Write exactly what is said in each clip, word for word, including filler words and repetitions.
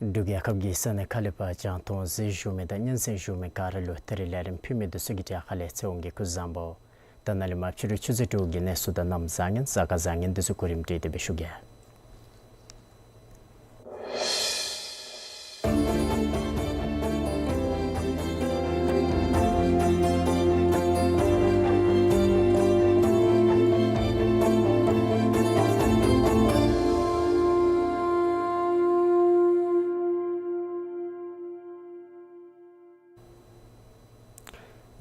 འབྲུག་རྒྱལ་ཁབ་ཀྱི་ས་གནས་ཁ་ལས་ཕར་རྒྱང་མཐོང་གཟིགས་བཞུགས་མི་དང་སྙན་གསན་བཞུགས་མི་ག་ར་ལུ་ད་རིས་ལས་རིམ་ཕུལ་མི་འདི་ཚུ་གི་གྲས་ཁ་ལས་ཚེ་དབང་གིས་སྐུ་གཟུགས་བཟང་པོ། ད་ནཱ་ལས་མར་ཕྱི་རུ་ཆུ་ཚོད་དྲུག་གི་གནས་ཚུལ་དང་གནམ་བཟང་ངན་གཟའ་སྐར་བཟང་ངན་འདི་ཚུ་གོ་རིམ་སྒྲིག་སྟེ་སྦེ་ཞུ་གེ།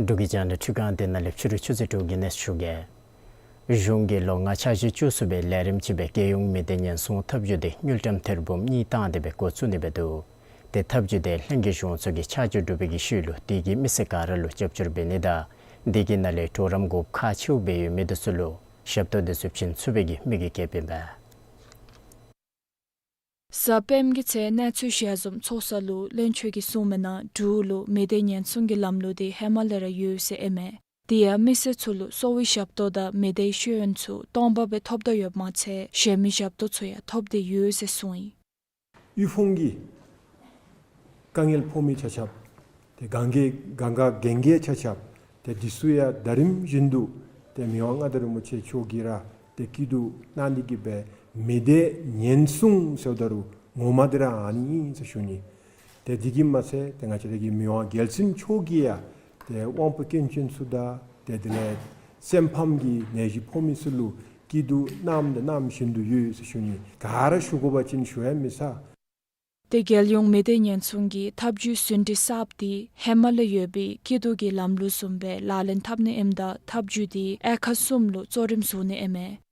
འབྲུག་གི་རྒྱང་བསྒྲགས་འཕྲུལ་ཁང་འདི་ནང་ལས་ཕྱི་རུ་ཆུ་ཚོད་དྲུག་གི་གནས་ཚུལ་ཞུ་གེ། གཞུང་གིས་ལོ་ལྔ་འཆར་གཞི་བཅུ་གསུམ་པའི་ལས་རིམ་ཅིག་སྦེ་རྒྱལ་ཡོངས་མི་སྡེ་ཉེན་སྲུང་ཐབས་བྱུས་འདི་དངུལ་ཀྲམ་ཐེར་འབུམ་གཉིས་བཏང་སྟེ་སྦེ་འགོ་བཙུགས་ནི་སྦེ་འདུག། ཏེ་ཐབས་བྱུས་འདི་ལྷན་རྒྱས་གཞུང་ཚོགས་ཀྱིས་ཆ་འཇོག་གྲུབ་པའི་གི་ཤུལ་ལུ་དེ་གིས་མི་སེར་ག་ར་ལུ་རྒྱབ་སྐྱོར་འབད་ནི་དང་དེ་གི་ནང་ལས་གྲོགས་རམ་དགོཔ་ཁག་ཆེཝ་སྦེ་ཡོད་མི་འདི་ཚུ་ལུ་ཞབས་ཏོག་འདི་ཚུ་བྱིན་ཚུགས་པའི་གི་དམིགས་ཡུལ་བསྐྱེདཔ་ཨིན་པས། གཟའ་སྤེནམ་གི་ཚེ་གནས་ཚུལ་ཞལ་འཛོམས་ཚོགས་ས་ལུ་བློན་ཆེན་གྱིས་གསུངས་མི་ནང་འབྲུག་ལུ་མི་སྡེ་ཉེན་སྲུང་གི་ལམ་ལུགས་འདི་ཧེ་མ་ལས་ར་ཡོད་ཟེར་ཨིན་མས། དེ་ཡང་མི་སེར་ཚུ་ལུ་གསོ་བའི་ཞབས་ཏོག་དང་མི་སྡེའི་ཤེས་ཡོན་ཚུ་སྟོང་པ་སྦེ་ཐོབ་ད་ཡོདཔ་མ་ཚད་གཞན་མི་ཞབས་ཏོག་ཚུ་ཡང་ཐོབ་སྟེ་ཡོད་ཟེར་གསུངས་ཡི། དབུལ་ཕོངས་ཀྱི་དཀའ་ངལ་ཕོག་མི་ཆ་ཁྱབ་ཏེ་གང་གི་གང་ག་རྒན་རྒས་ཆ་ཁྱབ་ཏེ་འདི་ཚུ་ཡང་ཟླ་རིམ་བཞིན་དུ་ཏེ་མི་དབང་མངའ་བདག་རིན་པོ་ཆེ་མཆོག་གིས་ར་ཏེ་སྐྱིད་སྡུག་གནང་ནི་གི་སྦེ་མི་སྡེ་ཉེན་སྲུང་ཟེརཝ་ད་རུང་ངོ་མ་འདི་ར་ཨ་ནི་ཨིན་ཟེར་ཞུ་ནི། ཏེ་དེ་གིས་མ་ཚད་ཏེ་ང་བཅས་ར་གི་མི་དབང་རྒྱལ་བཙུན་མཆོག་གིས་ཡང་ཏེ་དབང་པོ་སྐྱོན་ཅན་ཚུ་དང་ཏེ་དེ་ལས་སེམས་ཕམ་གྱི་ནད་གཞི་ཕོག་མི་ཚུ་ལུ་སྐྱིད་སྡུག་གནངམ་དང་གནང་བཞིན་དུ་ཡོད་ཟེར་ཞུ་ནི། ག་ར་ཞུ་དགོ་པ་ཅིན་ཞུ་ཡང་མི་ཚར། ཏེ་རྒྱལ་ཡོངས་མི་སྡེ་ཉེན་སྲུང་གི་ཐབས་བྱུས་ཟིན་བྲིས་གསརཔ་འདི་ཧེ་མ་ལས་ཡོད་པའི་སྐྱིད་སྡུག་གི་ལམ་ལུགས་བཟུམ་སྦེ་ལག་ལེན་འཐབ་ནི་ཨིནམ་ད་ཐབས་བྱུས་འདི་དབྱེ་ཁག་གསུམ་ལུ་གཙོ་རིམ་བཟུང་ནི་ཨིན་མས།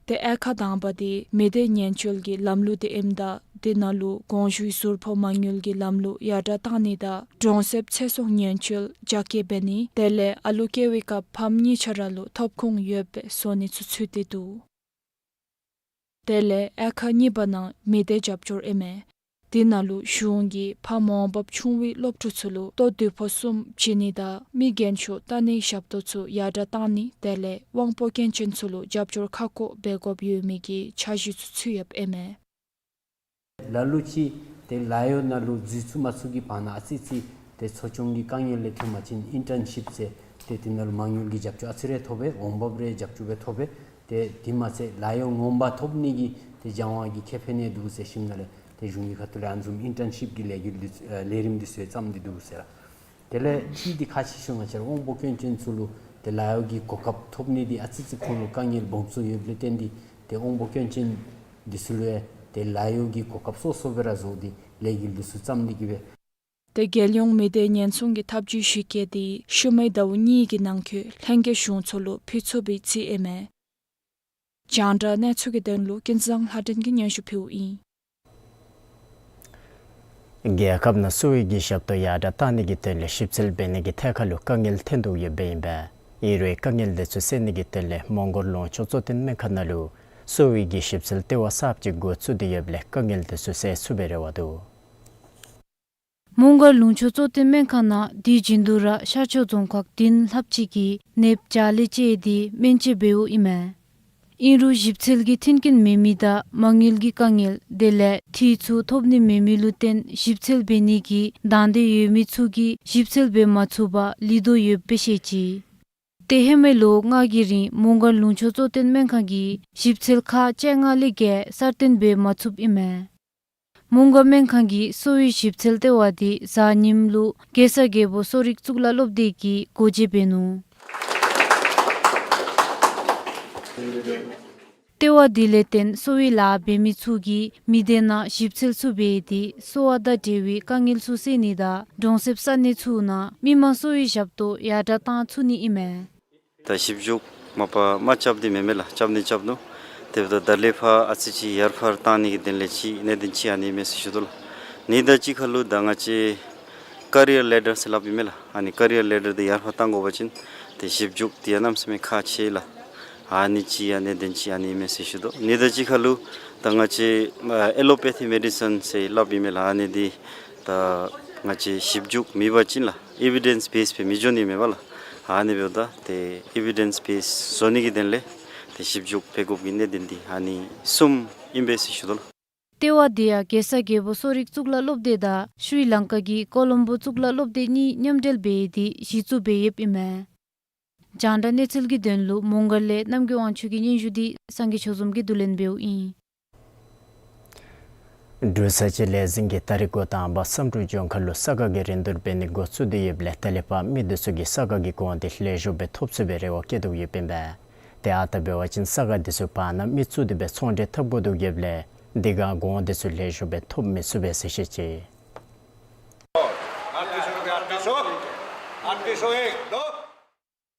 ཏེ་དབྱེ་ཁག་དང་པ་འདི་མི་སྡེ་ཉེན་བཅོལ་གྱི་ལམ་ལུགས་འདི་ཨིནམ་ད་དེ་ནང་ལུ་དགོངས་ཞུའི་ཟུར་ཕོག་མ་དངུལ་གྱི་ལམ་ལུགས་ཡར་དྲགས་བཏང་ནི་དང་གྲོང་གསེབ་ཚེ་སྲོག་ཉེན་བཅོལ་རྒྱ་སྐྱེད་འབད་ནི་དེ་ལས་ཨ་ལུ་སྐྱེ་བའི་སྐབས་ཕམ་གཉིས་ཆ་ར་ལུ་ཐོབ་ཁུངས་ཡོདཔ་སྦེ་བཟོ་ནི་ཚུ་ཚུད་དེ་འདུག། དེ་ལས་དབྱེ་ཁག་གཉིས་པ་ནང་མི་སྡེ་རྒྱབ་སྐྱོར་ཨིན་མས། དེ་ནང་ལུ་གཞུང་གིས་ཕམ་འོང་འབབ་ཆུང་བའི་སློབ་ཕྲུག་ཚུ་ལུ་ལྟོ་དུས་ཕོ་གསུམ་བྱིན་ནི་དང་མི་རྒན་ཤོས་ལྟ་ནིའི་ཞབས་ཏོག་ཚུ་ཡར་དྲགས་བཏང་ནི་དེ་ལས་དབང་པོ་སྐྱོན་ཅན་ཚུ་ལུ་རྒྱབ་སྐྱོར་ཁ་སྐོང་འབད་དགོཔ་ཡོད་མི་གི་འཆར་གཞི་ཚུ་ཚུད་ཡོདཔ་ཨིན་མས། ལ་ལུ་ཅིག་ཏེ་ལཱ་གཡོག་ནང་ལུ་འཛུལ་ཚུགས་མ་ཚུགས་ཀྱི་བར་ན་ཨ་ཙི་ཙི་ཏེ་འཚོ་སྐྱོང་གི་དཀའ་ངལ་ལས་ཐོན་པ་ཅིན་ཨིན་ཊརན་ཤིབ་ཟེར་ཏེ་དེ་ནང་ལུ་མ་དངུལ་གྱི་རྒྱབ་སྐྱོར་ཨ་ཙི་རེ་ཐོབ་པས། འོང་འབབ་རེ་རྒྱབ་སྐྱོར་སྦེ་ཐོབ་པས། ཏེ་དེ་མ་ཚད་ལཱ་གཡོག་ངོ་མ་ཐོབ་ནི་གི་ཏེ་སྦྱང་བ་གི་ཁེ་ཕན་ཡང་འདུག་ཟེར་ཞིནམ་ལས་ཏེ་གཞུང་གི་ཁ་ཐུག་ལས་ཨ་ནི་བཟུམ་ཨིན་ཊརན་ཤིབ་ཀྱི་ལས་འགུལ་འདི་ཨ་ལས་རིམ་འདི་ཚུ་བརྩམས་ཏེ་འདུག་ཟེར་ར། དེ་ལས་ཅིག་འདི་ཁག་ཆེ་ཤོས་ང་བཅས་ར་དབང་པོ་སྐྱོན་ཅན་ཚུ་ལུ་ཏེ་ལཱ་གཡོག་གི་གོ་སྐབས་ཐོབ་ནི་འདི་ཨ་ཙི་ཙི་ཁོང་ལུ་དཀའ་ངལ་སྦོམ་སུ་ཡོདཔ་ལས་བརྟེན་ཏེ་ཏེ་དབང་པོ་སྐྱོན་ཅན་འདི་ཚུ་ལུ་ཡང་ཏེ་ལཱ་གཡོག་གི་གོ་སྐབས་སོ་སོ་སྦེ་ར་བཟོ་སྟེ་ལས་འགུལ་འདི་ཚུ་བརྩམས་ནི་གི་སྦེ། ཏེ་རྒྱལ་ཡོངས་མི་སྡེ་ཉེན་སྲུང་གི་ཐབས་བྱུས་ཞིབ་དཔྱད་འདི་ཤུལ་མའི་ཟླཝ་གཉིས་ཀྱི་ནང་འཁོད་ལྷན་རྒྱས་གཞུང་ཚོགས་ལུ་ཕུལ་ཚུགས་པའི་རྩིས་ཨིན་མས། རྒྱང་བསྒྲགས་གནས་ཚུལ་གྱི་དོན་ལུ་ཀུན་བཟང་ལྷ་སྒྲོན་གྱིས་སྙན་ཞུ་ཕུལཝ་ཨིན། རྒྱལ་ཁབ་ནང་གསོ་བའི་གི་ཞབས་ཏོག་ཡར་དྲགས་བཏང་ནི་གི་དོན་ལས་ཞིབ་འཚོལ་འབད་ནི་གི་ཐད་ཁར་ལུ་དཀའ་ངལ་ཐོན་དོ་ཡོདཔ་ཨིན་པས། ཨིན་རུང་དཀའ་ངལ་འདི་ཚུ་སེལ་ནི་གི་དོན་ལས་མོང་སྒོར་ལུང་ཕྱོགས་གཙོ་བསྟེན་སྨན་ཁང་ནང་ལུ་ གསོ་བའི་གི་ཞིབ་འཚོལ་ལྟེ་བ་གསརཔ་ཅིག་འགོ་བཙུགས་ཏེ་ཡོདཔ་ལས་དཀའ་ངལ་འདི་ཚུ་སེལ་ཚུགས་པའི་རེ་བ་འདུག། མོང་སྒར་ལུང་ཕྱོགས་གཙོ་བསྟེན་སྨན་ཁང་ནང་དུས་རྒྱུན་དུ་ར་ཤར་ཕྱོགས་རྫོང་ཁག་བདུན་ལྷགཔ་ཅིག་གིས་ནདཔ་བྱ་ལས་བཅད་དེ་སྨན་བཅོས་འབདཝ་ཨིན་མས། ཨིན་རུང་ཞིབ་འཚོལ་གྱི་མཐུན་རྐྱེན་མེད་མི་དང་མ་དངུལ་གྱི་དཀའ་ངལ་དེ་ལས་འཐུས་ཚུ་ཐོབ་ནི་མེད་མི་ལུ་བརྟེན་ཞིབ་འཚོལ་འབད་ནི་གི་དང་འདོད་ཡོད་མི་ཚུ་གིས་ཞིབ་འཚོལ་འབད་མ་ཚུགས་པར་ལུས་དོ་ཡོདཔ་སྦེ་བཤད་ཅི། ཏེ་ཧེ་མའི་ལོ་ལྔ་གི་རིང་མོང་སྒར་ལུང་ཕྱོགས་གཙོ་བསྟེན་སྨན་ཁང་གིས་ཞིབ་འཚོལ་ཁག་བཅོ་ལྔ་ལས་བརྒལ་གསར་བཏོན་འབད་མ་ཚུགསཔ་ཨིན་མས། མོང་སྒར་སྨན་ཁང་གི་གསོ་བའི་ཞིབ་འཚོལ་ལྟེ་བ་འདི་གཟའ་ཉིམ་ལུ་གེ་སར་རྒྱལ་པོ་གསོ་རིག་གཙུག་ལག་སློབ་སྡེ་གིས་སྒོ་འབྱེད་འབད་ནུག། ལྟེ་བ་འདི་ལས་བརྟེན་གསོ་བའི་ལཱ་འབད་མི་ཚུ་གིས་མི་སྡེ་ནང་ཞིབ་འཚོལ་ཚུ་འབད་དེ་གསོ་བ་དང་འབྲེལ་བའི་དཀའ་ངལ་ཚུ་སེལ་ནི་དང་གྲོང་གསེབ་ས་གནས་ཚུ་ནང་མི་མང་གསོ་བའི་ཞབས་ཏོག་ཡར་དྲག་གཏང་ཚུགས་ནི་ཨིན་མས། ད་ཞིབ་འཇུག་མ་པ་མ་རྐྱབ་སྟེ་མེན་མས་ལགས། རྐྱབ་ནི་རྐྱབ་ནུག། དེ་འབདཝ་ད་ད་ལས་ཕར་ཨ་ཙི་ཅིག་ཡར་འཕར་གཏང་ནི་གི་དོན་ལས་ཅིག་གནད་དོན་ཅིག་ཨ་ནི་མས་ཟེར་ཞུ་དོ་ལགས། ཨ་ནི་དང་གཅིག་ཁར་ལུ་ད་ང་བཅས་ཀེ་རི་ཡར་ལེ་ཌར་ཟེར་སླབ་ཨིན་མས་ལགས། ཨ་ནི་ཀེ་རི་ཡར་ལེ་ཌར་འདི་ཡར་འཕར་གཏང་དགོ་པ་ཅིན་ཏེ་ཞིབ་འཇུག་འདི་ཡང་གནམ་མེད་ས་མེད་ཁག་ཆེ་ལགས། ཨ་ནི་ཅིག་ཡང་གནད་དོན་ཅིག་ཨ་ནི་མས་ཟེར་ཞུ་དོ། ཨ་ནི་དང་གཅིག་ཁར་ལུ་ད་ང་བཅས་ཨེ་ལོ་པེ་ཐི་མེ་ཌི་སིན་ཟེར་སླབ་ཨིན་མས་ལགས། ཨ་ནི་འདི་ད་ང་བཅས་ཞིབ་འཇུག་མེད་པ་ཅིན་ལགས་ཨི་བི་ཌེནསི་བེསི་སྦེ་མི་འགྱོ་ནི་མས་པ་ལགས། ཨ་ནི་འབདཝ་ད་ཏེ་ཨི་བི་ཌེནསི་བེསི་བཟོ་ནི་གི་དོན་ལས་ཏེ་ཞིབ་འཇུག་འབད་དགོཔ་གི་གནད་དོན་འདི་ཨ་ནི་གསུམ་ཨིན་པས་ཟེར་ཞུ་དོ་ལགས། ལྟེ་བ་འདི་ཡང་གེ་སར་རྒྱལ་པོ་གསོ་རིག་གཙུག་ལག་སློབ་སྡེ་དང་ཤྲི་ལང་ཀ་གི་ཀོ་ལོམ་བོ་གཙུག་ལག་སློབ་སྡེ་གཉིས་མཉམ་འབྲེལ་འབད་དེ་གཞི་བཙུགས་འབད་ཡོདཔ་ཨིན་མས། རྒྱང་བསྒྲགས་གནས་ཚུལ་གྱི་དོན་ལུ་མོང་སྒར་ལས་རྣམ་རྒྱལ་དབང་ཕྱུག་གི་སྙན་ཞུ་འདི་སངས་རྒྱས་ཆོས་འཛོམས་ཀྱིས་བསྡུ་ལེན་འབདཝ་ཨིན། འབྲུག་བཟའ་བཅའ་ལས་འཛིན་གྱིས་ད་རིས་འགོ་དང་པ་བསམ་གྲུབ་ལྗོངས་མཁར་ལུ་ས་ག་གི་རིན་བསྡུར་འབད་ནི་འགོ་བཙུགས་ཏེ་ཡོདཔ་ལས་ད་ལས་ཕར་མི་འདི་ཚུ་གིས་ས་ག་གི་གོང་འདི་ལེགས་ཤོམ་སྦེ་ཐོབ་ཚུགས་པའི་རེ་བ་བསྐྱེད་དོ་ཡོདཔ་ཨིན་པས། ཏེ་ཨ་རྟག་འབད་བ་ཅིན་ས་ག་འདི་ཚུ་བར་ན་མི་བཙུགས་ཏེ་སྦེ་ཚོང་འབྲེལ་འཐབ་དགོ་དོ་ཡོདཔ་ལས་དེ་སྒང་གོང་འདི་ཚུ་ལེགས་ཤོམ་སྦེ་ཐོབ་མི་ཚུགས་པས་ཟེར་བཤད་ཅི།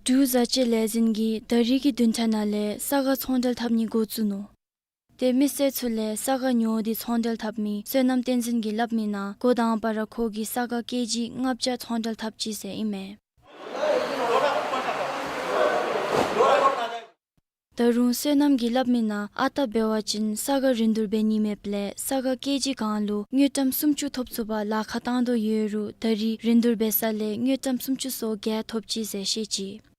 འབྲུག་བཟའ་བཅའ་ལས་འཛིན་གྱིས་ད་རིས་ཀྱི་བདུན་ཕྲག་ནང་ལས་ས་ག་ཚོང་འབྲེལ་འཐབ་ནི་འགོ་བཙུགས་ནུག། ཏེ་མི་སེར་ཚུ་ལས་ས་ག་ཉོ་སྟེ་ཚོང་འབྲེལ་འཐབ་མི་བསོད་ནམས་བསྟན་འཛིན་གྱིས་སླབ་མིའི་ནང་འགོ་དང་པ་ར་ཁོ་གིས་ས་ག་ཀེ་ཇི་ལྔ་བརྒྱ་ཚོང་འབྲེལ་འཐབ་ཅི་ཟེར་ཨིན་མས། ད་རུང་བསོད་ནམས་ཀྱིས་སླབ་མིའི་ནང་ཨ་རྟག་འབད་བ་ཅིན་ས་ག་རིན་བསྡུར་འབད་ནི་མེདཔ་ལས་ས་ག་ཀེ་ཇི་གང་ལུ་དངུལ་ཀྲམ་སུམ་ཅུ་ཐོབ་ཚུགས་པར་ལཱ་ཁག་བཏང་དོ་ཡོད་རུང་ད་རིས་རིན་བསྡུར་འབད་ས་ལས་དངུལ་ཀྲམ་སུམ་ཅུ་སོ་བརྒྱད་ཐོབ་ཅི་ཟེར་བཤད་ཅི།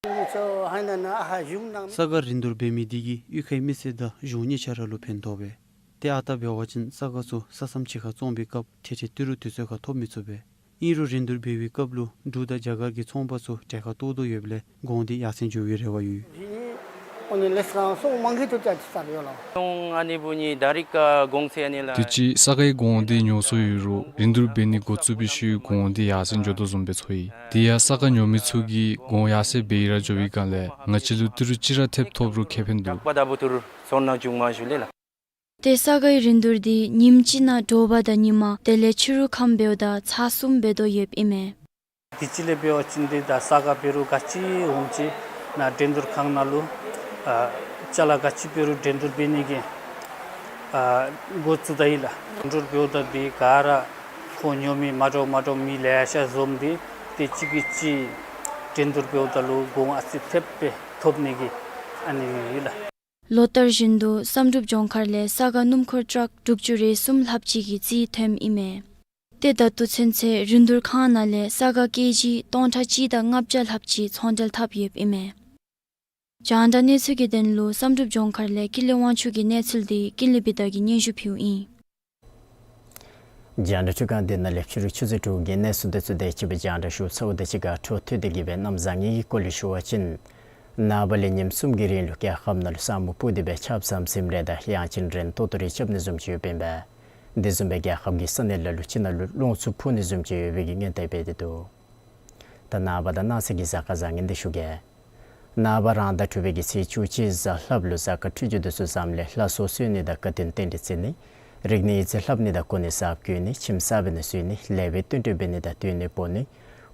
ས་ག་རིན་བསྡུར་འབད་མི་འདི་གིས་གཡུས་ཁའི་མི་སེར་དང་གཞུང་གཉིས་ཆ་ར་ལུ་ཕན་ཐོགས་པས། ཏེ་ཨ་རྟག་འབད་བ་ཅིན་ས་ག་ཚུ་ས་མཚམས་ཕྱེད་ཀ་བཙོང་པའི་སྐབས་ཁྲལ་ཁྲལ་ཏི་རུ་དུས་ཚོད་ཁར་ཐོབ་མི་ཚུགས་པས། ཨིན་རུང་རིན་བསྡུར་འབད་བའི་སྐབས་ལུ་འབྲུག་དང་རྒྱ་གར་གྱི་ཚོང་པ་ཚུ་གྲལ་ཁར་གཏོགས་དོ་ཡོདཔ་ལས་གོང་འདི་ཡར་སེང་འགྱོ་བའི་རེ་བ་ཡོད། དུས་ཅི་ས་གའི་གོང་འདི་ཉོ་སོ་ཡོད་རུང་རིན་བསྡུར་འབད་ནི་འགོ་བཙུགས་པའི་ཤུལ་གོང་འདི་ཡར་སེང་འགྱོ་དོ་བཟུམ་སྦེ་ཚོར་ཡི། དེ་ཡང་ས་ག་ཉོ་མི་ཚུ་གིས་གོང་ཡར་སེང་འབད་ར་འགྱོ་བའི་སྒང་ལས་ང་བཅས་ལུ་ཏི་རུ་གཅིག་ར་ཐེབས་ཐོབ་རུང་ཁེ་ཕན་འདུག། ཏེ་ས་གའི་རིན་བསྡུར་འདི་ཉིནམ་གཅིག་ནང་དྲོ་པ་དང་ཉི་མ་དེ་ལས་ཕྱི་རུ་ཁམས་འབདཝ་ད་ཚར་གསུམ་འབད་དོ་ཡོདཔ་ཨིན་མས། དུས་ཅི་ལས་འབད་བ་ཅིན་འདི་ད་ས་ག་འབད་རུང་ག་ཅི་འོངམ་ཅིག་ནང་འགྲན་བསྡུར་ཁང་ནང་ལུ་ཨ་ཅ་ལ་ག་ཅི་འབད་རུང་འགྲན་བསྡུར་འབད་ནི་གི་ཨ་འགོ་བཙུགས་ད་ཡི་ལགས། འགྲན་བསྡུར་འབདཝ་ད་འདི་ག་ར་ཁོང་ཉོ་མི་མ་འདྲཝ་མ་འདྲཝ་མི་ལེ་ཤ་འཛོམས་ཏེ་ཏེ་གཅིག་གིས་གཅིག་འགྲན་བསྡུར་འབདཝ་ད་ལུ་གོང་ཨ་ཙི་ཐེབས་སྦེ་ཐོབ་ནི་གི་ཨ་ནི་ཨིན་ལགས། ལོ་ལྟར་བཞིན་དུ་བསམ་གྲུབ་ལྗོངས་མཁར་ལས་ས་ག་སྣུམ་འཁོར་ཊཱག་དྲུག་ཅུ་རེ་གསུམ་ལྷགཔ་ཅིག་གི་རྩིས་ཐོནམ་ཨིན་མས། ཏེ་ད་ལྟོ་ཚུན་ཚོད་རིན་བསྡུར་ཁང་ནང་ལས་ས་ག་ཀེ་ཇི་སྟོང་ཕྲག་གཅིག་དང་ལྔ་བརྒྱ་ལྷགཔ་ཅིག་ཚོང་འབྲེལ་འཐབ་ཡོདཔ་ཨིན་མས། རྒྱང་བསྒྲགས་གནས་ཚུལ་གྱི་དོན་ལུ་བསམ་གྲུབ་ལྗོངས་མཁར་ལས་ཀུན་ལེགས་དབང་ཕྱུག་གི་གནས་ཚུལ་འདི་ཀུན་ལེགས་བི་དྷ་གིས་སྙན་ཞུ་ཕུལཝ་ཨིན། རྒྱང་བསྒྲགས་འཕྲུལ་ཁང་འདི་ནང་ལས་ཕྱི་རུ་ཆུ་ཚོད་དྲུག་གི་གནས་ཚུལ་འདི་ཚུ་དེ་ཅིག་སྦེ་རྒྱང་བསྒྲགས་ཞུ་ཚརཝ་དང་གཅིག་ཁར་འཕྲོ་མཐུད་དེ་གི་སྦེ་གནམ་བཟང་ངན་གྱི་སྐོར་ལས་ཞུ་བ་ཅིན་ནངས་པ་ལས་ཉིནམ་གསུམ་གྱི་རིང་ལུ་རྒྱལ་ཁབ་ནང་ལུ་ས་སྨུག་སྤུབས་ཏེ་སྦེ་ཆརཔ་ཟམ་ཟིམ་རེ་དང་གཡང་ཆེན་རན་ཏོག་ཏོ་རེ་རྐྱབ་ནི་བཟུམ་ཅིག་ཡོདཔ་ཨིན་པས། དེ་བཟུམ་སྦེ་རྒྱལ་ཁབ་ཀྱི་ས་གནས་ལ་ལུ་ཅིག་ནང་ལུ་རླུང་འཚུབ་འཕུ་ནི་བཟུམ་ཅིག་ཡོད་པའི་གི་སྔོན་བརྡ་འབད་དེ་འདུག། ད་ནངས་པ་དང་གནངས་ཚེ་གི་གཟའ་སྐར་བཟང་ངན་འདི་ཞུ་གེ། ནངས་པ་རང་ཟླ་དྲུག་པའི་གི་ཚེས་བཅུ་གཅིག་གཟའ་ལྷགཔ་ལུ་གཟའ་སྐར་འཕྲོད་སྦྱོར་འདི་ཚུ་བཟངམ་ལས་ལྷ་གསོལ་གསོལ་ནི་དང་དགའ་སྟོན་རྟེན་འབྲེལ་བརྩི་ནི། རིག་གནས་ཡིག་རྩིས་ལྷབ་ནི་དང་གོ་གནས་གསརཔ་བསྐོ་ནི། ཁྱིམ་གསརཔ་ནང་བཞུགས་ནི། ལེགས་པའི་བསྟུན་གྲོས་འབད་ནི་དང་བསྟུན་གནས་སྤོ་ནི།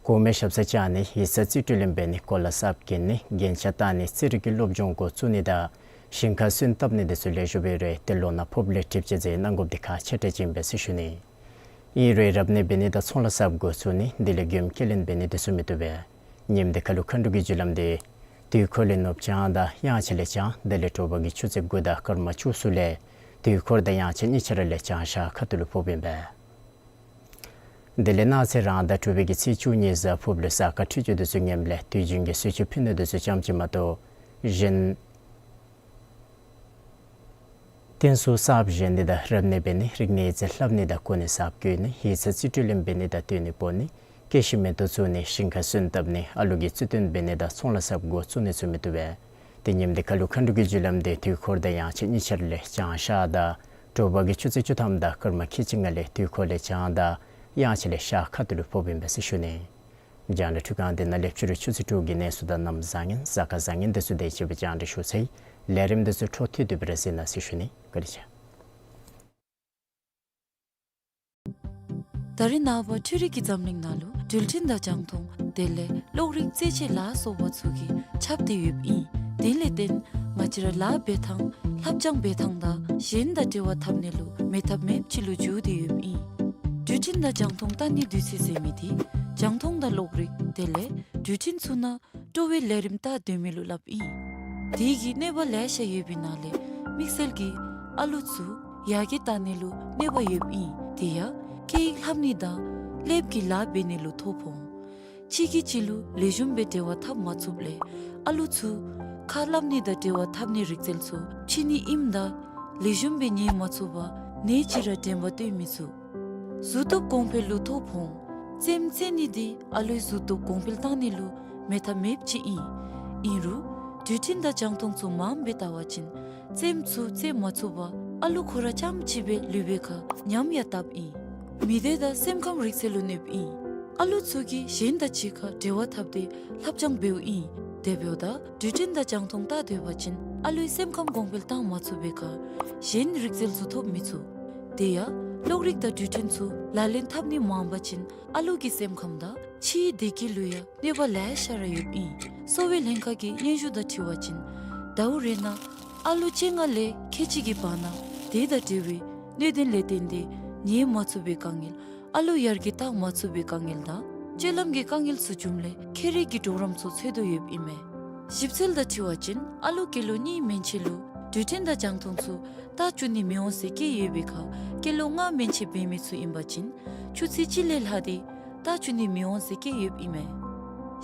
གོང་མའི་ཞབས་སར་བཅར་ནི། ཡིག་ཚང་རྩིས་སྤྲོད་ལེན་འབད་ནི། གོ་ལ་གསརཔ་གྱོན་ནི། རྒྱན་ཆ་བཏགས་ནི། རྩིས་རིག་གི་སློབ་སྦྱོང་འགོ་བཙུགས་ནི་དང་ཞིང་ཁར་སོན་བཏབ་ནི་འདི་ཚུ་ལེགས་ཤོམ་སྦེ་ཡོད་རུང་ཏེ་ལོ་ན་ཕོགཔ་ལས་གྲིབ་ཅན་ཟེར་གནང་དགོཔ་འདི་ཁག་ཆེ་དྲགས་ཅིག་ཨིན་པས་ཟེར་ཞུ་ནི། ཨིན་རུང་རབ་གནས་འབད་ནི་དང་ཚོང་ལཱ་གསརཔ་འགོ་བཙུགས་ནི་དེ་ལས་མགྱོནམ་ཁས་ལེན་འབད་ནི་འདི་ཚུ་མི་བཏུབ་པས། ཉིནམ་འདི་ཁར་ལུ་མཁའ་འགྲོ་གི་རྒྱུ་ལམ་འདི་ དུས་འཁོར་ལས་ནུབ་བྱང་དང་དབྱངས་འཆར་ལས་བྱང་། དེ་ལས་དྲོ་པ་གི་ཆུ་ཚོད་དགུ་དང་སྐར་མ་བཅུ་གསུམ་ལས་དུས་འཁོར་དང་དབྱངས་འཆར་གཉིས་ཆ་ར་ལས་བྱང་ཤར་ཁ་ཐུག་ལུ་ཕོགཔ་ཨིན་པས། དེ་ལས་གནངས་ཚེ་རང་ཟླ་དྲུག་པའི་གི་ཚེས་བཅུ་གཉིས་གཟའ་ཕུརཔ་ལུ་གཟའ་སྐར་འཕྲོད་སྦྱོར་དེ་ཚུ་ངནམ་ལས་དུས་རྒྱུན་གྱི་གསོལ་མཆོད་ཕུལ་ནི་དེ་ཚུ་ཙམ་ཅིག་མ་གཏོགས་གཞན་རྟེན་གསུམ་གསརཔ་བཞེངས་ནི་དང་རབ་གནས་འབད་ནི། རིག་གནས་རྩིས་ལྷབ་ནི་དང་གོ་གནས་གསརཔ་བསྐོ་ནི། ཡིག་ཚང་རྩིས་སྤྲོད་ལེན་འབད་ནི་དང་སྟོན་ནི་སྤོ་ནི། སྐྱེ་ཤི་མེ་ཏོག་བཙུགས་ནི། ཞིང་ཁ་སོན་བཏབ་ནི། ཨ་ལུ་གི་རྩིས་སྟོན་འབད་ནི་དང་ཚོང་ལཱ་གསརཔ་འགོ་བཙུགས་ནི་ཚུ་མི་བཏུབ་པས། དེ་ཉིནམ་དེ་ཁ་ལུ་མཁའ་འགྲོ་གི་རྒྱུ་ལམ་དེ་དུས་འཁོར་དང་དབྱངས་འཆར་གཉིས་ཆ་ར་ལས་བྱང་ཤར་དང་དྲོ་པ་གི་ཆུ་ཚོད་བཅུ་ཐམ་དང་སྐར་མ་ཁལ་གཅིག་ལྔ་ལས་དུས་འཁོར་ལས་བྱང་དང་དབྱངས་འཆར་ལས་ཤར་ཁ་ཐུག་ལུ་ཕོགཔ་ཨིན་པས་ཟེར་ཞུ་ནི། རྒྱང་བསྒྲགས་འཕྲུལ་ཁང་འདི་ནང་ལས་ཕྱི་རུ་ཆུ་ཚོད་དྲུག་གི་གནས་ཚུལ་དང་གནམ་བཟང་ངན་གཟའ་སྐར་བཟང་ངན་དེ་ཚུ་དང་བཅས་པ་རྒྱང་བསྒྲགས་ཞུ་ཚར་ཡི། ལས་རིམ་དེ་ཚུ་འཕྲོ་མཐུད་དེ་སྦེ་ར་གཟིགས་གནང་ཟེར་ཞུ་ནི། བཀའ་དྲིན་ཆེ། ད་རིས་ནངས་པ་འཕྲུལ་རིག་གི་འཛམ་གླིང་ནང་ལུ་འགྲུལ་འཕྲིན་དང་རྒྱང་མཐོང་དེ་ལས་གློག་རིག་རྩེད་ཆས་ལ་སོགས་པ་ཚུ་གི་ཁྱབ་སྟེ་ཡོདཔ་ཨིན། དེ་ལས་བརྟེན་ང་བཅས་ར་ལཱ་འབད་ཐངས་ལྷབ་སྦྱང་འབད་ཐངས་དང་གཞན་དང་འབྲེལ་བ་འཐབ་ནི་ལུ་མེད་ཐབས་མེདཔ་ཅིག་ལུ་འགྱུར་ཏེ་ཡོདཔ་ཨིན། འགྲུལ་འཕྲིན་དང་རྒྱང་མཐོང་བལྟ་ནི་དུས་ཚོད་ཟེར་མི་འདི་རྒྱང་མཐོང་དང་གློག་རིག་དེ་ལས་འགྲུལ་འཕྲིན་ཚུ་ནང་སྤྲོ་བའི་ལས་རིམ་བལྟ་སྡོད་མི་ལུ་སླབ་ཨིན། དེ་གི་གནོད་པ་ལེ་ཤ་ཡོད་པའི་ནང་ལས་དམིགས་བསལ་གྱིས་ཨ་ལུ་ཚུ་ཡར་རྒྱས་བཏང་ནི་ལུ་གནོད་པ་ཡོདཔ་ཨིན། དེ་ཡང་སྐད་ཡིག་ལྷབ་ནི་དང་ཀླདཔ་གི་ལཱ་འབད་ནི་ལུ་ཐོ་ཕོག་འོང་། གཅིག་གིས་གཅིག་ལུ་ལེགས་ཤོམ་སྦེ་འབྲེལ་བ་འཐབ་མ་ཚུགསཔ་ལས་ཨ་ལུ་ཚུ་ཁ་སླབ་ནི་དང་འབྲེལ་བ་འཐབ་ནི་རིག་རྩལ་ཚུ་ཕྱི་ནི་ཨིནམ་ད་ལེགས་ཤོམ་སྦེ་ཉན་མ་ཚུགས་པར་ནེ་ཅིག་ར་དྲན་པ་བཏོན་མི་ཚུགས། གཟུགས་སྟོབས་གོང་འཕེལ་ལུ་ཐོ་ཕོག་འོང་། རྩེདམོ་རྩེ་ནི་འདི་ཨ་ལུའི་གཟུགས་སྟོབས་གོང་འཕེལ་བཏང་ནི་ལུ་མེད་ཐབས་མེདཔ་ཅིག་ཨིན། ཨིན་རུང་འགྲུལ་འཕྲིན་དང་རྒྱང་མཐོང་ཚུ་མངམ་སྦེ་བལྟ་བ་ཅིན་རྩེདམོ་ཚུ་རྩེ་མ་ཚུགས་པར་ཨ་ལུ་ཁོ་ར་རྐྱངམ་གཅིག་སྦེ་ལུས་པའི་ཁར་ཉམས་ཡང་བཏབ་ཨིན། མི་སྡེ་དང་སེམས་ཁམས་རིག་རྩལ་ལུ་གནོདཔ་ཨིན། ཨ་ལུ་ཚུ་གིས་གཞན་དང་གཅིག་ཁར་འབྲེལ་བ་འཐབ་སྟེ་ལྷབ་སྦྱང་འབདཝ་ཨིན། དེ་འབདཝ་ད་འགྲུལ་འཕྲིན་དང་རྒྱང་མཐོང་བལྟ་སྡོད་པ་ཅིན་ཨ་ལུའི་སེམས་ཁམས་གོང་འཕེལ་བཏང་མ་ཚུགས་པའི་ཁར་གཞན་རིག་རྩལ་ཚུ་ཐོབ་མི་ཚུགས། དེ་ཡང་གློག་རིག་དང་འགྲུལ་འཕྲིན་ཚུ་ལག་ལེན་འཐབ་ནི་མངམ་པ་ཅིན་ཨ་ལུ་གི་སེམས་ཁམས་དང་ཕྱིའི་བདེ་སྐྱིད་ལུ་ཡང་གནོད་པ་ལེ་ཤ་ར་ཡོདཔ་ཨིན། གསོ་བའི་ལྷན་ཁག་གི་སྙན་ཞུ་དང་འཁྲིལ་བ་ཅིན་ཟླཝ་རེ་ནང་ཨ་ལུ་བཅོ་ལྔ་ལས་ཁལ་གཅིག་གི་བར་ན་དེ་དང་འབྲེལ་བའི་གནོད་དོན་ལས་བརྟེན་ཏེ་ཉལ་མ་ཚུགས་པའི་དཀའ་ངལ་ཨ་ལུ་ཡར་རྒྱས་བཏང་མ་ཚུགས་པའི་དཀའ་ངལ་དང་སྤྱོད་ལམ་གྱི་དཀའ་ངལ་ཚུ་བྱུངམ་ལས་ཁྱད་རིག་གི་གྲོགས་རམ་ཚུ་འཚོལ་དོ་ཡོདཔ་ཨིན་མས། ཞིབ་འཚོལ་དང་འཁྲིལ་བ་ཅིན་ཨ་ལུ་སྐྱེས་ལོ་གཉིས་མན་ཆད་ལུ་འགྲུལ་འཕྲིན་དང་རྒྱང་མཐོང་ཚུ་བལྟ་བཅུག་ནི་མི་འོང་ཟེར་བཀོད་ཡོད་པའི་ཁར་སྐྱེས་ལོ་ལྔ་མན་ཆད་འབད་མི་ཚུ་ཨིན་པ་ཅིན་ཆུ་ཚོད་གཅིག་ལས་ལྷག་སྟེ་བལྟ་བཅུག་ནི་མི་འོང་ཟེར་བཀོད་ཡོདཔ་ཨིན་མས།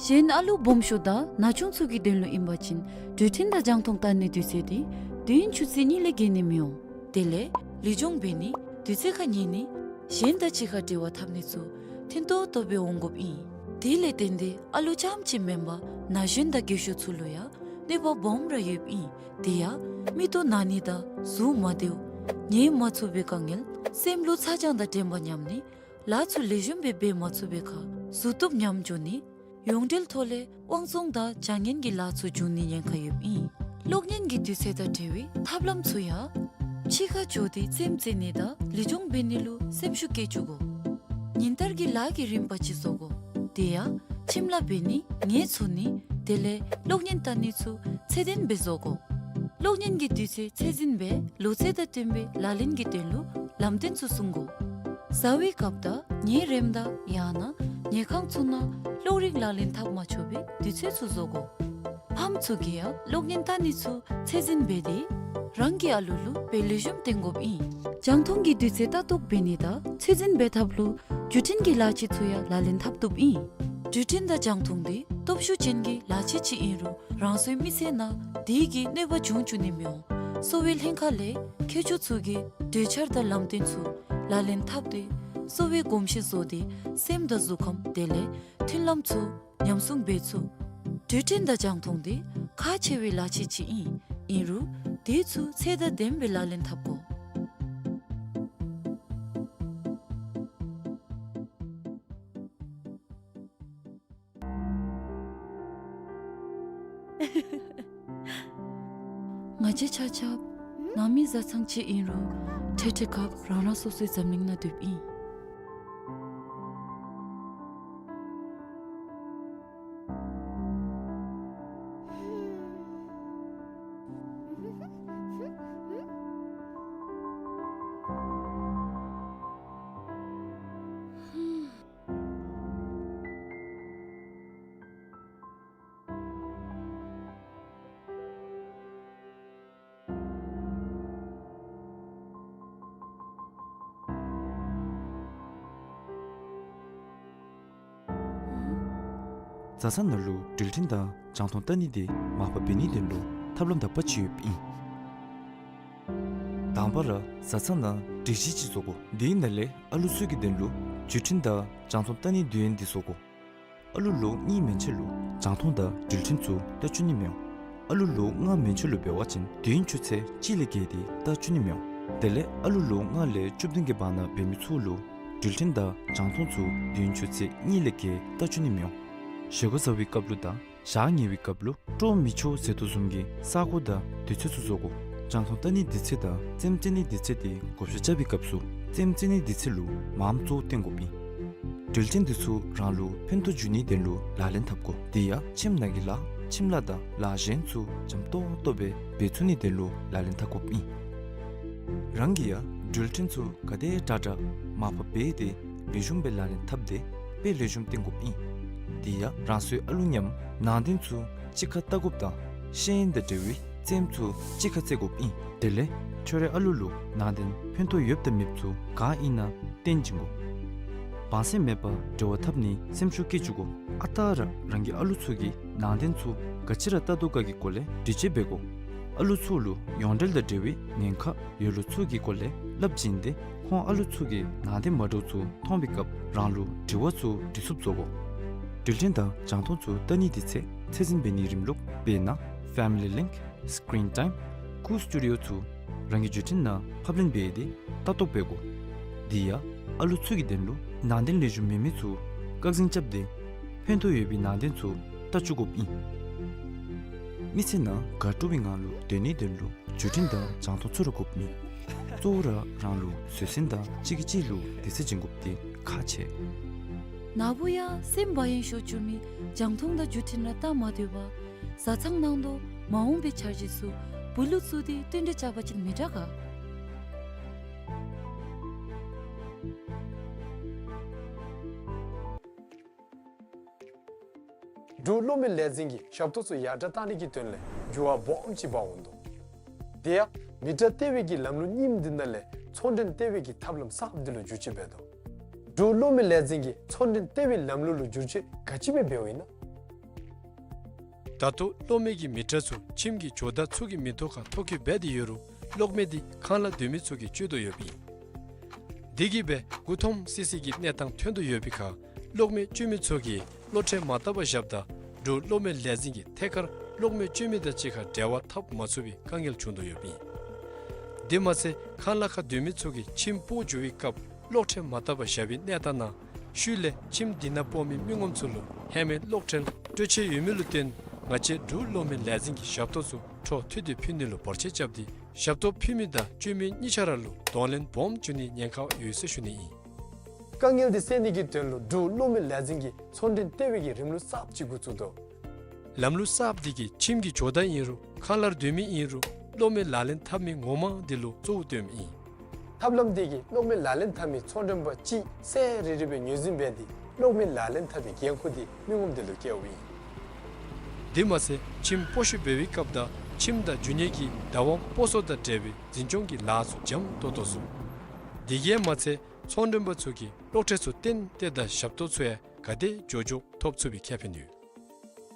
གཞན་ཨ་ལུ་སྦོམ་ཤོས་དང་ན་ཆུང་ཚུ་གི་དོན་ལུ་ཨིན་པ་ཅིན་འགྲུལ་འཕྲིན་དང་རྒྱང་མཐོང་བལྟ་ནིའི་དུས་ཚོད་འདི་བདུན་ཆུ་ཚོད་གཉིས་ལས་བརྒལ་ནི་མི་འོང་། དེ་ལས་ལུས་སྦྱོང་འབད་ནི་དུས་ཚོད་ཁར་ཉལ་ནི་གཞན་དང་གཅིག་ཁར་འབྲེལ་བ་འཐབ་ནི་ཚུ་མཐུན་ཏོག་ཏོ་སྦེ་འོང་དགོཔ་ཨིན། དེ་ལས་བརྟེན་ཏེ་ཨ་ལུ་རྐྱངམ་གཅིག་མེན་པར་ན་གཞོན་དང་རྒས་ཤོས་ཚུ་ལུ་ཡང་གནོད་པ་སྦོམ་ར་ཡོདཔ་ཨིན། དེ་ཡང་མིག་ཏོ་ན་ནི་དང་གཟུགས་མ་བདེཝ་ཉལ་མ་ཚུགས་པའི་དཀའ་ངལ་སེམས་ལུ་ཚ་གྱང་དང་དྲན་པ་ཉམས་ནི་ལཱ་ཚུ་ལེགས་ཤོམ་སྦེ་འབད་མ་ཚུགས་པའི་ཁར་གཟུགས་སྟོབས་ཉམས་འགྱོ་ནི་ཡོངས་འབྲེལ་ཐོག་ལས་དབང་བཙོང་དང་བྱ་ངན་གྱི་ལཱ་ཚུ་འབྱུང་ནིའི་ཉེན་ཁ་ཡོདཔ་ཨིན། གློག་བརྙན་གྱི་དུས་ཚོད་དང་འབྲེལ་བའི་ཐབས་ལམ་ཚུ་ཡང་ཕྱི་ཁར་འགྱོ་སྟེ་རྩེདམོ་རྩེ་ནི་དང་ལུས་སྦྱོང་འབད་ནི་ལུ་སེམས་ཤུགས་བསྐྱེད་བཅུག་དགོ། ཉིན་ལྟར་གྱི་ལཱ་གི་རིམ་པ་ཅིག་བཟོ་དགོ། དེ་ཡང་ཁྱིམ་ལཱ་འབད་ནི་ངལ་འཚོ་ནི་དེ་ལས་གློག་བརྙན་བལྟ་ནི་ཚུ་ཚད་ལྡན་སྦེ་བཟོ་དགོ། གློག་བརྙན་གྱི་དུས་ཚོད་ཚད་འཛིན་སྦེ་ལོ་ཚད་དང་བསྟུན་པའི་ལག་ལེན་གྱི་དོན་ལུ་ལམ་སྟོན་ཚུ་སྲུང་དགོ། བཟའ་བའི་སྐབས་དང་ཉལ་རནམ་དང་ཡང་ན་ཉལ་ཁང་ཚུ་ནང་གློག་རིག་ལག་ལེན་འཐབ་མ་ཆོག་པའི་དུས་ཚོད་ཚུ་བཟོ་དགོ། ཕམ་ཚུ་གིས་ཡང་གློག་བརྙན་བལྟ་ནི་ཚུ་ཚད་འཛིན་འབད་དེ་རང་གི་ཨ་ལུ་ལུ་དཔེ་ལེགས་ཤོམ་སྟོན་དགོཔ་ཨིན། རྒྱང་མཐོང་གི་དུས་ཚོད་ལྟ་རྟོག་འབད་ནི་དང་ཚད་འཛིན་འབད་ཐབས་ལུ་བརྒྱུད་འཕྲིན་གྱི་ལག་ཆས་ཚུ་ཡང་ལག་ལེན་འཐབ་བཏུབ་ཨིན། བརྒྱུད་འཕྲིན་དང་རྒྱང་མཐོང་འདི་སྟོབས་ཤུགས་ཅན་གྱི་ལག་ཆས་ཅིག་ཨིན་རུང་རང་སོའི་མི་ཚེ་ནང་དེ་གིས་གནོད་པ་འབྱུང་བཅུག་ནི་མི་འོང་། གསོ་བའི་ལྷན་ཁག་ལས་མཁས་མཆོག་ཚུ་གིས་གྲོས་འཆར་དང་ལམ་སྟོན་ཚུ་ལག་ལེན་འཐབ་སྟེ་གསོ་བའི་གོམས་གཤིས་བཟོ་སྟེ་སེམས་དང་གཟུགས་ཁམས་དེ་ལས་མཐུན་ལམ་ཚུ་ཉམས་སྲུང་འབད་ཚུགས། བརྒྱུད་འཕྲིན་དང་རྒྱང་མཐོང་འདི་ཁག་ཆེ་བའི་ལག་ཆས་ཅིག་ཨིན། ཨིན་རུང་དེ་ཚུ་ཚད་དང་ལྡནམ་སྦེ་ལག་ལེན་འཐབ་དགོ། ང་བཅས་ཆ་ཁྱབ་ནང་མི་བཟའ་ཚང་གཅིག་ཨིན་རུང་འཕྲལ་འཕྲལ་སྐབས་རང་རང་སོ་སོའི་འཛམ་གླིང་ནང་སྡོདཔ་ཨིན། བཟའ་ཚང་ནང་ལུ་འགྲུལ་འཕྲིན་དང་རྒྱང་མཐོང་བལྟ་ནི་འདི་མར་ཕབ་འབད་ནིའི་དོན་ལུ་ཐབས་ལམ་དང་པ་ཅིག་ཡོདཔ་ཨིན། དང་པ་ར་བཟའ་ཚང་ནང་སྒྲིག་གཞི་ཅིག་བཟོ་དགོ། དེའི་ནང་ལས་ཨ་ལུ་ཚུ་གི་དོན་ལུ་འགྲུལ་འཕྲིན་དང་རྒྱང་མཐོང་བལྟ་ནིའི་དུས་ཡུན་འདི་བཟོ་དགོ། ཨ་ལུ་ལོ་གཉིས་མན་ཆད་ལུ་རྒྱང་མཐོང་དང་འགྲུལ་འཕྲིན་ཚུ་བལྟ་བཅུག་ནི་མི་འོང་། ཨ་ལུ་ལོ་ལྔ་མན་ཆད་ལུ་འབད་བ་ཅིན་དུས་ཡུན་ཆུ་ཚོད་གཅིག་ལས་བརྒལ་ཏེ་བལྟ་བཅུག་ནི་མི་འོང་། དེ་ལས་ཨ་ལུ་ལོ་ལྔ་ལས་བཅུ་བདུན་གྱི་བར་ན་འབད་མི་ཚུ་ལུ་འགྲུལ་འཕྲིན་དང་རྒྱང་མཐོང་ཚུ་དུས་ཡུན་ཆུ་ཚོད་གཉིས་ལས་བརྒལ་བལྟ་བཅུག་ནི་མི་འོང་། བཞེས་སྒོ་བཟའ་བའི་སྐབས་ལུ་དང་ཞག་ཉལ་བའི་སྐབས་ལུ་སྤྲོ་མི་ཆོག་ཟེར་དོ་བཟུམ་གྱི་ས་གོ་དང་དུས་ཚོད་ཚུ་བཟོ་དགོ། རྒྱང་མཐོང་བལྟ་ནིའི་དུས་ཚོད་དང་རྩེདམོ་རྩེ་ནིའི་དུས་ཚོད་དེ་བགོ་བཤའ་རྐྱབ་པའི་སྐབས་སུ་རྩེདམོ་རྩེ་ནིའི་དུས་ཚོད་ལུ་མངམ་གཙོ་བོ་བཏོན་དགོཔ་ཨིན། འགྲུལ་འཕྲིན་འདི་ཚུ་རང་ལུ་ཕན་ཐོགས་འབྱུང་ནིའི་དོན་ལུ་ལག་ལེན་འཐབ་དགོ། དེ་ཡང་ཁྱིམ་ནང་གི་ལཱ་ཁྱིམ་ལཱ་དང་ལཱ་གཞན་ཚུ་འཇམ་ཏོང་ཏོ་སྦེ་འབད་ཚུགས་ནིའི་དོན་ལུ་ལག་ལེན་འཐབ་དགོཔ་ཨིན། རང་གིས་ཡང་འགྲུལ་འཕྲིན་ཚུ་ག་དེ་དྲག་དྲག་མར་ཕབ་འབད་དེ་ལེགས་ཤོམ་སྦེ་ལག་ལེན་འཐབ་སྟེ་དཔེ་ལེགས་ཤོམ་སྟོན་དགོཔ་ཨིན། དེ་ཡང་རང་སོའི་ཨ་ལུ་མཉམ་ནང་དོན་ཚུ་གཅིག་ཁར་བལྟ་དགོཔ་དང་ཤེས་ཡོན་དང་འབྲེལ་བའི་རྩེདམོ་ཚུ་གཅིག་ཁར་རྩེ་དགོཔ་ཨིན། དེ་ལས་ཁྱོད་རའི་ཨ་ལུ་ལུ་ནང་དོན་ཕན་ཐོགས་ཡོདཔ་དང་མེདཔ་ཚུ་ག་ཨིན་ན་སྟོན་བྱིན་དགོ། བང་སེམས་མེད་པར་འབྲེལ་བ་འཐབ་ནིའི་སེམས་ཤུགས་བསྐྱེད་བཅུག་དགོ། ཨ་རྟག་ར་རང་གི་ཨ་ལུ་ཚུ་གིས་ནང་དོན་ཚུ་ག་ཅི་ར་བལྟ་དོ་ག་གི་སྐོར་ལས་དྲི་དཔྱད་འབད་དགོ། ཨ་ལུ་ཚུ་ལུ་ཡོངས་འབྲེལ་དང་འབྲེལ་བའི་ཉེན་ཁ་ཡོད་ལུགས་ཚུ་གི་སྐོར་ལས་སླབ་བྱིན་ཏེ་ཁོང་ཨ་ལུ་ཚུ་གིས་ནང་དོན་མ་འདྲཝ་ཚུ་མཐོང་བའི་སྐབས་རང་ལུ་དྲི་བ་ཚུ་དྲི་ཚུགསཔ་བཟོ་དགོ། འགྲུལ་འཕྲིན་དང་རྒྱང་མཐོང་ཚུ་བལྟ་ནིའི་དུས་ཚོད་ཚད་འཛིན་འབད་ནིའི་རིམ་ལུགས་དཔེར་ན་Family Link, Screen Time, Cool Studio ཚུ་རང་གི་བརྒྱུད་འཕྲིན་ནང་ཕབ་ལེན་འབད་དེ་ལྟ་རྟོག་འབད་དགོ། དེ་ཡང་ཨ་ལུ་ཚུ་གི་དོན་ལུ་ནང་དོན་ལེགས་ཤོམ་མེད་མི་ཚུ་བཀག་འཛིན་རྐྱབ་སྟེ་ཕན་ཐོགས་ཡོད་པའི་ནང་དོན་ཚུ་བལྟ་བཅུག་དགོཔ་ཨིན། མི་ཚེ་ནང་དགའ་སྤྲོ་བའི་ངང་ལུ་སྡོད་ནིའི་དོན་ལུ་བརྒྱུད་འཕྲིན་དང་རྒྱང་མཐོང་ཚུ་ར་དགོཔ་མེད། གཙོ་བོ་ར་རང་ལུ་བཟོད་བསྲན་དང་གཅིག་གིས་གཅིག་ལུ་དད་ཚོར་བྱིན་དགོཔ་དེ་ཁག་ཆེ། ནཱ་བུ་ཡང་སེམས་བག་ཡངས་ཤོར་བཅུག་མི་རྒྱང་མཐོང་དང་བརྒྱུད་འཕྲིན་ར་བལྟ་མ་སྡོད་པར་བཟའ་ཚང་ནང་དུ་མ་འོངས་པའི་འཆར་གཞི་ཚུ་བུ་ལུ་བཙུགས་ཏེ་བསྟུན་གྲོས་རྐྱབ་པ་ཅིན་མི་དྲག་ག། འབྲུག་གློག་མེ་ལས་འཛིན་གྱིས་ཞབས་ཏོག་ཚུ་ཡར་དྲག་གཏང་ནི་གི་དོན་ལས་འགྱུར་བ་སྦོམ་ཅིག་འབག་འོང་དོ། དེ་ཡང་མི་ཊར་ལྟེ་བའི་གི་ལམ་ལུགས་རྙིངམ་འདི་ནང་ལས་ཚོང་འབྲེལ་ལྟེ་བའི་གི་ཐབས་ལམ་གསརཔ་འདི་ལུ་བསྒྱུར་བཅོས་འབད་དོ། འབྲུག་གློག་མེ་ལས་འཛིན་གྱིས་ཚོང་འབྲེལ་ལྟེ་བའི་ལམ་ལུགས་ལུ་བསྒྱུར་བཅོས་ག་ཅི་སྦེ་འབདཝ་ཨིན་ན། ད་ལྟོ་གློག་མེ་གི་མི་ཊར་ཚུ་ཁྱིམ་གྱི་ཇོ་བདག་ཚུ་གི་མིང་ཐོག་ཁར་ཐོ་བཀོད་འབད་དེ་ཡོད་རུང་གློག་མེ་འདི་ཁང་གླ་སྡོད་མི་ཚུ་གིས་སྤྱོད་དོ་ཡོདཔ་ཨིན། དེ་གིས་སྦེ་མགུ་འཐོམ་སི་སི་གི་གནས་སྟངས་ཐོན་དོ་ཡོད་པའི་ཁར་གློག་མེ་སྤྱོད་མི་ཚུ་གིས་གློག་ཁྲལ་མ་བཏབ་པར་བཞགཔ་ད་འབྲུག་གློག་མེ་ལས་འཛིན་གྱིས་ཐད་ཀར་གློག་མེ་སྤྱོད་མི་དང་གཅིག་ཁར་འབྲེལ་བ་འཐབ་མ་ཚུགས་པའི་དཀའ་ངལ་བྱུང་དོ་ཡོདཔ་ཨིན། དེ་མ་ཚད་ཁང་གླ་ཁར་སྡོད་མི་ཚུ་གིས་ཁྱིམ་སྤོ་འགྱོ་བའི་སྐབས་གློག་ཁྲལ་མ་བཏབ་པར་བཞག་པའི་གནས་སྟངས་ནང་ཤུལ་ལས་ཁྱིམ་དེ་ནང་སྤོ་མི་མི་ངོམ་ཚུ་ལུ་ཧེ་མའི་གློག་ཁྲལ་སྤྲོད་ཆེད་ཡོད་མི་ལུ་བརྟེན་ང་བཅས་འབྲུག་གློག་མེ་ལས་འཛིན་གྱིས་ཞབས་ཏོག་ཚུ་འཕྲོ་མཐུད་དེ་ཕུལ་ནི་ལུ་འབོར་ཆེ་རྐྱབ་སྟེ་ཞབས་ཏོག་ཕུལ་མི་དང་སྤྱོད་མི་གཉིས་ཆ་ར་ལུ་གདོང་ལེན་སྦོམ་བྱུང་ནིའི་ཉེན་ཁ་ཡོད་ཟེར་ཞུ་ནི་ཨིན། དཀའ་ངལ་འདི་སེལ་ནི་གི་དོན་ལུ་འབྲུག་གློག་མེ་ལས་འཛིན་གྱིས་ཚོང་འབྲེལ་ལྟེ་བའི་གི་རིམ་ལུགས་གསརཔ་ཅིག་འགོ་བཙུགས་དོ། ལམ་ལུགས་གསརཔ་འདི་གིས་ཁྱིམ་གྱི་ཇོ་བདག་ཨིན་རུང་ཁང་གླར་སྡོད་མི་ཨིན་རུང་གློག་མེ་ལག་ལེན་འཐབ་མི་ངོ་མ་འདི་ལུ་གཙོ་བོ་བཏོནམ་ཨིན། ཐབས་ལམ་འདི་གིས་གློག་མེ་ལག་ལེན་འཐབ་མི་ཚོང་མགྲོན་པ་གཅིག་ཚར་རེ་རེ་སྦེ་ངོས་འཛིན་འབད་དེ་གློག་མེ་ལག་ལེན་འཐབ་པའི་འགན་ཁུར་འདི་མི་ངོམ་འདི་ལུ་བཀལཝ་ཨིན། དེ་མ་ཚད་ཁྱིམ་སྤོ་བཤུད་འབད་བའི་སྐབས་དང་ཁྱིམ་དང་རྒྱུ་དངོས་ཀྱི་བདག་དབང་སྤོ་སོར་དང་འབྲེལ་བའི་འཛིན་སྐྱོང་གི་ལཱ་ཚུ་འཇམ་ཏོང་ཏོ་ཚུགས། དེ་གིས་མ་ཚད་ཚོང་མགྲོན་པ་ཚུ་གིས་གློག་ཁྲལ་ཚུ་ཏན་ཏན་དང་ཞབས་ཏོག་ཚུ་ཡང་ག་དེ་མགྱོགས་མགྱོགས་ཐོབ་ཚུགས་པའི་ཁེ་ཕན་ཡོད།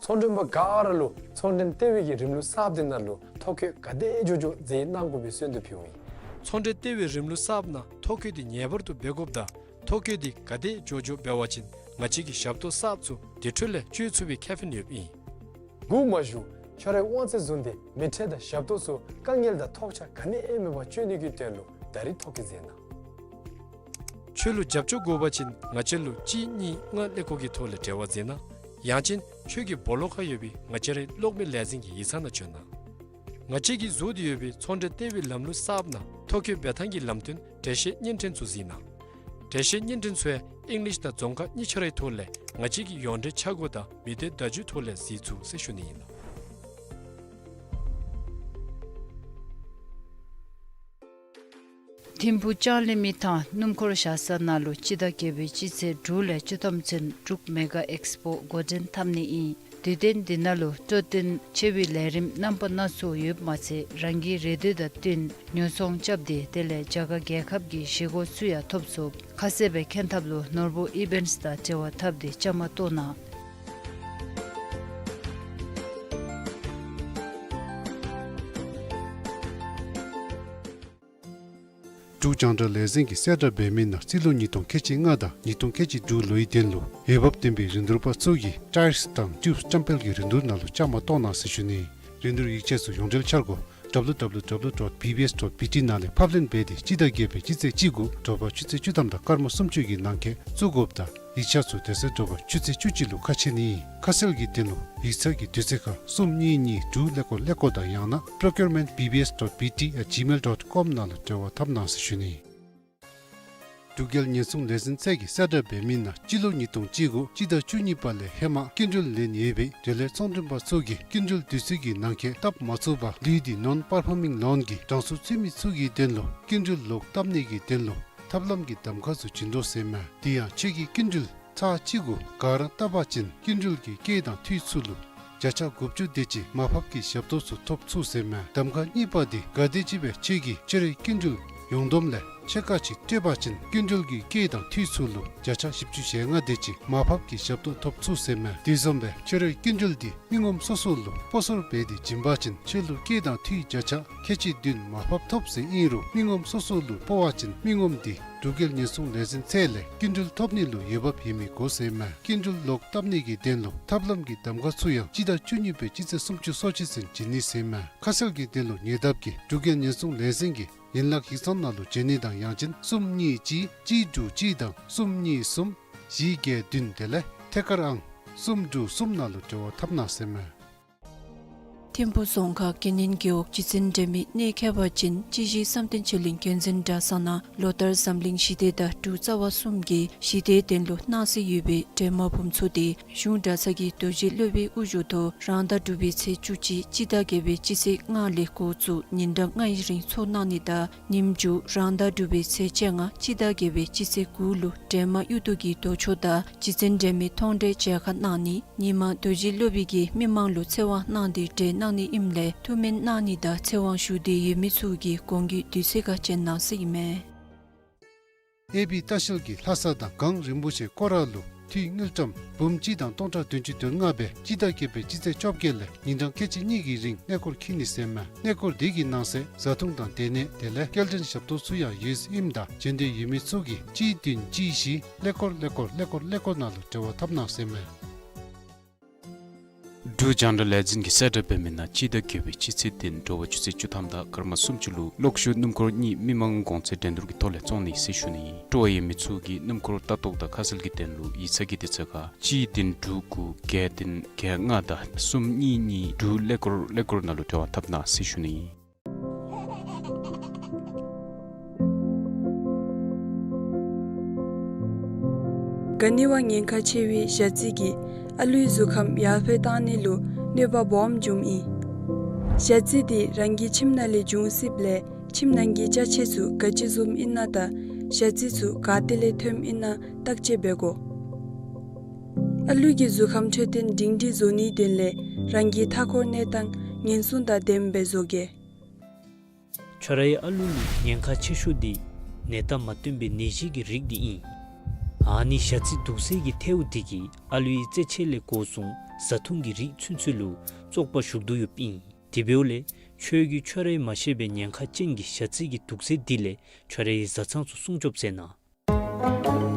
ཚོང་མགྲོན་པ་ག་ར་ལུ་ཚོང་འབྲེལ་ལྟེ་བའི་གི་རིམ་ལུགས་གསརཔ་འདི་ནང་ལུ་ཐོ་བཀོད་ག་དེ་མགྱོགས་མགྱོགས་མཛད་གནང་དགོ་པའི་གསོལ་འདེབས་ཕུལཝ་ཨིན། ཚོང་འབྲེལ་ལྟེ་བའི་རིམ་ལུགས་གསརཔ་ནང་ཐོ་བཀོད་འདི་ངེས་པར་དུ་འབད་དགོཔ་དང་ཐོ་བཀོད་འདི་ག་དེ་མགྱོགས་མགྱོགས་འབད་བ་ཅིན་ང་བཅས་ཀྱི་ཞབས་ཏོག་གསརཔ་ཚུ་དེ་འཕྲོ་ལས་སྤྱོད་ཚུགས་པའི་ཁེ་ཕན་ཡོདཔ་ཨིན། སྒུག་མ་བཞུགས། ཁྱོད་རའི་དབང་ཚད་བཟུང་སྟེ་མི་ཊར་དང་ཞབས་ཏོག་ཚུ་དཀའ་ངལ་དང་ཐོགས་ཆགས་ག་ནི་ཡང་མེད་པར་སྤྱོད་ནི་གི་དོན་ལུ་ད་རིས་ཐོ་བཀོད་མཛད་གནང་། ཁྱོད་ལུ་རྒྱབ་སྐྱོར་དགོ་པ་ཅིན་ང་བཅས་ལུ་གཅིག་གཉིས་ལྔ་ཀླད་ཀོར་གྱི་ཐོག་ལས་འབྲེལ་བ་མཛད་གནང་། ཡང་ཅིན་ཁྱོད་ཀྱི་སྦོ་ལོགས་ཁར་ཡོད་པའི་ང་བཅས་རའི་གློག་མེ་ལས་འཛིན་གྱི་ཡིག་ཚང་ནང་བྱོན་གནང་། ང་བཅས་ཀྱིས་བཟོ་སྟེ་ཡོད་པའི་ཚོང་འབྲེལ་ལྟེ་བའི་ལམ་ལུགས་གསརཔ་ནང་ཐོ་བཀོད་འབད་ཐངས་ཀྱི་ལམ་སྟོན་འགྲེལ་བཤད་བརྙན་འཕྲིན་ཚུ་གཟིགས་གནང་། འགྲེལ་བཤད་བརྙན་འཕྲིན་ཚུ་ཡང་ཨིང་ལིཤ་དང་རྫོང་ཁ་གཉིས་ཆ་རའི་ཐོག་ལས་ང་བཅས་ཀྱི་ཡོངས་འབྲེལ་འཆར་སྒོ་དང་མི་སྡེ་བརྡ་བརྒྱུད་ཐོག་ལས་གཟིགས་ཚུགས་ཟེར་ཞུ་ནི་ཨིན། ཐིམ་ཕུག་ལྕང་གླིང་མི་ཐང་སྣུམ་འཁོར་བཞག་ས་ནང་ལུ་སྤྱི་ཟླ་བརྒྱད་པའི་སྤྱི་ཚེས་དྲུག་ལས་བཅུ་ཐམ་ཚུན་འབྲུག་མེ་ག་ཨེགསི་པོ་འགོ་འདྲེན་འཐབ་ནི་ཨིན། དུས་སྟོན་འདི་ནང་ལུ་སྤྲོ་སྟོན་ཆེ་བའི་ལས་རིམ་རྣམ་པ་སྣ་ཚོགས་ཡོདཔ་མ་ཚད་རང་གི་རེ་འདོད་དང་བསྟུན་ཉོ་ཚོང་རྐྱབ་སྟེ་དེ་ལས་རྒྱ་གར་རྒྱལ་ཁབ་ཀྱི་བཞེས་སྒོ་ཚུ་ཡང་ཐོབ་ཚུགས། ཁ་གསལ་སྦེ་མཁྱེན་ཐབས་ལུ་ནོར་བུ་ཨི་བེནཊསི་དང་འབྲེལ་བ་འཐབ་སྟེ་བཅའ་མར་གཏོགས་གནང་། འབྲུག་རྒྱང་བསྒྲགས་ལས་འཛིན་གྱིས་གསལ་བསྒྲགས་འབད་མི་ནང་སྤྱི་ལོ་ཉིས་སྟོང་ཁལ་གཅིག་ལྔ་དང་ཉིས་སྟོང་ཁལ་གཅིག་དྲུག་ལོའི་དོན་ལུ་འོས་འབབ་ལྡན་པའི་རིན་བསྡུར་པ་ཚུ་གིས་ཊའིརསི་དང་ཊིའུབསི་སྐྱམ་པེལ་གྱི་རིན་བསྡུར་ནང་ལུ་བཅའ་མར་གཏོགས་གནང་ཟེར་ཞུ་ནི། རིན་བསྡུར་ཡིག་ཆ་ཚུ་ཡོངས་འབྲེལ་འཆར་སྒོ་W W W dot B B S dot B T ནང་ལས་ཕབ་ལེན་འབད་དེ་སྤྱི་ཟླ་བརྒྱད་པའི་སྤྱི་ཚེས་གཅིག་དགུ་དྲོ་པ་ཆུ་ཚོད་བཅུ་ཐམ་དང་སྐར་མ་སུམ་ཅུ་གི་ནང་འཁོད་བཙུགས་དགོཔ་དང་ཡིག་ཆ་ཚུ་དེ་ཚེ་དྲོ་པ་ཆུ་ཚོད་བཅུ་གཅིག་ལུ་ཁ་ཕྱེ་ནི། ཁ་གསལ་གྱི་དོན་ལུ་ཡིག་ཚང་གི་དུས་ཚོད་ཁར་གསུམ་གཉིས་གཉིས་དྲུག་ཀླད་ཀོར་ཀླད་ཀོར་དང་ཡང་ན་procurement B B S dot B T at gmail dot com ནང་ལུ་འབྲེལ་བ་འཐབ་གནང་ཟེར་ཞུ་ནི། འབྲུག་རྒྱལ་ཉེན་སྲུང་ལས་འཛིན་ཚད་ཀྱིས་གསལ་བསྒྲགས་འབད་མི་ནང་སྤྱི་ལོ་ཉིས་སྟོང་བཅུ་དགུ་སྤྱི་ཟླ་བཅུ་གཉིས་པ་ལས་ཧེ་མ་སྐྱིན་འགྲུལ་ལེན་ཡོད་པའི་འབྲེལ་ཡོད་ཚོང་མགྲོན་པ་ཚུ་གིས་སྐྱིན་འགྲུལ་དུས་ཚོད་ཀྱི་ནང་འཁོད་བཏབ་མ་ཚུགས་པར་ལུས་ཏེ་ནོན་པར་ཕོ་མིང་ལོན་གྱི་གྲངས་སུ་ཚུད་མི་ཚུ་གི་དོན་ལུ་སྐྱིན་འགྲུལ་ལོག་བཏབ་ནི་གི་དོན་ལུ་ཐབས་ལམ་གྱི་གདམ་ཁ་ཚུ་བྱིན་དོ་ཟེར་མས། དེ་ཡང་ཁྱོད་ཀྱི་སྐྱིན་འགྲུལ་ཚར་གཅིག་གུ་ག་ར་བཏབ་པ་ཅིན་སྐྱིན་འགྲུལ་གྱི་སྐྱེད་དང་འཐུས་ཚུ་ལུ་བརྒྱ་ཆ་དགུ་བཅུ་དེ་ཅིག་མར་ཕབ་ཀྱི་ཞབས་ཏོག་ཚུ་ཐོབ་ཚུགས་ཟེར་མས། གདམ་ཁ་གཉིས་པ་དེ་ག་དེམ་ཅིག་སྦེ་ཁྱོད་ཀྱིས་ཁྱོད་རའི་སྐྱིན་འགྲུལ་ཡོངས་བསྡོམས་ལས་ཕྱེད་ཀ་ཅིག་སྤྲོད་པ་ཅིན་སྐྱིན་འགྲུལ་གྱི་སྐྱེད་དང་འཐུས་ཚུ་ལུ་བརྒྱ་ཆ་བཞི་བཅུ་ཞེ་ལྔ་དེ་ཅིག་མར་ཕབ་ཀྱི་ཞབས་ཏོག་ཐོབ་ཚུགས་ཟེར་མས། དེ་བཟུམ་སྦེ་ཁྱོད་རའི་སྐྱིན་འགྲུལ་དེ་མི་ངོམ་སོ་སོ་ལུ་སྤོ་སོར་འབད་དེ་བྱིན་པ་ཅིན་ཁྱོད་ལུ་སྐྱེད་དང་འཐུས་བརྒྱ་ཆ་ཁལ་གཅིག་བདུན་མར་ཕབ་ཐོབ་ཟེར་ཨིན་རུང་མི་ངོམ་སོ་སོ་ལུ་སྤོ་བ་ཅིན་མི་ངོམ་དེ་འབྲུག་རྒྱལ་ཉེན་སྲུང་ལས་འཛིན་ཚད་ལས་སྐྱིན་འགྲུལ་ཐོབ་ནི་ལུ་འོས་འབབ་ཡོད་མི་དགོ་ཟེར་མས། སྐྱིན་འགྲུལ་ལོག་བཏབ་ནི་གི་དོན་ལུ་ཐབས་ལམ་གྱི་གདམ་ཁ་ཚུ་ཡང་སྤྱི་ཟླ་བཅུ་གཉིས་པའི་སྤྱི་ཚེས་སུམ་ཅུ་སོ་གཅིག་ཚུན་བྱིན་ནི་ཟེར་མས། ཁ་གསལ་གྱི་དོན་ལུ་ཉེ་འདབས་ཀྱི་འབྲུག་རྒྱལ་ཉེན་སྲུང་ལས་འཛིན་གྱི་ཡན་ལག་ཡིག་ཚང་ནང་ལུ་བྱོན་ནི་དང་ཡང་ཅིན་གསུམ་གཉིས་གཅིག་གཅིག་དྲུག་གཅིག་དང་གསུམ་གཉིས་གསུམ་བཞི་བརྒྱད་བདུན་དེ་ལས་ཐད་ཀར་ཨང་གསུམ་དྲུག་གསུམ་ནང་ལུ་འབྲེལ་བ་འཐབ་གནང་ཟེར་མས། ཐིམ་ཕུ་རྫོང་ཁག་དགེ་བསྙེན་རྒེད་འོག་སྤྱི་ཚན་འབྲེལ་མི་གནས་མཁས་པ་ཅིན་སྤྱི་གཞི་བསམ་གཏན་ཆོས་གླིང་རྒྱལ་འཛིན་གྲྭ་ཚང་ནང་ལོ་ལྟར་འཛམ་གླིང་ཞི་བདེ་དང་འབྲུག་རྩ་བ་གསུམ་གྱི་ཞི་བདེའི་དོན་ལུ་གནང་སྲོལ་ཡོད་པའི་འགྲེལ་མ་འབུམ་ཚོགས་དེ་གཞུང་གྲྭ་ཚང་གི་རྡོ་རྗེ་སློབ་དཔོན་དབུ་བཞུགས་ཐོག་རང་ཟླ་དྲུག་པའི་ཚེས་བཅུ་གཅིག་སྤྱི་ཟླ་བརྒྱད་པའི་སྤྱི་ཚེས་ལྔ་ལས་འགོ་བཙུགས་ཉིན་གྲངས་ལྔའི་རིང་ཚོགས་གནང་ནི་དང་ཉིནམ་མཇུག་རང་ཟླ་དྲུག་པའི་ཚེས་བཅོ་ལྔ་སྤྱི་ཟླ་བརྒྱད་པའི་སྤྱི་ཚེས་དགུ་ལུ་འདྲེས་མ་གཡུ་རྡོ་གི་རྡོ་ཆོས་དང་སྤྱི་ཚན་འབྲེལ་མི་མཐོང་གྲོལ་མཇལ་ཁ་གནང་ནི། ཉིན་མ་རྡོ་རྗེ་སློབ་དཔོན་གྱིས་མི་མང་ལུ་ཚེ་དབང་གནང་སྟེ་གྲོལ་གནང་ནི་ཨིནམ་ལས་ཐུགས་སྨོན་གནང་ནི་དང་ཚེ་དབང་ཞུ་འདོད་ཡོད་མི་ཚུ་གིས་གོང་གི་དུས་ཚོད་ཁར་བྱོན་གནང་ཟེར་ཨིན་མས། ཨེ་བི་ལྟ་བཤལ་གྱིས་ལྷ་ས་དང་གངས་རིན་པོ་ཆེ་སྐོར་ར་ལུ་འཐུས་དངུལ་ཀྲམ་འབུམ་གཅིག་དང་སྟོང་ཕྲག་བདུན་ཅུ་དོན་ལྔ་སྦེ་སྤྱི་ཟླ་བརྒྱད་པའི་སྤྱི་ཚེས་བཅོ་བརྒྱད་ལས་ཉིན་གྲངས་ཁལ་གཅིག་གཉིས་ཀྱི་རིང་གནས་སྐོར་འཁྱིད་ནི་ཟེར་མས། གནས་སྐོར་དེ་གི་ནང་གསེས་བཟའ་འཐུང་དང་སྡོད་གནས་དེ་ལས་སྐྱེལ་འདྲེན་ཞབས་ཏོག་ཚུ་ཡང་ཡོད་ཟེར་ཨིནམ་ད་བྱོན་འདོད་ཡོད་མི་ཚུ་གིས་གཅིག་བདུན་གཅིག་བཞི་ཀླད་ཀོར་ཀླད་ཀོར་ཀླད་ཀོར་ཀླད་ཀོར་ནང་ལུ་འབྲེལ་བ་འཐབ་གནང་ཟེར་མས། འབྲུག་རྒྱང་བསྒྲགས་ལས་འཛིན་གྱིས་གསལ་བསྒྲགས་འབད་མི་ནང་སྤྱི་ཟླ་བརྒྱད་པའི་སྤྱི་ཚེས་བདུན་དྲོ་པ་ཆུ་ཚོད་བཅུ་ཐམ་དང་སྐར་མ་སུམ་ཅུ་ལུ་གློག་ཤུགས་སྣུམ་འཁོར་གཉིས་མི་མང་གོང་ཚད་འགྲན་བསྡུར་གྱི་ཐོག་ལས་བཙོང་ནི་ཟེར་ཞུ་ནི། སྤྲོ་བ་ཡོད་མི་ཚུ་གིས་སྣུམ་འཁོར་ལྟ་རྟོག་དང་ཁ་གསལ་གྱི་དོན་ལུ་ཡིག་ཚང་གི་དུས་ཚོད་ཁར་གཅིག་བདུན་དྲུག་དགུ་བརྒྱད་བདུན་བརྒྱད་ལྔ་དང་གསུམ་གཉིས་གཉིས་དྲུག་ཀླད་ཀོར་ཀླད་ཀོར་ནང་ལུ་འབྲེལ་བ་འཐབ་གནང་ཟེར་ཞུ་ནི། ག་ནི་བ་ཉེན་ཁ་ཆེ་བའི་ཞ་རྩི་གིས་ཨ་ལུའི་གཟུགས་ཁམས་ཡར་འཕེལ་བཏང་ནི་ལུ་གནོད་པ་སྦོམ་འབྱུངམ་ཨིན། ཞ་རྩི་དེ་རང་གི་ཁྱིམ་ནང་ལས་འབྱུང་སྲིདཔ་ལས་ཁྱིམ་ནང་གི་ཅ་ཆས་ཚུ་ག་ཅི་བཟུམ་ཨིན་ན་དང་ཞ་རྩི་ཚུ་ག་ཏེ་ལས་ཐོནམ་ཨིན་ན་བརྟག་དཔྱད་འབད་དགོ། ཨ་ལུ་གི་གཟུགས་ཁམས་འཕྲོད་བསྟེན་སྒྲིང་སྒྲིང་བཟོ་ནིའི་དོན་ལས་རང་གི་མཐའ་འཁོར་གནས་སྟངས་ཉེན་སྲུང་དང་ལྡནམ་སྦེ་བཟོ་གེ། ཁྱོད་རའི་ཨ་ལུ་ལུ་ཉེན་ཁ་ཆེ་ཤོས་དེ་ནད་རྟགས་མ་སྟོན་པའི་ནད་གཞི་གི་རིགས་དེ་ཨིན། ཨ་ནི་ཞ་རྩི་དུག་སེལ་གྱི་ཐལཝ་དེ་གིས་ཨ་ལུའི་རྩེད་ཆས་ལས་འགོ་བཟུང་བཟའ་འཐུང་གི་རིགས་ཚུན་ཚོད་ལུ་བཙོག་པ་ཞུགས་དོ་ཡོདཔ་ཨིན། དེ་འབདཝ་ལས་ཁྱོད་ཀྱིས་ཁྱོད་རའི་མ་ཤེས་པའི་ཉེན་ཁ་ཅན་གྱི་ཞ་རྩི་གི་དུག་སེལ་དེ་ལས་ཁྱོད་རའི་བཟའ་ཚང་ཚུ་སྲུང་སྐྱོབ་མཛད་གནང་།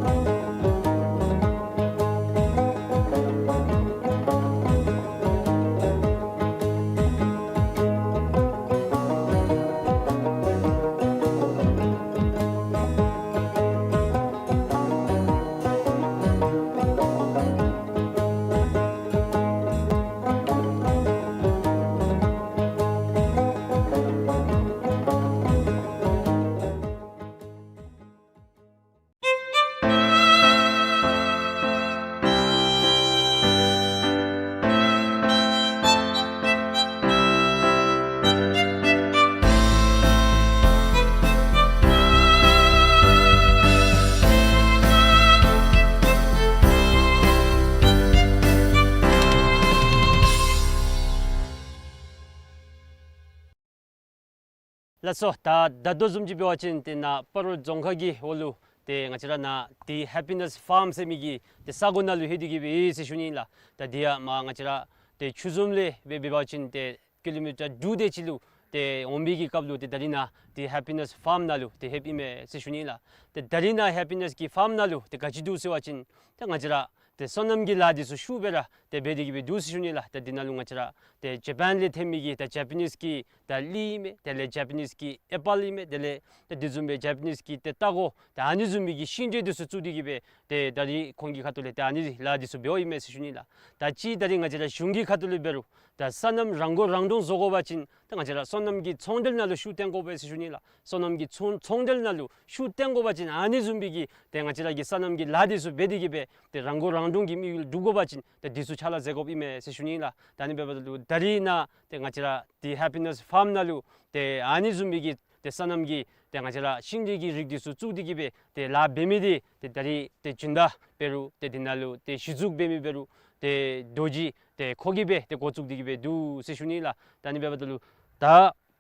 ལགས་སོ། ད་ད་ལྟོ་བཟུམ་ཅིག་འབད་བ་ཅིན་ཏེ་ནཱ་སྤ་རོ་རྫོང་ཁག་གི་འོག་ལུ་ཏེ་ང་བཅས་ར་ནཱ་ཏེ་ཧེ་པི་ནེསི་ཕཱརམ་ཟེར་མི་གི་ཏེ་ས་གོ་ནང་ལུ་ལྷོད་དེ་གི་སྦེ་ཡོད་ཟེར་ཞུ་ནི་ལགས། ད་དེ་ཡང་མར་ང་བཅས་ར་ཏེ་ཆུ་འཛོམས་ལས་སྦེ་འབད་བ་ཅིན་ཏེ་ཀི་ལོ་མི་ཊར་དྲུག་དེ་ཅིག་ལུ་ ཏེ་འོང་བའི་གི་སྐབས་ལུ་ཏེ་ད་རིས་ནཱ་ཏེ་ཧེ་པི་ནེསི་ཕཱརམ་ནང་ལུ་ཏེ་ལྷོདཔ་ཨིན་མས་ཟེར་ཞུ་ནི་ལགས། ཏེ་ད་རིས་ནཱ་ཧེ་པི་ནེསི་གི་ཕཱརམ་ནང་ལུ་ཏེ་ག་ཅི་འདུག་ཟེར་བ་ཅིན་ཏེ་ང་བཅས་ར་ཏེ་སོ་ནམ་གྱི་ལཱ་འདི་ཚུ་ཤུགས་སྦེ་ར་ཏེ་འབད་དེ་གི་སྦེ་འདུག་ཟེར་ཞུ་ནི་ལགས། ཏེ་འདི་ནང་ལུ་ང་བཅས་ར་ཏེ་ཇ་པཱན་ལས་ཐོན་མི་གི་ད་ཇ་པ་ནིསི་གི་ད་གླི་ཨིན་མས། དེ་ལས་ཇ་པ་ནིསི་གི་ཨེ་པཱལ་ཨིན་མས། དེ་ལས་ཏེ་དེ་བཟུམ་སྦེ་ཇ་པ་ནིསི་གི་ཏེ་རྟ་མགོ་ད་ཨ་ནི་བཟུམ་མའི་གི་ཤིང་འབྲས་འདི་ཚུ་བཙུགས་ཏེ་གི་སྦེ་ཏེ་ད་རིས་ཁོང་གི་ཁ་ཐུག་ལས་ཏེ་ཨ་ནི་ལཱ་འདི་ཚུ་འབདཝ་ཨིན་མས་ཟེར་ཞུ་ནི་ལགས། ད་ཅི་ད་རིས་ང་བཅས་ར་གཞུང་གི་ཁ་ཐུག་ལས་འབད་རུང་ད་སོ་ནམ་རང་མགོ་རང་འདྲོངས་བཟོ་དགོ་པ་ཅིན་ད་ང་བཅས་ར་སོ་ནམ་གྱི་ཚོང་འབྲེལ་ནང་ལུ་ཤུགས་བཏོན་དགོ་པས་ཟེར་ཞུ་ནི་ལགས། སོ་ནམ་གྱི་ཚོང་ཚོང་འབྲེལ་ནང་ལུ་ཤུགས་བཏོན་དགོ་པ་ཅིན་ཨ་ནི་བཟུམ་སྦེ་གི་ཏེ་ང་བཅས་ར་གི་སོ་ནམ་གྱི་ལཱ་འདི་ཚུ་འབད་དེ་གི་སྦེ་ཏེ་རང་མགོ་རང་འདྲོངས་ཀྱི་དམིགས་ཡུལ་འགྲུབ་དགོ་པ་ཅིན་ཏེ་འདི་ཚུ་ཕྱག་ལཱ་མཛད་དགོཔ་ཨིན་མས་ཟེར་ཞུ་ནི་ལགས། ད་ཨ་ནི་འབདཝ་ད་ལུ་ད་རིས་ནཱ་ཏེ་ང་བཅས་ར་ཏེ་ཧེ་པི་ནེསི་ཕཱརམ་ནང་ལུ་ཏེ་ཨ་ནི་བཟུམ་སྦེ་གི་ཏེ་སོ་ནམ་གྱི་ཏེ་ང་བཅས་ར་ཤིང་འབྲས་ཀྱི་རིགས་འདི་ཚུ་བཙུགས་ཏེ་གི་སྦེ་ཏེ་ལཱ་འབད་མི་འདི་ཏེ་ད་རིས་ཏེ་སྦྱིན་བདག་འབད་རུང་ཏེ་འདི་ནང་ལུ་ཏེ་གཞི་བཙུགས་འབད་མི་འབད་རུང་ཏེ་རྡོ་རྗེ་ཏེ་ཁོ་གིས་སྦེ་ཏེ་འགོ་བཙུགས་ཏེ་གི་སྦེ་འདུག་ཟེར་ཞུ་ནི་ལགས། ད་ཨ་ནི་འབདཝ་ད་ལུ་ད་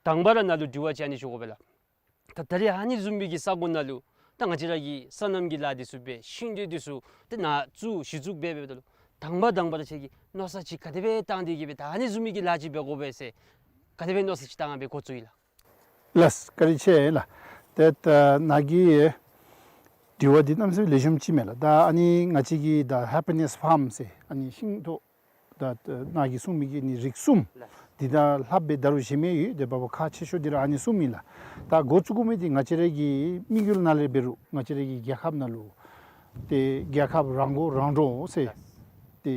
དང་པ་ར་ནཱ་ལུ་དྲི་བ་ཅིག་ཨ་ནི་ཞུ་དགོ་པས་ལགས། ད་ད་རིས་ཨ་ནི་བཟུམ་མའི་གི་ས་གོ་ནང་ལུ་ད་ང་བཅས་ར་གིས་སོ་ནམ་གྱི་ལཱ་འདི་ཚུ་འབད་ཤིང་འབྲས་འདི་ཚུ་ཏེ་ནཱ་བཙུགས་གཞི་བཙུགས་འབད་འབདཝ་ད་ལུ་དང་པ་དང་པ་ར་ཁྱོད་ཀྱིས་མནོ་བསམ་ཅིག་ག་དེ་སྦེ་བཏང་སྟེ་གི་སྦེ་ད་ཨ་ནི་བཟུམ་མའི་གི་ལཱ་ཅིག་འབད་དགོ་པས་ཟེར་ག་དེ་སྦེ་མནོ་བསམ་ཅིག་བཏང་སྦེ་འགོ་བཙུགས་ཡི་ལགས། ལགས་བཀའ་དྲིན་ཆེ་ལགས། ཏེ་ད་ནཱ་གི་དྲི་བ་འདི་གནམ་མེད་ས་མེད་ལེགས་ཤོམ་ཅིག་མས་ལགས། ད་ཨ་ནི་ང་བཅས་ཀྱི་ད་ཧེ་པི་ནེསི་ཕཱརམ་ཟེར་ཨ་ནི་ཤིང་ཏོག་ད་ནཱ་གིས་གསུངས་མི་གི་ནི་རིགས་གསུམ་འདི་དང་ལྷག་སྦེ་ད་རུང་གཞན་མི་ཡོད། ཏེ་འབདཝ་ཁག་ཆེ་ཤོས་འདི་ར་ཨ་ནི་གསུམ་ཨིན་ལགས། ད་འགོ་བཙུགས་དགོ་མི་འདི་ང་བཅས་ར་གི་དམིགས་ཡུལ་ནང་ལས་འབད་རུང་ང་བཅས་ར་གི་རྒྱལ་ཁབ་ནང་ལུ་ཏེ་རྒྱལ་ཁབ་རང་མགོ་རང་འདྲོངས་ཟེར་ཏེ་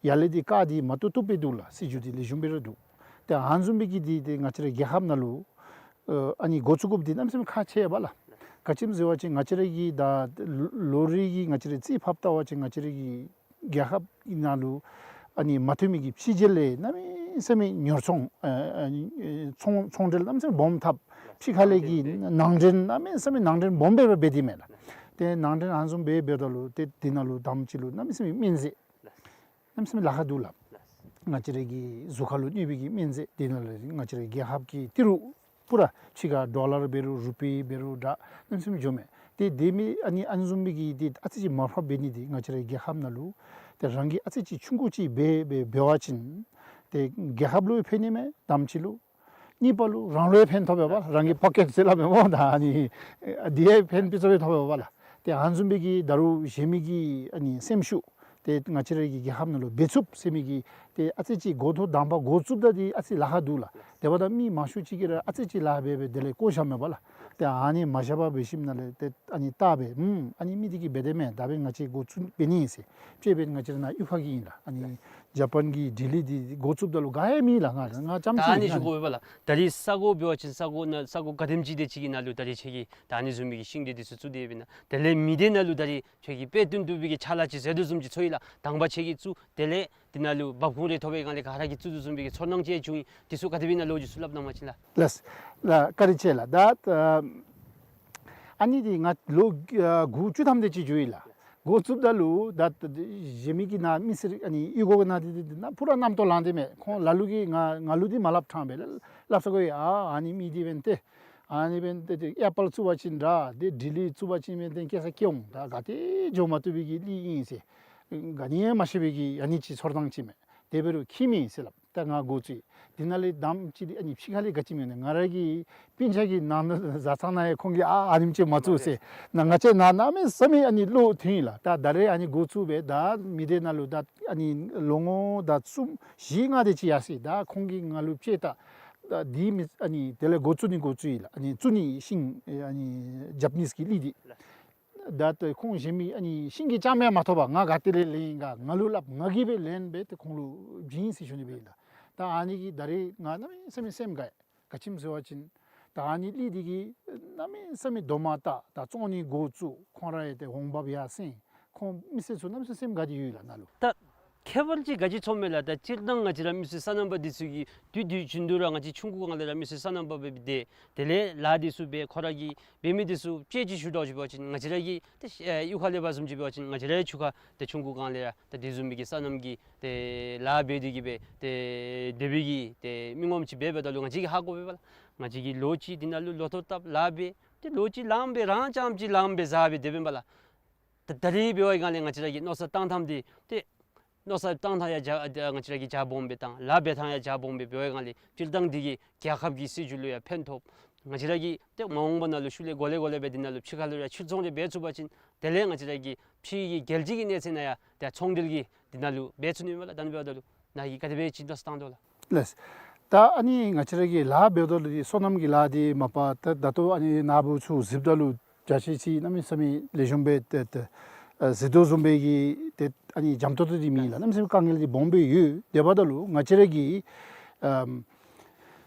ཡར་ལས་འདི་བཀག་སྟེ་མ་བཏུབ་བཏུབ་སྦེ་འདུག་ལགས། སྲིད་བྱུས་འདི་ལེགས་ཤོམ་སྦེ་ར་འདུག། ཏེ་ཨ་ནི་བཟུམ་སྦེ་གི་འདི་ཏེ་ང་བཅས་ར་རྒྱལ་ཁབ་ནང་ལུ་ཨ་ནི་འགོ་བཙུགས་དགོཔ་འདི་གནམ་མེད་ས་མེད་ཁག་ཆེ་བས་ལགས། ག་ཅི་སྨོ་ཟེར་བ་ཅིན་ང་བཅས་ར་གི་ད་ལོ་རེ་གི་ང་བཅས་ར་རྩིས་ཕབ་བལྟ་བ་ཅིན་ང་བཅས་ར་གི་རྒྱལ་ཁབ་ནང་ལུ་ཨ་ནི་མ་ཐོན་མི་གི་ཕྱི་རྒྱལ་ལས་གནམ་མེད་ས་མེད་ཉོ་ཚོང་ཨ་ཨ་ནི་ཚོང་ཚོང་འབྲེལ་གནམ་མེད་ས་མེད་སྦོམ་འཐབ། ཕྱི་ཁ་ལས་ཀྱི་ནང་འདྲེན་གནམ་མེད་ས་མེད་ནང་འདྲེན་སྦོམ་སྦེ་འབད་དེ་མས་ལགས། ཏེ་ནང་འདྲེན་ཨ་ནི་བཟུམ་སྦེ་འབདཝ་ད་ལུ་ཏེ་འདི་ནང་ལུ་དང་པ་ཅིག་ལུ་གནམ་མེད་ས་མེད་སྨན་རྫས་གནམ་མེད་ས་མེད་ལཱ་ཁག་འདུག་ལགས། ང་བཅས་ར་གི་གཟུགས་ཁར་ལུ་གནོད་པའི་གི་སྨན་རྫས་འདི་ནང་ལས་ང་བཅས་ར་རྒྱལ་ཁབ་ཀྱི་ཏི་རུ་པུ་ར་ཕྱི་ཁར་ཌོ་ལར་འབད་རུང་རུ་པི་འབད་རུང་ད་གནམ་མེད་ས་མེད་འགྱོཝ་མས། ཏེ་དེ་མི་ཨ་ནི་ཨ་ནི་བཟུམ་མའི་གི་འདི་ཨ་ཙི་ཅིག་མར་ཕབ་འབད་ནི་འདི་ང་བཅས་ར་རྒྱལ་ཁབ་ནང་ལུ་ཏེ་རང་གིས་ཨ་ཙི་ཅིག་ཆུང་ཀུ་ཅིག་འབད་འབད་འབད་བ་ཅིན་ཏེ་རྒྱལ་ཁབ་ལུ་ཕན་ནི་མས། དང་པ་ཅིག་ལུ། གཉིས་པ་ལུ་རང་ལུ་ཡང་ཕན་ཐོགས་པས་པ་ལགས། རང་གི་པོ་ཀེཊ་ཟེར་སླབ་མས་སྨོ། ད་ཨ་ནི་འདི་ཡང་ཕན་པི་ཚུ་ཡང་ཐོགས་པས་པ་ལགས། ཏེ་ཨ་ནི་བཟུམ་སྦེ་གི་ད་རུང་གཞན་མི་གི་ཨ་ནི་སེམས་ཤུགས་ཏེ་ང་བཅས་ར་གི་རྒྱལ་ཁབ་ནང་ལུ་འབད་ཚུགསཔ་ཟེར་མི་གི་ཏེ་ཨ་ཙི་ཅིག་འགོ་ཐོག་དང་པ་འགོ་བཙུགསཔ་ད་འདི་ཨ་ཙི་ལཱ་ཁག་འདུག་ལགས། དེ་འབདཝ་ད་མི་མང་ཤོས་ཅིག་གིས་ར་ཨ་ཙི་ཅིག་ལཱ་འབད་འབད་དེ་ལས་བཀོ་བཞགཔ་མས་པ་ལགས། ཏེ་ཨ་ནི་མ་བཞག་པར་འབད་ཞིནམ་ལས་ཏེ་ཨ་ནི་བལྟ་སྦེ་ཨུམ་ཨ་ནི་མི་འདི་གིས་འབད་དེ་མས། ད་འབདན་ང་བཅས་འགོ་བཙུགས་འབད་ནི་ཨིན་ཟེར་དཔྱེ་འབད་ང་བཅས་ར་ནཱ་གཡུས་ཁ་གི་ཨིན་ལགས། ཨ་ནི་ཇ་པཱན་གྱི་ཌི་ལི་འདི་འགོ་བཙུགསཔ་ད་ལུ་ག་ཡང་མེད་ལགས། ང་ང་རྐྱངམ་ཅིག་ཨིན། ད་ཨ་ནི་ཞུ་དགོ་པས་ལགས། ད་རིས་ས་གོ་འབད་བ་ཅིན་ས་གོ་ནང་ས་གོ་ག་དེམ་ཅིག་དེ་ཅིག་གི་ནང་ལུ་ད་རིས་ཁྱོད་ཀྱིས་ད་ཨ་ནི་བཟུམ་མའི་གི་ཤིང་འབྲས་འདི་ཚུ་བཙུགས་ཏེ་འབད་ན་དེ་ལས་མི་སྡེ་ནང་ལུ་ད་རིས་ཁྱོད་ཀྱིས་དཔེ་སྟོན་བཏུབ་པའི་གི་ཕྱག་ལཱ་ཅིག་མཛད་དོ་བཟུམ་ཅིག་ཚོར་ཡི་ལགས། དང་པ་ཁྱོད་ཀྱིས་བཙུགས། དེ་ལས་འདི་ནང་ལུ་འབབ་ཁུངས་རེ་ཐོབ་པའི་སྒང་ལས་ག་ར་གིས་བཙུགས་དོ་བཟུམ་སྦེ་གི་ཚོར་སྣང་ཅིག་བྱུང་ཡི། འདི་ཚུ་ག་དེ་སྦེ་ཨིན་ན་ལོ་རྒྱུས་ཚུ་སླབ་གནང་པ་ཅིན་ལགས། ལགས་ལགས། བཀའ་དྲིན་ཆེ་ལགས། ད་ཨ་ནི་འདི་ང་ལོ་ཨ་དགུ་བཅུ་ཐམ་དེ་ཅིག་འགྱོ་ཡི་ལགས། འགོ་བཙུགསཔ་ད་ལུ་ད་གཞན་མི་གི་ནཱ་མི་སེར་ཨ་ནི་གཡུས་སྒོ་གི་ནང་འདི་འདི་ནཱ་པུ་ར་རྣམ་རྟོག་ལངས་ཏེ་མས། ཁོང་ལ་ལུ་གིས་ང་ང་ལུ་འདི་མ་སླབ་ཐངས་སྦེ་ལགས། སླབ་ས་གོ་ཡི། ཨ་ཨ་ནི་མི་འདི་འབདན་ཏེ་ཨ་ནི་འབདན་ཏེ་ཏེ་ཨེ་པཱལ་བཙུགས་པ་ཅིན་འདྲ་ཏེ་ཌི་ལི་བཙུགས་པ་ཅིན་འབདན་ཏེ་སྐྱེ་ས་སྐྱེ་འོང་། ད་ག་ཏེ་འགྱོ་མ་བཏུབ་པའི་གི་གླི་ཨིན་ཟེར་ག་ནི་ཡང་མ་ཤེས་པའི་གི་ཨ་ནི་ཅིག་ཚོར་སྣང་ཅིག་མས། དེ་འབད་རུང་ཁྱད་མེད་ཟེར་སླབ། ད་ང་འགོ་བཙུགས་ཡི། དེ་ནང་ལས་དང་པ་ཅིག་འདི་ཨ་ནི་ཕྱི་ཁ་ལས་ག་ཅི་སྨོ་ནི་ང་ར་གི་སྤུན་ཆ་གི་ནང་ན་བཟའ་ཚང་ནང་ཡང་ཁོང་གིས་ཨ་ཨ་ནེམ་ཅིག་མ་བཙུགས་ཟེར། ན་ང་བཅས་ནཱ་གནམ་མེད་ས་མེད་ཨ་ནི་བློ་ཐོན་ཡི་ལགས། ད་ད་རེས་ཨ་ནི་འགོ་བཙུགས་སྦེ་ད་མི་སྡེ་ནང་ལུ་ད་ཨ་ནི་ལོ་ངོ་ད་གསུམ་བཞི་ལྔ་དེ་ཅིག་ཡར་སོ་ཡི། ད་ཁོང་གིས་ང་ལུ་དཔྱེ་ད་ད་འདི་མི་ཨ་ནི་དེ་ལས་འགོ་བཙུགས་ནི་འགོ་བཙུགས་ཡི་ལགས། ཨ་ནི་བཙུགས་ནི་ཤིང་ཨ་ནི་ཇ་པ་ནིས་ཀྱི་གླི་འདི། ད་ད་ཁོང་གཞན་མི་ཨ་ནི་ཤིང་གི་རྐྱངམ་ཡང་མ་ཐོབ་པར་ང་ག་ཏེ་ལས་ལེན་ཡི་ག་ང་ལུ་སླབ། ང་གིས་སྦེ་ལེན་སྦེ་ཏེ་ཁོང་ལུ་བྱིན་ཟེར་ཞུ་ནི་སྦེ་ཨིན་ལགས། ད་ཨ་ནི་གིས་ད་རེས་ང་གནམ་མེད་ས་མེད་སེམས་དགའ་ཡི། ག་ཅི་སྨོ་ཟེར་བ་ཅིན་ད་ཨ་ནི་གླི་འདི་གིས་གནམ་མེད་ས་མེད་དོ་མ་བཏགས། ད་བཙོང་ནི་འགོ་བཙུགས། ཁོང་ར་ཡང་ཏེ་འོང་འབབ་ཡར་སེང་། ཁོང་མི་སེར་ཚུ་གནམ་མེད་ས་མེད་སེམས་དགའ་སྟེ་ཡོད་ལགས་ནཱ་ལུ། ད་ཁྱད་པར་ཅིག་ག་ཅི་ཚོརཝ་མས་ལགས། ད་སྤྱིར་བཏང་ང་བཅས་ར་མི་སེར་སོ་ནམ་པ་འདི་ཚུ་གིས་དུས་དུས་རྒྱུན་དུ་ར་ང་བཅས་ཆུང་ཀུ་སྒང་ལས་ར་མི་སེར་སོ་ནམ་པ་སྦེ་སྡོད། དེ་ལས་ལཱ་འདི་ཚུ་འབད། ཁོང་ར་གིས་འབད་མི་འདི་ཚུ་དཔྱེ་ཅིག་ཞུ་དོ་ཅིག་འབད་བ་ཅིན་ང་བཅས་ར་གི་ཏེ་ཨེ་གཡུས་ཁ་ལས་འབད་བཟུམ་ཅིག་འབད་བ་ཅིན་ང་བཅས་ར་ཡང་ཆུང་ཁ་ཏེ་ཆུང་ཀུ་སྒང་ལས་ར་ད་དེ་བཟུམ་མའི་གི་སོ་ནམ་གྱི་ཏེ་ལཱ་འབད་དེ་གི་སྦེ་ཏེ་སྡོད་པའི་གི་ཏེ་མི་ངོམ་ཅིག་འབད་འབདཝ་ད་ལུ་ང་བཅས་ཀྱིས་ཧ་གོ་བས་པ་ལགས། ང་བཅས་ཀྱིས་ལོ་གཅིག་འདི་ནང་ལུ་ལོ་ཐོག་བཏབ་ལཱ་འབད། ཏེ་ལོ་གཅིག་ལངམ་སྦེ་རང་རྐྱངམ་ཅིག་ལངམ་སྦེ་བཟའ་སྦེ་སྡོདཔ་ཨིན་པ་ལགས། ད་ད་རེས་འབད་བའི་སྒང་ལས་ང་བཅས་ར་གིས་མནོ་བསམ་བཏང་ཐངས་འདི་ཏེ་ མནོ་བསམ་བཏང་ཐངས་ཡང་རྒྱ་ང་བཅས་ར་གིས་རྒྱ་སྦོམ་སྦེ་བཏང་། ལཱ་འབད་ཐངས་ཡང་རྒྱ་སྦོམ་སྦེ་འབད་བའི་སྒང་ལས་སྤྱིར་བཏང་འདི་གིས་རྒྱལ་ཁབ་ཀྱི་སྲིད་བྱུས་ལུ་ཡང་ཕན་ཐོགས། ང་བཅས་ར་གིས་ཏེ་མ་འོངས་པ་ནང་ལུ་ཤུལ་ལས་འགོ་ལས་འགོ་ལས་སྦེ་འདི་ནང་ལུ་ཕྱི་ཁ་ལུ་ཡང་ཕྱིར་ཚོང་རེ་འབད་ཚུགས་པ་ཅིན་དེ་ལས་ང་བཅས་ར་གི་ཕྱི་གི་རྒྱལ་སྤྱི་གི་གནས་ཚད་ནང་ཡང་ཏེ་ཚོང་འབྲེལ་གྱི་འདི་ནང་ལུ་འབད་ཚུགས་ནི་མས་ལགས། ད་ནི་འབདཝ་ད་ལུ་ནཱ་གིས་ག་དེ་སྦེ་ཅིག་མནོ་བསམ་བཏང་དོ་ལགས། ལགས། ད་ཨ་ནི་ང་བཅས་ར་གིས་ལཱ་འབདཝ་ད་ལུ་འདི་སོ་ནམ་གྱི་ལཱ་འདི་མ་པ་ད་ད་ལྟོ་ཨ་ནི་ནཱ་བུ་ཚུ་གཟིགསཔ་ད་ལུ་རྒྱ་ཆེ་ཅིག་གནམ་མེད་ས་མེད་ལེགས་ཤོམ་སྦེ་ཏེ་ཏེ་ཨ་གཟིགས་དོ་བཟུམ་སྦེ་གི་ཏེ་ཨ་ནི་འཇམ་ཏོང་ཏོ་འདི་མེད་ལགས། གནམ་མེད་ས་མེད་དཀའ་ངལ་འདི་སྦོམ་སྦེ་ཡོད། དེ་འབདཝ་ད་ལུ་ང་བཅས་ར་གིས་ཨམ་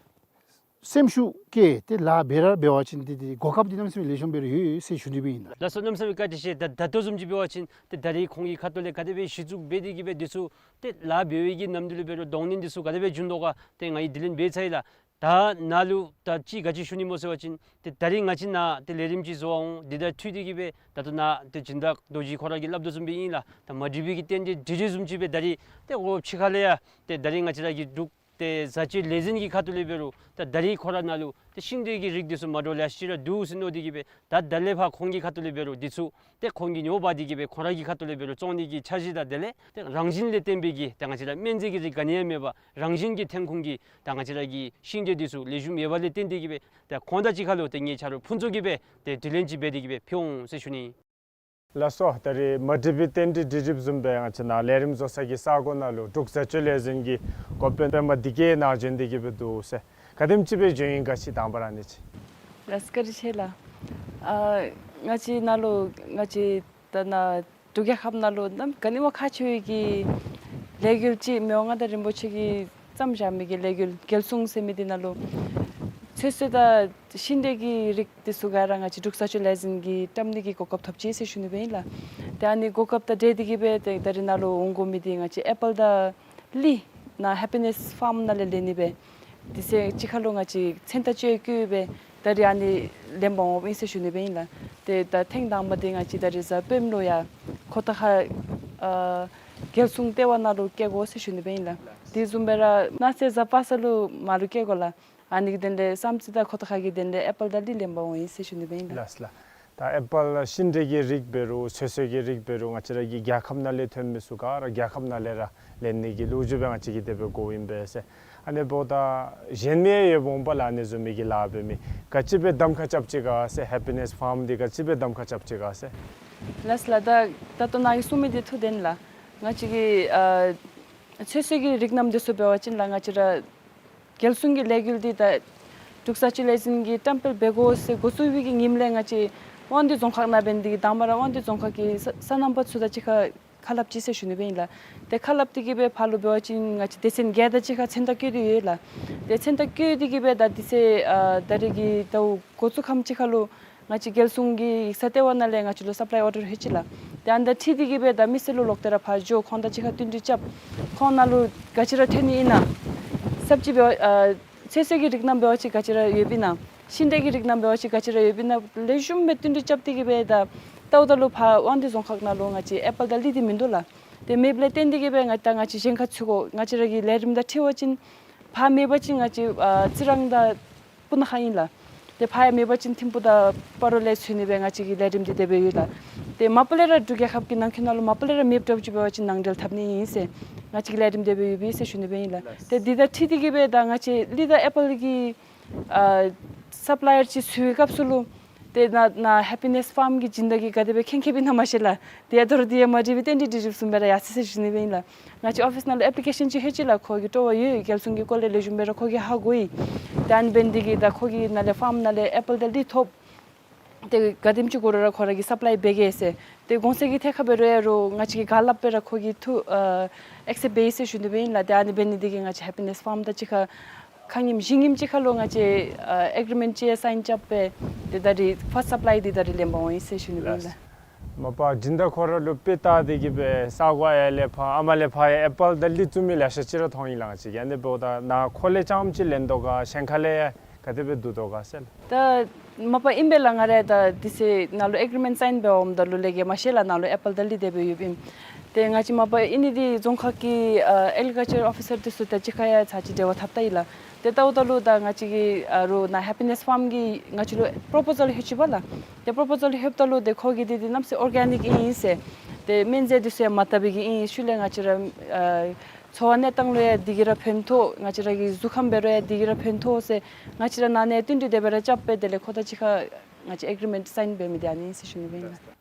སེམས་ཤུགས་བསྐྱེད་དེ་ལཱ་འབད་ར་འབད་བ་ཅིན་ཏེ་ཏེ་གོ་སྐབས་འདི་གནམ་མེད་ས་མེད་ལེགས་ཤོམ་སྦེ་ར་ཡོད་ཟེར་ཞུ་ནི་སྦེ་ཨིན་ལགས། ལགས་སོ། གནམ་མེད་ས་མེད་བཀའ་དྲིན་ཆེ། ད་ད་ལྟོ་བཟུམ་ཅིག་འབད་བ་ཅིན་ཏེ་ད་རིས་ཁོང་གི་ཁ་ཐུག་ལས་ག་དེ་སྦེ་གཞི་བཙུགས་འབད་དེ་གི་སྦེ་འདི་ཚུ་ཏེ་ལཱ་འབད་བའི་གི་ནམ་དུས་ལུ་འབད་རུང་གདོང་ལེན་འདི་ཚུ་ག་དེ་སྦེ་བྱུང་དོ་ག་ཏེ་ང་གིས་དྲི་ལན་འབད་ཚར་ཡི་ལགས། ད་ནཱ་ལུ་ད་ཅི་ག་ཅི་ཞུ་ནི་སྨོ་ཟེར་བ་ཅིན་ཏེ་ད་རིས་ང་བཅས་ནཱ་ཏེ་ལས་རིམ་ཅིག་བཟོ་བར་འོང་། འདི་དང་འཁྲིལ་ཏེ་གི་སྦེ་ད་ལྟོ་ནཱ་ཏེ་སྦྱིན་བདག་རྡོ་རྗེ་ཁོ་ར་གིས་སླབ་དོ་བཟུམ་སྦེ་ཨིན་ལགས། ད་མ་འགྲིག་པའི་གི་རྟེན་འབྲེལ་འགྲིག་འགྲིག་བཟུམ་ཅིག་སྦེ་ད་རིས་ཏེ་འོ་ཕྱི་ཁ་ལས་ཡང་ཏེ་ད་རིས་ང་བཅས་ར་གི་འབྲུག་ཏེ་བཟའ་སྤྱོད་ལས་འཛིན་གྱི་ཁ་ཐུག་ལས་འབད་རུང་ད་ད་རིས་ཁོ་ར་ནཱ་ལུ་ཏེ་ཤིང་འབྲས་ཀྱི་རིགས་འདི་ཚུ་མ་འདྲཝ་ལེ་ཤ་ཅིག་ར་འདུག་ཟེར་མནོ་སྟེ་གི་སྦེ་ད་ད་ལས་ཕར་ཁོང་གི་ཁ་ཐུག་ལས་འབད་རུང་འདི་ཚུ་ཏེ་ཁོང་གིས་ཉོ་འབག་སྟེ་གི་སྦེ་ཁོ་ར་གི་ཁ་ཐུག་ལས་འབད་རུང་བཙོང་ནི་གི་འཆར་གཞི་དང་དེ་ལས་ཏེ་རང་བཞིན་ལས་བརྟེན་པའི་གི་ད་ང་བཅས་ར་སྨན་རྫས་ཀྱི་རིགས་ག་ནི་ཡང་མེད་པར་རང་བཞིན་གྱི་ཐོན་ཁུངས་ཀྱི་ད་ང་བཅས་ར་གི་ཤིང་འབྲས་འདི་ཚུ་ལེགས་ཤོམ་ཡོད་པ་ལས་བརྟེན་ཏེ་གི་སྦེ་ད་ཁོང་དང་གཅིག་ཁར་ལུ་ཏེ་ངེའི་ཆ་རོགས་ཕུན་ཚོགས་ཀྱིས་སྦེ་ཏེ་དྲི་ལན་ཅིག་འབད་དེ་གི་སྦེ་ཕུལ་འོང་ཟེར་ཞུ་ནི། ལགས་སོ། ད་རིས་མ་འགྲིག་པའི་རྟེན་འབྲེལ་འགྲིག་འགྲིགཔ་བཟུམ་སྦེ་ང་བཅས་ནཱ་ལས་རིམ་བཟོ་ས་གི་ས་གོ་ནང་ལུ་འབྲུག་བཟའ་སྤྱོད་ལས་འཛིན་གྱི་འགོ་དཔོན་པདྨ་བདེ་སྐྱིད་ནཱ་བྱོན་ཏེ་གི་སྦེ་འདུག་ཟེར། ག་དེམ་ཅིག་སྦེ་བྱོན་ཡི་ག་ཅིག་དང་པ་ར་ཨ་ནི་ཅིག། ལགས་སོ། བཀའ་དྲིན་ཆེ་ལགས། ཨ་ང་བཅས་ནཱ་ལུ་ང་བཅས་ད་ནཱ་འབྲུག་རྒྱལ་ཁབ་ནང་ལུ་གནམ་ག་ནི་བ་ཁག་ཆེ་བའི་གི་ལས་འགུལ་ཅིག་མི་དབང་མངའ་བདག་རིན་པོ་ཆེ་གིས་བརྩམས་བཞག་མི་གི་ལས་འགུལ་རྒྱལ་སྲུང་ཟེར་མི་འདི་ནང་ལུ་ཚོད་བསྲེ་དང་ཤིང་འབྲས་ཀྱི་རིགས་འདི་ཚུ་ག་ར་ང་བཅས་འབྲུག་བཟའ་སྤྱོད་ལས་འཛིན་གྱིས་བཀྲམ་ནི་གི་གོ་སྐབས་ཐོབ་ཅི་ཟེར་ཞུ་ནི་སྦེ་ཨིན་ལགས། ཏེ་ཨ་ནི་གོ་སྐབས་དང་འབྲེལ་ཏེ་གི་སྦེ་ཏེ་ད་རིས་ནཱ་ལུ་འོང་དགོ་མི་འདི་ང་བཅས་ཨེ་པཱལ་དང་གླི་ནཱ་ཧེ་པི་ནེས་ཕཱརམ་ནང་ལས་ལེན་ནི་སྦེ་དེ་ཚེ་གཅིག་ཁར་ལུ་ང་བཅས་མཚན་རྟགས་བཅས་བཀོད་སྦེ་ད་རིས་ཨ་ནི་ལེན་པར་འོངམ་ཨིན་ཟེར་ཞུ་ནི་སྦེ་ཨིན་ལགས། ཏེ་ད་ཐེངས་དང་པ་འདི་ང་བཅས་ད་རིས་གཟའ་སྤེནམ་ལུ་ཡང་ཁོ་ཐང་ཁ་ཨ་རྒྱལ་སྲུང་ལྟེ་བ་ནང་ལུ་བསྐྱལ་དགོ་ཟེར་ཞུ་ནི་སྦེ་ཨིན་ལགས། དེ་བཟུམ་སྦེ་ར་གནངས་ཚེ་གཟའ་པ་སངས་ལུ་མར་ལུ་བསྐྱལ་དགོ་ལགས། ཨ་ནི་གི་དོན་ལས་བསམ་རྩེ་དང་ཁོ་ཐང་ཁ་གི་དོན་ལས་ཨེ་པཱལ་དང་གླི་ལེན་པར་འོང་ཡི་ཟེར་ཞུ་ནི་སྦེ་ཨིན་ལགས། ལགས་ལགས། ད་ཨེ་པཱལ་ཤིང་འབྲས་ཀྱི་རིགས་འབད་རུང་ཚོད་བསྲེ་གི་རིགས་འབད་རུང་ང་བཅས་ར་གི་རྒྱལ་ཁབ་ནང་ལས་ཐོན་མི་ཚུ་ག་ར་རྒྱལ་ཁབ་ནང་ལས་ར་ལེན་ནི་གི་ལོ་རྒྱུས་སྦེ་ང་བཅས་ཀྱིས་དེ་སྦེ་གོཝ་ཨིན་པས་ཟེར། ཨ་ནི་འབདཝ་ད་གཞན་མི་ཡང་ཡོདཔ་འོང་པ་ལགས། ཨ་ནི་བཟུམ་མའི་གི་ལཱ་འབད་མི་ག་ཅི་སྦེ་གདམ་ཁ་རྐྱབ་ཅི་ག་ཟེར། ཧེ་པི་ནེས་ཕཱརམ་འདི་ག་ཅི་སྦེ་གདམ་ཁ་རྐྱབ་ཅི་ག་ཟེར། ལགས་ལགས། ད་ད་ལྟོ་ནཱ་གིས་གསུངས་མི་འདི་ཐུགས་བདེན་ལགས། ང་བཅས་ཀྱི་ཨ་ཚོད་བསྲེ་གི་རིགས་རྣམས་འདི་ཚུ་འབད་བ་ཅིན་ལགས་ང་བཅས་ར་རྒྱལ་སྲུང་གི་ལས་འགུལ་འདི་ད་འབྲུག་བཟའ་སྤྱོད་ལས་འཛིན་གྱིས་བཀྲམ་སྤེལ་འབད་དགོ་ཟེར་འགོ་བཙུགས་པའི་གི་ཉིནམ་ལས་ང་བཅས་དབང་འདུས་རྫོང་ཁག་ནང་འབད་ནི་འདི་གིས་དང་པ་ར་དབང་འདུས་རྫོང་ཁག་གི་ས་སོ་ནམ་པ་ཚུ་དང་གཅིག་ཁར་ཁ་སླབ་ཅི་ཟེར་ཞུ་ནི་སྦེ་ཨིན་ལགས། ཏེ་ཁ་སླབ་སྟེ་གི་སྦེ་ཕར་ལུ་འབད་བ་ཅིན་ང་བཅས་སྡེ་ཚན་བརྒྱད་དང་གཅིག་ཁར་མཚན་རྟགས་བཀོད་དེ་ཡོད་ལགས། ཏེ་མཚན་རྟགས་བཀོད་དེ་གི་སྦེ་ད་དེ་ཚེ་ཨ་ད་རིས་ཀྱི་ཟླཝ་འགོ་བཙུགས་ཁམས་ཅིག་ཁར་ལུ་ང་བཅས་རྒྱལ་སྲུང་གི་ཡིག་ཚང་ལྟེ་བ་ནང་ལས་ང་བཅས་ལུ་སབ་ལའི་ཨོར་ཌར་ལྷོད་ཅི་ལགས། ཏེ་ཨ་ནི་དང་འཁྲིལ་ཏེ་གི་སྦེ་ད་མི་སེར་ལུ་ལོག་སྟེ་ར་ཕར་འགྱོ་ཁོང་དང་གཅིག་ཁར་བསྟུན་གྲོས་རྐྱབ། ཁོང་ནང་ལུ་ག་ཅི་ར་ཐོན་ནི་ཨིན་ན་ས་བཅད་འབད་ཨ་ཚོད་བསྲེ་གི་རིགས་རྣམས་འབད་བ་ཅིན་ག་ཅི་ར་ཡོདཔ་ཨིན་ན། ཤིང་འབྲས་ཀྱི་རིགས་རྣམས་འབད་བ་ཅིན་ག་ཅི་ར་ཡོདཔ་ཨིན་ན་ལེགས་ཤོམ་སྦེ་བསྟུན་གྲོས་རྐྱབ་སྟེ་གི་སྦེ་ད་ལྟཝ་ད་ལུ་ཕར་དབང་འདུས་རྫོང་ཁག་ནང་ལུ་ང་བཅས་ཨེ་པཱལ་དང་གླི་འདི་མིན་འདུག་ལགས། ཏེ་མེདཔ་ལས་བརྟེན་ཏེ་གི་སྦེ་ང་ད་ང་བཅས་གཞན་ཁར་འཚོལ་དགོ། ང་བཅས་ར་གི་ལས་རིམ་དང་འཁྲིལ་བ་ཅིན་ཕར་མེད་པ་ཅིན་ང་བཅས་ཨ་རྩི་རང་དང་སྤུ་ན་ཁ་ཨིན་ལགས། ཏེ་ཕར་ཡང་མེད་པ་ཅིན་ཐིམ་ཕུག་དང་སྤ་རོ་ལས་འཚོལ་ནི་སྦེ་ང་བཅས་ཀྱི་ལས་རིམ་འདི་དེ་སྦེ་ཡོད་ལགས། ཏེ་མ་པ་ལས་ར་འབྲུག་རྒྱལ་ཁབ་ཀྱི་ནང་འཁོད་ནང་ལུ་མ་པ་ལས་ར་མེདཔ་འདྲཝ་ཅིག་འབད་བ་ཅིན་ནང་འབྲེལ་འཐབ་ནི་ཨིན་ཟེར་ང་བཅས་ཀྱི་ལས་རིམ་དེ་སྦེ་ཡོད་པས་ཟེར་ཞུ་ནི་སྦེ་ཨིན་ལགས། ཏེ་འདི་དང་འཁྲིལ་ཏེ་གི་སྦེ་ད་ང་བཅས་གླི་དང་ཨེ་པཱལ་གྱི་ཨ་སབ་ལའི་ཡར་ཅིག་འཚོལ་བའི་སྐབས་སུ་ལུ་ཏེ་ནཱ་ནཱ་ཧེ་པི་ནེས་ཕཱརམ་གྱི་སྦྱིན་བདག་གིས་ག་དེ་སྦེ་མཁྱེན་མཁྱེནམ་ཨིན་ན་མ་ཤེས་ལགས། ཏེ་ཡ་ད་རུང་འདི་ཡང་མ་འགྲིག་པའི་རྟེན་འབྲེལ་འགྲིག་འགྲིགཔ་བཟུམ་སྦེ་ར་ཡར་སོ་ཡི་ཟེར་ཞུ་ནི་སྦེ་ཨིན་ལགས། ང་བཅས་ཨོ་ཕིས་ནང་ལུ་ཨེཔ་ལི་ཀེ་ཤཱན་ཅིག་ལྷོད་ཅི་ལགས། ཁོ་གིས་སྤྲོ་བ་ཡོད། རྒྱལ་སྲུང་གི་སྐོར་ལས་ལེགས་ཤོམ་སྦེ་ར་ཁོ་གིས་ཧ་གོ་ཡི། ཏེ་ཨ་ནི་འབད་ནི་འདི་གིས་ད་ཁོ་གི་ནང་ལས་ཕཱརམ་ནང་ལས་ཨེ་པཱལ་དང་གླི་ཐོབ། ཏེ་ག་དེམ་ཅིག་དགོ་རུང་ར་ཁོ་ར་གིས་སབ་ལའི་འབད་གེ་ཟེར། ཏེ་གོང་ཚད་ཀྱི་ཐད་ཁར་འབད་རུང་ཡ་རུང་ང་བཅས་ཀྱིས་ག་སླབ་སྦེ་ར་ཁོ་གིས་ཐུགས་ཨ་ཨེག་སེབཊ་འབད་ཡི་ཟེར་ཞུ་ནི་སྦེ་ཨིན་ལགས། ཏེ་ཨ་ནི་འབད་ནི་འདི་གིས་ང་བཅས་ཧེ་པི་ནེས་ཕཱརམ་དང་གཅིག་ཁར་ཁ་ཉིནམ་བཞི་ཉིནམ་ཅིག་ཁར་ལུ་ང་བཅས་ཨ་ཨེག་རི་མེནཊ་ཅིག་ཡང་སའིན་རྐྱབ་སྦེ་ཏེ་ད་རིས་ཕཱསཊ་སབ་ལའི་འདི་ད་རིས་ལེན་པར་འོང་ཡི་ཟེར་ཞུ་ནི་སྦེ་ཨིན་ལགས། མ་པ་སྦྱིན་བདག་ཁོ་ར་ལུ་དཔེ་བལྟ་སྟེ་གི་སྦེ་ས་གོ་ཡར་ལས་ཕར་ཨ་མ་ལས་ཕར་ཡང་ཨེ་པཱལ་དང་གླི་བཙུགས་མི་ལེ་ཤ་ཅིག་ར་མཐོང་ཡི་ལགས། ང་བཅས་ཀྱིས་ཨ་ནི་འབདཝ་ད་ནཱ་ཁོ་ལས་རྐྱངམ་ཅིག་ལེན་དོ་ག་གཞན་ཁ་ལས་ཡང་ག་དེ་སྦེ་བསྡུ་དོ་ག་ཟེར་ལགས། ད་མ་པ་ཨིན་པས་ལགས། ང་ར་ད་དེ་ཚེ་ནཱ་ལུ་ཨེག་རི་མེནཊ་སའིན་འབད་འོངམ་ད་ལུ་ལས་ཀྱི་མ་ཤེས་ལགས། ནཱ་ལུ་ཨེ་པཱལ་དང་གླི་དེ་སྦེ་ཡོདཔ་ཨིནམ། ཏེ་ང་བཅས་མ་པ་ཨིན་ནི་འདི་རྫོང་ཁག་གི་ཨ་ཨེག་རི་ཀལ་ཅར་ཨོ་ཕི་སར་འདི་ཚུ་དང་གཅིག་ཁར་ཡང་ཚར་གཅིག་འབྲེལ་བ་འཐབ་ད་ཡི་ལགས། ཏེ་ལྟཝ་ད་ལུ་ད་ང་བཅས་ཀྱི་ཨ་རུང་ནཱ་ཧེ་པི་ནེས་ཕཱརམ་གྱིས་ང་བཅས་ལུ་པོརོ་པོ་ཟཱལ་ལྷོད་ཅི་པ་ལགས། ཏེ་པོརོ་པོ་ཟཱལ་ལྷོདཔ་ད་ལུ་ཏེ་ཁོ་གིས་འདི་འདི་གནམ་མེད་ས་མེད་ཨོར་གེ་ནིཀ་ཨིན་ཟེར། ཏེ་སྨན་རྫས་འདི་ཚུ་ཡང་མ་བཏབ་པའི་གི་ཨིན། ཤུལ་ལས་ང་བཅས་ར་ཨ་འཚོ་བ་གནས་སྟངས་ལུ་ཡང་འདི་གིས་ར་ཕན་ཐོགས། ང་བཅས་ར་གི་གཟུགས་ཁམས་འབད་རུང་ཡང་འདི་གིས་ར་ཕན་ཐོགས་ཟེར་ང་བཅས་ར་ནང་ན་བསྟུན་གྲོས་དེ་སྦེ་ར་རྐྱབ་སྦེ་དེ་ལས་ཁོ་དང་གཅིག་ཁར་ང་བཅས་ཨེག་རི་མེནཊ་སའིན་འབད་མི་འདི་ཨ་ནི་ཨིན་ཟེར་ཞུ་ནི་སྦེ་ཨིན་ལགས།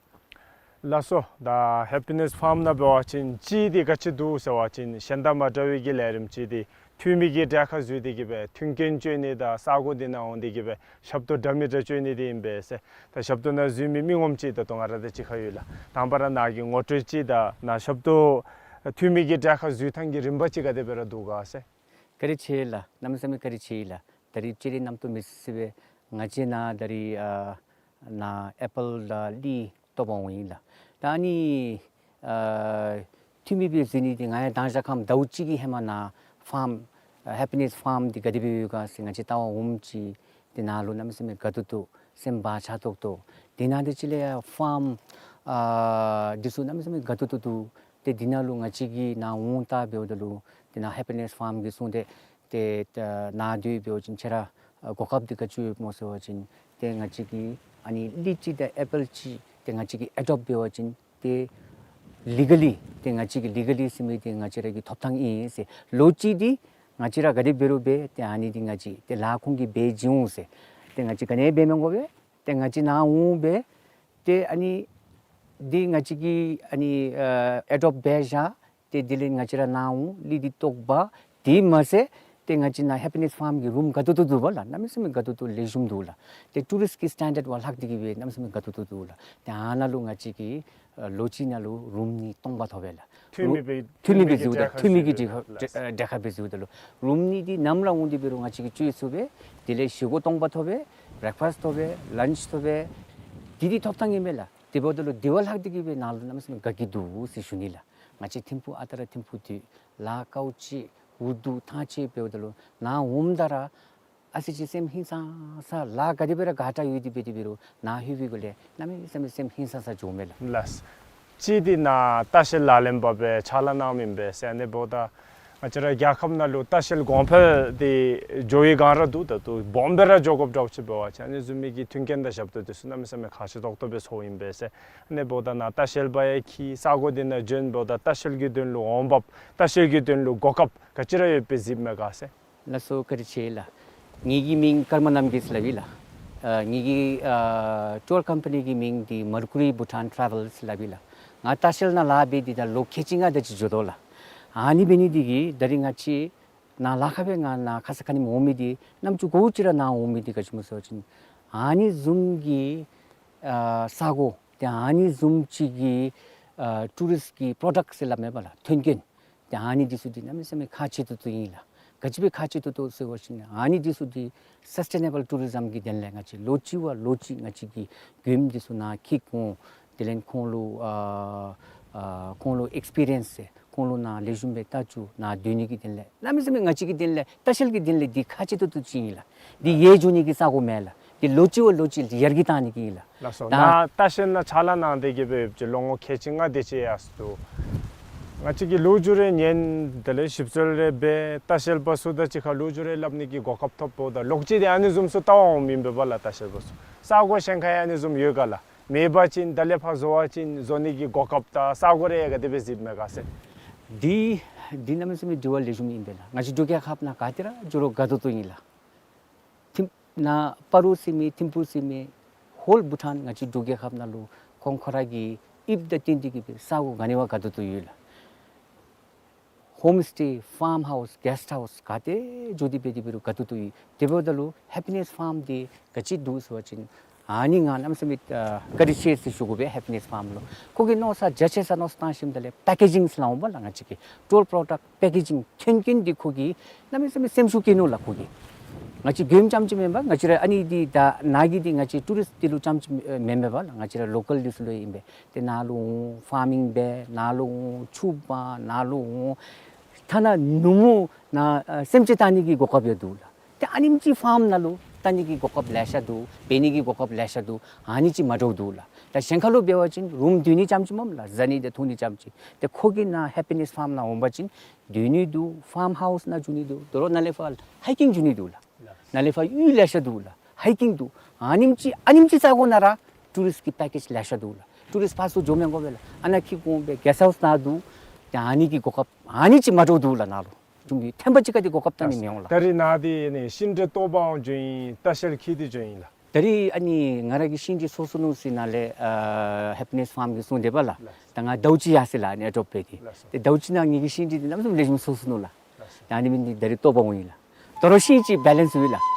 ལགས་སོ། ད་ཧེ་པི་ནེས་ཕཱརམ་ནང་འབད་བ་ཅིན་གཅིག་འདི་ག་ཅི་འདུག་ཟེར་བ་ཅིན་གཞན་དང་མ་འདྲ་བའི་གི་ལས་རིམ་ཅིག་འདི་འཐུས་མི་གི་གྲལ་ཁར་འཛུལ་ཏེ་གི་སྦེ་མཐུན་རྐྱེན་སྤྱོད་ནི་དང་ས་གོ་འདི་ནང་འོང་སྟེ་གི་སྦེ་ཞབས་ཏོག་འདྲ་མི་འདྲ་སྤྱོད་ནི་འདི་ཨིན་པས་ཟེར། ད་ཞབས་ཏོག་ནང་འཛུལ་མི་མི་ངོམ་ཅིག་ད་ལྟོ་ང་ར་དང་གཅིག་ཁར་ཡོད་ལགས། དང་པ་ར་ནཱ་གི་ངོ་སྤྲོད་ཅིག་དང་ནཱ་ཞབས་ཏོག་འཐུས་མི་གི་གྲལ་ཁར་འཛུལ་ཐངས་ཀྱི་རིམ་པ་ཅིག་ག་དེ་སྦེ་ར་འདུག་ག་ཟེར། བཀའ་དྲིན་ཆེ་ལགས། གནམ་མེད་ས་མེད་བཀའ་དྲིན་ཆེ་ལགས། ད་རིས་ཅིག་ར་རྣམ་རྟོག་མེད་ས་སྦེ་ང་བཅས་ནཱ་ད་རིས་ཨ་ནཱ་ཨེ་པཱལ་དང་ལི་བཏོག་པར་འོང་ཡི་ལགས། ད་ཨ་ནི་ཨ་འཐུས་མི་སྦེ་འཛུལ་ནི་འདི་ང་ཡང་མདང་ཞག་ཁམས་ཟླཝ་གཅིག་གི་ཧེ་མ་ནཱ་ཕཱརམ་ཨ་ཧེ་པི་ནེས་ཕཱརམ་འདི་ག་དེ་སྦེ་ཡོད་ག་ཟེར་ང་བཅས་བལྟ་བར་འོངམ་ཅིག་འདི་ནང་ལུ་གནམ་མེད་ས་མེད་དགའ་ཏོག་ཏོ་སེམས་བག་ཆགས་ཏོག་ཏོ། དེ་ནང་འདི་ཅིག་ལས་ཡང་ཕཱརམ་ཨ་འདི་ཚུ་གནམ་མེད་ས་མེད་དགའ་ཏོག་ཏོ་འདུག། ཏེ་འདི་ནང་ལུ་ང་བཅས་ཀྱིས་ནཱ་འོང་ད་འབདཝ་ད་ལུ་ཏེ་ནཱ་ཧེ་པི་ནེས་ཕཱརམ་གྱིས་གསུངས་ཏེ་ཏེ་ད་ནཱ་འདི་འབད་བ་ཅིན་ཁྱེད་ར་ཨ་གོ་སྐབས་འདི་ག་ཅི་ཡོདཔ་སྨོ་ཟེར་བ་ཅིན་ཏེ་ང་བཅས་ཀྱིས་ཨ་ནི་ལི་ཅིག་དང་ཨེ་པཱལ་ཅིག་ཏེ་ང་བཅས་ཀྱིས་ཨེ་ཌོབཊ་འབད་བ་ཅིན་ཏེ་ལི་ག་ལི་ཏེ་ང་བཅས་ཀྱིས་ལི་ག་ལི་ཟེར་མི་འདི་ང་བཅས་ར་གི་ཐོབ་ཐངས་ཨིན་ཟེར། ལོ་གཅིག་འདི་ང་བཅས་ར་ག་དེ་འབད་རུང་འབད་ཏེ་ཨ་ནི་འདི་ང་བཅས་ཏེ་ལཱ་ཁོང་གིས་འབད་བྱིན་འོང་ཟེར། ཏེ་ང་བཅས་ག་ནི་འབད་མི་དགོ་པས། ཏེ་ང་བཅས་ནཱ་འོང་སྦེ་ཏེ་ཨ་ནི་འདི་ང་བཅས་ཀྱིས་ཨ་ནི་ཨ་ཨེ་ཌོབཊ་འབད་བཞག། ཏེ་དེ་ལས་ང་བཅས་ར་ནཱ་འོང་ལི་འདི་བཏོག་པ། དེ་མ་ཚད་ཏེ་ང་བཅས་ནཱ་ཧེ་པི་ནེས་ཕཱརམ་གྱི་རུམ་དགའ་ཏོག་ཏོ་འདུག་པ་ལགས། གནམ་མེད་ས་མེད་དགའ་ཏོག་ཏོ་ལེགས་ཤོམ་འདུག་ལགས། ཏེ་ཊུ་རིསཊ་ཀྱི་སི་ཊེན་ཌརཌ་བ་ལྷག་སྟེ་གི་སྦེ་གནམ་མེད་ས་མེད་དགའ་ཏོག་ཏོ་འདུག་ལགས། ཏེ་ཨ་ནཱ་ལུ་ང་བཅས་ཀྱིས་ཨ་ལོ་གཅིག་ནང་ལུ་རུམ་གཉིས་སྟོང་པ་ཐོབ་པས་ལགས། འཐུས་མི་སྦེ་འཐུས་མི་སྦེ་འཛུལཝ་ད་འཐུས་མི་གི་གྲལ་ཁར་སྦེ་འཛུལཝ་ད་ལུ་རུམ་གཉིས་འདི་ནམ་ར་འོང་སྟེ་འབད་རུང་ང་བཅས་ཀྱིས་སྤྱོད་ཚུགས་པས། དེ་ལས་བཞེས་སྒོ་སྟོང་པ་ཐོབ་པས། བེ་རེག་ཕཱསཊ་ཐོབ་པས། ལཱནཆ་ཐོབ་པས། འདི་འདི་ཐོབ་ཐངས་ཨིན་པས་ལགས། དེ་འབདཝ་ད་ལུ་དེ་བ་ལྷག་སྟེ་གི་སྦེ་ནཱ་ལུ་གནམ་མེད་ས་མེད་དགའ་སྐྱིད་འདུག་ཟེར་ཞུ་ནི་ལགས། ང་བཅས་ཐིམ་ཕུག་ཨ་རྟག་ར་ཐིམ་ཕུག་འདི་ལཱ་དཀའཝ་སྤྱད་འུ་སྡུག་ཐང་ཆད་འབདཝ་ད་ལུ་ནཱ་འོངམ་ད་ར་ཨ་ཙི་ཅིག་སེམས་ཧིང་སངས་ས་ལཱ་ག་དེ་སྦེ་ར་དགའ་དྲགས་ཡོད་དེ་འབད་དེ་འབད་རུང་ནཱ་ལྷོད་པའི་སྒང་ལས་གནམ་མེད་ས་མེད་སེམས་ཧིང་སངས་ས་འགྱོཝ་མས་ལགས། ལགས། གཅིག་འདི་ནཱ་ལྟ་བཤལ་ལག་ལེན་པ་སྦེ་ཕྱག་ལཱ་གནངམ་ཨིན་པས་ཟེར། ཨ་ནི་འབདཝ་ད་ང་བཅས་ར་རྒྱལ་ཁབ་ནང་ལུ་ལྟ་བཤལ་གོང་འཕེལ་འདི་འགྱོ་བའི་སྒང་ར་འདུག། ད་ལྟོ་སྦོམ་སྦེ་ར་འགྱོ་དགོཔ་འདྲཝ་ཅིག་འབད་བ་ཅིན་ཨ་ནི་བཟུམ་མའི་གི་མཐུན་རྐྱེན་དང་ཞབས་ཏོག་འདི་ཚུ་གནམ་མེད་ས་མེད་ཁག་ཆེ་ཏོག་ཏོ་སྦེ་ཚོརཝ་ཨིན་པས་ཟེར། ཨ་ནི་འབདཝ་ད་ནཱ་ལྟ་བཤལ་པ་ཡང་འཁྱིད་ས་གོ་འདི་ནང་བྱོན་འབདཝ་ད་ལྟ་བཤལ་གྱི་དོན་ལུ་འོང་འབབ་ལྟ་བཤལ་གྱི་དོན་ལུ་གོ་སྐབས་ག་ཅི་ར་ཡོད་པའི་གཟིགསཔ་མས་ག་ཟེར། ལགས་སོ། བཀའ་དྲིན་ཆེ་ལགས། ངེ་གི་མིང་ཀརྨ་རྣམ་རྒྱལ་ཟེར་སླབ་ཨིན་ལགས། ཨ་ངེ་གི་ཨ་ཊུར་ཀམ་པ་ནི་གི་མིང་འདི་མར་ཀུ་རི་བྷུ་ཊཱན་ཊ་རེ་ཝེལ་ཟེར་སླབ་ཨིན་ལགས། ང་ལྟ་བཤལ་ནང་ལཱ་འབད་དེ་ད་ལོ་ཁལ་གཅིག་ལྔ་དེ་ཅིག་འགྱོ་དོ་ལགས། ཨ་ནི་འབད་ནི་འདི་གིས་ད་རིས་ང་བཅས་ནཱ་ལཱ་ཁག་སྦེ་ང་ནཱ་ཁ་ས་ཁ་ཉིནམ་འོང་མི་འདི་རྣམ་ཅོ་གོ་ཅི་ར་ནཱ་འོང་མི་འདི་ག་ཅི་སྨོ་ཟེར་བ་ཅིན་ཨ་ནི་བཟུམ་གྱི་ཨ་ས་གོ་ཏེ་ཨ་ནི་བཟུམ་ཅིག་གི་ཨ་ཊུ་རིསཊ་ཀྱི་པྲོ་ཌཀཊ་ཟེར་སླབ་མས་པ་ལགས། མཐུན་རྐྱེན། ཏེ་ཨ་ནི་འདི་ཚུ་འདི་གནམ་མེད་ས་མེད་ཁག་ཆེ་ཏོག་ཏོ་ཨིན་ལགས། ག་ཅི་སྦེ་ཁག་ཆེ་ཏོག་ཏོ་ཟེར་བ་ཅིན་ཨ་ནི་འདི་ཚུ་འདི་སཱསི་ཊེ་ནེ་བཱལ་ཊུ་རི་ཛམ་གྱི་དོན་ལས་ང་བཅས་ལོ་གཅིག་བ་ལོ་གཅིག་ང་བཅས་ཀྱིས་མགྱོནམ་འདི་ཚུ་ནཱ་འཁྱིད་འོང་། དེ་ལས་ཁོང་ལུ་ཨ་ཨ་ཁོང་ལུ་ཨེགསི་པི་རི་ཡེནསི་ཟེར་ཁོང་ལུ་ནཱ་ལེགས་ཤོམ་སྦེ་ལྟ་བཅུག། ནཱ་སྡོད་ནི་གི་དོན་ལས་གནམ་མེད་ས་མེད་ང་བཅས་ཀྱི་དོན་ལས་ལྟ་བཤལ་གྱི་དོན་ལས་འདི་ཁག་ཆེ་ཏོག་ཏོ་ཅིག་ཨིན་ལགས། འདི་ཡལ་འགྱོ་ནི་གི་ས་གོ་མེན་ལགས། འདི་ལོ་གཅིག་བ་ལོ་གཅིག་ཡར་རྒྱས་བཏང་ནི་གི་ཨིན་ལགས། ལགས་སོ། ད་ནཱ་ལྟ་བཤལ་ནང་ཕྱག་ལཱ་གནང་སྟེ་གི་སྦེ་ཡོདཔ་ཅིག་ལོ་ངོ་ཁལ་གཅིག་ལྔ་དེ་ཅིག་ཡར་སོང་འདུག། ང་བཅས་ཀྱིས་ལོ་རྒྱུས་རེ་ཉན་དེ་ལས་ཞིབ་འཚོལ་རེ་འབད་ལྟ་བཤལ་པ་ཚུ་དང་གཅིག་ཁར་ལོ་རྒྱུས་རེ་སླབ་ནི་གི་གོ་སྐབས་ཐོབ་འབདཝ་ད་ལོག་ཅི་དེ་ཨ་ནི་བཟུམ་ཚུ་ལྟ་བར་འོངམ་ཨིན་པས་པ་ལགས། ལྟ་བཤལ་པ་ཚུ་ས་གོ་གཞན་ཁར་ཡང་ཨ་ནི་བཟུམ་ཡོད་ག་ལགས། མེད་པ་ཅིན་ད་ལས་ཕར་བཟོ་བ་ཅིན་བཟོ་ནི་གི་གོ་སྐབས་དང་ས་གོ་རེ་ཡང་ག་དེ་སྦེ་གཟིགསཔ་མས་ག་ཟེར། འདི་འདི་གནམ་མེད་ས་མེད་དྲི་བ་ལེགས་ཤོམ་ཨིན་པས་ལགས། ང་བཅས་འབྲུག་རྒྱལ་ཁབ་ནང་ག་ཏེ་ར་འགྱོ་རུང་དགའ་ཏོག་ཏོ་ཨིན་ལགས། ཐིམ་ནཱ་སྤ་རོ་ཟེར་མི་ཐིམ་ཕུག་ཟེར་མི་ཧོལ་བྷུ་ཊཱན་ང་བཅས་འབྲུག་རྒྱལ་ཁབ་ནང་ལུ་ཁོང་ཁོ་ར་གི་དབྱིབས་དང་བསྟུན་ཏེ་གི་སྦེ་ས་གོ་ག་ནི་བ་དགའ་ཏོག་ཏོ་ཡོད་ལགས། ཧོམ་སི་ཊེ་ཕཱརམ་ཧའུསི་གེསཊ་ཧའུསི་ག་ཏེ་འགྱོ་སྟེ་འབད་དེ་འབད་རུང་དགའ་ཏོག་ཏོ་ཡོད། དེ་འབདཝ་ད་ལུ་ཧེ་པི་ནེས་ཕཱརམ་འདི་ག་ཅི་འདུག་ཟེར་བ་ཅིན་ཨ་ནི་ང་གནམ་མེད་ས་མེད་ཨ་བཀའ་དྲིན་ཆེ་ཟེར་ཞུ་དགོ་པས། ཧེ་པི་ནེས་ཕཱརམ་ལུ་ཁོ་གིས་མནོ་བསམ་རྒྱ་ཆེ་ས་མནོ་བསམ་བཏང་ཞིནམ་ད་ལས་པེ་ཀེ་ཇིང་ཟེར་སླབ་འོང་པ་ལགས། ང་བཅས་ཀྱི་ཊུར་པྲོ་ཌཀཊ་པེ་ཀེ་ཇིང་མཐུན་རྐྱེན་འདི་ཁོ་གིས་གནམ་མེད་ས་མེད་སེམས་ཤུགས་བསྐྱེད་ནུག་ལགས་ཁོ་གིས། ང་བཅས་མགྱོནམ་རྐྱངམ་ཅིག་མེན་པར་ང་བཅས་ར་ཨ་ནི་འདི་ད་ནཱ་གི་འདི་ང་བཅས་ཊུ་རིསཊ་འདི་ལུ་རྐྱངམ་ཅིག་མེན་མེན་པ་ལགས། ང་བཅས་ར་ལོ་ཀཱལ་འདི་ཚུ་ལུ་ཨིན་པས། ཏེ་ནཱ་ལུ་འོང་ཕཱར་མིང་འབད་ནཱ་ལུ་འོང་ཕྱུགཔ་ནཱ་ལུ་འོང་ཐ་ན་ནུབ་མོ་ནཱ་ཨ་སེམས་ཅན་བལྟ་ནི་གི་གོ་སྐབས་ཡང་འདུག་ལགས། ཏེ་ཨ་ནེམ་ཅིག་ཕཱརམ་ནང་ལུ་བལྟ་ནི་གི་གོ་སྐབས་ལེ་ཤ་འདུག། འབད་ནི་གི་གོ་སྐབས་ལེ་ཤ་འདུག། ཨ་ནི་ཅིག་མ་འདྲཝ་འདུག་ལགས། ད་གཞན་ཁར་ལུ་འབད་བ་ཅིན་རུམ་སྡོད་ནི་རྐྱངམ་ཅིག་མེན་ལགས། བཟའ་ནི་དང་འཐུང་ནི་རྐྱངམ་ཅིག། ཏེ་ཁོ་གིས་ནཱ་ཧེ་པི་ནེས་ཕཱརམ་ནང་འོང་པ་ཅིན་སྡོད་ནི་འདུག། ཕཱརམ་ཧའུསི་ནང་འགྱོ་ནི་འདུག། དོ་རུང་ནཱ་ལས་ཕར་ཧའི་ཀིང་འགྱོ་ནི་འདུག་ལགས། ནཱ་ལས་ཕར་གཡུས་ལེ་ཤ་འདུག་ལགས། ཧའི་ཀིང་འདུག། ཨ་ནེམ་ཅིག་ཨ་ནེམ་ཅིག་ས་གོ་ནང་ར་ཊུ་རིསཊ་ཀྱི་པེ་ཀེཇ་ལེ་ཤ་འདུག་ལགས། ཊུ་རིསཊ་སི་པཊ་ཚུ་འགྱོ་མི་དགོ་པས་ལགས། ཨ་ནཱ་འཁྱིད་འོང་སྦེ་གེསཊ་ཧའུསི་ནང་འདུག། ཏེ་ཨ་ནི་གི་གོ་སྐབས་ཨ་ནི་ཅིག་མ་འདྲཝ་འདུག་ལགས་ནཱ་ལུ། ཆུང་ཀུ་ཐེམ་པ་ཅིག་ག་དེ་གོ་སྐབས་བཏང་ནི་མི་འོང་ལགས། ད་རེས་ནཱ་འདི་ནི་ཤིང་འབྲས་བཏོག་པར་འགྱོ་ཡི། ལྟ་བཤལ་འཁྱིད་དེ་འགྱོ་ཡི་ལགས། ད་རེས་ཨ་ནི་ང་ར་གིས་ཤིང་འབྲས་སོ་སོ་ནུག་ཟེར་ནཱ་ལས་ཨ་ཧེ་པི་ནེསི་ཕཱརམ་གྱིས་གསུངས་དེས་པ་ལགས། ལགས། ད་ང་ཟླཝ་གཅིག་ཡར་སོ་ཡི་ལགས། ཨ་ནི་ཨེ་ཌོབ་འབད་དེ། ལགས་སོ། ཏེ་ཟླཝ་གཅིག་ནང་ངེ་གི་ཤིང་འབྲས་འདི་གནམ་མེད་ས་མེད་ལེགས་ཤོམ་སོ་སོ་ནུག་ལགས། ལགས་སོ། ད་ཨ་ནི་མི་འདི་ད་རེས་བཏོག་པར་འོང་ཡི་ལགས། དོ་རུང་ཤིང་ཅིག་བེ་ལེནསི་ཡོད་ལགས།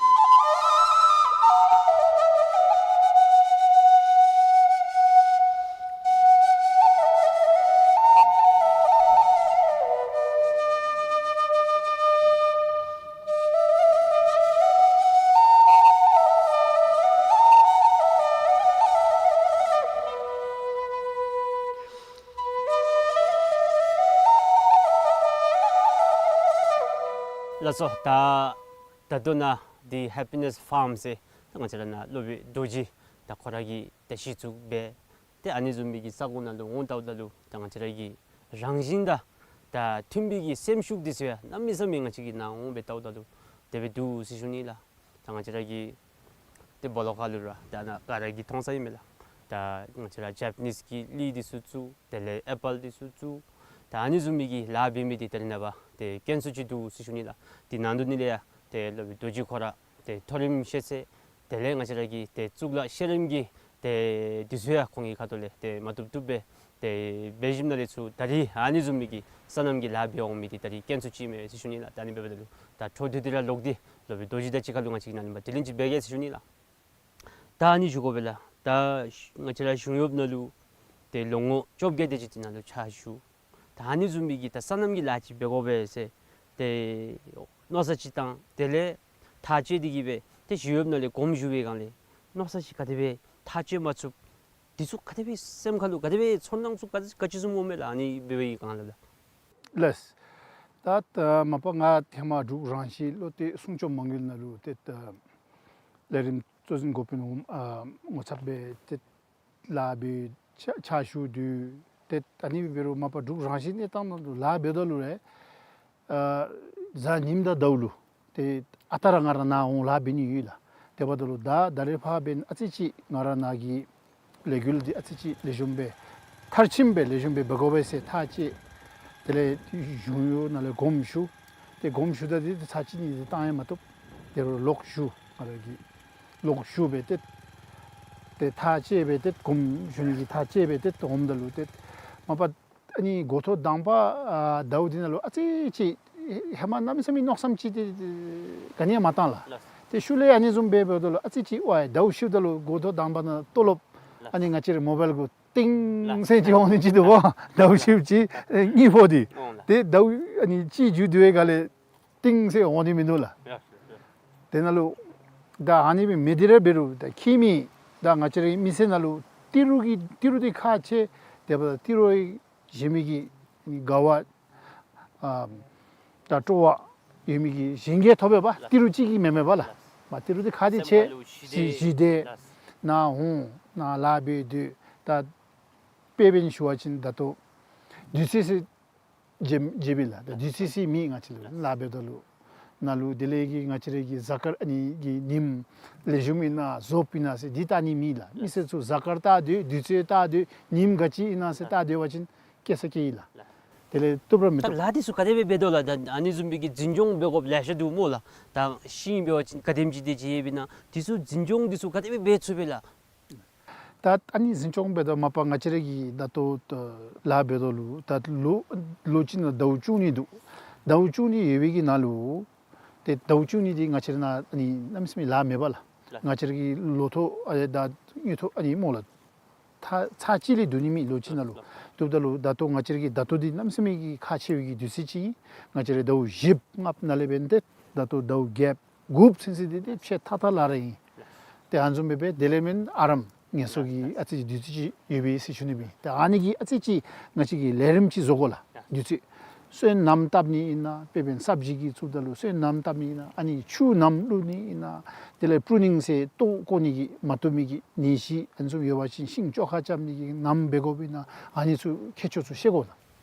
ལགས་སོ། ད་ད་ལྟོ་ནཱ་འདི་ཧེ་པི་ནེསི་ཕཱརམ་ཟེར་ད་ང་བཅས་ར་ནཱ་སློབ་དཔོན་རྡོ་རྗེ་ད་ཁོ་ར་གིས་ད་གཞི་བཙུགས་འབད། ཏེ་ཨ་ནི་བཟུམ་མའི་གི་ས་གོ་ནང་ལུ་འོང་ལྟཝ་ད་ལུ་ད་ང་བཅས་ར་གི་རང་བཞིན་དང་ད་མཐུན་པའི་གི་སེམས་ཤུགས་འདི་ཚུ་ཡང་གནམ་མེད་ས་མེད་ང་བཅས་ཀྱིས་ནཱ་འོང་སྦེ་ལྟཝ་ད་ལུ་དེ་སྦེ་འདུག་ཟེར་ཞུ་ནི་ལགས། ད་ང་བཅས་ར་གི་ཏེ་སྦོ་ལོགས་ཁ་ལུ་ར་ད་ནཱ་ག་ར་གིས་མཐོང་ས་ཨིན་མས་ལགས། ད་ང་བཅས་ར་ཇེ་པ་ནིསི་གི་ལི་འདི་ཚུ་བཙུགས། དེ་ལས་ཨེ་པཱལ་འདི་ཚུ་བཙུགས། ད་ཨ་ནི་བཟུམ་མའི་གི་ལཱ་འབད་མི་འདི་ད་རེས་ནངས་པ་ཏེ་དཀོན་སུ་ཅིག་འདུག་ཟེར་ཞུ་ནི་ལགས། འདི་ནང་དོག་ནི་ལས་ཡང་ཏེ་སློབ་དཔོན་རྡོ་རྗེ་ཁོ་ར་ཏེ་མཐོ་རིམ་ཤེས་ཚད་དེ་ལས་ང་བཅས་ར་གི་ཏེ་གཙུག་ལག་ཤེས་རིག་གི་ཏེ་འདི་ཚུ་ཡང་ཁོང་གི་ཁ་ཐུག་ལས་ཏེ་མ་བཏུབ་བཏུབ་སྦེ་ཏེ་འབད་ཞིནམ་ལས་ཚུར་ད་རེས་ཨ་ནི་བཟུམ་མའི་གི་སོ་ནམ་གྱི་ལཱ་འབད་འོང་མི་འདི་ད་རེས་དཀོན་སུ་ཅིག་མས་ཟེར་ཞུ་ནི་ལགས། ད་ཨ་ནི་འབདཝ་ད་ལུ་ད་འཕྲོ་འདི་འདི་ར་ལོག་སྟེ་སློབ་དཔོན་རྡོ་རྗེ་དང་གཅིག་ཁར་ལུ་ང་བཅས་ཀྱིས་ནཱ་ལུ་མར་དྲི་ལན་ཅིག་འབད་གེ་ཟེར་ཞུ་ནི་ལགས། ད་ཨ་ནི་ཞུ་དགོ་པས་ལགས། ད་ང་བཅས་ར་གཞུང་གཡོགཔ་ནང་ལུ་ཏེ་ལོ་ངོ་བཅོ་བརྒྱད་དེ་ཅིག་འདི་ནང་ལུ་ཕྱག་ཞུ། ད་ཨ་ནི་བཟུམ་མའི་གི་ད་སོ་ནམ་གྱི་ལཱ་ཅིག་འབད་དགོ་པས་ཟེར་ཏེ་མནོ་བསམ་ཅིག་བཏང་། དེ་ལས་ཐག་བཅད་དེ་གིས་སྦེ་ཏེ་གཞུང་གཡོགཔ་ནང་ལས་དགོངསམ་ཞུ་བའི་སྒང་ལས་མནོ་བསམ་ཅིག་ག་དེ་སྦེ་ཐག་བཅད་མ་ཚུགས། འདི་ཚུ་ག་དེ་སྦེ་སེམས་ཁ་ལུ་ག་དེ་སྦེ་ཚོར་སྣང་ཚུ་ག་ག་ཅི་བཟུམ་འོང་མས་ལགས། ཨ་ནི་འབད་བའི་སྒང་ལས་ལགས། ལགས། ད་ད་མ་པ་ང་ཧེ་མ་འབྲུག་རང་ཞིང་བློ་གཏད་སྲུང་སྐྱོབ་མ་དངུལ་ནང་ལུ་ཏེ་ད་ལས་རིམ་གཙོ་འཛིན་འགོ་དཔོན་འོགམ་ཨ་ངོ་ཚབ་སྦེ་ཏེ་ལཱ་འབད་ཕྱག་ཕྱག་ཞུ་དོ། ཏེ་ཨ་ནི་འབད་རུང་མ་པ་འབྲུག་རང་བཞིན་གནས་སྟངས་ནང་ལུ་ལཱ་འབདཝ་ད་ལུ་ར་ཨ་གཟའ་ཉིམ་དང་ཟླཝ་ལུ་ཏེ་ཨ་རྟག་ར་ང་ར་ནཱ་འོང་ལཱ་འབད་ནི་ཡོད་ལགས། དེ་འབདཝ་ད་ལུ་ད་ད་རེས་ཕར་འབདན་ཨ་ཙི་ཅིག་ང་ར་ནཱ་གི་ལས་འགུལ་འདི་ཨ་ཙི་ཅིག་ལེགས་ཤོམ་སྦེ་མཐར་ཕྱིནམ་སྦེ་ལེགས་ཤོམ་སྦེ་འབད་དགོ་པས་ཟེར་ཐག་བཅད། དེ་ལས་གཞུང་གཡོག་ནང་ལས་དགོངསམ་ཞུ། ཏེ་དགོངསམ་ཞུཝ་ད་འདི་ཚར་གཅིག་གཉིས་ཅིག་བཏང་ཡང་མ་བཏུབ། དེ་རུང་ལོག་ཞུ། ང་ར་གིས་ལོག་ཞུ་སྦེ་ཏེ་ཏེ་ཐག་བཅད་སྦེ་ཏེ་དགོངསམ་ཞུ་ནི་གི་ཐག་བཅད་སྦེ་ཏེ་འོངམ་ད་ལུ་ཏེ་མ་པ་ཨ་ནི་འགོ་ཐོག་དང་པ་ཨ་ཟླཝ་འདི་ནང་ལུ་ཨ་ཙི་ཅིག་ཧེ་མ་གནམ་མེད་ས་མེད་མནོ་བསམ་ཅིག་ཏེ་ག་ནི་ཡང་མ་བཏང་ལགས། ལགས། ཏེ་ཤུལ་ལས་ཨ་ནི་བཟུམ་སྦེ་འབདཝ་ད་ལུ་ཨ་ཙི་ཅིག་ཝའི་ཟླཝ་ཕྱིཝ་ད་ལུ་འགོ་ཐོག་དང་པ་ནང་ལྟོ་ལོབ། ལགས། ཨ་ནི་ང་བཅས་རའི་མོ་བཱའིལ་གུ་ཏིང་ལགས། ཟེར་ཅིག་འོང་ནི་ཅིག་འདུག་པ། ཟླཝ་ཕྱིཝ་ཅིག་ཨེ་གཉིས་པོ་འདི། འོང་ལགས། ཏེ་ཟླཝ་ཨ་ནི་གཅིག་མཇུག་བསྡུ་བའི་སྒང་ལས་ཏིང་ཟེར་འོང་ནི་མིན་འདུག་ལགས། ཡ་ཡ་ཡ། དེ་ནང་ལུ་ད་ཨ་ནི་སྦེ་མི་འདི་ར་འབད་རུང་ད་ཁྱིམ་མི་ད་ང་བཅས་རའི་མི་ཚེ་ནང་ལུ་ཏི་རུ་གི་ཏི་རུ་འདི་ཁག་ཆེ། དེ་འབདཝ་ད་ཏི་རུ་བཞེས་མི་གི་དགའ་བ་ཨ་ད་སྤྲོ་བ་ཡོད་མི་གི་གཞན་གྱིས་ཐོབ་པས་པ། ལགས། ཏི་རུ་གཅིག་གིས་མེན་མས་པ་ལགས། ལགས། མ་ཏི་རུ་འདི་ཁག་འདི་ཆེ། སེམས་ཁ་ལུ་ཞི་བདེ། ཞི་བདེ། ལགས། ནཱ་འོང་ནཱ་ལཱ་འབད་སྡོད། ད་དཔེ་འབད་ནི་ཞུ་བ་ཅིན་ད་ལྟོ་དུས་ཚོད་ཟེར་བརྗེད་བརྗེད་པས་ལགས། ད་དུས་ཚོད་ཟེར་མེད་ང་བཅས་ལུ་ལཱ་འབདཝ་ད་ལུ། ནཱ་ལུ་དེ་ལས་ཀྱི་ང་བཅས་རའི་གི་གཟའ་སྐར་ཨ་ནི་གི་ཉིནམ་ལེགས་ཤོམ་ཨིན་ན་རྫོབ་ཨིན་ན་ཟེར་འདི་བལྟ་ནི་མེད་ལགས། མི་སེར་ཚུ་གཟའ་སྐར་བལྟ་སྡོད། དུས་ཚོད་བལྟ་སྡོད། ཉིནམ་ག་ཅི་ཨིན་ན་ཟེར་བལྟ་སྡོད་པ་ཅིན་སྐྱེ་ས་སྐྱེ་ཡི་ལགས། དེ་ལས་བཏུབ་ར་མི་ད་བཏུབ། ལཱ་འདི་ཚུ་ག་དེ་སྦེ་འབད་དོ་ལགས། ད་ཨ་ནི་བཟུམ་མའི་གི་འཛིན་སྐྱོང་འབད་དགོཔ་ལེ་ཤ་འདུག་སྨོ་ལགས། ད་ཤིང་འབད་བ་ཅིན་ག་དེམ་ཅིག་དེ་ཅིག་ཡོདཔ་ཨིན་ན་འདི་ཚུ་འཛིན་སྐྱོང་འདི་ཚུ་ག་དེ་སྦེ་འབད་ཚུགས་པས་ལགས། ད་ཨ་ནི་འཛིན་སྐྱོང་འབད་དོ་མ་པ་ང་བཅས་ར་གི་ད་ལྟོ་ད་ལཱ་འབད་དོ་ལུ་ད་ལོ་ལོ་གཅིག་ནང་ཟླཝ་བཅུ་གཉིས་འདུག། ཟླཝ་བཅུ་གཉིས་ཡོད་པའི་གི་ནང་ལུ་ཏེ་ཟླཝ་བཅུ་གཉིས་འདི་ང་བཅས་ར་ནཱ་ཨ་ནི་གནམ་མེད་ས་མེད་ལཱ་མེད་པ་ལགས། ལགས། ང་བཅས་ར་གི་ལོ་ཐོག་ཨ་ད་དངུལ་ཐོག་ཨ་ནི་སྨོ་ལགས། ད་ཚར་གཅིག་ལས་བསྡུ་ནི་མེད་ལོ་གཅིག་ནང་ལུ། ལགས། བསྡུཝ་ད་ལུ་ད་ལྟོ་ང་བཅས་ར་གི་ད་ལྟོ་འདི་གནམ་མེད་ས་མེད་ཀྱི་ཁག་ཆེ་བའི་གི་དུས་ཚོད་ཅིག་ཨིན། ང་བཅས་ར་ཟླཝ་བཞི་ལྔ་ནང་ལས་འབད་ནི་ཏེ་ད་ལྟོ་ཟླཝ་བརྒྱད་དགུ་ཚུན་ཚོད་འདི་ཏེ་ཕྱེད་ཐག་ཐག་ལཱ་ར་ཨིན། ཏེ་ཨ་ནི་བཟུམ་སྦེ་འབད་དེ་ལས་མེན་ཨ་རམ་ངལ་གསོ་གི་ཨ་ཙི་ཅིག་དུས་ཚོད་ཅིག་ཡོད་པས་ཟེར་ཞུ་ནི་སྦེ། ཏེ་ཨ་ནི་གི་ཨ་ཙི་ཅིག་ང་བཅས་ཀྱིས་ལས་རིམ་ཅིག་བཟོ་དགོ་ལགས། དུས་ཚོད། སོན་སྣུམ་བཏབ་ནི་ཨིན་ན་དཔེ་འབད་ན་སབ་ཇི་གི་ཚུ་ད་ལུ་སོན་སྣུམ་བཏབ་ནི་ཨིན་ན་ཨ་ནི་ཆུ་སྣུམ་བླུག་ནི་ཨིན་ན་དེ་ལས་པྲུ་ནིང་ཟེར་ལྟོ་བཀོག་ནི་གི་མ་བཏུབ་མི་གི་ནད་གཞི་ཨ་ནི་ཚུ་ཡོད་པ་ཅིན་ཤིང་བཅོ་ཁ་རྐྱབ་ནི་གི་སྣུམ་འབད་དགོཔ་ཨིན་ན་ཨ་ནི་ཚུ་ཁྱད་ཆོས་ཚུ་ཤེས་དགོ་ལགས།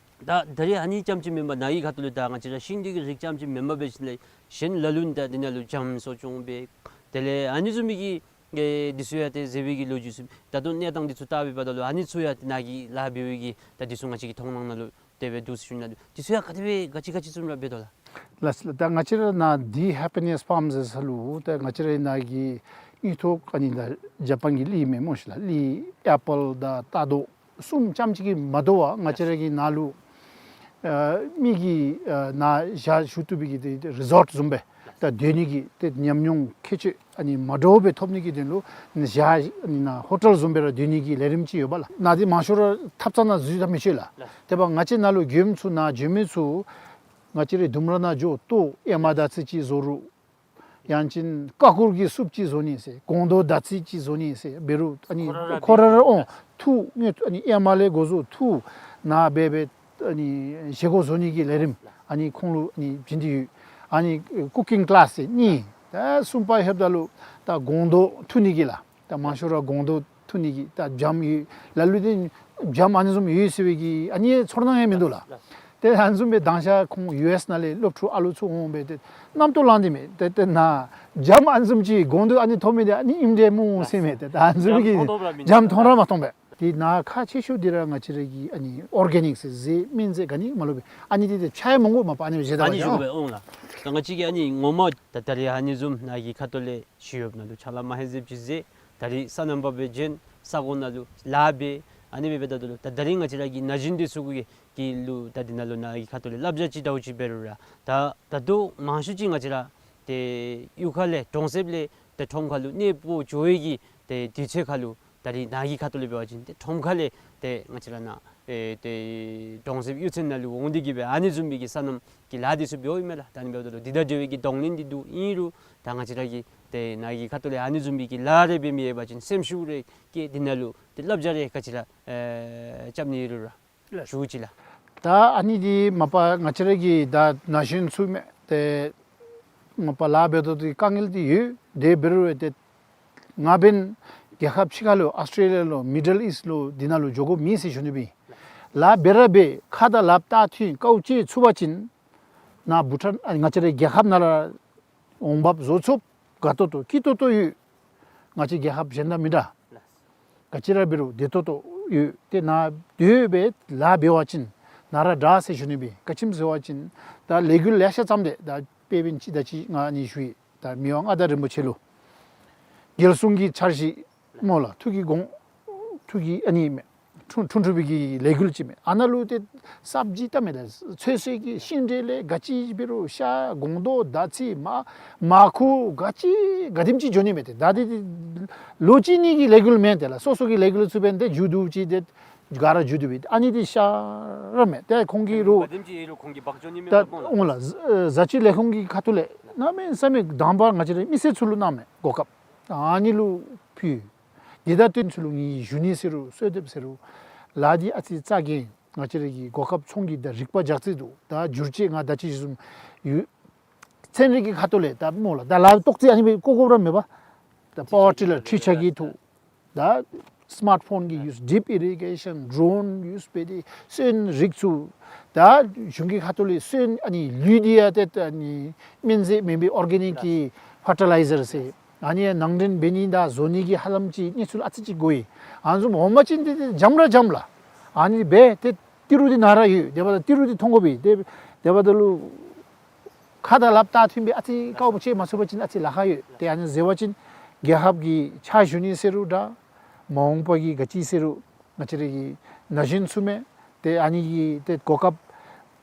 ད་ད་རེས་ཨ་ནི་རྐྱངམ་ཅིག་མེན་པར་ནཱ་གི་ཁ་ཐུག་ལུ་ད་ང་བཅས་ར་ཤིང་འདི་གི་རིགས་རྐྱངམ་ཅིག་མེན་པར་འབད་ཞིནམ་ལས་གཞན་ལ་ལུ་ད་འདི་ནང་ལུ་རྒྱ་མཚོ་སྐྱོང་འབད། དེ་ལས་ཨ་ནི་བཟུམ་མའི་གི་ གི་འདི་ཚུ་ཡང་ཏེ་ཟེར་བའི་གི་ལོ་རྒྱུས་ཚུ་ད་ལྟོ་གནས་སྟངས་འདི་ཚུ་བལྟ་བའི་བར་ན་ལུ་ཨ་ནི་ཚུ་ཡང་ཏེ་ནཱ་གི་ལཱ་འབད་བའི་གི་ད་འདི་ཚུ་ང་བཅས་ཀྱི་མཐོང་སྣང་ནང་ལུ་དེ་སྦེ་འདུག་ཟེར་ཞུ་ནི་ལགས། འདི་ཚུ་ཡང་ག་དེ་སྦེ་ག་ཅི་ག་ཅི་བཟུམ་ར་འབད་དོ་ལགས། ལགས་ལགས། ད་ང་བཅས་ར་ནཱ་འདི་Happiness Farm ཟེར་ས་ལུ་ད་ང་བཅས་ར་ནཱ་གི་ཨིན་ཐོག་ཨ་ནི་ད་ཇ་པཱན་གྱི་གླི་མེན་མོ་ཤིག་ལགས། གླི་ཨེ་པཱལ་དང་རྟ་རྡོག་གསུམ་ཙམ་ཅིག་གིས་མ་དོ་བར་ང་བཅས་ར་གི་ནཱ་ལུ་ཨ་མི་གིས་ཨ་ནཱ་ཞག་བཞུགས་བཏུབ་པའི་གི་ཏེ་རི་ཟོཊ་བཟུམ་སྦེ་ད་སྡོད་ནི་གི་ཏེ་ཉམས་མྱོང་ཁྱད་ཆོས་ཨ་ནི་མ་འདྲཝ་སྦེ་ཐོབ་ནི་གི་དོན་ལུ་ཞག་ཨ་ནི་ནཱ་ཧོ་ཊེལ་བཟུམ་སྦེ་ར་སྡོད་ནི་གི་ལས་རིམ་ཅིག་ཡོད་པ་ལགས། ནཱ་འདི་མང་ཤོས་ར་ཐབ་ཚང་ནང་འཛུལ་ད་མི་ཆོག་ལགས། དེ་འབདཝ་ང་བཅས་ནཱ་ལུ་མགྱོནམ་ཚུ་ནཱ་འགྱོ་མི་ཚུ་ང་བཅས་རའི་ལྡུམ་ར་ནང་འགྱོ་ལྟོ་ཨེ་མ་དར་ཚི་ཅིག་བཟོ་རུང་ཡང་ཅིན་ཀ་ཀུར་གྱི་སུབ་ཅིག་བཟོ་ནི་ཟེར་སྒོང་རྡོག་དར་ཚི་ཅིག་བཟོ་ནི་ཟེར་འབད་རུང་ཨ་ནི་ཁོ་ར་ར་ཁོ་ར་ར་འོང་འཐུ་ངེ་ཨ་ནི་ཨེ་མ་ལས་འགོ་བཟུང་འཐུ་ནཱ་འབད་འབད་ཨ་ནི་བཞེས་སྒོ་བཟོ་ནི་གི་ལས་རིམ་ཨ་ནི་ཁོང་ལུ་ཨ་ནི་བྱིན་ཏེ་ཡོད། ཨ་ནི་ཀུ་ཀིང་ཀི་ལཱསི་ཟེར་གཉིས། ད་གསུམ་པ་ལྷོདཔ་ད་ལུ་ད་སྒོང་རྡོག་འཐུ་ནི་གི་ལགས། ད་མང་ཤོས་ར་སྒོང་རྡོག་འཐུ་ནི་གི་ད་སྦྱངམ་ཡོད། ལ་ལུ་ཏེ་སྦྱངམ་ཨ་ནི་བཟུམ་ཡོད་ཟེར་བའི་གི་ཨ་ནི་ཚོར་སྣང་ཡང་མིན་འདུག་ལགས། ཏེ་ཨ་ནི་བཟུམ་སྦེ་དང་ཤ་ཁོང་ཡུ་ཨེསི་ནང་ལས་སློབ་ཕྲུག་ཨ་ལུ་ཚུ་འོང་སྦེ་ཏེ་རྣམ་རྟོག་ལང་སྟེ་མས། ཏེ་ཏེ་ནཱ་སྦྱངམ་ཨ་ནི་བཟུམ་ཅིག་སྒོང་རྡོག་ཨ་ནི་འཐུ་མི་འདི་ཨ་ནི་ཨིནམ་འདྲས་སྨོ་ཟེར་མས། ཏེ་ད་ཨ་ནི་བཟུམ་གྱི་སྦྱངམ་མཐོང་ར་མ་མཐོང་པས། ཏེ་ནཱ་ཁག་ཆེ་ཤོས་འདི་ར་ང་བཅས་ར་གི་ཨ་ནི་ཨོར་གེ་ནིཀ་ཟེར་ཟས་སྨན་རྫས་ག་ནི་མ་ལུ་སྦེ་ཨ་ནི་འདི་ཏེ་ཆ་ཡང་མང་པོ་མ་པ་ཨ་ནི་བཞེས་ད་ཨ་ནི་བཞེས་པས་འོང་ལགས། ད་ང་བཅས་ཀྱིས་ཨ་ནི་ངོ་མ་ད་ད་རེས་ཨ་ནི་བཟུམ་ནཱ་གི་ཁ་ཐུག་ལས་ཞུ་ཡོདཔ་ནང་ལུ་ཕྱག་ལཱ་མ་ཧེ་ཟེར་ཅིག་ཟེར། ད་རེས་སོ་ནམ་པ་སྦེ་བྱོན་ས་གོ་ནང་ལུ་ལཱ་འབད་ཨ་ནི་སྦེ་འབད་ད་ལུ་ད་ད་རེས་ང་བཅས་ར་གི་ན་གཞོན་འདི་ཚུ་གུ་གི་ལུ་ད་འདི་ནང་ལུ་ནཱ་གི་ཁ་ཐུག་ལས་བསླབ་བྱ་ཅིག་ཟླཝ་ཅིག་འབད་རུང་ར་ད་ད་ལྟོ་མང་ཤོས་ཅིག་ང་བཅས་ར་ཏེ་གཡུས་ཁ་ལས་གྲོང་གསེབ་ལས་ཏེ་ཁྲོམ་ཁ་ལུ་གནས་སྤོ་འགྱོ་བའི་གི་ཏེ་དུས་ཚོད་ཁ་ལུ་ད་རེས་ནཱ་གི་ཁ་ཐུག་ལས་འབད་བ་ཅིན་ཏེ་ཁྲོམ་ཁ་ལས་ཏེ་ང་བཅས་ར་ནཱ་ཨེ་ཏེ་གྲོང་གསེབ་གཡུས་ཚན་ནང་ལུ་འོང་སྟེ་གི་སྦེ་ཨ་ནི་བཟུམ་མའི་གི་སོ་ནམ་གྱི་ལཱ་འདི་ཚུ་འབདཝ་ཨིན་མས་ལགས། ད་ཨ་ནི་འབདཝ་ད་ལུ་འདི་དང་འབྲེལ་བའི་གི་གདོང་ལེན་འདི་འདུག། ཨིན་རུང་ད་ང་བཅས་ར་གི་ཏེ་ནཱ་གི་ཁ་ཐུག་ལས་ཨ་ནི་བཟུམ་མའི་གི་ལཱ་རེ་འབད་མི་ཡོད་པ་ཅིན་སེམས་ཤུགས་རེ་བསྐྱེད་འདི་ནང་ལུ་ཏེ་བསླབ་བྱ་རེ་ག་ཅི་ར་ཨེ་རྐྱབ་ནི་ཡོད་རུང་ར་ཞུ་ཅི་ལགས། ད་ཨ་ནི་འདི་མ་པ་ང་བཅས་ར་གི་ད་ན་གཞོན་ཚུ་མས། ཏེ་མ་པ་ལཱ་འབད་དོ་ཏེ་དཀའ་ངལ་འདི་ཡོད། དེ་འབད་རུང་ཏེ་ང་འབདན་རྒྱལ་ཁབ་ཕྱི་ཁ་ལུ་ཨཱོས་ཊེ་ལི་ཡ་ལུ་མི་ཌལ་ཨིསཊ་ལུ་འདི་ནང་ལུ་འགྱོ་དགོཔ་མེད་ཟེར་ཞུ་ནི་སྦེ། ལཱ་འབད་ར་འབད་ཁ་དང་ལགཔ་བལྟ་མཐུན་དཀའཝ་སྤྱད་ཚུགས་པ་ཅིན་ནཱ་བྷུ་ཊཱན་ཨ་ང་བཅས་རའི་རྒྱལ་ཁབ་ནང་ར་འོང་འབབ་བཟོ་ཚུགསཔ་དགའ་ཏོག་ཏོ་སྐྱིད་ཏོག་ཏོ་ཡོད། ང་བཅས་རྒྱལ་ཁབ་གཞན་དང་མི་འདྲ། ག་ཅི་ར་འབད་རུང་བདེ་ཏོག་ཏོ་ཡོད། ཏེ་ནཱ་སྡོད་སྦེ་ལཱ་འབད་བ་ཅིན་ནཱ་ར་དྲག་ཟེར་ཞུ་ནི་སྦེ། ག་ཅི་སྨོ་ཟེར་བ་ཅིན་ད་ལས་འགུལ་ལེ་ཤ་བརྩམས་ཏེ་ད་དཔེ་འབད་བ་ཅིན་ད་ཅི་ང་ཨ་ནི་ཞུ་ཡི། ད་མི་དབང་མངའ་བདག་རིན་པོ་ཆེ་ལུ་རྒྱལ་སྲུང་གི་འཆར་གཞི་སྨོ་ལགས། ཐུགས་ཀྱི་དགོངས་ཐུགས་ཀྱི་ཨ་ནི་མས། འཁྲུངས་འཁྲུངས་འཁྲུངས་པའི་གི་ལས་འགུལ་ཅིག་མས། ཨ་ནཱ་ལུ་ཏེ་སབ་ཇི་བལྟ་མས། ད་ཚོད་བསྲེ་གི་ཤིང་འབྲས་ལས་ག་ཅི་འབད་རུང་ཤ་སྒོང་རྡོག་དར་ཚི་མར་མར་ཁུ་ག་ཅི་ག་དེམ་ཅིག་འགྱོ་ནི་མས། ཏེ་ད་ཏེ་ཏེ་ལོ་གཅིག་གཉིས་ཀྱི་ལས་འགུལ་མེན། ཏེ་ལགས་སོ་སོ་གི་ལས་འགུལ་ཚུ་འབདན་ཏེ་མཇུག་བསྡུ་ཅི་ཏེ་ག་ར་མཇུག་བསྡུ་སྦེ་ཨ་ནི་འདི་ཤ་ར་མས། ཏེ་ཁོང་གིས་རུང་ག་དེམ་ཅིག་ཡོད་རུང་ཁོང་གིས་འབག་འགྱོ་ནི་མས་ད་པ་སྨོ་ལགས། འོང་ལགས། ཨེ་བཟའ་བཅའི་ལས་ཁུངས་ཀྱི་ཁ་ཐུག་ལས་གནམ་མེད་ས་མེད་དང་པ་ང་བཅས་རའི་མི་སེར་ཚུ་ལུ་གནང་མས་གོ་སྐབས། ཨ་ནི་ལུ་ཕུལ། དེ་དང་སྟོན་ཚུ་ལུ་ངེའི་ཞུ་ནི་ཟེར་རུང་གསོལ་འདེབས་ཟེར་རུང་ལཱ་འདི་ཨ་ཙི་རྩ་འགེངས། ང་བཅས་ར་གི་གོ་སྐབས་ཚོང་གི་ད་རིག་པ་རྒྱག་རྩིས་འདུག། ད་བསྒྱུར་བཅོས་ང་ད་ཅི་ཞུ་བཟུམ་ཡོད། ཚན་རིག་གི་ཁ་ཐུག་ལས་ད་སྨོ་ལགས། ད་ལཱ་ཏོག་ཙི་ཨ་ནི་སྦེ་བཀོ་བཀོཝ་ར་མེད་པ། ད་པ་ཝར་ཊི་ལར་འཕྲུལ་ཆས་ཀྱི་ཐོག་ད་སི་མཱཊ་ཕོན་གྱི་ཡུས་ཌིབ་ཨི་རི་གེ་ཤཱན་ཌོ་རོན་ཡུས་འབད་དེ་སོན་རིགས་ཚུ་ད་གཞུང་གི་ཁ་ཐུག་ལས་སོན་ཨ་ནི་ལུད་འདི་ཡང་ཏེ་ཨ་ནི་སྨན་རྫས་མེན་པའི་ཨོར་གེ་ནིཀ་གི་ཕར་ཊི་ལའི་ཛར་ཟེར། ཨ་ནི་ནང་འདྲེན་འབད་ནི་དང་བཟོ་ནི་གི་ཧ་ལམ་ཅིག་གནས་ཚུལ་ཨ་ཙི་ཅིག་གོ་ཡི། ཨ་ནི་བཟུམ་འོང་པ་ཅིན་འདི་འདི་འཇམ་ར་འཇམ་ལགས། ཨ་ནི་འབད་ཏེ་ཏི་རུ་འདི་ནཱ་ར་ཡོད། དེ་འབདཝ་ད་ཏི་རུ་འདི་མཐོང་དགོ་པས། དེ་དེ་འབདཝ་ད་ལུ་ཁ་དང་ལགཔ་བལྟ་མཐུན་སྦེ་ཨ་ཙི་དཀའཝ་སྤྱད་མ་ཚུགས་པ་ཅིན་ཨ་ཙི་ལཱ་ཁག་ཡོད། ཏེ་ཨ་ནི་ཟེར་བ་ཅིན་རྒྱལ་ཁབ་ཀྱི་ཕྱག་ཞུ་ནི་ཟེར་རུང་འདྲ། མ་འོངས་པ་གི་ག་ཅི་ཟེར་རུང་ང་བཅས་ར་གི་ན་གཞོན་ཚུ་མས། ཏེ་ཨ་ནི་གི་ཏེ་གོ་སྐབས་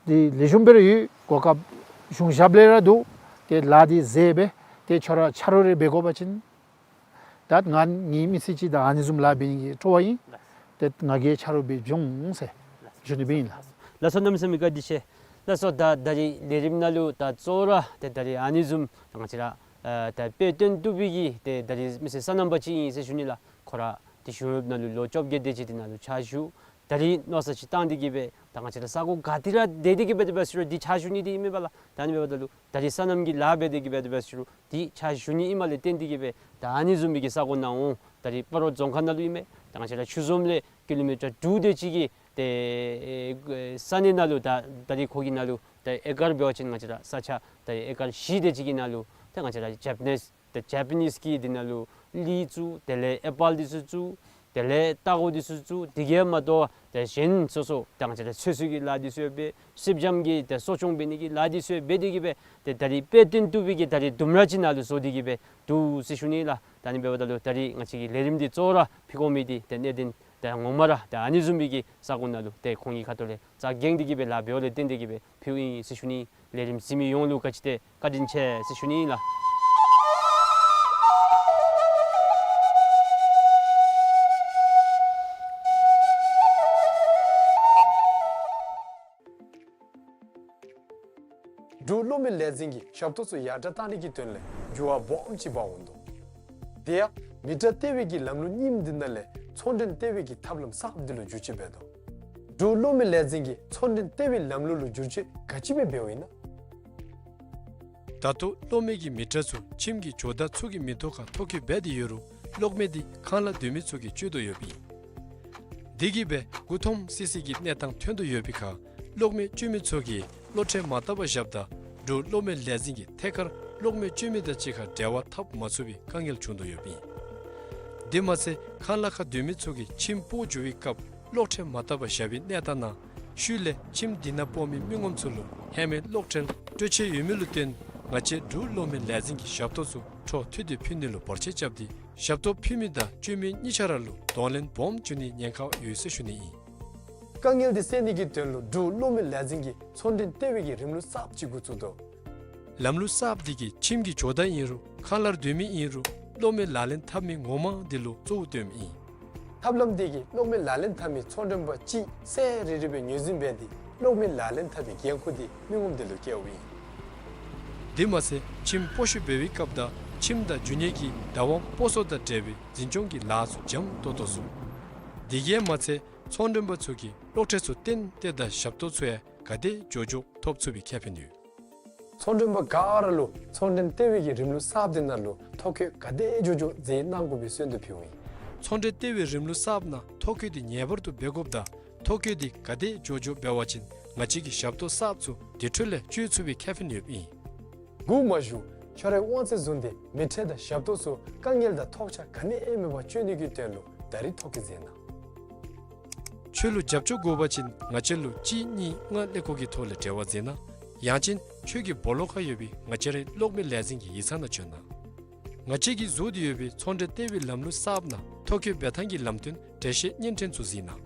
འདི་ལེགས་ཤོམ་སྦེ་ར་ཡོད། གོ་སྐབས་གཞུང་ཞབས་ལས་ར་འདུག། ཏེ་ལཱ་འདི་མཛད་སྦེ་ཏེ་ཁྱོད་ར་ཆ་རོགས་རེ་འབད་དགོ་པ་ཅིན་ད་ང་ངེའི་མི་ཚེ་ཅིག་ད་ཨ་ནི་བཟུམ་ལཱ་འབད་ནི་གི་སྤྲོ་བ་ཨིན། ཏེ་ང་གིས་ཆ་རོགས་འབད་འབྱུང་ཟེར་ཞུ་ནི་སྦེ་ཨིན་ལགས། ལགས་སོ། གནམ་མེད་ས་མེད་བཀའ་དྲིན་ཆེ། ལགས་སོ། ད་ད་རིས་ལས་རིམ་ནང་ལུ་ད་གཙོ་བོ་ར་ཏེ་ད་རིས་ཨ་ནི་བཟུམ་ད་ང་བཅས་ར་ཨ་ད་དཔེ་སྟོན་བཏུབ་པའི་གི་ཏེ་ད་རིས་མི་སེར་སོ་ནམ་པ་ཅིག་ཨིན་ཟེར་ཞུ་ནི་ལགས། ཁོ་ར་ཏེ་གཞུང་གཡོགཔ་ནང་ལུ་ལོ་བཅོ་བརྒྱད་དེ་ཅིག་འདི་ནང་ལུ་ཕྱག་ཞུ། ད་རིས་མནོ་བསམ་ཅིག་བཏང་སྟེ་གི་སྦེ་ད་ང་བཅས་ར་ས་གོ་ག་ཏེ་ར་སྡོད་དེ་གི་སྦེ་དེ་སྦེ་ཟེར་རུང་འདི་ཕྱག་ཞུ་ནི་འདི་ཨིན་མས་པ་ལགས། ད་ཨ་ནི་འབདཝ་ད་ལུ་ད་རིས་སོ་ནམ་གྱི་ལཱ་འབད་དེ་གི་སྦེ་དེ་སྦེ་ཟེར་རུང་འདི་ཕྱག་ཞུ་ནི་ཨིནམ་ལས་བརྟེན་ཏེ་གི་སྦེ་ད་ཨ་ནི་བཟུམ་མའི་གི་ས་གོ་ནང་འོང་། ད་རིས་སྤ་རོ་རྫོང་ཁག་ནང་ལུ་ཨིན་མས། ད་ང་བཅས་ར་ཆུ་འཛོམས་ལས་ཀི་ལོ་མི་ཊར་དྲུག་དེ་ཅིག་གི་ཏེ་ཨེ་ས་གནས་ནང་ལུ་ད་ད་རིས་ཁོ་གི་ནང་ལུ་ད་ཨེ་ཀར་འབད་བ་ཅིན་ང་བཅས་ར་ས་ཆ་ད་ཨེ་ཀར་བཞི་དེ་ཅིག་གི་ནང་ལུ་ད་ང་བཅས་ར་ཇེ་པ་ནིས་ད་ཇེ་པ་ནིས་ཀྱི་འདི་ནང་ལུ་ ལི་བཙུགས། དེ་ལས་ཨེ་པཱལ་འདི་ཚུ་བཙུགས། དེ་ལས་སྟག་འོག་འདི་ཚུ་བཙུགས། དེ་གིས་མ་དོ་ཏེ་གཞན་སོ་སོ་ཏེ་ང་བཅས་ར་ཚོད་བསྲེ་གི་ལཱ་འདི་ཚུ་ཡང་འབད། སེར་སྦྱངམ་གྱི་ཏེ་གསོ་སྐྱོང་འབད་ནི་གི་ལཱ་འདི་ཚུ་ཡང་འབད་དེ་གིས་སྦེ་ཏེ་ད་རིས་དཔེ་སྟོན་བཏུབ་པའི་གི་ད་རིས་ལྡུམ་ར་ཅིག་ནང་ལུ་བཟོ་སྟེ་གིས་སྦེ་འདུག་ཟེར་ཞུ་ནི་ལགས། ད་ཨ་ནི་འབདཝ་ད་ལུ་ད་རིས་ང་བཅས་ཀྱི་ལས་རིམ་འདི་གཙོ་བོ་ར་ཕུལ་དགོ་མི་འདི་ཏེ་གནད་དོན་ཏེ་ངོ་མ་ར་ཏེ་ཨ་ནི་བཟུམ་མའི་གི་ས་གོ་ནང་ལུ་ཏེ་ཁོང་གི་ཁ་ཐུག་ལས་རྩ་འགེངས་ཏེ་གིས་སྦེ་ལཱ་འབདཝ་ལས་བརྟེན་ཏེ་གིས་སྦེ་ཕུལཝ་ཨིན་ཟེར་ཞུ་ནི། ལས་རིམ་གཟིགས་མི་ཡོངས་ལུ་བཀའ་དྲིན་ཆེ་ཟེར་ཞུ་ནི་ལགས། འབྲུག་གློག་མེ་ལས་འཛིན་གྱིས་ཞབས་ཏོག་ཚུ་ཡར་དྲག་བཏང་ནི་གི་དོན་ལས་འགྱུར་བ་སྦོམ་ཅིག་འབག་འོང་དོ། དེ་ཡང་མི་ཊར་སྟེར་བའི་གི་ལམ་ལུགས་རྙིངམ་འདི་ནང་ལས་ཚོང་འབྲེལ་སྟེར་བའི་གི་ཐབས་ལམ་གསརཔ་འདི་ལུ་འགྱུར་བཅོས་འབད་དོ། འབྲུག་གློག་མེ་ལས་འཛིན་གྱིས་ཚོང་འབྲེལ་སྟེར་བའི་ལམ་ལུགས་ལུ་འགྱུར་བཅོས་ག་ཅི་སྦེ་འབདཝ་ཨིན་ན། ད་ལྟོ་གློག་མེ་གི་མི་ཊར་ཚུ་ཁྱིམ་གྱི་ཇོ་བདག་ཚུ་གི་མིང་ཐོག་ཁར་ཐོ་བཀོད་འབད་དེ་ཡོད་རུང་གློག་མེ་འདི་ཁང་གླ་སྡོད་མི་ཚུ་གིས་སྤྱོད་དོ་ཡོདཔ་ཨིན། དེ་གིས་སྦེ་མགུ་འཐོམ་སི་སི་གི་གནས་སྟངས་ཐོན་དོ་ཡོད་པའི་ཁར་གློག་མེ་སྤྱོད་མི་ཚུ་གིས་གློག་ཁྲལ་མ་བཏབ་པར་བཞགཔ་ད་འབྲུག་གློག་མེ་ལས་འཛིན་གྱིས་ཐད་ཀར་གློག་མེ་སྤྱོད་མི་དང་གཅིག་ཁར་འབྲེལ་བ་འཐབ་མ་ཚུགས་པའི་དཀའ་ངལ་བྱུང་དོ་ཡོདཔ་ཨིན། དེ་མ་ཚད་ཁང་གླ་ཁར་སྡོད་མི་ཚུ་གིས་ཁྱིམ་སྤོ་འགྱོ་བའི་སྐབས་གློག་ཁྲལ་མ་བཏབ་པར་བཞག་པའི་གནས་སྟངས་ནང་ཤུལ་ལས་ཁྱིམ་དེ་ནང་སྤོ་མི་མི་ངོམ་ཚུ་ལུ་ཧེ་མའི་གློག་ཁྲལ་སྤྲོད་ཆེད་ཡོད་མི་ལུ་བརྟེན་ང་བཅས་འབྲུག་གློག་མེ་ལས་འཛིན་གྱི་ཞབས་ཏོག་ཚུ་འཕྲོ་མཐུད་དེ་ཕུལ་ནི་ལུ་བར་ཆད་རྐྱབ་སྟེ་ཞབས་ཏོག་ཕུལ་མི་དང་སྤྱོད་མི་གཉིས་ཆ་ར་ལུ་གདོང་ལེན་སྦོམ་བྱུང་ནིའི་ཉེན་ཁ་ཡོད་ཟེར་ཞུ་ནི་ཨིན། དཀའ་ངལ་འདི་སེལ་ནི་གི་དོན་ལུ་འབྲུག་གློག་མེ་ལས་འཛིན་གྱིས་ཚོང་འབྲེལ་སྟེར་བའི་གི་རིམ་ལུགས་གསརཔ་ཅིག་འགོ་བཙུགས་དོ། ལམ་ལུགས་གསརཔ་འདི་གིས་ཁྱིམ་གྱི་ཇོ་བདག་ཨིན་རུང་ཁང་གླར་སྡོད་མི་ཨིན་རུང་གློག་མེ་ལག་ལེན་འཐབ་མི་ངོ་མ་འདི་ལུ་གཙོ་བོ་བཏོནམ་ཨིན། ཐབས་ལམ་འདི་གིས་གློག་མེ་ལག་ལེན་འཐབ་མི་ཚོང་མགྲོན་པ་གཅིག་ཚར་རེ་རེ་སྦེ་ངོས་འཛིན་འབད་དེ་གློག་མེ་ལག་ལེན་འཐབ་པའི་འགན་ཁུར་འདི་མི་ངོམ་དེ་ལུ་བཀལཝ་ཨིན། དེ་མ་ཚད་ཁྱིམ་སྤོ་བཤུད་འབད་བའི་སྐབས་དང་ཁྱིམ་དང་རྒྱུ་ནོར་གྱི་བདག་དབང་སྤོ་སོར་དང་འབྲེལ་བའི་འཛིན་སྐྱོང་གི་ལཱ་ཚུ་འཇམ་ཏོག་ཏོ་ཚུགས། དེ་གིས་མ་ཚད་ཚོང་མགྲོན་པ་ཚུ་གིས་གློག་ཁྲལ་ཚུ་ཏན་ཏན་དང་ཞབས་ཏོག་ཚུ་ཡང་ག་དེ་མགྱོགས་མགྱོགས་ཐོབ་ཚུགས་པའི་ཁེ་ཕན་ཡོད། ཚོང་མགྲོན་པ་ག་ར་ལུ་ཚོང་འབྲེལ་སྟེར་བའི་གི་རིམ་ལུགས་གསརཔ་འདི་ནང་ལུ་ཐོ་བཀོད་ག་དེ་མགྱོགས་མགྱོགས་མཛད་གནང་དགོ་པའི་གསོལ་འདེབས་ཕུལཝ་ཨིན། ཚོང་འབྲེལ་སྟེར་བའི་རིམ་ལུགས་གསརཔ་ནང་ཐོ་བཀོད་འདི་ངེས་པར་དུ་འབད་དགོཔ་དང་ཐོ་བཀོད་འདི་ག་དེ་མགྱོགས་མགྱོགས་འབད་བ་ཅིན་ང་བཅས་ཀྱི་ཞབས་ཏོག་གསརཔ་ཚུ་དེ་འཕྲོ་ལས་སྤྱོད་ཚུགས་པའི་ཁེ་ཕན་ཡོདཔ་ཨིན། སྒུག་མ་བཞུགས། ཁྱོད་རའི་དབང་ཚད་བཟུང་སྟེ་མི་ཊར་དང་ཞབས་ཏོག་ཚུ་དཀའ་ངལ་དང་ཐོགས་ཆགས་ག་ནི་ཡང་མེད་པར་སྤྱོད་ནི་གི་དོན་ལུ་ད་རིས་ཐོ་བཀོད་མཛད་གནང་། ཁྱོད་ལུ་རྒྱབ་སྐྱོར་དགོ་པ་ཅིན་ང་བཅས་ལུ་གཅིག་གཉིས་ལྔ་ཀླད་ཀོར་གྱི་ཐོག་ལས་འབྲེལ་བ་མཛད་གནང་། ཡང་ཅིན་ཁྱོད་ཀྱི་སྦོ་ལོགས་ཁར་ཡོད་པའི་ང་བཅས་རའི་གློག་མེ་ལས་འཛིན་གྱི་ཡིག་ཚང་ནང་བྱོན་གནང་། ང་བཅས་ཀྱིས་བཟོ་སྟེ་ཡོད་པའི་ཚོང་འབྲེལ་སྟེར་བའི་ལམ་ལུགས་གསརཔ་ནང་ཐོ་བཀོད་འབད་ཐངས་ཀྱི་ལམ་སྟོན་འགྲེལ་བཤད་བརྙན་འཕྲིན་ཚུ་གཟིགས་གནང་།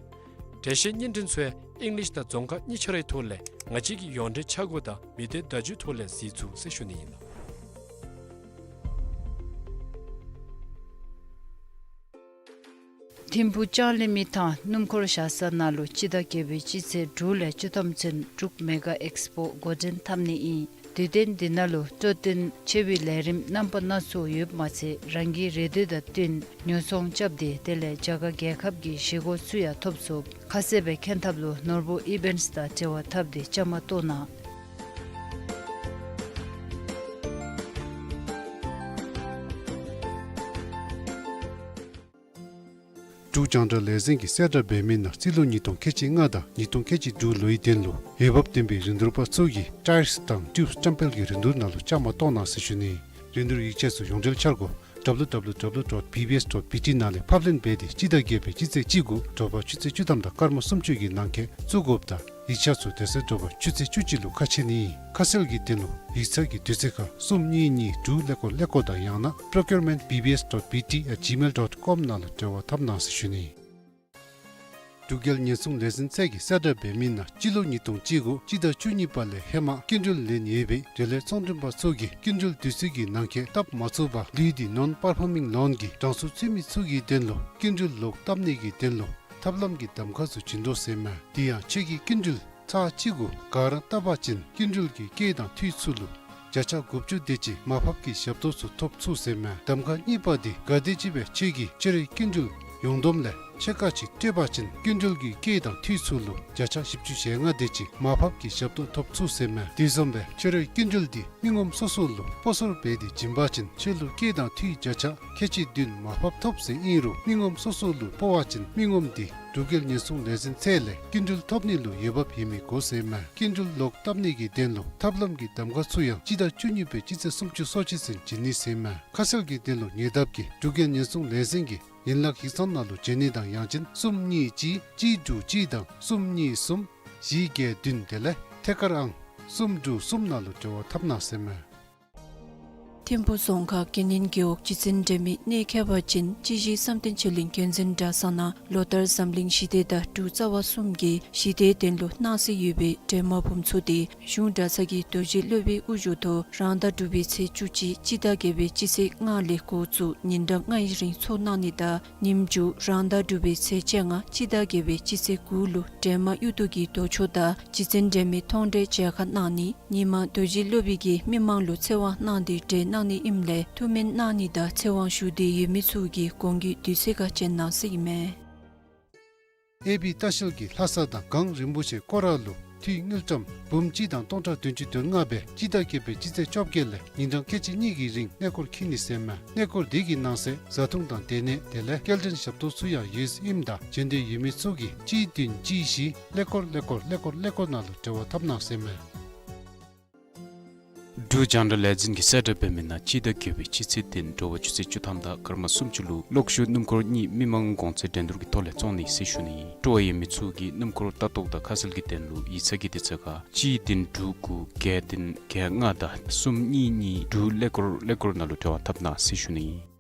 འགྲེལ་བཤད་བརྙན་འཕྲིན་ཚུ་ཡང་ཨིང་ལིཤ་དང་རྫོང་ཁ་གཉིས་ཆ་རའི་ཐོག་ལས་ང་བཅས་ཀྱི་ཡོངས་འབྲེལ་འཆར་སྒོ་དང་མི་སྡེ་བརྡ་བརྒྱུད་ཐོག་ལས་གཟིགས་ཚུགས་ཟེར་ཞུ་ནི་ཨིན་ལགས། ཐིམ་ཕུག་ལྕང་གླིང་མི་ཐང་སྣུམ་འཁོར་བཞག་ས་ནང་ལུ་སྤྱི་ཟླ་བརྒྱད་པའི་སྤྱི་ཚེས་དྲུག་ལས་བཅུ་ཐམ་ཚུན་འབྲུག་མེ་ག་ཨེགསི་པོ་འགོ་འདྲེན་འཐབ་ནི་ཨིན། དུས་སྟོན་འདི་ནང་ལུ་སྤྲོ་སྟོན་ཆེ་བའི་ལས་རིམ་རྣམ་པ་སྣ་ཚོགས་ཡོདཔ་མ་ཚད་རང་གི་རེ་འདོད་དང་བསྟུན་ཉོ་ཚོང་རྐྱབ་སྟེ་དེ་ལས་རྒྱ་གར་རྒྱལ་ཁབ་ཀྱི་གཞིས་འགོ་ཚུ་ཡང་ཐོབ་ཚུགས། ཁ་གསལ་སྦེ་མཁྱེན་ཐབས་ལུ་ནོར་བུ་ཨི་བེནཊསི་དང་འབྲེལ་བ་འཐབ་སྟེ་བཅའ་མར་གཏོགས་གནང་། འབྲུག་རྒྱང་བསྒྲགས་ལས་འཛིན་གྱིས་གསལ་བསྒྲགས་འབད་མི་ནང་སྤྱི་ལོ་ཉིས་སྟོང་ཁལ་གཅིག་ལྔ་དང་ཉིས་སྟོང་ཁལ་གཅིག་དྲུག་ལོའི་དོན་ལུ་འོས་འབབ་ལྡན་པའི་རིན་བསྡུར་པ་ཚུ་གིས་ཊའིརསི་དང་ཊིའུབསི་བཀྲམ་སྤེལ་གྱི་རིན་བསྡུར་ནང་ལུ་བཅའ་མར་གཏོགས་གནང་ཟེར་ཞུ་ནི། རིན་བསྡུར་ཡིག་ཆ་ཚུ་ཡོངས་འབྲེལ་འཆར་སྒོ་W W W dot B B S dot B T ནང་ལས་ཕབ་ལེན་འབད་དེ་སྤྱི་ཟླ་བརྒྱད་པའི་སྤྱི་ཚེས་བཅུ་དགུ་དྲོ་པ་ཆུ་ཚོད་བཅུ་ཐམ་དང་སྐར་མ་སུམ་ཅུ་གི་ནང་འཁོད་བཙུགས་དགོཔ་དང་ཡིག་ཆ་ཚུ་དེ་ཚེ་དྲོ་པ་ཆུ་ཚོད་བཅུ་གཅིག་ལུ་ཁ་ཕྱེ་ནི། ཁ་གསལ་གྱི་དོན་ལུ་ཡིག་ཚང་གི་དུས་ཚོད་ཁར་གསུམ་གཉིས་གཉིས་དྲུག་ཀླད་ཀོར་ཀླད་ཀོར་དང་ཡང་ན་procurement B B S dot B T at gmail dot com ནང་ལུ་འབྲེལ་བ་འཐབ་གནང་ཟེར་ཞུ་ནི། འབྲུག་རྒྱལ་ཉེན་སྲུང་ལས་འཛིན་ཚད་ཀྱིས་གསལ་བསྒྲགས་འབད་མི་ནང་སྤྱི་ལོ་ཉིས་སྟོང་བཅུ་དགུ་སྤྱི་ཟླ་བཅུ་གཉིས་པ་ལས་ཧེ་མ་སྐྱིན་འགྲུལ་ལེན་ཡོད་པའི་འབྲེལ་ཡོད་ཚོང་མགྲོན་པ་ཚུ་གིས་སྐྱིན་འགྲུལ་དུས་ཚོད་ཀྱི་ནང་འཁོད་བཏབ་མ་ཚུགས་པར་ལུས་ཏེ་non performing loan གི་གྲངས་སུ་ཚུད་མི་ཚུ་གི་དོན་ལུ་སྐྱིན་འགྲུལ་ལོག་བཏབ་ནི་གི་དོན་ལུ་ཐབས་ལམ་གྱི་གདམ་ཁ་ཚུ་བྱིན་དོ་ཟེར་མས། དེ་ཡང་ཁྱོད་ཀྱིས་སྐྱིན་འགྲུལ་ཚར་གཅིག་གུ་ག་ར་བཏབ་པ་ཅིན་སྐྱིན་འགྲུལ་གྱི་སྐྱེད་དང་འཐུས་ཚུ་ལུ་བརྒྱ་ཆ་དགུ་བཅུ་དེ་ཅིག་མར་ཕབ་ཀྱི་ཞབས་ཏོག་ཚུ་ཐོབ་ཚུགས་ཟེར་མས། གདམ་ཁ་གཉིས་པ་འདི་ག་དེམ་ཅིག་སྦེ་ཁྱོད་ཀྱིས་ཁྱོད་རའི་སྐྱིན་འགྲུལ་ཡོངས་བསྡོམས་ལས་ཕྱེད་ཀ་ཅིག་སྤྲོད་པ་ཅིན་སྐྱིན་འགྲུལ་གྱི་སྐྱེད་དང་འཐུས་ཚུ་ལུ་བརྒྱ་ཆ་བཞི་བཅུ་ཞེ་ལྔ་དེ་ཅིག་མར་ཕབ་ཀྱི་ཞབས་ཏོག་ཐོབ་ཚུགས་ཟེར་མས། དེ་བཟུམ་སྦེ་ཁྱོད་རའི་སྐྱིན་འགྲུལ་འདི་མི་ངོམ་སོ་སོ་ལུ་སྤོ་སོར་འབད་དེ་བྱིན་པ་ཅིན་ཁྱོད་ལུ་སྐྱེད་དང་འཐུས་བརྒྱ་ཆ་ཁལ་གཅིག་བདུན་མར་ཕབ་ཐོབ་ཟེར་ཨིན་རུང་མི་ངོམ་སོ་སོ་ལུ་སྤོ་བ་ཅིན་མི་ངོམ་འདི་ འབྲུག་རྒྱལ་ཉེན་སྲུང་ལས་འཛིན་ཚད་ལས་སྐྱིན་འགྲུལ་ཐོབ་ནི་ལུ་འོས་འབབ་ཡོད་མི་དགོ་ཟེར་མས། སྐྱིན་འགྲུལ་ལོག་བཏབ་ནི་གི་དོན་ལུ་ཐབས་ལམ་གྱི་གདམ་ཁ་ཚུ་ཡང་སྤྱི་ཟླ་བཅུ་གཉིས་པའི་སྤྱི་ཚེས་སུམ་ཅུ་སོ་གཅིག་ཚུན་བྱིན་ནི་ཟེར་མས། ཁ་གསལ་གྱི་དོན་ལུ་ཉེ་འདབས་ཀྱི་འབྲུག་རྒྱལ་ཉེན་སྲུང་ལས་འཛིན་གྱི་ཡན་ལག་ཡིག་ཚང་ནང་ལུ་བྱོན་ནི་དང་ཡང་ཅིན་གསུམ་གཉིས་གཅིག་གཅིག་དྲུག་གཅིག་དང་གསུམ་གཉིས་གསུམ་བཞི་བརྒྱད་བདུན་དེ་ལས་ཐད་ཀར་ཨང་གསུམ་དྲུག་གསུམ་ནང་ལུ་འབྲེལ་བ་འཐབ་གནང་ཟེར་མས། ཐིམ་ཕུ་རྫོང་ཁག་ཀེ་ནན་རྒེད་འོག་སྤྱི་ཚན་འབྲེལ་མི་གནས་མཁས་པ་ཅིན་སྤྱི་བཞི་བསམ་གཏན་ཆོས་གླིང་འགན་འཛིན་གྲྭ་ཚང་ནང་ལོ་ལྟར་འཛམ་གླིང་ཞི་བདེ་དང་འབྲུག་རྩ་བ་གསུམ་གྱི་ཞི་བདེའི་དོན་ལུ་གནང་སྲོལ་ཡོད་པའི་འདྲེས་མ་འབུམ་ཚོགས་དེ་གཞུང་གྲྭ་ཚང་གི་རྡོ་རྗེ་སློབ་དཔོན་དབུ་བཞུགས་ཐོག་རང་ཟླ་དྲུག་པའི་ཚེས་བཅུ་གཅིག་སྤྱི་ཟླ་བརྒྱད་པའི་སྤྱི་ཚེས་ལྔ་ལས་འགོ་བཙུགས་ཉིན་གྲངས་ལྔའི་རིང་ཚོགས་གནང་ནི་དང་ཉིནམ་མཇུག་རང་ཟླ་དྲུག་པའི་ཚེས་བཅོ་ལྔ་སྤྱི་ཟླ་བརྒྱད་པའི་སྤྱི་ཚེས་དགུ་ལུ་འདྲེས་མ་གཡུ་རྡོ་གི་རྡོ་ཆོག་དང་སྤྱི་ཚན་འབྲེལ་མི་མཐོང་གྲོལ་མཇལ་ཁ་གནང་ནི། ཉིན་མ་རྡོ་རྗེ་སློབ་དཔོན་གྱིས་མི་མང་ལུ་ཚེ་དབང་གནང་སྟེ་གྲོལ་གནང་ནི་ཨིནམ་ལས་ཐུགས་སྨོན་གནང་ནི་དང་ཚེ་དབང་ཞུ་འདོད་ཡོད་མི་ཚུ་གིས་གོང་གི་དུས་ཚོད་ཁར་བྱོན་གནང་ཟེར་ཨིན་མས། ཨེ་བི་ལྟ་བཤལ་གྱིས་ལྷ་ས་དང་གངས་རིན་པོ་ཆེ་སྐོར་ར་ལུ་འཐུས་དངུལ་ཀྲམ་འབུམ་གཅིག་དང་སྟོང་ཕྲག་བདུན་ཅུ་དོན་ལྔ་སྦེ་སྤྱི་ཟླ་བརྒྱད་པའི་སྤྱི་ཚེས་བཅོ་བརྒྱད་ལས་ཉིན་གྲངས་ཁལ་གཅིག་གཉིས་ཀྱི་རིང་གནས་སྐོར་འཁྱིད་ནི་ཟེར་མས། གནས་སྐོར་འདི་གི་ནང་གསེས་བཟའ་འཐུང་དང་སྡོད་གནས་དེ་ལས་སྐྱེལ་འདྲེན་ཞབས་ཏོག་ཚུ་ཡང་ཡོད་ཨིནམ་ད་བྱོན་འདོད་ཡོད་མི་ཚུ་གིས་གཅིག་བདུན་གཅིག་བཞི་ཀླད་ཀོར་ཀླད་ཀོར་ཀླད་ཀོར་ཀླད་ཀོར་ནང་ལུ་འབྲེལ་བ་འཐབ་གནང་ཟེར་མས། འབྲུག་རྒྱང་བསྒྲགས་ལས་འཛིན་གྱིས་གསལ་བསྒྲགས་འབད་མི་ནང་སྤྱི་ཟླ་བརྒྱད་པའི་སྤྱི་ཚེས་བདུན་དྲོ་པ་ཆུ་ཚོད་བཅུ་ཐམ་དང་སྐར་མ་སུམ་ཅུ་ལུ་གློག་ཤུགས་སྣུམ་འཁོར་གཉིས་མི་མང་གོང་ཚད་འགྲན་བསྡུར་གྱི་ཐོག་ལས་བཙོང་ནི་ཟེར་ཞུ་ནི་ཨིན། སྤྲོ་བ་ཡོད་མི་ཚུ་གིས་སྣུམ་འཁོར་ལྟ་རྟོག་དང་ཁ་གསལ་གྱི་དོན་ལུ་ཡིག་ཚང་གི་དུས་ཚོད་ཁར་གཅིག་བདུན་དྲུག་དགུ་བརྒྱད་བདུན་བརྒྱད་ལྔ་དང་གསུམ་གཉིས་གཉིས་དྲུག་ཀླད་ཀོར་ཀླད་ཀོར་ནང་ལུ་འབྲེལ་བ་འཐབ་གནང་ཟེར་ཞུ་ནི་ཨིན།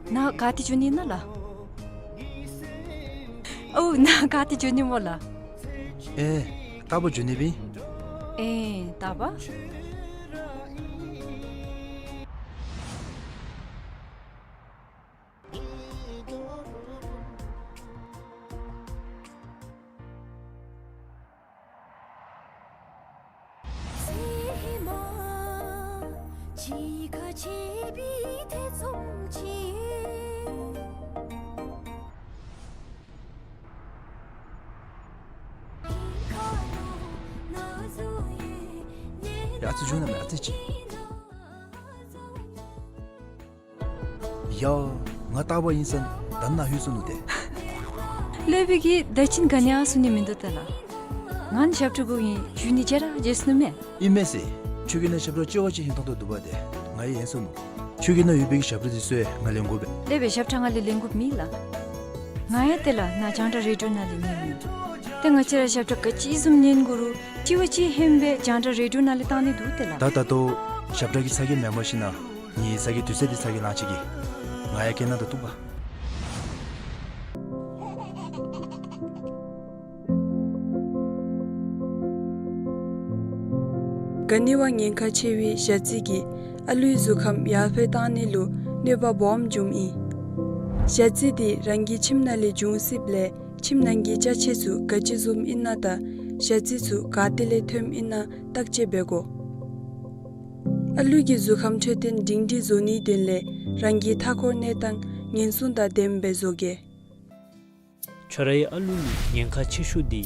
ནཱ་ག་ཏེ་འགྱོ་ནི་ཨིན་ན་ལགས། ཨོ་ནཱ་ག་ཏེ་འགྱོ་ནི་སྨོ་ལགས། ཨེ་རྟ་པ་འགྱོ་ནི་སྦེ་ཨིན། ཨེ་རྟ་པ། ཡ་ཙི་འགྱོ་ན་མེད་ཨ་ཙི་ཅིག། ཡ། ང་རྟ་པ་ཨིན་ཟེར་ད་ནཱ་ལྷོད་སོ་ནུག་ཏེ། སློབ་དཔོན་གྱིས་ད་ཅི་ག་ནི་ཡང་གསུང་ནི་མིན་འདུག་ཏེ་ལགས། ང་ནི་ཞབས་ཁྲ་དགོ་ཨིན་ཞུ་ནི་བརྗེད་ར་བརྗེད་སོ་ནུག་མས། ཨིན་མས་ཟེར། ཁྱོད་ཀྱི་ནང་ཞབས་ཁྲ་ལྕི་བ་ཅིག་ཧིང་ཐང་ཐོག་འདུག་པ་ཏེ་ང་ཡང་ཧན་སོ་ནུག། ཁྱོད་ཀྱི་ནང་ཡོད་པའི་གི་ཞབས་ཁྲ་འདི་ཚུ་ཡང་ང་ལེན་དགོ་པས། སློབ་དཔོན་ཞབས་ཁྲ་ང་ལས་ལེན་དགོཔ་མེད་ལགས། ང་ཡང་ཏེ་ལགས་ནཱ་རྒྱང་བསྒྲགས་རེ་ཌིའོ་ནང་ལས་ཉན་ནི། ཏེ་ང་བཅས་ར་ཞབས་ཁྲ་ག་ཅི་བཟུམ་ཉན་དགོ་རུང་ལྕི་བ་ཅིག་ཧན་སྦེ་རྒྱང་བསྒྲགས་རེ་ཌིའོ་ནང་ལས་བཏང་ནི་འདུག་ཏེ་ལགས། ད་ད་ལྟོ་ཞབས་ཁྲ་གི་ཚ་གྱང་མེན་པར་ཞིན་ན་ངེའི་ཚ་གྱང་དུས་ཚོད་འདི་ཚ་གྱང་ལང་ཅི་གི། ང་ཡང་སྐད་ནང་དུ་གཏུགས་པ། ག་ནི་བ་ཉེན་ཁ་ཆེ་བའི་ཞ་རྩི་གིས་ཨ་ལུའི་གཟུགས་ཁམས་ཡར་འཕེལ་བཏང་ནི་ལུ་གནོད་པ་སྦོམ་འབྱུངམ་ཨིན། ཞ་རྩི་འདི་རང་གི་ཁྱིམ་ནང་ལས་འབྱུང་སྲིདཔ་ལས་ཁྱིམ་ནང་གི་ཅ་ཆས་ཚུ་ག་ཅི་བཟུམ་ཨིན་ན་དང་ཞ་རྩི་ཚུ་ག་ཏེ་ལས་ཐོནམ་ཨིན་ན་བརྟག་དཔྱད་འབད་དགོ། ཨ་ལུ་གི་གཟུགས་ཁམས་འཕྲོད་བསྟེན་སྒྲིང་སྒྲིང་བཟོ་ནིའི་དོན་ལས་རང་གི་མཐའ་འཁོར་གནས་སྟངས་ཉེན་སྲུང་དང་ལྡནམ་སྦེ་བཟོ་གེ། ཁྱོད་རའི་ཨ་ལུ་ལུ་ཉེན་ཁ་ཆེ་ཤོས་འདི་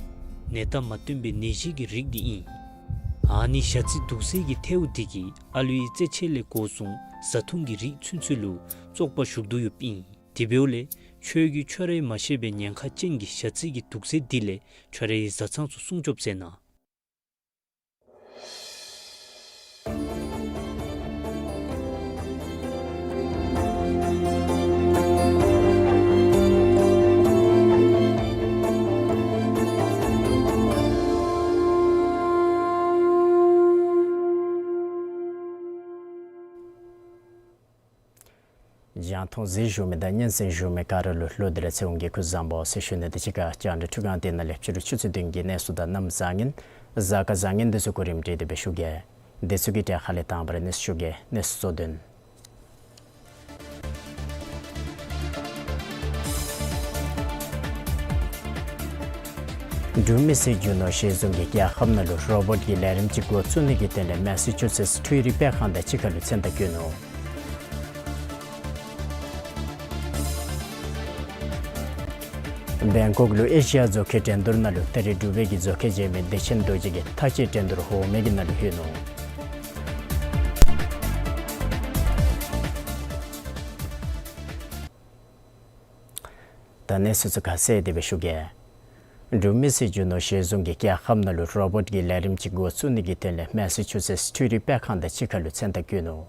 ནད་རྟགས་མ་སྟོན་པའི་ནད་གཞི་གི་རིགས་འདི་ཨིན། ཨ་ནི་ཞ་རྩི་དུག་སེལ་གྱི་ཐལཝ་འདི་གིས་ཨ་ལུའི་རྩེད་ཆས་ལས་འགོ་བཟུང་བཟའ་འཐུང་གི་རིགས་ཚུན་ཚོད་ལུ་བཙོག་པ་ཞུགས་དོ་ཡོདཔ་ཨིན། དེ་འབདཝ་ལས་ཁྱོད་ཀྱིས་ཁྱོད་རའི་མ་ཤེས་པའི་ཉེན་ཁ་ཅན་གྱི་ཞ་རྩི་གི་དུག་སེལ་འདི་ལས་ཁྱོད་རའི་བཟའ་ཚང་ཚུ་སྲུང་སྐྱོབ་མཛད་གནང་། རྒྱང་མཐོང་གཟིགས་བཞུགས་མི་དང་སྙན་གསན་བཞུགས་མི་ག་ར་ལུ་ལོག་སྟེ་ར་ཚེ་དབང་གིས་སྐུ་གཟུགས་བཟང་པོ་ཟེར་ཞུ་ནི་དང་གཅིག་ཁར་རྒྱང་བསྒྲགས་འཕྲུལ་ཁང་འདི་ནང་ལས་ཕྱི་རུ་ཆུ་ཚོད་བདུན་གྱི་གནས་ཚུལ་དང་གནམ་བཟང་ངན་གཟའ་སྐར་བཟང་ངན་འདི་ཚུ་གོ་རིམ་སྒྲིག་སྟེ་སྦེ་ཞུ་གེ། འདི་ཚུ་གི་གྲས་ཁ་ལས་དང་པ་ར་གནས་ཚུལ་ཞུ་གེ། གནས་ཚུལ་གཙོ་དོན། འབྲུག་མི་སེར་རྒྱུ་ནོར་ཞལ་འཛོམས་ཀྱིས་རྒྱལ་ཁབ་ནང་ལུ་རོ་བོཊ་ཀྱི་ལས་རིམ་ཅིག་འགོ་བཙུགས་ནི་གི་དོན་ལས་མེ་སི་ཆུ་སེཊསི་འཕྲུལ་རིག་སྤེལ་ཁང་དང་གཅིག་ཁར་ལུ་མཚན་རྟགས་བཀོད་ནུག། བེང་ཀོག་ལུ་ཨེ་ཤི་ཡ་མཛོད་ཁང་འགྲན་བསྡུར་ནང་ལུ་ད་རིས་འབྲུག་པའི་གི་མཛོད་ཁང་མཇལ་མི་བདེ་ཆེན་རྡོ་རྗེ་གིས་མཐའ་དཔྱད་འགྲན་བསྡུར་འོག་མའི་གི་ནང་ལུ་ལྷོད་ནུག། ད་གནས་ཚུལ་ཚུ་ཁ་གསལ་དེ་སྦེ་ཞུ་གེ། འབྲུག་མི་སེར་རྒྱུ་ནོར་གཞི་བཟུང་གིས་རྒྱལ་ཁབ་ནང་ལུ་རོ་བོཊ་ཀྱི་ལས་རིམ་ཅིག་འགོ་བཙུགས་ནི་གི་དོན་ལས་མེ་ས་ཅུ་སེཊསི་འཕྲུལ་རིག་སྤེལ་ཁང་དང་གཅིག་ཁར་ལུ་མཚན་རྟགས་བཀོད་ནུག།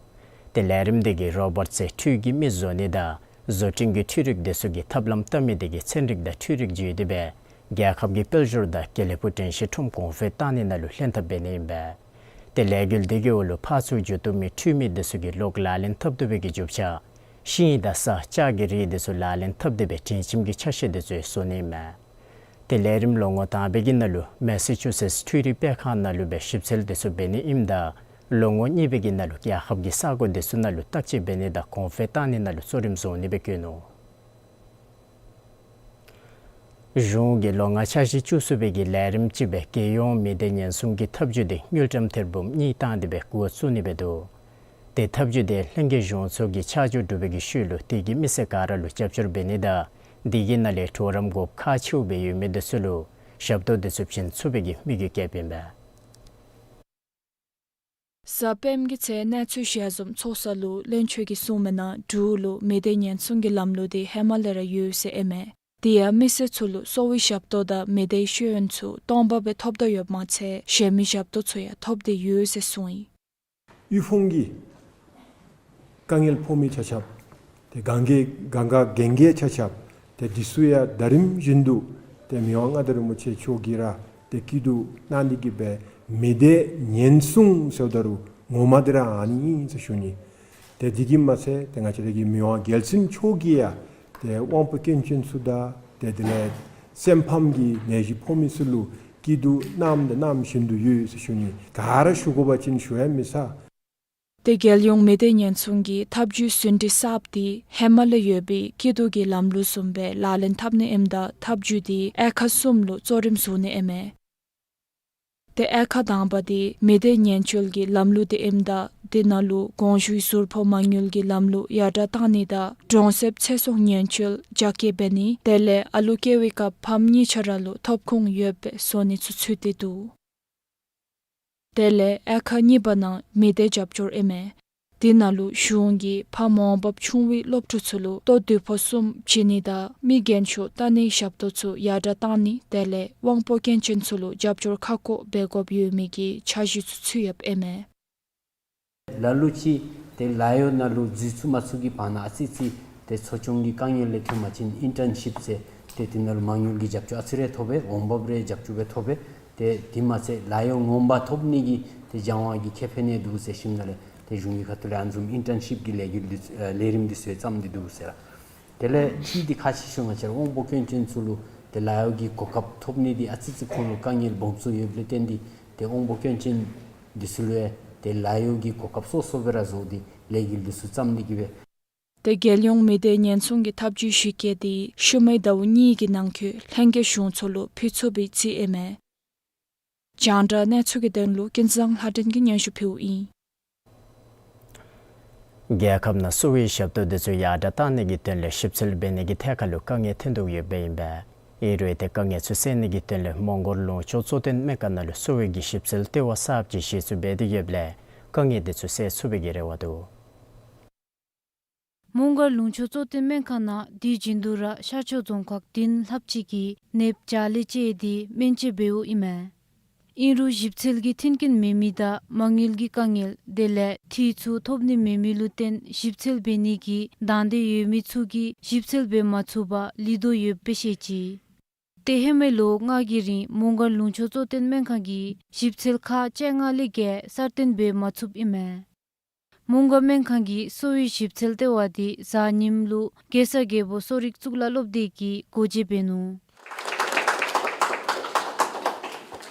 ཏེ་ལས་རིམ་དེ་གིས་རོ་བོཊ་ཟེར་འཕྲུལ་གྱི་མི་བཟོ་ནི་དང་བཟོ་སྐྲུན་གྱི་འཕྲུལ་རིག་དེ་ཚུ་གིས་ཐབས་ལམ་བལྟ་མི་དེ་གིས་ཚན་རིག་དང་འཕྲུལ་རིག་བརྒྱུད་དེ་སྦེ་རྒྱལ་ཁབ་ཀྱི་དཔལ་འབྱོར་དང་དགེ་ལེགས་ཕུག་དྲན་ཤེས་ཁྲོམ་གོང་འཕེལ་བཏང་ནི་ནང་ལུ་ལྷན་ཐབས་འབད་ནི་ཨིན་པས། ཏེ་ལས་འགུལ་དེ་གི་འོག་ལུ་ཕར་ཚུར་འགྱོ་བཏུབ་མི་འཕྲུལ་མི་དེ་ཚུ་གིས་ལོག་ལག་ལེན་འཐབ་བཏུབ་པའི་གི་རྒྱུ་ཆ་ཤིང་དང་ས་ལྕགས་ཀྱི་རིགས་དེ་ཚུ་ལག་ལེན་འཐབ་སྟེ་སྦེ་དྲིན་ཆེན་གྱི་ཆ་ཤས་དེ་ཚུ་བཟོ་ནི་ཨིན་མས། ཏེ་ལས་རིམ་ལོ་ངོ་དང་པའི་གི་ནང་ལུ་མེ་ས་ཅུ་སེཊསི་འཕྲུལ་རིག་སྤེལ་ཁང་ནང་ལུ་སྦེ་ཞིབ་འཚོལ་དེ་ཚུ་འབད་ནི་ཨིནམ་ད་ལོ་ངོ་གཉིས་པའི་གི་ནང་ལུ་རྒྱལ་ཁབ་ཀྱི་ས་གོ་དེ་ཚུ་ནང་ལུ་བརྟག་དཔྱད་འབད་ནི་དང་གོང་འཕེལ་བཏང་ནི་ནང་ལུ་གཙོ་རིམ་བཟུང་ནི་སྦེ་བཀོད་ནུག། གཞུང་གིས་ལོ་ལྔ་འཆར་གཞི་བཅུ་གསུམ་པའི་གི་ལས་རིམ་ཅིག་སྦེ་རྒྱལ་ཡོངས་མི་སྡེ་ཉེན་སྲུང་གི་ཐབས་ཇུས་དེ་དངུལ་ཀྲམ་ཐེར་འབུམ་གཉིས་བཏང་སྟེ་སྦེ་འགོ་བཙུགས་ནི་སྦེ་འདུག། ཏེ་ཐབས་ཇུས་དེ་ལྷན་རྒྱས་གཞུང་ཚོགས་ཀྱི་ཆ་འཇོག་གྲུབ་པའི་གི་ཤུལ་ལུ་དེ་གིས་མི་སེར་ག་ར་ལུ་རྒྱབ་སྐྱོར་འབད་ནི་དང་དེ་གི་ནང་ལས་གྲོགས་རམ་དགོཔ་ཁག་ཆེཝ་སྦེ་ཡོད་མི་དེ་ཚུ་ལུ་ཞབས་ཏོག་དེ་ཚུ་བྱིན་ཚུགས་པའི་གི་དམིགས་ཡུལ་བསྐྱེདཔ་ཨིན་པས། གཟའ་སྤེནམ་གི་ཚེ་གནས་ཚུལ་ཞལ་འཛོམས་ཚོགས་ས་ལུ་བློན་ཆེན་གྱིས་གསུངས་མི་ནང་འབྲུག་ལུ་མི་སྡེ་ཉེན་སྲུང་གི་ལམ་ལུགས་དེ་ཧེ་མ་ལས་ར་ཡོད་ཟེར་ཨིན་མས། དེ་ཡང་མི་སེར་ཚུ་ལུ་གསོ་བའི་ཞབས་ཏོག་དང་མི་སྡེའི་ཤེས་ཡོན་ཚུ་སྟོང་པ་སྦེ་ཐོབ་ད་ཡོདཔ་མ་ཚད་གཞན་མི་ཞབས་ཏོག་ཚུ་ཡང་ཐོབ་སྟེ་ཡོད་ཟེར་གསུངས་ཡི། དབུལ་ཕོངས་ཀྱི་དཀའ་ངལ་ཕོག་མི་ཆ་ཁྱབ་ཏེ་གན་རྒྱ་གན་རྒྱ་རྒན་རྒས་ཆ་ཁྱབ་ཏེ་དེ་ཚུ་ཡང་ཟླ་རིམ་བཞིན་དུ་ཏེ་མི་དབང་མངའ་བདག་རིན་པོ་ཆེ་མཆོག་གིས་ར་ཏེ་སྐྱིད་སྡུག་གནང་སྟེ་གི་སྦེ་མི་སྡེ་ཉེན་སྲུང་ཟེརཝ་ད་རུང་ངོ་མ་འདི་ར་ཨ་ནི་ཨིན་ཟེར་ཞུ་ནི། ཏེ་དེ་གིས་མ་ཚད་ཏེ་ང་བཅས་ར་གི་མི་དབང་རྒྱལ་བཙུན་མཆོག་གིས་ཡང་ཏེ་དབང་པོ་སྐྱོན་ཅན་ཚུ་དང་ཏེ་དེ་ལས་སེམས་ཕམ་གྱི་ནད་གཞི་ཕོག་མི་ཚུ་ལུ་སྐྱིད་སྡུག་གནངམ་དང་གནང་བཞིན་དུ་ཡོད་ཟེར་ཞུ་ནི། ག་ར་ཞུ་དགོ་པ་ཅིན་ཞུ་ཡང་མི་ཚར། ཏེ་རྒྱལ་ཡོངས་མི་སྡེ་ཉེན་སྲུང་གི་ཐབས་ཇུས་ཟིན་བྲིས་གསརཔ་དེ་ཧེ་མ་ལས་ཡོད་པའི་སྐྱིད་སྡུག་གི་ལམ་ལུགས་བཟུམ་སྦེ་ལག་ལེན་འཐབ་ནི་ཨིནམ་ད་ཐབས་ཇུས་དེ་དབྱེ་ཁག་གསུམ་ལུ་གཙོ་རིམ་བཟུང་ནི་ཨིན་མས། ཏེ་དབྱེ་ཁག་དང་པ་དེ་མི་སྡེ་ཉེན་བཅོལ་གྱི་ལམ་ལུགས་དེ་ཨིནམ་ད་དེ་ནང་ལུ་གོང་ཞུས་ཟུར་ཕོག་མ་དངུལ་གྱི་ལམ་ལུགས་ཡར་དྲག་བཏང་ནི་དང་གྲོང་གསེབ་ཚེ་སྲོག་ཉེན་བཅོལ་རྒྱ་སྐྱེད་འབད་ནི་དེ་ལས་ཨ་ལུ་སྐྱེ་བའི་སྐབས་ཕམ་གཉིས་ཆ་ར་ལུ་ཐོབ་ཁུངས་ཡོདཔ་སྦེ་བཟོ་ནི་ཚུ་ཚུད་དེ་འདུག། དེ་ལས་དབྱེ་ཁག་གཉིས་པ་ནང་མི་སྡེ་རྒྱབ་སྐྱོར་ཨིན་མས། དེ་ནང་ལུ་གཞུང་གིས་ཕམ་འོང་འབབ་ཆུང་བའི་སློབ་ཕྲུག་ཚུ་ལུ་ལྟོ་དུས་ཕོགས་གསུམ་བྱིན་ནི་དང་མི་རྒན་ཤོས་ལྟ་ནིའི་ཞབས་ཏོག་ཚུ་ཡར་དྲག་བཏང་ནི་དེ་ལས་དབང་པོ་སྐྱོན་ཅན་ཚུ་ལུ་རྒྱབ་སྐྱོར་ཁ་སྐོང་འབད་དགོཔ་ཡོད་མི་གི་འཆར་གཞི་ཚུ་ཚུད་ཡོདཔ་ཨིན་མས། ལ་ལུ་ཅིག་ཏེ་ལཱ་གཡོག་ནང་ལུ་འཛུལ་ཚུགས་མ་ཚུགས་ཀྱི་བར་ན་ཨ་ཙི་ཙི་ཏེ་འཚོ་སྐྱོང་གི་དཀའ་ངལ་ལས་ཐོན་པ་ཅིན་ཨིན་ཊརན་ཤིཔ་ཟེར་ཏེ་དེ་ནང་ལུ་མ་དངུལ་གྱི་རྒྱབ་སྐྱོར་ཨ་ཙི་རེ་ཐོབ་པས། འོང་འབབ་རེ་རྒྱབ་སྐྱོར་སྦེ་ཐོབ་པས། ཏེ་དེ་མ་ཚད་ལཱ་གཡོག་ངོ་མ་ཐོབ་ནི་གི་ཏེ་སྦྱང་བ་གི་ཁེ་ཕན་ཡང་འདུག་ཟེར་ཞིནམ་ལས་ཏེ་གཞུང་གི་ཁ་ཐུག་ལས་ཨ་ནི་བཟུམ་ཨིན་ཊརན་ཤིཔ་གི་ལས་འགུལ་འདི་ཚུ་ཨ་ལས་རིམ་འདི་ཚུ་ཡང་བརྩམས་ཏེ་འདུག་ཟེར་ར། དེ་ལས་ཅིག་འདི་ཁག་ཆེ་ཤོས་ང་བཅས་ར་དབང་པོ་སྐྱོན་ཅན་ཚུ་ལུ་ཏེ་ལཱ་གཡོག་གི་གོ་སྐབས་ཐོབ་ནི་འདི་ཨ་ཙི་ཙི་ཁོང་ལུ་དཀའ་ངལ་སྦོམ་ཚུ་ཡོདཔ་ལས་བརྟེན་ཏེ་ཏེ་དབང་པོ་སྐྱོན་ཅན་འདི་ཚུ་ལུ་ཡང་ཏེ་ལཱ་གཡོག་གི་གོ་སྐབས་སོ་སོ་སྦེ་ར་བཟོ་སྟེ་ལས་འགུལ་འདི་ཚུ་བརྩམས་ཏེ་གི་སྦེ། ཏེ་རྒྱལ་ཡོངས་མི་སྡེ་ཉེན་སྲུང་གི་ཐབས་ཇུས་ཞིབ་དཔྱད་དེ་ཤུལ་མའི་ཟླཝ་གཉིས་ཀྱི་ནང་འཁོད་ལྷན་རྒྱས་གཞུང་ཚོགས་ལུ་ཕུལ་ཚུགས་པའི་རྩིས་ཨིན་མས། རྒྱང་བསྒྲགས་གནས་ཚུལ་གྱི་དོན་ལུ་ཀུན་བཟང་ལྷ་སྒྲོན་གྱིས་སྙན་ཞུ་ཕུལཝ་ཨིན། རྒྱལ་ཁབ་ནང་གསོ་བའི་ཞབས་ཏོག་དེ་ཚུ་ཡར་དྲག་བཏང་ནི་གི་དོན་ལས་ཞིབ་འཚོལ་འབད་ནི་གི་ཐད་ཁར་ལུ་དཀའ་ངལ་ཐོན་དོ་ཡོདཔ་ཨིན་པས། ཨིན་རུང་ཏེ་དཀའ་ངལ་ཚུ་སེལ་ནི་གི་དོན་ལས་མོང་སྒར་ལུང་ཕྱོགས་གཙོ་བསྟེན་སྨན་ཁང་ནང་ལུ་གསོ་བའི་གི་ཞིབ་འཚོལ་ལྟེ་བ་གསརཔ་ཅིག་གཞི་བཙུགས་འབད་དེ་ཡོདཔ་ལས་དཀའ་ངལ་དེ་ཚུ་སེལ་ཚུགས་པའི་གི་རེ་བ་འདུག། མོང་སྒར་ལུང་ཕྱོགས་གཙོ་བསྟེན་སྨན་ཁང་ནང་དུས་རྒྱུན་དུ་ར་ཤར་ཕྱོགས་རྫོང་ཁག་བདུན་ལྷགཔ་ཅིག་གིས་ནདཔ་བྱ་ལས་བཅད་དེ་སྨན་བཅོས་འབདཝ་ཨིན་མས། ཨིན་རུང་ཞིབ་འཚོལ་གྱི་མཐུན་རྐྱེན་མེད་མི་དང་མ་དངུལ་གྱི་དཀའ་ངལ་དེ་ལས་འཐུས་ཚུ་ཐོབ་ནི་མེད་མི་ལུ་བརྟེན་ཞིབ་འཚོལ་འབད་ནི་གི་དང་འདོད་ཡོད་མི་ཚུ་གིས་ཞིབ་འཚོལ་འབད་མ་ཚུགས་པར་ལུས་དོ་ཡོདཔ་སྦེ་བཤད་ཅི། ཏེ་ཧེ་མའི་ལོ་ལྔ་གི་རིང་མོང་སྒར་ལུང་ཕྱོགས་གཙོ་བསྟེན་སྨན་ཁང་གིས་ཞིབ་འཚོལ་ཁག་བཅོ་ལྔ་ལས་བརྒལ་གསར་བཏོན་འབད་མ་ཚུགསཔ་ཨིན་མས། མོང་སྒར་སྨན་ཁང་གི་གསོ་བའི་ཞིབ་འཚོལ་ལྟེ་བ་དེ་གཟའ་ཉིམ་ལུ་རྒྱལ་ས་རྒྱལ་པོ་གསོ་རིག་གཙུག་ལག་སློབ་སྡེ་གིས་སྒོ་འབྱེད་འབད་ནུག།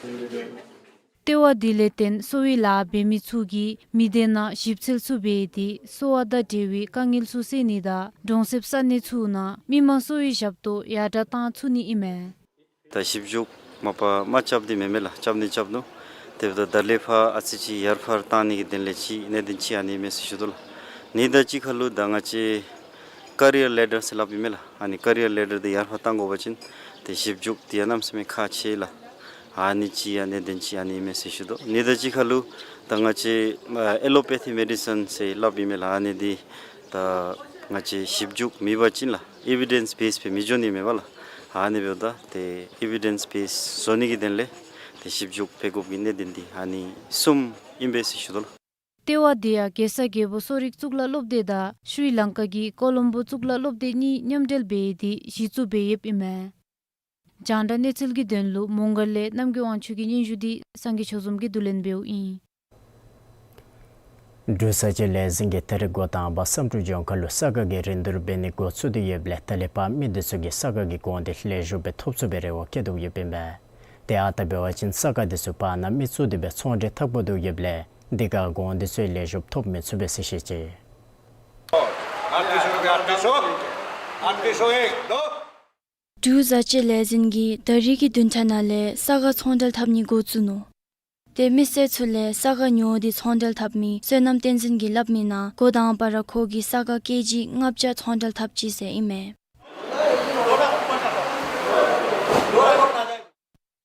ལྟེ་བ་དེ་ལས་བརྟེན་གསོ་བའི་ལཱ་འབད་མི་ཚུ་གིས་མི་སྡེ་ནང་ཞིབ་འཚོལ་ཚུ་འབད་དེ་གསོ་བ་དང་འབྲེལ་བའི་དཀའ་ངལ་ཚུ་སེལ་ནི་དང་གྲོང་གསེབ་ས་གནས་ཚུ་ནང་མི་མང་གསོ་བའི་ཞབས་ཏོག་ཡར་དྲག་བཏང་ཚུགས་ནི་ཨིན་མས། ད་ཞིབ་འཇུག་མ་པ་མ་རྐྱབ་སྟེ་མེན་མས་ལགས། རྐྱབ་ནི་རྐྱབ་ནུག། དེ་འབདཝ་ད་ད་ལས་ཕར་ཨ་ཙི་ཅིག་ཡར་འཕར་བཏང་ནི་གི་དོན་ལས་ཅིག་གནད་དོན་ཅིག་ཨ་ནི་མས་ཟེར་ཞུ་དོ་ལགས། ཨ་ནི་དང་གཅིག་ཁར་ལུ་ད་ང་བཅས་ ཀེ་རི་ཡར་ལེ་ཌར་ཟེར་སླབ་ཨིན་མས་ལགས། ཨ་ནི་ཀེ་རི་ཡར་ལེ་ཌར་འདི་ཡར་ཕར་བཏང་དགོ་པ་ཅིན་ཏེ་ཞིབ་འཇུག་འདི་ཡང་གནམ་མེད་ས་མེད་ཁག་ཆེ་ལགས། ཨ་ནི་ཅིག་ཡང་གནད་དོན་ཅིག་ཨ་ནི་ཨིན་མས་ཟེར་ཞུ་དོ། ཨ་ནི་དང་གཅིག་ཁར་ལུ་ད་ང་བཅས་ཨེ་ལོ་པེ་ཐི་མེ་ཌི་སིན་ཟེར་སླབ་ཨིན་མས་ལགས། ཨ་ནི་འདི་ད་ང་བཅས་ཞིབ་འཇུག་མེད་པ་ཅིན་ལགས་ཨེ་བི་ཌེནསི་བེསི་སྦེ་མི་འགྱོ་ནི་མས་པ་ལགས། ཨ་ནི་འབདཝ་ད་ཏེ་ཨེ་བི་ཌེནསི་བེསི་བཟོ་ནི་གི་དོན་ལས་ཏེ་ཞིབ་འཇུག་འབད་དགོཔ་གི་གནད་དོན་འདི་ཨ་ནི་གསུམ་ཨིན་པས་ཟེར་ཞུ་དོ་ལགས། ལྟེ་བ་འདི་ཡང་རྒྱལ་ས་རྒྱལ་པོ་གསོ་རིག་གཙུག་ལག་སློབ་སྡེ་དང་ཤྲི་ལངྐ་གི་ཀོ་ལོམ་བོ་གཙུག་ལག་སློབ་སྡེ་གཉིས་མཉམ་འབྲེལ་འབད་དེ་གཞི་བཙུགས་འབད་ཡོདཔ་ཨིན་མས། རྒྱང་བསྒྲགས་གནས་ཚུལ་གྱི་དོན་ལུ་མོང་སྒར་ལས་རྣམ་རྒྱལ་དབང་ཕྱུག་གི་སྙན་ཞུ་འདི་སངས་རྒྱས་ཆོས་འཛོམས་ཀྱིས་བསྡུ་ལེན་འབདཝ་ཨིན། འབྲུག་བཟའ་སྤྱོད་ལས་འཛིན་གྱིས་ད་རིས་འགོ་དང་པ་བསམ་གྲུབ་ལྗོངས་མཁར་ལུ་ས་ག་གི་རིན་བསྡུར་འབད་ནི་འགོ་བཙུགས་ཏེ་ཡོདཔ་ལས་ད་ལས་ཕར་མི་འདི་ཚུ་གིས་ས་ག་གི་གོང་འདི་ལེགས་ཤོམ་སྦེ་ཐོབ་ཚུགས་པའི་རེ་བ་བསྐྱེད་དོ་ཡོདཔ་ཨིན་པས། ཏེ་ཨ་རྟག་འབད་བ་ཅིན་ས་ག་འདི་ཚུ་བར་ན་མི་བཙུགས་ཏེ་སྦེ་ཚོང་འབྲེལ་འཐབ་དགོ་དོ་ཡོདཔ་ལས་འདི་ཁར་གོང་འདི་ཚུ་ལེགས་ཤོམ་ཐོབ་མི་ཚུགས་པས་ཟེར་བཤད་ཅི། འབྲུག་བཟའ་སྤྱོད་ལས་འཛིན་གྱིས་ད་རིས་ཀྱི་བདུན་ཕྲག་ནང་ལས་ས་ག་ཚོང་འབྲེལ་འཐབ་ནི་འགོ་བཙུགས་ནུག། ཏེ་མི་སེར་ཚུ་ལས་ས་ག་ཉོ་སྟེ་ཚོང་འབྲེལ་འཐབ་མི་བསོད་ནམས་བསྟན་འཛིན་གྱིས་སླབ་མིའི་ནང་འགོ་དང་པ་ར་ཁོ་གིས་ས་ག་ཀེ་ཇི་ལྔ་བརྒྱ་ཚོང་འབྲེལ་འཐབ་ཅི་ཟེར་ཨིན་མས།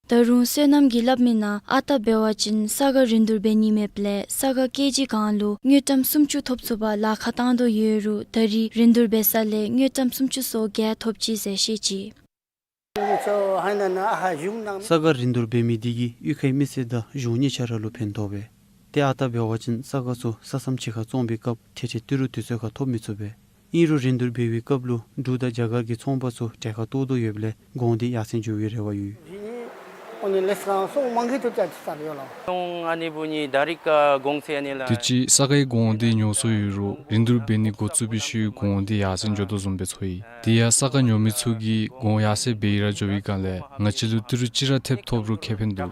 ད་རུང་བསོད་ནམས་ཀྱིས་སླབ་མིའི་ནང་ཨ་རྟག་འབད་བ་ཅིན་ས་ག་རིན་བསྡུར་འབད་ནི་མེདཔ་ལས་ས་ག་ཀེ་ཇི་གང་ལུ་དངུལ་ཀྲམ་སུམ་ཅུ་ཐོབ་ཚུགས་པར་ལཱ་ཁག་བཏང་དོ་ཡོད་རུང་ད་རིས་རིན་བསྡུར་འབད་ས་ལས་དངུལ་ཀྲམ་སུམ་ཅུ་སོ་བརྒྱད་ཐོབ་ཅི་ཟེར་བཤད་ཅི། ས་ག་རིན་བསྡུར་འབད་མི་འདི་གིས་གཡུས་ཁའི་མི་སེར་དང་གཞུང་གཉིས་ཆ་ར་ལུ་ཕན་ཐོགས་པས། ཏེ་ཨ་རྟག་འབད་བ་ཅིན་ས་ག་ཚུ་ས་མཚམས་ཅིག་ཁར་བཙོང་པའི་སྐབས་ཏེ་ཏེ་ཏི་རུ་དུས་ཚོད་ཁར་ཐོབ་མི་ཚུགས་པས། ཨིན་རུང་རིན་བསྡུར་འབད་བའི་སྐབས་ལུ་འབྲུག་དང་རྒྱ་གར་གྱི་ཚོང་པ་ཚུ་གྲལ་ཁར་གཏོགས་དོ་ཡོདཔ་ལས་གོང་འདི་ཡར་སེང་འགྱོ་བའི་རེ་བ་ཡོད། དུས་ཅི་ས་གའི་གོང་འདི་ཉོ་སོ་ཡོད་རུང་རིན་བསྡུར་འབད་ནི་འགོ་བཙུགས་པའི་ཤུལ་གོང་འདི་ཡར་སེང་འགྱོ་དོ་བཟུམ་སྦེ་ཚོར་ཡི། དེ་ཡང་ས་ག་ཉོ་མི་ཚུ་གིས་གོང་ཡར་སེང་འབད་ཡི་ར་འགྱོ་བའི་སྒང་ལས་ང་བཅས་ལུ་ཏི་རུ་གཅིག་ར་ཐེབས་ཐོབ་རུང་ཁེ་ཕན་འདུག།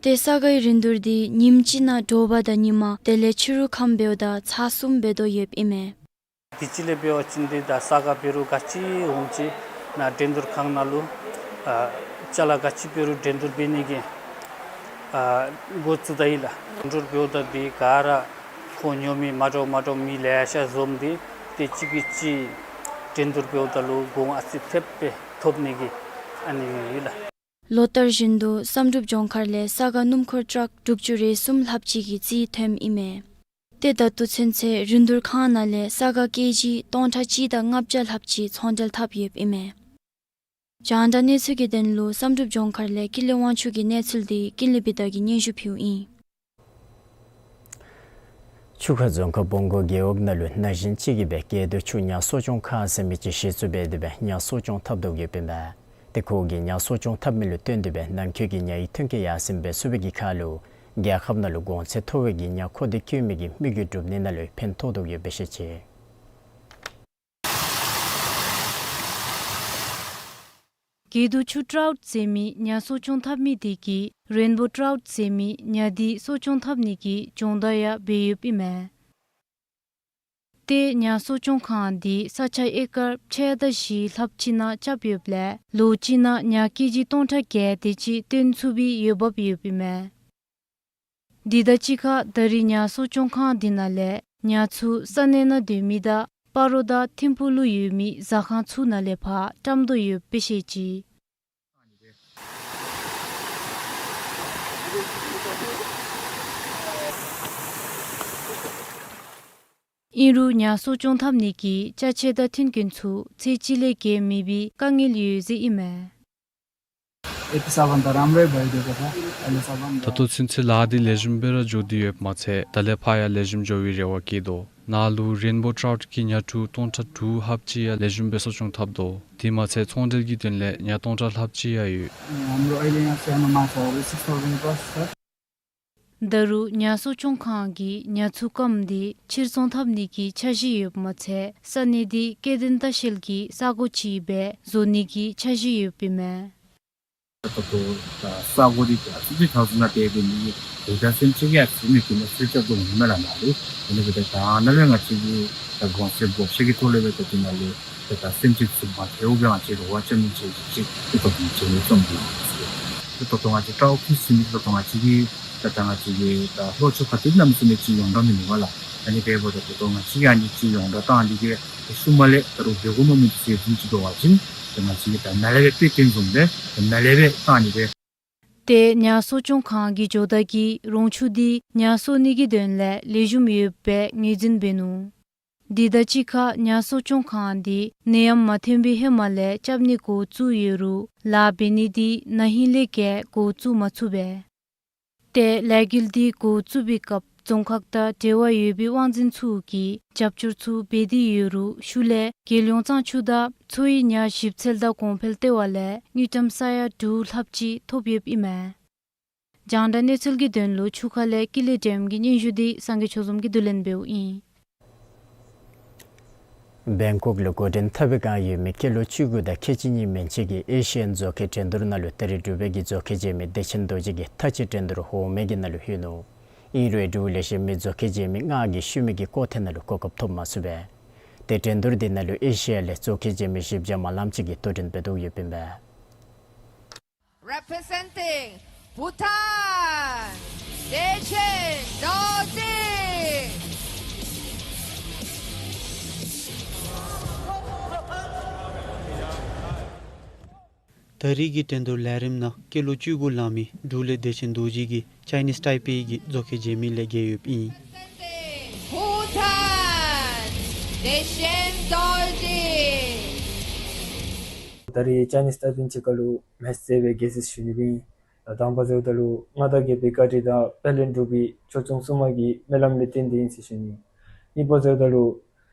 ཏེ་ས་གའི་རིན་བསྡུར་འདི་ཉིནམ་གཅིག་ནང་དྲོ་པ་དང་ཉིན་མ་དེ་ལས་ཕྱི་རུ་ཁམས་འབདཝ་ད་ཚར་གསུམ་འབད་དོ་ཡོདཔ་ཨིན་མས། དུས་ཅི་ལས་འབད་བ་ཅིན་འདི་ད་ས་ག་འབད་རུང་ག་ཅི་འོང་ཅི་ནཱ་འགྲན་བསྡུར་ཁང་ནང་ལུ་ཨ་ཅ་ལ་ག་ཅི་འབད་རུང་འགྲན་བསྡུར་འབད་ནི་གི་ཨ་འགོ་བཙུགས་ད་ཡི་ལགས། འགྲན་བསྡུར་འབདཝ་ད་འདི་ག་ར་ཁོང་ཉོ་མི་མ་འདྲཝ་མ་འདྲཝ་མི་ལེ་ཤ་འཛོམས་ཏེ་ཏེ་གཅིག་གིས་གཅིག་འགྲན་བསྡུར་འབདཝ་ད་ལུ་གོང་ཨ་ཙི་ཐེབས་སྦེ་ཐོབ་ནི་གི་ཨ་ནི་ཡོད་ལགས། ལོ་ལྟར་བཞིན་དུ་བསམ་གྲུབ་ལྗོངས་མཁར་ལས་ས་ག་སྣུམ་འཁོར་ཊཱག་དྲུག་ཅུ་རེ་གསུམ་ལྷགཔ་ཅིག་གི་རྩིས་ཐོནམ་ཨིན་མས། ཏེ་ད་ལྟོ་ཚུན་ཚོད་རིན་བསྡུར་ཁང་ནང་ལས་ས་ག་ཀེ་ཇི་སྟོང་ཕྲག་གཅིག་དང་ལྔ་བརྒྱ་ལྷགཔ་ཅིག་ཚོང་འབྲེལ་འཐབ་ཡོདཔ་ཨིན་མས། རྒྱང་བསྒྲགས་གནས་ཚུལ་གྱི་དོན་ལུ་བསམ་གྲུབ་ལྗོངས་མཁར་ལས་ཀུན་ལེགས་དབང་ཕྱུག་གི་གནས་ཚུལ་འདི་ཀུན་ལེགས་བི་དྷ་གིས་སྙན་ཞུ་ཕུལཝ་ཨིན། ཆུ་ཁ་རྫོང་ཁག་བོང་སྒོ་རྒེད་འོག་ནང་ལུ་ན་གཞོན་ཅིག་གིས་སྦེ་དགེ་འདུན་ཆུ་ཉ་གསོ་སྐྱོང་ཁང་ཟེར་མི་ཅིག་གཞི་བཙུགས་འབད་དེ་སྦེ་ཉ་གསོ་སྐྱོང་འཐབ་དོ་ཡོདཔ་ཨིན་པས། ཏེ་ཁོ་གིས་ཉ་གསོ་སྐྱོང་འཐབ་མི་ལུ་བརྟེན་ཏེ་སྦེ་ནང་འཁོད་ཀྱི་ཉ་ཡི་ཐོན་སྐྱེད་ཡར་སེང་འབད་ཚུགས་པའི་གི་ཁར་ལུ་རྒྱལ་ཁབ་ནང་ལུ་གོང་ཚད་མཐོ་བའི་གི་ཉ་མཁོ་འདོད་བསྐྱེད་མི་གི་དམིགས་ཡུལ་འགྲུབ་ནི་ནང་ལུ་ཕན་ཐོགས་དོ་ཡོདཔ་སྦེ་བཤད་ཅི། དགེ་འདུན་ཆུ་ཊའུཊ་ཟེར་མི་ཉ་གསོ་སྐྱོང་འཐབ་མི་དེ་གིས་རེན་བོ་ཊའུཊ་ཟེར་མི་ཉ་དེ་གསོ་སྐྱོང་འཐབ་ནི་གི་སྦྱོང་བརྡར་ཡང་འབད་ཡོདཔ་ཨིན་མས། ཏེ་ཉ་གསོ་སྐྱོང་ཁང་འདི་ས་ཆ་ཨེ་ཀར་ཕྱེད་དང་བཞི་ལྷགཔ་ཅིག་ནང་རྐྱབ་ཡོདཔ་ལས་ལོ་གཅིག་ནང་ཉ་ཀེ་ཇི་སྟོང་ཕྲག་བརྒྱད་དེ་ཅིག་བཏོན་ཚུགས་པའི་འོས་འབབ་ཡོདཔ་ཨིན་མས། དེ་དང་གཅིག་ཁར་ད་རིས་ཉ་གསོ་སྐྱོང་ཁང་འདི་ནང་ལས་ཉ་ཚུ་ས་གནས་ནང་སྡོད་མི་དང་སྤ་རོ་དང་ཐིམ་ཕུག་ལུ་ཡོད་མི་ཟ་ཁང་ཚུ་ནང་ལས་ཕར་བཀྲམ་དོ་ཡོདཔ་སྦེ་བཤད་ཅི། ཨིན་རུང་ཉ་གསོ་སྐྱོང་འཐབ་ནི་གི་ཅ་ཆས་དང་མཐུན་རྐྱེན་ཚུ་ཚད་གཅིག་ལས་བརྒལ་མེད་པའི་དཀའ་ངལ་ཡོད་ཟེར་ཨིན་མས། यति साबन त राम्रै भइदिएको छ। अहिले साबन ད་ལྟོ་ཚུན་ཚོད་ལཱ་འདི་ལེགས་ཤོམ་སྦེ་ར་འགྱོ་སྟེ་ཡོདཔ་མ་ཚད་ད་ལས་ཕར་ཡང་ལེགས་ཤོམ་འགྱོ་བའི་རེ་བ་བསྐྱེད་དོ། ནཱ་ལུ་རེན་བོ་ཊའུཊ་གི་ཉ་ཕྲུག་སྟོང་ཕྲག་དྲུག་ལྷགཔ་ཅིག་ཡང་ལེགས་ཤོམ་སྦེ་གསོ་སྐྱོང་འཐབ་དོ། དེ་མ་ཚད་ཚོང་འབྲེལ་གྱི་དོན་ལས་ཉ་སྟོང་ཕྲག་ལྷགཔ་ཅིག་ཡང་ཡོད། हाम्रो अहिले यहाँ सानो माछाहरू सिक्स थाउजन्ड प्लस छ। ད་རུང་ཉ་གསོ་སྐྱོང་ཁང་གིས་ཉ་ཚུ་སྐམ་སྟེ་ཕྱིར་ཚོང་འཐབ་ནི་གི་འཆར་གཞི་ཡོདཔ་མ་ཚད་ས་གནས་འདི་སྐྱེ་ལྡན་ལྟ་བཤལ་གྱི་ས་གོ་ཅིག་སྦེ་བཟོ་ནི་གི་འཆར་གཞི་ཡོདཔ་ཨིན་མས། ད་ལྟོ་ད་ས་གོ་འདི་ད་སི་ཊི་ཊའུན་ནང་སྡོད་པའི་མི་གི་ད་སེམས་ཅན་གྱི་ཨ་ཙི་མི་གི་ནི་ཚུལ་ཆ་དུ་མི་མེད་ལ་མ་རེད། ཨ་ནི་འབདཝ་ད་ད་ནཱ་ལས་ང་བཅས་ཀྱིས་ད་གོང་ཚད་སྦོམ་ཤོས་ཀྱི་ཐོག་ལས་འབད་ད་འདི་ནང་ལས་ད་ད་སེམས་ཅན་ཚུ་མ་ཐལཝ་སྦེ་ང་བཅས་རོགས་རྐྱབ་མི་ཅིག་ཅིག་ཏེ་ད་ལྟོ་ང་བཅས་ནི་བརྩམས་ཏེ་ཡོད་ཟེར། ཏེ་ད་ལྟོ་ང་བཅས་ཊའུཊ་ཕིཤ་ཟེར་མི་ད་ལྟོ་ང་བཅས་ཀྱི་ད་ད་ང་བཅས་ཀྱི་ད་ལྷོ་ཕྱོགས་ཁ་ཐུག་གནམ་མེད་ས་མེད་ཅིག་ཡོངས་གྲགས་མིན་འདུག་པ་ལགས། ཨ་ནི་འབདཝ་ད་ད་ལྟོ་ང་བཅས་ཀྱིས་ཨ་ནི་ཅིག་ཡོངས་བསྒྲགས་བཏང་སྟེ་གིས་ཏེ་ཤུལ་མ་ལས་ད་རུང་འབད་དགོ་མནོ་མི་ཚུ་ཡོད་ཚུན་ཅིག་འབད་བ་ཅིན་ཏེ་ང་བཅས་ཀྱིས་ད་ནཱ་ལས་འབད་དེ་བཟུམ་སྦེ་ཏེ་ནཱ་ལས་འབད་བཏང་ནི་སྦེ། ཏེ་ཉ་གསོ་སྐྱོང་ཁང་གི་ཇོ་བདག་གིས་རོང་ཆུ་འདི་ཉ་གསོ་ནི་གི་དོན་ལས་ལེགས་ཤོམ་ཡོདཔ་སྦེ་ངོས་འཛིན་འབད་ནུག། དེ་དང་གཅིག་ཁར་ཉ་གསོ་སྐྱོང་ཁང་འདི་ནད་ཡམས་མ་ཐོན་པའི་ཧེ་མ་ལས་རྐྱབ་ནི་འགོ་བཙུགས་ཡོད་རུང་ལཱ་འབད་ནི་འདི་ན་ཧིང་ལས་བརྒལ་འགོ་བཙུགས་མ་ཚུགས་པས། ཏེ་ལས་འགུལ་འདི་འགོ་བཙུགས་པའི་སྐབས་རྫོང་ཁག་དང་འབྲེལ་བ་ཡོད་པའི་དབང་འཛིན་ཚུ་གིས་རྒྱབ་སྐྱོར་ཚུ་འབད་དེ་ཡོད་རུང་ཤུལ་ལས་རྒྱལ་ཡོངས་གཙང་ཆུ་དང་མཚོ་ཡི་ཉ་ཞིབ་འཚོལ་དང་གོང་འཕེལ་ལྟེ་བ་ལས་དངུལ་ཀྲམ་ས་ཡ་དྲུག་ལྷགཔ་ཅིག་ཐོབ་ཡོདཔ་ཨིན་མས། རྒྱང་བསྒྲགས་གནས་ཚུལ་གྱི་དོན་ལུ་ཆུ་ཁ་ལས་ཀུན་ལེགས་སྒྲོལམ་གྱི་སྙན་ཞུ་འདི་སངས་རྒྱས་ཆོས་འཛོམས་ཀྱིས་བསྡུ་ལེན་འབདཝ་ཨིན། བེང་ཀོག་ལུ་འགོ་འདྲེན་འཐབ་པའི་བསྒང་ཡོད་མི་སྐྱེས་ལོ་བཅུ་དགུ་དང་ཁལ་གཅིག་གཉིས་མན་ཆད་ཀྱིས་ཨེ་ཤི་ཡན་མཛོག་ཁའི་འགྲན་བསྡུར་ནང་ལུ་ད་རིས་འབྲུག་པའི་གི་མཛོག་ཁའི་རྗེས་མི་བདེ་ཆེན་རྡོ་རྗེ་གིས་མཐའ་དཔྱད་འགྲན་བསྡུར་འོག་མའི་གི་ནང་ལུ་ལྷོད་ནུག། ཨིན་རུང་འབྲུག་ལས་གཞན་མི་མཛོག་ཁའི་རྗེས་མི་ལྔ་གིས་ཤུལ་མའི་གི་སྐོར་ཐེངས་ནང་ལུ་གོ་སྐབས་ཐོབ་མ་ཚུགས་པས། ཏེ་འགྲན་བསྡུར་འདི་ནང་ལུ་ཨེ་ཤི་ཡ་ལས་མཛོག་ཁའི་རྗེས་མི་བཞི་བརྒྱ་མ་ལངམ་ཅིག་གིས་དོ་འགྲན་འབད་དོ་ཡོདཔ་ཨིན་པས། Representing Bhutan, བདེ་ཆེན་རྡོ་རྗེ། ད་རིས་ཀྱི་འགྲན་བསྡུར་ལས་རིམ་ནང་སྐྱེས་ལོ་བཅུ་དགུ་ལང་མི་འབྲུག་ལས་བདེ་ཆེན་རྡོ་རྗེ་གིས་ཅའི་ནིས་ཊའི་པེ་གི་མཛོག་ཁའི་རྗེས་མི་ལས་རྒྱལ་ཡོདཔ་ཨིན། Bhutan, བདེ་ཆེན་རྡོ་རྗེ། ད་རིས་ཅའི་ནིས་ཊའི་པེ་ཕྱི་ཁ་ལུ་མེཆ་རྩེ་སྦེ་རྒྱལ་སྲིད་ཞུ་ནི་ཨིན། ད་དང་པ་ཟེརཝ་ད་ལུ་མངའ་བདག་རྒྱལ་པོའི་བཀའ་དྲིན་དང་དཔལ་ལྡན་འབྲུག་པའི་ཆོས་སྐྱོང་སྲུང་མ་གི་སྨོན་ལམ་ལས་བརྟེན་ཏེ་ཨིན་ཟེར་ཞུ་ནི། གཉིས་པ་ཟེརཝ་ད་ལུ་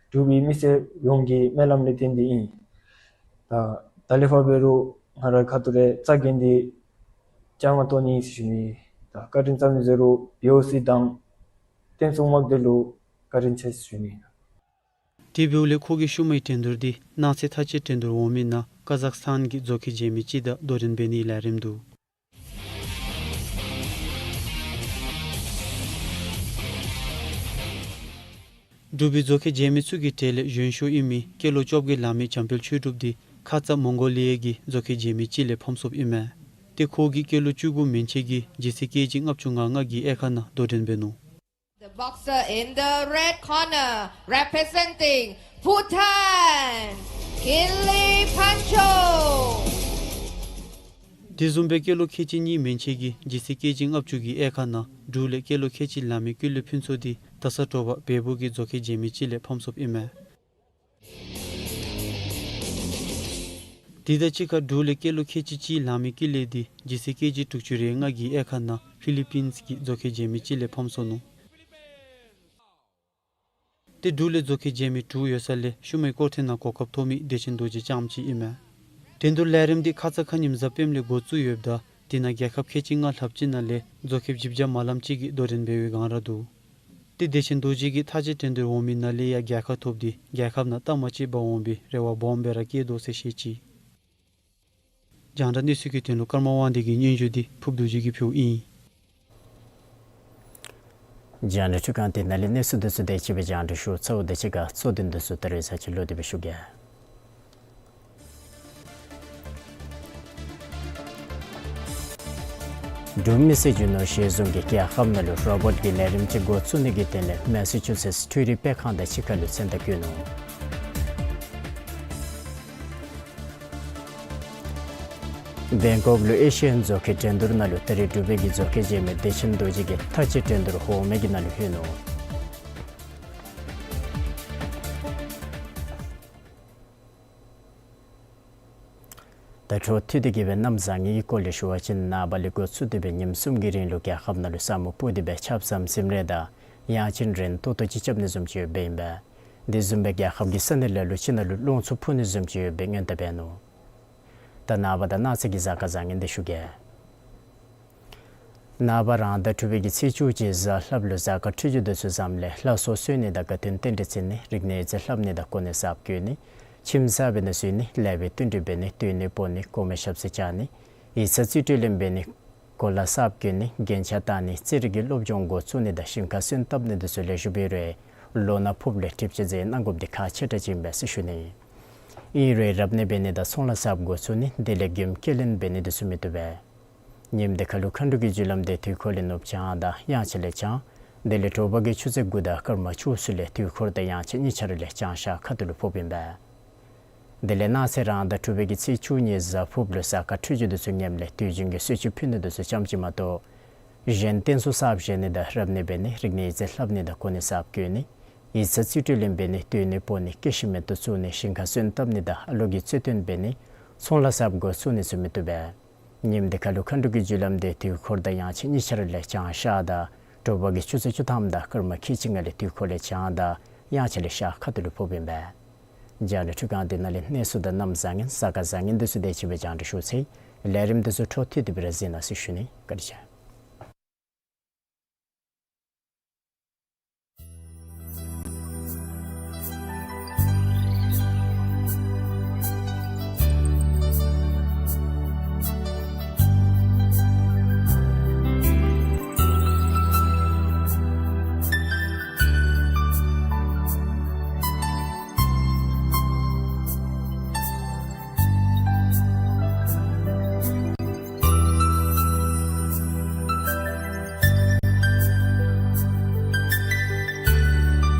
འབྲུག་པའི་མི་སེར་ཡོངས་ཀྱི་སྨོན་ལམ་ལས་བརྟེན་ཏེ་ཨིན། ད་ད་ལས་ཕར་འབད་རུང་ང་ར་ཁ་ཐུག་ར་རྩ་འགེངས་ཏེ་བཅའ་མར་གཏོགས་ནི་ཨིན་ཟེར་ཞུ་ནི། ད་བཀའ་དྲིན་བསམ་ནི་ཟེར་རུང་བི་ཨོ་སི་དང་བསྟན་སྲུང་དམག་སྡེ་ལུ་བཀའ་དྲིན་ཆེ་ཟེར་ཞུ་ནི། དེ་འབདཝ་ལས་ཁོ་གི་ཤུལ་མའི་འགྲན་བསྡུར་འདི་ནགས་ཚལ་མཐའ་དཔྱད་འགྲན་བསྡུར་འོག་མའི་ནང་ཀ་ཛག་སི་ཐཱན་གྱི་མཛོག་ཁའི་རྗེས་མི་ཅིག་དང་དོ་འགྲན་འབད་ནིའི་ལས་རིམ་འདུག། འབྲུག་པའི་མཛོག་ཁའི་རྗེས་མི་ཚུ་གི་གྲས་ལས་གཞོན་ཤོས་ཨིན་མི་སྐྱེས་ལོ་བཅོ་བརྒྱད་ལང་མི་འཇམ་དཔལ་ཆོས་གྲུབ་འདི་ཁ་ཙ་མོང་གོ་ལི་ཡ་གི་མཛོག་ཁའི་རྗེས་མི་ཅིག་ལས་ཕམ་སོཔ་ཨིན་མས། ཏེ་ཁོ་གིས་སྐྱེས་ལོ་བཅུ་དགུ་མན་ཆད་ཀྱི་ལྗིད་ཚད་ཀེ་ཇི་ལྔ་བཅུ་ང་ལྔ་གི་དབྱེ་ཁག་ནང་དོ་འགྲན་འབད་ནུག། The boxer in the red corner, representing Bhutan, Kinley Phancho. དེ་བཟུམ་སྦེ་སྐྱེས་ལོ་ཁལ་གཅིག་གཉིས་མན་ཆད་ཀྱི་ལྗིད་ཚད་ཀེ་ཇི་ལྔ་བཅུ་གི་དབྱེ་ཁག་ནང་འབྲུག་ལས་སྐྱེས་ལོ་ཁལ་གཅིག་ལང་མི་ཀུན་ལེགས་ཕུན་ཚོགས་འདི་ད་ས་དྲོ་པ་བལ་པོ་གི་མཛོག་ཁའི་རྗེས་མི་ཅིག་ལས་ཕམ་སོཔ་ཨིན་མས། དེ་དང་གཅིག་ཁར་འབྲུག་ལས་སྐྱེས་ལོ་ཁལ་གཅིག་གཅིག་ལང་མི་ཀུན་ལེགས་འདི་ལྗིད་ཚད་ཀེ་ཇི་དྲུག་ཅུ་རེ་ལྔ་གི་དབྱེ་ཁག་ནང་ཕི་ལི་པིནས་ཀྱི་མཛོག་ཁའི་རྗེས་མི་ཅིག་ལས་ཕམ་སོ་ནུག། ཏེ་འབྲུག་ལས་མཛོག་ཁའི་རྗེས་མི་དྲུག་ཡོད་ས་ལས་ཤུལ་མའི་སྐོར་ཐེངས་ནང་གོ་སྐབས་ཐོབ་མི་བདེ་ཆེན་རྡོ་རྗེ་རྐྱངམ་ཅིག་ཨིན་མས། འགྲན་བསྡུར་ལས་རིམ་འདི་ཁ་ཙ་ཁ་ཉིནམ་གཟའ་སྤེནམ་ལས་འགོ་བཙུགས་ཡོདཔ་ད་དེ་ནང་རྒྱལ་ཁབ་ཁལ་གཅིག་ལྔ་ལྷགཔ་ཅིག་ནང་ལས་མཛོག་ཁེབ་བཞི་བརྒྱ་མ་ལངམ་ཅིག་གིས་དོ་འགྲན་འབད་བའི་བསྒང་ར་འདུག། ཏེ་བདེ་ཆེན་རྡོ་རྗེ་གིས་མཐའ་དཔྱད་འགྲན་བསྡུར་འོག་མའི་ནང་ལས་ཡང་རྒྱལ་ཁ་ཐོབ་སྟེ་རྒྱལ་ཁབ་ནང་ལྟ་མ་གཅིག་པ་འོང་བའི་རེ་བ་སྦོམ་སྦེ་ར་བསྐྱེད་དོ་ཟེར་བཤད་ཅི། རྒྱང་བསྒྲགས་གནས་ཚུལ་གྱི་དོན་ལུ་ཀརྨ་དབང་འདུས་ཀྱི་སྙན་ཞུ་འདི་ཕུརབ་རྡོ་རྗེ་གིས་ཕུལཝ་ཨིན། རྒྱང་བསྒྲགས་འཕྲུལ་ཁང་འདི་ནང་ལས་གནས་ཚུལ་འདི་ཚུ་དེ་ཅིག་སྦེ་རྒྱང་བསྒྲགས་ཞུ་ཚརཝ་དང་གཅིག་ཁར་གཙོ་དོན་འདི་ཚུ་ད་རིས་ཚར་གཅིག་ལོག་སྟེ་སྦེ་ཞུ་གེ། འབྲུག་མི་སེར་རྒྱུ་ནོར་གཞི་བཟུང་གིས་རྒྱལ་ཁབ་ནང་ལུ་རོ་བོཊ་ཀྱི་ལས་རིམ་ཅིག་འགོ་བཙུགས་ནི་གི་དོན་ལས་མེ་ས་ཅུ་སེཊསི་འཕྲུལ་རིག་སྤེལ་ཁང་དང་གཅིག་ཁར་ལུ་མཚན་རྟགས་བཀོད་ནུག། བེང་ཀོག་ལུ་ཨེ་ཤི་ཡན་མཛོག་ཁའི་འགྲན་བསྡུར་ནང་ལུ་ད་རིས་འབྲུག་པའི་གི་མཛོག་ཁའི་རྗེས་མི་བདེ་ཆེན་རྡོ་རྗེ་གིས་མཐའ་དཔྱད་འགྲན་བསྡུར་འོག་མའི་གི་ནང་ལུ་ལྷོད་ནུག། ད་འཕྲོ་མཐུད་དེ་གི་སྦེ་གནམ་བཟང་ངན་གྱི་སྐོར་ལས་ཞུ་བ་ཅིན་ནངས་པ་ལས་འགོ་བཙུགས་ཏེ་སྦེ་ཉིནམ་གསུམ་གྱི་རིང་ལུ་རྒྱལ་ཁབ་ནང་ལུ་ས་སྨུག་སྤུབས་ཏེ་སྦེ་ཆརཔ་ཟམ་ཟིམ་རེ་དང་ཡང་ཅིན་རན་ཏོག་ཏོ་ཅིག་རྐྱབ་ནི་བཟུམ་ཅིག་ཡོདཔ་ཨིན་པས། དེ་བཟུམ་སྦེ་རྒྱལ་ཁབ་ཀྱི་ས་གནས་ལ་ལུ་ཅིག་ནང་ལུ་རླུང་འཚུབ་འཕུ་ནི་བཟུམ་ཅིག་ཡོད་པའི་སྔོན་བརྡ་འབད་ནུག། ད་ནངས་པ་དང་གནངས་ཚེ་གི་གཟའ་སྐར་བཟང་ངན་འདི་ཞུ་གེ། ནངས་པ་རང་ཟླ་དྲུག་པའི་གི་ཚེས་བཅུ་གཅིག་གཟའ་ལྷགཔ་ལུ་གཟའ་སྐར་འཕྲོད་སྦྱོར་འདི་ཚུ་བཟངམ་ལས་ལྷ་སྲོག་གསོ་ནི་དང་དགའ་སྟོན་རྟེན་འབྲེལ་བརྩི་ནི། རིག་གནས་ཡིག་རྩིས་ལྷབ་ནི་དང་གོ་གནས་གསརཔ་བསྐོ་ནི། ཁྱིམ་གསར་འབད་ནི་བཟོ་ནི། ལེགས་པའི་བསྟུན་གྲོས་འབད་ནི། སྡོད་གནས་སྤོ་ནི། གོང་མའི་ཞབས་སར་བཅར་ནི། ཡིག་ཚང་རྩིས་སྤྲོད་ལེན་འབད་ནི། གོ་ལ་གསརཔ་གྱོན་ནི། རྒྱན་ཆ་བཏགས་ནི། རྩེད་རིགས་ཀྱི་སློབ་སྦྱོང་འགོ་བཙུགས་ནི་དང་ཞིང་ཁ་སོན་བཏབ་ནི་འདི་ཚུ་ལེགས་ཤོམ་འབད་རུང་ལོ་ན་ཕོགཔ་ལས་གྲིབ་ཅན་རྫས་གནང་དགོཔ་འདི་ཁག་ཆེ་དྲགས་ཅིག་ཨིན་པས་ཟེར་ཞུ་ནི། ཨིན་རུང་རབ་གནས་འབད་ནི་དང་ཚོང་ལཱ་གསརཔ་འགོ་བཙུགས་ནི་དེ་ལས་མགྱོནམ་སྐྱེལ་ལེན་འབད་ནི་འདི་ཚུ་མི་བཏུབ་པས། ཉིནམ་འདི་ཁར་ལུ་མཁའ་འགྲོ་གི་རྒྱུ་ལམ་འདི་དུས་འཁོར་ལས་ནུབ་བྱང་དང་དབྱངས་འཆར་ལས་བྱང་ དེ་ལས་དྲོ་པ་གི་ཆུ་ཚོད་དགུ་དང་སྐར་མ་བཅུ་ཚུན་ལས་དུས་འཁོར་དང་དབྱངས་ཅན་གཉིས་ཆ་ར་ལས་བྱང་ཤར་ཁ་ཐུག་ལུ་ཕོགཔ་ཨིན་པས། དེ་ལས་གནངས་ཚེ་རང་ཟླ་དྲུག་པའི་གི་ཚེས་བཅུ་གཉིས་གཟའ་ཕུརཔ་ལུ་གཟའ་སྐར་འཕྲོད་སྦྱོར་འདི་ཚུ་ངནམ་ལས་དུས་རྒྱུན་གྱི་གསོལ་མཆོད་ཕུལ་ནི་འདི་ཚུ་ཙམ་ཅིག་མ་གཏོགས་གཞན་རྟེན་ཚུ་གསརཔ་བཞེངས་ནི་དང་རབ་གནས་འབད་ནི་རིག་གནས་ཡིག་རྩིས་ལྷབ་ནི་དང་གོ་གནས་གསརཔ་བསྐོ་ནི་ཡིག་ཚང་རྩིས་སྤྲོད་ལེན་འབད་ནི་སྟོན་ནི་སྤོ་ནི་སྐྱེ་ཤི་མེདཔ་དུ་བཙུགས་ནི་ཞིང་ཁར་སོན་བཏབ་ནི་དང་ཨ་ལོ་གི་རྩོད་དོན་འབད་ནི་ཚོང་ལཱ་གསརཔ་འགོ་བཙུགས་ནི་ཚུ་མི་བཏུབ་པས། ཉིནམ་འདི་ཁ་ལུ་མཁའ་འགྲོ་གི་རྒྱུ་ལམ་འདི་དུས་འཁོར་དང་དབྱངས་ཅན་གཉིས་ཆ་ར་ལས་བྱང་ཤར་དང་དྲོ་པ་གི་ཆུ་ཚོད་བཅུ་ཐམ་དང་སྐར་མ་ཁལ་གཅིག་ལྔ་ལས་དུས་འཁོར་ལས་བྱང་དང་དབྱངས་ཅན་ལས་ཤར་ཁ་ཐུག་ལུ་ཕོགཔ་ཨིན་པས། རྒྱང་བསྒྲགས་འཕྲུལ་ཁང་འདི་ནང་ལས་གནས་ཚུལ་དང་གནམ་བཟང་ངན་གཟའ་སྐར་བཟང་ངན་འདི་ཚུ་དེ་ཅིག་སྦེ་རྒྱང་བསྒྲགས་ཞུ་ཚར་ཡི། ལས་རིམ་འདི་ཚུ་འཕྲོ་མཐུད་དེ་སྦེ་ར་གཟིགས་གནང་ཟེར་ཞུ་ནི། བཀའ་དྲིན་ཆེ།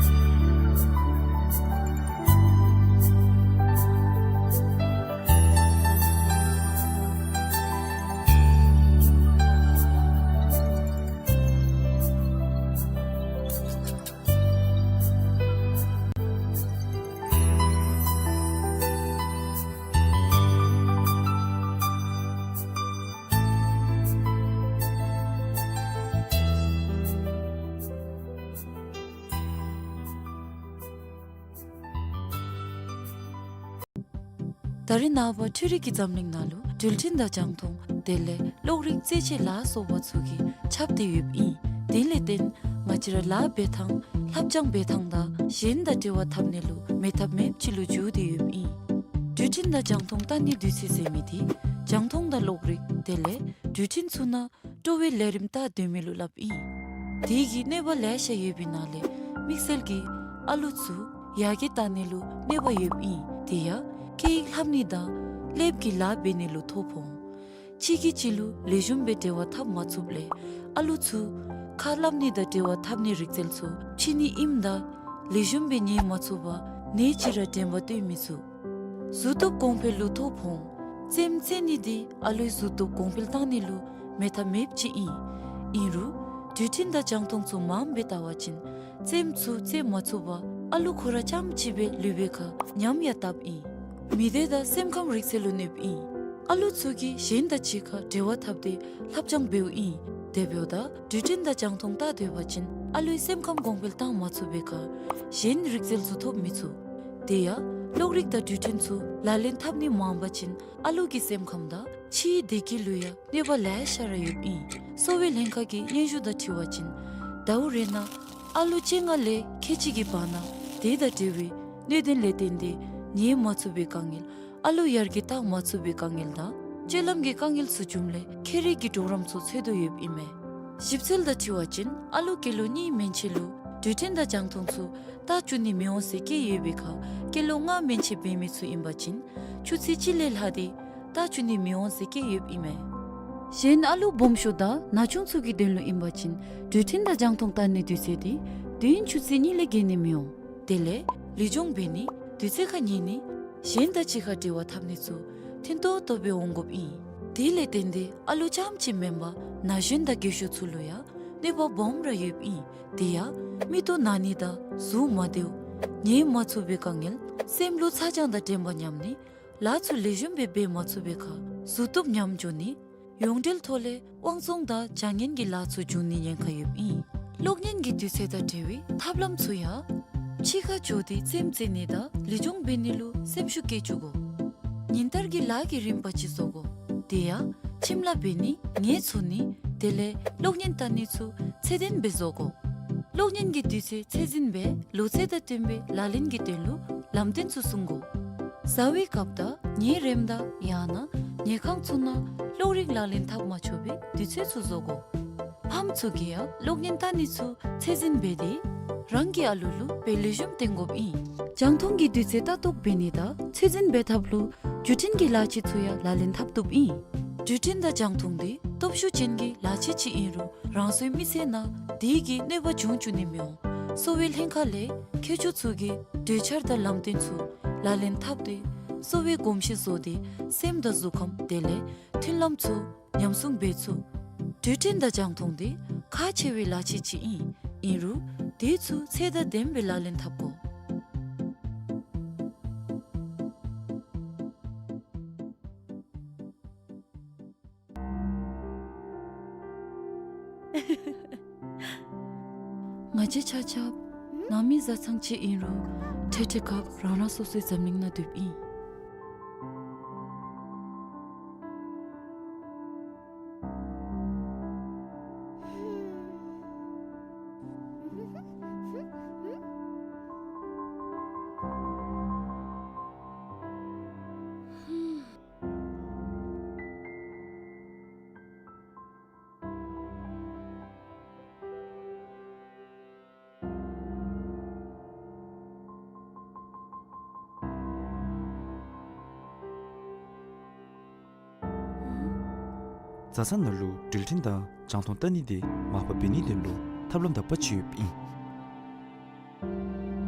ད་རེས་ནངས་པ་འཕྲུལ་རིག་གི་འཛམ་གླིང་ནང་ལུ་འགྲུལ་འཕྲིན་དང་རྒྱང་མཐོང་དེ་ལས་གློག་རིག་རྩེད་ཆས་ལ་སོགས་པ་ཚུ་གིས་ཁྱབ་སྟེ་ཡོདཔ་ཨིན། དེ་ལས་བརྟེན་ང་བཅས་ར་ལཱ་འབད་ཐངས་ལྷབ་སྦྱང་འབད་ཐངས་དང་གཞན་དང་འབྲེལ་བ་འཐབ་ནི་ལུ་མེད་ཐབས་མེདཔ་ཅིག་ལུ་འགྱུར་ཏེ་ཡོདཔ་ཨིན། འགྲུལ་འཕྲིན་དང་རྒྱང་མཐོང་ལྟ་ནི་དུས་ཚོད་ཟེར་མི་འདི་རྒྱང་མཐོང་དང་གློག་རིག་དེ་ལས་འགྲུལ་འཕྲིན་ཚུ་ནང་སྤྲོ་བའི་ལས་རིམ་ལྟ་སྡོད་མི་ལུ་སླབ་ཨིན། དེ་གི་གནོད་པ་ལེ་ཤ་ཡོད་པའི་ནང་ལས་དམིགས་བསལ་གྱིས་ཨ་ལུ་ཚུ་ཡར་རྒྱས་བཏང་ནི་ལུ་གནོད་པ་ཡོདཔ་ཨིན། དེ་ཡང་སྐད་ཡིག་ལྷབ་ནི་དང་ཀླདཔ་གི་ལཱ་འབད་ནི་ལུ་ཐོ་ཕོག་འོང་། གཅིག་གིས་གཅིག་ལུ་ལེགས་ཤོམ་སྦེ་འབྲེལ་བ་འཐབ་མ་ཚུགསཔ་ལས་ཨ་ལུ་ཚུ་ཁ་སླབ་ནི་དང་འབྲེལ་བ་འཐབ་ནིའི་རིག་རྩལ་ཚུ་ཕྱི་ནི་ཨིནམ་ད་ལེགས་ཤོམ་སྦེ་ཉན་མ་ཚུགས་པར་ནེ་ཅིག་ར་དྲན་པ་བཏོན་མི་ཚུགས། གཟུགས་སྟོབས་གོང་འཕེལ་ལུ་ཐོ་ཕོག་འོང་། རྩེདམོ་རྩེ་ནི་འདི་ཨ་ལོའི་གཟུགས་སྟོབས་གོང་འཕེལ་བཏང་ནི་ལུ་མེད་ཐབས་མེདཔ་ཅིག་ཨིན། ཨིན་རུང་འགྲུལ་འཕྲིན་དང་རྒྱང་མཐོང་ཚུ་མངམ་སྦེ་བལྟ་བ་ཅིན་རྩེདམོ་ཚུ་རྩེ་མ་ཚུགས་པར་ཨ་ལུ་ཁོ་ར་རྐྱངམ་གཅིག་སྦེ་ལུས་པའི་ཁར་ཉམས་ཡང་བཏབ་ཨིན། མི་སྡེ་དང་སེམས་ཁམས་རིག་རྩལ་ལུ་གནོདཔ་ཨིན། ཨ་ལུ་ཚུ་གིས་གཞན་དང་གཅིག་ཁར་འབྲེལ་བ་འཐབ་སྟེ་ལྷབ་སྦྱང་འབདཝ་ཨིན། དེ་འབདཝ་ད་འགྲུལ་འཕྲིན་དང་རྒྱང་མཐོང་བལྟ་སྡོད་པ་ཅིན་ཨ་ལུའི་སེམས་ཁམས་གོང་འཕེལ་བཏང་མ་ཚུགས་པའི་ཁར་གཞན་རིག་རྩལ་ཚུ་ཐོབ་མི་ཚུགས། དེ་ཡང་གློག་རིག་དང་འགྲུལ་འཕྲིན་ཚུ་ལག་ལེན་འཐབ་ནི་མངམ་པ་ཅིན་ཨ་ལུ་གི་སེམས་ཁམས་དང་ཕྱིའི་བདེ་སྐྱིད་ལུ་ཡང་གནོད་པ་ལེ་ཤ་ར་ཡོདཔ་ཨིན། གསོ་བའི་ལྷན་ཁག་གི་སྙན་ཞུ་དང་འཁྲིལ་བ་ཅིན་ཟླཝ་རེ་ནང་ཨ་ལུ་བཅོ་ལྔ་ལས་ཁལ་གཅིག་གི་བར་ན་དེ་དང་འབྲེལ་བའི་གནད་དོན་ལས་བརྟེན་ཏེ་ཉལ་མ་ཚུགས་པའི་དཀའ་ངལ་ཨ་ལུ་ཡར་རྒྱས་བཏང་མ་ཚུགས་པའི་དཀའ་ངལ་དང་སྤྱོད་ལམ་གྱི་དཀའ་ངལ་ཚུ་བྱུངམ་ལས་ཁྱད་རིག་གི་གྲོགས་རམ་ཚུ་འཚོལ་དོ་ཡོདཔ་ཨིན་མས། ཞིབ་འཚོལ་དང་འཁྲིལ་བ་ཅིན་ཨ་ལུ་སྐྱེས་ལོ་གཉིས་མན་ཆད་ལུ་འགྲུལ་འཕྲིན་དང་རྒྱང་མཐོང་ཚུ་བལྟ་བཅུག་ནི་མི་འོང་ཟེར་བཀོད་ཡོད་པའི་ཁར་སྐྱེས་ལོ་ལྔ་མན་ཆད་འབད་མི་ཚུ་ཨིན་པ་ཅིན་ཆུ་ཚོད་གཅིག་ལས་ལྷག་སྟེ་བལྟ་བཅུག་ནི་མི་འོང་ཟེར་བཀོད་ཡོདཔ་ཨིན་མས། གཞན་ཨ་ལུ་སྦོམ་ཤོས་དང་ན་ཆུང་ཚུ་གི་དོན་ལུ་ཨིན་པ་ཅིན་འགྲུལ་འཕྲིན་དང་རྒྱང་མཐོང་བལྟ་ནིའི་དུས་ཚོད་འདི་དུས་ཡུན་ཆུ་ཚོད་གཉིས་ལས་བརྒལ་ནི་མི་འོང་། དེ་ལས་ལུས་སྦྱོང་འབད་ནི་དུས་ཚོད་ཁར་ཉལ་ནི་གཞན་དང་གཅིག་ཁར་འབྲེལ་བ་འཐབ་ནི་ཚུ་ཐོན་ཏོག་ཏོ་སྦེ་འོང་དགོཔ་ཨིན། དེ་ལས་བརྟེན་ཏེ་ཨ་ལུ་རྐྱངམ་གཅིག་མེན་པར་ན་གཞོན་དང་རྒས་ཤོས་ཚུ་ལུ་ཡང་གནོད་པ་སྦོམ་ར་ཡོདཔ་ཨིན། དེ་ཡང་མིག་ཏོ་ན་ནི་དང་གཟུགས་མ་བདེཝ་ཉལ་མ་ཚུགས་པའི་དཀའ་ངལ་སེམས་ལུ་ཚ་གྱང་དང་དྲན་པ་ཉམས་ནི་ལཱ་ཚུ་ལེགས་ཤོམ་སྦེ་འབད་མ་ཚུགས་པའི་ཁར་གཟུགས་སྟོབས་ཉམས་འགྱོ་ནི་ཡོངས་འབྲེལ་ཐོག་ལས་དབང་བཙོང་དང་བྱ་ངན་གྱི་ལཱ་ཚུ་འབྱུང་ནིའི་ཉེན་ཁ་ཡོདཔ་ཨིན། གློག་བརྙན་གྱི་དུས་ཚོད་དང་འབྲེལ་བའི་ཐབས་ལམ་ཚུ་ཡང་ཕྱི་ཁར་འགྱོ་སྟེ་རྩེདམོ་རྩེ་ནི་དང་ལུས་སྦྱོང་འབད་ནི་ལུ་སེམས་ཤུགས་བསྐྱེད་བཅུག་དགོ། ཉིན་ལྟར་གྱི་ལཱ་གི་རིམ་པ་ཅིག་བཟོ་དགོ། དེ་ཡང་ཁྱིམ་ལཱ་འབད་ནི་ངལ་འཚོ་ནི་དེ་ལས་གློག་བརྙན་བལྟ་ནི་ཚུ་ཚད་ལྡན་སྦེ་བཟོ་དགོ། གློག་བརྙན་གྱི་དུས་ཚོད་ཚད་འཛིན་སྦེ་ལོ་ཚད་དང་བསྟུན་པའི་ལག་ལེན་གྱི་དོན་ལུ་ལམ་སྟོན་ཚུ་སྲུང་དགོ། བཟའ་བའི་སྐབས་དང་ཉལ་རནམ་ད་ཡང་ན་ཉལ་ཁང་ཚུ་ནང་གློག་རིག་ལག་ལེན་འཐབ་མ་ཆོག་པའི་དུས་ཚོད་ཚུ་བཟོ་དགོ། ཕམ་ཚུ་གིས་ཡང་གློག་བརྙན་བལྟ་ནི་ཚུ་ཚད་འཛིན་འབད་དེ་རང་གི་ཨ་ལུ་ལུ་དཔེ་ལེགས་ཤོམ་སྟོན་དགོཔ་ཨིན། རྒྱང་མཐོང་གི་དུས་ཚོད་ལྟ་རྟོག་འབད་ནི་དང་ཚད་འཛིན་འབད་ཐབས་ལུ་བརྒྱུད་འཕྲིན་གྱི་ལཱ་ཅིག་ཚུ་ཡང་ལག་ལེན་འཐབ་བཏུབ་ཨིན། འགྲུལ་འཕྲིན་དང་རྒྱང་མཐོང་འདི་སྟོབས་ཤུགས་ཅན་གྱི་ལག་ཆས་ཅིག་ཨིན་རུང་རང་སོའི་མི་ཚེ་ནང་དེ་གིས་གནོད་པ་འབྱུང་བཅུག་ནི་མི་འོང་། གསོ་བའི་ལྷན་ཁག་ལས་མཁས་མཆོག་ཚུ་གིས་གྲོས་འཆར་དང་ལམ་སྟོན་ཚུ་ལག་ལེན་འཐབ་སྟེ་གསོ་བའི་གོམས་གཤིས་བཟོ་སྟེ་སེམས་དང་གཟུགས་ཁམས་དེ་ལས་མཐུན་ལམ་ཚུ་ཉམས་སྲུང་འབད་ཚུགས། འགྲུལ་འཕྲིན་དང་རྒྱང་མཐོང་འདི་ཁག་ཆེ་བའི་ལག་ཆས་ཅིག་ཨིན། ཨིན་རུང་དེ་ཚུ་ཚད་དང་ལྡན་པའི་ལག་ལེན་འཐབ་དགོ། ང་བཅས་ཆ་ཁྱབ་ནང་མི་བཟའ་ཚང་ཅིག་ཨིན་རུང་འཕྲལ་འཕྲལ་སྐབས་རང་རང་སོ་སོའི་འཛམ་གླིང་ནང་སྡོདཔ་ཨིན། བཟའ་ཚང་ནང་ལུ་འགྲུལ་འཕྲིན་དང་རྒྱང་མཐོང་བལྟ་ནི་འདི་མར་པ་འབད་ནིའི་དོན་ལུ་ཐབས་ལམ་དག་པ་ཅིག་ཡོདཔ་ཨིན།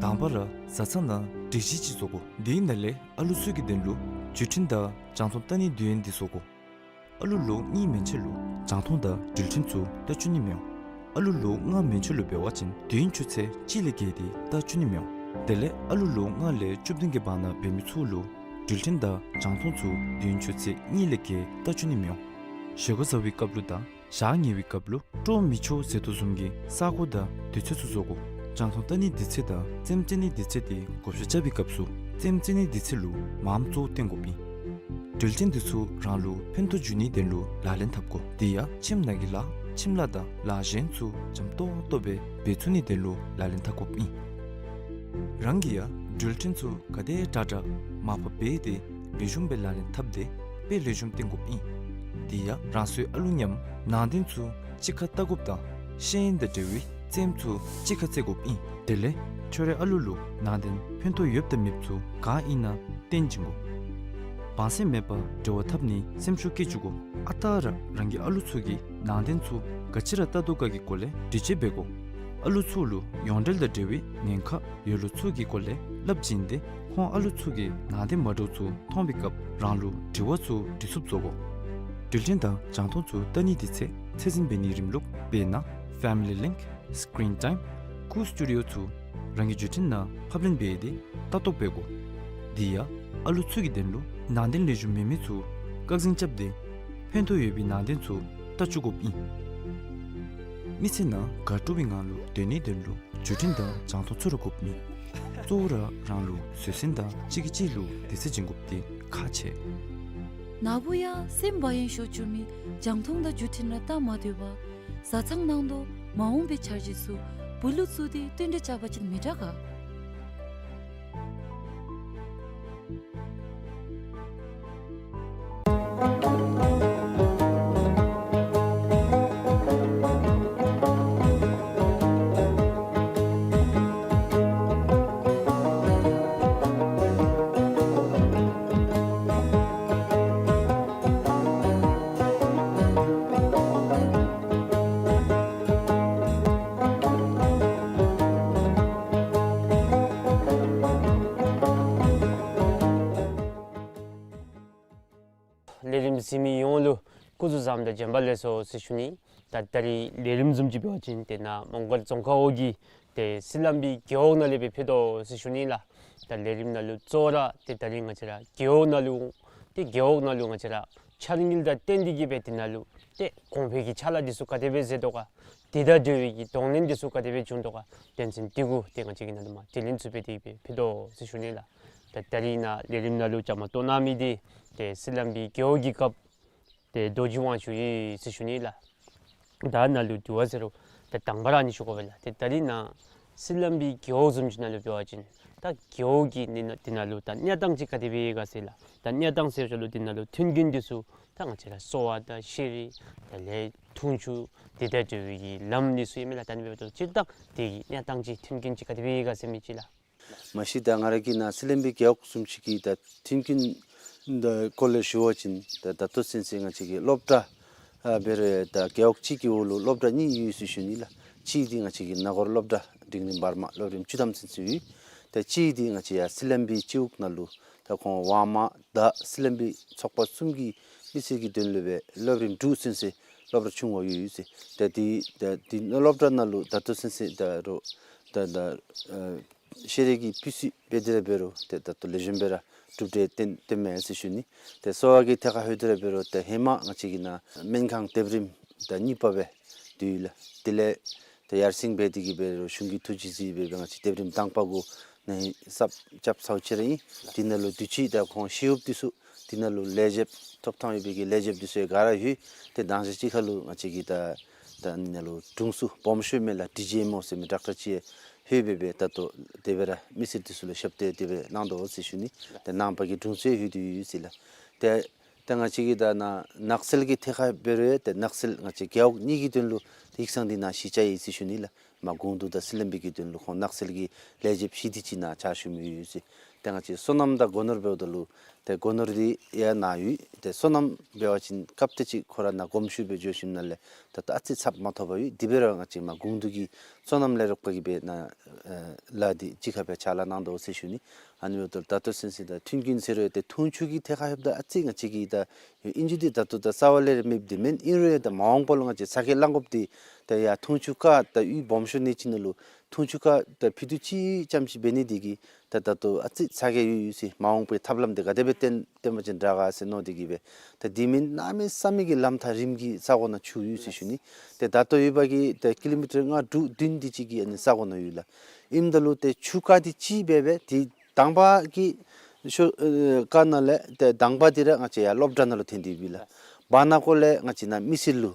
དང་པ་ར་བཟའ་ཚང་ནང་སྒྲིག་གཞི་ཅིག་བཟོ་དགོ། དེའི་ནང་ལས་ཨ་ལུ་ཚུ་གི་དོན་ལུ་འགྲུལ་འཕྲིན་དང་རྒྱང་མཐོང་བལྟ་ནིའི་དུས་ཡུན་འདི་བཟོ་དགོ། ཨ་ལུ་ལོ་གཉིས་མན་ཆད་ལུ་རྒྱང་མཐོང་དང་འགྲུལ་འཕྲིན་ཚུ་བལྟ་བཅུག་ནི་མི་འོང་། ཨ་ལུ་ལོ་ལྔ་མན་ཆད་ལུ་འབད་བ་ཅིན་དུས་ཡུན་ཆུ་ཚོད་གཅིག་ལས་བརྒལ་ཏེ་བལྟ་བཅུག་ནི་མི་འོང་། དེ་ལས་ཨ་ལུ་ལོ་ལྔ་ལས་བཅུ་བདུན་གྱི་བར་ན་འབད་མི་ཚུ་ལུ་འགྲུལ་འཕྲིན་དང་རྒྱང་མཐོང་ཚུ་དུས་ཡུན་ཆུ་ཚོད་གཉིས་ལས་བརྒལ་བལྟ་བཅུག་ནི་མི་འོང་། བཞེས་སྒོ་བཟའ་བའི་སྐབས་ལུ་དང་ཞག་ཉལ་བའི་སྐབས་ལུ་སྤྲོ་མི་ཆོག་ཟེར་དོ་བཟུམ་གྱི་ས་གོ་དང་དུས་ཚོད་ཚུ་བཟོ་དགོ། རྒྱང་མཐོང་བལྟ་ནིའི་དུས་ཚོད་དང་རྩེདམོ་རྩེ་ནིའི་དུས་ཚོད་འདི་བགོ་བཤའ་རྐྱབ་པའི་སྐབས་སུ་རྩེདམོ་རྩེ་ནིའི་དུས་ཚོད་ལུ་མངམ་གཙོ་བོ་བཏོན་དགོཔ་ཨིན། འགྲུལ་འཕྲིན་འདི་ཚུ་རང་ལུ་ཕན་ཐོགས་འབྱུང་ནིའི་དོན་ལུ་ལག་ལེན་འཐབ་དགོ། དེ་ཡང་ཁྱིམ་ནང་གི་ལཱ་ཁྱིམ་ལཱ་དང་ལཱ་གཞན་ཚུ་འཇམ་ཏོག་ཏོ་སྦེ་འབད་ཚུགས་ནིའི་དོན་ལུ་ལག་ལེན་འཐབ་དགོཔ་ཨིན། རང་གིས་ཡང་འགྲུལ་འཕྲིན་ཚུ་ག་དེ་དྲག་དྲག་མར་པ་འབད་དེ་ལེགས་ཤོམ་སྦེ་ལག་ལེན་འཐབ་སྟེ་དཔེ་ལེགས་ཤོམ་སྟོན་དགོཔ་ཨིན། དེ་ཡང་རང་སོའི་ཨ་ལུ་མཉམ་ནང་དོན་ཚུ་གཅིག་ཁར་བལྟ་དགོཔ་དང་ཤེས་ཡོན་དང་འབྲེལ་བའི་རྩེདམོ་ཚུ་གཅིག་ཁར་རྩེ་དགོཔ་ཨིན། དེ་ལས་ཁྱོད་རའི་ཨ་ལུ་ལུ་ནང་དོན་ཕན་ཐོགས་ཡོདཔ་དང་མེདཔ་ཚུ་ག་ཨིན་ན་སྟོན་བྱིན་དགོ། བང་སེམས་མེད་པར་འབྲེལ་བ་འཐབ་ནི་སེམས་ཤུགས་བསྐྱེད་བཅུག་དགོ། ཨ་རྟག་ར་རང་གི་ཨ་ལུ་ཚུ་གིས་ནང་དོན་ཚུ་ག་ཅི་ར་བལྟ་དོ་ག་གི་སྐོར་ལས་འདྲི་དཔྱད་འབད་དགོ། ཨ་ལུ་ཚུ་ལུ་ཡོངས་འབྲེལ་དང་འབྲེལ་བའི་ཉེན་ཁ་ཡོད་ལུགས་ཚུ་གི་སྐོར་ལས་སླབ་བྱིན་ཏེ་ཁོང་ཨ་ལུ་ཚུ་གིས་ནང་དོན་མ་འདྲཝ་ཚུ་མཐོང་བའི་སྐབས་རང་ལུ་དྲི་བ་ཚུ་དྲི་ཚུགསཔ་བཟོ་དགོ། འགྲུལ་འཕྲིན་དང་རྒྱང་མཐོང་ཚུ་བལྟ་ནིའི་དུས་ཚོད་ཚད་འཛིན་འབད་ནིའི་རིམ་ལུགས་དཔེར་ན་Family Link, Screen Time, Qoo Studio ཚུ་རང་གི་བརྒྱུད་འཕྲིན་ནང་ཕབ་ལེན་འབད་དེ་ལྟ་རྟོག་འབད་དགོ། དེ་ཡང་ཨ་ལུ་ཚུ་གི་དོན་ལུ་ནང་དོན་ལེགས་ཤོམ་མེད་མི་ཚུ་བཀག་འཛིན་རྐྱབ་སྟེ་ཕན་ཐོགས་ཡོད་པའི་ནང་དོན་ཚུ་བལྟ་བཅུག་དགོཔ་ཨིན། མི་ཚེ་ནང་དགའ་སྤྲོ་བའི་ངང་ལུ་སྡོད་ནིའི་དོན་ལུ་བརྒྱུད་འཕྲིན་དང་རྒྱང་མཐོང་ཚུ་ར་དགོཔ་མེད། གཙོ་བོ་ར་རང་ལུ་བཟོད་བསྲན་དང་གཅིག་གིས་གཅིག་ལུ་དད་བརྩེ་བྱིན་དགོཔ་འདི་ཁག་ཆེ། ནཱ་བུ་ཡང་སེམས་བག་ཡངས་ཤོར་བཅུག་མི་རྒྱང་མཐོང་དང་བརྒྱུད་འཕྲིན་ར་བལྟ་མ་སྡོད་པར་བཟའ་ཚང་ནང་དོག་མ་འོངས་པའི་འཆར་གཞི་ཚུ་བུ་ལུ་བཙུགས་ཏེ་བསྟུན་གྲོས་རྐྱབ་པ་ཅིན་མི་དྲག་ག། ལས་རིམ་གཟིགས་མི་ཡོངས་ལུ་སྐུ་གཟུགས་བཟང་དང་བྱོན་པ་ལེགས་སོ་ཟེར་ཞུ་ནི། ད་ད་རིས་ལས་རིམ་བཟུམ་ཅིག་འབད་བ་ཅིན་ཏེ་ནཱ་མོང་སྒར་རྫོང་ཁག་འོག་གི་ཏེ་སི་ལམ་པའི་རྒེད་འོག་ནང་ལས་སྦེ་ཕུལ་དོ་ཟེར་ཞུ་ནི་ལགས། ད་ལས་རིམ་ནང་ལུ་གཙོ་བོ་ར་ཏེ་ད་རིས་ང་བཅས་ར་རྒེད་འོག་ནང་ལུ་ཏེ་རྒེད་འོག་ནང་ལུ་ང་བཅས་ར་འཆར་དངུལ་དང་བསྟུན་ཏེ་གིས་སྦེ་དེ་ནང་ལུ་ཏེ་གོང་འཕེལ་གྱི་ཕྱག་ལཱ་འདི་ཚུ་ག་དེ་སྦེ་མཛད་དོ་ག། དེ་དང་འབྲེལ་བའི་གི་གདོང་ལེན་འདི་ཚུ་ག་དེ་སྦེ་བྱུང་དོ་ག། དོན་ཚན་འདི་གུ་ཏེ་ང་བཅས་ཀྱིས་ནཱ་ལུ་མར་དྲི་ལན་ཚུ་འབད་དེ་སྦེ་ཕུལ་དོ་ཟེར་ཞུ་ནི་ལགས། ད་ད་རིས་ནཱ་ལས་རིམ་ནང་ལུ་བཅའ་མར་གཏོགས་གནང་མི་འདི་ཏེ་སི་ལམ་པའི་རྒེད་འོག་གི་རྒཔོ་ཏེ་རྡོ་རྗེ་དབང་ཕྱུག་ཨིན་ཟེར་ཞུ་ནི་ལགས། ད་ནཱ་ལུ་དྲི་བ་ཟེར་རུང་ད་དང་པ་ར་ཨ་ནི་ཞུ་དགོ་པས་ལགས། ཏེ་ད་རིས་ནཱ་སི་ལམ་པའི་རྒེད་འོག་བཟུམ་ཅིག་ནང་ལུ་འབད་བ་ཅིན་ད་རྒེད་འོག་གི་ནི་ནང་འདི་ནང་ལུ་ད་གནས་སྟངས་ཅིག་ག་དེ་སྦེ་ཡོད་ག་ཟེར་ལགས། ད་གནས་སྟངས་ཟེར་བ་ཅིན་ལུ་འདི་ནང་ལུ་མཐུན་རྐྱེན་འདི་ཚུ་ད་ང་བཅས་ར་གསོ་བ་དང་ཤེས་རིག་དེ་ལས་འཐུང་ཆུ་དེ་དང་འབྲེལ་བའི་གི་ལམ་འདི་ཚུ་ཨིན་མས་ལགས། ད་ཨ་ནི་འབདཝ་ད་སྤྱིར་བཏང་དེ་གི་གནས་སྟངས་ཅིག་མཐུན་རྐྱེན་ཅིག་ག་དེ་སྦེ་ཡོད་ག་ཟེར་མི་ཅིག་ལགས། མ་གཞི་ད་ང་ར་གི་ནཱ་སི་ལམ་པའི་རྒེད་འོག་བཟུམ་ཅིག་གི་ད་མཐུན་རྐྱེན་ ད་སྐོར་ལས་ཞུ་བ་ཅིན་ད་ད་ལྟོ་ཚུན་ཚོད་ང་བཅས་ཀྱི་སློབ་གྲྭ་ཨ་འབད་རུང་ད་རྒེད་འོག་གཅིག་གི་འོག་ལུ་སློབ་གྲྭ་གཉིས་ཡོད་ཟེར་ཞུ་ནི་ལགས། གཅིག་འདི་ང་བཅས་ཀྱི་ན་གོར་སློབ་གྲྭ་འབྲིང་རིམ་བར་མ་སློབ་རིམ་བཅུ་ཐམ་ཚུན་ཚོད་ཡོད། ད་གཅིག་འདི་ང་བཅས་ཡར་སི་ལམ་བི་སྤྱི་འོག་ནང་ལུ་ད་ཁོང་ཝང་མ་དང་སི་ལམ་བི་ཚོགས་པ་གསུམ་གྱི་མི་སེར་གྱི་དོན་ལུ་སྦེ་སློབ་རིམ་དྲུག་ཚུན་ཚོད་སློབ་གྲྭ་ཆུང་བ་ཡོད་ཡོད་ཟེར། ད་འདི་ད་འདི་སློབ་གྲྭ་ནང་ལུ་ད་ལྟོ་ཚུན་ཚོད་ད་རུང་ད་ད་ཨ་ཤེས་རིག་གི་སྤུས་ཚད་འབད་དེ་ར་འབད་རུང་ཏེ་ད་ལྟོ་ལེགས་ཤོམ་སྦེ་ར་གྲུབ་འབྲས་ཐོན་ཐོནམ་མས་ཟེར་ཞུ་ནི། ཏེ་གསོ་བ་གི་ཐད་ཁར་ལྷོད་དེ་ར་འབད་རུང་ཏེ་ཧེ་མ་ང་བཅས་ཀྱི་ནཱ་སྨན་ཁང་དེབ་རིམ་ད་གཉིས་པ་སྦེ་འདི་ཡོད་ལགས། དེ་ལས་ཏེ་ཡར་སེང་འབད་དེ་གིས་འབད་རུང་གཞུང་གི་ཐུགས་རྗེ་གཟིགས་སྦེ་འབད་ང་བཅས་དེབ་རིམ་དང་པ་གུ་ནཱ་གསརཔ་རྐྱབ་ཚརཝ་ཅིག་ར་ཨིན། དེ་ནང་ལུ་དུས་ཅི་ད་ཁོང་ཤེས་ཡོན་འདི་ཚུ་དེ་ནང་ལུ་ལས་བྱེདཔ་ཐོབ་ཐངས་ཡོད་པའི་གི་ལས་བྱེདཔ་འདི་ཚུ་ག་ར་ལྷོད། ཏེ་དང་ཞག་ཅིག་ཁར་ལུ་ང་བཅས་ཀྱི་ད་ད་ཨ་ནཱ་ལུ་དྲུང་འཚོ་སྦོམ་ཤོས་མས་ལགས། ཌི་ཇི་ཨེམ་ཨོ་ཟེར་མི་ཌོག་ཊར་ཅིག་ལྷོད་སྦེ་འབད་ད་ལྟོ་དེ་སྦེ་ར་མི་སེར་འདི་ཚུ་ལུ་ཞབས་ཏོག་དེ་སྦེ་གནང་དོ་ཟེར་ཞུ་ནི། ཏེ་ནང་པ་གི་དྲུང་འཚོ་ལྷོད་དེ་ཡོད་ཟེར་ལགས། ཏེ་ད་ང་བཅས་ཀྱི་ད་ནཱ་ནགས་ཚལ་གྱི་ཐད་ཁར་འབད་རུང་ཏེ་ནགས་ཚལ་ང་བཅས་རྒེད་འོག་གཉིས་ཀྱི་དོན་ལུ་ཏེ་ཡིག་ཚང་འདི་ནཱ་གཞི་བཅའ་ཡི་ཟེར་ཞུ་ནི་ལགས། མར་གུང་ཏོ་དང་སི་ལམ་བི་གི་དོན་ལུ་ཁོང་ནགས་ཚལ་གྱི་ལས་བྱེདཔ་བཞི་དེ་ཅིག་ནཱ་ཕྱག་ཞུ་མི་ཡོད་ཟེར། ཏེ་ང་བཅས་སོ་ནམ་དང་སྒོ་ནོར་འབདཝ་ད་ལུ་ཏེ་སྒོ་ནོར་འདི་ཡང་ནཱ་ཡོད། ཏེ་སོ་ནམ་འབད་བ་ཅིན་སྐབས་དེ་ཅིག་ཁོ་ར་ནཱ་དགོངསམ་ཞུ་སྦེ་འགྱོ་ཞིནམ་ལས་ད་ལྟོ་ཨ་ཙི་ཚབ་མ་ཐོབ་པར་ཡོད། དེ་འབད་རུང་ང་བཅས་མར་གུང་ཏོ་གི་སོ་ནམ་ལས་རོགས་པ་གིས་འབད་ནཱ་ཨ་ལཱ་འདི་གཅིག་ཁར་སྦེ་ཕྱག་ལཱ་གནང་དོ་ཟེར་ཞུ་ནི། ཨ་ནི་འབདཝ་ད་ད་ལྟོ་ཚུན་ཚོད་ད་མཐུན་རྐྱེན་ཟེར་རུང་ཏེ་འཐུང་ཆུ་གི་ཐད་ཁར་ལྷོདཔ་ད་ཨ་ཙི་ང་བཅས་ཀྱི་ད་ཨིན་རུང་འདི་ད་ལྟོ་ད་རྩ་བ་ལས་ར་མེདཔ་འདི་མེན། ཨིན་རུང་ཡང་ད་མ་འོངས་པ་ལུ་ང་བཅས་ཚ་གྱང་ལང་དགོཔ་འདི་ད་ཡར་འཐུང་ཆུ་ཁ་ད་གཡུས་སྦོམ་ཤོས་གནས་ཅིག་ནང་ལུ་འཐུང་ཆུ་ཁ་ད་ཕུད་རྡོག་གཅིག་ཙམ་ཅིག་འབད་ནི་འདི་གིས་ད་ད་ལྟོ་ཨ་ཙི་ཚ་གྱང་ཡོད་ཡོད་ཟེར། མ་འོངས་པའི་ཐབས་ལམ་འདི་ག་དེ་སྦེ་བཏོན་བཏོན་པ་ཅིན་དྲག་ག་ཟེར་མནོ་སྟེ་གིས་སྦེ་ད་འདི་མེན་གནམ་མེད་ས་མེད་ཀྱི་ལམ་ཐག་རིངམོ་གི་ས་གོ་ནང་ཆུ་ཡོད་ཟེར་ཞུ་ནི། ཏེ་ད་ལྟོ་ཡོད་པ་གི་ཏེ་ཀི་ལོ་མི་ཊར་ལྔ་དྲུག་བདུན་འདི་ཅིག་གི་ཨ་ནི་ས་གོ་ནང་ཡོད་ལགས། ཨིནམ་ད་ལུ་ཏེ་ཆུ་རྐ་འདི་གཅིག་འབད་སྦེ་ཏེ་དང་པ་གི་ཤོ་ཨེ་རྐ་ནང་ལས་ཏེ་དང་པ་འདི་ར་ང་བཅས་ཡར་སློབ་གྲྭ་ནང་ལུ་ཐོན་ཏེ་ཡོད་པས་ལགས། བར་ན་ཀོ་ལས་ང་བཅས་ནཱ་མི་སེར་ལུ།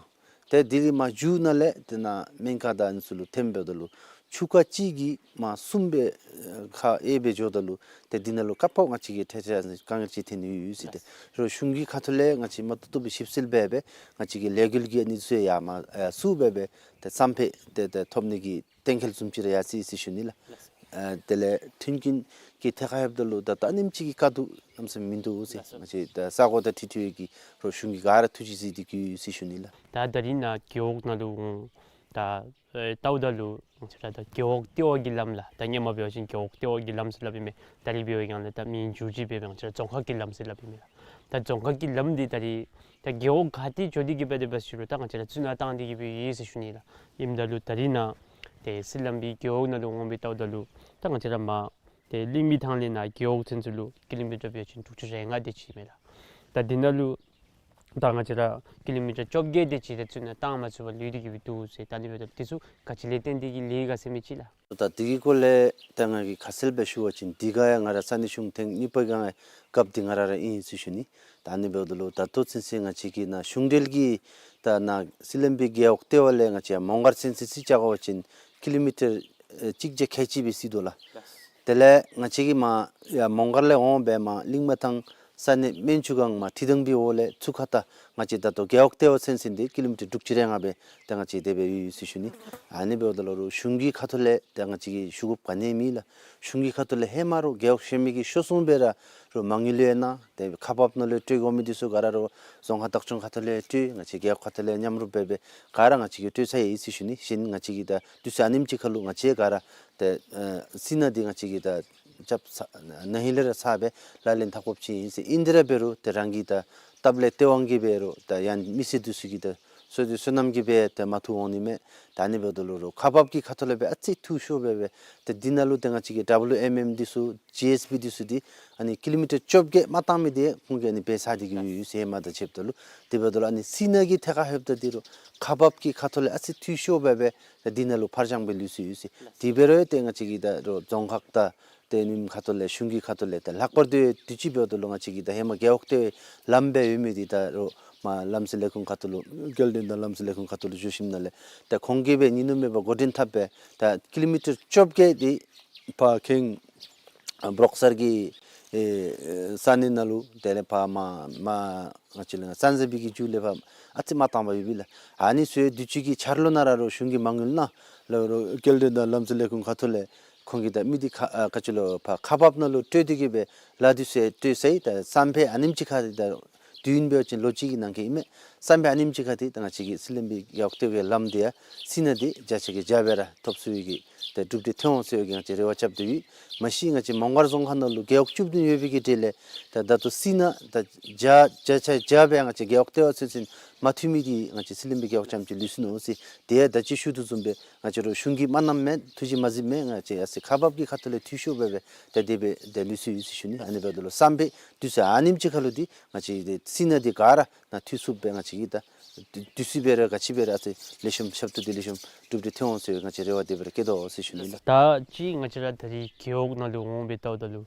ཏེ་དེ་གི་མར་མཇུག་ནང་ལས་ཏེ་ནཱ་སྨན་ཁང་དང་ཨ་ནི་ཚུ་ལུ་ཐོནམ་འབདཝ་ད་ལུ་ཆུ་རྐ་གཅིག་གིས་མར་གསུམ་སྦེ་ཨེ་ཁ་དབྱེ་སྦེ་འགྱོཝ་ད་ལུ་ཏེ་འདི་ནང་ལུ་སྐབས་ཕོག་ང་བཅས་ཀྱི་ཏེ་ཏེ་དཀའ་ངལ་ཅིག་ཐོན་ནི་ཡོད་ཡོད་ཟེར། ཏེ་རོགས་གཞུང་གི་ཁ་ཐུག་ལས་ང་བཅས་མ་ཏོག་ཏོ་སྦེ་ཞིབ་འཚོལ་འབད་སྦེ་ང་བཅས་ཀྱི་ལས་འགུལ་གྱི་ཨ་ནི་ཚུ་ཡང་མར་ཨེ་བསུ་འབད་སྦེ་ཏེ་བསམ་འཕེལ་ཏེ་ཏེ་ཐོབ་ནི་གི་གཏན་འཁེལ་བཟུམ་ཅིག་ར་ཡར་སོ་ཡི་ཟེར་ཞུ་ནི་ལགས། ལགས་སོ། ཨ་དེ་ལས་མཐུན་རྐྱེན་གྱི་ཐད་ཁར་ལྷོདཔ་ད་ལུ་ད་ལྟོ་ཨ་ནེམ་ཅིག་གི་དཀའ་སྡུག་གནམ་མེད་ས་མེད་མིན་འདུག་ཟེར། ལགས་སོ། ང་བཅས་ད་ས་གོ་དང་འཁྲིལ་འཁྲིལ་བའི་གི་རོགས་གཞུང་གི་ག་ར་ཐུགས་རྗེ་གཟིགས་ཏེ་གི་ཡོད་ཟེར་ཞུ་ནི་ལགས། ད་ད་རིས་ནཱ་རྒེད་འོག་ནང་ལུ་འོང་ད་ཨེ་བལྟཝ་ད་ལུ་ང་བཅས་ར་ད་རྒེད་འོག་ལྟེ་བ་གི་ལམ་ལགས། ད་སྔོན་མ་འབད་བ་ཅིན་རྒེད་འོག་ལྟེ་བ་གི་ལམ་ཟེར་སླབ་ཨིན་མས། ད་རིས་འབད་བའི་སྒང་ལས་ད་མིང་འགྱུར་བཅོས་འབད་སྦེ་ང་བཅས་ར་རྫོང་ཁག་གི་ལམ་ཟེར་སླབ་ཨིན་མས་ལགས། ད་རྫོང་ཁག་གི་ལམ་འདི་ད་རིས་ད་རྒེད་འོག་ག་ཏེ་འགྱོ་སྟེ་གི་འབད་དེ་འབད་ཟེར་རུང་ད་ང་བཅས་ར་ཚུར་ནཱ་བཏང་སྟེ་གི་སྦེ་ཡོད་ཟེར་ཞུ་ནི་ལགས། ཨིནམ་ད་ལུ་ད་རིས་ནཱ་ཏེ་སི་ལམ་བི་རྒེད་འོག་ནང་ལུ་འོང་སྦེ་བལྟཝ་ད་ལུ་ད་ང་བཅས་ར་མར་ཏེ་གླིང་མི་ཐང་ལས་ནཱ་རྒེད་འོག་ཚུན་ཚོད་ལུ་ཀི་ལོ་མི་ཊར་འབད་བ་ཅིན་དྲུག་ཅུ་རེ་ལྔ་དེ་ཅིག་མས་ལགས། ད་འདི་ནང་ལུ་ད་ང་བཅས་ར་ཀི་ལོ་མི་ཊར་བཅོ་བརྒྱད་དེ་ཅིག་ར་ཚུར་ནཱ་བཏང་མ་ཚུགས་པར་ལུས་ཏེ་གི་སྦེ་འདུག་ཟེར། ད་ཨ་ནི་འབདཝ་ད་དེ་ཚུ་ག་ཅི་ལས་བརྟེན་ཏེ་གི་ལུས་ག་ཟེར་མི་ཅིག་ལགས། ད་དེ་གི་སྐོར་ལས་ད་ང་གིས་ཁ་གསལ་སྦེ་ཞུ་བ་ཅིན་འདི་ག་ཡང་ང་ར་ས་གནས་གཞུང་ཐེངས་གཉིས་པ་གི་ཡང་སྐབས་འདི་ང་ར་ར་ཨིན་ཟེར་ཞུ་ནི། ད་ཨ་ནི་འབདཝ་ད་ལུ་ད་ལྟོ་ཚུན་ཚོད་ང་བཅས་ཀྱི་ནཱ་གཞུང་འབྲེལ་གྱི་ད་ནཱ་སི་ལམ་བི་རྒེད་འོག་ལྟེ་བ་ལས་ང་བཅས་མོང་སྒར་ཚུན་ཚོད་རྩིས་རྐྱབ་པ་ཅིན་ཀི་ལོ་མི་ཊར་ཨེ་གཅིག་བརྒྱ་ཁལ་གཅིག་སྦེ་རྩིས་དོ་ལགས། དེ་ལས་ང་བཅས་ཀྱིས་མར་ཡར་མོང་སྒར་ལས་འོང་སྦེ་མར་གླིང་མ་ཐང་ས་གནས་སྨན་ཆུ་སྒང་མར་ཁྲི་སྡང་བི་འོག་ལས་ཚུར་ཁ་ད་ང་བཅས་ད་ལྟོ་རྒེད་འོག་ལྟེ་བ་ཚུན་ཚོད་འདི་ཀི་ལོ་མི་ཊར་དྲུག་ཅུ་རེ་ལྔ་སྦེ་ད་ང་བཅས་དེ་སྦེ་ཡོད་ཡོད་ཟེར་ཞུ་ནི། ཨ་ནི་འབདཝ་ད་ལུ་རོགས་གཞུང་གི་ཁ་ཐུག་ལས་ད་ང་བཅས་ཀྱིས་ཞུ་དགོཔ་ག་ནི་མེད་ལགས། གཞུང་གི་ཁ་ཐུག་ལས་ཧེ་མ་རོགས་རྒེད་འོག་གཞན་མི་གིས་ཤོར་སོང་སྦེ་ར་རོགས་མ་དངུལ་ཡོད་ན་ཏེ་ཁག་འབགཔ་ནང་ལུ་སྤྲོད་དགོ་མི་འདི་ཚུ་ག་ར་རོགས་རྫོང་ཁག་བདག་སྐྱོང་ཁ་ཐུག་ལས་སྤྲོད། ང་བཅས་རྒེད་འོག་ཁ་ཐུག་ལས་མཉམ་རུབ་འབད་སྦེ་ག་ར་ང་བཅས་ཀྱིས་སྤྲོད་ཚར་ཡི་ཟེར་ཞུ་ནི། གཞན་ང་བཅས་ཀྱིས་ད་དུས་ཚོད་ཨ་ནེམ་ཅིག་ཁར་ལུ་ང་བཅས་ག་ར་ཏེ་ཨེ་སི་ན་འདི་ང་བཅས་ཀྱིས་ད་རྐྱབ་ཚར་ན་ཧིང་ལས་ར་ཚར་སྦེ་ལག་ལེན་འཐབ་དགོཔ་ཅིག་ཨིན་ཟེར། ཨིན་དེ་ར་འབད་རུང་ཏེ་རང་གི་ད་སྟབས་ལེགས་སྟེས་དབང་གིས་འབད་རུང་ད་ཡང་མི་སེར་འདི་ཚུ་གིས་ད་བསོད་བདེ་བསོད་ནམས་ཀྱིས་སྦེ་ཏེ་མ་ཐུག་འོང་ནི་མས། ད་ཨ་ནི་འབདཝ་ད་ལུ་རོགས་ཁག་འབག་གི་ཁ་ཐུག་ལས་སྦེ་ཨ་ཙི་འཐུས་ཤོར་སྦེ་སྦེ་ཏེ་འདི་ནང་ལུ་ཏེ་ང་བཅས་ཀྱི་ཌབ་ལུ་ཨེམ་ཨེམ་འདི་ཚུ་ཇི་ཨེསི་བི་འདི་ཚུ་འདི་ཨ་ནི་ཀི་ལོ་མི་ཊར་བཅོ་བརྒྱད་མ་བཏང་མི་འདི་ཁོང་གིས་ཨ་ནི་འབད་ཚར་ཏེ་གི་ཡོད་ཡོད་ཟེར་མ་ད་ཕྱདཔ་ད་ལུ། དེ་འབདཝ་ད་ལུ་ཨ་ནི་སི་ན་གི་ཐད་ཁར་ལྷོདཔ་ད་འདི་རོགས་ཁག་འབག་གི་ཁ་ཐུག་ལས་ཨ་ཙི་འཐུས་ཤོར་སྦེ་སྦེ་ཏེ་འདི་ནང་ལུ་ཕར་འགྱངས་སྦེ་ལུས་སོ་ཡོད་ཟེར། དེ་འབད་རུང་ཏེ་ང་བཅས་ཀྱི་ད་རོགས་རྫོང་ཁག་དང་ཏེ་ཨ་ནི་ཁ་ཐུག་ལས་གཞུང་གི་ཁ་ཐུག་ལས་ཏེ་ལྷག་པར་དུ་དུས་ཅི་འབདཝ་ད་ལུ་ང་བཅས་ཀྱི་ད་ཧེ་མ་རྒེད་འོག་ལྟེ་བའི་ལམ་སྦེ་ཡོད་མི་འདི་ད་རོགས་མར་ལམ་སེལ་ལས་ཁུངས་ཁ་ཐུག་ལུ་སྐྱེལ་འདྲེན་དང་ལམ་སེལ་ལས་ཁུངས་ཁ་ཐུག་ལུ་འགྱོ་ཞིནམ་ལས་ད་ཁོང་གིས་སྦེ་ཉིན་ནུབ་མེད་པར་འགོ་འདྲེན་འཐབ་སྦེ་ད་ཀི་ལོ་མི་ཊར་བཅོ་བརྒྱད་འདི་ཕར་ཁེངས་ཨ་འབྲོག་སར་གྱི་ཨེ་ས་གནས་ནང་ལུ་དེ་ལས་ཕར་མར་མར་ང་བཅས་ལུ་ང་ཙན་ཙན་བི་གི་མཇུག་ལས་ཕར་ཨ་ཙི་མ་བཏང་བར་ཡོད་པས་ལགས། ཨ་ནི་ཚུ་དུས་ཅི་གི་འཆར་ལོ་ནང་ར་རོགས་གཞུང་གིས་མ་དངུལ་གནང་ལགས། རོགས་སྐྱེལ་འདྲེན་དང་ལམ་སེལ་ལས་ཁུངས་ཁ་ཐུག་ལས་ ཁོང་གིས་ད་མི་འདི་ཁ་ཨ་ག་ཅི་ལོ་ཕར་ཁག་འབག་ནང་ལུ་སྤྲོད་དེ་གི་སྦེ་ལཱ་འདི་ཚུ་སྤྲོད་ས་ཡི། ད་བསམ་པ་ཨ་ནེམ་ཅིག་ཁར་ད་དུས་ཡུན་འབད་བ་ཅིན་ལོ་གཅིག་གི་ནང་འཁོད་ཨིན་མས། བསམ་པ་ཨ་ནེམ་ཅིག་ཁར་ད་ང་བཅས་ཀྱི་སྲིད་བློན་པའི་རྒེད་འོག་ལྟེ་བའི་ལམ་འདི་ཡང་སྲིད་ན་འདི་བརྒྱ་ཆ་གི་བརྒྱ་སྦེ་ར་ཐོབ་ཚུགས་པའི་གི་ད་གྲུབ་འབྲས་ཐོན་འོང་ཟེར་བའི་གི་ང་བཅས་རེ་བ་རྐྱབ་སྟེ་ཡོད། མ་གཞི་ང་བཅས་མོང་སྒར་རྫོང་ཁག་ནང་ལུ་རྒེད་འོག་བཅུ་བདུན་ཡོད་པའི་གི་གྲས་ལས་ད་ད་ལྟོ་སྲིད་ན་ད་བརྒྱ་བརྒྱ་ཆ་བརྒྱ་སྦེ་ང་བཅས་རྒེད་འོག་ལྟེ་བ་ཚུན་ཚོད་མ་ཐུབ་མི་འདི་ང་བཅས་སྲིད་བློན་པའི་རྒེད་འོག་རྐྱངམ་གཅིག་ལུས་སོ་ནུག་ཟེར། དེ་ཡང་ད་ཅི་ཞུ་དོ་བཟུམ་སྦེ་ང་བཅས་ར་གཞུང་གི་མ་གནངམ་མེན། ཐུགས་རྗེ་མ་གཟིགསཔ་མེན། ང་བཅས་ཡར་སོ་ཡི་ཁག་འབག་གི་ཁ་ཐུག་ལས་འཐུས་ཤོར་སྦེ་སྦེ་ད་དེ་སྦེ་ད་ལུས་སོ་ཡི་ཟེར་ཞུ་ནི། ཨ་ནི་འབདཝ་ད་ལུ་བསམ་པའི་དུས་ཚོད་ཨ་ནེམ་ཅིག་ཁར་ལུ་འདི་ང་བཅས་ཀྱི་སྲིད་ན་འདི་ག་ར་ནཱ་འཐུས་ཚུགསཔ་སྦེ་ང་བཅས་ཀྱིས་ད་དུས་ཚོད་འབད་རུང་ག་ཅི་འབད་རུང་ཨ་ཙི་ལེགས་ཤོམ་ཞབས་ཏོག་འདི་ལེགས་ཤོམ་གྲུབ་འབྲས་ཐོན་འོང་ཟེར་བའི་ང་བཅས་རེ་བ་དེ་སྦེ་ར་བསྐྱེད་དོ་ཟེར་ཞུ་ནི་ལགས། ད་ཅི་ང་བཅས་ར་ད་རིས་རྒེད་འོག་ནང་ལུ་འོང་སྦེ་བལྟཝ་ད་ལུ་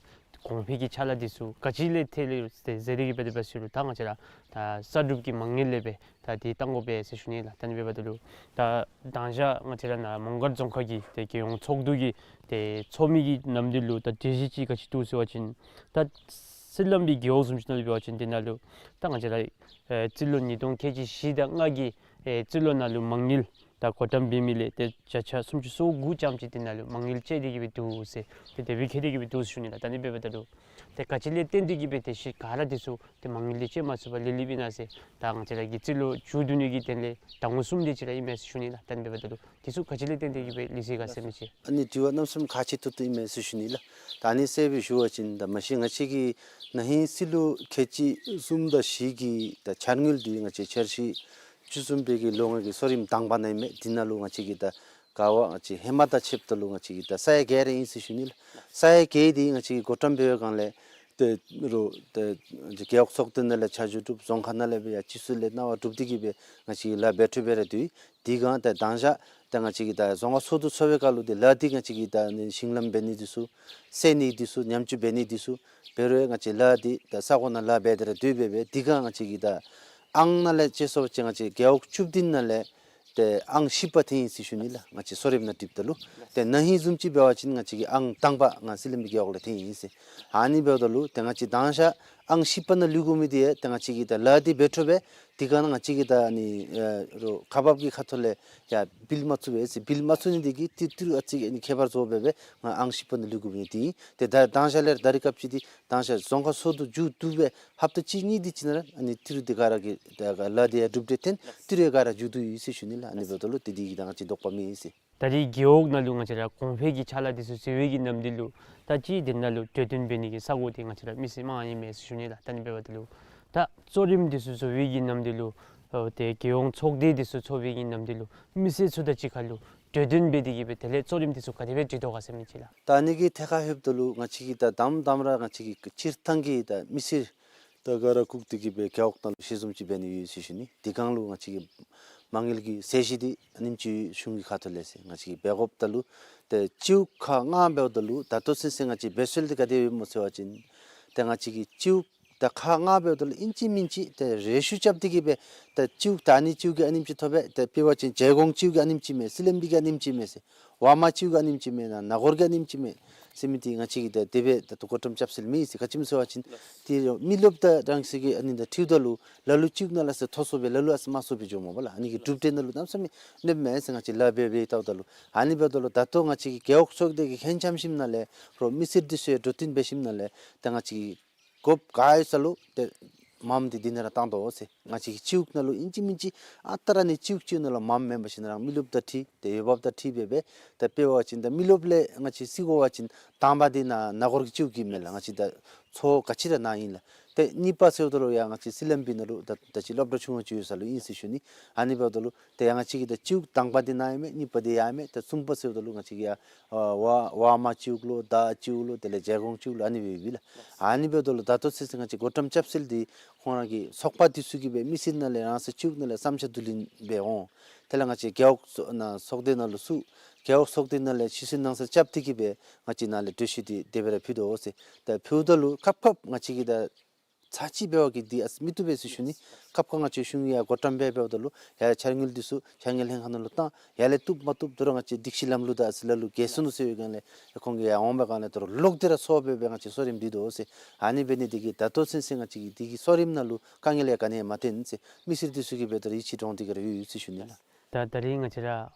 གོང་འཕེལ་གྱི་ཕྱག་ལཱ་འདི་ཚུ་ག་ཅི་ལས་ཐད་ལས་ཟེར་ཏེ་གི་སྦེ་དེ་སྦེ་ཟེར་རུང་ད་ང་བཅས་ར་ད་གསར་སྒྲུབ་ཀྱི་མ་དངུལ་ལས་སྦེ་ད་འདི་གཏང་དགོ་པས་ཟེར་ཞུ་ནི་ལགས། ད་ཨ་ནི་འབདཝ་ད་ལུ་ད་དང་ཞག་ང་བཅས་ར་ནཱ་མོང་སྒར་རྫོང་ཁག་གི་ཏེ་རྒྱལ་ཡོངས་ཚོགས་འདུ་གི་ཏེ་ཚོགས་མི་གི་ནམ་དུས་ལུ་ད་གྲོས་གཞི་ཅིག་ག་ཅི་བཏོན་ཟེར་བ་ཅིན་ད་སྲིད་བློན་པའི་རྒེད་འོག་བཟུམ་ཅིག་ནང་ལུ་འབད་བ་ཅིན་དེ་ནང་ལུ་ད་ང་བཅས་ར་ཨེ་རྩིས་ལོ་ཉིས་སྟོང་ཁལ་གཅིག་བཞི་དང་ལྔ་གི་ཨེ་རྩིས་ལོ་ནང་ལུ་མ་དངུལ་ད་བགོ་བཀྲམ་འབད་མི་ལས་ཏེ་བརྒྱ་ཆ་སུམ་ཅུ་སོ་དགུ་ཙམ་ཅིག་དེ་ནང་ལུ་མ་དངུལ་བཅད་དེ་གི་སྦེ་འདུག་ཟེར་ཏེ་དེ་སྦེ་བཀལ་ཏེ་གི་སྦེ་འདུག་ཟེར་ཞུ་ནི་ལགས། ད་ཨ་ནི་འབདཝ་ད་ལུ་ཏེ་ག་ཅི་ལས་བརྟེན་ཏེ་གི་སྦེ་ཏེ་ཤི་ག་ར་འདི་ཚུ་ཏེ་མ་དངུལ་འདི་བཅད་མ་ཚུགས་པར་ལུས་ལུསཔ་ཨིན་ན་ཟེར། ད་ང་བཅས་ར་གི་རྩིས་ལོ་མཇུག་བསྡུ་ནི་གི་དོན་ལས་ཟླ་ངོ་གསུམ་དེ་ཅིག་ར་ཨིན་མས་ཟེར་ཞུ་ནི་ལགས། ད་ཨ་ནི་འབདཝ་ད་ལུ་འདི་ཚུ་ག་ཅི་ལས་བརྟེན་ཏེ་གི་སྦེ་ལུས་སོ་ཡི་ག་ཟེར་མི་ཅིག། ཨ་ནི་དྲི་བ་གནམ་མེད་ས་མེད་ཁག་ཆེ་ཏོག་ཏོ་ཨིན་མས་ཟེར་ཞུ་ནི་ལགས། ད་ཨ་ནི་གསལ་སྦེ་ཞུ་བ་ཅིན་ད་མ་གཞི་ང་བཅས་ཀྱི་ན་ཧིང་སྲིད་ལོ་ཁལ་གཅིག་གསུམ་དང་བཞི་གི་ད་འཆར་དངུལ་འདི་ང་བཅས་འཆར་གཞི་བཅུ་གསུམ་པའི་གི་ལོ་ལྔ་གི་གསོ་རིམ་དང་པ་ནང་ཨིན་མས། འདི་ནང་ལུ་ང་བཅས་ཀྱིས་ད་ག་བ་ང་བཅས་ཧེ་མ་དང་ཕྱདཔ་ད་ལུ་ང་བཅས་ཀྱིས་ད་ས་ཡ་བརྒྱད་རེ་ཨིན་ཟེར་ཞུ་ནི་ལགས། ས་ཡ་བརྒྱད་འདི་ང་བཅས་ཀྱིས་བགོ་བཀྲམ་འབད་བའི་སྒང་ལས་ཏེ་རུང་ཏེ་རྒེད་འོག་ཚོགས་སྡེ་ནང་ལས་ཆ་འཇོག་གྲུབ། རྫོང་ཁག་ནང་ལས་སྦེ་ཡང་སྤྱི་ཚོགས་ལས་གནང་བ་གྲུབ་སྟེ་གི་སྦེ་ང་བཅས་ཀྱིས་ལཱ་འབད་འཕྲོ་འབད་ར་འདུག། དེ་སྒང་ད་དང་ཞག་ད་ང་བཅས་ཀྱིས་ད་རྫོང་ཁག་ཚོགས་འདུ་ཚོགས་པའི་སྐབས་ལུ་ཏེ་ལཱ་འདི་ང་བཅས་ཀྱིས་ད་ནི་ཞིང་ལམ་འབད་ནི་འདི་ཚུ་སེལ་ནི་འདི་ཚུ་ཉམས་བཅོས་འབད་ནི་འདི་ཚུ་འབད་རུང་ང་བཅས་ལཱ་འདི་ད་ས་གོ་ནང་ལཱ་འབད་དེ་ར་སྡོད་སྦེ་སྦེ་དེ་སྒང་ང་བཅས་ཀྱིས་ད་ཨང་ནང་ལས་ཅིག་སོང་པ་ཅིན་ང་བཅས་རྒེད་འོག་བཅུ་བདུན་ནང་ལས་ཏེ་ཨང་བཞི་པ་ཐོན་ཡི་ཟེར་ཞུ་ནི་ལགས། ང་བཅས་གསོ་རིམ་ནང་འགྲུབ་ད་ལུ་ཏེ་ན་ཧིང་བཟུམ་ཅིག་འབད་བ་ཅིན་ང་བཅས་ཀྱིས་ཨང་དང་པ་ང་སྲིད་བློན་པའི་རྒེད་འོག་ལས་ཐོན་ཡི་ཟེར། ཨ་ནི་འབདཝ་ད་ལུ་ཏེ་ང་བཅས་དང་ཞག་ཨང་བཞི་པ་ནང་ལུས་དགོ་མི་འདི་ཡང་ཏེ་ང་བཅས་ཀྱིས་ད་ལཱ་འདི་འབད་འཕྲོ་སྦེ་དེ་སྒང་ང་བཅས་ཀྱིས་ད་ཨ་ནི་ཨེ་རུང་ཁག་འབག་གི་ཁ་ཐུག་ལས་ཡང་བིལ་མ་བཙུགས་པས་ཟེར། བིལ་མ་བཙུགས་ནི་འདི་གིས་ཏི་ཏི་རུ་ཨ་ཙི་ཨ་ནི་ཁྱད་པར་བཟོ་སྦེ་སྦེ་ང་ཨང་བཞི་པ་ནང་ལུས་དགོ་མི་འདི་ཨིན། ཏེ་ད་དང་ཞག་ལས་ད་རིས་སྐབས་ཅིག་འདི་དང་ཞག་རྫོང་ཁག་ཚོགས་འདུ་མཇུག་བསྡུ་སྦེ་ཧབ་ཏ་གཅིག་གཉིས་དེ་ཅིག་ནང་ར་ཨ་ནི་ཏི་རུ་འདི་ག་ར་གི་ད་ག་ལཱ་འདི་ཡང་གྲུབ་འབྲས་ཐོན་ཏི་རུ་ཡང་ག་ར་མཇུག་བསྡུ་ཡི་ཟེར་ཞུ་ནི་ལགས། ཨ་ནི་འབདཝ་ད་ལུ་ཏེ་འདི་གིས་ད་ང་བཅས་དོགས་པ་མེད་ཟེར། ད་རིས་རྒེད་འོག་ནང་ལུ་ང་བཅས་ར་གོང་འཕེལ་གྱི་ཕྱག་ལཱ་འདི་ཚུ་ཟེར་བའི་གི་ནམ་དུས་ལུ་ད་ཅི་དེ་ནང་ལུ་གྲོས་བསྟུན་འབད་ནི་གི་ས་གོ་འདི་ང་བཅས་ར་མི་སེར་མང་ཨིན་མས་ཟེར་ཞུ་ནི་ལགས། ད་ཨ་ནི་འབདཝ་ད་ལུ་ད་གཙོ་རིམ་འདི་ཚུ་བཟོ་བའི་གི་ནམ་དུས་ལུ་ཨོ་ཏེ་རྒྱལ་ཡོངས་ཚོགས་སྡེ་འདི་ཚུ་ཚོགས་པའི་གི་ནམ་དུས་ལུ་མི་སེར་ཚུ་དང་གཅིག་ཁར་ལུ་གྲོས་བསྟུན་འབད་དེ་གི་སྦེ་དེ་ལས་གཙོ་རིམ་འདི་ཚུ་ག་དེ་སྦེ་སྒྲིག་དོ་ག་ཟེར་མི་ཅིག་ལགས། ད་ཨ་ནི་གི་ཐད་ཁར་ལྷོདཔ་ད་ལུ་ང་བཅས་ཀྱིས་ད་དང་པ་དང་པ་ར་ང་བཅས་ཀྱིས་སྤྱིར་བཏང་གི་ད་མི་སེར་ད་ག་ར་བཀུག་སྟེ་གི་སྦེ་རྒེད་འོག་ནང་ལུ་ཞལ་འཛོམས་ཅིག་འབད་ནི་ཡོད་ཟེར་ཞུ་ནི། དེ་སྒང་ལུ་ང་བཅས་ཀྱིས་མ་དངུལ་གྱི་ཚད་གཞི་འདི་ཨ་ནེམ་ཅིག་གཞུང་གི་ཁ་ཐུག་ལས་ཟེར་ང་བཅས་ཀྱིས་འབད་དགོཔ་ད་ལུ་ཏེ་སྤྱི་འོག་ཁག་ལྔ་འབདཝ་ད་ལུ་ད་ལྟོ་ཚུན་ཚོད་ང་བཅས་འབད་སྲོལ་འདི་ག་དེ་ཡོདཔ་སྨོ་ཟེར་བ་ཅིན་ཏེ་ང་བཅས་ཀྱིས་སྤྱི་འོག་ད་ཁག་ལྔ་འབདཝ་ད་ལུ་ཨིན་ཅི་མིན་ཅི་ཏེ་རེ་ཞུ་རྐྱབ་སྟེ་གི་སྦེ་ད་སྤྱི་འོག་ད་ཨ་ནི་སྤྱི་འོག་གིས་ཨ་ནེམ་ཅིག་ཐོབ་པས། ཏེ་དཔེ་འབད་བ་ཅིན་བྱེ་སྒོང་སྤྱི་འོག་གིས་ཨ་ནེམ་ཅིག་མས། སྲིད་བློན་པའི་གིས་ཨ་ནེམ་ཅིག་མས་ཟེར། ཝར་མ་སྤྱི་འོག་གིས་ཨ་ནེམ་ཅིག་མས། ན་ན་གོར་གྱིས་ཨ་ནེམ་ཅིག་མས་ཟེར་མི་འདི་ང་བཅས་ཀྱིས་ད་དེ་སྦེ་ད་ལྟོ་བགོ་བཀྲམ་རྐྱབ་སྲོལ་མེད་ཟེར། ག་ཅི་སྨོ་ཟེར་བ་ཅིན་ཏེ་མི་རློབས་དང་རང་སོའི་གི་ཨ་ནི་དང་འཁྲིལཝ་ད་ལུ་ལ་ལུ་སྤྱི་འོག་ནང་ལས་ཟེར་མཐོ་སུ་སྦེ་ལ་ལུ་ཨ་ཙི་དམའ་སུ་སྦེ་འགྱོཝ་མས་པ་ལགས། ཨ་ནི་གི་གྲུབ་འབྲས་ནང་ལུ་གནམ་མེད་ས་མེད་གནོདཔ་མས་ཟེར། ང་བཅས་ལཱ་འབད་འབད་བལྟཝ་ད་ལུ་ཨ་ནི་འབདཝ་ད་ལུ་ད་ལྟོ་ང་བཅས་ཀྱིས་རྒེད་འོག་ཚོགས་སྡེ་གི་མཁན་འཁྱམས་ཞིནམ་ལས་རོགས་མི་སེར་འདི་ཚུ་ཡང་འགྲོ་དོན་འབད་ཞིནམ་ལས་ད་ང་བཅས་ཀྱིས་དགོཔ་ག་ཡོད་ས་ལུ་ཏེ་མངམ་འདི་འདི་ནང་ར་བཏང་དོ་ཟེར། ང་བཅས་ཀྱི་སྤྱི་འོག་ནང་ལུ་ཨིན་ཅི་མིན་ཅི་ཨ་རྟག་ར་ཨ་ནི་སྤྱི་འོག་སྤྱི་འོག་ནང་ལུ་མངམ་མེན་པར་ཞིན་ན་ར་མི་རློབས་དང་འཁྲིལ་ཏེ་འོས་འབབ་དང་འཁྲིལ་སྦེ་སྦེ་ད་དཔེ་འབད་བ་ཅིན་ད་མི་རློབས་ལས་ང་བཅས་བརྩི་དགོ་པ་ཅིན་དང་པ་འདི་ནཱ་ན་གོར་གྱི་སྤྱི་འོག་གི་མས་ལགས། ང་བཅས་ད་ཚོགས་ག་ཅི་ར་ནཱ་ཨིན་ལགས། ཏེ་གཉིས་པ་ཟེརཝ་ད་ལུ་ཡང་ང་བཅས་སྲིད་བློན་པའི་ནང་ལུ་ད་ད་ཅི་སློབ་གྲྭ་ཆུང་བ་ཅིག་ཡོད་ས་ལུ་ཨིན་ཟེར་ཞུ་ནི། ཨ་ནི་འབདཝ་ད་ལུ་ཏེ་ཡང་ང་བཅས་ཀྱི་ད་སྤྱི་འོག་དང་པ་འདི་ནཱ་ཨིན་མས། གཉིས་པ་འདི་ཡར་ཨིན་མས། ད་གསུམ་པ་ཟེརཝ་ད་ལུ་ང་བཅས་ཀྱི་ཡང་ཨ་ཝར་ཝར་མ་སྤྱི་འོག་ལོ་དར་སྤྱི་འོག་ལོ་དེ་ལས་བྱེ་སྒོང་སྤྱི་འོག་ལོ་ཨ་ནི་སྦེ་ཡོདཔ་ཨིན་ལགས། ཨ་ནི་འབདཝ་ད་ལུ་ད་ལྟོ་ཚུན་ཚོད་ང་བཅས་བགོ་བཀྲམ་རྐྱབ་སྲོལ་འདི་ཁོང་ར་གི་ཚོགས་པ་འདི་ཚུ་གིས་སྦེ་མི་སེར་ནང་ལས་རང་སོའི་སྤྱི་འོག་ནང་ལས་བསམ་འཆར་བསྡུ་ལེན་འབད་འོང་། དེ་ལས་ང་བཅས་རྒེད་འོག་ཚོགས་ནང་ཚོགས་སྡེ་ནང་ལུ་ཚུ་རྒེད་འོག་ཚོགས་སྡེ་ནང་ལས་ཕྱི་སེལ་ནང་སེལ་རྐྱབ་སྟེ་གི་སྦེ་ང་བཅས་ནཱ་ལས་གྲོས་གཞི་འདི་དེ་སྦེ་ར་ཕུལ་དོ་ཟེར། ད་ཕུལཝ་ད་ལུ་སྐབས་སྐབས་ང་བཅས་ཀྱིས་ད་ཚར་གཅིག་འབད་བ་གིས་འདི་ཨ་ཙི་མི་བཏུབ་པས་ཟེར་ཞུ་ནི། སྐབས་སྐབས་ང་བཅས་གཞུང་གིས་ཡང་བགོ་བཀྲམ་འབད་འབདཝ་ད་ལུ་ཡང་འཆར་དངུལ་འདི་ཚུ་འཆར་དངུལ་ལྷན་ཁག་ནང་ལུ་བཏང་། ཡར་ལས་བཏུབ་མ་བཏུབ་དོ་རུང་ང་བཅས་སྒྲིག་གཞི་ལམ་ལུགས་དང་ཨ་ཙི་ལ་ལུ་འགལ་སོ་ནུག་ཟེར་བའི་སྒང་ལས་ཁོང་གིས་ཡར་འོང་བའི་སྒང་ལས་དོ་རུང་ལོག་སྟེ་ར་ཚོགས་འབད་སྦེ་ང་བཅས་གསོ་རིམ་སྒྲིག་དོ་ཟེར། ཨ་ནི་འབད་ནི་འདི་གིས་ད་ལྟོ་ཚུན་ཚོད་ང་བཅས་ཀྱི་འདི་གི་གསོ་རིམ་ནང་ལུ་དཀའ་ངལ་ཡང་ག་ནི་ཡང་མ་ཐོན་ཟེར། མི་སེར་འདི་ཚུ་གིས་འབད་དོ་རུང་ཡིད་ཆེས་འདྲོངས་ཏེ་གི་ར་ཡོད་ཡོད་ཟེར་ཞུ་ནི་ལགས། ད་ད་རིས་ང་བཅས་ར་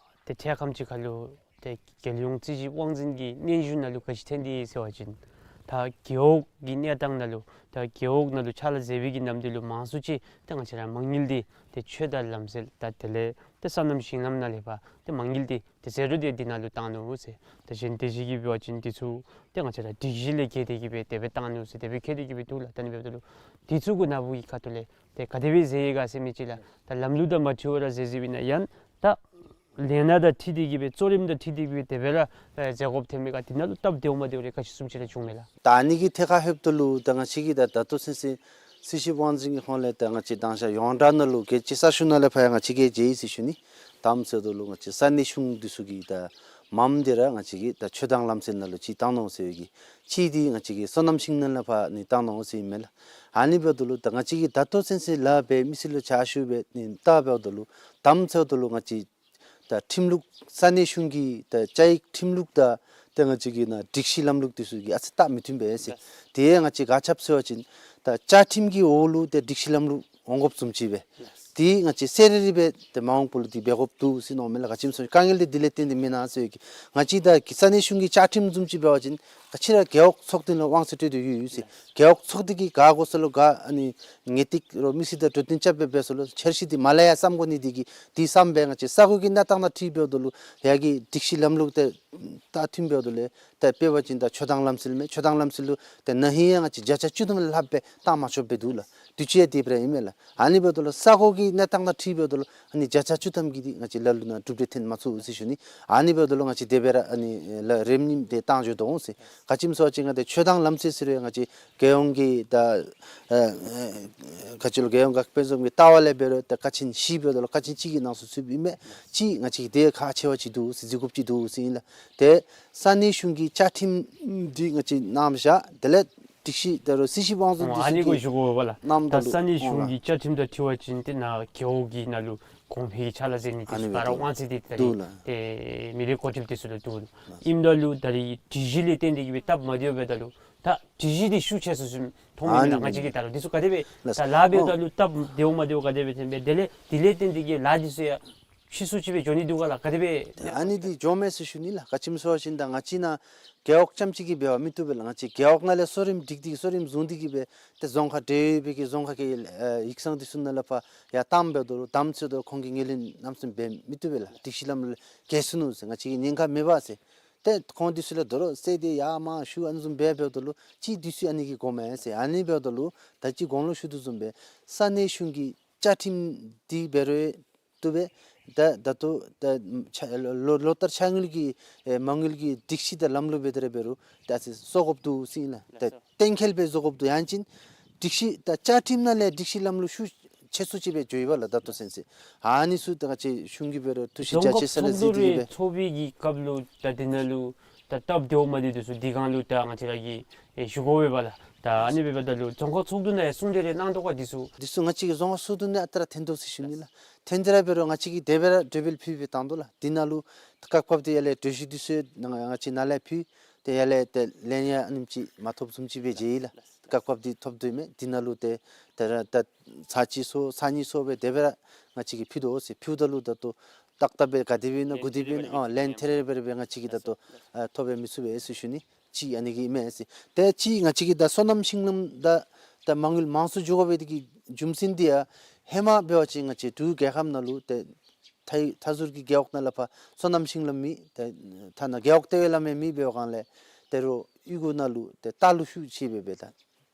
ཏེ་འཕྲལ་ཁམས་ཅིག་ཁར་ལུ་ ཏེ་རྒྱལ་ཡོངས་རྩིས་ཞིབ་དབང་འཛིན་གྱི་སྙན་ཞུ་ནང་ལུ་ག་ཅི་ཐོན་དེ་ཟེར་བ་ཅིན་ད་རྒེད་འོག་གི་གནས་སྟངས་ནང་ལུ་ད་རྒེད་འོག་ནང་ལུ་ཕྱག་ལཱ་མཛད་པའི་གི་ནམ་དུས་ལུ་མང་སུ་ཅིག་ཏེ་ང་བཅས་ར་མ་དངུལ་འདི་ཏེ་ཆོས་དང་ལམ་སྲོལ་དང་དེ་ལས་ཏེ་སོ་ནམ་ཤིང་ལམ་ནང་ལས་ཕར་ཏེ་མ་དངུལ་འདི་ཏེ་ཟད་འགྲོ་འདི་འདི་ནང་ལུ་བཏང་ནུག་ཟེར། ད་གཞན་དེ་ཅིག་གིས་འབད་བ་ཅིན་འདི་ཚུ་ཏེ་ང་བཅས་ར་སྒྲིག་གཞི་ལས་འགལ་ཏེ་གིས་སྦེ་དེ་སྦེ་བཏང་ནུག་ཟེར་དེ་སྦེ་བཀོད་དེ་གིས་སྦེ་འདུག་ལགས། ད་ཨ་ནི་འབདཝ་ད་ལུ་འདི་ཚུ་གུ་ནཱ་བུ་གི་ཁ་ཐུག་ལས་ཏེ་ག་དེ་སྦེ་མཛད་ཡི་ག་ཟེར་མི་ཅིག་ལགས། ད་ལམ་ལུགས་དང་མ་འཁྲིལ་བར་མཛད་མཛདཔ་ཨིན་ན་ཡང་ད་ལས་སྣ་དང་འཁྲིལ་ཏེ་གིས་སྦེ་གཙོ་རིམ་དང་འཁྲིལ་ཏེ་གིས་སྦེ་དེ་སྦེ་ར་ཨེ་མཛད་དགོཔ་ཐོན་མི་ག་འདི་ནང་ལུ་སྟབས་བདེཝ་མ་བདེཝ་རེ་ག་ཅི་བཟུམ་ཅིག་ར་བྱུང་མས་ལགས། ད་ཨ་ནི་གི་ཐད་ཁར་ལྷོདཔ་ད་ལུ་ད་ང་བཅས་ཀྱིས་ད་ད་ལྟོ་ཚུན་ཚོད་རྩིས་ཞིབ་དབང་འཛིན་གྱི་ཧོངས་ལས་ད་ང་བཅས་དང་ཤ་ཡོངས་གྲགས་ནང་ལུ་རྒྱལ་སྤྱི་གསར་ཤོག་ནང་ལས་ཕར་ཡང་ང་བཅས་ཀྱིས་མཇལ་ཡི་ཟེར་ཞུ་ནི། དམ་ཚིག་ད་ལུ་ང་བཅས་ས་གནས་གཞུང་འདི་ཚུ་གི་ད་མངམ་འདི་ར་ང་བཅས་ཀྱིས་ད་ཆོས་དང་ལམ་སྲོལ་ནང་ལུ་ཅིག་བཏང་ནུག་ཟེར་བའི་གི་ཅིག་འདི་ང་བཅས་ཀྱིས་སོ་ནམ་ཤིང་ལམ་ལས་ཕར་ནི་བཏང་ནུག་ཟེར་ཨིན་མས་ལགས། ཨ་ནི་འབདཝ་ད་ལུ་ད་ང་བཅས་ཀྱིས་ད་ལྟོ་ཚུན་ཚོད་ལཱ་འབད་མི་སེར་ལུ་ཕྱག་ཞུ་འབད་ནི་ད་འབདཝ་ད་ལུ་དམ་ཚིག་ད་ལུ་ང་བཅས་ད་ཁྲིམས་ལུགས་ས་གནས་གཞུང་གི་ད་བཅའ་ཡིག་ཁྲིམས་ལུགས་དང་ཏེ་ང་བཅས་ཀྱི་ནཱ་སྒྲིག་གཞི་ལམ་ལུགས་འདི་ཚུ་གི་ཨ་ཙི་ད་མི་མཐུན་པས་ཟེར། ལགས། དེ་ཡང་ང་བཅས་ག་ཅི་སྦེ་ཟེར་བ་ཅིན་ད་བཅའ་ཁྲིམས་ཀྱི་འོག་ལུ་ཏེ་སྒྲིག་གཞི་ལམ་ལུགས་འོང་དགོཔ་བཟུམ་ཅིག་སྦེ། ལགས། དེ་ང་བཅས་གསལ་རི་རི་སྦེ་ཏེ་མ་འོངས་པ་ལུ་འདི་འབད་དགོཔ་འདུག་ཟེར་མནོཝ་མས་ལགས། ག་ཅི་སྨོ་ཟེར་བ་ཅིན་དཀའ་ངལ་འདི་འདི་ལས་བརྟེན་ཏེ་མེན་ན་ཟེར་བའི་གི་ང་བཅས་ད་གི་ས་གནས་གཞུང་གི་བཅའ་ཁྲིམས་བཟུམ་ཅིག་འབད་བ་ཅིན་ག་ཅི་ར་རྒེད་འོག་ཚོགས་སྡེ་ལུ་དབང་ཚད་སྤྲོད་དེ་ཡོད་ཡོད་ཟེར། རྒེད་འོག་ཚོགས་སྡེ་གིས་ག་དགོ་ས་ལུ་ག་ཨ་ནི་ངེས་ཏིག་རོགས་མི་སེར་དང་འགྲོ་དོན་རྐྱབ་སྦེ་འབད་ས་ལུ་འཆར་གཞི་འདི་མ་ལས་ཡར་བསམ་དགོ་ནི་འདི་གིས་འདི་བསམ་སྦེ་ང་བཅས་ས་གོ་གི་གནས་སྟངས་དང་འཁྲིལ་འབདཝ་ད་ལུ་ཡ་གི་སྒྲིག་གཞི་ལམ་ལུགས་དེ་ད་མཐུན་འབདཝ་ད་ལུ་ད་དཔེ་འབད་བ་ཅིན་ད་ཆོས་དང་ལམ་སྲོལ་མས། ཆོས་དང་ལམ་སྲོལ་ལུ་ད་ན་ཧིང་ཡང་ང་བཅས་བརྒྱ་ཆ་བཅུ་ཐམ་ལས་ལྷགཔ་སྦེ་བཏང་མ་ཆོགཔ་སྦེ་འདུག་ལགས། དུས་ཅི་ཡང་དེ་སྦེ་ར་ཨིན་མས་ལགས། ཨ་ནི་འབདཝ་ད་ལུ་ས་གོ་གི་གནས་སྟངས་དང་འཁྲིལ་འབདཝ་ད་ལུ་ཨ་ནི་བརྒྱ་ཆ་བཅུ་ཐམ་གྱི་འདི་ང་བཅས་ལ་ལུ་ནཱ་གྲུབ་འབྲས་ཐོན་མ་ཚུགས་ཟེར་ཞུ་ནི། ཨ་ནི་འབདཝ་ད་ལུ་ང་བཅས་དེ་སྦེ་ར་ཨ་ནི་ལགས་རིམ་གཉིས་དེ་བཏང་འགྱོ་དོ་འོང་ཟེར། ག་ཅི་སྨོ་ཟེར་བ་ཅིན་ང་བཅས་ཆོས་དང་ལམ་སྲོལ་ཟེར་རུང་ང་བཅས་རྒྱལ་ཡོངས་ཀྱི་ད་ཨ་ཨ་ག་ཅི་ལོ་རྒྱལ་ཡོངས་དགག་དཔེ་བཟུམ་གྱི་ལྟ་བ་ལས་འབད་རུང་ད་ཀ་ཆེན་བཞི་འབདཝ་ད་ལུ་ཀ་ཆེན་གཅིག་གི་ནང་སུ་ཚུདཔ་ཨིན་མས། གཅིག་ང་བཅས་ཀྱི་དེ་ཁག་ཆེ་བ་ཅིག་འདུག་ཟེར་འཛུལ་དགོཔ་ཅིག་འདུག་ཟེར་ཨིན་ལགས། དེ་ས་གནས་གཞུང་གི་བཅའ་ཁྲིམས་འདི་ང་བཅས་ནཱ་བཞག་དེ་ལས་སྒྲིག་གཞི་ད་རུང་རྩིས་ཞིབ་དབང་འཛིན་འདི་ཨ་ནི་ཚུ་གུ་གི་ཞུ་དགོ་པས་ལགས། ནང་ད་ད་ལུ་ས་གནས་གཞུང་གི་བཅའ་ཁྲིམས་དང་འཁྲིལ་བ་ཅིན་ཏེ་ནཱ་རྒེད་འོག་གི་ནང་ལུ་གོང་འཕེལ་གྱི་ཕྱག་ལཱ་མཛད་ནི་འདི་ཨ་ནི་ཚུ་ག་ར་འབད་དོ་དབང་ཚད་འདི་ད་འདུག་རིས་ལགས། ཏེ་མི་རེ་འགོ་ཁྲིདཔ་འདི་ཚུ་ལུ་འདུག་ལགས། ཨིནམ་ད་ལུ་ད་རིས་སྒྲིག་གཞི་ལས་བརྟེན་ཏེ་གིས་སྦེ་སྟབས་མ་བདེཝ་འབདཝ་ད་ལུ་ད་སྒྲིག་གཞི་འདི་ཤུགས་ཆེ་སུ་ཅིག་མཐོང་མི་ཨ་ནི་ལགས། ང་བཅས་ཀྱིས་ད་ལུ་འདི་ཚུ་ག་དེ་སྦེ་ལགས། ད་ལཱ་འབདཝ་ད་ཨོ་ལུ་སྟབས་བདེཝ་མ་བདེཝ་ག་དེ་སྦེ་ཐོན་སྦེ་དེ་ལས་དེ་ལས་བརྟེན་ཏེ་གིས་ལཱ་འདི་ཚུ་ཡང་ཕྱིས་སུ་ཅིག་སྦེ་འགྱོ་ནི་འདུག་ག་ལགས། ག་དེ་སྦེ། ཨ་ནི་འདི་འགྱོཝ་མས་ཟེར་ཞུ་ནི་ལགས། ག་ཅི་སྨོ་ཟེར་བ་ཅིན་ད་ང་བཅས་ནཱ་རྒེད་འོག་རྐྱངམ་ཅིག་གིས་འབད་བ་མི་བཏུབ་པས་ལགས། ང་བཅས་རྒེད་འོག་ནང་ལས་གཙོ་རིམ་སྒྲིག་སྟེ་གསོ་རིམ་བཟུང་སྟེ་གིས་སྦེ་ཏེ་རྫོང་ཁག་འབྲེལ་ཡོད་པའི་གི་རྫོང་ཁག་གི་ཨ་ཡིག་ཚང་འདི་ཚུ་ནང་ལས་ཕར་ཡར་བཏངམ་འབདཝ་ད་ལུ་དམ་ཚིག་ད་ཁོང་གིས་ངོས་ལེན་གནམ་མེད་ས་མེད་འབད་མི་བཏུབ་པས་ལགས། སྒྲིག་གཞི་ལམ་ལུགས་ལས་འགལ་སོ་ནུག་ཟེར། ང་བཅས་ཀྱིས་ཉེན་ཁ་མེད་པས་ཟེར། ཏེ་ཁོང་འདི་ཚུ་ལས་དོ་རུང་བསད་དེ་ཡར་མར་ཞུ་ཨ་ནི་བཟུམ་འབད་འབདཝ་ད་ལུ་ཅིག་འདི་ཚུ་ཨ་ནི་གིས་དགོ་མས་ཟེར། ཨ་ནི་འབདཝ་ད་ལུ་ད་ཅི་གོང་ལུ་ཞུ་དོ་བཟུམ་སྦེ་ས་གནས་གཞུང་གི་བཅའ་ཁྲིམས་འདི་འབད་རུང་བཏུབ་པས། ད་ད་ལྟོ་ད་ཕྱག་ལོ་ལོ་ལོ་ལྟར་ཕྱག་དངུལ་གྱི་ཨེ་མ་དངུལ་གྱི་སྒྲིག་གཞི་དང་ལམ་ལུགས་འབད་དེ་ར་འབད་རུང་ད་ཨ་ཙི་བཟོ་དགོཔ་འདུག་ཟེར་ཨིན་ལགས། ད་གཏན་འཁེལ་སྦེ་བཟོ་དགོཔ་འདུག། ཡང་ཅིན་སྒྲིག་གཞི་ད་བཅའ་ཁྲིམས་ནང་ལས་སྒྲིག་གཞི་ལམ་ལུགས་ཤུགས་ཆེ་སུ་ཅིག་སྦེ་འགྱོ་ཡི་པ་ལགས། ད་ལྟོ་ཚུན་ཚོད་ཨ་ནི་ཚུ་ད་ང་བཅས་གཞུང་གིས་འབད་རུང་ཐུགས་བཞེད་རྒྱ་ཆེ་ས་ལས་གཟིགས་ཏེ་གིས་སྦེ། རྫོང་ཁག་ཚོགས་འདུ་རེ་ཚོགས་པའི་གི་སྐབས་ལུ་ད་འདི་ནང་ལུ་ད་སྟབས་བདེཝ་མ་བདེཝ་འདི་ཚུ་འདི་སྒང་ལུ་ད་ང་བཅས་ར་གིས་ཨེ་ཞུ་དགོ་པས་པ་ལགས། ད་ཨ་ནི་འབདཝ་ད་ལུ་རྫོང་ཁག་ཚོགས་འདུ་ནང་ཡང་གསུང་གྲོས་རེ་གནང་དོ་ག་འདི་ཚུ། འདི་ཚུ་ང་བཅས་ཀྱི་རྫོང་ཁག་ཚོགས་འདུ་ནང་ཨ་རྟག་ར་ཐོན་དོ་ཟེར་ཞུ་ནི་ལགས། ཐོན་ཏེ་ར་འབད་རུང་ང་བཅས་ཀྱིས་དེ་སྦེ་ར་གྲོས་འབུལ་ཕུལ་སྦེ་བཏང་དོ་ལགས། འདི་ནང་ལུ་སྐབས་སྐབས་འདི་ཡར་ལས་གྲོས་གཞི་འདི་ཚུ་ནང་ང་བཅས་ནཱ་ལས་ཕུལ། ཏེ་ཡར་ལས་ཏེ་ལན་ཡང་ཨ་ནེམ་ཅིག་མ་ཐོབ་བཟུམ་ཅིག་སྦེ་མཇལ་ཡི་ལགས། སྐབས་སྐབས་འདི་ཐོབ་དོ་མས། འདི་ནང་ལུ་ཏེ་ཏེ་ར་ད་ཚར་གཅིག་སོང་ཚར་གཉིས་སོང་སྦེ་དེ་སྦེ་ར་ང་བཅས་ཀྱིས་ཕུལ་དོ་ཟེར། ཕུལཝ་ད་ལུ་ད་ལྟོ་ཏག་ཏག་སྦེ་ག་དེ་སྦེ་ཨིན་ན་གུ་དེ་སྦེ་ཨིན་ན་ཨ་ལན་ཐེ་རེ་སྦེ་ར་སྦེ་ང་བཅས་ཀྱིས་ད་ལྟོ་ཨ་ཐོབ་སྦེ་མི་ཚུགས་པས་ཟེར་ཞུ་ནི། གཅིག་ཨ་ནི་གི་ཨིན་མས་ཟེར། ཏེ་གཅིག་ང་བཅས་ཀྱིས་ད་སོ་ནམ་ཤིང་ལམ་ད་ད་མ་དངུལ་མང་སུ་འགྱོ་དགོ་པའི་དེ་གི་རྒྱུ་མཚན་འདི་ཡང་ཧེ་མ་འབད་བ་ཅིན་ང་བཅས་འབྲུག་རྒྱལ་ཁབ་ནང་ལུ་ཏེ་མཐའ་མཐའ་ཟུར་གྱི་རྒེད་འོག་ནང་ལས་ཕར་སོ་ནམ་ཤིང་ལམ་མེད། ཏེ་ཐ་ན་རྒེད་འོག་ལྟེ་བའི་ལམ་ཡང་མེད། འབད་བའི་སྒང་ལས་ད་རུང་གཡུས་སྒོ་ནང་ལུ་ཏེ་རྟ་ལུ་ཤུགས་ཆེ་སྦེ་འབད་ད་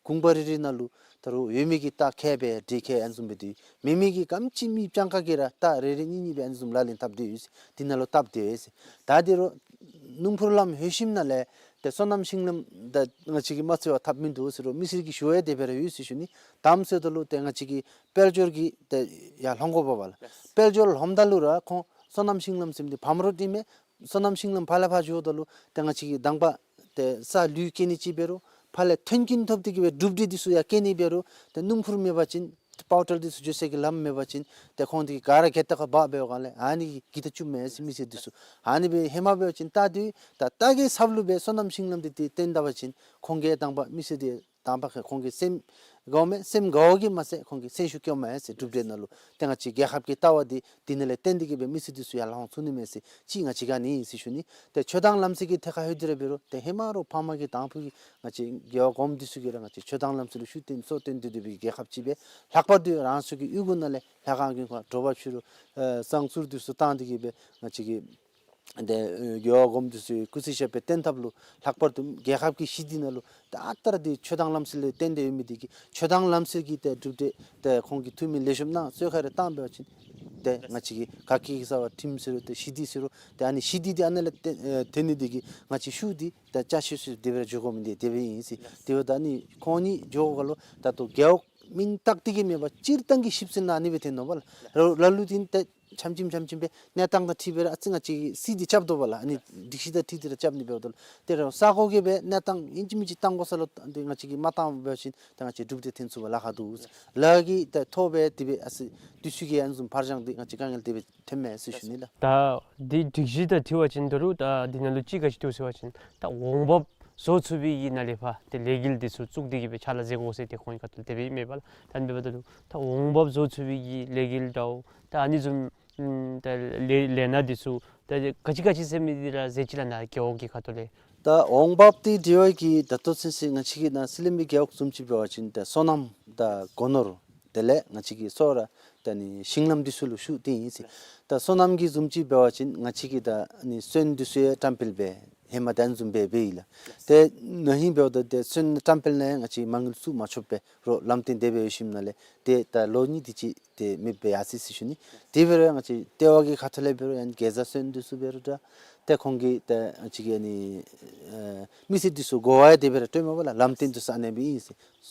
གུང་པ་རེ་རེ་ནང་ལུ་ད་རུང་ཡོད་མི་གི་རྟ་ཁལ་སྦེ་འདྲེ་ཁལ་ཨ་ནི་བཟུམ་སྦེ་འདུག། མེད་མི་གི་ག་དེམ་ཅིག་མི་སྤྱང་ཀ་གིས་ར་རྟ་རེ་རེ་གཉིས་གཉིས་སྦེ་ཨ་ནི་བཟུམ་ལག་ལེན་འཐབ་སྡོད་ཡོད་ཟེར། འདི་ནང་ལུ་སྟབས་བདེ་བས་ཟེར། ད་ད་རུང་སྣུམ་འཁོར་ལམ་ལྷོད་ཞིནམ་ལས་ཏེ་སོ་ནམ་ཤིང་ལམ་ད་ང་བཅས་ཀྱིས་མ་འཚོལ་བར་ཐབས་མིན་འདུག་ཟེར་རུང་མི་སེར་གྱིས་ཞུ་ཡང་དེ་སྦེ་ར་ཡོད་ཟེར་ཞུ་ནི། དེམ་ཟེརཝ་ད་ལུ་ཏེ་ང་བཅས་ཀྱིས་དཔལ་འབྱོར་གྱི་ཏེ་ཡར་ལྷོང་དགོ་པས་པ་ལགས། དཔལ་འབྱོར་ལྷོངམ་ད་ལུ་ར་ཁོང་སོ་ནམ་ཤིང་ལམ་ཟེར་མི་འདི་ཕམ་རོགས་ཨིན་མས། སོ་ནམ་ཤིང་ལམ་ཕར་ལས་ཕར་འགྱོཝ་ད་ལུ་ཏེ་ང་བཅས་ཀྱིས་དང་པ་ཏེ་ས་ལུད་སྐྱེལ་ནི་ཅིག་འབད་རུང་ཕར་ལས་མཐུན་རྐྱེན་ཐོབ་སྟེ་གིས་སྦེ་གྲུབ་འབྲས་འདི་ཚུ་ཡང་སྐྱེལ་ནི་འབད་རུང་ཏེ་སྣུམ་འཁོར་མེད་པ་ཅིན་ཏེ་པའུ་ཊལ་འདི་ཚུ་འགྱོ་སའི་གི་ལམ་མེད་པ་ཅིན་ཏེ་ཁོང་འདི་ག་ར་གྱལ་ཏ་ཁར་འབག་འབད་བའི་སྒང་ལས་ཨ་ནི་གིས་འགྱོ་ད་བཅུགཔ་མས་ཟེར། མི་སེར་འདི་ཚུ་ཨ་ནི་སྦེ་ཧེ་མ་འབད་བ་ཅིན་རྟ་འདི་ད་རྟ་གི་ཚབ་ལུ་སྦེ་སོ་ནམ་ཤིང་ལམ་འདི་ཏེ་བཏོན་ད་པ་ཅིན་ཁོང་གིས་དང་པ་མི་སེར་འདི་ དང་པ་ཁོང་གི་སེམས་དགའཝ་མས། སེམས་དགའཝ་གིས་མ་ཚད་ཁོང་གིས་སེམས་ཤུགས་སྐྱོཝ་མས་ཟེར། གྲུབ་འབྲས་ནང་ལུ་ཏེ་ང་བཅས་རྒྱལ་ཁབ་ཀྱི་ལྟ་བ་འདི་འདི་ནང་ལས་བརྟེན་ཏེ་གིས་སྦེ་མི་སེར་འདི་ཚུ་ཡར་ལོང་ཚུགས་ནི་མས་ཟེར་ཅིག་ང་བཅས་ཀྱིས་ཨ་ནི་ཨིན་ཟེར་ཞུ་ནི། ཏེ་ཆོས་དང་ལམ་སྲོལ་གྱི་ཐད་ཁར་ལྷོད་དེ་ར་འབད་རུང་ཏེ་ཧེ་མ་ར་ཕ་མ་གི་དང་ཕུ་གི་ང་བཅས་རྒེད་འོག་གོངམ་འདི་ཚུ་གིས་ར་ང་བཅས་ཆོས་དང་ལམ་སྲོལ་ལུ་ཤུགས་བཏོན་སྲོག་བཏོན་ཏེ་སྡོད་པའི་རྒྱལ་ཁབ་ཅིག་སྦེ་ལྷག་པར་དུ་རང་སོའི་གི་གཡུས་ཁ་ནང་ལས་ལྷ་ཁང་དགོན་ཁང་དྲོ་པ་ཕྱི་རུ་ཨེ་བསང་གསུར་འདི་ཚུ་བཏང་སྟེ་གིས་སྦེ་ང་བཅས་ཀྱི་ཏེ་ཨེ་རྒེད་འོག་གོངམ་འདི་ཚུ་སྐུ་ཚེ་ཞབས་པད་བརྟན་ཐབས་ལུ་ལྷག་པར་དུ་རྒྱལ་ཁབ་ཀྱི་ཞི་བདེ་ནང་ལུ་ད་ཨ་རྟག་ར་འདི་ཆོས་དང་ལམ་སྲོལ་ལུ་བརྟེན་ཏེ་ཡོད་མི་འདི་གིས་ཆོས་དང་ལམ་སྲོལ་གྱི་ཏེ་གྲུབ་འབྲས་ཏེ་ཁོང་གིས་ཐུགས་སྨོན་ལེགས་ཤོམ་གནང་གསོལ་ཁ་རེ་བཏང་འབད་བ་ཅིན་ཏེ་ང་བཅས་ཀྱི་ག་གིས་གསལ་བ་ཁྲིམས་ཟེར་རུང་ཏེ་ཞི་བདེ་ཟེར་རུང་ཏེ་ཨ་ནི་ཞི་བདེ་འདི་ཨ་ནཱ་ལས་ཏེ་ཨེ་ཐོན་ནི་འདི་གིས་ང་བཅས་ཤུགས་འདི་ད་ཅ་ཆས་ཚུ་དེ་སྦེ་ར་འགྱོ་དགོ་མི་འདི་དེ་སྦེ་ཨིན་ཟེར། དེ་འབདཝ་ད་ཨ་ནི་ཁོང་གཉིས་འགྱོཝ་ཁར་ལུ་ད་ལྟོ་རྒེད་འོག་མིང་བཏགས་ཏེ་གིས་མེད་པར་སྤྱིར་བཏང་གི་ཞིབ་འཚོལ་ནང་ཨ་ནི་སྦེ་ཐོན་ནུག་པ་ལགས། རོགས་ལ་ལུ་འདི་ཏེ་ཆམ་ཆིམ་ཆམ་ཆིམ་སྦེ་གནས་སྟངས་དང་འཁྲིལ་སྦེ་ར་ཨ་ཙི་ང་བཅས་ཀྱིས་སྲིད་འདི་རྐྱབ་དོ་བ་ལགས། ཨ་ནི་སྒྲིག་གཞི་དང་འཁྲིལ་ཏེ་ར་རྐྱབ་ནི་འབདཝ་ད་ལུ་ཏེ་རོགས་ས་གོ་གིས་སྦེ་གནས་སྟངས་ཨིན་ཅི་མིན་ཅི་བཏང་དགོ་ས་ལུ་ཏེ་ང་བཅས་ཀྱིས་མ་བཏང་འབད་བ་ཅིན་ད་ང་བཅས་གྲུབ་འབྲས་ཐོན་ཚུགས་པར་ལཱ་ཁག་འདུག་ལགས། ལཱ་གི་ད་ཐོག་སྦེ་དེ་སྦེ་ཨ་ཙི་དུས་ཚོད་ཀྱི་ཨ་ནི་བཟུམ་ཕར་འགྱངས་འདི་ང་བཅས་དཀའ་ངལ་དེ་སྦེ་ཐོནམ་མས་ཟེར་ཞུ་ནི་ལགས། ད་འདི་སྒྲིག་གཞི་དང་འཁྲིལ་བ་ཅིན་ད་རུང་ད་འདི་ནང་ལུ་ཅིག་ག་ཅི་འདུག་ཟེར་བ་ཅིན་ད་འོང་འབབ་བཟོ་ཚུགས་པའི་གི་ནང་ལས་ཕར་ཏེ་ལས་འགུལ་འདི་ཚུ་བཙུགས་ཏེ་གིས་སྦེ་ཕྱག་ལཱ་མཛད་དགོ་ཟེར་ཏེ་ཁོང་གི་ཁ་ཐུག་ལས་དེ་སྦེ་ཨིན་མས་པ་ལགས། ད་འབདཝ་ད་ལུ་ད་འོང་འབབ་བཟོ་ཚུགས་པའི་གི་ལས་འགུལ་འདྲཝ་ད་ཨ་ནི་བཟུམ་ཨམ་ད་ལས་ལས་སྣ་འདི་ཚུ་ད་ག་ཅི་ག་ཅི་ཟེར་མི་འདི་ར་མཛད་ཅི་ལགས་ནཱ་རྒེད་འོག་གི་ཁ་ཐུག་ལས། ད་འོང་འབབ་འདི་འབྲེལ་བ་གི་ད་ལྟོ་ཚུན་ཚོད་ང་བཅས་ཀྱི་ནཱ་སི་ལིང་པའི་རྒེད་འོག་བཟུམ་ཅིག་འབད་བ་ཅིན་ད་སོ་ནམ་དང་སྒོ་ནོར་དེ་ལས་ང་བཅས་ཀྱི་སོ་ར་ད་ཨ་ནི་ཤིང་ལམ་འདི་ཚུ་ལུ་ཤུགས་བཏོན་ཡི་ཟེར། ད་སོ་ནམ་གྱི་བཟུམ་ཅིག་འབད་བ་ཅིན་ང་བཅས་ཀྱི་ད་ཨ་ནི་སོན་འདི་ཚུ་ཡང་བཀྲམ་སྤེལ་འབད་ཧེ་མ་ད་ཨ་ནི་བཟུམ་སྦེ་འབད་ཡི་ལགས། ཏེ་ན་ཧིང་འབདཝ་ད་ཏེ་སོན་བཀྲམ་སྤེལ་ནང་ཡང་ང་བཅས་མ་དངུལ་བཙུགས་མ་ཆོགཔ་སྦེ་རོགས་ལམ་སྟོན་དེ་སྦེ་ཡོད་ཞིནམ་ལས་ཏེ་ད་ལོ་གཉིས་དེ་ཅིག་ཏེ་མེདཔ་སྦེ་ཡར་སོ་ཡི་ཟེར་ཞུ་ནི། དེ་འབད་རུང་ང་བཅས་ལྟེ་བ་གི་ཁ་ཐུག་ལས་འབད་རུང་ཡང་གེ་ཛ་སོན་འདི་ཚུ་འབད་རུང་ད་ཏེ་ཁོང་གིས་ཏེ་ང་བཅས་ཀྱི་ཨ་ནི་ཨེ་མི་སེར་འདི་ཚུ་གོ་བ་ཡང་དེ་སྦེ་ར་སྤྲོདཔ་མས་པ་ལགས། ལམ་སྟོན་འདི་ཚུ་ཨ་ནེ་སྦེ་ཨིན་ཟེར།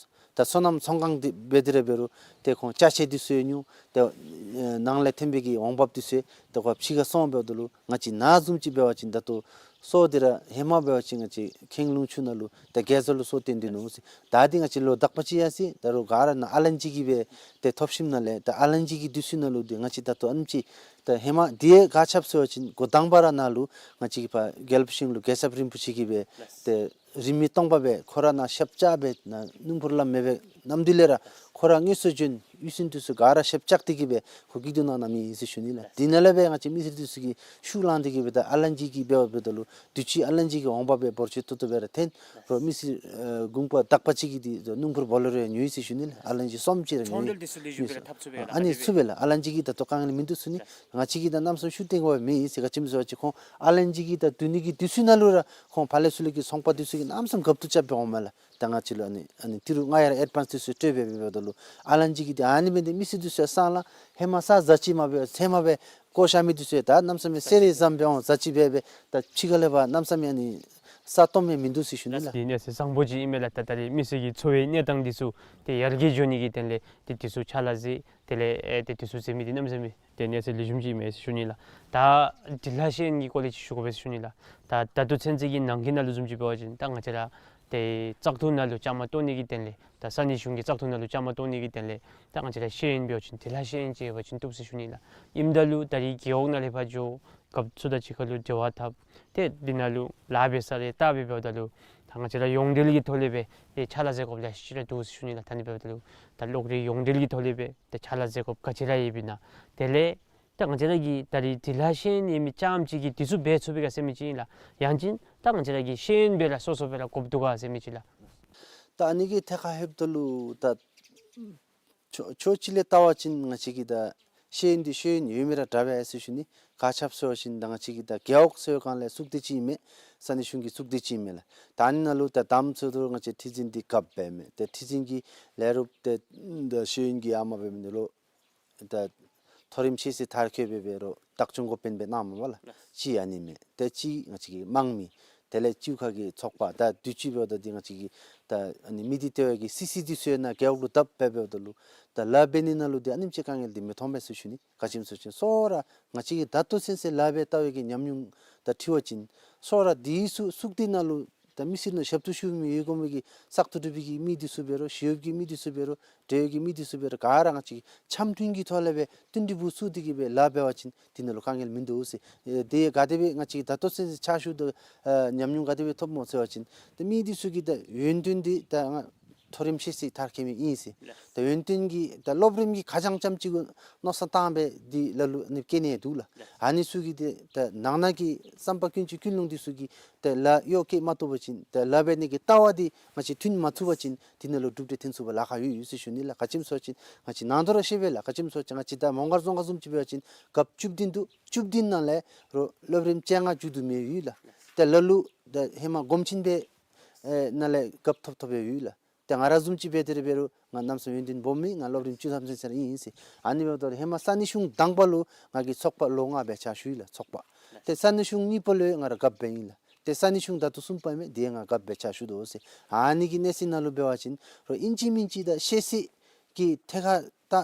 ད་སོ་ནམ་ཚོང་ཁང་འདི་འབད་དེ་ར་འབད་རུང་ཏེ་ཁོང་ཅ་ཆས་འདི་ཚུ་ཡང་ཉོ་ཏེ་ཨེ་ནང་ལས་ཐོན་པའི་གི་འོང་འབབ་འདི་ཚུ་ཏེ་ཁོ་ཕྱི་ཁར་སོང་འབདཝ་ད་ལུ་ང་བཅས་ནཱ་བཟུམ་ཅིག་འབད་བ་ཅིན་ད་ལྟོ་སོ་འདི་ར་ཧེ་མ་འབད་བ་ཅིན་ང་བཅས་ཁེངས་ལུང་ཆུ་ནང་ལུ་ད་གེ་ཛ་ལུ་སོ་བཏོན་ཏེ་ནུག་ཟེར། ད་འདི་ང་བཅས་ལོ་དག་པ་ཅིག་ཡར་སོ་ཡི། ད་རུང་ག་ར་ནཱ་ཨ་ལན་ཅི་གིས་སྦེ་ཏེ་ཐོབ་ཞིནམ་ལས་ད་ཨ་ལན་ཅི་གི་དུས་ཚོད་ནང་ལུ་འདི་ང་བཅས་ད་ལྟོ་ཨ་ནེམ་ཅིག་ད་ཧེ་མ་འདི་ཡང་ག་ཅི་འབད་ཟེར་བ་ཅིན་འགོ་དང་པ་ར་ནཱ་ལུ་ང་བཅས་ཀྱི་ཕར་རྒྱལ་པོ་ཤིང་ལུ་རྒྱལ་ཚབ་རིན་པོ་ཆེ་གིས་སྦེ་ཏེ་རིན་མེད་སྟོང་པ་སྦེ་ཁོ་ར་ནཱ་ཞབས་བཅགས་སྦེ་ནཱ་སྣུམ་འཁོར་ལམ་མེད་པའི་གནམ་དུས་ལས་ར་ཁོ་ར་དངོས་སུ་བྱོན་གཡུས་ཚན་འདི་ཚུ་ག་ར་ཞབས་བཅགས་ཏེ་གིས་སྦེ་ཁོ་སྐྱིད་སྡུག་གནང་གནངམ་ཨིན་ཟེར་ཞུ་ནི་ལགས། འདི་ནང་ལས་སྦེ་ང་བཅས་མི་སེར་འདི་ཚུ་གིས་ཤུགས་བླངས་ཏེ་གིས་སྦེ་ད་ཨ་ལན་ཅི་གིས་འབདཝ་འབདཝ་ད་ལུ་དུས་ཅི་ཨ་ལན་ཅི་གི་འོང་འབབ་སྦེ་འབོར་ཆེ་ཏོག་ཏོ་སྦེ་ར་ཐོན། རོགས་མི་སེར་ཨེ་གུང་པ་དག་པ་ཅིག་གིས་འདི་སྣུམ་འཁོར་བོ་ལེ་རོ་ཡང་ཉོ་ཡི་ཟེར་ཞུ་ནི་ལགས། ཨ་ལན་ཅི་གསུམ་ཅིག་ར་ཉོ་ཡི་ཟེར་ཞུ་ནི་ལགས། ཨ་ནི་ཚུ་སྦེ་ལགས། ཨ་ལན་ཅི་གིས་ད་ལྟོ་དཀའ་ངལ་མིན་འདུག་ཟེར་ཞུ་ནི། ང་བཅས་ཀྱིས་ད་གནམ་མེད་ས་མེད་ཤུགས་བཏོན་དགོཔ་མེད་ཟེར། ག་ཅི་སྨོ་ཟེར་བ་ཅིན་ཁོང་ཨ་ལན་ཅི་གིས་ད་བསྡུ་ནི་གི་དུས་ཚོད་ནང་ལུ་ར་ཁོང་ཕར་ལས་ཚུར་ལས་ཀྱི་ཚོང་པ་འདི་ཚུ་གིས་གནམ་མེད་ས་མེད་དགའ་སྤྲོ་རྐྱབ་སྦེ་འོངམ་མས་ལགས། ད་ང་བཅས་ལུ་ཨ་ནི་ཨ་ནི་ཏི་རུ་ལྔ་ཡར་ཨེཌ་བཱནསི་འདི་ཚུ་སྤྲོད་སྦེ་འབདཝ་ད་ལུ་ཨ་ལན་ཅི་གིས་འདི་ཨ་ནི་འབད་ནི་དེ་མི་སེར་འདི་ཚུ་སང་ལ་ཧེ་མ་ས་ཟ་ཅི་མ་འབད་ཚེ་མ་འབད་བཀོ་བཞག་མི་འདི་ཚུ་ད་གནམ་མེད་ས་མེད་གསེར་རི་བཟུམ་སྦེ་འོང་ཟ་ཅི་འབད་འབད་ད་ཕྱི་ཁ་ལས་འབད་གནམ་མེད་ས་མེད་ཨ་ནི་ས་སྟོངམ་ཡང་མིན་འདུག་ཟེར་ཞུ་ནི་ལགས། འདི་གནས་ཚུལ་བཟང་པོ་ཅིག་ཨིན་མས་ལགས། ད་ད་རེས་མི་སེར་གྱི་འཚོ་བའི་གནས་སྟངས་འདི་ཚུ་ཏེ་ཡར་རྒྱས་འགྱོ་ནི་གི་དོན་ལས་ཏེ་འདི་ཚུ་ཕྱག་ལཱ་མཛད་དེ་ལས་ཨེ་ཏེ་འདི་ཚུ་མཛད་མི་འདི་གནམ་མེད་ས་མེད་ཏེ་གནས་ཚུལ་ལེགས་ཤོམ་ཅིག་ཨིན་མས་ཟེར་ཞུ་ནི་ལགས། ད་འབྲི་ལྷག་ཤེས་ཡོན་གྱི་སྐོར་ལས་ཅིག་ཞུ་དགོ་པས་ཟེར་ཞུ་ནི་ལགས། ད་ད་ལྟོ་ཚུན་ཚོད་ཀྱི་ནང་འཁོད་ནང་ལུ་བཟུམ་ཅིག་འབད་བ་ཅིན་ད་ང་བཅས་ར་ཏེ་བཙག་འཐུ་ནང་ལུ་བཅའ་མར་གཏོགས་ནི་གི་དོན་ལས་ད་ས་གནས་གཞུང་གི་བཙག་འཐུ་ནང་ལུ་བཅའ་མར་གཏོགས་ནི་གི་དོན་ལས་ད་ང་བཅས་ར་ཤེས་ཡོན་འབད་བ་ཅིན་འབྲི་ལྷག་ཤེས་ཡོན་ཅིག་ཡོད་པ་ཅིན་བཏུབ་ཟེར་ཞུ་ནི་ལགས། ཨིནམ་ད་ལུ་ད་རེས་རྒེད་འོག་ནང་ལས་ཕར་འགྱོ་སྐབས་ཚུ་དང་གཅིག་ཁར་ལུ་འབྲེལ་བ་འཐབ། ཏེ་འདི་ནང་ལུ་ལཱ་འབད་ས་རེ་བལྟ་སྦེ་འབདཝ་ད་ལུ་ད་ང་བཅས་ར་ཡོངས་འབྲེལ་གྱི་ཐོག་ལས་སྦེ་ཏེ་ཕྱག་ལཱ་མཛད་དགོཔ་ལེ་ཤ་ཅིག་ར་འདུག་ཟེར་ཞུ་ནི་ལགས། ད་ཨ་ནི་འབདཝ་ད་ལུ་ད་གློག་རིག་ཡོངས་འབྲེལ་གྱི་ཐོག་ལས་སྦེ་ཏེ་ཕྱག་ལཱ་མཛད་དགོཔ་ག་ཅི་ར་ཡོདཔ་ཨིན་ན། དེ་ལས་ད་ང་བཅས་ར་གི་ད་རེས་འབྲི་ལྷག་ཤེས་ཡོན་ཡོད་མི་རྐྱངམ་ཅིག་གིས་འདི་ཚུ་འབད་ཚུགས་པས་ག་ཟེར་མི་ཅིག་ཨིན་ལགས། ཡང་ཅིན་ད་ང་བཅས་ར་གི་ཤེས་ཡོན་སྦེ་ར་སོ་སོ་སྦེ་ར་དགོཔ་འདུག་ག་ཟེར་མི་ཅིག་ལགས། ད་ཨ་ནི་གི་ཐད་ཁར་ལྷོདཔ་ད་ལུ་ད་ཕྱོགས་ཕྱོགས་གཅིག་ལས་བལྟ་བ་ཅིན་ང་བཅས་ཀྱི་ད་ཤེས་ཡོན་འདི་ཤེས་ཡོན་ཡོད་མི་ར་དྲག་པས་ཟེར་ཞུ་ནི། ག་ཅི་འབད་ཟེར་བ་ཅིན་ད་ང་བཅས་ཀྱི་ད་རྒེད་འོག་ཟེར་བའི་སྒང་ལས་གཙུག་སྡེ་ཅིག་ཨིན་མས། ས་གནས་གཞུང་གི་གཙུག་སྡེ་ཅིག་ཨིན་མས་ལགས། ད་ཨ་ནི་ནང་ལུ་ད་དང་པ་ཚུ་ད་ང་བཅས་ཁྲི་འཛིན་འདི་རྒཔོ་འབད་མས། ཏེ་ཁྲི་འཛིན་གྱི་ལས་རོགསཔ་ཏེ་ད་ཤེས་ཡོན་གྱི་ཨ་མ་འབད་མི་འདི་ལུ་ད་མཐོ་རིམ་ཤེས་ཚད་མཐར་འཁྱོལ་འབད་འབད་རུང་བདག་སྐྱོང་འགོ་དཔོན་སྦེ་གནངམ་མས་ལགས། གཅིག་ཨ་ནི་མས། ཏེ་གཅིག་ང་བཅས་ཀྱི་དམངས་མི་དེ་ལས་གཅིག་ཁ་གི་ཚོགས་པ་ད་དུས་ཅི་འབདཝ་ད་འདི་ང་བཅས་ཀྱི་ད་ཨ་ནི་མི་སྡེ་ལྟེ་བའི་གི་སི་སི་འདི་ཚུ་ཡང་ནཱ་རྒེད་འོག་ལུ་བཏབ་སྦེ་འབདཝ་ད་ལུ་ད་ལཱ་འབད་ནི་ནང་ལུ་འདི་ཨ་ནེམ་ཅིག་དཀའ་ངལ་འདི་མི་མཐོང་པས་ཟེར་ཞུ་ནི། ག་ཅི་སྨོ་ཟེར་བ་ཅིན་སོ་ར་ང་བཅས་ཀྱི་ད་ལྟོ་ཚུན་ཚོད་ལཱ་འབད་ལྟ་བའི་གི་ཉམས་མྱོང་དང་འཁྲིལ་བ་ཅིན་སོ་ར་འདི་ཚུ་གཙུག་སྡེ་ནང་ལུ་ད་མི་སེར་ནང་ཞབས་ཏོག་ཞུ་མི་ཡོད་དགོ་མི་གི་བཙག་འཐུ་གྲུབ་པའི་གི་མི་འདི་ཚུ་འབད་རུང་ཞི་གཡོགཔ་གི་མི་འདི་ཚུ་འབད་རུང་འབྲེལ་ཡོད་ཀྱི་མི་འདི་ཚུ་འབད་རུང་ག་ར་ང་བཅས་འཆམ་མཐུན་གྱི་ཐོག་ལས་སྦེ་བསྟུན་གྲོས་འབད་ཚུགས་ཏེ་གིས་སྦེ་ལཱ་འབད་བ་ཅིན་འདི་ནང་ལུ་དཀའ་ངལ་མིན་འདུག་ཟེར། ཨེ་དེ་ག་དེ་སྦེ་ང་བཅས་ད་ལྟོ་ཚུན་ཚོད་ཕྱག་ཞུ་དོ་ཨ་ཉམས་མྱོང་ག་དེ་སྦེ་ཐོབ་སྨོ་ཟེར་བ་ཅིན་ཏེ་མི་འདི་ཚུ་གིས་ད་ཡོན་ཏན་འདི་ད་ང་ མཐོ་རིམ་ཤེས་ཚད་མཐར་འཁྱོལ་མི་ཨིན་ཟེར། ད་ཡོན་ཏན་གྱི་ད་སློབ་རིམ་གྱི་ཁ་བྱང་ཙམ་ཅིག་གུ་མནོ་བསམ་བཏང་སྦེ་འདི་ལ་ལུ་ཨ་ནི་སྐྱེལ་ནི་འདུག་ལགས། ཨ་ནི་ཚུ་གི་ཏེ་ད་ནང་ན་གི་བསམ་པ་ཀུན་སྤྱོད་ཀུན་སློང་འདི་ཚུ་གི་ཏེ་ལཱ་གཡོག་བཀོལ་མ་བཏུབ་པ་ཅིན་ཏེ་ལཱ་འབད་ནི་གི་ལྟ་བ་འདི་ང་བཅས་མཐུན་མ་ཚུགས་པ་ཅིན་འདི་ནང་ལུ་གྲུབ་འབྲས་ཐོན་ཚུགས་པར་ལཱ་ཁག་ཡོད་ཡོད་ཟེར་ཞུ་ནི་ལགས། ག་ཅི་སྨོ་ཟེར་བ་ཅིན་ང་བཅས་ནང་དོན་ར་ཤེས་པས་ལགས། ག་ཅི་སྨོ་ཟེར་བ་ཅིན་ང་བཅས་ད་མོང་སྒར་རྫོང་ཁག་བཟུམ་ཅིག་འབད་བ་ཅིན་རྒཔོ་བཅུ་བདུན་འདུག། བཅུ་བདུན་ནང་ལས་རོགས་སློབ་རིམ་བཅོ་ལྔ་མཇུག་བསྡུ་མི་ཡོད་ལགས། ཏེ་ལ་ལུ་ད་ཧེ་མ་སྒོམ་ཆེན་སྦེ་ཨེ་ནང་ལས་རྒཔོ་ཐོབ་ཐོབ་སྦེ་ཡོད་ལགས། ཏེ་ང་ར་བཟུམ་ཅིག་འབད་དེ་ར་འབད་རུང་ང་གནམ་མེད་ས་མེད་ཡོན་ཏན་སྦོམ་མེད། ང་སློབ་རིམ་བཅུ་ཐམ་ཚུན་ཚོད་ར་ཨིན་ཟེར། ཨ་ནི་འབདཝ་ད་ཧེ་མ་ས་གནས་གཞུང་དང་པ་ལུ་ང་གིས་ཚོགས་པ་ལོ་ལྔ་སྦེ་ཕྱག་ཞུ་ཡི་ལགས། ཚོགས་པ། ཏེ་ས་གནས་གཞུང་གཉིས་པ་ལུ་ང་ར་རྒཔོ་འབད་ཡི་ལགས། ཏེ་ས་གནས་གཞུང་ད་ལྟོ་གསུམ་པ་མས། དེ་ཡང་ང་རྒཔོ་སྦེ་ཕྱག་ཞུ་དོ་ཟེར། ཨ་ནི་གི་གནས་ཚད་ནང་ལུ་འབད་བ་ཅིན་རོགས་ཨིན་ཅི་མིན་ཅི་ད་ཤེས་ཚད་ཀྱི་ཐད་ཁར་ད་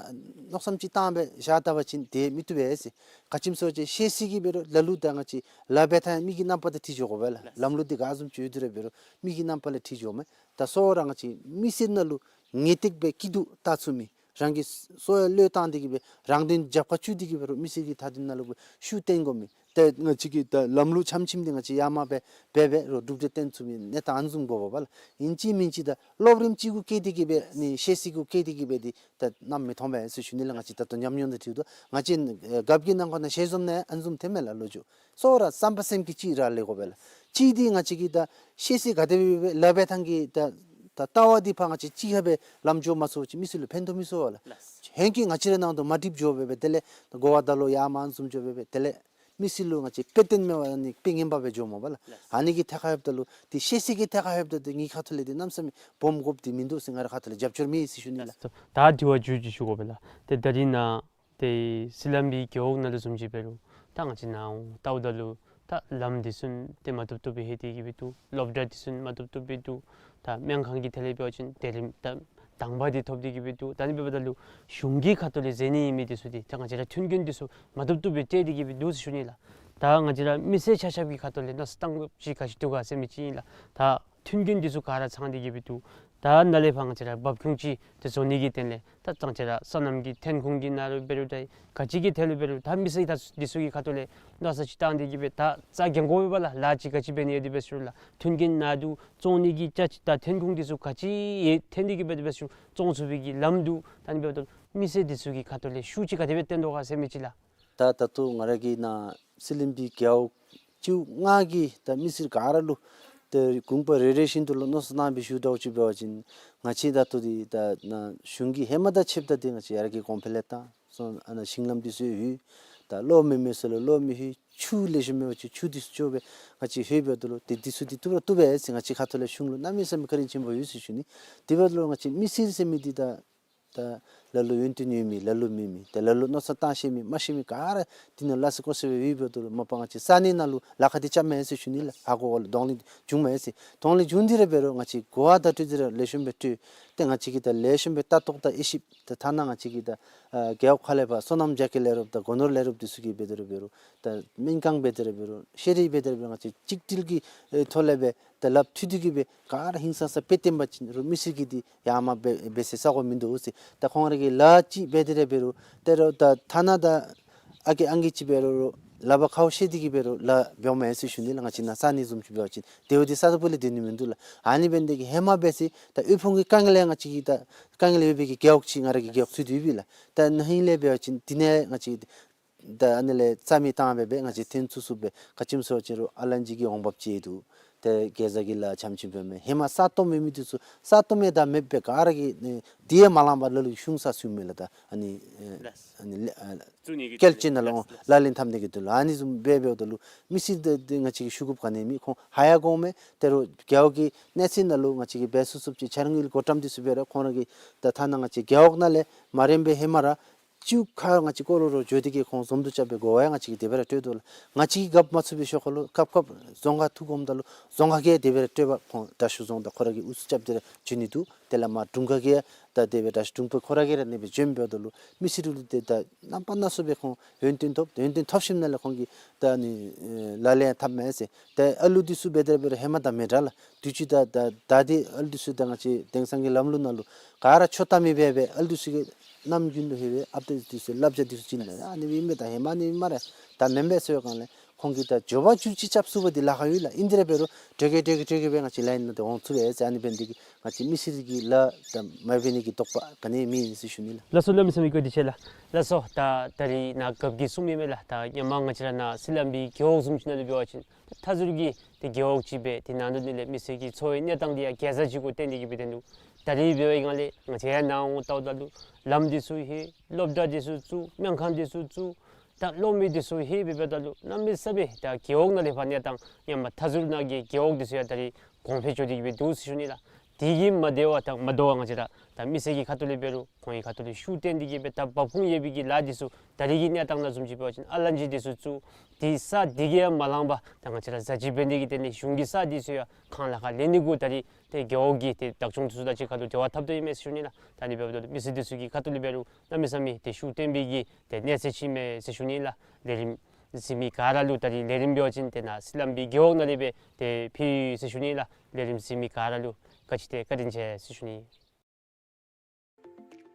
མནོ་བསམ་ཅིག་བཏང་སྦེ་བཞག་ད་པ་ཅིན་དེ་མི་བཏུབ་པས་ཟེར། ག་ཅི་སྨོ་ཟེར་བ་ཅིན་ཤེས་ཚད་ཀྱིས་འབད་རུང་ལ་ལུ་ད་ང་བཅས་ལཱ་འབད་ཐངས་མི་གི་རྣམ་པ་དང་འཁྲིལ་འགྱོ་དགོ་པས་ལགས། ལམ་ལུགས་འདི་ག་བཟུམ་ཅིག་ཡོད་དེ་ར་འབད་རུང་མི་གི་རྣམ་པ་ལས་འཁྲིལ་འགྱོཝ་མས། ད་གཙོ་བོ་ར་ང་བཅས་མི་སེར་ནང་ལུ་ངེས་ཏིག་སྦེ་སྐྱིད་སྡུག་བལྟ་ཚུགས་མི། རང་གི་གསོ་བ་བློས་བཏང་སྟེ་གི་སྦེ་རང་དོན་རྒྱབ་ཁར་བཅུག་སྟེ་གི་འབད་རུང་མི་སེར་གྱི་མཐའ་དོན་ནང་ལུ་སྦེ་ཤུགས་བཏོན་དགོ་མི། ཏེ་ང་བཅས་ཀྱི་ད་ལམ་ལུགས་ཆམ་ཆིམ་འདི་ང་བཅས་ཡར་མར་སྦེ་འབད་འབད་རོགས་གྲུབ་འབྲས་བཏོན་ཚུགས་མི་གནས་སྟངས་ཨ་ནི་བཟུམ་དགོ་པས་ལགས། ཨིན་ཅི་མིན་ཅི་ད་སློབ་རིམ་གཅིག་གུ་བཀལ་ཏེ་གི་སྦེ་ནི་ཤེས་ཚད་གུ་བཀལ་ཏེ་གི་སྦེ་འདི་ད་གནམ་མེད་མཐོང་པས་ཟེར་ཞུ་ནི་ལགས། ང་བཅས་ད་ལྟོ་ཉམས་མྱོང་དང་འཁྲིལཝ་ད་ང་བཅས་ཨེ་རྒཔོ་གི་ནང་འཁོད་ནང་ཞལ་འཛོམས་ནང་ཨ་ནི་བཟུམ་ཐོནམ་མས་ལགས། ལོ་རྒྱུས་གཙོ་བོ་ར་བསམ་པ་སེམས་བསྐྱེད་ཅིག་ར་ལེན་དགོ་པས་ལགས། གཅིག་འདི་ང་བཅས་ཀྱི་ད་ཤེས་ཚད་ག་དེ་སྦེ་སྦེ་ལཱ་འབད་ཐངས་ཀྱི་ད་ད་ལྟ་བ་འདི་ཕར་ང་བཅས་གཅིག་ཁར་སྦེ་ལམ་འགྱོ་མ་ཚུགས་པ་ཅིན་མི་སེར་ལུ་ཕན་ཐོགས་མི་ཚུགས་པས་ལགས། ལགས། ཧེང་སྐལ་ང་བཅས་རའི་ནང་དོག་མ་འགྲིགཔ་འགྱོ་སྦེ་སྦེ་དེ་ལས་གོ་བ་ད་ལོག་ཡར་མར་ཨ་ནི་བཟུམ་འགྱོ་སྦེ་སྦེ་དེ་ལས་མི་སེར་ལུ་ང་བཅས་དཔེ་སྟོན་མེད་པར་ཨ་ནི་དཔེ་ངན་པ་སྦེ་འགྱོཝ་མས་པ་ལགས། ལགས། ཨ་ནི་གི་ཐད་ཁར་འབདཝ་ད་ལུ་འདི་ཤེས་ཚད་ཀྱི་ཐད་ཁར་འབདཝ་ད་འདི་ངེའི་ཁ་ཐུག་ལས་འདི་གནམ་མེད་ས་མེད་སྦོམ་དགོཔ་འདི་མིན་འདུག་ཟེར་ང་རའི་ཁ་ཐུག་ལས་རྒྱབ་སྐྱོར་མེད་ཟེར་ཞུ་ནི་ལགས། ད་དྲི་བ་མཇུག་ཅིག་ཞུ་དགོ་པས་ལགས། ཏེ་ད་རིས་ནཱ་ཏེ་སི་ལམ་བི་རྒེད་འོག་ནང་ལུ་བཟུམ་ཅིག་འབད་རུང་ད་ང་བཅས་ནཱ་འོང་ལྟཝ་ད་ལུ་ད་ལམ་འདི་ཚུ་ཏེ་མ་བཏུབ་བཏུབ་སྦེ་ལྷོད་དེ་གི་སྦེ་འདུག། སློབ་གྲྭ་འདི་ཚུ་མ་བཏུབ་བཏུབ་སྦེ་འདུག། ད་སྨན་ཁང་གི་ཐད་ལས་འབད་བ་ཅིན་དེ་རིམ་ད་དང་པ་འདི་ཐོབ་སྟེ་གི་སྦེ་འདུག། ད་ཨ་ནི་འབདཝ་ད་ལུ་གཞུང་གི་ཁ་ཐུག་ལས་མཛད་ནི་ཨིན་མི་འདི་ཚུ་འདི་ད་ང་བཅས་ར་མཐུན་རྐྱེན་འདི་ཚུ་མ་བཏུབ་བཏུབ་སྦེ་སྤྲོད་དེ་གི་སྦེ་འདུག་ཟེར་ཞུ་ནི་ལགས། ད་ང་བཅས་ར་མི་སེར་ཆ་ཁྱབ་ཀྱི་ཁ་ཐུག་ལས་མནོ་བསམ་བཏང་དགོཔ་ཅིག་ག་ཅི་འདུག་ག་ཟེར་མི་ཅིག་ཨིན་ལགས། ད་མཐུན་རྐྱེན་འདི་ཚུ་ག་ར་ཚང་སྟེ་གི་སྦེ་འདུག། ད་ནཱ་ལས་ཕར་ང་བཅས་ར་འབབ་ཁུངས་ཅིག་ཏེ་བཟོ་ནི་གི་དོན་ལས་ད་ང་བཅས་ར་སོ་ནམ་གྱི་ཐོན་ཁུངས་ཀྱི་ནང་ལུ་འབད་རུང་འདྲ་ག་ཅི་གི་ཐད་ལུ་འབད་རུང་ད་མི་སེར་ད་འདི་ཚུ་གི་ཁ་ཐུག་ལས་མནོ་བསམ་ཅིག་བཏང་སྟེ་གི་སྦེ་ད་རྩ་འགེངས་དགོ་པས་ལགས། ལཱ་ཅིག་ག་ཅི་འབད་ནི་ཡོད་དེ་འབད་ཟེར་རུང་ལགས། མཐུན་རྐྱེན་ནང་དུ་བཙོང་ནི་གི་ཅ་ཅི་ད་ཐོན་ཁུངས་འདི་ཚུ་ག་ཅི་ཡོད་ཐོན་ཏེ་གི་སྦེ་དེ་འབད་ཟེར་རུང་བཙོང་ཚུགས་པའི་གི་ལམ་འདུག། ད་ཨ་ནི་འབདཝ་ད་མི་སེར་འདི་ཚུ་གི་ཁ་ཐུག་ལས་ཤུགས་ཅིག་ག་དེ་སྦེ་བཏོན་དོ་ག་ཟེར་མི་ཅིག་ལགས། ད་ད་ལྟོ་ང་ར་གིས་ནཱ་སི་ལིམ་བི་རྒེད་འོག་བཅུ་ལྔ་གི་ད་མི་སེར་ག་ར་ལུ་ཏེ་གུང་པ་རེ་རེ་བཞིན་དུ་ལུ་མནོ་བསམ་བཏང་སྦེ་ཞུ་དོ་ཅིག་འབད་བ་ཅིན་ང་བཅས་ད་ལྟོ་འདི་ད་ནཱ་གཞུང་གིས་ཧེ་མ་དང་ཕྱདཔ་ད་འདི་ང་བཅས་ཡར་རྒྱས་གོང་འཕེལ་ལས་བཏང་སོང་། ཨ་ནཱ་ཞིང་ལམ་འདི་ཚུ་ཡོད། ད་གློག་མེད་མི་ཚུ་ལུ་གློག་མི་ལྷོད། ཆུ་ལེགས་ཤོམ་མེད་པ་ཅིན་ཆུ་འདི་ཚུ་བཙོ་སྦེ་ང་བཅས་ལྷོད་འབདཝ་ད་ལུ་ཏེ་འདི་ཚུ་འདི་བཏུབ་ར་བཏུབ་པས་ཟེར་ང་བཅས་ཁ་ཐུག་ལས་གཞུང་ལུ་གནམ་མེད་ས་མེད་བཀའ་དྲིན་ཆེན་པོ་ཡོད་ཟེར་ཞུ་ནི། དེ་འབདཝ་ད་ལུ་ང་བཅས་མི་སེར་ཟེར་མི་འདི་ད་ད་ལ་ལུ་ཡོན་ཏན་ཡོད་མི་ལ་ལུ་མེད་མི་ཏེ་ལ་ལུ་མནོ་བསམ་བཏང་ཤེས་མི་མ་ཤེས་མི་ག་ར་འདི་ནང་ལཱ་ས་བཀོད་སྦེ་ཡོད་འབདཝ་ད་ལུ་མ་པ་ང་བཅས་ས་གནས་ནང་ལུ་ལཱ་ཁག་འདི་རྐྱབ་མས་ཟེར་ཞུ་ནི་ལགས། ཧ་གོ་གོ་ལགས། གདོང་ལེན་བྱུང་མས་ཟེར། གདོང་ལེན་བྱུང་སྟེ་ར་འབད་རུང་ང་བཅས་གོ་བ་བརྡ་སྤྲོད་འདི་ར་ལེགས་ཤོམ་སྦེ་སྤྲོད། ཏེ་ང་བཅས་ཀྱིས་ད་ལེགས་ཤོམ་སྦེ་ལྟ་རྟོག་དང་དབྱེ་ཞིབ་ད་ཐ་ན་ང་བཅས་ཀྱིས་ད་ཨ་རྒེད་འོག་ཁ་ལས་ཕར་སོ་ནམ་རྒྱ་སྐྱེད་ལས་རོགསཔ་དང་སྒོ་ནོར་ལས་རོགསཔ་འདི་ཚུ་གིས་འབད་དེ་ར་འབད་རུང་ད་སྨན་ཁང་འབད་དེ་ར་འབད་རུང་ཤེས་རིག་འབད་དེ་ར་འབད་རུང་ང་བཅས་གཅིག་སྒྲིལ་གྱི་ཨེ་ཐོག་ལས་སྦེ་ད་ལགཔ་མཐུད་དེ་གི་སྦེ་ག་ར་ཧིང་སངས་ས་སྦེ་བསྟེན་པ་ཅིན་རུང་མི་སེར་གྱིས་འདི་ཡར་མར་འབད་འབད་སའི་ས་གོ་མིན་འདུག་ཟེར། ད་ཁོང་ར་གིས་ལཱ་ཅིག་འབད་དེ་ར་འབད་རུང་ད་རུང་ད་ཐ་ན་ད་ཨ་རྒས་ཨང་རྒས་ཅིག་འབད་རུང་ལག་པ་ཁར་བཤེད་དེ་གི་འབད་རུང་ལཱ་འབདཝ་མས་ཟེར་ཞུ་ནི་ལགས། ང་བཅས་ནཱ་ས་གནས་བཟུམ་ཅིག་འབད་བ་ཅིན་དེ་འོ་འདི་ས་ད་པུ་ལས་སྡོད་ནི་མིན་འདུག་ལགས། ཨ་ནི་འབད་ནི་དེ་གིས་ཧེ་མ་འབད་སའི་ད་དབུལ་ཕོངས་ཀྱི་དཀའ་ངལ་ཡང་ང་བཅས་ཀྱིས་ད་དཀའ་ངལ་ཡོད་པའི་གི་རྒེད་འོག་ཅིག་ང་ར་གིས་རྒེད་འོག་ཚུད་དེ་ཡོད་པས་ལགས། ད་ན་ཧིང་ལས་འབད་བ་ཅིན་འདི་ནང་ང་བཅས་ད་ཨ་ནི་ལས་རྩ་མེད་བཏང་སྦེ་སྦེ་ང་བཅས་ཐོན་ཚུགས་ཚུགས་སྦེ་ག་ཅི་སྨོ་ཟེར་བ་ཅིན་རུང་ཨ་ལན་ཅིག་གི་འོང་འབབ་ཅིག་འདུག། ཏེ་གེ་ཛ་གི་ལཱ་ཆམ་ཆིམ་སྦེ་མས། ཧེ་མ་ས་སྟོངམ་མེད་མི་འདི་ཚུ་ས་སྟོངམ་ཡང་ད་མེདཔ་སྦེ་ག་ར་གིས་ནི་འདི་ཡང་མ་ལང་པར་ལ་ལུ་གཞུང་ས་ཚུ་མེད་ལགས། ད་ཨ་ནི་ཨེ་ལགས། ཨ་ནི་ལ་ཨ་བཙུགས་ནི་གི་བཀོལ་སྤྱོད་ནང་ལུ་ལགས། ལག་ལེན་འཐབ་ནི་གི་དོན་ལུ་ཨ་ནི་བཟུམ་སྦེ་འབདཝ་ད་ལུ་མི་སེར་འདི་འདི་ང་བཅས་ཀྱིས་ཤུགས་རྐྱབ་ག་ནི་མེད། ཁོང་ཧ་ཡང་གོཝ་མས། ད་རུང་རྒེད་འོག་གི་གནས་ཚད་ནང་ལུ་ང་བཅས་ཀྱིས་འབད་ཚུགས་ཚུགསཔ་ཅིག་འཆར་དངུལ་བགོ་བཀྲམ་འདི་ཚུ་འབད་རུང་ཁོང་ར་གིས་ད་ཐ་ན་ང་བཅས་རྒེད་འོག་ནང་ལས་མ་རན་པར་ཧེ་མ་ར་བཅུ་ཁར་ང་བཅས་སྐོར་ར་ར་འགྱོ་སྟེ་གི་ཁོང་འཛོམས་འདུ་རྐྱབ་པའི་གོ་བ་ཡང་ང་བཅས་ཀྱིས་དེ་སྦེ་ར་སྤྲོད་དོ་ལགས། ང་བཅས་ཀྱིས་རྒཔོ་མ་ཚུགས་པའི་ཤུལ་ཁར་ལུ་སྐབས་སྐབས་རྫོང་ཁག་ཐུག་འོངམ་ད་ལུ་རྫོང་ཁག་གིས་དེ་སྦེ་ར་སྤྲོད་པར་ཁོང་དྲག་ཤོས་རྫོང་བདག་ཁོ་ར་གིས་ཨུ་ཚུགས་རྐྱབ་སྟེ་ར་འགྱོ་ནི་འདུག། དེ་ལས་མར་དྲུང་ཁག་གིས་ད་དེ་སྦེ་དྲག་ཤོས་དྲུང་དཔོན་ཁོ་ར་གིས་ར་ཨ་ནི་སྦེ་འགྱོ་འབདཝ་ད་ལུ་མི་སེར་ལུ་ཏེ་ད་རྣམ་པ་སྣ་ཚོགས་སྦེ་ཁོང་ཡོན་ཏན་ཐོབ། ཡོན་ཏན་ཐོབ་ཞིནམ་ལས་ཁོང་གིས་ད་ཨ་ནི་ཨེ་ལག་ལེན་འཐབ་མས་ཟེར། ཏེ་ཨ་ལུ་འདི་ཚུ་འབད་དེ་འབད་རུང་ཧེ་མ་དང་མི་འདྲ་ལགས། དུས་ཅི་ད་ད་ད་འདི་ཨ་ལུ་འདི་ཚུ་ད་ང་བཅས་དེང་སང་གི་ལམ་ལུགས་ནང་ལུ་ག་ར་ཆོ་ད་མི་འབད་འབད་ཨ་ལུ་འདི་ཚུ་གིས་ནམ་རྒྱུན་དུ་ཧེ་བའི་ཨཔ་ཏ་འདི་ཚུ་བསླབ་བྱ་འདི་ཚུ་ཅིག་ཨ་ནི་ཨིན་མས། ད་ཧེ་མ་ཨ་ནི་ཨིན་སྨ་རེ། ད་མེན་པས་ཟེར་བའི་སྒང་ལས་ ཁོང་གིས་ད་འགྱོ་བ་བཅུ་གཅིག་རྐྱབ་ཚུགས་པ་འདི་ལཱ་ཁག་ཡོད་ལགས། ཨིན་དེ་ར་འབད་རུང་དྲོ་གེ་དྲོ་གེ་དྲོ་གེ་སྦེ་ང་བཅས་ལཱ་ཡི་ནང་འདི་འོང་ཚུགས་པས་ཟེར། ཨ་ནི་འབད་ནི་འདི་གིས་ང་བཅས་མི་སེར་གྱིས་ལཱ་ད་མ་འབད་ནི་གི་དོགས་པ་ག་ནི་མེད་ཟེར་ཞུ་ནི་ལགས། ལགས་སོ། གནམ་མེད་ས་མེད་བཀའ་དྲིན་ཆེ་ལགས། ལགས་སོ། ད་ད་རིས་ནཱ་རྒཔོ་གིས་གསུངས་མི་མས་ལགས། ད་ཧེ་མ་ང་བཅས་ར་ནཱ་སི་ལམ་པའི་རྒེད་འོག་བཟུམ་ཅིག་ནང་ལུ་འབད་བ་ཅིན་མཐའ་ཟུར་གྱི་ཏེ་རྒེད་འོག་ཅིག་སྦེ་ཏེ་ནང་དོག་ནང་ལས་མི་སེར་གྱི་འཚོ་བའི་གནས་སྟངས་འདི་ཡང་གེ་སར་ཅིག་གུ་བརྟེན་ཏེ་གིས་འབད་དེ་འདུག། ད་རིས་འབད་བའི་སྒང་ལས་ང་བཅས་ཡར་ནཱ་འོང་ལྟཝ་ད་ལུ་ལམ་འདི་ཚུ་ཧེ་སློབ་གྲྭ་འདི་ཚུ་བཙུགས། སྨན་ཁང་འདི་ཚུ་བཙུགས། ད་གློག་མེ་འདི་ཚུ་ཧེ་འབད་འབདཝ་ད་ལུ་གནམ་མེད་ས་མེད་ད་རྒེད་འོག་ནང་ལས་ཕར་གནས་སྟངས་ཧེ་མ་མཐའ་ཟུར་ནང་གི་རྒེད་འོག་འདི་ཚུ་ཡང་ད་རིས་གོང་འཕེལ་འགྱོ་སྟེ་གིས་སྦེ་འདུག་ཟེར་ཞུ་ནི་ལགས། དེ་གིས་མ་དོ་བར་ད་མ་དོ་བར་ང་བཅས་ར་ད་མི་སེར་གྱི་ཁ་ཐུག་ལས་འབད་རུང་ཁོང་གི་ཁ་ཐུག་ལས་ཤུགས་བཏོན་ཏེ་གིས་སྦེ་ད་འབབ་ཁུངས་ཡོད་པའི་གི་ལཱ་འདི་ཚུ་ད་རིས་ཀྱི་གནས་སྟངས་ནང་བཟུམ་ཅིག་འབད་བ་ཅིན་ཨ་ལན་ཅི་འདི་ཚུ་བཙུགས། དེ་ས་འདི་གིས་ཡང་མ་ལང་པར་ད་ང་བཅས་ར་བཟའ་སྤྱོད་འབད་ནི་གི་དོན་ལས་གཞུང་གི་ས་འདི་ཚུ་ཡང་ཁང་གླ་ཁར་ལེན་ནི་གུ་ད་རིས་ཏེ་རྒེད་འོག་གི་ཏེ་བདག་སྐྱོང་འདི་ཚུ་དང་གཅིག་ཁ་ཐུག་འབྲེལ་བ་འཐབ་དོ་ཨིན་མས་ཟེར་ཞུ་ནི་ལགས། ད་ཨ་ནི་འབདཝ་ད་ལུ་མི་སེར་འདི་ཚུ་གི་ཁ་ཐུག་ལས་འབད་རུང་གནམ་མེད་ས་མེད་ཏེ་ཤུགས་བཏོན་པའི་གི་ཏེ་གནས་ཚད་ཅིག་མས་ཟེར་ཞུ་ནི་ལགས། ལས་རིམ་གཟིགས་མི་ག་ར་ལུ་ད་རིས་ལས་རིམ་འབད་བ་ཅིན་ཏེ་ནཱ་སི་ལམ་པའི་རྒེད་འོག་ནང་ལས་སྦེ་ཏེ་ཕུལ་ཡི་ཟེར་ཞུ་ནི་ལགས། ལས་རིམ་གཟིགས་མི་ག་ར་ལུ་བཀའ་དྲིན་ཆེ་བཀའ་དྲིན་ཆེ་ཟེར་ཞུ་ནི།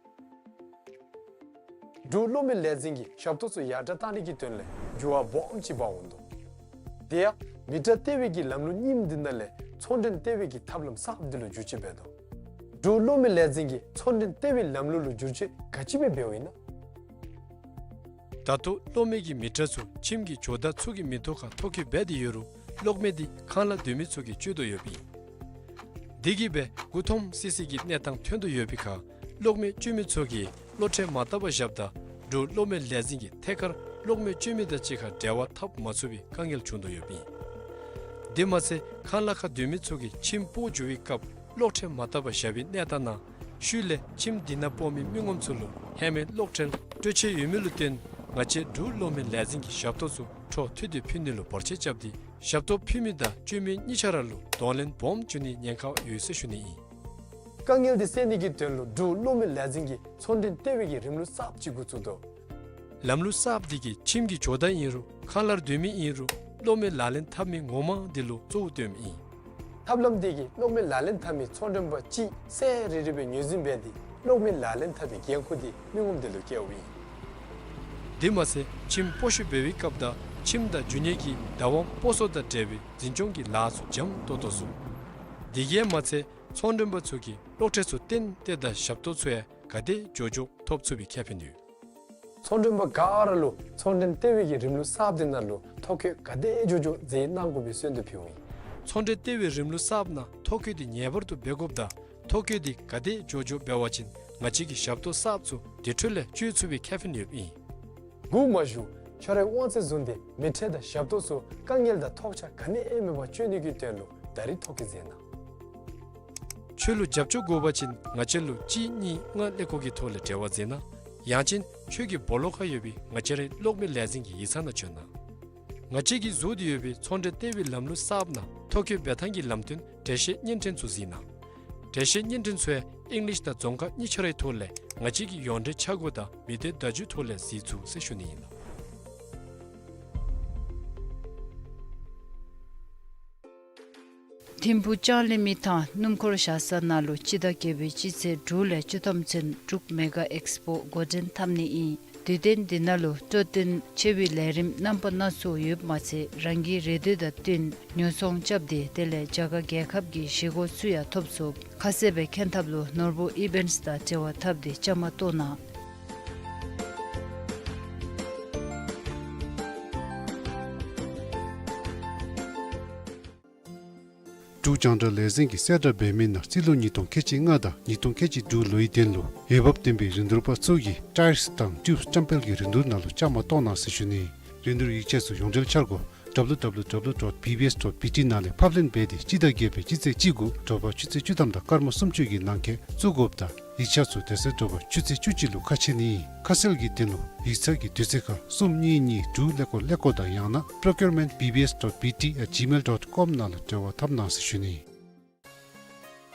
འབྲུག་གློག་མེ་ལས་འཛིན་གྱིས་ཞབས་ཏོག་ཚུ་ཡར་དྲག་གཏང་ནི་གི་དོན་ལས་འགྱུར་བ་སྦོམ་ཅིག་འབག་འོང་དོ། དེ་ཡང་མི་ཊར་བཏེག་པའི་གི་ལམ་ལུགས་རྙིངམ་འདི་ནང་ལས་ཚོང་མགྲོན་བཏེག་པའི་གི་ཐབས་ལམ་གསརཔ་འདི་ལུ་བསྒྱུར་བཅོས་འབད་དོ། འབྲུག་གློག་མེ་ལས་འཛིན་གྱིས་ཚོང་མགྲོན་བཏེག་པའི་ལམ་ལུགས་ལུ་བསྒྱུར་བཅོས་ག་ཅི་སྦེ་འབདཝ་ཨིན་ན། ད་ལྟོ་གློག་མེ་གི་མི་ཊར་ཚུ་ཁྱིམ་གྱི་ཇོ་བདག་ཚུ་གི་མིང་ཐོག་ཁར་ཐོ་བཀོད་འབད་དེ་ཡོད་རུང་གློག་མེ་འདི་ཁང་གླ་སྡོད་མི་ཚུ་གིས་སྤྱོད་དོ་ཡོདཔ་ཨིན། དེ་གིས་སྦེ་མགུ་འཐོམ་སི་སི་གི་གནས་སྟངས་ཐོན་དོ་ཡོད་པའི་ཁར་གློག་མེ་སྤྱོད་མི་ཚུ་གིས་གློག་ཁྲལ་མ་བཏབ་པར་བཞགཔ་ད་འབྲུག་གློག་མེ་ལས་འཛིན་གྱིས་ཐད་ཀར་གློག་མེ་སྤྱོད་མི་དང་གཅིག་ཁར་འབྲེལ་བ་འཐབ་མ་ཚུགས་པའི་དཀའ་ངལ་བྱུང་དོ་ཡོདཔ་ཨིན། དེ་མ་ཚད་ཁང་གླ་ཁར་སྡོད་མི་ཚུ་གིས་ཁྱིམ་སྤོ་འགྱོ་བའི་སྐབས་གློག་ཁྲལ་མ་བཏབ་པར་བཞག་པའི་གནས་སྟངས་ནང་ཤུལ་ལས་ཁྱིམ་དེ་ནང་སྤོ་མི་མི་ངོམ་ཚུ་ལུ་ཧེ་མའི་གློག་ཁྲལ་སྤྲོད་ཆེད་ཡོད་མི་ལུ་བརྟེན་ང་བཅས་འབྲུག་གློག་མེ་ལས་འཛིན་གྱིས་ཞབས་ཏོག་ཚུ་འཕྲོ་མཐུད་དེ་ཕུལ་ནི་ལུ་བར་ཆད་རྐྱབ་སྟེ་ཞབས་ཏོག་ཕུལ་མི་དང་སྤྱོད་མི་གཉིས་ཆ་ར་ལུ་གདོང་ལེན་སྦོམ་འབྱུང་ནིའི་ཉེན་ཁ་ཡོད་ཟེར་ཞུ་ནི་ཨིན། དཀའ་ངལ་འདི་སེལ་ནི་གི་དོན་ལུ་འབྲུག་གློག་མེ་ལས་འཛིན་གྱིས་ཚོང་མགྲོན་བཏེག་པའི་གི་རིམ་ལུགས་གསརཔ་ཅིག་འགོ་བཙུགས་དོ། ལམ་ལུགས་གསརཔ་འདི་གིས་ཁྱིམ་གྱི་ཇོ་བདག་ཨིན་རུང་ཁང་གླར་སྡོད་མི་ཨིན་རུང་གློག་མེ་ལག་ལེན་འཐབ་མི་ངོ་མ་འདི་ལུ་གཙོ་བོ་བཏོནམ་ཨིན། ཐབས་ལམ་འདི་གིས་གློག་མེ་ལག་ལེན་འཐབ་མི་ཚོང་མགྲོན་པ་གཅིག་ཚར་རེ་རེ་སྦེ་ངོས་འཛིན་འབད་དེ་གློག་མེ་ལག་ལེན་འཐབ་པའི་འགན་ཁུར་འདི་མི་ངོམ་དེ་ལུ་བཀལཝ་ཨིན། དེ་མ་ཚད་ཁྱིམ་སྤོ་བཤུད་འབད་བའི་སྐབས་དང་ཁྱིམ་དང་རྒྱུ་དངོས་ཀྱི་བདག་དབང་སྤོ་སོར་དང་འབྲེལ་བའི་འཛིན་སྐྱོང་གི་ལཱ་ཚུ་འཇམ་ཏོག་ཏོ་ཚུགས། དེ་གིས་མ་ཚད་ཚོང་མགྲོན་པ་ཚུ་གིས་གློག་ཁྲལ་ཚུ་ཏན་ཏན་དང་ཞབས་ཏོག་ཚུ་ཡང་ག་དེ་མགྱོགས་མགྱོགས་ཐོབ་ཚུགས་པའི་ཁེ་ཕན་ཡོད། ཚོང་མགྲོན་པ་ག་ར་ལུ་ཚོང་མགྲོན་བཏེག་པའི་གི་རིམ་ལུགས་གསརཔ་འདི་ནང་ལུ་ཐོ་བཀོད་ག་དེ་མགྱོགས་མགྱོགས་མཛད་གནང་དགོ་པའི་གསོལ་འདེབས་ཕུལཝ་ཨིན། ཚོང་མགྲོན་བཏེག་པའི་རིམ་ལུགས་གསརཔ་ནང་ཐོ་བཀོད་འདི་ངེས་པར་དུ་འབད་དགོཔ་དང་ཐོ་བཀོད་འདི་ག་དེ་མགྱོགས་མགྱོགས་འབད་བ་ཅིན་ང་བཅས་ཀྱི་ཞབས་ཏོག་གསརཔ་ཚུ་དེ་འཕྲོ་ལས་སྤྱོད་ཚུགས་པའི་ཁེ་ཕན་ཡོདཔ་ཨིན། སྒུག་མ་བཞུགས་ཁྱོད་རའི་དབང་ཚད་བཟུང་སྟེ་མི་ཊར་དང་ཞབས་ཏོག་ཚུ་དཀའ་ངལ་དང་ཐོགས་ཆགས་ག་ནི་ཡང་མེད་པར་སྤྱོད་ནི་གི་དོན་ལུ་ད་རིས་ཐོ་བཀོད་མཛད་གནང་། ཁྱོད་ལུ་རྒྱབ་སྐྱོར་དགོ་པ་ཅིན་ང་བཅས་ལུ་གཅིག་གཉིས་ལྔ་ཀླད་ཀོར་གྱི་ཐོག་ལས་འབྲེལ་བ་མཛད་གནང་། ཡང་ཅིན་ཁྱོད་ཀྱི་སྦོ་ལོགས་ཁར་ཡོད་པའི་ང་བཅས་རའི་གློག་མེ་ལས་འཛིན་གྱི་ཡིག་ཚང་ནང་བྱོན་གནང་། ང་བཅས་ཀྱིས་བཟོ་སྟེ་ཡོད་པའི་ཚོང་མགྲོན་བཏེག་པའི་ལམ་ལུགས་གསརཔ་ནང་ཐོ་བཀོད་འབད་ཐངས་ཀྱི་ལམ་སྟོན་འགྲེལ་བཤད་བརྙན་འཕྲིན་ཚུ་གཟིགས་གནང་། འགྲེལ་བཤད་བརྙན་འཕྲིན་ཚུ་ཡང་ཨིང་ལིཤ་དང་རྫོང་ཁ་གཉིས་ཆ་རའི་ཐོག་ལས་ང་བཅས་ཀྱི་ཡོངས་འབྲེལ་འཆར་སྒོ་དང་མི་སྡེ་བརྡ་བརྒྱུད་ཐོག་ལས་གཟིགས་ཚུགས་ཟེར་ཞུ་ནི་ཨིན་ལགས། ཐིམ་ཕུག་ལྕང་གླིང་མི་ཐང་སྣུམ་འཁོར་བཞག་ས་ནང་ལུ་སྤྱི་ཟླ་བརྒྱད་པའི་སྤྱི་ཚེས་དྲུག་ལས་བཅུ་ཐམ་ཚུན་འབྲུག་མེ་ག་ཨེགསི་པོ་འགོ་འདྲེན་འཐབ་ནི་ཨིན། དུས་སྟོན་འདི་ནང་ལུ་སྤྲོ་སྟོན་ཆེ་བའི་ལས་རིམ་རྣམ་པ་སྣ་ཚོགས་ཡོདཔ་མ་ཚད་རང་གི་རེ་འདོད་དང་བསྟུན་ཉོ་ཚོང་རྐྱབ་སྟེ་དེ་ལས་རྒྱ་གར་རྒྱལ་ཁབ་ཀྱི་གཞིས་འགོ་ཚུ་ཡང་ཐོབ་ཚུགས། ཁ་གསལ་སྦེ་མཁྱེན་ཐབས་ལུ་ནོར་བུ་ཨི་བེནཊསི་དང་འབྲེལ་བ་འཐབ་སྟེ་བཅའ་མར་གཏོགས་གནང་། འབྲུག་རྒྱང་བསྒྲགས་ལས་འཛིན་གྱིས་གསལ་བསྒྲགས་འབད་མི་ནང་རྩིས་ལོ་ཉིས་སྟོང་ཁལ་གཅིག་ལྔ་དང་ཉིས་སྟོང་ཁལ་གཅིག་དྲུག་ལོའི་དོན་ལུ་འོས་འབབ་ལྡན་པའི་རིན་བསྡུར་པ་ཚུ་གིས་ཊའིརསི་དང་ཊིའུབསི་སྐྱོན་སྤེལ་གྱི་རིན་བསྡུར་ནང་ལུ་བཅའ་མར་གཏོགས་གནང་ཟེར་ཞུ་ནི། རིན་བསྡུར་ཡིག་ཆ་ཚུ་ཡོངས་འབྲེལ་འཆར་སྒོ་W W W dot B B S dot B T ནང་ལས་ཕབ་ལེན་འབད་དེ་སྤྱི་ཟླ་བརྒྱད་པའི་སྤྱི་ཚེས་གཅིག་དགུ་དྲོ་པ་ཆུ་ཚོད་བཅུ་ཐམ་དང་སྐར་མ་སུམ་ཅུ་གི་ནང་འཁོད་བཙུགས་དགོཔ་དང་ཡིག་ཆ་ཚུ་དེ་ཚེ་དྲོ་པ་ཆུ་ཚོད་བཅུ་གཅིག་ལུ་ཁ་ཕྱེ་ནི། ཁ་གསལ་གྱི་དོན་ལུ་ཡིག་ཚང་གི་དུས་ཚོད་ཁར་གསུམ་གཉིས་གཉིས་དྲུག་ཀླད་ཀོར་ཀླད་ཀོར་དང་ཡང་ན་procurement B B S dot B T at gmail dot com ནང་ལུ་འབྲེལ་བ་འཐབ་གནང་ཟེར་ཞུ་ནི།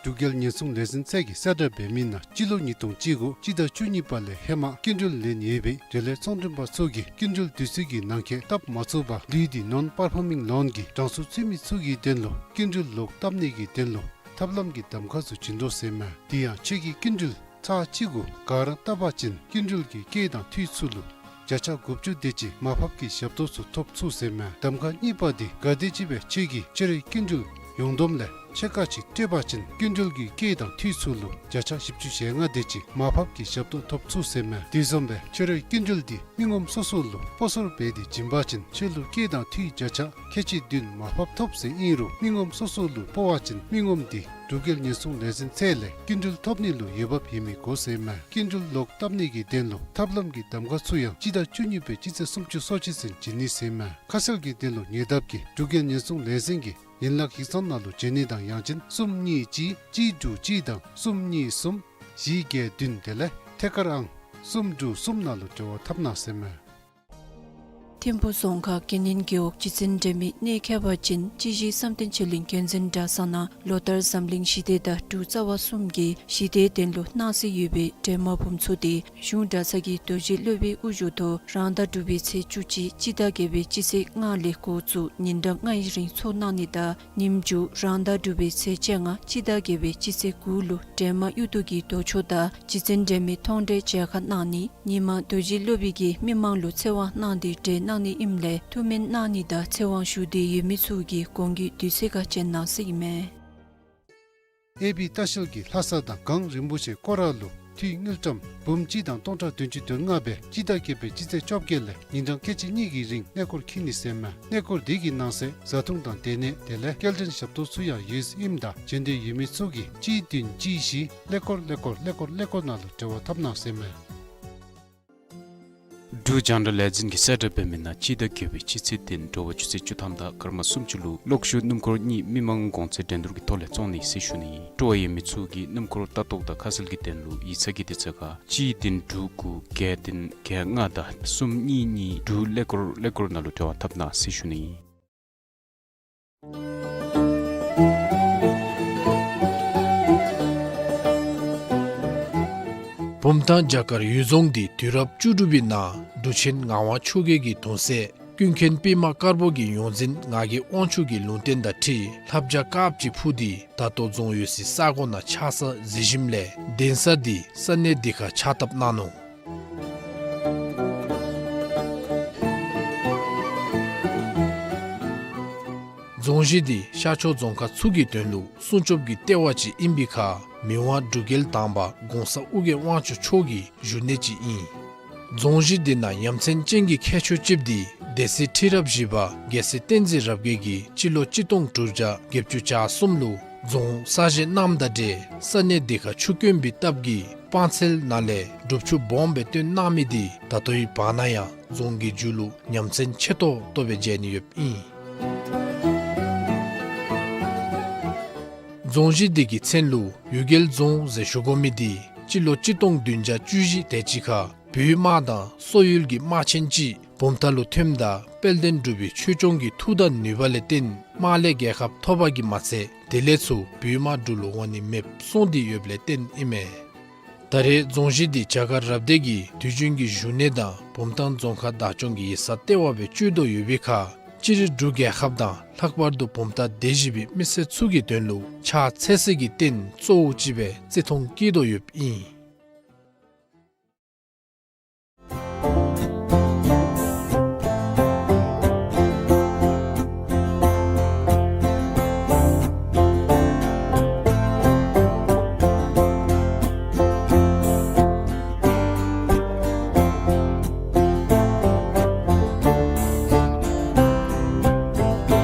འབྲུག་རྒྱལ་ཉེན་སྲུང་ལས་འཛིན་ཚད་ཀྱིས་གསལ་བསྒྲགས་འབད་མི་ནང་སྤྱི་ལོ་ཉིས་སྟོང་བཅུ་དགུ་སྤྱི་ཟླ་བཅུ་གཉིས་པ་ལས་ཧེ་མ་སྐྱིན་འགྲུལ་ལེན་ཡོད་པའི་འབྲེལ་ཡོད་ཚོང་མགྲོན་པ་ཚུ་གིས་སྐྱིན་འགྲུལ་དུས་ཚོད་ཀྱི་ནང་འཁོད་བཏབ་མ་ཚུགས་པར་ལུས་ཏེ་ནོན་པར་ཕོར་མིང་ལོན་གྱི་གྲངས་སུ་ཚུད་མི་ཚུ་གི་དོན་ལུ་སྐྱིན་འགྲུལ་ལོག་བཏབ་ནི་གི་དོན་ལུ་ཐབས་ལམ་གྱི་གདམ་ཁ་ཚུ་བྱིན་དོ་ཟེར་མས། དེ་ཡང་ཁྱོད་ཀྱིས་སྐྱིན་འགྲུལ་ཚར་གཅིག་གུ་ག་ར་བཏབ་པ་ཅིན་སྐྱིན་འགྲུལ་གྱི་སྐྱེད་དང་འཐུས་ཚུ་ལུ་ བརྒྱ་ཆ་དགུ་བཅུ་དེ་ཅིག་མར་ཕབ་ཀྱི་ཞབས་ཏོག་ཚུ་ཐོབ་ཚུགས་ཟེར་མས། གདམ་ཁ་གཉིས་པ་འདི་ག་དེམ་ཅིག་སྦེ་ཁྱོད་ཀྱིས་ཁྱོད་རའི་སྐྱིན་འགྲུལ་ཡོངས་བསྡོམས་ལས་ཕྱེད་ཀ་ཅིག་སྤྲོད་པ་ཅིན་སྐྱིན་འགྲུལ་གྱི་སྐྱེད་དང་འཐུས་ཚུ་ལུ་བརྒྱ་ཆ་བཞི་བཅུ་ཞེ་ལྔ་དེ་ཅིག་མར་ཕབ་ཀྱི་ཞབས་ཏོག་ཐོབ་ཚུགས་ཟེར་མས། དེ་བཟུམ་སྦེ་ཁྱོད་རའི་སྐྱིན་འགྲུལ་འདི་མི་ངོམ་སོ་སོ་ལུ་སྤོ་སོར་འབད་དེ་བྱིན་པ་ཅིན་ཁྱོད་ལུ་སྐྱེད་དང་འཐུས་བརྒྱ་ཆ་ཁལ་གཅིག་བདུན་མར་ཕབ་ཐོབ་ཟེར་ཨིན་རུང་མི་ངོམ་སོ་སོ་ལུ་སྤོ་བ་ཅིན་མི་ངོམ་འདི་འབྲུག་རྒྱལ་ཉེན་སྲུང་ལས་འཛིན་ཚད་ལས་སྐྱིན་འགྲུལ་ཐོབ་ནི་ལུ་འོས་འབབ་ཡོད་མི་དགོ་ཟེར་མས། སྐྱིན་འགྲུལ་ལོག་བཏབ་ནི་གི་དོན་ལུ་ཐབས་ལམ་གྱི་གདམ་ཁ་ཚུ་ཡང་སྤྱི་ཟླ་བཅུ་གཉིས་པའི་སྤྱི་ཚེས་སུམ་ཅུ་སོ་གཅིག་ཚུན་བྱིན་ནི་ཟེར་མས། ཁ་གསལ་གྱི་དོན་ལུ་ཉེ་འདབས་ཀྱི་འབྲུག་རྒྱལ་ཉེན་སྲུང་ལས་འཛིན་གྱི་ཡན་ལག་ཡིག་ཚང་ནང་ལུ་བྱོན་ནི་དང་ཡང་ཅིན་གསུམ་གཉིས་གཅིག་གཅིག་དྲུག་གཅིག་དང་གསུམ་གཉིས་གསུམ་བཞི་བརྒྱད་བདུན་དེ་ལས་ཐད་ཀར་ཨང་གསུམ་དྲུག་གསུམ་ནང་ལུ་འབྲེལ་བ་འཐབ་གནང་ཟེར་མས། ཐིམ་ཕུ་རྫོང་ཁག་དགེ་བསྙེན་རྒེད་འོག་སྤྱི་ཚན་འབྲེལ་མི་གནས་མཁས་པ་ཅིན་སྤྱི་གཞི་བསམ་གཏན་ཆོས་གླིང་མཁན་ཆེན་གྲྭ་ཚང་ནང་ལོ་ལྟར་འཛམ་གླིང་ཞི་བདེ་དང་འབྲུག་རྩ་བ་གསུམ་གྱི་ཞི་བདེའི་དོན་ལུ་གནང་སྲོལ་ཡོད་པའི་འདྲེས་མ་འབུམ་ཚོགས་དེ་གཞུང་གྲྭ་ཚང་གི་རྡོ་རྗེ་སློབ་དཔོན་དབུ་བཞུགས་ཐོག་རང་ཟླ་དྲུག་པའི་ཚེས་བཅུ་གཅིག་སྤྱི་ཟླ་བརྒྱད་པའི་སྤྱི་ཚེས་ལྔ་ལས་འགོ་བཙུགས་ཉིན་གྲངས་ལྔའི་རིང་ཚོགས་གནང་ནི་དང་ཉིནམ་མཇུག་རང་ཟླ་དྲུག་པའི་ཚེས་བཅོ་ལྔ་སྤྱི་ཟླ་བརྒྱད་པའི་སྤྱི་ཚེས་དགུ་ལུ་འདྲེས་མ་གཡུ་རྡོ་གི་རྡོ་ཆོས་དང་སྤྱི་ཚན་འབྲེལ་མི་མཐོང་གྲོལ་མཇལ་ཁ་གནང་ནི། ཉིན་མ་རྡོ་རྗེ་སློབ་དཔོན་གྱིས་མི་མང་ལུ་ཚེ་དབང་གནང་སྟེ་གྲོལ་གནང་ནི་ཨིནམ་ལས་ཐུགས་སྨོན་གནང་ནི་དང་ཚེ་དབང་ཞུ་འདོད་ཡོད་མི་ཚུ་གིས་གོང་གི་དུས་ཚོད་ཁར་བྱོན་གནང་ཟེར་ཨིན་མས། ཨེ་བི་ལྟ་བཤལ་གྱིས་ལྷ་ས་དང་གངས་རིན་པོ་ཆེ་སྐོར་ར་ལུ་འཐུས་དངུལ་ཀྲམ་འབུམ་གཅིག་དང་སྟོང་ཕྲག་བདུན་ཅུ་དོན་ལྔ་སྦེ་སྤྱི་ཟླ་བརྒྱད་པའི་སྤྱི་ཚེས་བཅོ་བརྒྱད་ལས་ཉིན་གྲངས་ཁལ་གཅིག་གཉིས་ཀྱི་རིང་གནས་སྐོར་འཁྱིད་ནི་ཟེར་མས། གནས་སྐོར་དེ་གི་ནང་གསེས་བཟའ་འཐུང་དང་སྡོད་གནས་དེ་ལས་སྐྱེལ་འདྲེན་ཞབས་ཏོག་ཚུ་ཡང་ཡོད་ཟེར་ཨིནམ་ད་བྱོན་འདོད་ཡོད་མི་ཚུ་གིས་གཅིག་བདུན་གཅིག་བཞི་ཀླད་ཀོར་ཀླད་ཀོར་ཀླད་ཀོར་ཀླད་ཀོར་ནང་ལུ་འབྲེལ་བ་འཐབ་གནང་ཟེར་མས། འབྲུག་རྒྱང་བསྒྲགས་ལས་འཛིན་གྱིས་གསལ་བསྒྲགས་འབད་མི་ནང་སྤྱི་ཟླ་བརྒྱད་པའི་སྤྱི་ཚེས་བདུན་དྲོ་པ་ཆུ་ཚོད་བཅུ་ཐམ་དང་སྐར་མ་སུམ་ཅུ་ལུ་གློག་ཤུགས་སྣུམ་འཁོར་གཉིས་མི་མང་གོང་ཚད་འགྲན་བསྡུར་གྱི་ཐོག་ལས་བཙོང་ནི་ཟེར་ཞུ་ནི། སྤྲོ་བ་ཡོད་མི་ཚུ་གིས་སྣུམ་འཁོར་ལྟ་རྟོག་དང་ཁ་གསལ་གྱི་དོན་ལུ་ཡིག་ཚང་གི་དུས་ཚོད་ཁར་གཅིག་བདུན་དྲུག་དགུ་བརྒྱད་བདུན་བརྒྱད་ལྔ་དང་གསུམ་གཉིས་གཉིས་དྲུག་ཀླད་ཀོར་ཀླད་ཀོར་ནང་ལུ་འབྲེལ་བ་འཐབ་གནང་ཟེར་ཞུ་ནི། བུམ་ཐང་བྱ་དཀར་གཡུལ་རྫོང་འདི་དུས་རབས་བཅུ་དྲུག་པའི་ནང་འབྲུག་ཆེན་ངག་དབང་ཆོས་རྒྱལ་གྱི་གདུང་སྲས་ཀུན་མཁྱེན་པདྨ་དཀར་པོ་གི་ཡོངས་འཛིན་ངག་གི་དབང་ཕྱུག་གི་ལུང་བསྟན་དང་འཁྲིལ་ལྷ་བྱ་དཀརཔོ་ཅིག་འཕུར་ཏེ་ད་ལྟོ་རྫོང་ཡོད་སའི་ས་གོ་ནང་ཆགས་ས་གཟིགས་ཞིནམ་ལས་གདན་ས་འདི་ས་གནས་འདི་ཁར་ཕྱག་བཏབ་གནང་ནུག། རྫོང་གཞི་འདི་ཤར་ཕྱོགས་རྫོང་ཁག་ཚུ་གི་དོན་ལུ་སྲུང་སྐྱོབ་ཀྱི་ལྟེ་བ་ཅིག་ཨིན་པའི་ཁར་མི་དབང་འབྲུག་རྒྱལ་དང་པ་གོང་ས་ཨོ་རྒྱན་དབང་ཕྱུག་མཆོག་གི་བཞུགས་གནས་ཅིག་ཨིན། རྫོང་གཞི་འདི་ནང་ཡ་མཚན་ཅན་གྱི་ཁྱད་ཆོས་ཅིག་འདི་སྡེ་སྲིད་ཁྲི་རབས་བཞི་པ་རྒྱལ་སྲས་བསྟན་འཛིན་རབ་རྒྱས་ཀྱིས་སྤྱི་ལོ་གཅིག་སྟོང་དྲུག་བརྒྱ་བརྒྱད་ཅུ་གྱ་གསུམ་ལུ་རྫོང་གསར་བཞེངས་གནངམ་དང་འབྲེལ་ས་གནས་འདི་ཁར་ཆུ་དཀོན་པའི་སྟབས་ཀྱིས་སྤང་ཚལ་ནང་ལས་སྒྲུབ་ཆུ་སྦོམ་སྦེ་བཏོན་གནང་མི་འདི་ད་ལྟོའི་བར་ན་ཡང་རྫོང་གི་མཇུག་ལུ་ཡ་མཚན་ཆེ་ཏོག་ཏོ་སྦེ་མཇལ་ནི་ཡོདཔ་ཨིན། རྫོང་གཞི་འདི་གི་མཚན་ལུ་གཡུལ་རྒྱལ་རྫོང་ཟེར་ཞུ་དགོ་མི་འདི་སྤྱི་ལོ་གཅིག་སྟོང་བདུན་བརྒྱ་བཅུ་བཞི་དེ་ཅིག་ཁར་བོད་དམག་དང་སོག་ཡུལ་གྱི་དམག་ཆེན་ཅིག་བུམ་ཐང་ལུ་ཐོནམ་ད་དཔལ་ལྡན་འབྲུག་པའི་ཆོས་སྐྱོང་གི་མཐུ་དང་ནུས་པ་ལས་བརྟེན་དམག་ལས་རྒྱལ་ཁ་ཐོབ་པ་གིས་མ་ཚད་དེ་ལས་ཚུར་བོད་དམག་འབྲུག་ལུ་འོང་ནི་མེདཔ་སོང་སྟེ་ཡོདཔ་ལས་བརྟེན་ཨིན་མས། ད་རེས་རྫོང་གཞི་འདི་བྱ་དཀར་རབ་སྡེ་གི་དུས་རྒྱུན་གྱི་བཞུགས་གནས་དང་བུམ་ཐང་རྫོང་ཁག་བདག་སྐྱོང་གི་ཡིག་ཚང་ལྟེ་བ་སྦེ་སྤྱོད་དོ་ཡོད་པའི་ཁར་སྤྱིར་འབྲུག་རྒྱལ་ཁབ་དང་ལྷག་པར་དུ་བུམ་ཐང་སྡེ་བཞི་པའི་མི་སེར་ཚུ་གི་དོན་ལུ་ཕྱག་འཚལ་སའི་གི་རྟེན་གཙོ་བོ་ཅིག་སྦེ་བརྩི་མཐོང་བསྐྱེད་དོ་ཡོདཔ་ཨིན།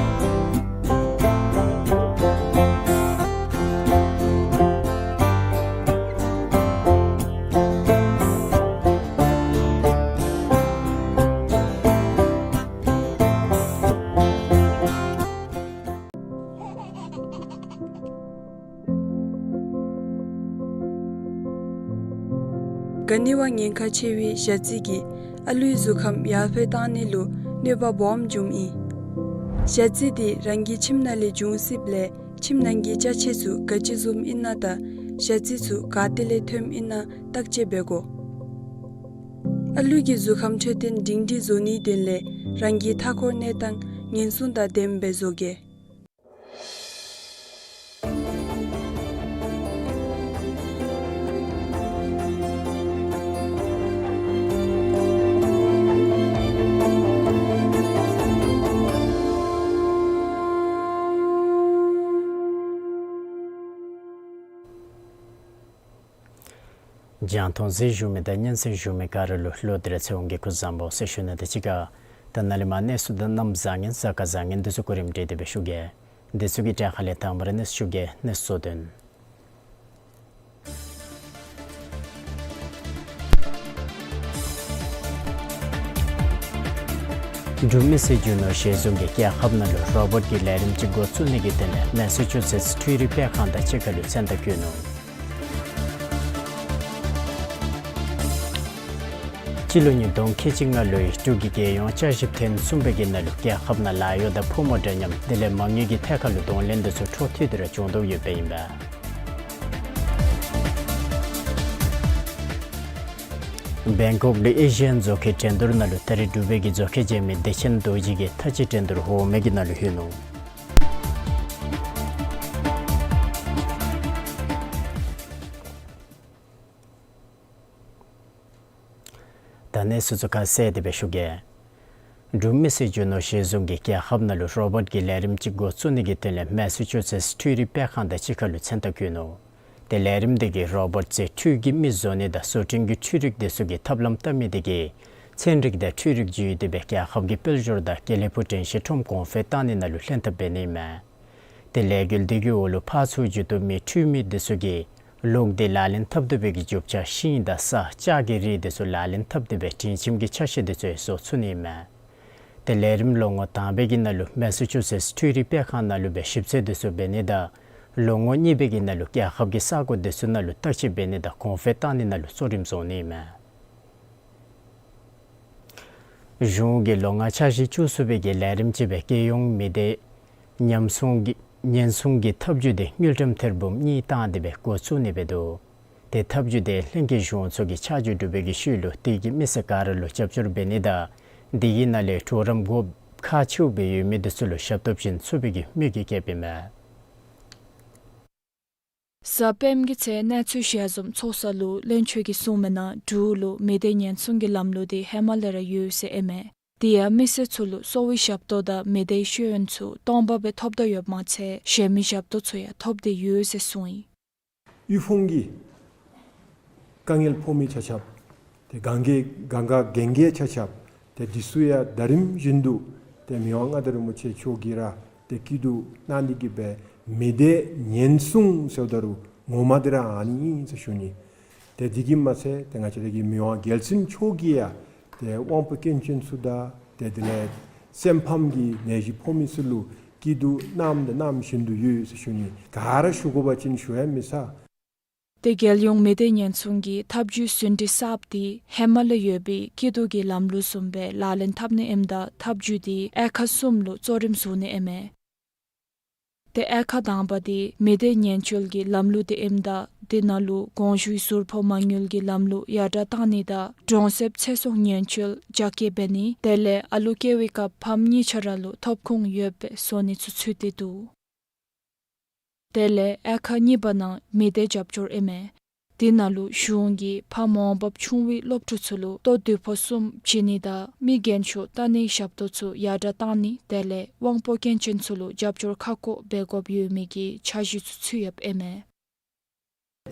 ག་ནི་བ་ཉེན་ཁ་ཆེ་བའི་ཞ་རྩི་གིས་ཨ་ལུའི་གཟུགས་ཁམས་ཡར་འཕེལ་གཏང་ནི་ལུ་གནོད་པ་སྦོམ་འབྱུངམ་ཨིན། ཞ་རྩི་འདི་རང་གི་ཁྱིམ་ནང་ལས་འབྱུང་སྲིདཔ་ལས་ཁྱིམ་ནང་གི་ཅ་ཆས་ཚུ་ག་ཅི་བཟུམ་ཨིན་ན་དང་ཞ་རྩི་ཚུ་ག་ཏེ་ལས་ཐོནམ་ཨིན་ན་བརྟག་དཔྱད་འབད་དགོ། ཨ་ལུ་གི་གཟུགས་ཁམས་འཕྲོད་བསྟེན་སྒྲིང་སྒྲིང་བཟོ་ནིའི་དོན་ལས་རང་གི་མཐའ་འཁོར་གནས་སྟངས་ཉེན་སྲུང་དང་ལྡནམ་སྦེ་བཟོ་གེ། རྒྱང་མཐོང་གཟིགས་བཞུགས་མི་དང་སྙན་གསན་བཞུགས་མི་ག་ར་ལུ་ལོག་སྟེ་ར་ཚེ་དབང་གིས་སྐུ་གཟུགས་བཟང་པོ་ཟེར་ཞུ་ནི་དང་གཅིག་ཁར་ད་ནཱ་ལས་མར་གནས་ཚུལ་དང་གནམ་བཟང་ངན་གཟའ་སྐར་བཟང་ངན་འདི་ཚུ་གོ་རིམ་སྒྲིག་སྟེ་སྦེ་ཞུ་གེ། འདི་ཚུ་གི་གྲས་ཁ་ལས་དང་པ་ར་གནས་ཚུལ་ཞུ་གེ། གནས་ཚུལ་གཙོ་དོན། འབྲུག་མི་སེར་རྒྱུ་ནོར་གཞི་བཟུང་གིས་རྒྱལ་ཁབ་ནང་ལུ་རོ་བོཊ་ཀྱི་ལས་རིམ་ཅིག་འགོ་བཙུགས་ནི་གི་དོན་ལས་མེ་ས་ཅུ་སེཊསི་འཕྲུལ་རིག་སྤེལ་ཁང་དང་གཅིག་ཁར་ལུ་མཚན་རྟགས་བཀོད་ནུག། སྤྱི་ལོ་ཉིས་སྟོང་ཁལ་གཅིག་ལྔ་ལོའི་འབྲུག་གི་རྒྱལ་ཡོངས་བསྐྱར་ཞིབ་ཐེངས་གསུམ་པའི་གི་ནང་ལུ་རྒྱལ་ཁབ་ནང་ལཱ་གཡོག་དང་ཕོ་མོ་འདྲ་མཉམ་དེ་ལས་མ་དངུལ་གྱི་ཐད་ཁར་ལུ་གདོང་ལེན་འདི་ཚུ་འཕྲོ་མཐུད་དེ་ར་བྱུང་དོ་ཡོདཔ་ཨིན་པས། བེང་ཀོག་ལུ་ཨེ་ཤི་ཡན་མཛོད་ཁང་འགྲན་བསྡུར་ནང་ལུ་ད་རེས་འབྲུག་པའི་གི་མཛོད་ཁང་ཅན་མི་བདེ་ཆེན་རྡོ་རྗེ་གིས་ཐ་ཅི་འགྲན་བསྡུར་འོག་མའི་གི་ནང་ལུ་ལྷོད་ནུག། ད་གནས་ཚུལ་ཚུ་ཁ་གསལ་ཏེ་སྦེ་ཞུ་གེ། འབྲུག་མི་སེར་རྒྱུ་ནོར་གཞི་བཟུང་གིས་རྒྱལ་ཁབ་ནང་ལུ་རོ་བོཊ་ཀྱི་ལས་རིམ་ཅིག་འགོ་བཙུགས་ནི་གི་དོན་ལས་མེ་ས་ཅུ་སེཊསི་འཕྲུལ་རིག་སྤེལ་ཁང་དང་གཅིག་ཁར་ལུ་མཚན་རྟགས་བཀོད་ནུག། ཏེ་ལས་རིམ་འདི་གིས་རོ་བོཊ་ཟེར་འཕྲུལ་གྱིས་མི་བཟོ་ནི་དང་བཟོ་སྐྲུན་གྱི་འཕྲུལ་རིག་འདི་ཚུ་གིས་ཐབས་ལམ་བལྟ་མི་འདི་གིས་ཚན་རིག་དང་འཕྲུལ་རིག་བརྒྱུད་དེ་སྦེ་རྒྱལ་ཁབ་ཀྱི་དཔལ་འབྱོར་དང་དགེ་ལེགས་ཕུག་དྲན་ཤེས་ཁྲོམ་གོང་འཕེལ་བཏང་ནི་ནང་ལུ་ལྷན་ཐབས་འབད་ནི་ཨིན་མས། ཏེ་ལས་འགུལ་འདི་གི་འོག་ལུ་ཕར་ཚུར་འགྱོ་བཏུབ་མི་འཕྲུལ་མི་འདི་ཚུ་གིས་ལོག་སྟེ་ལག་ལེན་འཐབ་བཏུབ་པའི་གི་རྒྱུ་ཆ་ཤིང་དང་ས་ལྕགས་ཀྱི་རིགས་འདི་ཚུ་ལག་ལེན་འཐབ་སྟེ་སྦེ་སྒྲིང་ཁྱིམ་གྱི་ཆ་ཤས་འདི་ཚུ་ཡང་བཟོ་ཚུགས་ནི་ཨིན་མས། ཏེ་ལས་རིམ་ལོ་ངོ་དང་པའི་གི་ནང་ལུ་མེ་ས་ཅུ་སེཊསི་འཕྲུལ་རིག་སྤེལ་ཁང་ནང་ལུ་སྦེ་ཞིབ་འཚོལ་འདི་ཚུ་འབད་ནི་དང་ལོ་ངོ་གཉིས་པའི་གི་ནང་ལུ་རྒྱལ་ཁབ་ཀྱི་ས་གོ་འདི་ཚུ་ནང་ལུ་བརྟག་དཔྱད་འབད་ནི་དང་གོང་འཕེལ་བཏང་ནི་ནང་ལུ་གཙོ་རིམ་བཟུང་ནི་ཨིན་མས། གཞུང་གིས་ལོ་ལྔ་འཆར་གཞི་བཅུ་གསུམ་པའི་གི་ལས་རིམ་ཅིག་སྦེ་རྒྱལ་ཡོངས་མི་སྡེ་ཉེན་སྲུང་གི་ཉེན་སྲུང་གི་ཐབས་ཇུས་འདི་དངུལ་ཀྲམ་ཐེར་འབུམ་གཉིས་བཏང་སྟེ་སྦེ་འགོ་བཙུགས་ནི་འབད་འདུག། ཏེ་ཐབས་ཇུས་འདི་ལྷན་རྒྱས་གཞུང་ཚོགས་ཀྱིས་ཆ་འཇོག་གྲུབ་པའི་གི་ཤུལ་ལུ་དེ་གིས་མི་སེར་ག་ར་ལུ་རྒྱབ་སྐྱོར་འབད་ནི་དང་དེ་གི་ནང་ལས་གྲོགས་རམ་དགོཔ་ཁག་ཆེཝ་སྦེ་ཡོད་མི་འདི་ཚུ་ལུ་ཞབས་ཏོག་བྱིན་ཚུགས་པའི་གི་དམིགས་ཡུལ་བསྐྱེདཔ་ཨིན་མས། གཟའ་སྤེནམ་གི་ཚེ་གནས་ཚུལ་ཞལ་འཛོམས་ཚོགས་ས་ལུ་བློན་ཆེན་གྱིས་གསུངས་མི་ནང་འབྲུག་ལུ་མི་སྡེ་ཉེན་སྲུང་གི་ལམ་ལུགས་འདི་ཧེ་མ་ལས་ར་ཡོད་ཟེར་ཨིན་མས། དེ་ཡང་མི་སེར་ཚུ་ལུ་གསོ་བའི་ཞབས་ཏོག་དང་མི་སྡེའི་ཤེས་ཡོན་ཚུ་སྟོང་པ་སྦེ་ཐོབ་དོ་ཡོདཔ་མ་ཚད་གཞན་མི་ཞབས་ཏོག་ཚུ་ཡང་ཐོབ་སྟེ་ཡོད་ཟེར་གསུངས་ཡི། དབུལ་ཕོངས་ཀྱི་དཀའ་ངལ་ཕོག་མི་ཆ་ཁྱབ་ཏེ་གན་རྒྱ་གན་རྒྱ་གན་རྒྱ་ཆ་ཁྱབ་ཏེ་འདི་ཚུ་ཡང་ཟླ་རིམ་བཞིན་དུ་ཏེ་མི་དབང་མངའ་བདག་རིན་པོ་ཆེ་མཆོག་གིས་ར་ཏེ་སྐྱིད་སྡུག་གནང་ནི་གི་སྦེ་མི་སྡེ་ཉེན་སྲུང་ཟེརཝ་ད་རུང་ངོ་མ་འདི་ར་ཨ་ནི་ཨིན་ཟེར་ཞུ་ནི། ཏེ་འདི་གིས་མ་ཚད་ཏེ་ང་བཅས་ར་གི་མི་དབང་རྒྱལ་བཙུན་མཆོག་གིས་ཡང་ཏེ་དབང་པོ་སྐྱོན་ཅན་ཚུ་དང་ཏེ་དེ་ལས་སེམས་ཕམ་གྱི་ནད་གཞི་ཕོག་མི་ཚུ་ལུ་སྐྱིད་སྡུག་གནངམ་དང་གནང་བཞིན་དུ་ཡོད་ཟེར་ཞུ་ནི། ག་ར་ཞུ་དགོ་པ་ཅིན་ཞུ་ཡང་མི་ཚར། ཏེ་རྒྱལ་ཡོངས་མི་སྡེ་ཉེན་སྲུང་གི་ཐབས་ཇུས་ཟིན་བྲིས་གསརཔ་འདི་ཧེ་མ་ལས་ཡོད་པའི་སྐྱིད་སྡུག་གི་ལམ་ལུགས་བཟུམ་སྦེ་ལག་ལེན་འཐབ་ནི་ཨིནམ་ད་ཐབས་ཇུས་འདི་དབྱེ་ཁག་གསུམ་ལུ་གཙོ་རིམ་བཟུང་ནི་ཨིན་མས། ཏེ་དབྱེ་ཁག་དང་པ་འདི་མི་སྡེ་ཉེན་བཅོལ་གྱི་ལམ་ལུགས་འདི་ཨིནམ་ད་དེ་ནང་ལུ་གོང་ཞུས་ཟུར་ཕོགས་མ་དངུལ་གྱི་ལམ་ལུགས་ཡར་དྲག་བཏང་ནི་དང་གྲོང་གསེབ་ཚེ་སྲོག་ཉེན་བཅོལ་རྒྱ་སྐྱེད་འབད་ནི་དེ་ལས་ཨ་ལུ་སྐྱེ་བའི་སྐབས་ཕམ་གཉིས་ཆ་ར་ལུ་ཐོབ་ཁུངས་ཡོདཔ་སྦེ་བཟོ་ནི་ཚུ་ཚུད་དེ་འདུག། དེ་ལས་དབྱེ་ཁག་གཉིས་པ་ནང་མི་སྡེ་རྒྱབ་སྐྱོར་ཨིན་མས། དེ་ནང་ལུ་གཞུང་གིས་ཕམ་འོང་འབབ་ཆུང་བའི་སློབ་ཕྲུག་ཚུ་ལུ་ལྟོ་དུས་ཕོགས་གསུམ་བྱིན་ནི་དང་མི་རྒན་ཤོས་ལྟ་གནས་ཞབས་ཏོག་ཚུ་ཡར་དྲག་བཏང་ནི་དེ་ལས་དབང་པོ་སྐྱོན་ཅན་ཚུ་ལུ་རྒྱབ་སྐྱོར་ཁ་སྐོང་འབད་དགོཔ་ཡོད་མི་གི་འཆར་གཞི་ཚུ་ཚུད་ཡོདཔ་ཨིན་མས།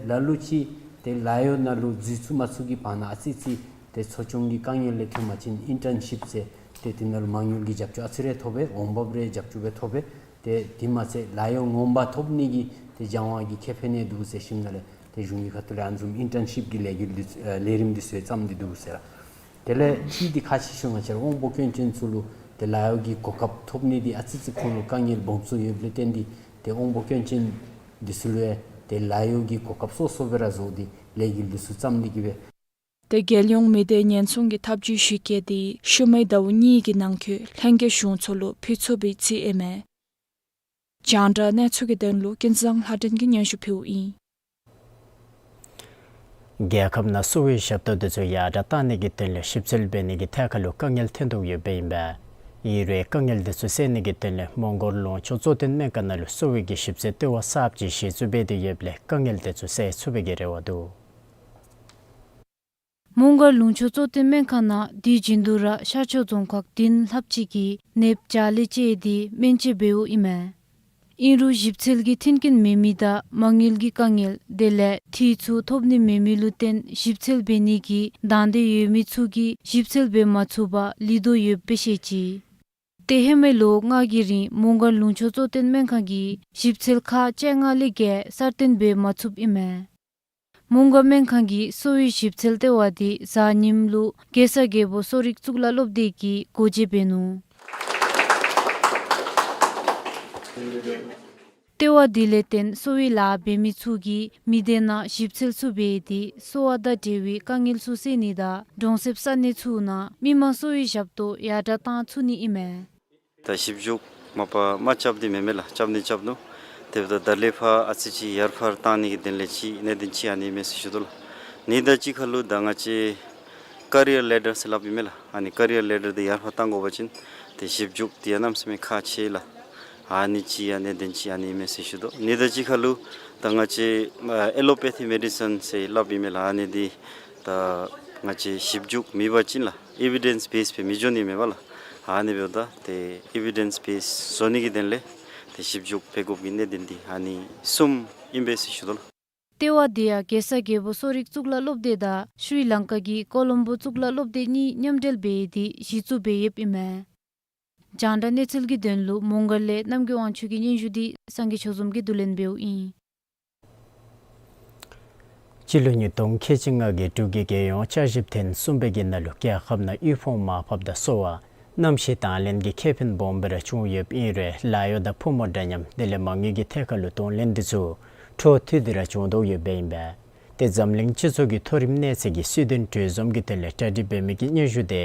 ལ་ལུ་ཅིག་ཏེ་ལཱ་གཡོག་ནང་ལུ་འཛུལ་ཚུགས་མ་ཚུགས་ཀྱི་བར་ན་ཨ་ཙི་ཙི་ཏེ་འཚོ་སྐྱོང་གི་དཀའ་ངལ་ལས་ཐོན་པ་ཅིན་ཨིན་ཊརན་ཤིཔ་ཟེར་ཏེ་དེ་ནང་ལུ་མ་དངུལ་གྱི་རྒྱབ་སྐྱོར་ཨ་ཙི་རེ་ཐོབ་པས། འོང་འབབ་རེ་རྒྱབ་སྐྱོར་སྦེ་ཐོབ་པས། ཏེ་དེ་མ་ཚད་ལཱ་གཡོག་ངོ་མ་ཐོབ་ནི་གི་ཏེ་སྦྱང་བ་གི་ཁེ་ཕན་ཡང་འདུག་ཟེར་ཞིནམ་ལས་ཏེ་གཞུང་གི་ཁ་ཐུག་ལས་ཨ་ནི་བཟུམ་ཨིན་ཊརན་ཤིཔ་གི་ལས་འགུལ་འདི་ཚུ་ཨ་ལས་རིམ་འདི་ཚུ་ཡང་བརྩམས་ཏེ་འདུག་ཟེར། དེ་ལས་ཅིག་འདི་ཁག་ཆེ་ཤོས་ང་བཅས་ར་དབང་པོ་སྐྱོན་ཅན་ཚུ་ལུ་ཏེ་ལཱ་གཡོག་གི་གོ་སྐབས་ཐོབ་ནི་འདི་ཨ་ཙི་ཙི་ཁོང་ལུ་དཀའ་ངལ་སྦོམ་ཚུ་ཡོདཔ་ལས་བརྟེན་ཏེ་ཏེ་དབང་པོ་སྐྱོན་ཅན་འདི་ཚུ་ལུ་ཡང་ཏེ་ལཱ་གཡོག་གི་གོ་སྐབས་སོ་སོ་སྦེ་ར་བཟོ་སྟེ་ལས་འགུལ་འདི་ཚུ་བརྩམས་ནི་གི་སྦེ། ཏེ་རྒྱལ་ཡོངས་མི་སྡེ་ཉེན་སྲུང་གི་ཐབས་ཇུས་ཞིབ་དཔྱད་འདི་ཤུལ་མའི་ཟླཝ་གཉིས་ཀྱི་ནང་འཁོད་ལྷན་རྒྱས་གཞུང་ཚོགས་ལུ་ཕུལ་ཚུགས་པའི་རྩིས་ཨིན་མས། རྒྱང་བསྒྲགས་གནས་ཚུལ་གྱི་དོན་ལུ་ཀུན་བཟང་ལྷ་སྒྲོན་གྱིས་སྙན་ཞུ་ཕུལཝ་ཨིན། རྒྱལ་ཁབ་ནང་གསོ་བའི་ཞབས་ཏོག་འདི་ཚུ་ཡར་དྲག་བཏང་ནི་གི་དོན་ལས་ཞིབ་འཚོལ་འབད་ནི་གི་ཐད་ཁར་ལུ་དཀའ་ངལ་ཐོན་དོ་ཡོདཔ་ཨིན་པས། ཨིན་རུང་དཀའ་ངལ་འདི་ཚུ་སེལ་ནི་གི་དོན་ལས་མོང་སྒར་ལུང་ཕྱོགས་གཙོ་བསྟེན་སྨན་ཁང་ནང་ལུ་གསོ་བའི་གི་ཞིབ་འཚོལ་ལྟེ་བ་གསརཔ་ཅིག་གཞི་བཙུགས་འབད་དེ་ཡོདཔ་ལས་དཀའ་ངལ་འདི་ཚུ་སེལ་ཚུགས་པའི་གི་རེ་བ་འདུག། མོང་སྒར་ལུང་ཕྱོགས་གཙོ་བསྟེན་སྨན་ཁང་ནང་དུས་རྒྱུན་དུ་ར་ཤར་ཕྱོགས་རྫོང་ཁག་བདུན་ལྷགཔ་ཅིག་གིས་ནདཔ་བྱ་ལས་བཅད་དེ་སྨན་བཅོས་འབདཝ་ཨིན་མས། ཨིན་རུང་ཞིབ་འཚོལ་གྱི་མཐུན་རྐྱེན་མེད་མི་དང་མ་དངུལ་གྱི་དཀའ་ངལ་དེ་ལས་འཐུས་ཚུ་ཐོབ་ནི་མེད་མི་ལུ་བརྟེན་ཞིབ་འཚོལ་འབད་ནི་གི་དང་འདོད་ཡོད་མི་ཚུ་གིས་ཞིབ་འཚོལ་འབད་མ་ཚུགས་པར་ལུས་དོ་ཡོདཔ་སྦེ་བཤད་ཅི། ཏེ་ཧེ་མའི་ལོ་ལྔ་གི་རིང་མོང་སྒར་ལུང་ཕྱོགས་གཙོ་བསྟེན་སྨན་ཁང་གིས་ཞིབ་འཚོལ་ཁག་བཅོ་ལྔ་ལས་བརྒལ་གསར་བཏོན་འབད་མ་ཚུགསཔ་ཨིན་མས། མོང་སྒར་སྨན་ཁང་གི་གསོ་བའི་ཞིབ་འཚོལ་ལྟེ་བ་འདི་གཟའ་ཉིམ་ལུ་གེ་སར་རྒྱལ་པོ་གསོ་རིག་གཙུག་ལག་སློབ་སྡེ་གིས་སྒོ་འབྱེད་འབད་ནུག། ལྟེ་བ་འདི་ལས་བརྟེན་གསོ་བའི་ལཱ་འབད་མི་ཚུ་གིས་མི་སྡེ་ནང་ཞིབ་འཚོལ་ཚུ་འབད་དེ་གསོ་བ་དང་འབྲེལ་བའི་དཀའ་ངལ་ཚུ་སེལ་ནི་དང་གྲོང་གསེབ་ས་གནས་ཚུ་ནང་མི་མང་གསོ་བའི་ཞབས་ཏོག་ཡར་དྲག་བཏང་ཚུགས་ནི་ཨིན་མས། ད་ཞིབ་འཇུག་མ་པ་མ་རྐྱབ་སྟེ་མེན་མས་ལགས། རྐྱབ་ནི་རྐྱབ་ནུག། དེ་འབདཝ་ད་ད་ལས་ཕར་ཨ་ཙི་ཅིག་ཡར་ཕར་བཏང་ནི་གི་དོན་ལས་ཅིག་གནད་དོན་ཅིག་ཨ་ནི་མས་ཟེར་ཞུ་དོ་ལགས། ཨ་ནི་དང་གཅིག་ཁར་ལུ་ད་ང་བཅས་ཀེ་རི་ཡར་ལེ་ཌར་ཟེར་སླབ་ཨིན་མས་ལགས། ཨ་ནི་ཀེ་རི་ཡར་ལེ་ཌར་འདི་ཡར་ཕར་བཏང་དགོ་པ་ཅིན་ཏེ་ཞིབ་འཇུག་འདི་ཡང་གནམ་མེད་ས་མེད་ཁག་ཆེ་ལགས། ཨ་ནི་ཅིག་ཡང་གནད་དོན་ཅིག་ཨ་ནི་མས་ཟེར་ཞུ་དོ། ཨ་ནི་དང་གཅིག་ཁར་ལུ་ད་ང་བཅས་ཨེ་ལོ་པེ་ཐི་མེ་ཌི་སིན་ཟེར་སླབ་ཨིན་མས་ལགས། ཨ་ནི་འདི་ད་ང་བཅས་ཞིབ་འཇུག་མེད་པ་ཅིན་ལགས་ཨི་ཝི་ཌེནསི་བེསི་སྦེ་མི་འགྱོ་ནི་མས་པ་ལགས། ཨ་ནི་འབདཝ་ད་ཏེ་ཨི་ཝི་ཌེནསི་བེསི་བཟོ་ནི་གི་དོན་ལས་ཏེ་ཞིབ་འཇུག་འབད་དགོཔ་གི་གནད་དོན་འདི་ཨ་ནི་གསུམ་ཨིན་པས་ཟེར་ཞུ་དོ་ལགས། ལྟེ་བ་འདི་ཡང་གེ་སར་རྒྱལ་པོ་གསོ་རིག་གཙུག་ལག་སློབ་སྡེ་དང་ཤྲི་ལང་ཀ་གི་ཀོ་ལོམ་པོ་གཙུག་ལག་སློབ་སྡེ་གཉིས་མཉམ་འབྲེལ་འབད་དེ་གཞི་བཙུགས་འབད་ཡོདཔ་ཨིན་མས། རྒྱང་བསྒྲགས་གནས་ཚུལ་གྱི་དོན་ལུ་མོང་སྒར་ལས་རྣམ་རྒྱལ་དབང་ཕྱུག་གི་སྙན་ཞུ་འདི་སངས་རྒྱས་ཆོས་འཛོམས་ཀྱིས་བསྡུ་ལེན་འབདཝ་ཨིན། སྤྱི་ལོ་ཉིས་སྟོང་ཁལ་གཅིག་ལྔ་གི་འབྲུག་གི་རྒྱལ་ཡོངས་བསྐྱར་ཞིབ་ཐེངས་གསུམ་པའི་གི་ནང་ལུ་རྒྱལ་ཁབ་ནང་དབུལ་ཕོངས་མར་ཕབ་དང་གསོ་བ་གནམ་གཤིས་དང་ལེན་གྱི་ཁེ་ཕན་སྦོམ་སྦེ་ར་བྱུང་ཡོདཔ་ཨིན་རུང་ལཱ་གཡོག་དང་ཕོ་མོ་འདྲ་མཉམ་དེ་ལས་མ་དངུལ་གྱི་ཐད་ཁར་ལུ་གདོང་ལེན་འདི་ཚུ་འཕྲོ་མཐུད་དེ་ར་བྱུང་དོ་ཡོདཔ་ཨིན་པས། ཏེ་འཛམ་གླིང་སྤྱི་ཚོགས་ཀྱི་མཐོ་རིམ་གནས་ཚད་ཀྱི་སྲིད་དོན་གྲོས་འཛོམས་ཀྱི་དོན་ལས་གྲ་སྒྲིག་འབད་མི་གི་སྙན་ཞུ་དེ་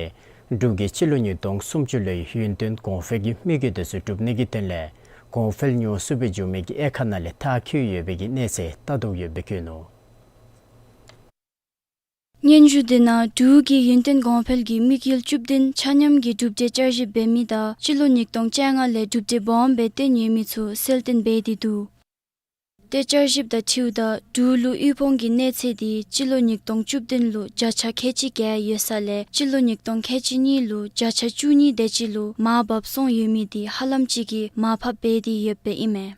འབྲུག་གིས་སྤྱི་ལོ་ཉིས་སྟོང་སུམ་ཅུ་ལོའི་ཡུན་བརྟན་གོང་འཕེལ་གྱི་དམིགས་ཡུལ་དེ་ཚུ་འགྲུབ་ནི་གི་དོན་ལས་གོང་འཕེལ་ཉུང་སུ་སྦེ་འགྱོ་མི་གི་དབྱེ་ཁག་ནང་ལས་མཐར་འཁྱོལ་ཡོད་པའི་གི་གནས་ཚད་བལྟ་དོ་ཡོདཔ་སྦེ་བཀོད་ནུག། སྙན་ཞུ་དེ་ནང་འབྲུག་གི་ཡུན་བརྟན་གོང་འཕེལ་གྱི་དམིགས་ཡུལ་བཅུ་བདུན་ཆ་མཉམ་གྱི་གྲུབ་འབྲས་བསྐྱར་ཞིབ་འབད་མི་དང་སྤྱི་ལོ་ཉིས་སྟོང་བཅོ་ལྔ་ལས་གྲུབ་འབྲས་སྦོམ་སྦེ་བཏོན་ཡོད་མི་ཚུ་གསལ་སྟོན་འབད་དེ་འདུག། ཏེ་བསྐྱར་ཞིབ་དང་འཁྲིལཝ་ད་འབྲུག་ལུ་དབུལ་ཕོངས་ཀྱི་གནས་ཚད་འདི་སྤྱི་ལོ་ཉིས་སྟོང་བཅུ་བདུན་ལུ་བརྒྱ་ཆ་ཁལ་གཅིག་བརྒལ་ཡོད་ས་ལས་སྤྱི་ལོ་ཉིས་སྟོང་ཁལ་གཅིག་གཉིས་ལུ་བརྒྱ་ཆ་བཅུ་གཉིས་དེ་ཅིག་ལུ་མར་བབས་སོང་ཡོད་མི་འདི་ཧ་ལམ་ཅིག་གིས་མར་ཕབ་འབད་དེ་ཡོདཔ་ཨིན་མས།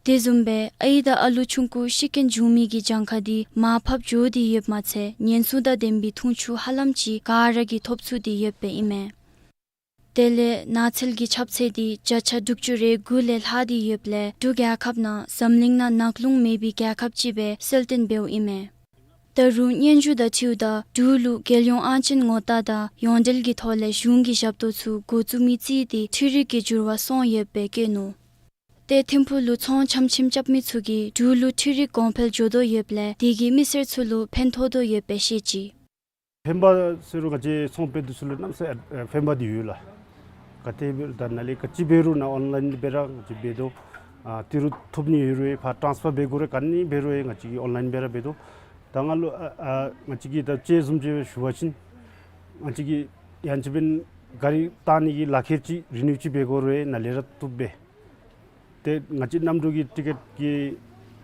དེ་བཟུམ་སྦེ་ཨའི་དང་ཨ་ལུ་ཆུང་ཀུ་ཤི་རྐྱེན་བྱུང་མི་གི་གྱངས་ཁ་འདི་མར་ཕབ་འགྱོ་སྟེ་ཡོདཔ་མ་ཚད་ཉེན་སྲུང་དང་ལྡན་པའི་འཐུང་ཆུ་ཧ་ལམ་ཅིག་ག་ར་གིས་ཐོབ་ཚུགས་ཏེ་ཡོདཔ་ཨིན་མས། དེ་ལས་ནགས་ཚལ་གྱི་ཁྱབ་ཚད་འདི་བརྒྱ་ཆ་དྲུག་ཅུ་རེ་དགུ་ལས་ལྷག་སྟེ་ཡོདཔ་ལས་འབྲུག་རྒྱལ་ཁབ་ནང་འཛམ་གླིང་ནང་ནགས་ཀླུང་མེད་པའི་རྒྱལ་ཁབ་ཅིག་སྦེ་གསལ་སྟོན་འབདཝ་ཨིན་མས། ད་རུང་སྙན་ཞུ་དང་འཁྲིལཝ་ད་འབྲུག་ལུ་རྒྱལ་ཡོངས་ཨང་ཅན་ངོ་རྟགས་དང་ཡོངས་འབྲེལ་གྱི་ཐོག་ལས་གཞུང་གི་ཞབས་ཏོག་ཚུ་འགོ་བཙུགས་མི་རྩིས་ཏེ་འཕྲུལ་རིག་གི་འགྱུར་བ་སོང་ཡོདཔ་སྦེ་བཀོད་ནུག། ཏེ་ཐིམ་ཕུག་ལུ་ཚོང་འཆམ་ཆིམ་རྐྱབ་མི་ཚུ་གིས་འབྲུག་ལུ་འཕྲུལ་རིག་གོང་འཕེལ་འགྱོ་དོ་ཡོདཔ་ལས་དེ་གིས་མི་སེར་ཚུ་ལུ་ཕན་ཐོགས་དོ་ཡོདཔ་སྦེ་བཤད་ཅི། ཕན་པ་ཟེར་རུང་ང་བཅས་ཚོང་དཔེ་འདི་ཚུ་ལུ་གནམ་མེད་ས་མེད་ཨ་ཕན་པ་འདི་ཡོད་ལགས། ག་ཏེ་འབད་རུང་ད་ནཱ་ལས་ག་ཅི་འབད་རུང་ནཱ་ཨོན་ལཱའིན་སྦེ་ར་ང་བཅས་འབད་དོ། ཨ་ཏི་རུ་ཐོབ་ནི་ཡོད་རུང་ཕར་ཊཱནསི་ཕར་འབད་དགོ་རུང་ག་ནི་འབད་རུང་ང་བཅས་ཀྱིས་ཨོན་ལཱའིན་སྦེ་ར་འབད་དོ། ད་ང་ལུ་ཨ་ཨ་ང་བཅས་ཀྱིས་ད་ཅི་བཟུམ་ཅིག་སྦེ་ཞུ་བ་ཅིན་ང་བཅས་ཀྱིས་ཡང་ཅིན་འབདན་གཱ་རི་བཏང་ནི་གི་ལག་ཁྱེར་ཅིག་རི་ནིའུ་ཅིག་འབད་དགོ་རུང་ནཱ་ལས་ར་བཏུབ་པས། ཏེ་ང་བཅས་གནམ་གྲུ་གི་ཊི་ཀེཊ་ཀྱི་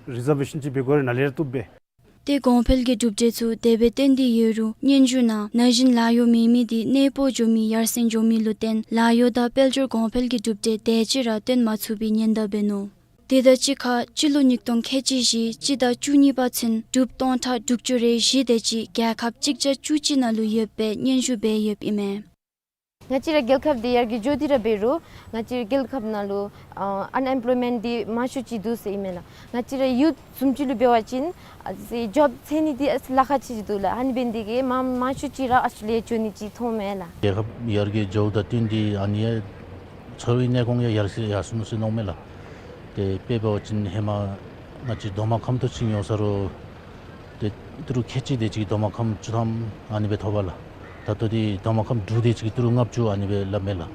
རི་ཛར་བེ་ཤཱན་ཅིག་འབད་དགོ་རུང་ནཱ་ལས་ར་བཏུབ་པས། ཏེ་གོང་འཕེལ་གྱི་གྲུབ་འབྲས་ཚུ་དེ་སྦེ་བཏོན་ཏེ་ཡོད་རུང་སྙན་ཞུ་ནང་ན་གཞོན་ལཱ་གཡོག་མེད་མི་འདི་གནས་སྤོ་འགྱོ་མི་ཡར་སེང་འགྱོ་མི་ལུ་བརྟེན་ལཱ་གཡོག་དང་དཔལ་འབྱོར་གོང་འཕེལ་གྱི་གྲུབ་འབྲས་དེ་ཅིག་ར་བཏོན་མ་ཚུགས་པའི་ཉེན་བརྡ་འབད་ནུག། དེ་དང་གཅིག་ཁར་སྤྱི་ལོ་ཉིས་སྟོང་ཁལ་གཅིག་བཞི་སྤྱི་ཟླ་བཅུ་གཉིས་པ་ཚུན་འབྲུགཔ་སྟོང་ཕྲག་དྲུག་ཅུ་རེ་བཞི་དེ་ཅིག་རྒྱལ་ཁབ་གཅིག་བརྒྱ་བཅུ་གཅིག་ནང་ལུ་ཡོདཔ་སྦེ་སྙན་ཞུ་འབད་ཡོདཔ་ཨིན་མས། ང་བཅས་ར་རྒྱལ་ཁབ་འདི་ཡར་རྒྱས་འགྱོ་སྟེ་ར་འབད་རུང་ང་བཅས་ར་རྒྱལ་ཁབ་ནང་ལུ་ཨ་ཨན་ཨེམ་པོལོའི་མེནཊ་འདི་མང་ཤོས་ཅིག་འདུག་ཟེར་ཨིན་མས་ལགས། ང་བཅས་ར་ཡུཐ་བཟུམ་ཅིག་ལུ་འབད་བ་ཅིན་ཨ་ཟེར་ཇོབ་འཚོལ་ནི་འདི་ཨ་ལཱ་ཁག་ཆེ་ཅིག་འདུག་ལགས། ཨ་ནི་འབད་ནི་འདི་གིས་མང་མང་ཤོས་ཅིག་ར་ཨཱོས་ཊྲེ་ལི་ཡ་འགྱོ་ནི་ཅིག་མཐོངམ་མས་ལགས། རྒྱལ་ཁབ་ཡར་རྒྱས་འགྱོཝ་དང་བསྟུན་ཏེ་ཨ་ནི་ཡང་འཚོ་བའི་གནས་གོང་ཡང་ཡར་སེང་ཡར་སོང་ནུག་ཟེར་མནོཝ་མས་ལགས། ཏེ་དཔེ་འབད་བ་ཅིན་ཧེ་མ་ང་བཅས་རྡོག་མ་ཁམ་ཏོ་ཅིག་ཉོ་ས་རུང་ཏེ་ཏི་རུ་ཁལ་གཅིག་དེ་ཅིག་རྡོག་མ་ཁམ་བཅུ་ཐམ་ཨ་ནི་སྦེ་ཐོབ་པས་ལགས། ད་ལྟོ་འདི་རྡོག་མ་ཁམ་དྲུག་དེ་ཅིག་ཏི་རུ་ལྔ་བཅུ་ཨ་ནི་སྦེ་སླབ་མས་ལགས།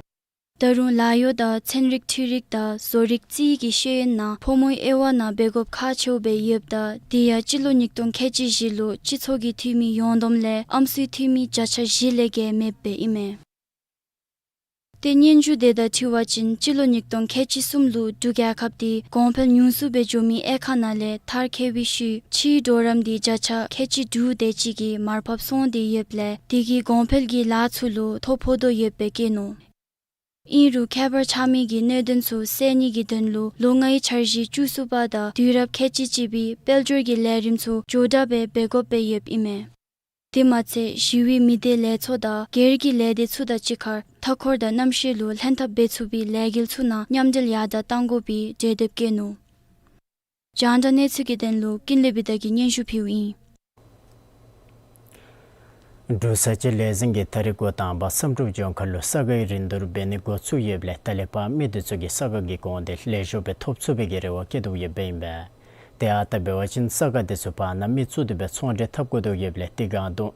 ད་རུང་ལཱ་གཡོག་དང་ཚན་རིག་འཕྲུལ་རིག་དང་བཟོ་རིག་རྩིས་ཀྱི་ཤེས་ཡོན་ནང་ཕོ་མོའི་དབྱེ་བ་ནང་འབད་དགོཔ་ཁག་ཆེཝ་སྦེ་ཡོདཔ་ད་དེ་ཡང་སྤྱི་ལོ་ཉིས་སྟོང་ཁལ་གཅིག་བཞི་ལུ་སྤྱི་ཚོགས་ཀྱི་འཐུས་མི་ཡོངས་བསྡོམས་ལས་ཨམ་སྲུའི་འཐུས་མི་བརྒྱ་ཆ་བཞི་ལས་བརྒལ་མེདཔ་སྦེ་ཨིན་མས། ཏེ་སྙན་ཞུ་དེ་དང་འཁྲིལ་བ་ཅིན་སྤྱི་ལོ་ཉིས་སྟོང་ཁལ་གཅིག་གསུམ་ལུ་འབྲུག་རྒྱལ་ཁབ་འདི་གོང་འཕེལ་ཉུང་སུ་སྦེ་འགྱོ་མི་དབྱེ་ཁག་ནང་ལས་མཐར་འཁྱོལ་བའི་ཤུལ་ཕྱིའི་གྲོགས་རམ་འདི་བརྒྱ་ཆ་ཁལ་གཅིག་དྲུག་དེ་ཅིག་གིས་མར་ཕབ་སོང་སྟེ་ཡོདཔ་ལས་དེ་གིས་གོང་འཕེལ་གྱི་ལཱ་ཚུ་ལུ་ཐོ་ཕོག་དོ་ཡོདཔ་སྦེ་བཀོད་ནུག། ཨིན་རུང་ཁྱད་པར་ཆགས་མི་གི་གནད་དོན་ཚུ་སེལ་ནི་གི་དོན་ལུ་ལོ་ལྔའི་འཆར་གཞི་བཅུ་གསུམ་པ་དང་དུས་རབས་ཁལ་གཅིག་གཅིག་པའི་དཔལ་འབྱོར་གྱི་ལས་རིམ་ཚུ་མགྱོགས་དྲགས་སྦེ་འབད་དགོཔ་སྦེ་ཡོདཔ་ཨིན་མས། དེ་མ་ཚད་ཞི་བའི་མི་སྡེ་ལས་ཚོགས་དང་སྒེར་གྱི་ལས་སྡེ་ཚུ་དང་གཅིག་ཁར་མཐའ་འཁོར་དང་གནམ་གཤིས་ལུ་ལྷན་ཐབས་འབད་ཚུགས་པའི་ལས་འགུལ་ཚུ་ནང་མཉམ་འབྲེལ་ཡར་དྲགས་གཏང་དགོ་པའི་གྲོས་འདེབས་བཀོད་ནུག། རྒྱང་བསྒྲགས་གནས་ཚུལ་གྱི་དོན་ལུ་ཀུན་ལེགས་བི་དྷ་གིས་སྙན་ཞུ་ཕུལཝ་ཨིན། འབྲུག་བཟའ་སྤྱོད་ལས་འཛིན་གྱིས་ད་རིས་འགོ་དང་པ་བསམ་གྲུབ་ལྗོངས་མཁར་ལུ་ས་གའི་རིན་བསྡུར་འབད་ནི་འགོ་བཙུགས་ཡོདཔ་ལས་ད་ལས་ཕར་མི་དེ་ཚུ་གིས་ས་ག་གི་གོང་འདི་ལེགས་ཤོམ་སྦེ་ཐོབ་ཚུགས་པའི་གི་རེ་བ་བསྐྱེད་དོ་ཡོདཔ་ཨིན་པས། ཏེ་ཨ་རྟག་འབད་བ་ཅིན་ས་ག་དེ་ཚུ་བར་ན་མི་བཙུགས་ཏེ་སྦེ་ཚོང་འབྲེལ་འཐབ་དགོ་དོ་ཡོདཔ་ལས་ཏེ་གང་ལྟར་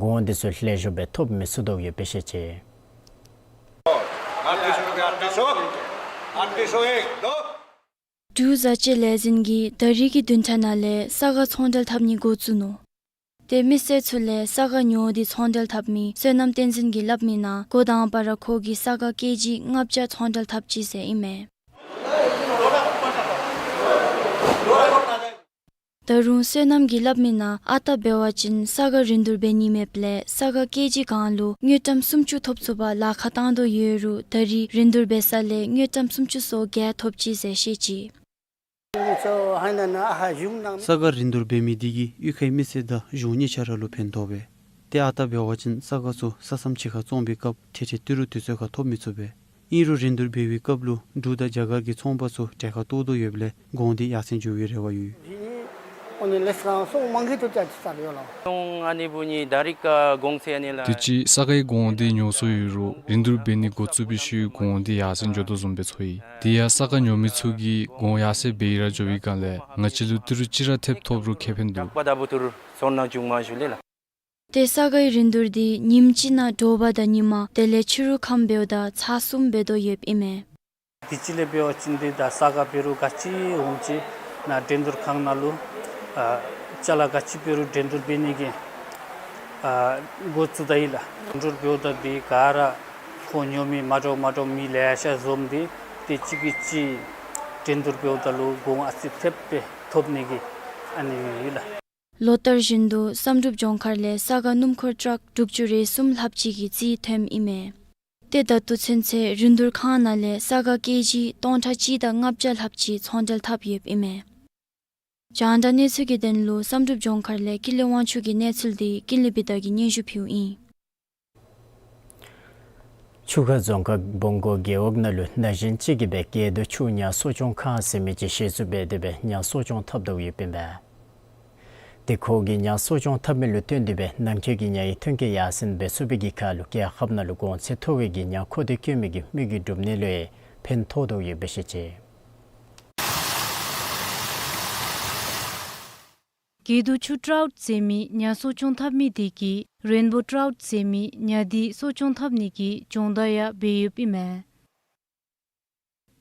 གོང་དེ་ཚུ་ལེགས་ཤོམ་སྦེ་ཐོབ་མི་ཚུགས་དོ་ཡོདཔ་སྦེ་བཤད་ཅི། འབྲུག་བཟའ་སྤྱོད་ལས་འཛིན་གྱིས་ད་རིས་ཀྱི་བདུན་ཕྲག་ནང་ལས་ས་ག་ཚོང་འབྲེལ་འཐབ་ནི་འགོ་བཙུགས་ནུག། ཏེ་མི་སེར་ཚུ་ལས་ས་ག་ཉོ་སྟེ་ཚོང་འབྲེལ་འཐབ་མི་བསོད་ནམས་བསྟན་འཛིན་གྱིས་སླབ་མི་ནང་འགོ་དང་པ་ར་ཁོ་གིས་ས་ག་ཀེ་ཇི་ལྔ་བརྒྱ་ཚོང་འབྲེལ་འཐབ་ཅི་ཟེར་ཨིན་མས། ད་རུང་བསོད་ནམས་ཀྱིས་སླབ་མི་ནང་ཨ་རྟག་འབད་བ་ཅིན་ས་ག་རིན་བསྡུར་འབད་ནི་མེདཔ་ལས་ས་ག་ཀེ་ཇི་གང་ལུ་དངུལ་ཀྲམ་སུམ་ཅུ་ཐོབ་ཚུགས་པར་ལཱ་ཁག་བཏང་དོ་ཡོད་རུང་ད་རིས་རིན་བསྡུར་འབད་ས་ལས་དངུལ་ཀྲམ་སུམ་ཅུ་སོ་བརྒྱད་ཐོབ་ཅི་ཟེར་བཤད་ཅི། ས་ག་རིན་བསྡུར་འབད་མི་དེ་གིས་གཡུས་ཁའི་མི་སེར་དང་གཞུང་གཉིས་ཆ་ར་ལུ་ཕན་ཐོགས་པས། ཏེ་ཨ་རྟག་འབད་བ་ཅིན་ས་ག་ཚུ་ས་མཚམས་ཕྱི་ཁར་བཙོང་པའི་སྐབས་འཕྲལ་འཕྲལ་ཏི་རུ་དུས་ཚོད་ཁར་ཐོབ་མི་ཚུགས་པས། ཨིན་རུང་རིན་བསྡུར་འབད་བའི་སྐབས་ལུ་འབྲུག་དང་རྒྱ་གར་གྱི་ཚོང་པ་ཚུ་གྲལ་ཁར་གཏོགས་དོ་ཡོདཔ་ལས་གོང་འདི་ཡར་སེང་འགྱོ་བའི་རེ་བ་ཡོད། དུས་ཅི་ས་གའི་གོང་འདི་ཉོ་སོ་ཡོད་རུང་རིན་བསྡུར་འབད་ནི་འགོ་བཙུགས་པའི་ཤུལ་གོང་འདི་ཡར་སེང་འགྱོ་དོ་བཟུམ་སྦེ་ཚོར་ཡི། དེ་ཡང་ས་ག་ཉོ་མི་ཚུ་གིས་གོང་ཡར་སེང་འབད་ཡི་ར་འགྱོ་བའི་སྒང་ལས་ང་བཅས་ལུ་ཏི་རུ་གཅིག་ར་ཐེབས་ཐོབ་རུང་ཁེ་ཕན་འདུག། ཏེ་ས་གའི་རིན་བསྡུར་འདི་ཉིནམ་གཅིག་ནང་དྲོ་པ་དང་ཉིན་མ་དེ་ལས་ཕྱི་རུ་ཁམས་འབདཝ་ད་ཚར་གསུམ་འབད་དོ་ཡོདཔ་ཨིན་མས། དུས་ཅི་ལས་འབད་བ་ཅིན་འདི་ད་ས་ག་འབད་རུང་ག་ཅི་འོང་ཅི་ནཱ་འགྲན་བསྡུར་ཁང་ནང་ལུ་ཨ་ཅ་ལ་ག་ཅི་འབད་རུང་འགྲན་བསྡུར་འབད་ནི་གི་ཨ་འགོ་བཙུགས་ད་ཡི་ལགས། འགྲན་བསྡུར་འབདཝ་ད་འདི་ག་ར་ཁོང་ཉོ་མི་མ་འདྲཝ་མ་འདྲཝ་མི་ལེ་ཤ་འཛོམས་ཏེ་ཏེ་གཅིག་གིས་གཅིག་འགྲན་བསྡུར་འབདཝ་ད་ལུ་གོང་ཨ་ཙི་ཐེབས་སྦེ་ཐོབ་ནི་གི་ཨ་ནི་ཡོད་ལགས། ལོ་ལྟར་བཞིན་དུ་བསམ་གྲུབ་ལྗོངས་མཁར་ལས་ས་ག་སྣུམ་འཁོར་ཊཱག་དྲུག་ཅུ་རེ་གསུམ་ལྷགཔ་ཅིག་གི་རྩིས་ཐོནམ་ཨིན་མས། ཏེ་ད་ལྟོ་ཚུན་ཚོད་རིན་བསྡུར་ཁང་ནང་ལས་ས་ག་ཀེ་ཇི་སྟོང་ཕྲག་གཅིག་དང་ལྔ་བརྒྱ་ལྷགཔ་ཅིག་ཚོང་འབྲེལ་འཐབ་ཡོདཔ་ཨིན་མས། རྒྱང་བསྒྲགས་གནས་ཚུལ་གྱི་དོན་ལུ་བསམ་གྲུབ་ལྗོངས་མཁར་ལས་ཀུན་ལེགས་དབང་ཕྱུག་གི་གནས་ཚུལ་འདི་ཀུན་ལེགས་བི་དྷ་གིས་སྙན་ཞུ་ཕུལཝ་ཨིན། ཆུ་ཁ་རྫོང་ཁག་སྦོང་སྒོ་རྒེད་འོག་ནང་ལུ་ན་གཞོན་ཅིག་གིས་སྦེ་སྐྱེ་རྡོ་ཆུ་ཉ་གསོ་སྐྱོང་ཁང་ཟེར་མི་ཅིག་གཞི་བཙུགས་འབད་དེ་སྦེ་ཉ་གསོ་སྐྱོང་འཐབ་དོ་ཡོདཔ་ཨིན་པས། ཏེ་ཁོ་གིས་ཉ་གསོ་སྐྱོང་འཐབ་མི་ལུ་བརྟེན་ཏེ་སྦེ་ནང་འཁོད་ཀྱི་ཉ་ཡི་ཐོན་སྐྱེད་ཡར་སེང་འབད་ཚུགས་པའི་གི་ཁར་ལུ་རྒྱལ་ཁབ་ནང་ལུ་གོང་ཚད་མཐོ་བའི་གི་ཉ་མཁོ་འདོད་བསྐྱོན་མི་གི་དམིགས་ཡུལ་འགྲུབ་ནི་ལུ་ཕན་ཐོགས་དོ་ཡོདཔ་སྦེ་བཤད་ཅི། སྐྱེ་རྡོ་ཆུ་ཊཱའུཊ་ཟེར་མི་ཉ་གསོ་སྐྱོང་འཐབ་མི་དེ་གིས་རེན་བོ་ཊཱའུཊ་ཟེར་མི་ཉ་དེ་གསོ་སྐྱོང་འཐབ་ནི་གི་སྦྱོང་བརྡར་ཡང་འབད་ཡོདཔ་ཨིན་མས།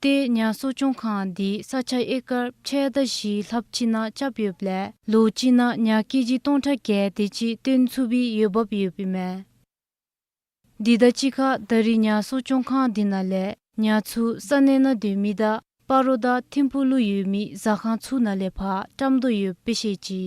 ཏེ་ཉ་གསོ་སྐྱོང་ཁང་དེ་ས་ཆ་ཨེ་ཀར་ཕྱེད་དང་བཞི་ལྷགཔ་ཅིག་ནང་རྐྱབ་ཡོདཔ་ལས་ལོ་གཅིག་ནང་ཉ་ཀེ་ཇི་སྟོང་ཕྲག་བརྒྱད་དེ་ཅིག་བཏོན་ཚུགས་པའི་འོས་འབབ་ཡོདཔ་ཨིན་མས། དེ་དང་གཅིག་ཁར་ད་རིས་ཉ་གསོ་སྐྱོང་ཁང་དེ་ནང་ལས་ཉ་ཚུ་ས་གནས་ནང་སྡོད་མི་དང་སྤ་རོ་དང་ཐིམ་ཕུག་ལུ་ཡོད་མི་ཟ་ཁང་ཚུ་ནང་ལས་ཕར་བཀྲམ་དོ་ཡོདཔ་སྦེ་བཤད་ཅི།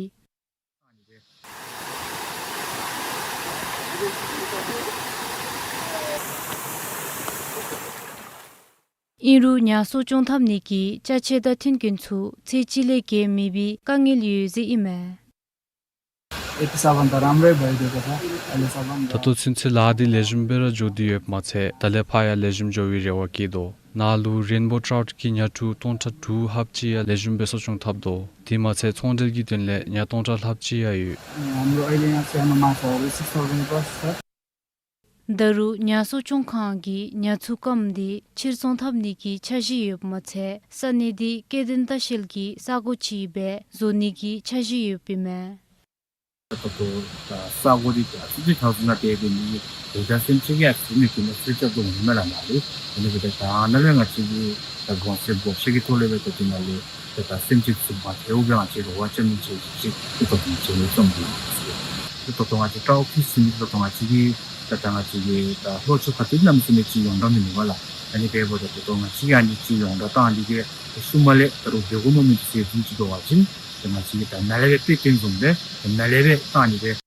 ཨིན་རུང་ཉ་གསོ་སྐྱོང་འཐབ་ནི་གི་ཅ་ཆས་དང་མཐུན་རྐྱེན་ཚུ་ཚད་གཅིག་ལས་བརྒལ་མེད་པའི་དཀའ་ངལ་ཡོད་ཟེར་ཨིན་མས། ད་ལྟོ་ཚུན་ཚོད་ལཱ་འདི་ལེགས་ཤོམ་སྦེ་ར་འགྱོ་སྟེ་ཡོདཔ་མ་ཚད་ད་ལས་ཕར་ཡང་ལེགས་ཤོམ་འགྱོ་བའི་རེ་བ་བསྐྱེད་དོ། ནཱ་ལུ་རེན་བོ་ཊཱའུཊ་གི་ཉ་ཕྲུག་སྟོང་ཕྲག་དྲུག་ལྷགཔ་ཅིག་ཡང་ལེགས་ཤོམ་སྦེ་གསོ་སྐྱོང་འཐབ་དོ། དེ་མ་ཚད་ཚོང་འབྲེལ་གྱི་དོན་ལས་ཉ་སྟོང་ཕྲག་ལྷགཔ་ཅིག་ཡང་ཡོད། ད་རུང་ཉ་གསོ་སྐྱོང་ཁང་གིས་ཉ་ཚུ་སྐམ་སྟེ་ཕྱིར་ཚོང་འཐབ་ནི་གི་འཆར་གཞི་ཡོདཔ་མ་ཚད་ས་གནས་དེ་སྐྱེ་ལྡན་ལྟ་བཤལ་གྱི་ས་གོ་ཅིག་སྦེ་བཟོ་ནི་གི་འཆར་གཞི་ཡོདཔ་ཨིན་མས། ད་ལྟོ་ད་ས་གོ་འདི་ད་སུ་ཅིག་ཐང་ས་ནང་སྡོད་མི་འདི་ད་སེམས་ཅན་གྱིས་ཨ་ཙི་མི་ཀུན་ལས་ཚུར་རྐྱབ་དོ་འོང་མས་ལགས་མ་ལས། ཨ་ནི་འབདཝ་ད་ད་ནཱ་ལས་ང་བཅས་ཀྱིས་ད་གོང་ཚད་བགོ་བཤའ་གི་ཐོག་ལས་སྦེ་ད་འདི་ནང་ལུ་ད་ད་སེམས་ཅན་ཚུ་མ་ཐལཝ་སྦེ་ང་བཅས་རོགས་རྐྱབ་མི་ཅིག་ཅིག་ད་ལྟོ་ང་བཅས་ནི་བརྩམ་དགོ་ཟེར། ད་ལྟོ་ང་བཅས་ཊཱའུཊ་ཟེར་མི་ད་ལྟོ་ང་བཅས་ཀྱི་ད་ད་ང་བཅས་ཀྱི་ད་ལྷོ་ཕྱོགས་ཁ་ཐུག་གནམ་མེད་ས་མེད་ཅིག་ཡོངས་གྲགས་མིན་འདུག་པ་ལགས། ཨ་ནི་འབདཝ་ད་ད་ལྟོ་ང་བཅས་ཀྱིས་ཨ་ནི་ཅིག་ཡོངས་གྲགས་བཏང་སྟེ་གི་ཤུལ་མ་ལས་ད་རུང་འབད་དགོ་མནོ་མི་འདི་ཟེར་བཟུམ་ཅིག་འབད་བ་ཅིན་ད་ང་བཅས་ཀྱིས་ད་ནཱ་ལས་སྦེ་དཔེ་སྟོན་བཟུམ་སྦེ་ད་ནཱ་ལས་སྦེ་བཏང་ནི་སྦེ།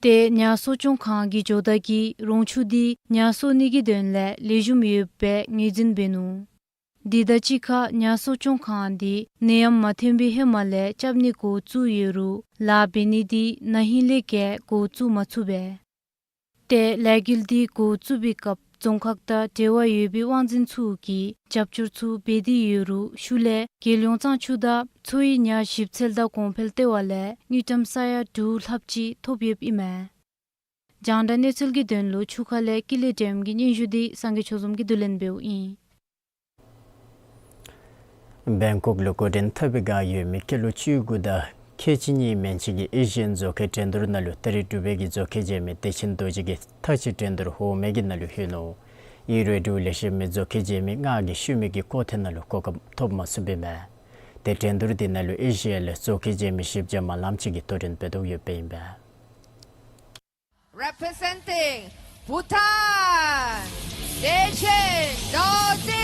ཏེ་ཉ་གསོ་སྐྱོང་ཁང་གི་ཇོ་བདག་གིས་རོང་ཆུ་འདི་ཉ་གསོ་ནི་གི་དོན་ལས་ལེགས་ཤོམ་ཡོདཔ་སྦེ་ངོས་འཛིན་འབད་ནུག། དེ་དང་གཅིག་ཁར་ཉ་གསོ་སྐྱོང་ཁང་འདི་ནད་ཡམས་མ་ཐོན་པའི་ཧེ་མ་ལས་རྐྱབ་ནི་འགོ་བཙུགས་ཡོད་རུང་ལཱ་འབད་ནི་འདི་ན་ཧིང་ལས་བརྒལ་འགོ་བཙུགས་མ་ཚུགས་པས། ཏེ་ལས་འགུལ་འདི་འགོ་བཙུགས་པའི་སྐབས་རྫོང་ཁག་དང་འབྲེལ་བ་ཡོད་པའི་དབང་འཛིན་ཚུ་གིས་རྒྱབ་སྐྱོར་ཚུ་འབད་དེ་ཡོད་རུང་ཤུལ་ལས་རྒྱལ་ཡོངས་གཙང་ཆུ་དང་མཚོ་ཡི་ཉ་ཞིབ་འཚོལ་དང་གོང་འཕེལ་ལྟེ་བ་ལས་དངུལ་ཀྲམ་ས་ཡ་དྲུག་ལྷགཔ་ཅིག་ཐོབ་ཡོདཔ་ཨིན་མས། རྒྱང་བསྒྲགས་གནས་ཚུལ་གྱི་དོན་ལུ་ཆུ་ཁ་ལས་ཀུན་ལེགས་སྒྲོལམ་གྱི་སྙན་ཞུ་འདི་སངས་རྒྱས་ཆོས་འཛོམས་ཀྱིས་བསྡུ་ལེན་འབདཝ་ཨིན། བེང་ཀོག་ལུ་འགོ་འདྲེན་འཐབ་པའི་བསྒང་ཡོད་མི་སྐྱེས་ལོ་བཅུ་དགུ་དང་ཁལ་གཅིག་གཉིས་མན་ཆད་ཀྱི་ཨེ་ཤི་ཡན་མཛོད་ཁང་འགྲན་བསྡུར་ནང་ལུ་ད་རིས་འབྲུག་པའི་གི་མཛོད་ཁང་མཇལ་མི་བདེ་ཆེན་རྡོ་རྗེ་གིས་མཐའ་དཔྱད་འགྲན་བསྡུར་འོག་མའི་གི་ནང་ལུ་ལྷོད་ནུག། ཨིན་རུང་འབྲུག་ལས་གཞན་མི་མཛོད་ཁང་མཇལ་མི་ལྔ་གིས་ཤུལ་མའི་གི་སྐོར་ཐེངས་ནང་ལུ་གོ་སྐབས་ཐོབ་མ་ཚུགསཔ་ཨིན་མས། ཏེ་འགྲན་བསྡུར་འདི་ནང་ལུ་ཨེ་ཤི་ཡ་ལས་མཛོད་ཁང་མཇལ་མི་བཞི་བརྒྱ་མ་ལངམ་ཅིག་གིས་དོ་འགྲན་འབད་དོ་ཡོདཔ་ཨིན་པས། Representing Bhutan, བདེ་ཆེན་རྡོ་རྗེ།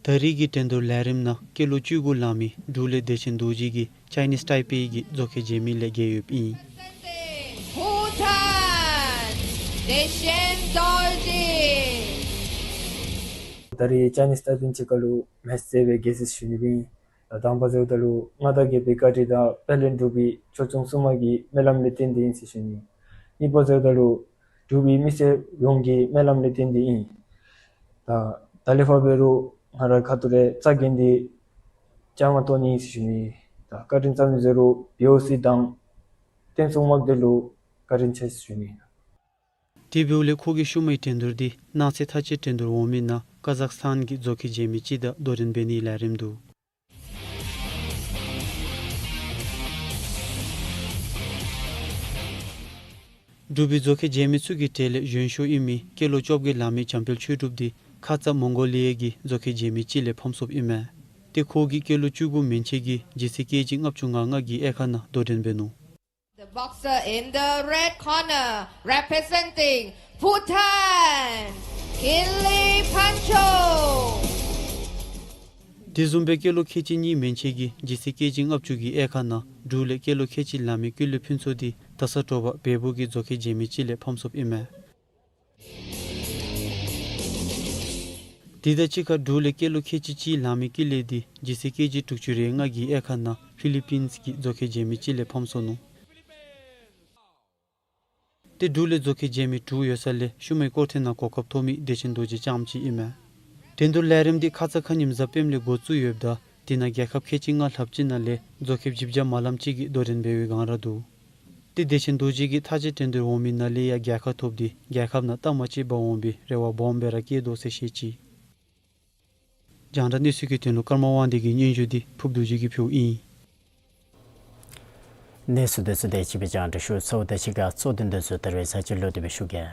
ད་རིས་ཀྱི་འགྲན་བསྡུར་ལས་རིམ་ནང་སྐྱེས་ལོ་བཅུ་དགུ་ལང་མི་འབྲུག་ལས་བདེ་ཆེན་རྡོ་རྗེ་གིས་ཅའི་ནིས་ཊའི་པེ་གི་མཛོད་ཁང་མཇལ་མི་ལས་རྒྱལ་ཡོདཔ་ཨིན། Bhutan, བདེ་ཆེན་རྡོ་རྗེ། ད་རིས་ཅའི་ནིས་ཊའི་པེ་ཕྱི་ཁ་ལུ་མེ་རྩེ་སྦེ་རྒྱལ་ཟེར་ཞུ་ནི་ཨིན། ད་དང་པ་ཟེརཝ་ད་ལུ་མངའ་བདག་རྒྱལ་པོའི་བཀའ་དྲིན་དང་དཔལ་ལྡན་འབྲུག་པའི་ཆོས་སྐྱོང་སྲུང་མ་གི་སྨོན་ལམ་ལས་བརྟེན་ཏེ་ཨིན་ཟེར་ཞུ་ནི། གཉིས་པ་ཟེརཝ་ད་ལུ་འབྲུག་པའི་མི་སེར་ཡོངས་ཀྱི་སྨོན་ལམ་ལས་བརྟེན་ཏེ་ཨིན། ད་ད་ལས་ཕར་འབད་རུང་ང་རའི་ཁ་ཐུག་ལས་རྩ་འགེངས་ཏེ་བཅའ་མར་གཏོགས་ནི་ཨིན་ཟེར་ཞུ་ནི། ད་བཀའ་དྲིན་བསམ་ནི་ཟེར་རུང་བི་ཨོ་སི་དང་བསྟན་སྲུང་དམག་སྡེ་ལུ་བཀའ་དྲིན་ཆེ་ཟེར་ཞུ་ནི། དེ་འབདཝ་ལས་ཁོ་གིས་ཤུལ་མའི་འགྲན་བསྡུར་འདི་གནངས་ཚེ་མཐའ་དཔྱད་འགྲན་བསྡུར་འོག་མའི་ནང་ཀ་ཛག་སི་ཐཱན་གྱི་མཛོད་ཁང་མཇལ་མི་ཅིག་དང་དོ་འགྲན་འབད་ནིའི་ལས་རིམ་འདུག། འབྲུག་པའི་མཛོད་ཁང་མཇལ་མི་ཚུ་གི་གྲས་ལས་གཞོན་ཤོས་ཨིན་མི་སྐྱེས་ལོ་བཅོ་བརྒྱད་ལང་མི་འཇམ་དཔལ་ཆོས་གྲུབ་འདི་ཁ་ཙ་མོང་གོ་ལི་ཡ་གི་མཛོད་ཁང་མཇལ་མི་ཅིག་ལས་ཕམ་སོཔ་ཨིན་མས། ཏེ་ཁོ་གིས་སྐྱེས་ལོ་བཅུ་དགུ་མན་ཆད་ཀྱི་ཇི་སི་ཀེ་ཇི་ལྔ་བཅུ་ང་ལྔ་གི་དབྱེ་ཁག་ནང་དོ་འགྲན་འབད་ནུག། The boxer in the red corner, representing Bhutan, Kinley Phancho. དེ་བཟུམ་སྦེ་སྐྱེས་ལོ་ཁལ་གཅིག་གཉིས་མན་ཆད་ཀྱི་ཇི་སི་ཀེ་ཇི་ལྔ་བཅུ་གི་དབྱེ་ཁག་ནང་འབྲུག་ལས་སྐྱེས་ལོ་ཁལ་གཅིག་ལང་མི་ཀུན་ལེགས་ཕུན་ཚོགས་འདི་ད་ས་དྲོ་པ་བལ་པོ་གི་མཛོད་ཁང་མཇལ་མི་ཅིག་ལས་ཕམ་སོཔ་ཨིན་མས། དེ་དང་གཅིག་ཁར་འབྲུག་ལས་སྐྱེས་ལོ་ཁལ་གཅིག་གཅིག་ལང་མི་ཀུན་ལེགས་འདི་ཇི་སི་ཀེ་ཇི་དྲུག་ཅུ་རེ་ལྔ་གི་དབྱེ་ཁག་ནང་ཕི་ལི་པིནས་ཀྱི་མཛོད་ཁང་མཇལ་མི་ཅིག་ལས་ཕམ་སོ་ནུག། ཏེ་འབྲུག་ལས་མཛོད་ཁང་མཇལ་མི་དྲུག་ཡོད་ས་ལས་ཤུལ་མའི་སྐོར་ཐེངས་ནང་གོ་སྐབས་ཐོབ་མི་བདེ་ཆེན་རྡོ་རྗེ་རྐྱངམ་ཅིག་ཨིན་མས། འགྲན་བསྡུར་ལས་རིམ་འདི་ཁ་ཙ་ཁ་ཉིནམ་གཟའ་སྤེནམ་ལས་འགོ་བཙུགས་ཡོདཔ་ད་དེ་ནང་རྒྱལ་ཁབ་ཁལ་གཅིག་ལྔ་ལྷགཔ་ཅིག་ནང་ལས་མཛོད་ཁང་བཞི་བརྒྱ་མ་ལངམ་ཅིག་གིས་དོ་འགྲན་འབད་བའི་བསྒང་ར་འདུག། ཏེ་བདེ་ཆེན་རྡོ་རྗེ་གིས་མཐའ་དཔྱད་འགྲན་བསྡུར་འོག་མའི་ནང་ལས་ཡང་རྒྱལ་ཁ་ཐོབ་སྟེ་རྒྱལ་ཁབ་ནང་ལྟ་མ་ཆེ་བར་འོང་བའི་རེ་བ་སྦོམ་སྦེ་ར་བསྐྱེད་དོ་ཟེར་བཤད་ཅི། རྒྱང་བསྒྲགས་གནས་ཚུལ་གྱི་དོན་ལུ་ཀརྨ་དབང་འདུས་ཀྱི་སྙན་ཞུ་འདི་ཕུརབ་རྡོ་རྗེ་གིས་ཕུལཝ་ཨིན། གནས་ཚུལ་དེ་ཚུ་དེ་ཅིག་སྦེ་རྒྱང་བསྒྲགས་ཞུ་ཚརཝ་དང་གཅིག་ཁར་གཙོ་དོན་དེ་ཚུ་ད་རེས་ཚར་གཅིག་ལོག་སྟེ་སྦེ་ཞུ་གེ།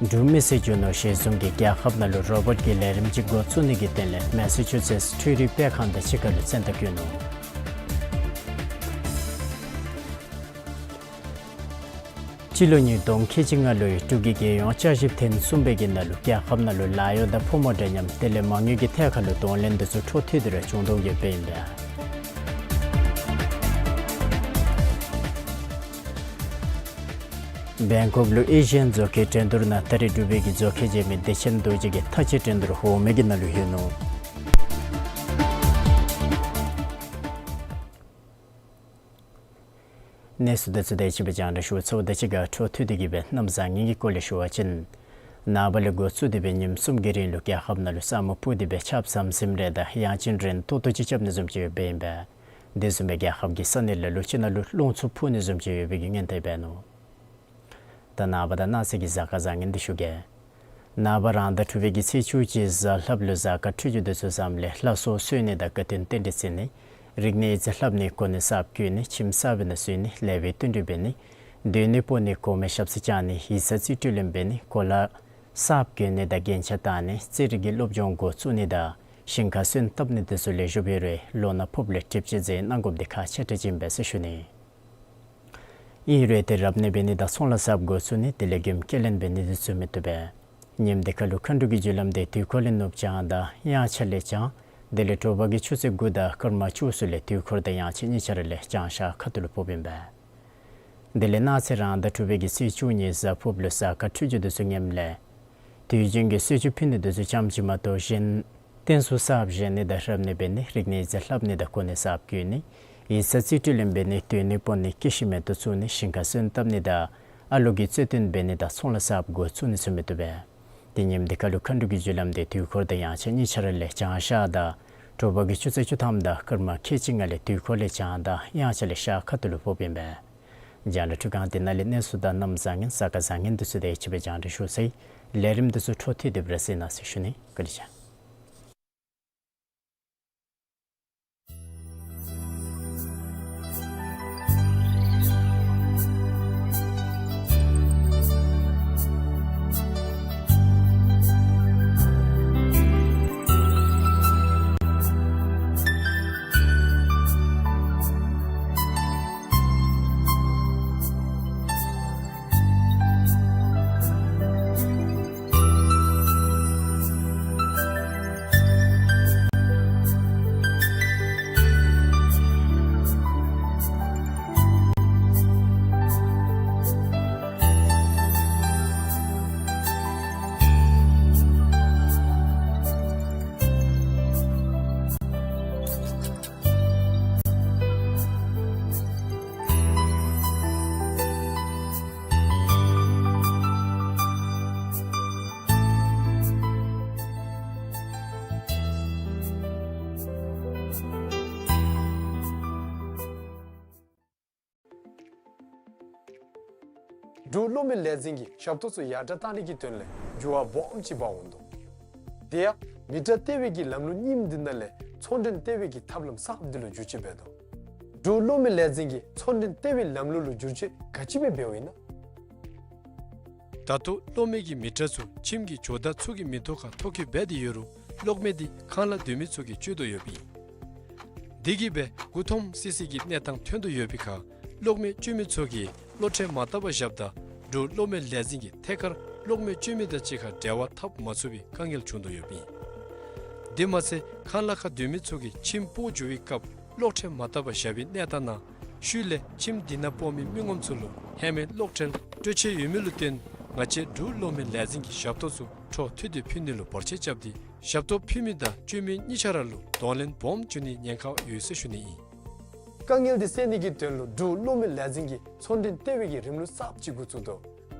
འབྲུག་མི་སེར་རྒྱུ་ནོར་ཞལ་འཛོམས་ཀྱིས་རྒྱལ་ཁབ་ནང་ལུ་རོ་བོཊ་ཀྱི་ལས་རིམ་ཅིག་འགོ་བཙུགས་ནི་གི་དོན་ལས་མེ་ས་ཅུ་སེཊསི་འཕྲུལ་རིག་སྤེལ་ཁང་དང་གཅིག་ཁར་ལུ་མཚན་རྟགས་བཀོད་ནུག། སྤྱི་ལོ་ཉིས་སྟོང་ཁལ་གཅིག་ལྔ་ལོའི་འབྲུག་གི་རྒྱལ་ཡོངས་བསྐྱར་ཞིབ་ཐེངས་གསུམ་པའི་གི་ནང་ལུ་རྒྱལ་ཁབ་ནང་ལུ་ལཱ་གཡོག་དང་ཕོ་མོ་འདྲ་མཉམ་དེ་ལས་མ་དངུལ་གྱི་ཐད་ཁར་ལུ་གདོང་ལེན་དེ་ཚུ་འཕྲོ་མཐུད་དེ་ར་བྱུང་དོ་ཡོདཔ་ཨིན་པས། བེང་ཀོག་ལུ་ཨེ་ཤི་ཡན་མཛོད་ཁང་འགྲན་བསྡུར་ནང་ད་རིས་འབྲུག་པའི་གི་མཛོད་ཁང་མཇལ་མི་བདེ་ཆེན་རྡོ་རྗེ་གིས་མཐའ་དཔྱད་འགྲན་བསྡུར་འོག་མའི་གི་ནང་ལུ་ལྷོད་ནུག། གནས་ཚུལ་དེ་ཚུ་དེ་ཅིག་སྦེ་རྒྱང་བསྒྲགས་ཞུ་ཚརཝ་དང་གཅིག་ཁར་འཕྲོ་མཐུད་དེ་གི་སྦེ་གནམ་བཟང་ངན་གྱི་སྐོར་ལས་ཞུ་བ་ཅིན། ནངས་པ་ལས་འགོ་བཙུགས་ཏེ་སྦེ་ཉིནམ་གསུམ་གྱི་རིང་ལུ་རྒྱལ་ཁབ་ནང་ལུ་ས་སྨུག་སྤུབས་ཏེ་སྦེ་ཆརཔ་ཟམ་ཟིམ་རེ་དང་ཡང་ཅིན་རན་ཏོག་ཏོ་ཅིག་རྐྱབ་ནི་བཟུམ་ཅིག་ཡོདཔ་ཨིན་པས། དེ་བཟུམ་སྦེ་རྒྱལ་ཁབ་ཀྱི་ས་གནས་ལ་ལུ་ཅིག་ནང་ལུ་རླུང་འཚུབ་འཕུ་ནི་བཟུམ་ཅིག་ཡོད་པའི་གི་སྔོན་བརྡ་འབད་ནུག། ད་ནངས་པ་དང་གནངས་ཚེ་གི་གཟའ་སྐར་བཟང་ངན་འདི་ཞུ་གེ། ནངས་པ་རང་ཟླ་དྲུག་པའི་གི་ཚེས་བཅུ་གཅིག་གཟའ་ལྷགཔ་ལུ་གཟའ་སྐར་འཕྲོད་སྦྱོར་དེ་ཚུ་བཟངམ་ལས་ལྷ་གསོལ་གསོལ་ནི་དང་དགའ་སྟོན་རྟེན་འབྲེལ་བརྩི་ནི། རིག་གནས་ཡིག་རྩིས་ལྷབ་ནི། གོ་གནས་གསརཔ་བསྐོ་ནི། ཁྱིམ་གསར་པའི་ནང་བཞུགས་ནི། ལེགས་པའི་བསྟུན་གྲོས་འབད་ནི། སྡོད་གནས་སྤོ་ནི། གོང་མའི་ཞབས་སར་བཅར་ནི། ཡིག་ཚང་རྩིས་སྤྲོད་ལེན་འབད་ནི། གོ་ལ་གསརཔ་གྱོན་ནི་དང་རྒྱན་ཆ་བཏགས་ནི། རྩེད་རིགས་ཀྱི་སློབ་སྦྱོང་འགོ་བཙུགས་ནི་དང་ཞིང་ཁར་སོན་བཏབ་ནི་དེ་ཚུ་ལེགས་ཤོམ་ཡོད་རུང་ལོ་ན་ཕོགཔ་ལས་གྲིབ་ཅིག་འཛེམ་གནང་དགོཔ་འདི་ཁག་ཆེ་དྲགས་ཨིན་པས་ཟེར་ཞུ་ནི། ཨིན་རུང་ཏེ་རབ་གནས་འབད་ནི་དང་ཚོང་ལཱ་གསརཔ་འགོ་བཙུགས་ནི་དེ་ལས་མགྱོནམ་སྐྱེལ་ལེན་འབད་ནི་འདི་ཚུ་མི་བཏུབ་པས། ཉིནམ་འདི་ཁར་ལུ་མཁའ་འགྲོ་གི་རྒྱུ་ལམ་འདི་དུས་འཁོར་ལས་ནུབ་བྱང་དང་དབྱངས་འཆར་ལས་བྱང་། དེ་ལས་དྲོ་པ་གི་ཆུ་ཚོད་དགུ་དང་སྐར་མ་བཅུ་གསུམ་ལས་དུས་འཁོར་དང་དབྱངས་འཆར་གཉིས་ཆ་ར་ལས་བྱང་ཤར་ཁ་ཐུག་ལུ་ཕོགཔ་ཨིན་པས། དེ་ལས་གནངས་ཚེ་རང་ཟླ་དྲུག་པའི་གི་ཚེས་བཅུ་གཉིས་གཟའ་ཕུརཔ་ལུ་གཟའ་སྐར་འཕྲོད་སྦྱོར་འདི་ཚུ་ངནམ་ལས། དུས་རྒྱུན་གྱི་གསོལ་མཆོད་ཕུལ་ནི་འདི་ཚུ་ཙམ་ཅིག་མ་གཏོགས་གཞན། རྟེན་གསུམ་གསརཔ་བཞེངས་ནི་དང་རབ་གནས་འབད་ནི། རིག་གནས་རྩིས་ལྷབ་ནི་དང་གོ་གནས་གསརཔ་བསྐོ་ནི། ཡིག་ཚང་རྩིས་སྤྲོད་ལེན་འབད་ནི། སྡོད་གནས་སྤོ་ནི། སྐྱེ་ཤི་མེ་ཏོག་བཙུགས་ནི། ཞིང་ཁར་སོན་བཏབ་ནི་དང་ཨ་ལོ་གི་རྩོད་དོན་འབད་ནི་དང་ཚོང་ལཱ་གསརཔ་འགོ་བཙུགས་ནི་ཚུ་མི་བཏུབ་པས། ཏེ་ཉིནམ་འདི་ཁར་ལུ་མཁའ་འགྲོ་གི་རྒྱུ་ལམ་འདི་དུས་འཁོར་དང་དབྱངས་འཆར་གཉིས་ཆ་ར་ལས་བྱང་ཤར་དང་དྲོ་པ་གི་ཆུ་ཚོད་བཅུ་ཐམ་དང་སྐར་མ་ཁལ་གཅིག་ལྔ་ལས་དུས་འཁོར་ལས་བྱང་དང་དབྱངས་འཆར་ལས་ཤར་ཁ་ཐུག་ལུ་ཕོགཔ་ཨིན་པས། རྒྱང་བསྒྲགས་འཕྲུལ་ཁང་འདི་ནང་ལས་གནས་ཚུལ་དང་གནམ་བཟང་ངན་གཟའ་སྐར་བཟང་ངན་འདི་ཚུ་དང་གཅིག་ཁར་རྒྱང་བསྒྲགས་ཞུ་ཚར་ཡི། ལས་རིམ་འདི་ཚུ་འཕྲོ་མཐུད་དེ་སྦེ་ར་གཟིགས་གནང་ཟེར་ཞུ་ནི། བཀའ་དྲིན་ཆེ། འབྲུག་གློག་མེ་ལས་འཛིན་གྱིས་ཞབས་ཏོག་ཚུ་ཡར་དྲག་གཏང་ནི་གི་དོན་ལས་འགྱུར་བ་སྦོམ་ཅིག་འབག་འོང་དོ། དེ་ཡང་མི་ཊར་སྟེར་བའི་གི་ལམ་ལུགས་རྙིངམ་འདི་ནང་ལས་ཚོང་འབྲེལ་སྟེར་བའི་གི་ཐབས་ལམ་གསརཔ་འདི་ལུ་བསྒྱུར་བཅོས་འབད་དོ། འབྲུག་གློག་མེ་ལས་འཛིན་གྱིས་ཚོང་འབྲེལ་སྟེར་བའི་ལམ་ལུགས་ལུ་བསྒྱུར་བཅོས་ག་ཅི་སྦེ་འབདཝ་ཨིན་ན། ད་ལྟོ་གློག་མེ་གི་མི་ཊར་ཚུ་ཁྱིམ་གྱི་ཇོ་བདག་ཚུ་གི་མིང་ཐོག་ཁར་ཐོ་བཀོད་འབད་དེ་ཡོད་རུང་གློག་མེ་འདི་ཁང་གླ་སྡོད་མི་ཚུ་གིས་སྤྱོད་དོ་ཡོདཔ་ཨིན། དེ་གིས་སྦེ་མགུ་འཐོམ་སི་སི་གི་གནས་སྟངས་ཐོན་དོ་ཡོད་པའི་ཁར་གློག་མེ་སྤྱོད་མི་ཚུ་གིས་གློག་ཁྲལ་མ་བཏབ་པར་བཞགཔ་ད་འབྲུག་གློག་མེ་ལས་འཛིན་གྱིས་ཐད་ཀར་གློག་མེ་སྤྱོད་མི་དང་གཅིག་ཁར་འབྲེལ་བ་འཐབ་མ་ཚུགས་པའི་དཀའ་ངལ་བྱུང་དོ་ཡོདཔ་ཨིན། དེ་མ་ཚད་ཁང་གླ་ཁར་སྡོད་མི་ཚུ་གིས་ཁྱིམ་སྤོ་འགྱོ་བའི་སྐབས་གློག་ཁྲལ་མ་བཏབ་པར་བཞག་པའི་གནས་སྟངས་ནང་ཤུལ་ལས་ཁྱིམ་དེ་ནང་སྤོ་མི་མི་ངོམ་ཚུ་ལུ་ཧེ་མའི་གློག་ཁྲལ་སྤྲོད་ཆེད་ཡོད་མི་ལུ་བརྟེན་ང་བཅས་འབྲུག་གློག་མེ་ལས་འཛིན་གྱིས་ཞབས་ཏོག་ཚུ་འཕྲོ་མཐུད་དེ་ཕུལ་ནི་ལུ་བར་ཆད་རྐྱབ་སྟེ་ཞབས་ཏོག་ཕུལ་མི་དང་སྤྱོད་མི་གཉིས་ཆ་ར་ལུ་གདོང་ལེན་སྦོམ་བྱུང་ནིའི་ཉེན་ཁ་ཡོད་ཟེར་ཞུ་ནི་ཨིན། དཀའ་ངལ་འདི་སེལ་ནི་གི་དོན་ལུ་འབྲུག་གློག་མེ་ལས་འཛིན་གྱིས་ཚོང་འབྲེལ་སྟེར་བའི་གི་རིམ་ལུགས་གསརཔ་ཅིག་འགོ་བཙུགས་དོ།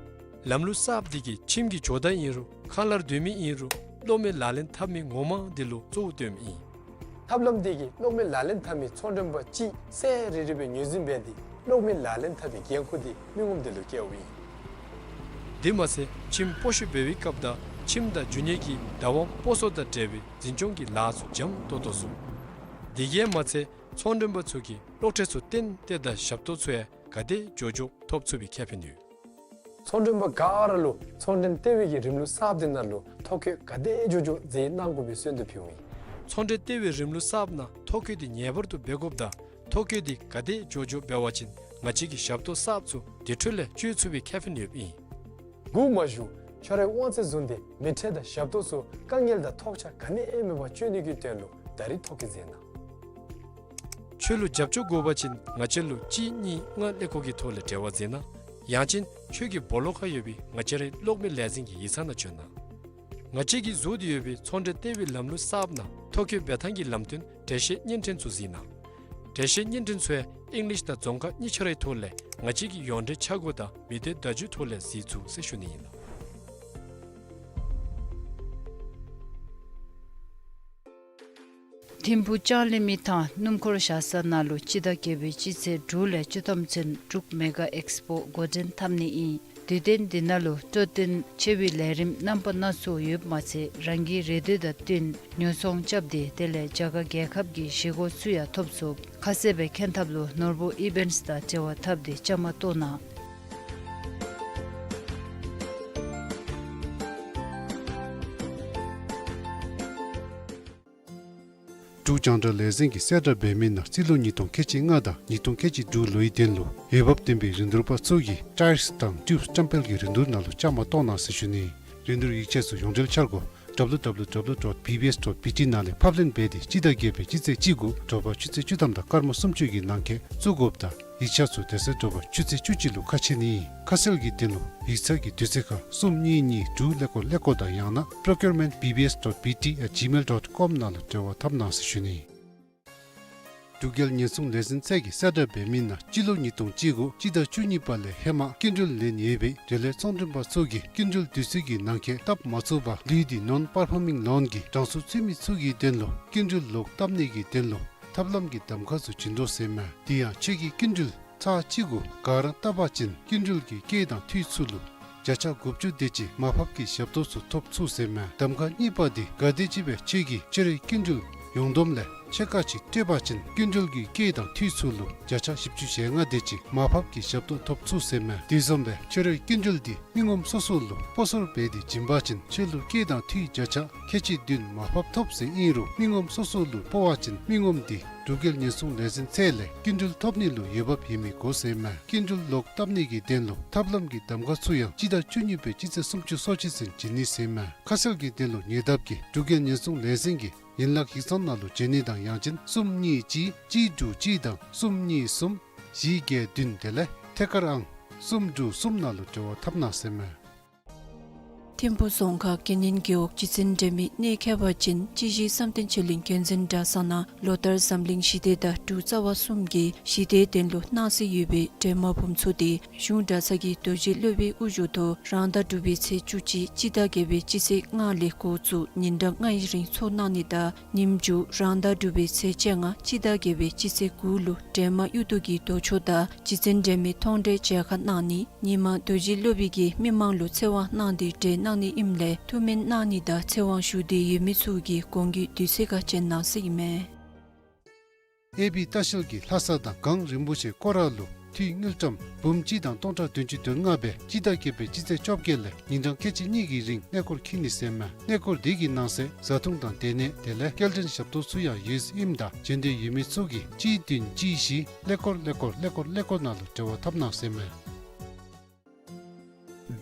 ལམ་ལུགས་གསརཔ་འདི་གིས་ཁྱིམ་གྱི་ཇོ་བདག་ཨིན་རུང་ཁང་གླར་སྡོད་མི་ཨིན་རུང་གློག་མེ་ལག་ལེན་འཐབ་མི་ངོ་མ་འདི་ལུ་གཙོ་བོ་བཏོནམ་ཨིན། ཐབས་ལམ་འདི་གིས་གློག་མེ་ལག་ལེན་འཐབ་མི་ཚོང་མགྲོན་པ་གཅིག་ཚར་རེ་རེ་སྦེ་ངོས་འཛིན་འབད་དེ་གློག་མེ་ལག་ལེན་འཐབ་པའི་འགན་ཁུར་འདི་མི་ངོམ་དེ་ལུ་བཀལཝ་ཨིན། དེ་མ་ཚད་ཁྱིམ་སྤོ་བཤུད་འབད་བའི་སྐབས་དང་ཁྱིམ་དང་རྒྱུ་དངོས་ཀྱི་བདག་དབང་སྤོ་སོར་དང་འབྲེལ་བའི་འཛིན་སྐྱོང་གི་ལཱ་ཚུ་འཇམ་ཏོག་ཏོ་བཟོ། དེ་གིས་མ་ཚད་ཚོང་མགྲོན་པ་ཚུ་གིས་གློག་ཁྲལ་ཚུ་ཏན་ཏན་དང་ཞབས་ཏོག་ཚུ་ཡང་ག་དེ་མགྱོགས་མགྱོགས་ཐོབ་ཚུགས་པའི་ཁེ་ཕན་ཡོད། ཚོང་མགྲོན་པ་ག་ར་ལུ་ཚོང་འབྲེལ་སྟེར་བའི་གི་རིམ་ལུགས་གསརཔ་འདི་ནང་ལུ་ཐོ་བཀོད་ག་དེ་མགྱོགས་མགྱོགས་མཛད་གནང་དགོ་པའི་གསོལ་འདེབས་ཕུལཝ་ཨིན། ཚོང་འབྲེལ་སྟེར་བའི་རིམ་ལུགས་གསརཔ་ནང་ཐོ་བཀོད་འདི་ངེས་པར་དུ་འབད་དགོཔ་དང་ཐོ་བཀོད་འདི་ག་དེ་མགྱོགས་མགྱོགས་འབད་བ་ཅིན་ང་བཅས་ཀྱི་ཞབས་ཏོག་གསརཔ་ཚུ་དེ་འཕྲོ་ལས་སྤྱོད་ཚུགས་པའི་ཁེ་ཕན་ཡོདཔ་ཨིན། སྒུག་མ་བཞུགས། ཁྱོད་རའི་དབང་ཚད་བཟུང་སྟེ་མི་ཊར་དང་ཞབས་ཏོག་ཚུ་དཀའ་ངལ་དང་ཐོགས་ཆགས་ག་ནི་ཡང་མེད་པར་སྤྱོད་ནི་གི་དོན་ལུ་ད་རིས་ཐོ་བཀོད་མཛད་གནང་། ཁྱོད་ལུ་རྒྱབ་སྐྱོར་དགོ་པ་ཅིན་ང་བཅས་ལུ་གཅིག་གཉིས་ལྔ་ཀླད་ཀོར་གྱི་ཐོག་ལས་འབྲེལ་བ་མཛད་གནང་། ཡང་ཅིན་ཁྱོད་ཀྱི་སྦོ་ལོགས་ཁར་ཡོད་པའི་ང་བཅས་རའི་གློག་མེ་ལས་འཛིན་གྱི་ཡིག་ཚང་ནང་བྱོན་གནང་། ང་བཅས་ཀྱིས་བཟོ་སྟེ་ཡོད་པའི་ཚོང་འབྲེལ་སྟེར་བའི་ལམ་ལུགས་གསརཔ་ནང་ཐོ་བཀོད་འབད་ཐངས་ཀྱི་ལམ་སྟོན་འགྲེལ་བཤད་བརྙན་འཕྲིན་ཚུ་གཟིགས་གནང་། འགྲེལ་བཤད་བརྙན་འཕྲིན་ཚུ་ཡང་ཨིང་ལིཤ་དང་རྫོང་ཁ་གཉིས་ཆ་རའི་ཐོག་ལས་ང་བཅས་ཀྱི་ཡོངས་འབྲེལ་འཆར་སྒོ་དང་མི་སྡེ་བརྡ་བརྒྱུད་ཐོག་ལས་གཟིགས་ཚུགས་ཟེར་ཞུ་ནི་ཨིན། ཐིམ་ཕུག་ལྕང་གླིང་མི་ཐང་སྣུམ་འཁོར་བཞག་ས་ནང་ལུ་སྤྱི་ཟླ་བརྒྱད་པའི་སྤྱི་ཚེས་དྲུག་ལས་བཅུ་ཐམ་ཚུན་འབྲུག་མེ་ག་ཨེགསི་པོ་འགོ་འདྲེན་འཐབ་ནི་ཨིན། དུས་སྟོན་འདི་ནང་ལུ་སྤྲོ་སྟོན་ཆེ་བའི་ལས་རིམ་རྣམ་པ་སྣ་ཚོགས་ཡོདཔ་མ་ཚད་རང་གི་རེ་འདོད་དང་བསྟུན་ཉོ་ཚོང་རྐྱབ་སྟེ་དེ་ལས་རྒྱ་གར་རྒྱལ་ཁབ་ཀྱི་གཞིས་སྒོ་ཚུ་ཡང་ཐོབ་ཚུགས། ཁ་གསལ་སྦེ་མཁྱེན་ཐབས་ལུ་ནོར་བུ་ཨི་བེནཊསི་དང་འབྲེལ་བ་འཐབ་སྟེ་བཅའ་མར་གཏོགས་གནང་། འབྲུག་རྒྱང་བསྒྲགས་ལས་འཛིན་གྱིས་གསལ་བསྒྲགས་འབད་མི་ནང་རྩིས་ལོ་ཉིས་སྟོང་ཁལ་གཅིག་ལྔ་དང་ཉིས་སྟོང་ཁལ་གཅིག་དྲུག་ལོའི་དོན་ལུ་འོས་འབབ་ལྡན་པའི་རིན་བསྡུར་པ་ཚུ་གིས་ཊའིརསི་དང་ཊིའུབསི་བཀྲམ་སྤེལ་གྱི་རིན་བསྡུར་ནང་ལུ་བཅའ་མར་གཏོགས་གནང་ཟེར་ཞུ་ནི། རིན་བསྡུར་ཡིག་ཆ་ཚུ་ཡོངས་འབྲེལ་འཆར་སྒོ་W W W dot B B S dot B T ནང་ལས་ཕབ་ལེན་འབད་དེ་སྤྱི་ཟླ་བརྒྱད་པའི་སྤྱི་ཚེས་གཅིག་དགུ་དྲོ་པ་ཆུ་ཚོད་བཅུ་ཐམ་དང་སྐར་མ་སུམ་ཅུ་གི་ནང་འཁོད་བཙུགས་དགོཔ་དང་ཡིག་ཆ་ཚུ་དེ་ཚེ་དྲོ་པ་ཆུ་ཚོད་བཅུ་གཅིག་ལུ་ཁ་ཕྱེ་ནི། ཁ་གསལ་གྱི་དོན་ལུ་ཡིག་ཚང་གི་དུས་ཚོད་ཁར་གསུམ་གཉིས་གཉིས་དྲུག་ཀླད་ཀོར་ཀླད་ཀོར་དང་ཡང་ན་procurement B B S dot B T at gmail dot com ནང་ལུ་འབྲེལ་བ་འཐབ་གནང་ཟེར་ཞུ་ནི། འབྲུག་རྒྱལ་ཉེན་སྲུང་ལས་འཛིན་ཚད་ཀྱིས་གསལ་བསྒྲགས་འབད་མི་ནང་སྤྱི་ལོ་ཉིས་སྟོང་བཅུ་དགུ་སྤྱི་ཟླ་བཅུ་གཉིས་པ་ལས་ཧེ་མ་སྐྱིན་འགྲུལ་ལེན་ཡོད་པའི་འབྲེལ་ཡོད་ཚོང་མགྲོན་པ་ཚུ་གིས་སྐྱིན་འགྲུལ་དུས་ཚོད་ཀྱི་ནང་འཁོད་བཏབ་མ་ཚུགས་པར་ལུས་ཏེ་non performing loan གི་གྲངས་སུ་ཚུད་མི་ཚུ་གི་དོན་ལུ་སྐྱིན་འགྲུལ་ལོག་བཏབ་ནི་གི་དོན་ལུ་ཐབས་ལམ་གྱི་གདམ་ཁ་ཚུ་བྱིན་དོ་ཟེར་མས། དེ་ཡང་ཁྱོད་ཀྱི་སྐྱིན་འགྲུལ་ཚར་གཅིག་གུ་ག་ར་བཏབ་པ་ཅིན་སྐྱིན་འགྲུལ་གྱི་སྐྱེད་དང་འཐུས་ཚུ་ལུ་བརྒྱ་ཆ་དགུ་བཅུ་དེ་ཅིག་མར་ཕབ་ཀྱི་ཞབས་ཏོག་ཚུ་ཐོབ་ཚུགས་ཟེར་མས། གདམ་ཁ་གཉིས་པ་དེ་གལ་ཏེ་ཅིག་སྦེ་ཁྱོད་ཀྱིས་ཁྱོད་རའི་སྐྱིན་འགྲུལ་ཡོངས་བསྡོམས་ལས་ཕྱེད་ཀ་ཅིག་སྤྲོད་པ་ཅིན་སྐྱིན་འགྲུལ་གྱི་སྐྱེད་དང་འཐུས་ཚུ་ལུ་བརྒྱ་ཆ་བཞི་བཅུ་ཞེ་ལྔ་དེ་ཅིག་མར་ཕབ་ཀྱི་ཞབས་ཏོག་ཐོབ་ཚུགས་ཟེར་མས། དེ་བཟུམ་སྦེ་ཁྱོད་རའི་སྐྱིན་འགྲུལ་དེ་མི་ངོམ་སོ་སོ་ལུ་སྤོ་སོར་འབད་དེ་བྱིན་པ་ཅིན་ཁྱོད་ལུ་སྐྱེད་དང་འཐུས་བརྒྱ་ཆ་ཁལ་གཅིག་བདུན་མར་ཕབ་ཐོབ་ཟེར་ཨིན་རུང་མི་ངོམ་སོ་སོ་ལུ་སྤོ་བ་ཅིན་མི་ངོམ་དེ་འབྲུག་རྒྱལ་ཉེན་སྲུང་ལས་འཛིན་ཚད་ལས་སྐྱིན་འགྲུལ་ཐོབ་ནི་ལུ་འོས་འབབ་ཡོད་མི་དགོ་ཟེར་མས། སྐྱིན་འགྲུལ་ལོག་བཏབ་ནི་གི་དོན་ལུ་ཐབས་ལམ་གྱི་གདམ་ཁ་ཚུ་ཡང་སྤྱི་ཟླ་བཅུ་གཉིས་པའི་སྤྱི་ཚེས་སུམ་ཅུ་སོ་གཅིག་ཚུན་བྱིན་ནི་ཟེར་མས། ཁ་གསལ་གྱི་དོན་ལུ་ཉེ་འདབས་ཀྱི་འབྲུག་རྒྱལ་ཉེན་སྲུང་ལས་འཛིན་གྱི་ཡན་ལག་ཡིག་ཚང་ནང་ལུ་བྱོན་ནི་དང་ཡང་ཅིན་གསུམ་གཉིས་གཅིག་གཅིག་དྲུག་གཅིག་དང་གསུམ་གཉིས་གསུམ་བཞི་བརྒྱད་བདུན་དེ་ལས་ཐད་ཀར་ཨང་གསུམ་དྲུག་གསུམ་ནང་ལུ་འབྲེལ་བ་འཐབ་གནང་ཟེར་མས། ཐིམ་ཕུག་རྫོང་ཁག་དགེ་བསྙེན་རྒེད་འོག་སྤྱི་ཚན་འབྲེལ་མི་གནས་མཁས་པ་ཅན་སྤྱི་གཞི་བསམ་གཏན་ཆོས་གླིང་རྒྱལ་མཚན་གྲྭ་ཚང་ནང་ལོ་ལྟར་འཛམ་གླིང་ཞི་བདེ་དང་འབྲུག་རྩ་བ་གསུམ་གྱི་ཞི་བདེའི་དོན་ལུ་གནང་སྲོལ་ཡོད་པའི་སྒྲོལ་མ་འབུམ་ཚོགས་དེ་གཞུང་གྲྭ་ཚང་གི་རྡོ་རྗེ་སློབ་དཔོན་དབུ་བཞུགས་ཐོག་རང་ཟླ་དྲུག་པའི་ཚེས་བཅུ་གཅིག་སྤྱི་ཟླ་བརྒྱད་པའི་སྤྱི་ཚེས་ལྔ་ལས་འགོ་བཙུགས་ཉིན་གྲངས་ལྔའི་རིང་ཚོགས་གནང་ནི་དང་ཉིནམ་མཇུག་རང་ཟླ་དྲུག་པའི་ཚེས་བཅོ་ལྔ་སྤྱི་ཟླ་བརྒྱད་པའི་སྤྱི་ཚེས་དགུ་ལུ་སྒྲོལ་མ་གཡུ་རྡོ་གི་རྡོ་ཆོས་དང་སྤྱི་ཚན་འབྲེལ་མི་མཐོང་གྲོལ་མཇལ་ཁ་གནང་ནི། ཉིན་མ་རྡོ་རྗེ་སློབ་དཔོན་གྱིས་མི་མང་ལུ་ཚེ་དབང་གནང་སྟེ་གྲོལ་གནང་ནི་ཨིནམ་ལས་ཐུགས་སྨོན་གནང་ནི་དང་ཚེ་དབང་ཞུ་འདོད་ཡོད་མི་ཚུ་གིས་གོང་གི་དུས་ཚོད་ཁར་བྱོན་གནང་ཟེར་ཨིན་མས། ཨེ་བི་ལྟ་བཤལ་གྱིས་ལྷ་ས་དང་གངས་རིན་པོ་ཆེ་སྐོར་ར་ལུ་འཐུས་དངུལ་ཀྲམ་འབུམ་གཅིག་དང་སྟོང་ཕྲག་བདུན་ཅུ་དོན་ལྔ་སྦེ་སྤྱི་ཟླ་བརྒྱད་པའི་སྤྱི་ཚེས་བཅོ་བརྒྱད་ལས་ཉིན་གྲངས་ཁལ་གཅིག་གཉིས་ཀྱི་རིང་གནས་སྐོར་འཁྱིད་ནི་ཟེར་མས། གནས་སྐོར་དེ་གི་ནང་གསེས་བཟའ་འཐུང་དང་སྡོད་གནས་དེ་ལས་སྐྱེལ་འདྲེན་ཞབས་ཏོག་ཚུ་ཡང་ཡོད་ཟེར་ཨིནམ་ད་བྱོན་འདོད་ཡོད་མི་ཚུ་གིས་གཅིག་བདུན་གཅིག་བཞི་ཀླད་ཀོར་ཀླད་ཀོར་ཀླད་ཀོར་ཀླད་ཀོར་ནང་ལུ་འབྲེལ་བ་འཐབ་གནང་ཟེར་མས།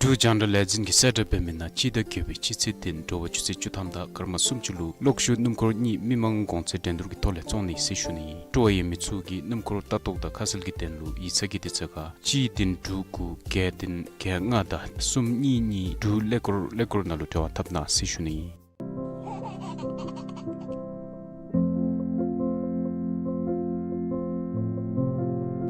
འབྲུག་རྒྱང་བསྒྲགས་ལས་འཛིན་གྱིས་གསལ་བསྒྲགས་འབད་མི་ནང་སྤྱི་ཟླ་བརྒྱད་པའི་སྤྱི་ཚེས་བདུན་དྲོ་པ་ཆུ་ཚོད་བཅུ་ཐམ་དང་སྐར་མ་སུམ་ཅུ་ལུ་གློག་ཤུགས་སྣུམ་འཁོར་གཉིས་མི་མང་གོང་ཚད་འགྲན་བསྡུར་གྱི་ཐོག་ལས་བཙོང་ནི་ཟེར་ཞུ་ནི། སྤྲོ་བ་ཡོད་མི་ཚུ་གིས་སྣུམ་འཁོར་ལྟ་རྟོག་དང་ཁ་གསལ་གྱི་དོན་ལུ་ཡིག་ཚང་གི་དུས་ཚོད་ཁར་གཅིག་བདུན་དྲུག་དགུ་བརྒྱད་བདུན་བརྒྱད་ལྔ་དང་གསུམ་གཉིས་གཉིས་དྲུག་ཀླད་ཀོར་ཀླད་ཀོར་ནང་ལུ་འབྲེལ་བ་འཐབ་གནང་ཟེར་ཞུ་ནི།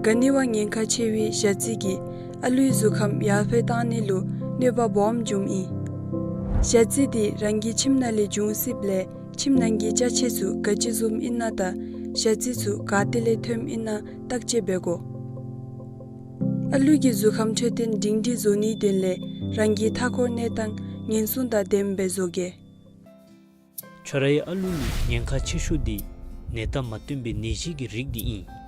ག་ནི་བ་ཉེན་ཁ་ཆེ་བའི་ཞ་རྩི་གིས་ཨ་ལུའི་གཟུགས་ཁམས་ཡར་འཕེལ་བཏང་ནི་ལུ་གནོད་པ་སྦོམ་འབྱུངམ་ཨིན། ཞ་རྩི་འདི་རང་གི་ཁྱིམ་ནང་ལས་འབྱུང་སྲིདཔ་ལས་ཁྱིམ་ནང་གི་ཅ་ཆས་ཚུ་ག་ཅི་བཟུམ་ཨིན་ན་དང་ཞ་རྩི་ཚུ་ག་ཏེ་ལས་ཐོནམ་ཨིན་ན་བརྟག་དཔྱད་འབད་དགོ། ཨ་ལུ་གི་གཟུགས་ཁམས་འཕྲོད་བསྟེན་སྒྲིང་སྒྲིང་བཟོ་ནིའི་དོན་ལས་རང་གི་མཐའ་འཁོར་གནས་སྟངས་ཉེན་སྲུང་དང་ལྡནམ་སྦེ་བཟོ་གེ། ཁྱོད་རའི་ཨ་ལུ་ལུ་ཉེན་ཁ་ཆེ་ཤོས་འདི་ནད་རྟགས་མ་སྟོན་པའི་ནད་གཞི་གི་རིགས་འདི་ཨིན།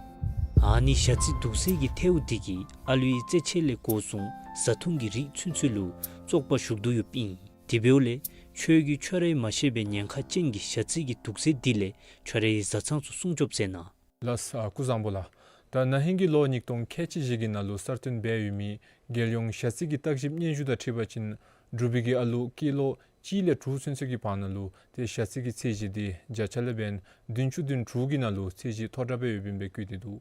ཨ་ནི་ཞ་རྩི་དུག་སེལ་གྱི་ཐལཝ་འདི་གིས་ཨ་ལུའི་རྩེད་ཆས་ལས་འགོ་བཟུང་བཟའ་འཐུང་གི་རིགས་ཚུན་ཚོད་ལུ་བཙོག་པ་ཞུགས་དོ་ཡོདཔ་ཨིན། དེ་འབདཝ་ལས་ཁྱོད་ཀྱིས་ཁྱོད་རའི་མ་ཤེས་པའི་ཉེན་ཁ་ཅན་གྱི་ཞ་རྩི་གི་དུག་སེལ་འདི་ལས་ཁྱོད་རའི་བཟའ་ཚང་ཚུ་སྲུང་སྐྱོབ་མཛད་གནང་། ལགས་སོ། ཨ་སྐུ་བཟང་པོ་ལགས། ད་ན་ཧིང་གི་ལོ་ཉིས་སྟོང་ཁལ་གཅིག་བཞི་གི་ནང་ལུ་གསར་བཏོན་འབད་ཡོད་མི་རྒྱལ་ཡོངས་ཞ་རྩི་གི་བརྟག་ཞིབ་སྙན་ཞུ་དང་འཁྲིལ་བ་ཅིན་འབྲུག་པའི་གི་ཨ་ལུ་སྐྱེས་ལོ་གཅིག་ལས་དྲུག་ཚུན་ཚོད་ཀྱི་བར་ན་ལུ་ཏེ་ཞ་རྩི་གི་ཚད་གཞི་འདི་བརྒྱ་ཆ་ལས་འབདན་བདུན་ཅུ་དོན་དྲུག་གི་ནང་ལུ་ཚད་གཞི་མཐོ་དྲགས་སྦེ་ཡོདཔ་ཨིན་པས་བཀོད་དེ་འདུག།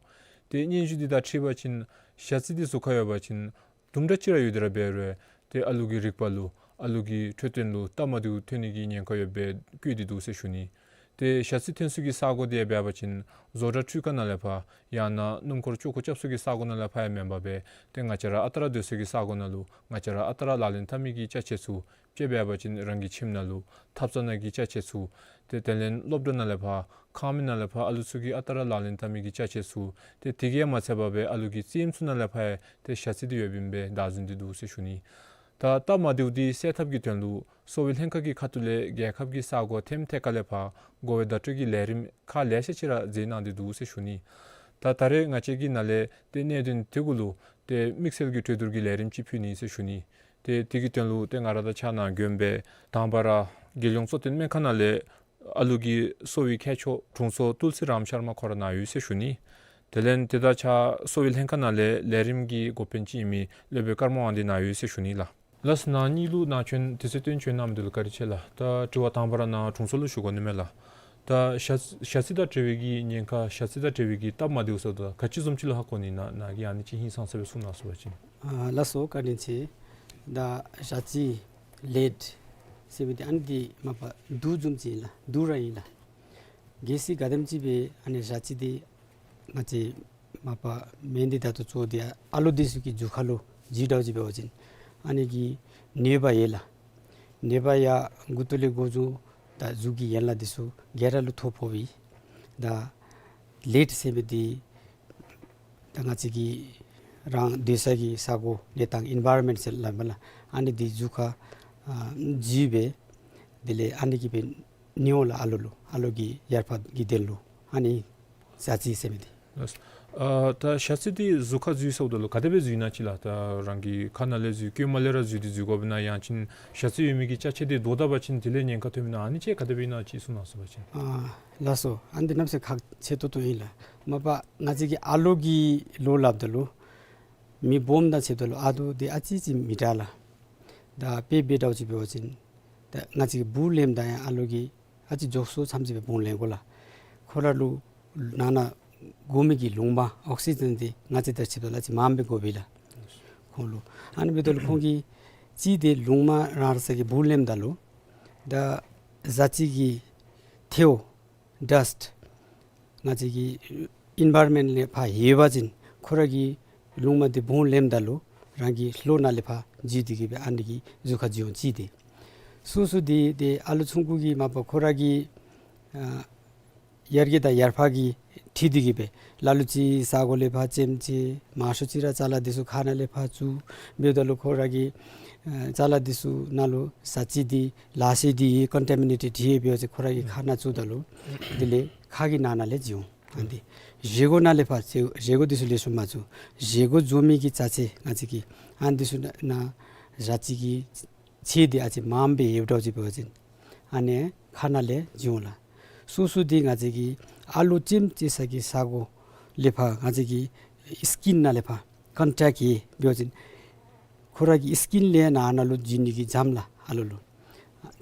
ཏེ་སྙན་ཞུ་འདི་དང་འཁྲིལ་བ་ཅིན་ཞ་རྩི་འདི་གཟུགས་ཁར་ཡོད་པ་ཅིན་དུམ་གྲ་ཅིག་ར་ཡོད་དེ་ར་འབད་རུང་ཏེ་ཨ་ལུ་གི་རིག་པ་ལུ་ཨ་ལུ་གི་འཕྲོད་བསྟེན་ལུ་སྟབས་མ་བདེཝ་ཐོན་ནི་གི་ཉེན་ཁ་ཡོདཔ་སྦེ་བཀོད་དེ་འདུག་ཟེར་ཞུ་ནི། ཏེ་ཞ་རྩི་ཐོན་ས་གི་ས་གོ་འདི་ཡང་འབད་བ་ཅིན་བཟོ་གྲྭ་འཕྲུལ་ཁང་ནང་ལས་ཕར་ཡང་ན་སྣུམ་འཁོར་ཅོག་ཀུ་རྐྱབ་ས་གི་ས་གོ་ནང་ལས་ཕར་ཡང་མེན་པར་སྦེ་ཏེ་ང་བཅས་ར་ཨ་རྟག་ར་སྡོད་ས་གི་ས་གོ་ནང་ལུ་ང་བཅས་ར་ཨ་རྟག་ར་ལག་ལེན་འཐབ་མི་གི་ཅ་ཆས་ཚུ་དཔྱེ་འབད་བ་ཅིན་རང་གི་ཁྱིམ་ནང་ལུ་ཐབ་ཚང་ནང་གི་ཅ་ཆས་ཚུ་ཏེ་དེ་ལས་སློབ་གྲྭ་ནང་ལས་ཕར་ཁང་མིག་ནང་ལས་ཕར་ཨ་ལུ་ཚུ་གིས་ཨ་རྟག་ར་ལག་ལེན་འཐབ་མི་གི་ཅ་ཆས་ཚུ་ཏེ་དེ་གིས་ཡང་མ་ཚད་པར་སྦེ་ཨ་ལུ་གི་རྩེདམོ་ཚུ་ནང་ལས་ཕར་ཡང་ཏེ་ཞ་རྩི་འདི་ཡོདཔ་ཨིན་པས་བདའ་ཟུན་ཏེ་འདུག་ཟེར་ཞུ་ནི། ད་སྟབས་མ་བདེཝ་འདི་སེལ་ཐབས་ཀྱི་དོན་ལུ་གསོ་བའི་ལྷན་ཁག་གི་ཁ་ཐུག་ལས་རྒྱལ་ཁབ་ཀྱི་ས་གོ་ཐེམ་ཐད་ཀར་ལས་ཕར་འགོ་བའི་བརྡ་སྤྲོད་ཀྱི་ལས་རིམ་ཁག་ལེ་ཤ་ཅིག་ར་མཛད་གནང་སྟེ་འདུག་ཟེར་ཞུ་ནི། ད་ད་རེས་ང་བཅས་ཀྱི་ནང་ལས་ཏེ་གནད་དོན་དེ་གུ་ལུ་ཏེ་དམིགས་བསལ་གྱི་གྲོས་བསྡུར་གྱི་ལས་རིམ་ཅིག་ཕུལ་ནི་ཟེར་ཞུ་ནི། ཏེ་དེ་གི་དོན་ལུ་ཏེ་ང་ར་དང་ཕྱག་ནང་འགྱོ་མི་སྦེ་དང་པ་ར་རྒྱལ་ཡོངས་གཙོ་བསྟེན་སྨན་ཁང་ནང་ལས་ ཨ་ལུ་གི་གསོ་བའི་མཁས་མཆོག་དྲུང་འཚོ་ཏུལ་སི་རམ་ཤར་མ་ཁོ་ར་ནཱ་ཡོད་ཟེར་ཞུ་ནི། དེ་ལས་དེ་དང་ཆ་གསོ་བའི་ལྷན་ཁག་ནང་ལས་ལས་རིམ་གྱི་འགོ་དཔོན་ཅིག་ཨིན་མི་སློབ་དཔོན་ཀརྨ་དབང་འདུས་ནཱ་ཡོད་ཟེར་ཞུ་ནི་ལགས། ལགས་སོ། ནཱ་གཉིས་ལུ་ནཱ་བྱོན་དུས་ཚོད་བཏོན་བྱོན་གནང་མི་འདི་ལུ་བཀའ་དྲིན་ཆེ་ལགས། ད་དྲི་བ་དང་པ་ར་ནཱ་དྲུང་འཚོ་ལུ་ཞུ་དགོ་ནི་མས་ལགས། ད་ཞ་ཞ་རྩི་དང་འབྲེལ་བའི་གི་ཉེན་ཁ་ཞ་རྩི་དང་འབྲེལ་བའི་གི་སྟབས་མ་བདེཝ་ཟེརཝ་ད་ག་ཅི་བཟུམ་ཅིག་ལུ་ཧ་གོ་ནི་ནཱ་ནཱ་གིས་ཨ་ནི་ཅིག་ཧིང་སངས་ས་སྦེ་གསུང་གནང་ཟེར་བ་ཅིན། ཨ་ལགས་སོ། བཀའ་དྲིན་ཆེ། ད་ཞ་རྩི་ལེཌ་ཟེར་མི་འདི་ཨ་ནི་འདི་མ་པ་དུག་བཟུམ་ཅིག་ཨིན་ལགས། དུག་ར་ཨིན་ལགས། གལ་སྲིད་ག་དེམ་ཅིག་སྦེ་ཨ་ནི་ཞ་རྩི་འདི་ང་བཅས་མ་པ་མེན་འདི་ད་ལྟོ་གཙོ་བོ་འདི་ཨ་ལོ་འདི་ཚུ་གི་རྒྱུ་ཁ་ལུ་འཇུ་འདྲཝ་ཅིག་འབད་བ་ཅིན་ཨ་ནི་གི་ནད་པ་ཡོད་ལགས། ནད་པ་ཡང་མགུ་ཏོ་ལས་འགོ་བཟུང་ད་གཟུགས་ཀྱི་ཡན་ལག་འདི་ཚུ་ག་ར་ལུ་ཐོ་ཕོགཔ་ཨིན། ད་ལེཌ་ཟེར་མི་འདི་ད་ང་བཅས་ཀྱི་རང་སྡོད་ས་གི་ས་གོ་གནས་སྟངས་ཨིན་ཝའི་རོན་མེནཊ་ཟེར་སླབ་མས་ལགས། ཨ་ནི་འདི་གཟུགས་ཁར་ཨ་འཇུ་སྦེ་དེ་ལས་ཨ་ནི་གིས་སྦེ་ནི་འོང་ལགས། ཨ་ལོ་ལུ་ཨ་ལོ་གི་ཡར་ཕར་གི་དོན་ལུ་ཨ་ནི་ཞ་རྩི་ཟེར་མི་འདི། ལགས། ཨ་ད་ཞ་རྩི་འདི་གཟུགས་ཁར་འཇུ་ཟེརཝ་ད་ལུ་ག་དེ་སྦེ་འཇུ་ནི་ཅིག་ལགས། ད་རང་གི་ཁ་ནང་ལས་འཇུ་རྐངམ་མ་ལས་ར་འཇུ་སྟེ་འཇུ་དགོཔ་ཨིན་ན་ཡང་ཅིན་ཞ་རྩི་ཡོད་མི་གི་ཅ་ཆས་འདི་བདོག་ད་པ་ཅིན་དེ་ལས་ཉེན་ཁ་ཐོནམ་ཨིན་ན་ཨ་ནི་ཅིག་ག་དེ་སྦེ་ཨིན་ན་ཅིག་གསུང་གནང་ཟེར་བ་ཅིན། ཨ་ལགས་སོ། ཨ་ནི་འདི་གནམ་མེད་ས་མེད་ཁག་ཆེ་ཏོག་ཏོ་ཨིན་ལགས། མ་པ་ང་བཅས་ཀྱི་ཨ་ལོ་གི་ལོ་སླབ་ད་ལུ་མི་སྦོམ་དང་ཕྱདཔ་ད་ལུ་ཨ་ལོ་འདི་ཨ་ཙི་ཅིག་མི་དྲག་ལགས། ད་དཔེ་འབད་འདྲཝ་ཅིག་འབད་བ་ཅིན་ད་ང་བཅས་ཀྱི་བུ་ལེནམ་ད་ཡང་ཨ་ལོ་གིས་ཨ་ཙི་འཇོག་སོ་ཙམ་ཅིག་སྦེ་བུ་ལེན་དགོ་ལགས། ཁོ་ར་ལུ་ནང་ན་དགོ་མི་གི་རླུང་མ་ཨོག་སི་ཇེན་འདི་ང་བཅས་དང་ཕྱདཔ་ད་ལུ་ཨ་ཙི་མངམ་སྦེ་དགོ་པས་ལགས་ཁོང་ལུ། ཨ་ནི་འབདཝ་ད་ལུ་ཁོང་གིས་ཅིག་འདི་རླུང་མ་རང་རང་སོ་གི་བུ་ལེནམ་ད་ལུ་ད་ཞ་རྩི་གི་ཐལཝ་ཌསཊ་ང་བཅས་ཀྱི་ཨིན་ཝའི་རོན་མེནཊ་ལས་ཕར་ཡོད་པ་ཅིན་ཁོ་ར་གིས་རླུང་མ་འདི་བུ་ལེནམ་ད་ལུ་རང་གི་ལོགས་ནང་ལས་ཕར་འཇུ་སྟེ་གི་སྦེ་ཨ་ནི་གིས་གཟུགས་ཁར་འཇུ་འོང་ཅིག་འདི། སོ་སོ་འདི་ཏེ་ཨ་ལོ་ཆུང་ཀུ་གིས་མ་པ་ཁོ་ར་གི་ཨ་ཡར་གི་དང་ཡར་ཕར་གྱི་འཁྲིལ་ཏེ་གི་སྦེ་ལ་ལུ་ཅིག་ས་གོ་ལས་ཕར་ཙེམ་ཅིག་མང་ཤོས་ཅིག་ར་ཅ་ལ་འདི་ཚུ་ཁ་ནང་ལས་ཕར་བཙུགས། འབདཝ་ད་ལུ་ཁོ་ར་གི་ཨ་ཅ་ལ་འདི་ཚུ་ནང་ལུ་ཞ་རྩི་འདི་ལག་ཤེས་འདི་ཀོན་ཊ་མི་ནེ་ཊེཌ་ཡོད་པས་ཟེར་ཁོ་ར་གི་ཁ་ནང་བཙུགས་ད་ལུ་དེ་ལས་ཁ་གི་ནང་ན་ལས་འཇུ་འོང་། ཨ་ནི་འདི་བཞེས་སྒོ་ནང་ལས་ཕར་བཞེས་སྒོ་འདི་ཚུ་ལེགས་ཤོམ་མ་བཙུགས། བཞེས་སྒོ་བཙུགས་མི་གི་ཅ་ཆས་ང་བཅས་ཀྱི་ཨ་ནི་འདི་ཚུ་ནང་ན་ཞ་རྩི་གི་ཚད་འདི་ཨ་ཙི་མངམ་སྦེ་ཡོདཔ་འདྲཝ་ཅིག་འབད་བ་ཅིན་ཨ་ནི་ཁ་ནང་ལས་འཇུ་འོང་ལགས། སོ་སོ་འདི་ང་བཅས་ཀྱི་ཨ་ལོ་ཙེམ་ཅིག་ས་གི་ས་གོ་ལས་ཕར་ང་བཅས་ཀྱི་སི་ཀིན་ནང་ལས་ཕར་ཀོན་ཊེཀཊ་ཡོད་འབད་བ་ཅིན་ཁོ་ར་གི་སི་ཀིན་ལས་ནང་ན་ལུ་འཇུ་ནི་གི་འཇམ་ལགས་ཨ་ལོ་ལུ།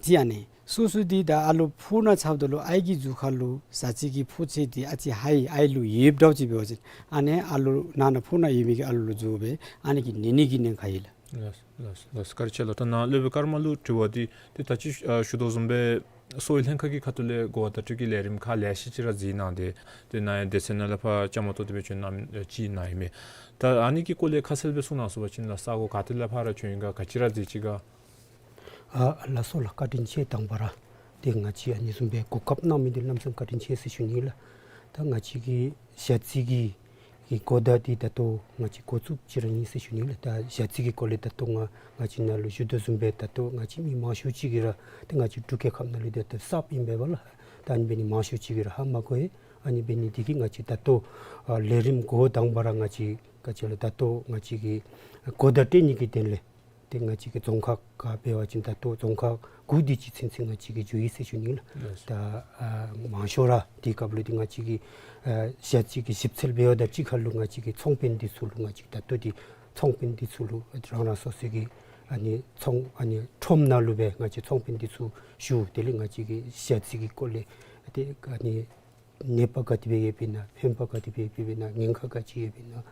ཅིག་ཨ་ནི་སོ་སོ་འདི་ད་ཨ་ལོ་ཕོཝ་ནང་ཆགསཔ་ད་ལུ་ཨའི་གི་གཟུགས་ཁ་ལུ་ཞ་རྩི་གི་ཕོཝ་ཚད་འདི་ཨ་ཙི་ཧའི་ཨའི་ལུ་ཡོདཔ་འདྲཝ་ཅིག་འབད་བ་ཅིན་ཨ་ནི་ཨ་ལོ་ནང་ན་ཕོཝ་ནང་ཡོད་མི་གི་ཨ་ལོ་ལུ་འཇུ་སྦེ་ཨ་ནི་གིས་ནད་ནི་གི་ཉེན་ཁ་ཡོད་ལགས། ལགས་ལགས་ལགས། བཀའ་དྲིན་ཆེ་ལགས། ད་ནཱ་སློབ་དཔོན་ཀརྨ་ལུ་དྲི་བ་འདི་ཏེ་ད་ཅི་ཨ་ཞུ་དོ་བཟུམ་སྦེ་གསོ་བའི་ལྷན་ཁག་གི་ཁ་ཐུག་ལས་གོ་བ་བརྡ་སྤྲོད་ཀྱི་ལས་རིམ་ཁག་ལེ་ཤ་ཅིག་ར་གཟིགས་གནང་སྟེ་ཏེ་ནཱ་ཡང་སྡེ་ཚན་ནང་ལས་ཕར་བཅའ་མར་གཏོགས་ཏེ་སྦེ་བྱོན་གནང་ཅིག་ཨིན་མས། ད་ཨ་ནི་གི་སྐོར་ལས་ཁ་གསལ་སྦེ་གསུང་གནང་ཟེར་བ་ཅིན་ལགས་ས་གོ་ག་ཏེ་ལས་ཕར་ར་བྱོན་ཡི་ག་ག་ཅི་ར་གཟིགས་ཅི་ག། ཨ་ལགས་སོ་ལགས། བཀའ་དྲིན་ཆེ། དང་པ་ར་ཏེ་ང་བཅས་ཨ་ནི་བཟུམ་སྦེ་གོ་སྐབས་གནང་མི་འདི་གནམ་མེད་ས་མེད་བཀའ་དྲིན་ཆེ་ཟེར་ཞུ་ནི་ལགས། ད་ང་བཅས་ཀྱི་ཞ་རྩི་གི་གི་གོ་བརྡ་འདི་ད་ལྟོ་ང་བཅས་འགོ་བཙུགསཔ་ཅིག་ར་ཨིན་ཟེར་ཞུ་ནི་ལགས། ད་ཞ་རྩི་གི་སྐོར་ལས་ད་ལྟོ་ང་ང་བཅས་ནཱ་ལུ་ཞུ་དོ་བཟུམ་སྦེ་ད་ལྟོ་ང་བཅས་མི་མང་ཤོས་ཅིག་གིས་ར་ཏེ་ང་བཅས་འབྲུག་རྒྱལ་ཁབ་ནང་ལུ་ད་ལྟོ་གསརཔ་ཨིན་པས་ལགས། ད་ཨ་ནི་འབད་ནི་མང་ཤོས་ཅིག་གིས་ར་ཧ་མ་གོ་ཡི། ཨ་ནི་འབད་ནི་འདི་གིས་ང་བཅས་ད་ལྟོ་ཨ་ལས་རིམ་འགོ་དང་པ་ར་ང་བཅས་ག་ཅི་ལོ་ད་ལྟོ་ང་བཅས་ཀྱིས་གོ་བརྡ་སྤྲོད་ནི་གི་དོན་ལས་ཏེ་ང་བཅས་ཀྱི་རྫོང་ཁག་ཁར་འབད་བ་ཅིན་ད་ལྟོ་རྫོང་ཁག་དགུ་དེ་ཅིག་ཚུན་ཚོད་ང་བཅས་ཀྱིས་འགྱོ་ཡི་ཟེར་ཞུ་ནི་ལགས། ལགས། ད་ཨ་མང་ཤོས་ར་དེ་སྐབས་ལུ་ཏེ་ང་བཅས་ཀྱི་ཨ་ཞ་རྩི་གི་ཞིབ་འཚོལ་འབད་བ་དང་གཅིག་ཁར་ལུ་ང་བཅས་ཀྱི་ཚོང་དཔོན་འདི་ཚུ་ལུ་ང་བཅས་ད་ལྟོ་འདི་ཚོང་དཔོན་འདི་ཚུ་ལུ་རང་རང་སོ་སོ་གི་ཨ་ནི་ཚོང་ཨ་ནི་ཁྲོམ་ནང་ལུ་སྦེ་ང་བཅས་ཚོང་དཔོན་འདི་ཚུ་ཞུ། དེ་ལས་ང་བཅས་ཀྱི་ཞ་རྩི་གི་སྐོར་ལས་ཏེ་ཨ་ནི་ནད་པ་ག་དེ་སྦེ་ཡོདཔ་ཨིན་ན་ཕན་པ་ག་དེ་སྦེ་ཡོདཔ་ཨིན་ན་ཉེན་ཁ་ག་ཅི་ཡོདཔ་ཨིན་ན་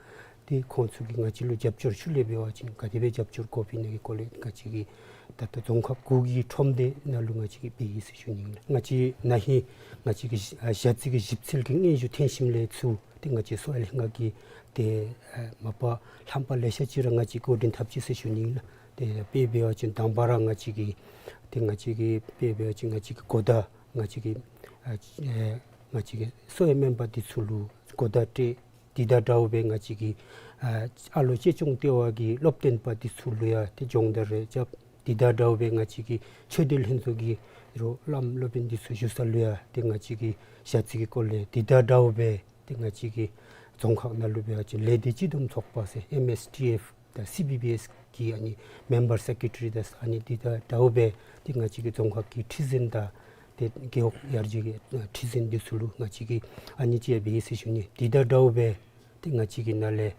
ཏེ་ཁོང་ཚུ་གིས་ང་བཅས་ལུ་རྒྱབ་སྐྱོར་ཤུལ་ལས་འབད་བ་ཅིན་ག་དེ་སྦེ་རྒྱབ་སྐྱོར་དགོཔ་ཨིན་ན་གི་སྐོར་ལས་ང་བཅས་ཀྱིས་ད་ལྟོ་རྫོང་ཁག་དགུ་གི་ཁྲོམ་སྡེ་ནང་ལུ་ང་བཅས་ཀྱིས་འབད་ཡི་ཟེར་ཞུ་ནི་ཨིན་ལགས། ང་བཅས་ན་ཧིང་ང་བཅས་ཀྱི་ཞ་རྩི་གི་ཞིབ་འཚོལ་གྱི་སྙན་ཞུ་ཐོན་ཞིནམ་ལས་ཚུར་ཏེ་ང་བཅས་གསོ་བའི་ལྷན་ཁག་གིས་ཏེ་ཨ་མ་པ་རྣམ་པ་ལེ་ཤ་ཅིག་ར་ང་བཅས་འགོ་འདྲེན་འཐབ་ཅི་ཟེར་ཞུ་ནི་ཨིན་ལགས། ཏེ་དཔེ་འབད་བ་ཅིན་དང་པ་ར་ང་བཅས་ཀྱིས་ཏེ་ང་བཅས་ཀྱིས་དཔེ་འབད་བ་ཅིན་ང་བཅས་ཀྱི་གོ་བརྡ་ང་བཅས་ཀྱི་ཨ་ཨེ་ང་བཅས་ཀྱི་གསོ་བའི་སྨན་པ་འདི་ཚུ་ལུ་གོ་བརྡ་སྤྲོད། དེ་དང་འདྲཝ་སྦེ་ང་བཅས་ཀྱི་ཨ་ཨ་ལོ་གཅེས་སྐྱོང་ལྟེ་བ་གི་སློབ་སྟོན་པ་འདི་ཚུ་ལུ་ཡང་ཏེ་སྦྱོང་བརྡར་རེ་རྐྱབ། དེ་དང་འདྲཝ་སྦེ་ང་བཅས་ཀྱི་ཆོས་སྡེ་ལྷན་ཚོགས་ཀྱི་རོགས་བླམ་སློབ་དཔོན་འདི་ཚུ་བཞུགས་ས་ལུ་ཡང་ཏེ་ང་བཅས་ཀྱི་ཞ་རྩི་གི་སྐོར་ལས་དེ་དང་འདྲཝ་སྦེ་ཏེ་ང་བཅས་ཀྱི་རྫོང་ཁག་ནང་ལུ་འབད་བ་ཅིན་ལས་སྡེ་སྤྱི་བསྡོམས་ཚོགས་པ་ཟེར་ཨེམ་ཨེས་ཊི་ཨེཕ་དང་སི་བི་བི་ཨེསི་གི་ཨ་ནི་མེམ་བར་སེཀ་རེ་ཊ་རི་དང་ཨ་ནི་དེ་དང་འདྲཝ་སྦེ་ཏེ་ང་བཅས་ཀྱི་རྫོང་ཁག་གི་ཁྲི་འཛིན་དང་ ཏེ་རྒེད་འོག་ཡར་རྒྱས་ཀྱི་ཁྲི་འཛིན་འདི་ཚུ་ལུ་ང་བཅས་ཀྱིས་ཨ་ནི་ཅིག་ཡང་འབད་ཡི་ཟེར་ཞུ་ནི། དེ་དང་འདྲཝ་སྦེ་ཏེ་ང་བཅས་ཀྱི་ནང་ལས་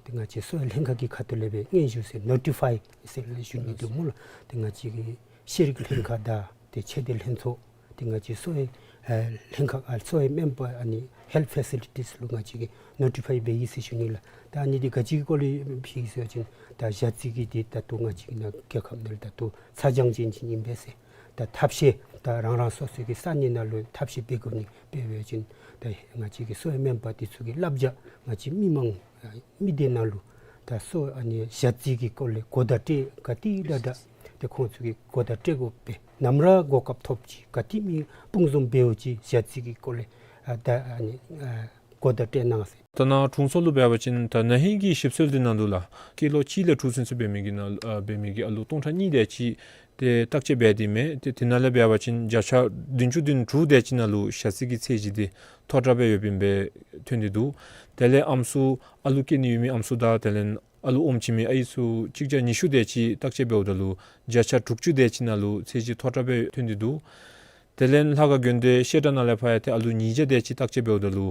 ཏེ་ང་བཅས་གསོ་བའི་ལྷན་ཁག་གི་ཁ་ཐུག་ལས་སྦེ་སྙན་ཞུ་ཟེར་ནོ་ཊི་ཕའི་ཟེར་ལས་ཞུ་ནི་འདུག་སྨོ་ལགས། ཏེ་ང་བཅས་ཀྱི་ཤེས་རིག་ལྷན་ཁག་དང་ཏེ་ཕྱི་འབྲེལ་ལྷན་ཚོགས་ཏེ་ང་བཅས་གསོ་བའི་ཨ་ལྷན་ཁག་ཨ་གསོ་བའི་སྨན་པ་ཨ་ནི་ཧེལཐ་ཕེ་སི་ལི་ཊིས་ལུ་ང་བཅས་ཀྱིས་ནོ་ཊི་ཕའི་འབད་ཡི་ཟེར་ཞུ་ནི་ལགས། ད་ཨ་ནི་འདི་ག་ཅི་གི་སྐོར་ལས་ཕུལ་ཡི་ཟེར་བ་ཅིན་ད་ཞ་རྩི་གི་འདི་ད་ལྟོ་ང་བཅས་ཀྱི་ནང་རྒྱལ་ཁབ་ནང་ལུ་ད་ལྟོ་ཚ་གྱང་ཅན་ཅིག་ཨིན་པས་ཟེར། ད་ཐབས་ཤེས་ད་རང་རང་སོ་སོ་གི་ས་གནས་ནང་ལུ་ཐབས་ཤེས་འབད་དགོ་ནི། འབད་བ་ཅིན་ད་ང་བཅས་ཀྱི་གསོ་བའི་སྨན་པ་འདི་ཚུ་གི་བསླབ་བྱ་ང་བཅས་མི་མང་མི་སྡེ་ནང་ལུ་ད་གསོ་ཨ་ནི་ཞ་རྩི་གི་སྐོར་ལས་གོ་བརྡ་སྤྲོད་ག་ཏེ་དྲག་དྲག་ཏེ་ཁོང་ཚུ་གིས་གོ་བརྡ་སྤྲོད་དགོ་པས། ནམ་ར་གོ་སྐབས་ཐོབ་ཅི་ག་ཏེ་མི་དཔུང་འཛོམས་འབདཝ་ཅིག་ཞ་རྩི་གི་སྐོར་ལས་ཨ་ད་ཨ་ནི་ཨ་གོ་བརྡ་སྤྲོད་གནང་ཟེར། ད་ནཱ་དྲུང་འཚོ་ལུ་འབད་བ་ཅིན་ད་ན་ཧིང་གི་ཞིབ་འཚོལ་འདི་ནང་ལུ་ལགས་སྐྱེས་ལོ་གཅིག་ལས་དྲུག་ཚུན་ཚོད་འབད་མི་གི་ནང་ཨ་འབད་མི་གི་ཨ་ལུ་སྟོང་ཕྲག་གཉིས་དེ་ཅིག་ཏེ་བརྟག་དཔྱད་འབད་དེ་མས། ཏེ་དེ་ནང་ལས་འབད་བ་ཅིན་བརྒྱ་ཆ་བདུན་ཅུ་དོན་དྲུག་དེ་ཅིག་ནང་ལུ་ཞ་རྩི་གི་ཚད་གཞི་འདི་མཐོ་དྲགས་སྦེ་ཡོདཔ་ཨིན་པས་ཐོན་ཏེ་འདུག། དེ་ལས་ཨམ་སྲུ་ཨ་ལུ་སྐྱེ་ནི་ཡོད་མི་ཨམ་སྲུ་དང་དེ་ལས་ཨ་ལུ་ཨོམ་བྱིན་མི་ཨའི་ཚུ་གཅིག་བརྒྱ་ཉི་ཤུ་དེ་ཅིག་བརྟག་དཔྱད་འབདཝ་ད་ལུ་བརྒྱ་ཆ་དྲུག་ཅུ་དེ་ཅིག་ནང་ལུ་ཚད་གཞི་མཐོ་དྲགས་སྦེ་ཐོན་ཏེ་འདུག། དེ་ལས་ལྷ་ཁང་དགོན་སྡེ་བཤད་གྲྭ་ནང་ལས་ཕར་ཡང་ཏེ་ཨ་ལུ་ཉིས་བརྒྱ་དེ་ཅིག་བརྟག་དཔྱད་འབདཝ་ད་ལུ་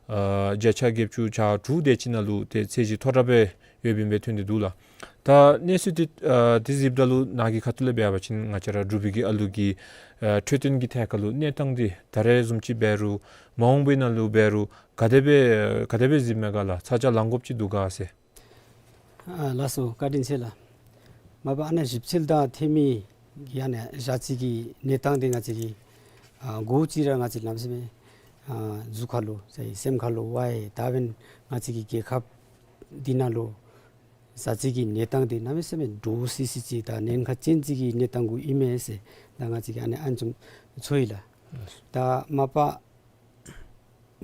ཨ་བརྒྱ་ཆ་བརྒྱད་ཅུ་གྱ་དྲུག་དེ་ཅིག་ནང་ལུ་ཏེ་ཚད་གཞི་མཐོ་དྲགས་སྦེ་ཡོདཔ་ཨིན་པས་ཐོན་ཏེ་འདུག་ལགས། ད་གནས་ཚུལ་འདི་ཨ་འདི་གཟིགསཔ་ད་ལུ་ནཱ་གི་ཁ་ཐུག་ལས་འབད་བ་ཅིན་ང་བཅས་ར་འབྲུག་པའི་གི་ཨ་ལུ་གི་ཨ་འཕྲོད་བསྟེན་གྱི་ཐད་ཁར་ལུ་གནས་སྟངས་འདི་ད་རེས་བཟུམ་ཅིག་འབད་རུང་མ་འོངས་པའི་ནང་ལུ་འབད་རུང་ག་དེ་སྦེ་ག་དེ་སྦེ་གཟིགསཔ་མས་ག་ལགས། ཚ་གྱང་ལང་དགོཔ་ཅིག་འདུག་ག་ཟེར། ཨ་ལགས་སོ། བཀའ་དྲིན་ཆེ་ལགས། མ་པ་ཨ་ནཱ་ཞིབ་འཚོལ་དང་འཐེན་མི་གི་ཨ་ནཱ་ཞ་རྩི་གི་གནས་སྟངས་འདི་ང་བཅས་ཀྱིས་ཨ་གོ་ཅི་ར་ང་བཅས་ལམ་སེང་ཨ་གཟུགས་ཁར་ལུ་ཟེར་སེམས་ཁར་ལུ་ཝའི་ད་འབདན་ང་བཅས་ཀྱི་རྒྱལ་ཁབ་འདི་ནང་ལུ་ཞ་རྩི་གི་གནས་སྟངས་འདི་གནམ་མེད་ས་མེད་འདྲོག་སི་སི་ཅིག་དང་ཉེན་ཁ་ཅན་ཅིག་གི་གནས་སྟངས་གུ་ཨིན་མས་ཟེར་ད་ང་བཅས་ཀྱིས་ཨ་ནཱ་ཨ་ནི་བཟུམ་ཚོར་ཡི་ལགས། ད་མ་པ་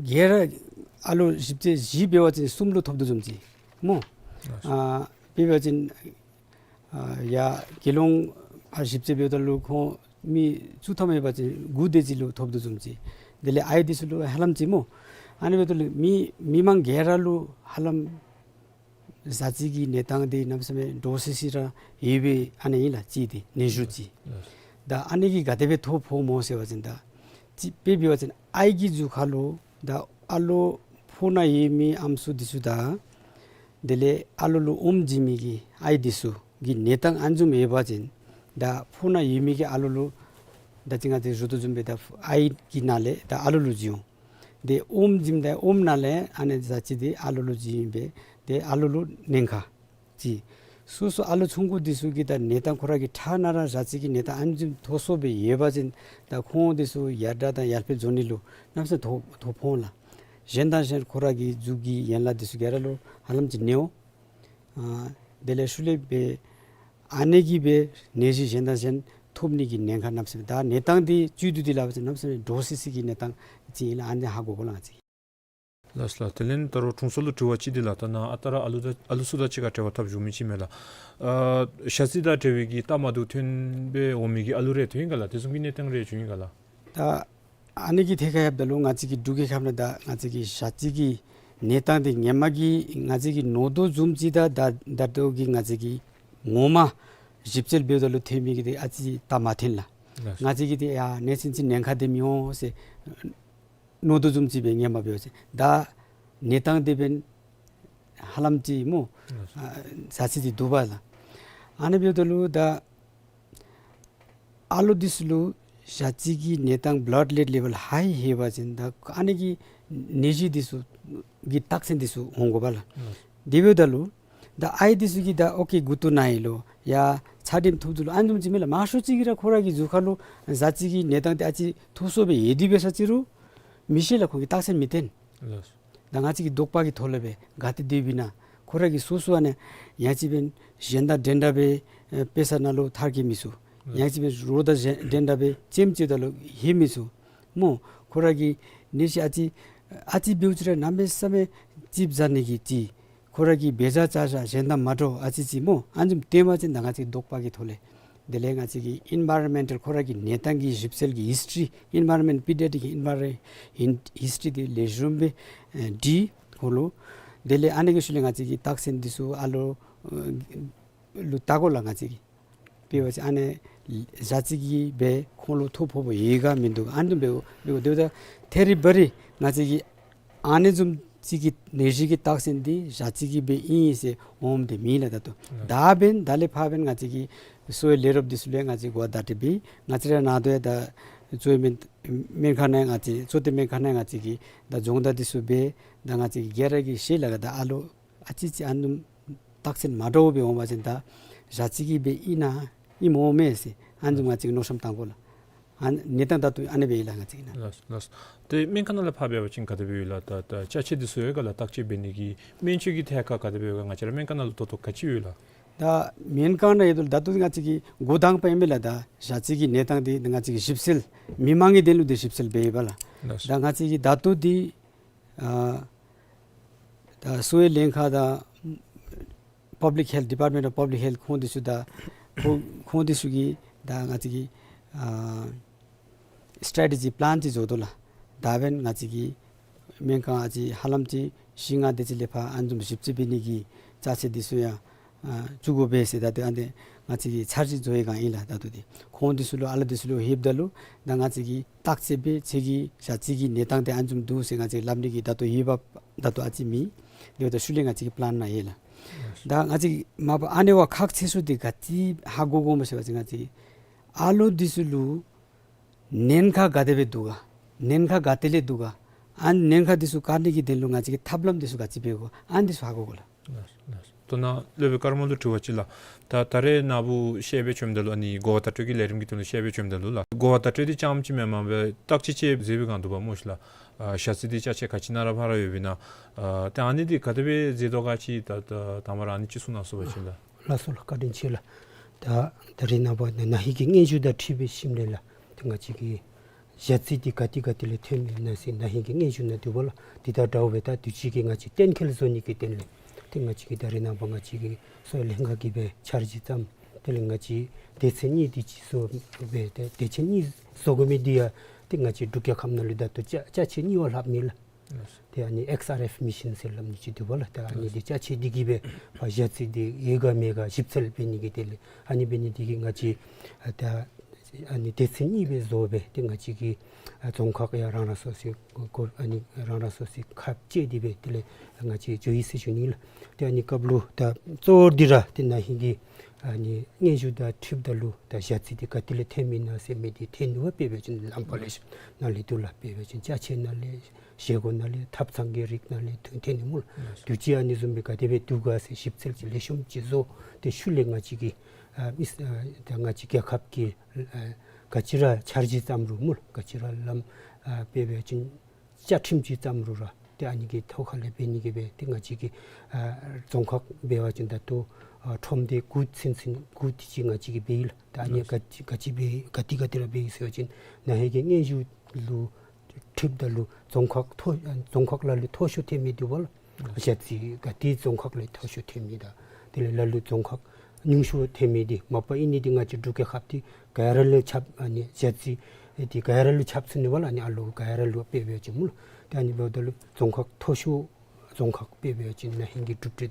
ག་ར་ཨ་ལུ་ཞིབ་དཔྱད་བཞི་འབད་བ་ཅིན་གསུམ་ལུ་ཐོབ་དོ་བཟུམ་ཅིག་སྨོ། ཨ་འབད་བ་ཅིན་ཨ་ཡར་དགེ་སློང་ཨ་ཞིབ་དཔྱད་འབདཝ་ད་ལུ་ཁོང་མི་བཅུ་ཐམ་ཡོད་པ་ཅིན་དགུ་དེ་ཅིག་ལུ་ཐོབ་དོ་བཟུམ་ཅིག། དེ་ལས་ཨའི་འདི་ཚུ་ལུ་ཧ་ལམ་ཅིག་སྨོ། ཨ་ནི་འབདཝ་ད་ལུ་མི་མི་མང་ག་ར་ལུ་ཧ་ལམ་ཞ་རྩི་གི་གནས་སྟངས་འདི་གནམ་མེད་ས་མེད་འདྲོག་སི་སི་ར་ཡོད་པའི་ཨ་ནི་ཨིན་ལགས་ཅིག་འདི་ནད་གཞི་ཅིག། ད་ཨ་ནི་གིས་ག་དེ་སྦེ་ཐོ་ཕོགཔ་སྨོ་ཟེར་བ་ཅིན་ད་ཅིག་དཔེ་འབད་བ་ཅིན་ཨའི་གི་གཟུགས་ཁར་ལུ་ད་ཨ་ལོ་ཕོཝ་ནང་ཡོད་མི་ཨམ་སྲུ་འདི་ཚུ་དང་དེ་ལས་ཨ་ལོ་ལུ་ཨོམ་བྱིན་མི་གི་ཨའི་འདི་ཚུ་གི་གནས་སྟངས་ཨ་ནི་བཟུམ་ཡོད་པ་ཅིན་ད་ཕོཝ་ནང་ཡོད་མི་གི་ཨ་ལོ་ལུ་ད་ཅི་ང་བཅས་ཞུ་དོ་བཟུམ་སྦེ་ད་ཨའི་གི་ནང་ལས་ད་ཨ་ལོ་ལུ་བྱིན་འོང་། དེ་ཨོམ་བྱིནམ་ད་ཨོམ་ནང་ལས་ཨ་ནི་ཞ་རྩི་འདི་ཨ་ལོ་ལུ་བྱིན་ཨིན་པས། དེ་ཨ་ལོ་ལུ་ཉེན་ཁ་ཅིག། སོ་སོ་ཨ་ལོ་ཆུང་ཀུ་འདི་ཚུ་གི་ད་གནས་སྟངས་ཁོ་ར་གི་ཕྲང་ནང་ར་ཞ་རྩི་གི་གནས་སྟངས་ཨ་ནི་བཟུམ་མཐོ་སུ་སྦེ་ཡོད་པ་ཅིན་ད་ཁོང་འདི་ཚུ་ཡར་དྲག་དང་ཡར་འཕེལ་འགྱོ་ནི་ལུ་གནམ་མེད་ས་མེད་ཐོ་ཐོ་ཕོག་འོང་ལགས། གཞན་དང་གཞན་ཁོ་ར་གི་གཟུགས་ཀྱི་ཡན་ལག་འདི་ཚུ་ག་ར་ལུ་ཧ་ལམ་ཅིག་གནོད་འོང་། ཨ་དེ་ལས་ཤུལ་ལས་འབད་ཨ་ནི་གིས་འབད་ནད་གཞི་གཞན་དང་གཞན་ཐོབ་ནི་གི་ཉེན་ཁ་གནམ་མེད་ས་མེད། ད་གནས་སྟངས་འདི་བཅུད་བསྡུ་སྟེ་སླབ་པ་ཅིན་གནམ་མེད་ས་མེད་འདྲོག་སི་སི་གི་གནས་སྟངས་ཅིག་ཨིན་ལགས། ཨ་ནི་ཧ་གོ་དགོ་ལགས་ང་བཅས། ལགས་སོ་ལགས། དེ་ལས་ད་རུང་དྲུང་འཚོ་ལུ་དྲི་བ་ཅིག་འདི་ལགས། ད་ནཱ་ཨ་རྟག་ར་ཨ་ལུ་དང་ཨ་ལུ་ཚུ་དང་གཅིག་ཁར་འབྲེལ་བ་འཐབ་བཞུགས་མི་ཅིག་མས་ལགས། ཨ་ཞ་རྩི་དང་འབྲེལ་བའི་གི་རྟགས་མ་བདེཝ་ཐོན་སྦེ་འོང་མི་གི་ཨ་ལུ་རེ་ཐོན་ཡི་ག་ལགས། དེ་བཟུམ་གྱི་གནས་སྟངས་རེ་བྱུང་ཡི་ག་ལགས། ད་ཨ་ནི་གི་ཐད་ཁར་ལྷོདཔ་ད་ལུ་ང་བཅས་ཀྱི་འབྲུག་རྒྱལ་ཁབ་ནང་ད་ང་བཅས་ཀྱི་ཞ་རྩི་གི་གནས་སྟངས་འདི་སྔོན་མ་གི་ང་བཅས་ཀྱིས་མནོ་དོ་བཟུམ་ཅིག་དང་ད་ད་ལྟོ་གི་ང་བཅས་ཀྱིས་ངོ་མ་ཞིབ་འཚོལ་འབདཝ་ད་ལུ་ཐོན་མི་གི་འདི་ཨ་ཙི་རྟགས་མ་ཐོན་ལགས། ལགས་སོ། ང་བཅས་ཀྱིས་འདི་ཡ་གནས་ཚུལ་ཅིག་ཉེན་ཁ་འདི་མི་འོང་ཟེར་མནོ་དོ་བཟུམ་ཅིག་སྦེ་སྔོན་མ་འབད་བ་ཅིན་ད་གནས་སྟངས་འདི་འབདན་ཧ་ལམ་ཅིག་སྨོ། ལགས་སོ། ཨ་ཞ་རྩི་འདི་འདུག་པ་ལགས། ཨ་ནི་འབདཝ་ད་ལུ་ད་ཨ་ལོ་འདི་ཚུ་ལུ་ཞ་རྩི་གི་གནས་སྟངས་བླཌ་ལེཌ་ལེ་བཱལ་ཧའི་ཡོད་པ་ཅིན་ད་ཨ་ནི་གི་ནད་གཞི་འདི་ཚུ་གི་རྟགས་མཚན་འདི་ཚུ་འོང་དགོ་པ་ལགས། ལགས་སོ། དེ་འབདཝ་ད་ལུ་ད་ཨའི་འདི་ཚུ་གིས་ད་ཨོ་ཀེ་མགུ་ཏོ་ན་ཡི་ལོ་ཡ་ཚད་དེམ་ཐོབ་དོ་ལོ་ཨ་ནི་བཟུམ་ཅིག་མས་ལགས། མང་ཤོས་ཅིག་གིས་ར་ཁོ་ར་གི་གཟུགས་ཁར་ལུ་ཞ་རྩི་གི་གནས་སྟངས་འདི་ཨ་ཙི་མཐོ་སུ་སྦེ་ཡོད་དེ་འབད་ས་ཅིག་རུང་མི་ཤེས་ལགས། ཁོང་གིས་རྟགས་མཚན་མི་སྟོན། ལགས་སོ། ད་ང་བཅས་ཀྱི་དོགས་པ་གི་ཐོག་ལས་སྦེ་ག་ཏེ་སྡོདཔ་ཨིན་ན། ཁོ་ར་གིས་སོ་སོ་ཨ་ནི་ཡང་ཅིན་འབདན་གཞན་དང་འདྲན་འདྲ་སྦེ་ཨེ་དཔེ་ས་ནང་ལུ་ཐར་གེ་མི་ཚུགས། ཡང་ཅིན་འབདན་རོགས་དང་གཞན་འདྲན་འདྲ་སྦེ་ལྕེམ་ཅིག་ད་ལུ་ལྷོད་མི་ཚུགས་སྨོ། ཁོ་ར་གི་ནད་གཞི་ཨ་ཙི་ཨ་ཙི་འབདཝ་ཅིག་ར་གནམ་མེད་ས་མེད་ཙིགཔ་ཟ་ནི་གི་ཅིག། ཁོ་ར་གི་འབད་བཞག་བཅའ་བཞག་གཞན་དང་མ་འདྲཝ་ཨ་ཙི་ཅིག་སྨོ། ཨ་ནི་བཟུམ་སྟོན་པ་ཅིན་ད་ང་བཅས་དོགས་པ་གི་ཐོག་ལས། དེ་ལས་ང་བཅས་ཀྱི་ཨིན་ཝཱ་རོན་མེནཊལ་ཁོ་ར་གི་གནས་སྟངས་ཀྱི་ཞིབ་འཚོལ་གྱི་ཧིསི་ཊི་རི་ཨིན་ཝཱ་རོན་མེནཊ་པི་ཌི་ཡ་ཊིཀ་གི་ཨིན་ཝཱ་རོན་མེནཊ་ཧིསི་ཊི་རི་འདི་ལེགས་ཤོམ་སྦེ་ཨེ་འབྲི་དགོ་ལོ། དེ་ལས་ཨ་ནི་གི་ཤུལ་ལས་ང་བཅས་ཀྱི་རྟགས་མཚན་འདི་ཚུ་ཨ་ལོ་ཨེ་ལུ་བལྟ་དགོ་ལགས། ང་བཅས་ཀྱིས་དཔེ་འབད་བ་ཅིན་ཨ་ནི་ ཞ་རྩི་གིས་སྦེ་ཁོང་ལུ་ཐོ་ཕོགཔ་ཡོད་ག་མིན་འདུག། ཨ་ནི་འབདཝ་འབདཝ་ད་ཐད་རི་བ་རི་ང་བཅས་ཀྱིས་ཨ་ནི་བཟུམ་ཅིག་གི་ནད་གཞི་གི་རྟགས་མཚན་འདི་ཞ་རྩི་གིས་སྦེ་ཨིན་ཟེར་འོངམ་དེ་མེད་ལགས། ད་ལྟོ་ད་འབདན་ད་ལས་ཕར་འབདན་ང་བཅས་ཀྱིས་གསོ་བའི་ལས་རོགསཔ་འདི་ཚུ་ལུ་ཡང་ང་བཅས་གོ་བརྡ་སྤྲོད་འབད། ང་བཅས་ར་ནང་དོན་ད་གཙོ་བོ་སྨན་སྨན་ཁང་ནང་ང་བཅས་གཙོ་བོ་སྨན་ཁང་ནང་ང་བཅས་ཀྱིས་ད་སྦྱོང་བརྡར་འདི་ཚུ་འབད། ད་ང་བཅས་ཀྱིས་ག་ར་གིས་ཤེས་ལགས། ད་ཨ་ལོ་ཨ་ཙི་ཅིག་ཨ་ནི་རྟགས་མཚན་མ་འདྲཝ་སྦེ་འོང་བ་ཅིན་ད་ཞ་རྩི་གིས་སྦེ་ཨིན་ན་ཨིནམ་འོང་མས་ཟེར་ཨ་ནི་ང་བཅས་ཀྱིས་མནོ་བསམ་བཏང་དགོ་ལགས། ཨ་ནི་གནས་སྟངས་ད་ལྟོ་ཨ་ནི་སྦེ་ཨིན་ལགས་ང་བཅས་ཀྱི་ནང་། ལགས་ལགས། ཏེ་སྨན་ཁང་ནང་ལས་ཕར་འབད་བ་ཅིན་ག་དེ་སྦེ་ཡོད་ལགས། ད་ད་ཅ་ཆས་འདི་ཚུ་ཡོད་ག་ལགས། བརྟག་དཔྱད་འབད་ནི་གི་སྨན་བཅོས་ཀྱི་ཐད་ཁར་ག་དེ་སྦེ་ཡོད་ག། ང་བཅས་ར་སྨན་ཁང་ནང་ལུ་ད་ལྟོ་ག་ཅི་ཡོད་ལགས། ད་སྨན་ཁང་ནང་ཡོད་དོ་ལགས། ད་ལྟོ་ང་བཅས་ཀྱིས་འགོ་དང་པ་ཨིན་མས་ལགས། ད་ཞ་རྩི་གི་གནས་སྟངས་འདི་ང་བཅས་ཀྱིས་ཞིབ་འཚོལ་མི་མང་གི་དོན་ལུ་འདི་ཞིབ་འཚོལ་འབད་ཡོདཔ་ལགས། ལགས། ད་ང་བཅས་ཀྱིས་ད་ལྟོ་འདི་ཨ་ད་གསོ་བའི་ལྷན་ཁག་དང་Public Health, Department of Public Health ཁོང་འདི་ཚུ་དང་ཁོང་ཁོང་འདི་ཚུ་གིས་ད་ང་བཅས་ཀྱིས་ཨ་strategy plan ཅིག་བཟོ་དོ་ལགས། ད་འབདན་ང་བཅས་ཀྱི་སྨན་ཁང་ཨ་ཙི་ཧ་ལམ་ཅིག་བཞི་ལྔ་དེ་ཅིག་ལས་ཕར་ཨ་ནི་བཟུམ་ཞིབ་འཚོལ་འབད་ནི་གི་ཅ་ཆས་འདི་ཚུ་ཡང་ཨ་བཙུགས་དགོ་པས་ཟེར་ད་ལྟོ་ཨ་ནི་ང་བཅས་ཀྱིས་འཆར་གཞི་བཟོ་བའི་སྒང་ཨིན་ལགས། ད་ལྟོ་འདི་ཁོང་འདི་ཚུ་ལུ་ཨ་ལོ་འདི་ཚུ་ལུ་ལྷོདཔ་ད་ལུ་ད་ང་བཅས་ཀྱིས་བརྟག་དཔྱད་འབད་ཁྱོད་ཀྱི་ཞ་རྩི་གི་གནས་སྟངས་འདི་ཨ་ནི་བཟུམ་འདུག་ཟེར་ང་བཅས་ཀྱིས་སླབ་ནི་གི་ད་ལྟོ་ཡོདཔ་ད་ལྟོ་ཨ་ཙི་མེད། དེ་འབདཝ་ད་ཤུལ་ལས་ང་བཅས་ཀྱིས་པི་ལཱན་ནང་ཡོད་ལགས། ད་ང་བཅས་མ་པ་ཨ་ནི་བ་ཁག་ཆེ་ཤོས་འདི་ག་ཅི་ཧ་གོ་དགོཔ་སྨོ་ཟེར་བ་ཅིན་ང་བཅས་ཨ་ལོ་འདི་ཚུ་ལུ་ཉེན་ཁ་ག་དེ་སྦེ་འདུག་ག། ཉེན་ཁ་ག་ཏེ་ལས་འདུག་ག། ཨ་ཉེན་ཁ་འདི་ཚུ་བཀག་ནི་གི་དོན་ལུ་ང་བཅས་ཀྱིས་ཐབས་ལམ་འདི་ཚུ་ག་ཅི་འབད་དགོ། ཨ་འདི་ཚུ་ཧ་གོ་དགོ་ལགས། ལགས་ལགས། ད་ནཱ་སློབ་དཔོན་ཀརྨ་ལུ་དྲི་བ་ཅིག་ལགས། ད་ད་རེས་ནཱ་བུ་བཤད་སྦེ་བྱོནམ་ད་ལུ་ཨ་ནི་གོ་བརྡ་སྤྲོད་ཀྱི་ལས་རིམ་གྱི་དོན་ལུ་བཤད་སྦེ་བྱོནམ་ད་ལུ་ལགས། གོ་བརྡ་སྤྲོད་འདི་རྐྱངམ་ཅིག་མེན་པར་སྦེ་བརྟག་དཔྱད་ཅིག་མཛད་པའི་སྒང་འདུག་པ་སྨོ་ཤིག་ལགས། ཨ་ཞ་རྩི་འདི་ཅ་ཆས་ག་ཅི་ནང་ར་ཕར་ཡོདཔ་ཨིན་ན། ཨ་ཏེ་ཨ་ནི་འདི་ག་དེ་སྦེ་མཛད་དོ་ག་ཅིག་ད་ད་དང་པ་ར་ཨ་ནི་ཅིག་གསུང་གནང་ཟེར་བ་ཅིན་ལགས། ལགས་སོ་ལགས། བཀའ་དྲིན་ཆེ་ལགས། ད་ད་རེས་ནངས་པ་ན་ན་ཧིང་གི་སྙན་ཞུ་དང་འཁྲིལ་བའི་ཞིནམ་ལས་ལགས། ཏེ་ང་བཅས་ཀྱི་ཞ་རྩི་འདི་ག་ཏེ་ག་ཏེ་ལས་ཐོནམ་ཨིན་ན་ཟེར་ན་ཧིང་གི་སྙན་ཞུ་ནང་འདུག་པ་ལགས། འདི་དང་འདྲཝ་སྦེ་ད་དུས་ཅི་གི་ང་བཅས་གཏན་འཁེལ་བཟོ་ནི་གི་དོན་ལས་ཏེ་ང་བཅས་ཀྱིས་ད་རེས་ནངས་པ་ང་བཅས་ཀྱི་གསོ་བའི་ལྷན་ཁག་གིས་སྦེ་འཆར་གཞི་བརྩམས། དེ་ལས་ང་བཅས་སྡེ་ཚན་གཉིས་དེ་ཅིག་བཟོ་སྦེ་ཏེ་སྡེ་ཚན་གཉིས་བཟོ་དགོ་མི་འདི་ཡང་ཏེ་ང་བཅས་འབྲུག་རྒྱལ་ཁབ་ནང་ལུ་ད་ལྟོ་ཅ་ཅ་ཆས་གཉིས་བ་ལྷགཔ་མེད་ལགས། ཏེ་ཨ་ནི་ཨེགསི་ཨར་ཨེཕ་མི་ཤིན་ཟེར་སླབ་ནི་ཅིག་འདུག་པ་ལགས། ཏེ་ཨ་ནི་འདི་ཅ་ཆས་འདི་གིས་སྦེ་ཕར་ཞ་རྩི་འདི་ཡོད་ག་མེད་ག་ཞིབ་འཚོལ་འབད་ནི་གི་དོན་ལས་ཨ་ནི་འབད་ནི་འདི་གིས་ང་བཅས་ཨ་ད་ཨ་ནི་སྡེ་ཚན་གཉིས་སྦེ་བཟོ་སྦེ་ཏེ་ང་བཅས་ཀྱི་ཨ་རྫོང་ཁག་ཡང་རང་རང་སོ་སོའི་གོ་ཨ་ནི་རང་རང་སོ་སོའི་ཁ་བཅད་དེ་སྦེ་དེ་ལས་ང་བཅས་འགྱོ་ཡི་ཟེར་ཞུ་ནི་ལགས། ཏེ་ཨ་ནི་སྐབས་ལུ་ད་གཙོ་བོ་འདི་ར་ཏེ་ན་ཧིང་གི་ཨ་ནི་སྙན་ཞུ་དང་འཁྲིལཝ་ད་ལུ་ད་ཞ་རྩི་འདི་ག་ཏེ་ལས་ཐོནམ་ཨིན་ན་ཟེར་མི་འདི་ཐོན་ནུག་པ། དཔེ་འབད་བ་ཅིན་ལམ་ཕར་ལས་ནཱ་ལས་འདུག་ལགས། དཔེ་འབད་བ་ཅིན་ཅ་ཆས་ནང་ལས་བཞེས་སྒོ་ནང་ལས་ཐབ་ཚང་གི་རིགས་ནང་ལས་ཐོན་ཐོན་ནི་སྨོ་ལགས། དུས་ཅི་ཨ་ནི་བཟུམ་སྦེ་ག་དེ་སྦེ་འདུག་ག་ཟེར་ཞིབ་འཚོལ་ཅིག་ལེགས་ཤོམ་ཅིག་བཟོ། ཏེ་ཤུལ་ལས་ང་བཅས་ཀྱི་ཨ་མི་ཨ་ད་ང་བཅས་རྒྱལ་ཁབ་ཀྱི་ཨ་ག་ཅི་ར་འཆར་གཞི་བརྩམ་རུང་སྨོ་ལགས། ག་ཅི་ར་ལམ་ཨ་དཔེ་འབད་བ་ཅིན་བཅའ་ཁྲིམས་ཅིག་བརྩམ་རུང་ར་ཏེ་ཨ་ནི་གི་ཐོག་ཁ་ལས་འབད་ནི་གི་སྦེ་ཏེ་ང་བཅས་ཀྱི་ཨ་རྫོང་ཁག་འབད་བ་ཅིན་ད་ལྟོ་ཨ་ཁྲོམ་སྡེ་དགུ་ཚུན་ཚོད་དགུ་དེ་ཅིག་ང་བཅས་ཀྱིས་འབད་ཡི་ལགས། ད་ཨ་ནི་ག་ཅི་ག་ཅི་འབད་ག་ཏེ་ག་ཏེ་ར་འབད་ཡི་ཟེར་བ་ཅིན་ན་ཧིང་གི་སྙན་ཞུ་ལུ་འཁྲིལཝ་ད་ལུ་རྫོང་ཁག་མཐོ་རྫོང་ཁག་ལ་ལུ་མཐོ་ཤོས་ཐོན་མི་འདུག་པ་ལགས། ཞ་རྩི་ག་ཏེ་རྫོང་ཁག་ལས་མཐོ་ཤོས་ཐོན་མི་དང་དེ་ལས་ལ་ལུ་རྫོང་ཁག་ཉུང་ཤོས་ཐོན་མི་འདི་མ་པ་ཨིན་ནི་འདི་ང་བཅས་འབྲུག་རྒྱལ་ཁབ་འདི་ག་ར་ལུ་ཁྱབ་ཨ་ནི་ཞ་རྩི་འདི་ག་ར་ལུ་ཁྱབ་ཚུགས་ནི་པ་ལགས། ཨ་ནི་ཨ་ལོ་ག་ར་ལུ་དཔེ་འབད་བ་ཅིན་སྨོ་ལགས། ཏེ་ཨ་ནི་འབདཝ་ད་ལུ་རྫོང་ཁག་མཐོ་ཤོས་རྫོང་ཁག་དཔེ་འབད་བ་ཅིན་ན་ཧིང་གི་གྲུབ་འབྲས་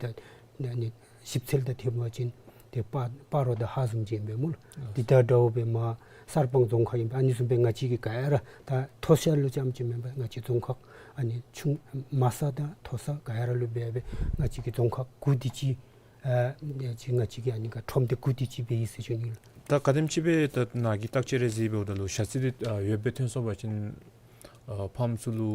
དང་ཨ་ནི་ཞིབ་འཚོལ་དང་འཐདཔ་འབད་བ་ཅིན་ཏེ་སྤ་སྤ་རོ་དང་ཧཱ་ཟོམ་ཅིག་ཨིན་པས་སྨོ་ལགས། འདི་དང་འདྲཝ་སྦེ་མར་གསར་སྤང་རྫོང་ཁག་ཨིན་པས། ཨ་ནི་བཟུམ་སྦེ་ང་བཅས་ཀྱི་ག་ར་ད་མཐོ་ཤོས་ལུ་ཙམ་ཅིག་མེན་པར་ང་བཅས་རྫོང་ཁག་ཨ་ནི་ཆུང་དམའ་ས་དང་མཐོ་ས་ག་ར་ལུ་འབད་སྦེ་ང་བཅས་ཀྱི་རྫོང་ཁག་དགུ་དེ་ཅིག་ཨ་ཅིག་ང་བཅས་ཀྱི་ཨ་ནི་ག་ཁྲོམ་སྡེ་དགུ་དེ་ཅིག་འབད་ཡི་ཟེར་ཞུ་ནི་ལགས། ད་ག་དེམ་ཅིག་སྦེ་ད་ནཱ་གིས་བརྟག་དཔྱད་རེ་གཟིགས་འབདཝ་ད་ལུ་ཞ་རྩི་འདི་ཨ་ཡོདཔ་སྦེ་ཐོན་སོང་པ་ཅིན་ཨ་ཕམ་ཚུ་ལུ་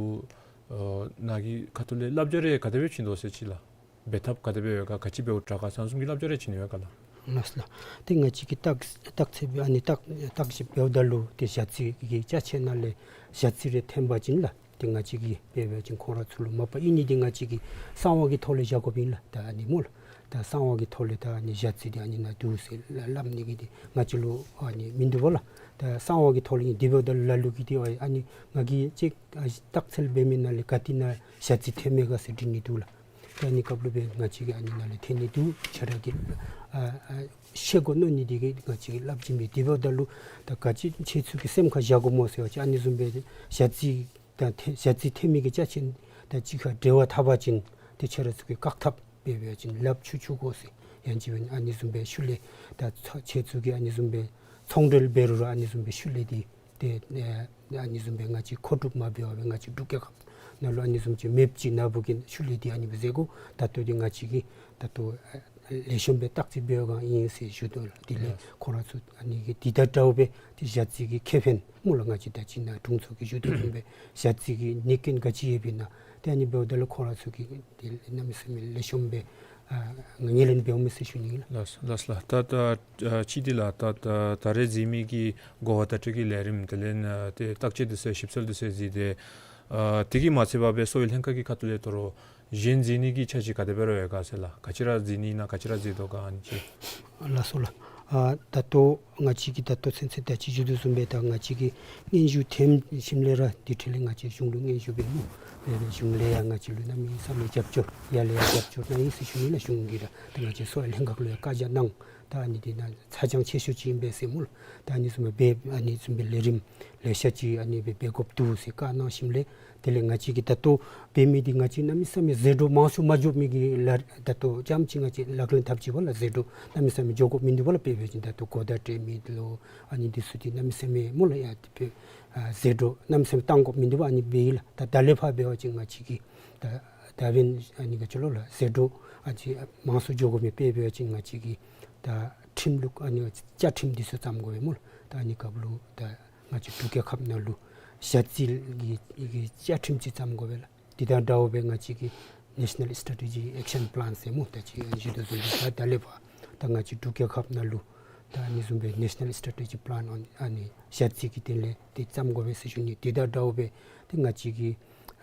ཨ་ནཱ་གི་ཁ་ཐུག་ལས་བསླབ་བྱ་རེ་ག་དེ་སྦེ་བྱིན་དོ་ཟེར་ཅིག་ལགས། འབད་ཐབས་ག་དེ་སྦེ་ཡོད་ག་ག་ཅི་འབདཝ་དྲག་ག་ཟེར་བཟུམ་གྱི་བསླབ་བྱ་རེ་བྱིན་ཡོད་ག་ལགས། ལགས་སོ་ལགས། ཏེ་ང་བཅས་ཀྱིས་བརྟག་བརྟག་དཔྱད་འབད་ཨ་ནི་བརྟག་བརྟག་དཔྱད་འབདཝ་ད་ལུ་ཏེ་ཞ་རྩི་གི་ཅ་ཆས་ནང་ལས་ཞ་རྩི་རེ་ཐོན་པ་ཅིན་ལགས། ཏེ་ང་བཅས་ཀྱིས་དཔེ་འབད་བ་ཅིན་ཁོང་ར་ཚུ་ལུ་མ་པ་ཨིན་ནི་འདི་ང་བཅས་ཀྱིས་གསང་བ་གི་ཐོག་ལས་བཞག་དགོཔ་ཨིན་ལགས། ད་ཨ་ནི་སྨོ་ལགས། ད་གསང་བ་གི་ཐོག་ལས་ད་ཨ་ནི་ཞ་རྩི་འདི་ཨ་ནི་ནང་འདུག་ཟེར་སླབ་ནི་གི་འདི་ང་བཅས་ལུ་ཨ་ནི་མིན་འདུག་པ་ལགས། ད་གསང་བ་གི་ཐོག་ལས་ཨིན། དེ་འབདཝ་ད་ལ་ལུ་གིས་འདི་ཨ་ནི་ང་གིས་ཅིག་ཨ་བརྟག་དཔྱད་འབད་མི་ནང་ལས་ག་ཏེ་ནང་ཞ་རྩི་ཐོན་མས་ག་ཟེར་དྲི་ནི་འདུག་ལགས། ད་ཨ་ནི་སྐབས་ལུ་སྦེ་ང་བཅས་ཀྱིས་ཨ་ནི་ནང་ལས་ཐོན་ནི་འདུག། ཁྱོད་ར་གིས་ཨ་ཨ་ཤེས་དགོ་མནོ་ནི་འདི་གིས་ང་བཅས་ཀྱིས་སླབ་བྱིན་པས། དེ་འབདཝ་ད་ལུ་ད་ག་ཅི་ཁྱེད་ཚུ་གིས་སེམས་ཁར་བཞག་དགོ་སྨོ་ཟེར་བ་ཅིན་ཨ་ནི་བཟུམ་སྦེ་ཞ་རྩི་དང་ཞ་རྩི་ཐོན་མི་གི་ཅ་ཆས་དང་གཅིག་ཁར་འབྲེལ་བ་འཐབ་པ་ཅིན་ཏེ་ཁྱོད་ར་ཚུ་གིས་བཀག་ཐབས་འབད་བ་ཅིན་ལགཔ་འཁྱུ་འཁྱུ་དགོ་ཟེར། ཡང་ཅིན་ཨ་ནི་བཟུམ་སྦེ་ཤུལ་ལས་ད་ཚ་ཁྱེད་ཚུ་གིས་ཨ་ནི་བཟུམ་སྦེ་ ཚོང་འབྲེལ་འབད་རུང་ར་ཨ་ནི་བཟུམ་སྦེ་ཤུལ་ལས་འདི་ཏེ་ཨ་ཨ་ནི་བཟུམ་སྦེ་ང་བཅས་མཁོ་སྒྲུབ་མ་འབད་བར་སྦེ་ང་བཅས་འབྲུག་རྒྱལ་ཁབ་ནང་ལུ་ཨ་ནི་བཟུམ་ཅིག་མེདཔ་ཅིག་ནང་འབད་བ་ཅིན་ཤུལ་ལས་འདི་ཨ་ནི་སྦེ་ཟེར་དགོ། ད་ལྟོ་འདི་ང་བཅས་ཀྱིས་ད་ལྟོ་ཨ་ལེགས་ཤོམ་སྦེ་བརྟག་དཔྱད་འབད་བའི་སྒང་ཨིན་ཟེར་ཞུ་དོ་ལགས། དེ་ལས་ཁོང་ར་ཚུ་ཨ་ནི་གི་འདི་དང་འདྲཝ་སྦེ་ཏེ་ཞ་རྩི་གི་ཁེ་ཕན་སྨོ་ལགས། ང་བཅས་ད་ཅི་ནཱ་དྲུང་འཚོ་གིས་ཞུ་དོ་བཟུམ་སྦེ་ཞ་རྩི་གི་ནད་རྐྱེན་ག་ཅི་ཡོདཔ་ཨིན་ན་ཏེ་ཨ་ནི་འབདཝ་ད་ལུ་ཁོང་ར་ཚུ་གིས་ཏེ་གནམ་མེད་ས་མེད་ལེགས་ཤོམ་སྦེ་ཨ་ངོས་ལེན་འབདཝ་མས་ཟེར་ཞུ་ནི་ལགས། ལགས་ལགས་ལགས། ད་ད་ཨ་ཅི་འདི་ལགས། ད་ད་ད་རེས་མཛད་མི་གི་གོ་བ་བརྡ་སྤྲོད་ཀྱི་ལས་རིམ་དེ་ལས་ཨ་ཏེ་བརྟག་དཔྱད་འདི་ཚུ་ཞིབ་འཚོལ་འདི་ཚུ་མཛད་དེ་ཨ་དེ་གིས་མ་ཚད་པར་སྦེ་གསོ་བའི་ལྷན་ཁག་གི་ཁ་ཐུག་ལས་དོ་རུང་གཞན་མཛད་ནི་གི་འཆར་གཞི་ག་དེ་སྦེ་ར་ཡོད་ག་ཟེར་ལགས། ག་ཅི་ར་མཛད་ནི་ཨིན་ན་ག་ཅི་ར་མཛད་དོ་ག་ཨ་ནི་ཅིག། ལགས་སོ་ལགས། ཨ་ད་ལྟོ་ང་བཅས་ཀྱིས་ད་ལྟོ་ཚུན་ཚོད་ད་ཅི་ཞུ་དོ་བཟུམ་སྦེ་ད་ང་བཅས་ཀྱིས་སྙན་ཞུ་འཐེན་ཞིནམ་ལས་ར་དེ་འཕྲོ་ལས་ང་བཅས་གཞུང་ལུ་སྙན་ཞུ་འབད་སྨོ། འབད་རུང་གཞུང་ལས་ཡང་ང་བཅས་ལུ་གནམ་མེད་ས་མེད་རྒྱབ་སྐྱོར་ཡར་ལས་ཡར་རྒྱབ་སྐྱོར་གནང་ཡི་ཟེར་ཞུ་ནི་ལགས། གཞུང་གིས་ར་ད་ང་བཅས་གསོ་བའི་ལྷན་ཁག་ལུ་ཡང་བཀའ་རྒྱ་གནང་། ད་ཨ་ནི་འདི་ནང་ཚ་གྱང་ཆེ་ཤོས་ཅིག་ཨིན་པས་ཟེར་སྨོ་ལགས། ད་ཨ་ནི་བཟུམ་སྦེ་ཨ་ནི་བཟུམ་སྦེ་ལས་རིམ་ལེ་ཤ་ཅིག་ཨ་ནི་སྦེ་འབད་དགོཔ་འདུག་ཟེར་བཀའ་གནང་ཞིནམ་ལས་དེ་ལས་ང་བཅས་ཀྱིས་ད་ལྟོ་འབད་མི་འདི་ང་བཅས་གནམ་མེད་ས་མེད་ཟད་འགྲོ་མང་སུ་མ་འགྱོ་མི་གི་ལཱ་ད་ལྟོ་རྐྱངམ་ཅིག་ང་བཅས་ལག་ལེན་འཐབ་ཅི་པ་ལགས། ཟད་འགྲོ་གནམ་མེད་ས་མེད་འགྱོ་དགོཔ་མིན་འདུག་པ་ལགས། དཔེ་འབད་བ་ཅིན་ད་ལྟོ་གོ་བརྡ་སྤྲོད་མི་འདི་ལུ་ཨ་ནི་འདི་ཚུ་འདི་གནམ་མེད་ས་མེད་སྨོ་ལགས། ཡ་དེ་སྦེ་ཨ་ཟད་འགྲོ་གནམ་མེད་ས་མེད་བཏང་དགོཔ་མིན་འདུག་པ། ཨ་ནི་འབད་ཡི་ལགས། ད་ད་ལས་ཕར་འབད་བ་ཅིན་ང་བཅས་ཀྱིས་ད་ད་འབདན་ཨ་ནི་ག་ཅི་ལོ་ལགས། ཟད་འགྲོ་ཨ་ཙི་མང་སུ་འགྱོ་དགོ་མི་དཔེ་འབད་བ་ཅིན་ང་བཅས་ཀྱིས་ད་ཁྲིམས་ལུགས་ཨ་ནི་བཅའ་ཁྲིམས་འདི་ཚུ་བརྩམ་དགོ་པས་སྨོ་ལགས། ད་ཨ་ནི་སྐབས་ལུ་ད་ང་བཅས་འབྲུག་རྒྱལ་ཁབ་ནང་ལུ་ཞ་རྩི་གི་གི་བཅའ་ཁྲིམས་ཅིག་བརྩམ་དགོ་པས་ལགས། དེ་དང་འདྲཝ་སྦེ་ང་བཅས་ཀྱིས་National Strategy Action Plan ཟེར་སྨོ། ད་ཅི་ཞུ་དོ་བཟུམ་སྦེ་ད་ད་ལས་ཕར་ད་ང་བཅས་འབྲུག་རྒྱལ་ཁབ་ནང་ལུ་ད་ཨ་ནི་བཟུམ་སྦེ་National Strategy Plan on ཨ་ནི་ཞ་རྩི་གི་དོན་ལས་འདི་བརྩམ་དགོ་པས་ཟེར་ཞུ་ནི། དེ་དང་འདྲཝ་སྦེ་ཏེ་ང་བཅས་ཀྱི་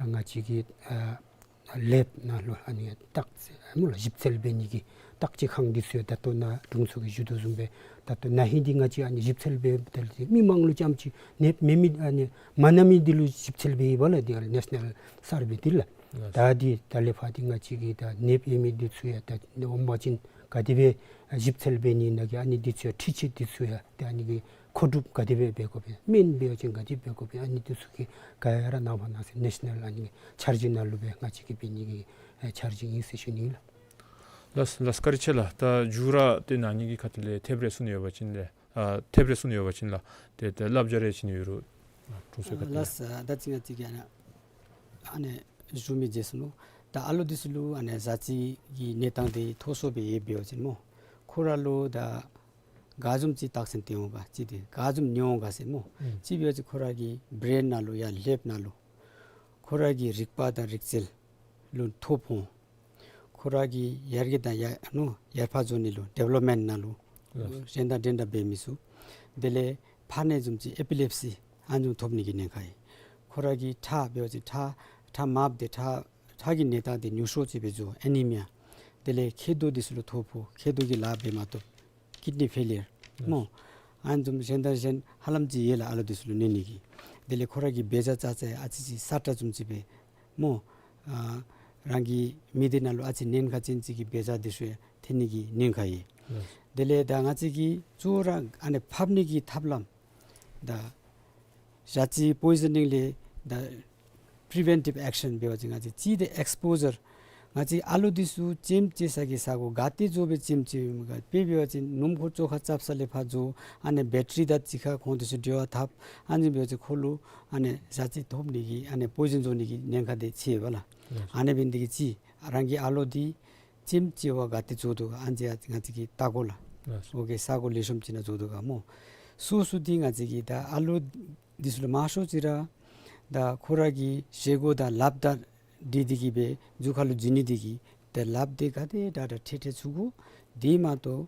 ང་བཅས་ཀྱི་ཨ་ལེབ་ནང་ལུ་ཨ་ནི་བརྟག་དཔྱད་སྨོ་ལགས། ཞིབ་འཚོལ་འབད་ནི་གི་བརྟག་དཔྱད་ཁང་འདི་ཚུ་ཡང་ད་ལྟོ་ནཱ་དྲུང་འཚོ་གིས་ཞུ་དོ་བཟུམ་སྦེ་ད་ལྟོ་ན་ཧིང་འདི་ང་བཅས་ཨ་ནི་ཞིབ་འཚོལ་འབད་ད་ལུ་མི་མང་ལུ་རྐྱངམ་ཅིག་ནདཔ་མེད་མི་ཨ་ནི་མ་ན་མི་འདི་ལུ་ཞིབ་འཚོལ་འབད་ཡི་པ་ལགས། འདི་ཨ་ནེ་ཤ་ནཱལ་སར་བེ་འདི་ལགས། ལགས། ད་འདི་ད་ལས་ཕར་འདི་ང་བཅས་ཀྱིས་ད་ནདཔ་ཡོད་མི་འདི་ཚུ་ཡང་ད་འོང་པ་ཅིན་ག་དེ་སྦེ་ཞིབ་འཚོལ་འབད་ནི་ནང་གི་ཨ་ནི་འདི་ཚུ་ཡང་འཕྲུལ་ཆས་འདི་ཚུ་ཡང་ད་ཨ་ནི་གི་མཁོ་སྒྲུབ་ག་དེ་སྦེ་འབད་དགོ་པས། སྨན་འབད་བ་ཅིན་ག་དེ་འབད་དགོ་པས། ཨ་ནི་འདི་ཚུ་གི་ག་ར་གནང་ཕར་གནང་ཟེར་ནེ་ཤ་ནཱལ་ཨ་ནི་འཆར་གཞི་ནང་ལུ་སྦེ་ང་བཅས་ཀྱིས་འབད་ནི་གི་ཨེ་འཆར་གཞི་ཨིན་ཟེར་ཞུ་ནི་ལགས། ལགས་ལགས། བཀའ་དྲིན་ཆེ་ལགས། ད་མཇུག་ར་ཏེ་ན་ཧིང་གི་ཁ་ཐུག་ལས་ཐེབས་རེ་གསུང་ནི་ཡོད་པ་ཅིན་ལས་ཨ་ཐེབས་རེ་གསུང་ནི་ཡོད་པ་ཅིན་ལགས་ཏེ་ཏེ་བསླབ་བྱ་རེ་བྱིན་ནི་ཡོད་རུང་དྲུང་འཚོའི་ཁ་ཐུག་ལས། ལགས་སོ། ད་ཅི་ང་བཅས་ཀྱིས་ཨ་ནི་ཨ་ནི་ཞུ་མི་བརྗེད་སོ་ནུག། ད་ཨ་ལོ་འདི་ཚུ་ལུ་ཨ་ནི་ཞ་རྩི་གི་གནས་སྟངས་འདི་མཐོ་སུ་སྦེ་ཡོདཔ་འབད་བ་ཅིན་སྨོ། ཁོ་ར་ལུ་ད་ག་བཟུམ་ཅིག་རྟགས་མཚན་སྟོན་འོང་ག་ཅིག་ཏེ་ག་བཟུམ་ཉོ་འོང་ག་ཟེར་སྨོ། ཨུམ། ཅིག་འབད་བ་ཅིན་ཁོ་ར་གི་བེརེན་ནང་ལུ་ཡར་ལེབ་ནང་ལུ་ཁོ་ར་གི་རིག་པ་དང་རིག་རྩལ་ལུ་ཐོ་ཕོག་འོང་། ཁོ་ར་གི་ཡར་རྒྱས་དང་ཡར་ཨ་ནི་ཡར་འཕར་འགྱོ་ནི་ལུ་ཌི་ཝེ་ལོབ་མེནཊ་ནང་ལུ་ལགས། གཞན་དང་འགྲན་ཟླ་འབད་མི་ཚུགས། དེ་ལས་ཕར་ནི་བཟུམ་ཅིག་ཨེ་པི་ལེབ་སི་ཨ་ནི་བཟུམ་ཐོབ་ནི་གི་ཉེན་ཁ་ཡོད། ཁོ་ར་གི་ཁྲག་འབད་བ་ཅིན་ཁྲག་ཁྲག་མངམ་སྟེ་ཁྲག་ཁྲག་གི་གནས་སྟངས་འདི་ཉུང་སུ་ཅིག་སྦེ་འགྱོ་ཨེ་ནི་མི་ཡ། དེ་ལས་མཁལ་རྡོག་འདི་ཚུ་ལུ་ཐོ་ཕོག། མཁལ་རྡོག་གི་ལཱ་འབད་མ་བཏུབ། ཀིཌ་ནི་ཕེ་ལི་ཡར་སྨོ། ཨ་ནི་བཟུམ་གཞན་དང་གཞན་ཧ་ལམ་ཅིག་ཡོད་ལགས་ཨ་ལོ་འདི་ཚུ་ལུ་གནོད་ནི་གི། དེ་ལས་ཁོ་ར་གི་འབད་བྱ་རྐྱབ་ས་ཡང་ཨ་ཙི་ཅིག་སྲ་ཀྲག་བཟུམ་ཅིག་སྦེ་སྨོ། ཨ་རང་གི་མི་སྡེ་ནང་ལུ་ཨ་ཙི་ཉེན་ཁ་ཅན་ཅིག་གི་འབད་བྱ་འདི་ཚུ་ཡང་ཐོན་ནི་གི་ཉེན་ཁ་ཡོད། ལགས། དེ་ལས་ད་ང་བཅས་ཀྱིས་གཙོ་བོ་ར་ཨ་ནི་ཕབ་ནི་གི་ཐབས་ལམ་ད་ཞ་རྩི་པོའི་ཟ་ནིང་ལས་ད་པི་རི་ཝེན་ཊིབ་ཨེག་ཤན་འབད་བ་ཅིན་ང་བཅས་ཅིག་ཏེ་ཨེགསི་པོ་ཟར། ང་བཅས་ཨ་ལོ་འདི་ཚུ་ལྕེམ་ལྕེ་ས་གི་ས་གོ་ག་ཏེ་འགྱོ་སྦེ་ལྕེམ་ལྕེཝ་མས་ག། དཔེ་འབད་བ་ཅིན་སྣུམ་འཁོར་བཅོ་ཁ་རྐྱབ་ས་ལས་ཕར་འགྱོ། ཨ་ནི་བེ་ཊ་རི་དང་གཅིག་ཁར་ཁོང་འདི་ཚུ་འབྲེལ་བ་འཐབ། ཨ་ནི་འབད་བ་ཅིན་ཁོ་ལུ་ཨ་ནི་ཞ་རྩི་ཐོབ་ནི་གི་ཨ་ནི་པོའི་ཟན་འགྱོ་ནི་གི་ཉེན་ཁ་འདི་ཆེ་བས་ལགས། ལགས། ཨ་ནི་འབད་ནི་འདི་གིས་ཅིག་རང་གི་ཨ་ལོ་འདི་ལྕེམ་ལྕེ་བ་ག་ཏེ་འགྱོ་དོ་ག་ཨ་ནི་ང་བཅས་ཀྱིས་བལྟ་དགོ་ལགས། ལགས། ཨོ་ཀེ་ས་གོ་ལེགས་ཤོམ་ཅིག་ནང་འགྱོ་དོ་ག་སྨོ། སོ་སོ་འདི་ང་བཅས་ཀྱིས་ད་ཨ་ལོ་འདི་ཚུ་ལུ་མང་ཤོས་ཅིག་ར་ད་ཁོ་ར་གི་བཞེས་སྒོ་དང་ལགཔ་དང་འདི་འདི་གིས་སྦེ་རྒྱུ་ཁ་ལུ་འཛུལ་ནི་འདི་གིས་ད་ལགཔ་འདི་ག་དེ་དྲག་དྲག་འཕྲལ་འཕྲལ་ཚུ་དགོ། དེ་མ་གཏོགས་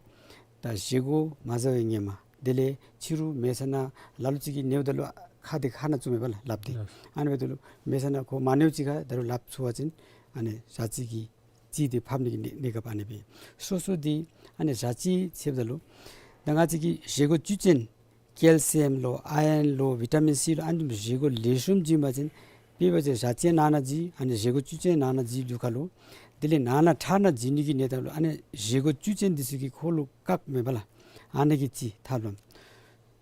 ད་བཞེས་སྒོ་མ་བཟའ་བའི་ཧེ་མ་དེ་ལས་ཕྱི་རུ་མལ་ས་ནང་ལ་ལུ་ཅིག་གིས་ཉལཝ་ད་ལུ་ཁ་འདི་ཁ་ནང་བཙུགས་མས་པ་ལགས་ལགཔ་འདི། ལགས། ཨ་ནི་འབདཝ་ད་ལུ་མལ་ས་ནང་ཁོ་མ་ཉལཝ་ཅིག་ཁར་ད་རུང་ལགཔ་ཚུད་པ་ཅིན་ཨ་ནི་ཞ་རྩི་གི་རྩི་འདི་ཕབ་ནི་གི་གནས་གནས་སྐབས་ཨ་ནི་སྦེ། སོ་སོ་འདི་ཨ་ནི་ཞ་རྩི་ཟེརཝ་ད་ལུ་ད་ང་བཅས་ཀྱི་བཞེས་སྒོ་བཅུད་ཅན་ཀེལ་སི་ཡམ་ལོ་ཨའི་རཱན་ལོ་བི་ཊ་མིན་སི་ལོ་ཨ་ནི་བཞེས་སྒོ་ལེགས་ཤོམ་བྱིན་པ་ཅིན་དཔེ་འབད་བ་ཅིན་ཞ་རྩི་ནང་ན་འཛུལ་ཨ་ནི་བཞེས་སྒོ་བཅུད་ཅན་ནང་ན་འཛུལ་རྒྱུ་ཁ་ལུ་དེ་ལས་ནང་ན་ཁྲག་ནང་འཛུལ་ནི་གི་གནས་སྟངས་ལུ་ཨ་ནི་བཞེས་སྒོ་བཅུད་ཅན་འདི་ཚུ་གིས་ཁོ་ལུ་བཀགཔ་མས་པ་ལགས། ཨ་ནི་གི་རྩི་ཐབས་ལམ།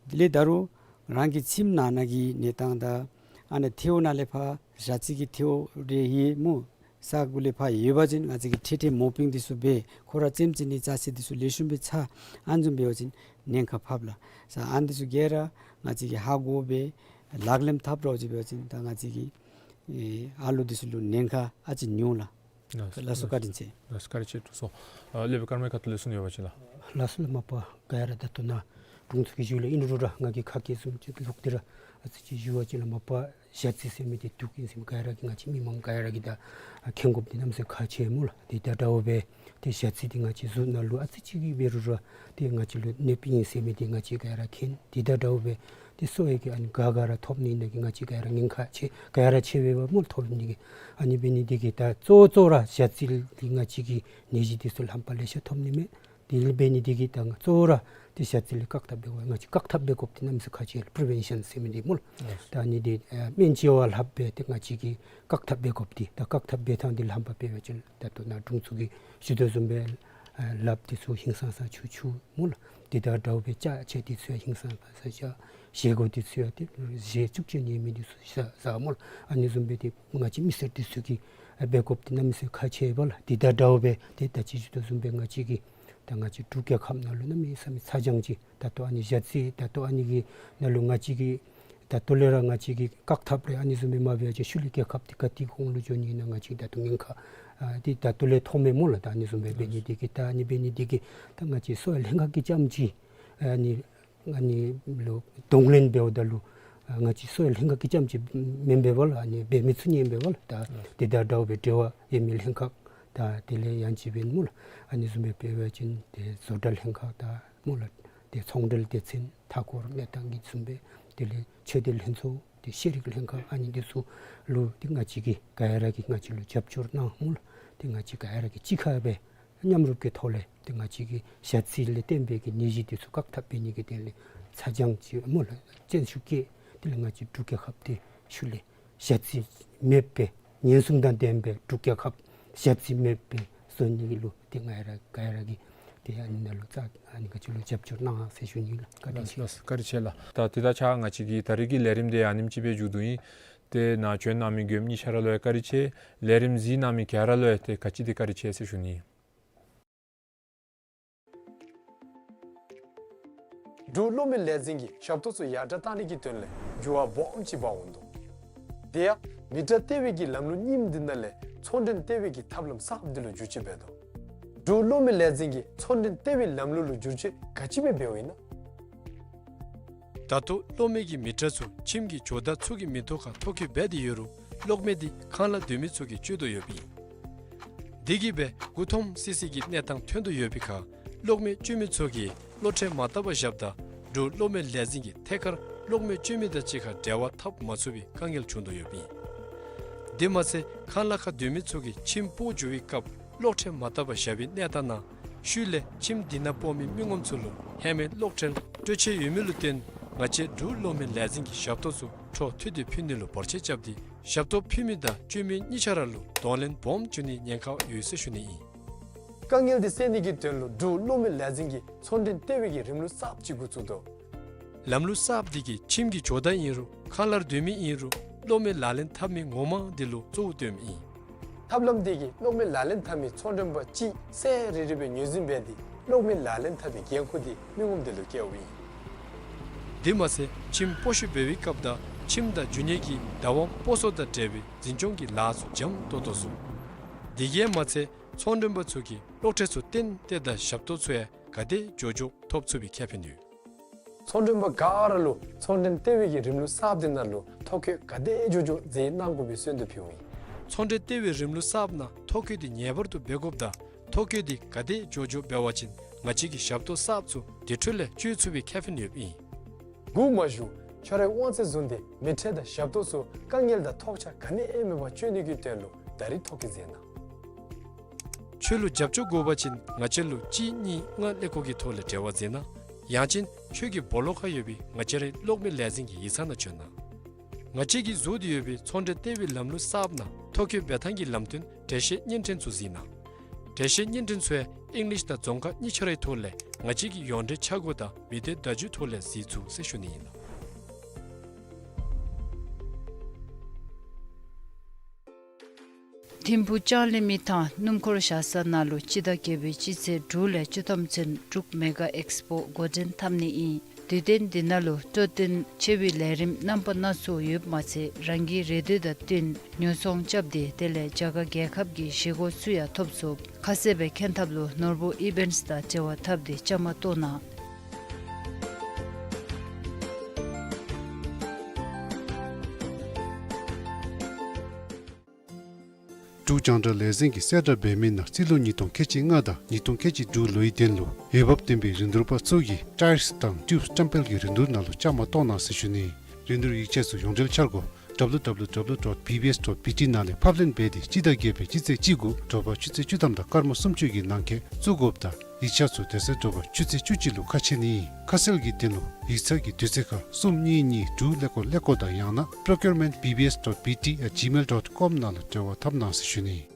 དེ་ལས་ད་རུང་རང་གི་ཁྱིམ་ནང་ན་གི་གནས་སྟངས་དང་ཨ་ནི་ཐལཝ་ནང་ལས་ཕར་ཞ་རྩི་གི་ཐལཝ་རེ་ཡོད་སྨོ། ས་གུ་ལས་ཕར་ཡོད་པ་ཅིན་ང་བཅས་ཀྱིས་ཁྲིག་ཁྲི་མོ་པིང་འདི་ཚུ་འབད་ཁོ་ར་རྩེདམོ་རྩེ་ནི་ཅ་ཆས་འདི་ཚུ་ལེགས་ཤོམ་སྦེ་ཚར་ཨ་ནི་བཟུམ་འབད་བ་ཅིན་ཉེན་ཁ་ཕོགཔ་ལགས། ས་ཨ་ནི་འདི་ཚུ་ག་ར་ང་བཅས་ཀྱིས་ཧ་གོ་སྦེ་ལག་ལེན་འཐབ་རོགས་ཅིག་འབད་བ་ཅིན་ད་ང་བཅས་ཀྱི་ཨེ་ཨ་ལུ་འདི་ཚུ་ལུ་ཉེན་ཁ་ཨ་ཙི་ཉུང་ལགས། ལགས་སོ། ལགས་སོ། བཀའ་དྲིན་ཆེ། ལགས་སོ། བཀའ་དྲིན་ཆེ། ཐུགས་སོ། ཨ་སློབ་དཔོན་ཀརྨ་ཁ་ཐུག་ལས་གསུང་ཡོད་པ་ཅིན་ལགས། ལགས་སོ་ལགས། མ་པ་ག་ར་ད་ལྟོ་ནཱ་དྲུང་འཚོ་གིས་ཞུ་ལས་ཨིན་རུང་ར་ང་གིས་ཁ་སྐད་བཟུམ་ཅིག་ལོག་སྟེ་ར་ཨ་ཙི་ཅིག་ཞུ་བ་ཅིན་ལགས། མ་པ་ཞ་རྩི་ཟེར་མི་འདི་དུག་ཨིན་ཟེར་མི་ག་ར་གིས་ང་བཅས་མི་མང་ག་ར་གིས་ད་མཁྱེན་དགོཔ་འདི་གནམ་མེད་ས་མེད་ཁག་ཆེ་སྨོ་ལགས། དེ་དང་འདྲཝ་སྦེ་ཏེ་ཞ་རྩི་འདི་ང་བཅས་གཟུགས་ནང་ལུ་ཨ་ཙི་ཅིག་གིས་འབད་རུང་ར་ཏེ་ང་བཅས་ལུ་གནོདཔ་ཨིན་ཟེར་མི་འདི་ང་བཅས་ག་ར་མཁྱེན། དེ་དང་འདྲཝ་སྦེ་ཏེ་གསོ་བའི་གི་ཨ་ནི་ག་ག་ར་ཐོབ་ནི་ཨིན་ན་གི་ང་བཅས་ག་ར་ཉེན་ཁ་ཆེ་ག་ར་ཆེ་བས་པ་སྨོ་ཐོབ་ནི་གི། ཨ་ནི་འབད་ནི་འདི་གིས་ད་གཙོ་གཙོ་ར་ཞ་རྩི་ལས་ང་བཅས་ཀྱི་ནད་གཞི་འདི་ཚུ་རྣམ་པ་ལེ་ཤ་ཐོབ་ནི་མས། དེ་ལས་འབད་ནི་འདི་གིས་ད་ང་གཙོ་བོ་ར་ཏེ་ཞ་རྩི་ལས་བཀག་ཐབས་འབད་དགོ། ང་བཅས་བཀག་ཐབས་འབད་དགོཔ་འདི་གནམ་མེད་ས་མེད་ཁག་ཆེ་ལགས། པི་རི་ཝེན་ཤཱན་ཟེར་མི་འདི་སྨོ་ལགས། ད་ཨ་ནི་འདི་ཨ་སྨན་བཅོས་པ་ལྷགཔ་སྦེ་ཏེ་ང་བཅས་ཀྱིས་བཀག་ཐབས་འབད་དགོཔ་འདི་ད་བཀག་ཐབས་འབད་ཐངས་འདི་ལྷམ་པ་འབད་བ་ཅིན་ད་ལྟོ་ནཱ་དྲུང་འཚོ་གིས་ཞུ་དོ་བཟུམ་སྦེ་ཨ་ལགཔ་འདི་ཚུ་ཧིང་སངས་ས་འཁྱུ་འཁྱུ་སྨོ་ལགས། དེ་དང་འདྲཝ་སྦེ་ཅ་ཆས་འདི་ཚུ་ཡང་ཧིང་སངས་ས་བཞག། བཞེས་སྒོ་འདི་ཚུ་ཡང་ཏེ་བཞེས་བཅུག་ཅི་ཉེས་མི་འདི་ཚུ་བཞག་བཞག་སྨོ་ལགས། ཨ་ནི་བཟུམ་སྦེ་ཏེ་ང་བཅས་མི་སེར་འདི་ཚུ་གིས་ཨ་འབད་དགོཔ་འདི་གནམ་མེད་ས་མེད་ཁག་ཆེ་བས་ལགས། དེ་དང་འདྲཝ་སྦེ་ཏེ་ད་ཅི་ཞུ་དོ་བཟུམ་སྦེ་ང་བཅས་ཀྱི་ད་ང་བཅས་འབྲུག་རྒྱལ་ཁབ་ནང་ལུ་གནམ་མེད་ས་མེད་ཚ་གྱང་ཅིག་ད་ལྟོ་ཨ་ནི་ཞ་རྩི་ད་ལྟོ་ཨ་ནི་གི་ནང་ལུ་ང་བཅས་ཀྱིས་ད་ལྟོ་ལས་ར་ང་བཅས་ཀྱིས་བཀག་ཐབས་རེ་ཨ་ནི་བཟུམ་སྦེ་མ་འབད་བ་ཅིན་ཤུལ་ལས་རྒྱལ་ཁབ་འདི་ག་ཏེ་གོང་ལུ་འགྱོ་ནི་ཨིན་ན་ང་བཅས་ད་ལྟོ་ཉེན་ཁ་ཨ་འདི་ད་ལྟོ་ལས་མཐོངམ་མས་སྨོ་ལགས། ད་ཨ་ནི་བཟུམ་སྦེ་འབད་ནི་འདི་གིས་ད་ཨ་ནི་འབད་ནི་འདི་གིས་ད་ང་བཅས་གསོ་བའི་ལྷན་ཁག་གིས་རྐྱངམ་ཅིག་ཨ་ནི་ཨ་ནི་ལུ་གདོང་ལེན་འབདཝ་ད་ལུ་ཨ་ང་བཅས་གསོ་བའི་ལྷན་ཁག་གིས་རྐྱངམ་ཅིག་མེན་པས་པ་ལགས། ཨ་ནི་འབད་མི་ཚུ་ནི་ཨིན་པས་པ་ལགས། ད་དེ་དང་འདྲཝ་སྦེ་འབྲེལ་བ་ཡོད་མི་ལྷན་ཁག་ད་དེ་ལས་ཡང་ཅིག་འབདན་སྨོ་ལགས། ཨ་ནི་བཟུམ་སྦེ་འབད་བ་ཅིན་ཏེ་བཟོ་གྲྭ་ལྷན་ཁག་ད་སྨོ་ལགས། ཏེ་ཚོང་འབྲེལ་སྡེ་ཚན་མཐའ་འཁོར་གནས་སྟངས་ཀྱི་བཟུམ་སྦེ་དེ་ལས་ཆོས་སྡེ་ལྷན་ཚོགས་ཏེ་ཤེས་རིག་ལྷན་ཁག་ཨ་ནི་འདི་ཚུ་ལུ་ཏེ་ང་བཅས་ཀྱིས་ག་ར་གིས་ང་བཅས་ལུ་རྒྱབ་སྐྱོར་གནང་སྨོ་ལགས། ཏེ་ང་བཅས་ག་ར་གིས་གཅིག་ཁར་སྦེ་མཉམ་རུབ་ཀྱི་ཐོག་ལས་ཏེ་ང་བཅས་ཀྱི་ཞ་རྩི་ལས་བརྟེན་པའི་གི་ནད་གཞི་འདི་ཚུ་བཀག་ཐབས་འབད་ནི་གི་དོན་ལས་ཚ་གྱང་ཅིག་སྨོ་ལགས་བཙན་ཤུགས་བསྐྱེད་དེ་ལས་ང་བཅས་འབྲུག་རྒྱལ་ཁབ་འདི་ཤུལ་ལས་ཞ་རྩི་མེདཔ་སྦེ་ཉེན་སྲུང་དང་ལྡན་པའི་འབྲུག་རྒྱལ་ཁབ་ཞ་རྩི་མེདཔ་སྦེ་བཟོ་ནི་ལུ་ཏེ་ང་ར་ག་ར་གིས་ཏེ་ཨ་ནི་ནང་ལུ་རྩ་ཨ་ནི་ང་བཅས་ལུ་རྒྱབ་སྐྱོར་གནང་ཟེར་ཞུ་ནི་ལགས། བཀའ་དྲིན་ཆེ། ལགས་སོ། བཀའ་དྲིན་ཆེ་ལགས། ད་དེ་དང་ཆ་ང་བཅས་ཀྱི་ད་རིས་ཀྱི་ལས་རིམ་འདི་ཨ་ནེམ་ཅིག་སྦེ་མཇུག་བསྡུ་ཡི། ཏེ་ནཱ་བྱོན་གནང་མི་མགྱོནམ་གཉིས་ཆ་ར་ལུ་ཡང་བཀའ་དྲིན་ཆེ། ལས་རིམ་གཟིགས་གནང་མི་ག་ར་ལུ་ཡང་ཏེ་ག་ཅི་དེ་བཀའ་དྲིན་ཆེ་ཟེར་ཞུ་ནི། འབྲུག་གློག་མེ་ལས་འཛིན་གྱིས་ཞབས་ཏོག་ཚུ་ཡར་དྲག་གཏང་ནི་གི་དོན་ལས་འགྱུར་བ་སྦོམ་ཅིག་འབག་འོང་དོ། དེ་ཡང་མི་ཊར་ལྟེ་བའི་གི་ལམ་ལུགས་རྙིངམ་འདི་ནང་ལས་ཚོང་འབྲེལ་ལྟེ་བའི་གི་ཐབས་ལམ་གསརཔ་འདི་ལུ་བསྒྱུར་བཅོས་འབད་དོ། འབྲུག་གློག་མེ་ལས་འཛིན་གྱིས་ཚོང་འབྲེལ་ལྟེ་བའི་ལམ་ལུགས་ལུ་བསྒྱུར་བཅོས་ག་ཅི་སྦེ་འབདཝ་ཨིན་ན། ད་ལྟོ་གློག་མེ་གི་མི་ཊར་ཚུ་ཁྱིམ་གྱི་ཇོ་བདག་ཚུ་གི་མིང་ཐོག་ཁར་ཐོ་བཀོད་འབད་དེ་ཡོད་རུང་གློག་མེ་འདི་ཁང་གླ་སྡོད་མི་ཚུ་གིས་སྤྱོད་དོ་ཡོདཔ་ཨིན། དེ་གིས་སྦེ་མགུ་འཐོམ་སི་སི་གི་གནས་སྟངས་ཐོན་དོ་ཡོད་པའི་ཁར་གློག་མེ་སྤྱོད་མི་ཚུ་གིས་གློག་ཁྲལ་མ་བཏབ་པར་བཞགཔ་ད་འབྲུག་གློག་མེ་ལས་འཛིན་གྱིས་ཐད་ཀར་གློག་མེ་སྤྱོད་མི་དང་གཅིག་ཁར་འབྲེལ་བ་འཐབ་མ་ཚུགས་པའི་དཀའ་ངལ་བྱུང་དོ་ཡོདཔ་ཨིན། དེ་མ་ཚད་ཁང་གླ་ཁར་སྡོད་མི་ཚུ་གིས་ཁྱིམ་སྤོ་འགྱོ་བའི་སྐབས་གློག་ཁྲལ་མ་བཏབ་པར་བཞག་པའི་གནས་སྟངས་ནང་ཤུལ་ལས་ཁྱིམ་དེ་ནང་སྤོ་མི་མི་ངོམ་ཚུ་ལུ་ཧེ་མའི་གློག་ཁྲལ་སྤྲོད་ཆད་ཡོད་མི་ལུ་བརྟེན་ང་བཅས་འབྲུག་གློག་མེ་ལས་འཛིན་གྱིས་ཞབས་ཏོག་ཚུ་འཕྲོ་མཐུད་དེ་ཕུལ་ནི་ལུ་བར་ཆད་རྐྱབ་སྟེ་ཞབས་ཏོག་ཕུལ་མི་དང་སྤྱོད་མི་གཉིས་ཆ་ར་ལུ་གདོང་ལེན་སྦོམ་འབྱུང་ནིའི་ཉེན་ཁ་ཡོད་ཟེར་ཞུ་ནི་ཨིན། དཀའ་ངལ་འདི་སེལ་ནི་གི་དོན་ལུ་འབྲུག་གློག་མེ་ལས་འཛིན་གྱིས་ཚོང་འབྲེལ་ལྟེ་བའི་གི་རིམ་ལུགས་གསརཔ་ཅིག་འགོ་བཙུགས་དོ། ལམ་ལུགས་གསརཔ་འདི་གིས་ཁྱིམ་གྱི་ཇོ་བདག་ཨིན་རུང་ཁང་གླར་སྡོད་མི་ཨིན་རུང་གློག་མེ་ལག་ལེན་འཐབ་མི་ངོ་མ་འདི་ལུ་གཙོ་བོ་བཏོནམ་ཨིན། ཐབས་ལམ་འདི་གིས་གློག་མེ་ལག་ལེན་འཐབ་མི་ཚོང་མགྲོན་པ་གཅིག་ཚར་རེ་རེ་སྦེ་ངོས་འཛིན་འབད་དེ་གློག་མེ་ལག་ལེན་འཐབ་པའི་འགན་ཁུར་འདི་མི་ངོམ་འདི་ལུ་བཀལཝ་ཨིན། དེ་མ་ཚད་ཁྱིམ་སྤོ་བཤུད་འབད་བའི་སྐབས་དང་ཁྱིམ་དང་རྒྱུ་དངོས་ཀྱི་བདག་དབང་སྤོ་སོར་དང་འབྲེལ་བའི་འཛིན་སྐྱོང་གི་ལཱ་ཚུ་འཇམ་ཏོག་ཏོ་བཟོ། དེ་གིས་མ་ཚད་ཚོང་མགྲོན་པ་ཚུ་གིས་གློག་ཁྲལ་ཚུ་ཏན་ཏན་དང་ཞབས་ཏོག་ཚུ་ཡང་ག་དེ་མགྱོགས་མགྱོགས་ཐོབ་ཚུགས་པའི་ཁེ་ཕན་ཡོད། ཚོང་མགྲོན་པ་ག་ར་ལུ་ཚོང་འབྲེལ་ལྟེ་བའི་གི་རིམ་ལུགས་གསརཔ་འདི་ནང་ལུ་ཐོ་བཀོད་ག་དེ་མགྱོགས་མགྱོགས་མཛད་གནང་དགོ་པའི་གསོལ་འདེབས་ཕུལཝ་ཨིན། ཚོང་འབྲེལ་ལྟེ་བའི་རིམ་ལུགས་གསརཔ་ནང་ཐོ་བཀོད་འདི་ངེས་པར་དུ་འབད་དགོཔ་དང་ཐོ་བཀོད་འདི་ག་དེ་མགྱོགས་མགྱོགས་འབད་བ་ཅིན་ང་བཅས་ཀྱི་ཞབས་ཏོག་གསརཔ་ཚུ་དེ་འཕྲོ་ལས་སྤྱོད་ཚུགས་པའི་ཁེ་ཕན་ཡོདཔ་ཨིན། སྒུག་མ་བཞུགས། ཁྱོད་རའི་དབང་ཚད་བཟུང་སྟེ་མི་ཊར་དང་ཞབས་ཏོག་ཚུ་དཀའ་ངལ་དང་ཐོགས་ཆགས་ག་ནི་ཡང་མེད་པར་སྤྱོད་ནི་གི་དོན་ལུ་ད་རིས་ཐོ་བཀོད་མཛད་གནང་། ཁྱོད་ལུ་རྒྱབ་སྐྱོར་དགོ་པ་ཅིན་ང་བཅས་ལུ་གཅིག་གཉིས་ལྔ་ཀླད་ཀོར་གྱི་ཐོག་ལས་འབྲེལ་བ་མཛད་གནང་། ཡང་ཅིན་ཁྱོད་ཀྱི་སྦོ་ལོགས་ཁར་ཡོད་པའི་ང་བཅས་རའི་གློག་མེ་ལས་འཛིན་གྱི་ཡིག་ཚང་ནང་བྱོན་གནང་། ང་བཅས་ཀྱིས་བཟོ་སྟེ་ཡོད་པའི་ཚོང་འབྲེལ་ལྟེ་བའི་ལམ་ལུགས་གསརཔ་ནང་ཐོ་བཀོད་འབད་ཐངས་ཀྱི་ལམ་སྟོན་འགྲེལ་བཤད་བརྙན་འཕྲིན་ཚུ་གཟིགས་གནང་། འགྲེལ་བཤད་བརྙན་འཕྲིན་ཚུ་ཡང་ཨིང་ལིཤ་དང་རྫོང་ཁ་གཉིས་ཆ་རའི་ཐོག་ལས་ང་བཅས་ཀྱི་ཡོངས་འབྲེལ་ཆ་བགོས་དང་མི་སྡེ་བརྡ་བརྒྱུད་ཐོག་ལས་གཟིགས་ཚུགས་ཟེར་ཞུ་ནི་ཨིན་ལགས། ཐིམ་ཕུག་ལྕང་གླིང་མི་ཐང་སྣུམ་འཁོར་བཞག་ས་ནང་ལུ་སྤྱི་ཟླ་བརྒྱད་པའི་སྤྱི་ཚེས་དྲུག་ལས་བཅུ་ཐམ་ཚུན་འབྲུག་མེ་ག་ཨེགསི་པོ་འགོ་འདྲེན་འཐབ་ནི་ཨིན། དུས་སྟོན་འདི་ནང་ལུ་སྤྲོ་སྟོན་ཆེ་བའི་ལས་རིམ་རྣམ་པ་སྣ་ཚོགས་ཡོདཔ་མ་ཚད་རང་གི་རེ་འདོད་དང་བསྟུན་ཉོ་ཚོང་རྐྱབ་སྟེ་དེ་ལས་རྒྱ་གར་རྒྱལ་ཁབ་ཀྱི་གཞིས་འགོ་ཚུ་ཡང་ཐོབ་ཚུགས། ཁ་གསལ་བའི་མཁྱེན་ཐབས་ལུ་ནོར་བུ་ཨི་བེནཊསི་དང་འབྲེལ་བ་འཐབ་སྟེ་བཅའ་མར་གཏོགས་གནང་། འབྲུག་རྒྱང་བསྒྲགས་ལས་འཛིན་གྱིས་གསལ་བསྒྲགས་འབད་མི་ནང་རྩིས་ལོ་ཉིས་སྟོང་ཁལ་གཅིག་ལྔ་དང་ཉིས་སྟོང་ཁལ་གཅིག་དྲུག་ལོའི་དོན་ལུ་འོས་འབབ་ལྡན་པའི་རིན་བསྡུར་པ་ཚུ་གིས་ཊའིརསི་དང་ཊིའུབསི་བཀྲམ་སྤེལ་གྱི་རིན་བསྡུར་ནང་ལུ་བཅའ་མར་གཏོགས་གནང་ཟེར་ཞུ་ནི། རིན་བསྡུར་ཡིག་ཆ་ཚུ་ཡོངས་འབྲེལ་འཆར་སྒོ་W W W dot B B S dot B T ནང་ལས་ཕབ་ལེན་འབད་དེ་སྤྱི་ཟླ་བརྒྱད་པའི་སྤྱི་ཚེས་གཅིག་དགུ་དྲོ་པ་ཆུ་ཚོད་བཅུ་ཐམ་དང་སྐར་མ་སུམ་ཅུ་གི་ནང་འཁོད་བཙུགས་དགོཔ་དང་ཡིག་ཆ་ཚུ་དེ་ཚེ་དྲོ་པ་ཆུ་ཚོད་བཅུ་གཅིག་ལུ་ཁ་ཕྱེ་ནི་ཨིན། ཁ་གསལ་གྱི་དོན་ལུ་ཡིག་ཚང་གི་དུས་ཚོད་ཁར་གསུམ་གཉིས་གཉིས་དྲུག་ཀླད་ཀོར་ཀླད་ཀོར་དང་ཡང་ན་procurement B B S dot B T at gmail dot com ནང་ལུ་འབྲེལ་བ་འཐབ་གནང་ཟེར་ཞུ་ནི།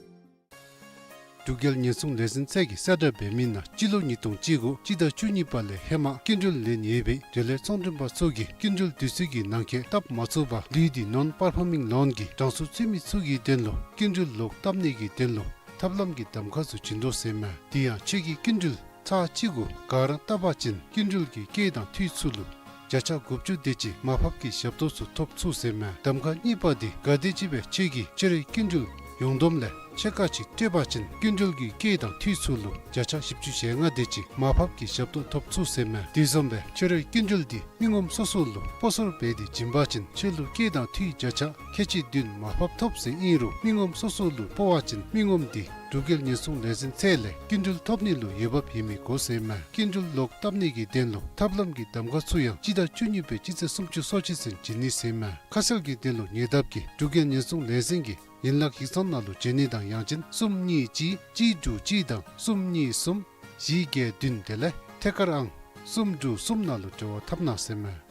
འབྲུག་རྒྱལ་ཉེན་སྲུང་ལས་འཛིན་ཚད་ཀྱིས་གསལ་བསྒྲགས་འབད་མི་ནང་སྤྱི་ལོ་ཉིས་སྟོང་བཅུ་དགུ་སྤྱི་ཟླ་བཅུ་གཉིས་པ་ལས་ཧེ་མ་སྐྱིན་འགྲུལ་ལེན་ཡོད་པའི་འབྲེལ་ཡོད་ཚོང་མགྲོན་པ་ཚུ་གིས་སྐྱིན་འགྲུལ་དུས་ཚོད་ཀྱི་ནང་འཁོད་བཏབ་མ་ཚུགས་པར་ལུས་ཏེ་ནོན་པར་ཕོར་མིང་ལོན་གྱི་གྲངས་སུ་ཚུད་མི་ཚུ་གི་དོན་ལུ་སྐྱིན་འགྲུལ་ལོག་བཏབ་ནི་གི་དོན་ལུ་ཐབས་ལམ་གྱི་གདམ་ཁ་ཚུ་བྱིན་དོ་ཟེར་མས། དེ་ཡང་ཁྱོད་ཀྱི་སྐྱིན་འགྲུལ་ཚར་གཅིག་གུ་ག་ར་བཏབ་པ་ཅིན་སྐྱིན་འགྲུལ་གྱི་སྐྱེད་དང་འཐུས་ཚུ་ལུ་བརྒྱ་ཆ་དགུ་བཅུ་དེ་ཅིག་མར་ཕབ་ཀྱི་ཞབས་ཏོག་ཚུ་ཐོབ་ཚུགས་ཟེར་མས། གདམ་ཁ་གཉིས་པ་དེ་ག་དེམ་ཅིག་སྦེ་ཁྱོད་ཀྱིས་ཁྱོད་རའི་སྐྱིན་འགྲུལ་ཡོངས་བསྡོམས་ལས་ཕྱེད་ཀ་ཅིག་སྤྲོད་པ་ཅིན་སྐྱིན་འགྲུལ་གྱི་སྐྱེད་དང་འཐུས་ཚུ་ལུ་བརྒྱ་ཆ་བཞི་བཅུ་ཞེ་ལྔ་དེ་ཅིག་མར་ཕབ་ཀྱི་ཞབས་ཏོག་ཐོབ་ཚུགས་ཟེར་མས། དེ་བཟུམ་སྦེ་ཁྱོད་རའི་སྐྱིན་འགྲུལ་དེ་མི་ངོམ་སོ་སོ་ལུ་སྤོ་སོར་འབད་དེ་བྱིན་པ་ཅིན་ཁྱོད་ལུ་སྐྱེད་དང་འཐུས་བརྒྱ་ཆ་ཁལ་གཅིག་བདུན་མར་ཕབ་ཐོབ་ཟེར་ཨིན་རུང་མི་ངོམ་སོ་སོ་ལུ་སྤོ་བ་ཅིན་མི་ངོམ་དེ་འབྲུག་རྒྱལ་ཉེན་སྲུང་ལས་འཛིན་ཚད་ལས་སྐྱིན་འགྲུལ་ཐོབ་ནི་ལུ་འོས་འབབ་ཡོད་མི་དགོ་ཟེར་མས། སྐྱིན་འགྲུལ་ལོག་བཏབ་ནི་གི་དོན་ལུ་ཐབས་ལམ་གྱི་གདམ་ཁ་ཚུ་ཡང་སྤྱི་ཟླ་བཅུ་གཉིས་པའི་སྤྱི་ཚེས་སུམ་ཅུ་སོ་གཅིག་ཚུན་བྱིན་ནི་ཟེར་མས། ཁ་གསལ་གྱི་དོན་ལུ་ཉེ་འདབས་ཀྱི་འབྲུག་རྒྱལ་ཉེན་སྲུང་ལས་འཛིན་གྱི་ཡན་ལག་ཡིག་ཚང་ནང་ལུ་བྱོན་ནི་དང་ཡང་ཅིན་གསུམ་གཉིས་གཅིག་གཅིག་དྲུག་གཅིག་དང་གསུམ་གཉིས་གསུམ་བཞི་བརྒྱད་བདུན་དེ་ལས་ཐད་ཀར་ཨང་གསུམ་དྲུག་གསུམ་ནང་ལུ་འབྲེལ་བ་འཐབ་གནང་ཟེར་མས།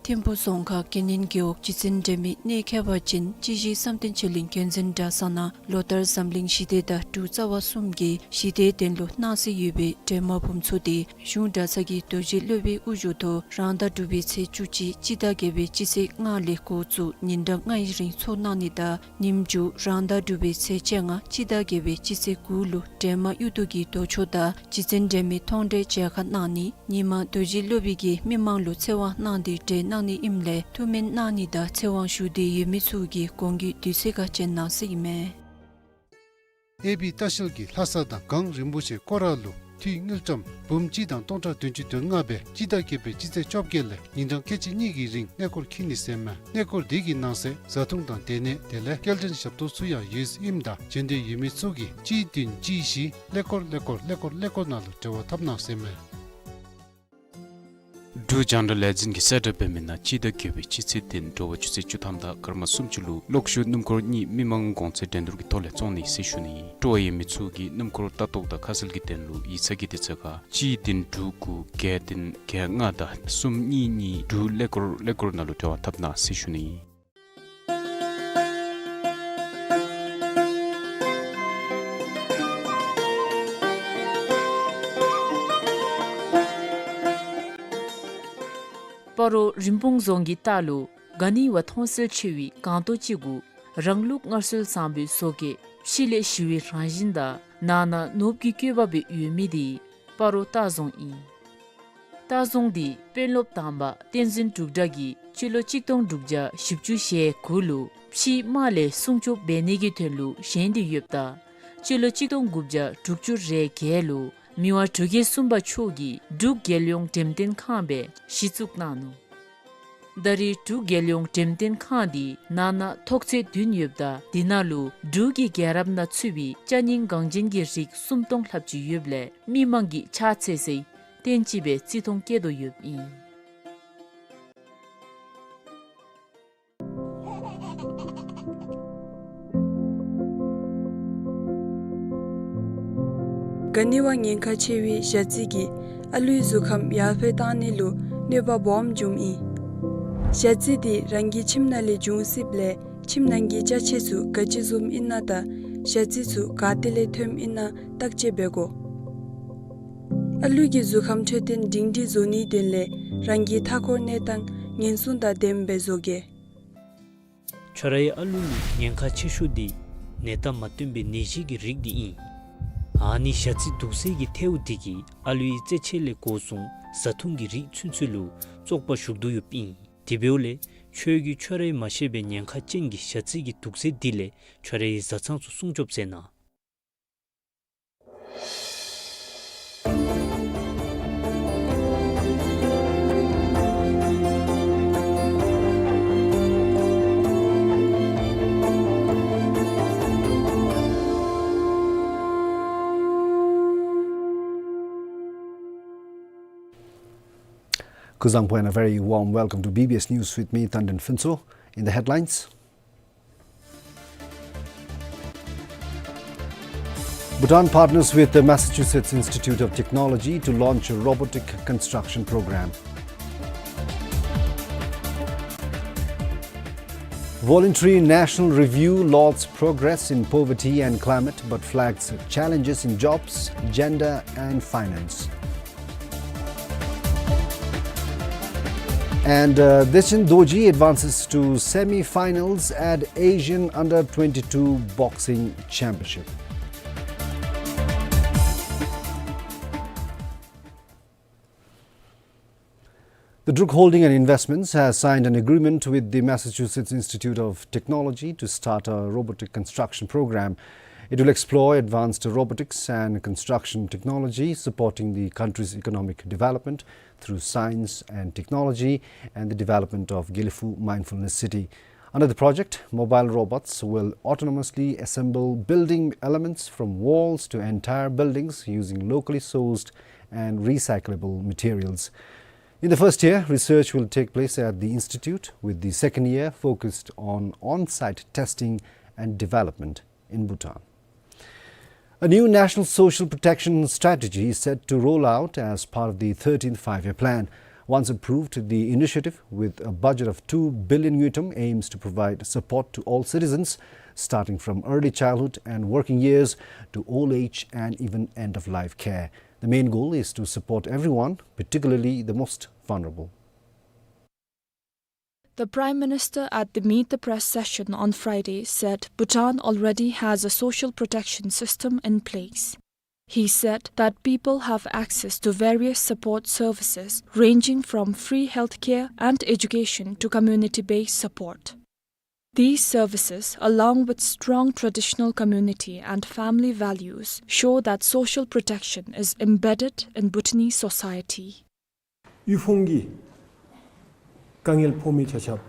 ཐིམ་ཕུག་རྫོང་ཁག་དགེ་བསྙེན་རྒེད་འོག་སྤྱི་ཚན་འབྲེལ་མི་གནས་མཁས་པ་ཅན་སྤྱི་གཞི་བསམ་གཏན་ཆོས་གླིང་མཁྱེན་བརྩེ་གྲྭ་ཚང་ནང་ལོ་ལྟར་འཛམ་གླིང་ཞི་བདེ་དང་འབྲུག་རྩ་བ་གསུམ་གྱི་ཞི་བདེའི་དོན་ལུ་གནང་སྲོལ་ཡོད་པའི་སྒྲོལ་མ་འབུམ་ཚོགས་དེ་གཞུང་གྲྭ་ཚང་གི་རྡོ་རྗེ་སློབ་དཔོན་དབུ་བཞུགས་ཐོག་རང་ཟླ་དྲུག་པའི་ཚེས་བཅུ་གཅིག་སྤྱི་ཟླ་བརྒྱད་པའི་སྤྱི་ཚེས་ལྔ་ལས་འགོ་བཙུགས་ཉིན་གྲངས་ལྔའི་རིང་ཚོགས་གནང་ནི་དང་ཉིནམ་མཇུག་རང་ཟླ་དྲུག་པའི་ཚེས་བཅོ་ལྔ་སྤྱི་ཟླ་བརྒྱད་པའི་སྤྱི་ཚེས་དགུ་ལུ་སྒྲོལ་མ་གཡུ་ཐོག་གི་མདོ་ཆོག་དང་སྤྱི་ཚན་འབྲེལ་མི་མཐོང་གྲོལ་མཇལ་ཁ་གནང་ནི། ཉིན་མ་རྡོ་རྗེ་སློབ་དཔོན་གྱིས་མི་མང་ལུ་ཚེ་དབང་གནང་སྟེ་གྲོལ་གནང་ནི་ཨིནམ་ལས་ཐུགས་སྨོན་གནང་ནི་དང་ཚེ་དབང་ཞུ་འདོད་ཡོད་མི་ཚུ་གིས་གོང་གི་དུས་ཚོད་ཁར་བྱོན་གནང་ཟེར་ཨིན་མས། ཨེ་བི་ལྟ་བཤལ་གྱིས་ལྷ་ས་དང་གངས་རིན་པོ་ཆེ་སྐོར་ར་ལུ་འཐུས་དངུལ་ཀྲམ་འབུམ་གཅིག་དང་སྟོང་ཕྲག་བདུན་ཅུ་དོན་ལྔ་སྦེ་སྤྱི་ཟླ་བརྒྱད་པའི་སྤྱི་ཚེས་བཅོ་བརྒྱད་ལས་ཉིན་གྲངས་ཁལ་གཅིག་གཉིས་ཀྱི་རིང་གནས་སྐོར་འཁྱིད་ནི་ཟེར་མས། གནས་སྐོར་དེ་གི་ནང་གསེས་བཟའ་འཐུང་དང་སྡོད་གནས་དེ་ལས་སྐྱེལ་འདྲེན་ཞབས་ཏོག་ཚུ་ཡང་ཡོད་ཟེར་ཨིནམ་ད་བྱོན་འདོད་ཡོད་མི་ཚུ་གིས་གཅིག་བདུན་གཅིག་བཞི་ཀླད་ཀོར་ཀླད་ཀོར་ཀླད་ཀོར་ཀླད་ཀོར་ནང་ལུ་འབྲེལ་བ་འཐབ་གནང་ཟེར་མས། འབྲུག་རྒྱང་བསྒྲགས་ལས་འཛིན་གྱིས་གསལ་བསྒྲགས་འབད་མི་ནང་སྤྱི་ཟླ་བརྒྱད་པའི་སྤྱི་ཚེས་བདུན་དྲོ་པ་ཆུ་ཚོད་བཅུ་ཐམ་དང་སྐར་མ་སུམ་ཅུ་ལུ་གློག་ཤུགས་སྣུམ་འཁོར་གཉིས་མི་མང་གོང་ཚད་འགྲན་བསྡུར་གྱི་ཐོག་ལས་བཙོང་ནི་ཟེར་ཞུ་ནི། སྤྲོ་བ་ཡོད་མི་ཚུ་གིས་སྣུམ་འཁོར་ལྟ་རྟོག་དང་ཁ་གསལ་གྱི་དོན་ལུ་ཡིག་ཚང་གི་དུས་ཚོད་ཁར་གཅིག་བདུན་དྲུག་དགུ་བརྒྱད་བདུན་བརྒྱད་ལྔ་དང་གསུམ་གཉིས་གཉིས་དྲུག་ཀླད་ཀོར་ཀླད་ཀོར་ནང་ལུ་འབྲེལ་བ་འཐབ་གནང་ཟེར་ཞུ་ནི། སྤ་རོ་རིན་སྤུངས་རྫོང་གི་ལྟག་ལུ་ག་ནི་བ་མཐོང་གསལ་ཆེ་བའི་སྒང་ཏོག་ཅིག་གུ་རང་ལུགས་སྔར་སྲོལ་བཟང་པོའི་བཟོ་བཀོད་ཕྱི་ལས་ཞི་བའི་རང་བཞིན་དང་ནང་ན་ནོར་བུ་གི་བཀོད་པ་སྦེ་ཡོད་མི་དེ་སྤ་རོ་ལྟ་རྫོང་ཨིན། ལྟ་རྫོང་འདི་དཔོན་སློབ་དང་པ་བསྟན་འཛིན་འབྲུག་གྲགས་ཀྱིས་སྤྱི་ལོ་གཅིག་སྟོང་དྲུག་བརྒྱ་བཞི་བཅུ་ཞེ་དགུ་ལུ་ཕྱིའི་དམག་ལས་སྲུང་སྐྱོབ་འབད་ནི་གི་དོན་ལུ་བཞེངས་ཏེ་ཡོདཔ་ད་སྤྱི་ལོ་གཅིག་སྟོང་དགུ་བརྒྱ་དྲུག་ཅུ་རེ་བརྒྱད་ལུ་མི་དབང་འབྲུག་རྒྱལ་གསུམ་པ་མཆོག་གིས་འབྲུག་རྒྱལ་ཡོངས་འགྲེམས་སྟོན་ཁང་སྦེ་གཞི་བཙུགས་གནང་ནུག། ད་རེས་འབྲུག་རྒྱལ་ཡོངས་འགྲེམས་སྟོན་ཁང་འདི་ནང་ན་ཐོག་ཚད་བདུན་ཡོདཔ་ད་འདི་ནང་ལུ་འབྲུག་གི་རྒྱལ་རབས་ནང་ཚུད་པའི་ཅ་རྙིང་འགངས་ཅན་གྱི་རིགས་སུམ་སྟོང་ལྷགཔ་ཅིག་ཡོདཔ་ལས་མི་མང་གིས་ཕྱག་འཚལ་སའི་རྟེན་ཅིག་སྦེ་བརྩི་མཐོང་བསྐྱེད་དོ་ཡོདཔ་ཨིན། ག་ནི་བ་ཉེན་ཁ་ཆེ་བའི་ཞ་རྩི་གིས་ཨ་ལུའི་གཟུགས་ཁམས་ཡར་འཕེལ་བཏང་ནི་ལུ་གནོད་པ་སྦོམ་འབྱུངམ་ཨིན། ཞ་རྩི་དེ་རང་གི་ཁྱིམ་ནང་ལས་འབྱུང་སྲིདཔ་ལས་ཁྱིམ་ནང་གི་ཅ་ཆས་ཚུ་ག་ཅི་བཟུམ་ཨིན་ན་དང་ཞ་རྩི་ཚུ་ག་ཏེ་ལས་ཐོནམ་ཨིན་ན་བརྟག་དཔྱད་འབད་དགོ། ཨ་ལུ་གི་གཟུགས་ཁམས་འཕྲོད་བསྟེན་སྒྲིང་སྒྲིང་བཟོ་ནིའི་དོན་ལས་རང་གི་མཐའ་འཁོར་གནས་སྟངས་ཉེན་སྲུང་དང་ལྡནམ་སྦེ་བཟོ་གེ། ཁྱོད་རའི་ཨ་ལུ་ལུ་ཉེན་ཁ་ཆེ་ཤོས་འདི་ ནད་རྟགས་མ་སྟོན་པའི་ནད་གཞི་གི་རིགས་འདི་ཨིན། ཨ་ནི་ཞ་རྩི་དུག་སེལ་གྱི་ཐལཝ་འདི་གིས་ཨ་ལུའི་རྩེད་ཆས་ལས་འགོ་བཟུང་བཟའ་འཐུང་གི་རིགས་ཚུན་ཚོད་ལུ་བཙོག་པ་ཞུགས་དོ་ཡོདཔ་ཨིན། དེ་འབདཝ་ལས་ཁྱོད་ཀྱིས་ཁྱོད་རའི་མ་ཤེས་པའི་ཉེན་ཁ་ཅན་གྱི་ཞ་རྩི་གི་དུག་སེལ་འདི་ལས་ཁྱོད་རའི་བཟའ་ཚང་ཚུ་སྲུང་སྐྱོབ་མཛད་གནང་། Kuzuzangpo and a very warm welcome to B B S News with me, Tandon Phuntsho. In the headlines, Bhutan partners with the Massachusetts Institute of Technology to launch a robotic construction program. Voluntary National Review lauds progress in poverty and climate, but flags challenges in jobs, gender and finance. And, uh, Dechen Dorji advances to semi-finals at Asian Under twenty-two Boxing Championship. The Druk Holding and Investments has signed an agreement with the Massachusetts Institute of Technology to start a robotic construction program. It will explore advanced robotics and construction technology, supporting the country's economic development through science and technology and the development of Gelephu Mindfulness City. Under the project, mobile robots will autonomously assemble building elements from walls to entire buildings using locally sourced and recyclable materials. In the first year, research will take place at the institute, with the second year focused on on-site testing and development in Bhutan. A new national social protection strategy is set to roll out as part of the thirteenth Five-Year Plan. Once approved, the initiative, with a budget of two billion ngultrum, aims to provide support to all citizens, starting from early childhood and working years to old age and even end-of-life care. The main goal is to support everyone, particularly the most vulnerable. The Prime Minister at the Meet the Press session on Friday said Bhutan already has a social protection system in place. He said that people have access to various support services ranging from free healthcare and education to community-based support. These services, along with strong traditional community and family values, show that social protection is embedded in Bhutanese society. ཡུལ་ཕུང་གི་དཀའ་ངལ་ཕོག་མི་ཆ་ཁྱབ་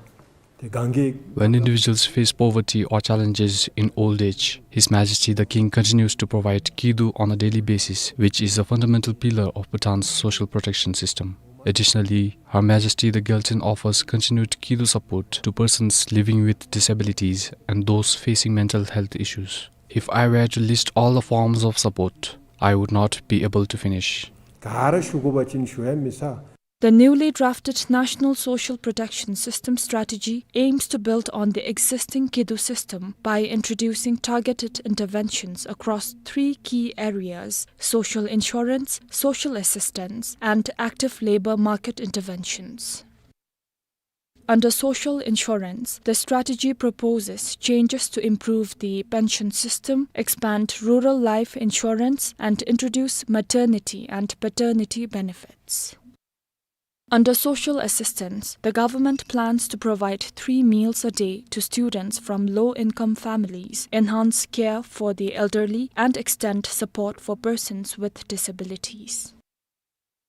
ཏེ་གན་རྒྱ། When individuals face poverty or challenges in old age, His Majesty the King continues to provide kidu on a daily basis, which is a fundamental pillar of Bhutan's social protection system. Additionally, Her Majesty the Gyaltsuen offers continued kidu support to persons living with disabilities and those facing mental health issues. If I were to list all the forms of support, I would not be able to finish. ག་ར་ཞུ་དགོ་པ་ཅིན་ཞུ་ཡང་མི་ཚར། The newly drafted National Social Protection System strategy aims to build on the existing kidu system by introducing targeted interventions across three key areas: social insurance, social assistance, and active labor market interventions. Under social insurance, the strategy proposes changes to improve the pension system, expand rural life insurance, and introduce maternity and paternity benefits. Under social assistance, the government plans to provide three meals a day to students from low-income families, enhance care for the elderly, and extend support for persons with disabilities.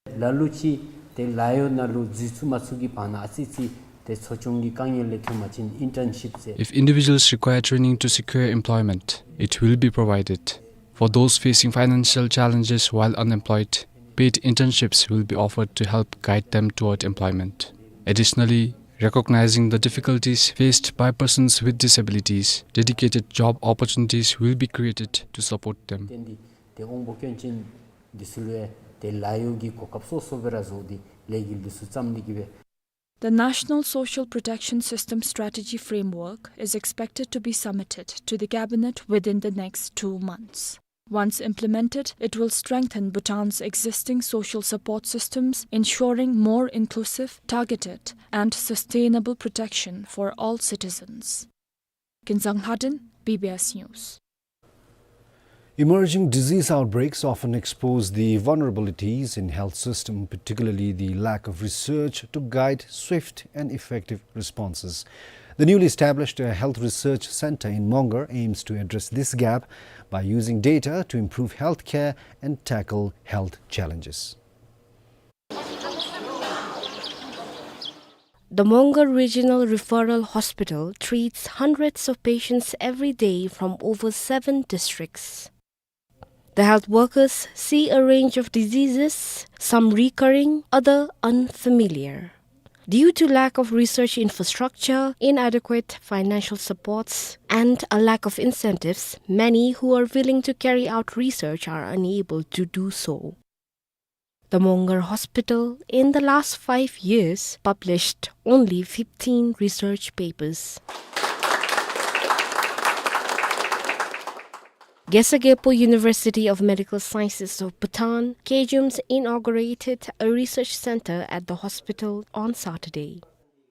ལ་ལུ་ཅིག་ཏེ་ལཱ་གཡོག་ནང་ལུ་འཛུལ་ཚུགས་མ་ཚུགས་ཀྱི་བར་ན་ཨ་ཙི་ཅིག་ཏེ་འཚོ་སྐྱོང་གི་དཀའ་ངལ་ལས་ཐོན་པ་ཅིན་ཨིན་ཊརན་ཤིཔ་ཟེར། If individuals require training to secure employment, it will be provided. For those facing financial challenges while unemployed, paid internships will be offered to help guide them toward employment. Additionally, recognizing the difficulties faced by persons with disabilities, dedicated job opportunities will be created to support them. བརྟེན་ཏེ་ཏེ་དབང་པོ་སྐྱོན་ཅན་འདི་ཚུ་ལུ་ཡང་ཏེ་ལཱ་གཡོག་གི་གོ་སྐབས་སོ་སོ་སྦེ་ར་བཟོ་སྟེ་ལས་འགུལ་འདི་ཚུ་བརྩམ་ནི་གི་སྦེ། The National Social Protection System Strategy Framework is expected to be submitted to the cabinet within the next two months. Once implemented, it will strengthen Bhutan's existing social support systems, ensuring more inclusive, targeted, and sustainable protection for all citizens. Kinzang Lhadon, B B S News. Emerging disease outbreaks often expose the vulnerabilities in health system, particularly the lack of research to guide swift and effective responses. The newly established, uh, Health Research Center in Mongar aims to address this gap by using data to improve healthcare and tackle health challenges. The Mongar Regional Referral Hospital treats hundreds of patients every day from over seven districts. The health workers see a range of diseases, some recurring, other unfamiliar. Due to lack of research infrastructure, inadequate financial supports, and a lack of incentives, many who are willing to carry out research are unable to do so. The Mongar Hospital, in the last five years, published only fifteen research papers. Gesageppo University of Medical Sciences of Bhutan, KEJUMS, inaugurated a research center at the hospital on Saturday.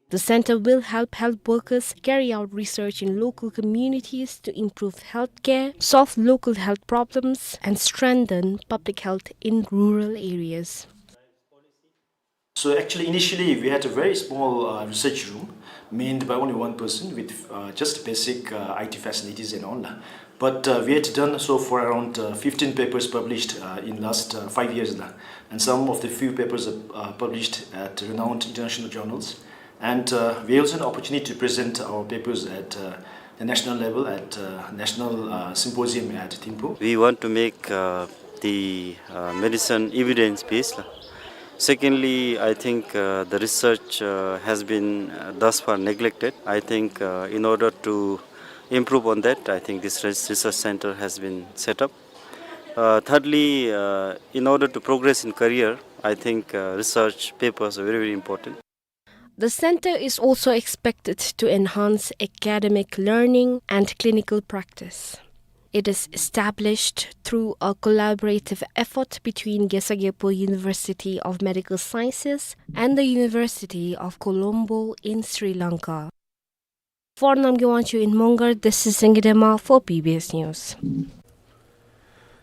The center will help health workers carry out research in local communities to improve healthcare, solve local health problems, and strengthen public health in rural areas. So actually, initially, we had a very small, uh, research room manned by only one person with, uh, just basic, uh, I T facilities and all. But, uh, we had done so for around, uh, fifteen papers published, uh, in last, uh, five years now. And some of the few papers are, uh, published at renowned international journals. And, uh, we also had an opportunity to present our papers at, uh, the national level at, uh, national, uh, symposium at Thimphu. We want to make, uh, the, uh, medicine evidence-based. Secondly, I think, uh, the research, uh, has been, uh, thus far neglected. I think, uh, in order to improve on that, I think this res-, research center has been set up. Uh, thirdly, uh, in order to progress in career, I think, uh, research papers are very, very important. The center is also expected to enhance academic learning and clinical practice. It is established through a collaborative effort between Gesageppo University of Medical Sciences and the University of Colombo in Sri Lanka. For Namgay Wangchuk in Mongar, this is Singidema for B B S News.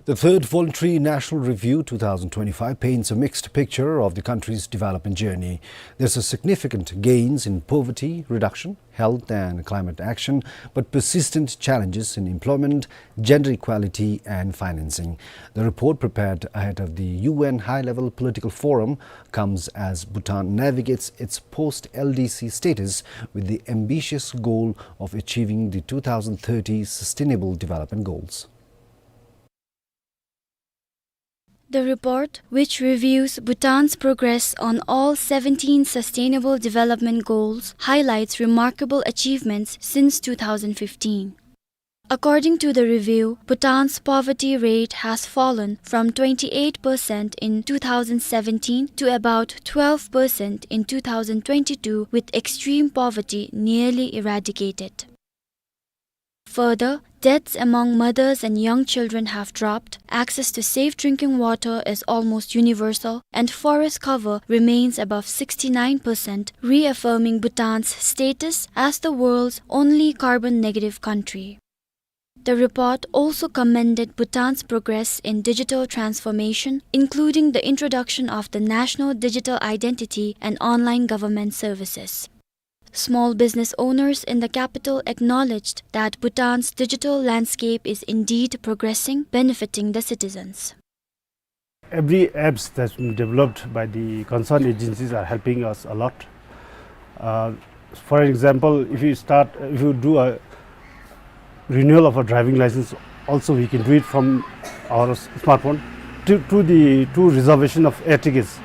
The third Voluntary National Review two thousand twenty-five paints a mixed picture of the country's development journey. There are significant gains in poverty reduction, health and climate action, but persistent challenges in employment, gender equality and financing. The report, prepared ahead of the U N High-Level Political Forum, comes as Bhutan navigates its post-L D C status with the ambitious goal of achieving the two thousand thirty Sustainable Development Goals. The report, which reviews Bhutan's progress on all seventeen Sustainable Development Goals, highlights remarkable achievements since two thousand fifteen. According to the review, Bhutan's poverty rate has fallen from twenty-eight percent in two thousand seventeen to about twelve percent in two thousand twenty-two, with extreme poverty nearly eradicated. Further, deaths among mothers and young children have dropped, access to safe drinking water is almost universal, and forest cover remains above sixty-nine percent, reaffirming Bhutan's status as the world's only carbon-negative country. The report also commended Bhutan's progress in digital transformation, including the introduction of the National Digital Identity and online government services. Small business owners in the capital acknowledged that Bhutan's digital landscape is indeed progressing, benefiting the citizens. Every apps that's been developed by the concerned agencies are helping us a lot. Uh, for example, if you start, if you do a renewal of a driving license, also we can do it from our s-, smartphone to, to the, to reservation of air tickets.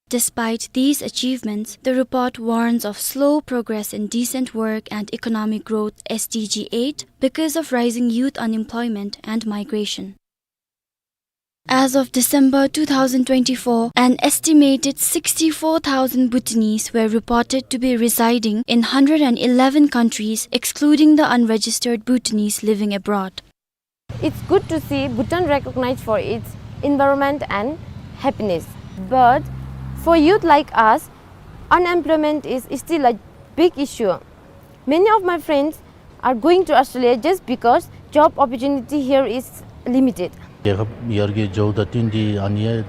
Despite these achievements, the report warns of slow progress in decent work and economic growth, S D G eight, because of rising youth unemployment and migration. As of December two thousand twenty-four, an estimated sixty-four thousand Bhutanese were reported to be residing in hundred and eleven countries, excluding the unregistered Bhutanese living abroad. It's good to see Bhutan recognized for its environment and happiness. But for youth like us, unemployment is still a big issue. Many of my friends are going to Australia just because job opportunity here is limited. རྒྱལ་ཁབ་ཡར་རྒྱས་འགྱོཝ་དང་བསྟུན་ཏེ་ཨ་ནི་ཡང་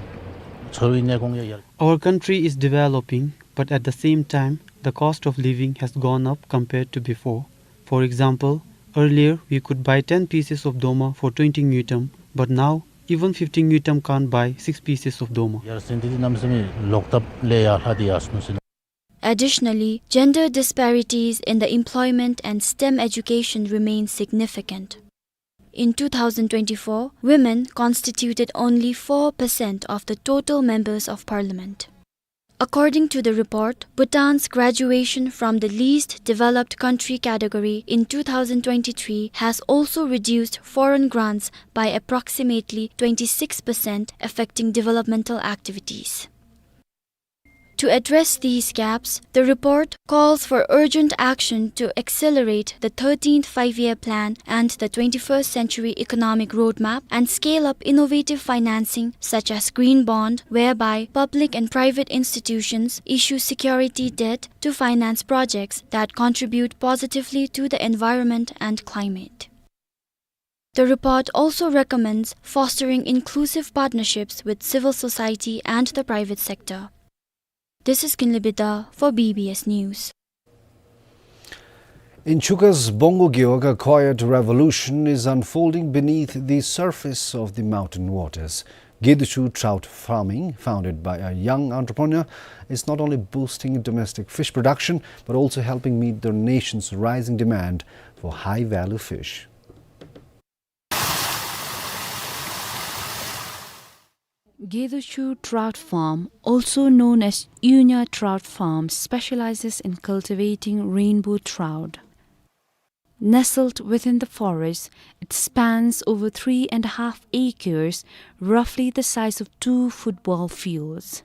འཚོ་བའི་གནས་གོང་ཡང་ཡར། Our country is developing, but at the same time, the cost of living has gone up compared to before. For example, earlier we could buy ten pieces of doma for twenty ngultrum, but now even fifty ngultrum can't buy six pieces of doma. ཡར་སེང་སྟེ་གནམ་མེད་ས་མེད་ལོག་སྟབས་ལས་ཡར་ལྷག་སྟེ་ཡར་སོང་ཟེར། Additionally, gender disparities in the employment and STEM education remain significant. In two thousand twenty-four, women constituted only four percent of the total members of parliament. According to the report, Bhutan's graduation from the least developed country category in two thousand twenty-three has also reduced foreign grants by approximately twenty-six percent, affecting developmental activities. To address these gaps, the report calls for urgent action to accelerate the thirteenth Five-Year Plan and the twenty-first Century Economic Roadmap and scale up innovative financing such as Green Bond, whereby public and private institutions issue security debt to finance projects that contribute positively to the environment and climate. The report also recommends fostering inclusive partnerships with civil society and the private sector. This is Kinley Bida for B B S News. In Chuka's Bongo Gewog, a quiet revolution is unfolding beneath the surface of the mountain waters. Geduchu trout farming, founded by a young entrepreneur, is not only boosting domestic fish production, but also helping meet the nation's rising demand for high-value fish. Geduchu Trout Farm, also known as Yunya Trout Farm, specializes in cultivating rainbow trout. Nestled within the forest, it spans over three and a half acres, roughly the size of two football fields.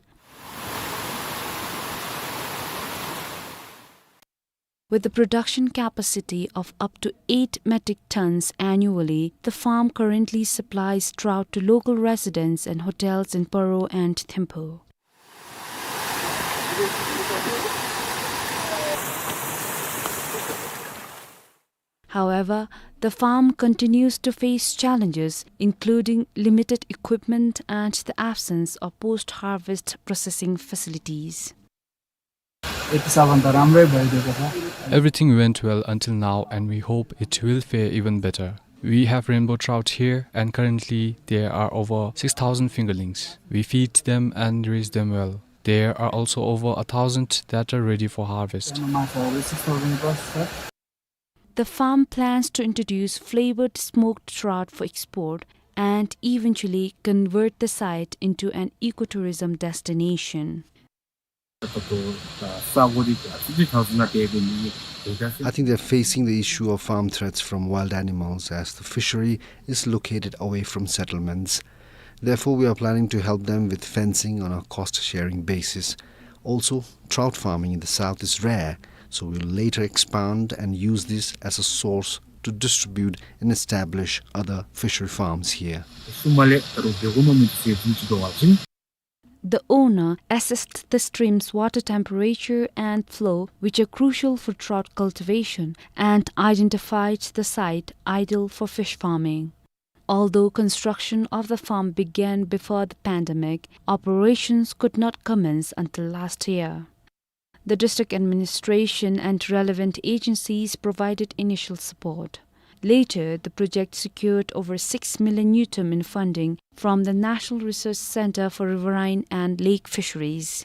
With a production capacity of up to eight metric tons annually, the farm currently supplies trout to local residents and hotels in Paro and Thimphu. However, the farm continues to face challenges, including limited equipment and the absence of post-harvest processing facilities. यति सालभन्दा राम्रै भइदिएको छ। Everything went well until now, and we hope it will fare even better. We have rainbow trout here, and currently there are over six thousand fingerlings. We feed them and raise them well. There are also over a thousand that are ready for harvest. त्यहाँ माछाहरू six thousand plus छ। The farm plans to introduce flavored smoked trout for export and eventually convert the site into an ecotourism destination. I think they're facing the issue of farm threats from wild animals as the fishery is located away from settlements. Therefore, we are planning to help them with fencing on a cost-sharing basis. Also, trout farming in the south is rare, so we'll later expand and use this as a source to distribute and establish other fishery farms here. The owner assessed the stream's water temperature and flow, which are crucial for trout cultivation, and identified the site ideal for fish farming. Although construction of the farm began before the pandemic, operations could not commence until last year. The district administration and relevant agencies provided initial support. Later, the project secured over six million ngultrum in funding from the National Research Centre for Riverine and Lake Fisheries.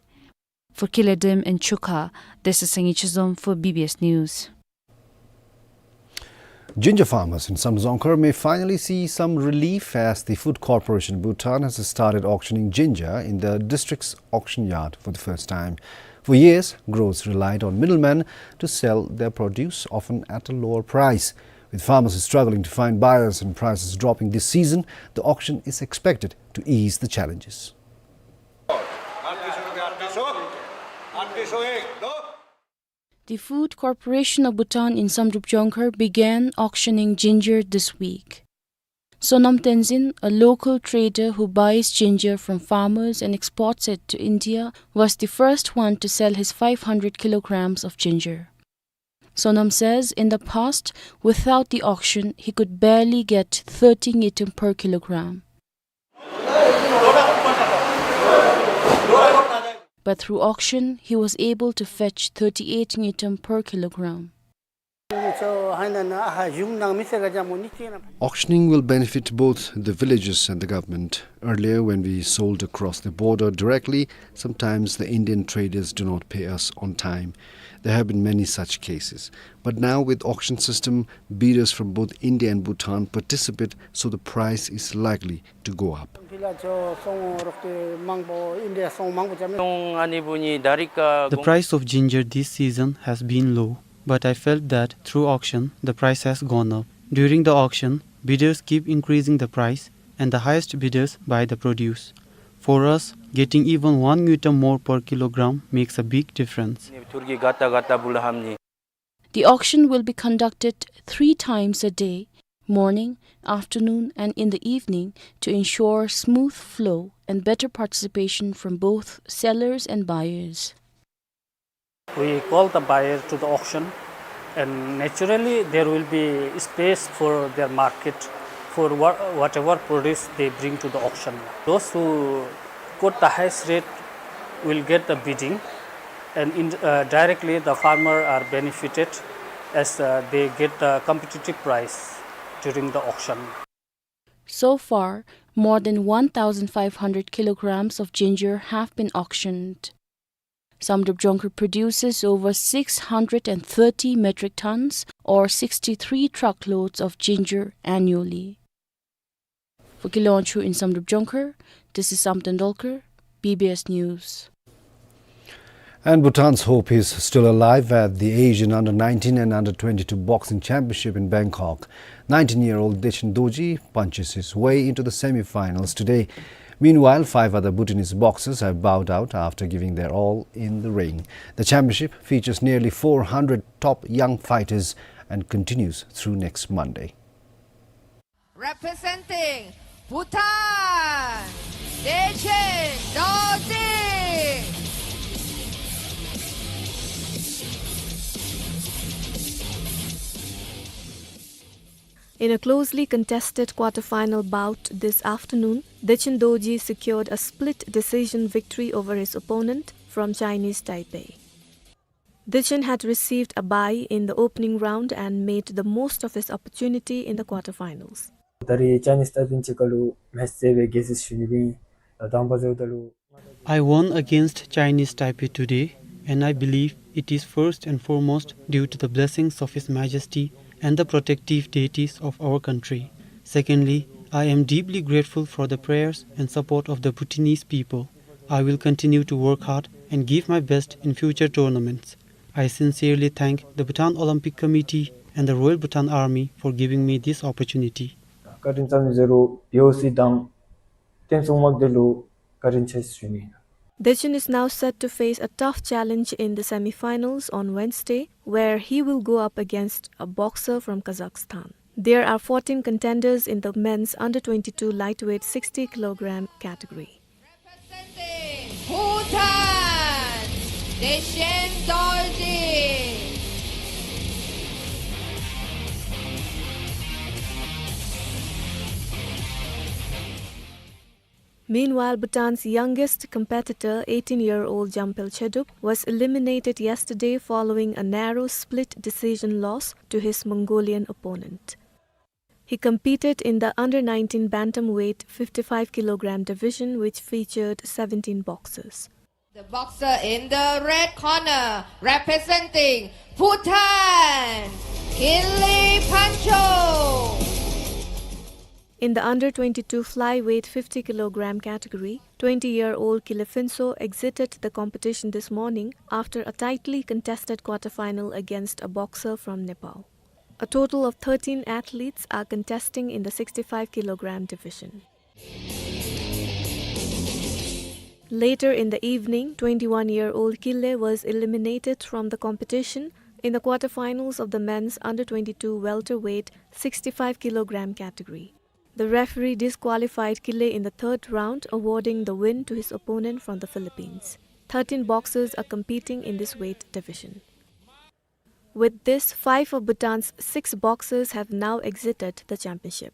For Kiledim in Chuka, this is Sangi Chizom for B B S News. Ginger farmers in Samdrup Jongkhar may finally see some relief as the Food Corporation Bhutan has started auctioning ginger in the district's auction yard for the first time. For years, growers relied on middlemen to sell their produce, often at a lower price. With farmers struggling to find buyers and prices dropping this season, the auction is expected to ease the challenges. The Food Corporation of Bhutan in Samdrup Jongkhar began auctioning ginger this week. Sonam Tenzin, a local trader who buys ginger from farmers and exports it to India, was the first one to sell his five hundred kilograms of ginger. Sonam says in the past, without the auction, he could barely get thirty ngultrum per kilogram. But through auction, he was able to fetch thirty-eight ngultrum per kilogram. Auctioning will benefit both the villagers and the government. Earlier, when we sold across the border directly, sometimes the Indian traders do not pay us on time. There have been many such cases. But now, with auction system, bidders from both India and Bhutan participate, so the price is likely to go up. The price of ginger this season has been low, but I felt that through auction, the price has gone up. During the auction, bidders keep increasing the price, and the highest bidders buy the produce. For us, getting even one ngultrum more per kilogram makes a big difference. The auction will be conducted three times a day, morning, afternoon, and in the evening, to ensure smooth flow and better participation from both sellers and buyers. We call the buyer to the auction, and naturally there will be space for their market, for wha-, whatever produce they bring to the auction. Those who quote the highest rate will get the bidding, and in, uh, directly the farmer are benefited as, uh, they get the competitive price during the auction. So far, more than one thousand five hundred kilograms of ginger have been auctioned. Samdrup Jongkhar produces over six hundred and thirty metric tons, or sixty-three truckloads of ginger annually. For Kilaw Wangchuck in Samdrup Jongkhar, this is Sam Tendolkar, B B S News. And Bhutan's hope is still alive at the Asian Under nineteen and Under twenty-two Boxing Championship in Bangkok. Nineteen-year-old Dechen Dorji punches his way into the semi-finals today. Meanwhile, five other Bhutanese boxers have bowed out after giving their all in the ring. The championship features nearly four hundred top young fighters and continues through next Monday. Representing Bhutan, Dechen Dorji. In a closely contested quarter-final bout this afternoon, Dechen Dorji secured a split decision victory over his opponent from Chinese Taipei. Dechen had received a bye in the opening round and made the most of his opportunity in the quarter-finals. ད་རེས་ཅའི་ནིས་ཏའི་པེ་ཅིག་ཁར་ལུ་མེཆ་རྩེད་པའི་དགེ་བཤེས་ཞུ་ནི་ཨིན། ད་དང་པ་ཟེརཝ་ད་ལུ། I won against Chinese Taipei today, and I believe it is first and foremost due to the blessings of His Majesty and the protective deities of our country. Secondly, I am deeply grateful for the prayers and support of the Bhutanese people. I will continue to work hard and give my best in future tournaments. I sincerely thank the Bhutan Olympic Committee and the Royal Bhutan Army for giving me this opportunity. བཀའ་དྲིན་བསམ་ནི་ཟེར་རུང་བི་ཨོ་སི་དང་བསྟན་སྲུང་དམག་སྡེ་ལུ་བཀའ་དྲིན་ཆེ་ཞུ་ནི། Dechen is now set to face a tough challenge in the semi-finals on Wednesday, where he will go up against a boxer from Kazakhstan. There are fourteen contenders in the men's under twenty-two lightweight sixty kilogram category. Representing Bhutan, Dechen Dorji. Meanwhile, Bhutan's youngest competitor, eighteen-year-old Jampel Chedup, was eliminated yesterday following a narrow split decision loss to his Mongolian opponent. He competed in the under nineteen bantamweight fifty-five kilogram division, which featured seventeen boxers. The boxer in the red corner, representing Bhutan, Kinley Phancho. In the under twenty-two flyweight fifty kilogram category, twenty-year-old Kinley Phancho exited the competition this morning after a tightly contested quarter-final against a boxer from Nepal. A total of thirteen athletes are contesting in the sixty-five kilogram division. Later in the evening, twenty-one-year-old Kinley was eliminated from the competition in the quarter-finals of the men's under twenty-two welterweight sixty-five kilogram category. The referee disqualified Kinley in the third round, awarding the win to his opponent from the Philippines. Thirteen boxers are competing in this weight division. With this, five of Bhutan's six boxers have now exited the championship.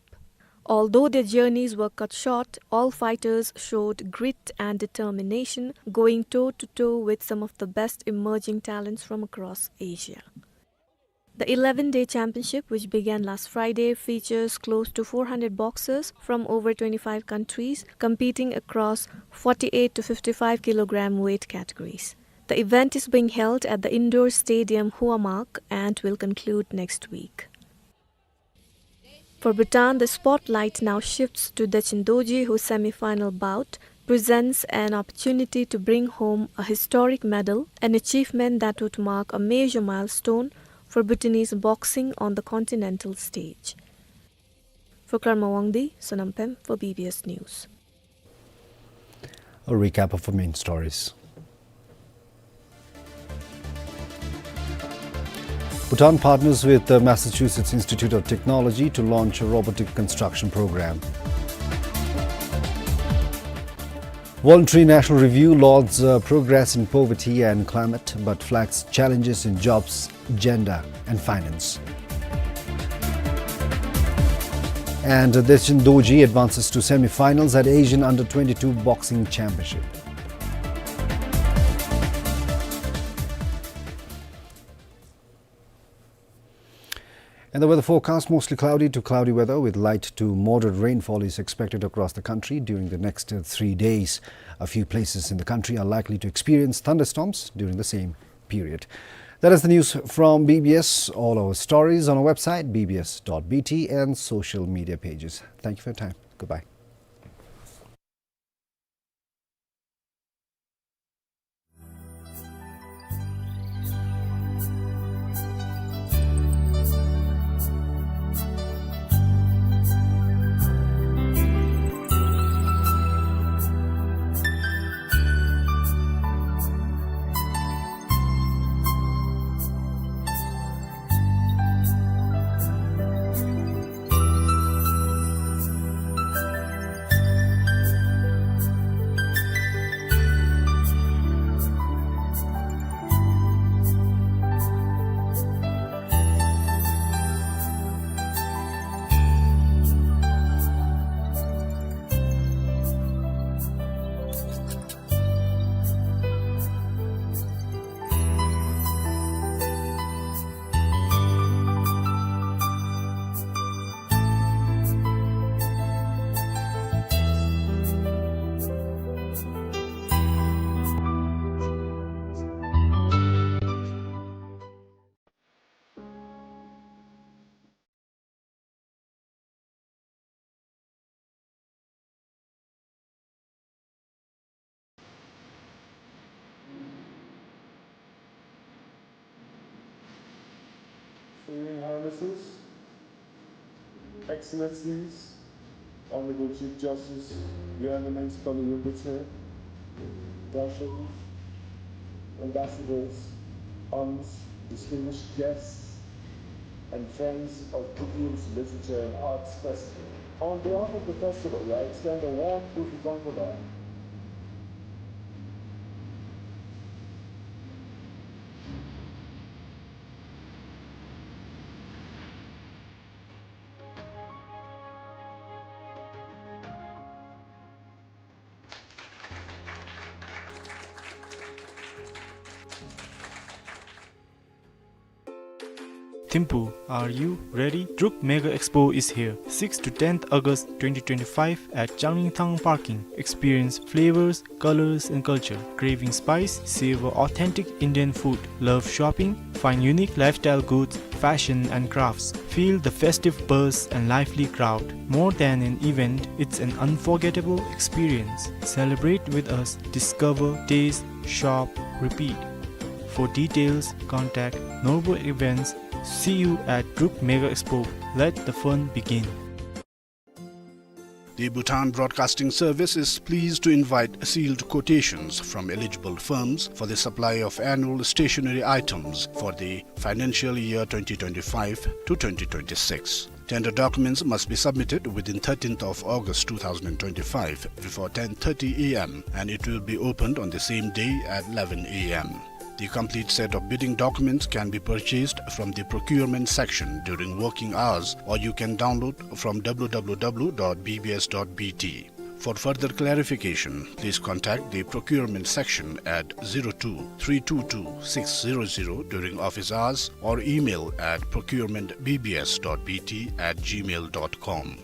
Although their journeys were cut short, all fighters showed grit and determination, going toe-to-toe with some of the best emerging talents from across Asia. The eleven-day championship, which began last Friday, features close to four hundred boxers from over twenty-five countries competing across forty-eight to fifty-five kilogram weight categories. The event is being held at the indoor stadium Huamak and will conclude next week. For Bhutan, the spotlight now shifts to Dechen Dorji, whose semi-final bout presents an opportunity to bring home a historic medal, an achievement that would mark a major milestone for Bhutanese boxing on the continental stage. For Karma Wangdi, Sonam Pem for B B S News. A recap of our main stories. Bhutan partners with the Massachusetts Institute of Technology to launch a robotic construction program. Voluntary National Review lauds, uh, progress in poverty and climate, but flags challenges in jobs, gender and finance. And Dechen Dorji advances to semi-finals at Asian Under twenty-two Boxing Championship. And the weather forecast, mostly cloudy to cloudy weather with light to moderate rainfall is expected across the country during the next, uh, three days. A few places in the country are likely to experience thunderstorms during the same period. That is the news from B B S. All our stories on our website, B B S dot B T, and social media pages. Thank you for your time. Goodbye. Swimming harnesses, Excellencies, Honorable Chief Justice Riyana Menspa Rinpoche, Darshan, ambassadors, aunts, distinguished guests, and friends of Bhutanese Literature and Arts Festival. On behalf of the festival, I extend a warm Bhutan Kongkhala. Thimphu, are you ready? Druk Mega Expo is here, sixth to tenth August twenty twenty-five at Changlingthang Parking. Experience flavors, colors and culture. Craving spice? Savor authentic Indian food. Love shopping? Find unique lifestyle goods, fashion and crafts. Feel the festive buzz and lively crowd. More than an event, it's an unforgettable experience. Celebrate with us. Discover, taste, shop, repeat. For details, contact Norbu Events. See you at Druk Mega Expo. Let the fun begin. The Bhutan Broadcasting Service is pleased to invite sealed quotations from eligible firms for the supply of annual stationery items for the financial year twenty twenty-five to twenty twenty-six. Tender documents must be submitted within thirteenth of August two thousand twenty-five before ten thirty A M, and it will be opened on the same day at eleven A M. The complete set of bidding documents can be purchased from the procurement section during working hours, or you can download from W W W dot B B S dot B T. For further clarification, please contact the procurement section at zero two three two two six zero zero during office hours or email at procurement B B S dot B T at gmail dot com.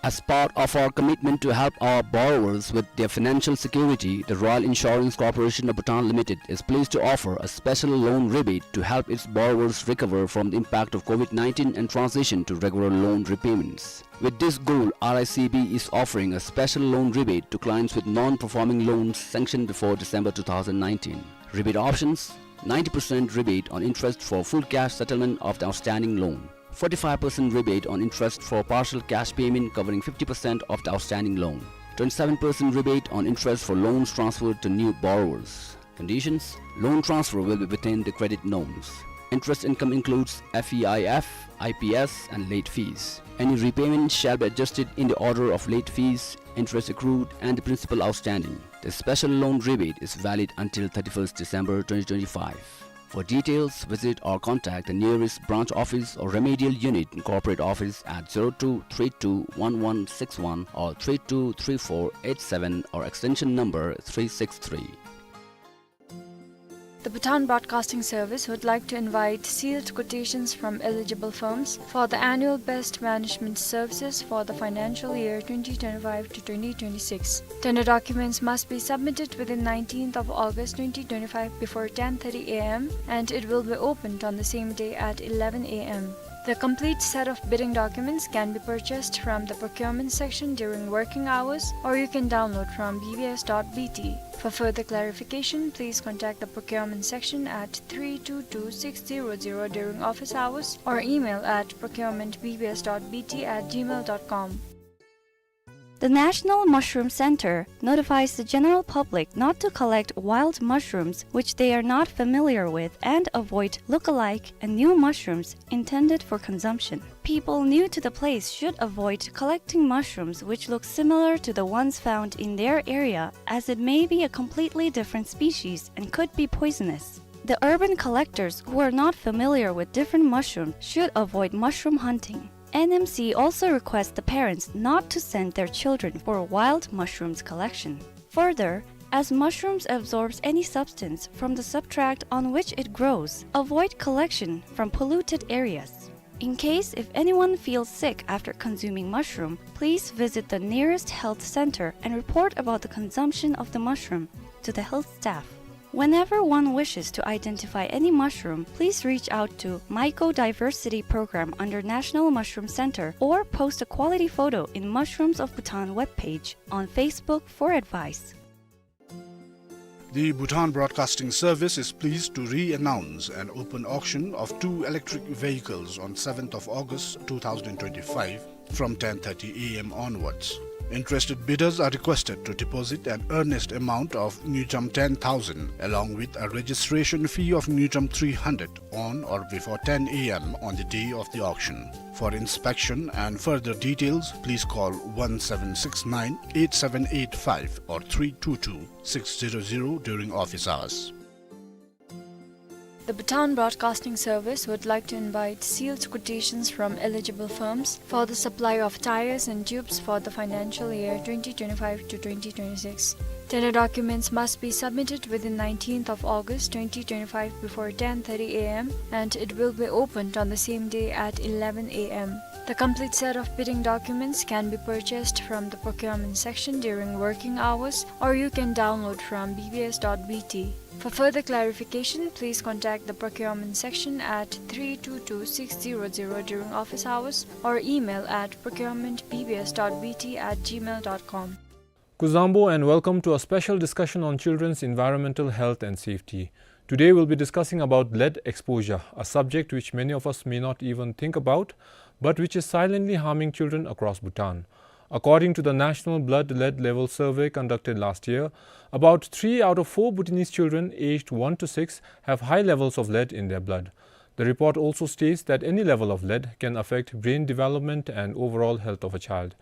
As part of our commitment to help our borrowers with their financial security, the Royal Insurance Corporation of Bhutan Limited is pleased to offer a special loan rebate to help its borrowers recover from the impact of COVID nineteen and transition to regular loan repayments. With this goal, R I C B is offering a special loan rebate to clients with non-performing loans sanctioned before December two thousand nineteen. Rebate options: ninety percent rebate on interest for full cash settlement of the outstanding loan, forty-five percent rebate on interest for partial cash payment covering fifty percent of the outstanding loan, twenty-seven percent rebate on interest for loans transferred to new borrowers. Conditions: loan transfer will be within the credit norms. Interest income includes F E I F, I P S, and late fees. Any repayment shall be adjusted in the order of late fees, interest accrued, and the principal outstanding. The special loan rebate is valid until thirty-first December twenty twenty-five. For details, visit or contact the nearest branch office or remedial unit in corporate office at zero two three two one one six one or three two three four eight seven or extension number three six three. The Bhutan Broadcasting Service would like to invite sealed quotations from eligible firms for the annual best management services for the financial year twenty twenty-five to twenty twenty-six. Tender documents must be submitted within nineteenth of August twenty twenty-five before ten thirty A M, and it will be opened on the same day at eleven A M. The complete set of bidding documents can be purchased from the procurement section during working hours, or you can download from B B S dot B T. For further clarification, please contact the procurement section at three two two six zero zero during office hours or email at procurement B B S dot B T at gmail dot com. The National Mushroom Center notifies the general public not to collect wild mushrooms which they are not familiar with and avoid look-alike and new mushrooms intended for consumption. People new to the place should avoid collecting mushrooms which look similar to the ones found in their area, as it may be a completely different species and could be poisonous. The urban collectors who are not familiar with different mushrooms should avoid mushroom hunting. N M C also requests the parents not to send their children for wild mushrooms collection. Further, as mushrooms absorbs any substance from the substrate on which it grows, avoid collection from polluted areas. In case if anyone feels sick after consuming mushroom, please visit the nearest health center and report about the consumption of the mushroom to the health staff. Whenever one wishes to identify any mushroom, please reach out to Mycodiversity Program under National Mushroom Center or post a quality photo in Mushrooms of Bhutan webpage on Facebook for advice. The Bhutan Broadcasting Service is pleased to re-announce an open auction of two electric vehicles on seventh of August two thousand twenty-five from ten thirty A M onwards. Interested bidders are requested to deposit an earnest amount of ngultrum ten thousand, along with a registration fee of ngultrum three hundred, on or before ten A M on the day of the auction. For inspection and further details, please call one seven six nine eight seven eight five or three two two six zero zero during office hours. The Bhutan Broadcasting Service would like to invite sealed quotations from eligible firms for the supply of tires and tubes for the financial year twenty twenty-five to twenty twenty-six. Tender documents must be submitted within nineteenth of August twenty twenty-five before ten thirty A M, and it will be opened on the same day at eleven A M. The complete set of bidding documents can be purchased from the procurement section during working hours, or you can download from B B S dot B T. For further clarification, please contact the procurement section at three two two six zero zero during office hours or email at procurement B B S dot B T at gmail dot com. Kuzuzangpo and welcome to a special discussion on children's environmental health and safety. Today we'll be discussing about lead exposure, a subject which many of us may not even think about, but which is silently harming children across Bhutan. According to the National Blood Lead Level Survey conducted last year, about three out of four Bhutanese children aged one to six have high levels of lead in their blood. The report also states that any level of lead can affect brain development and overall health of a child.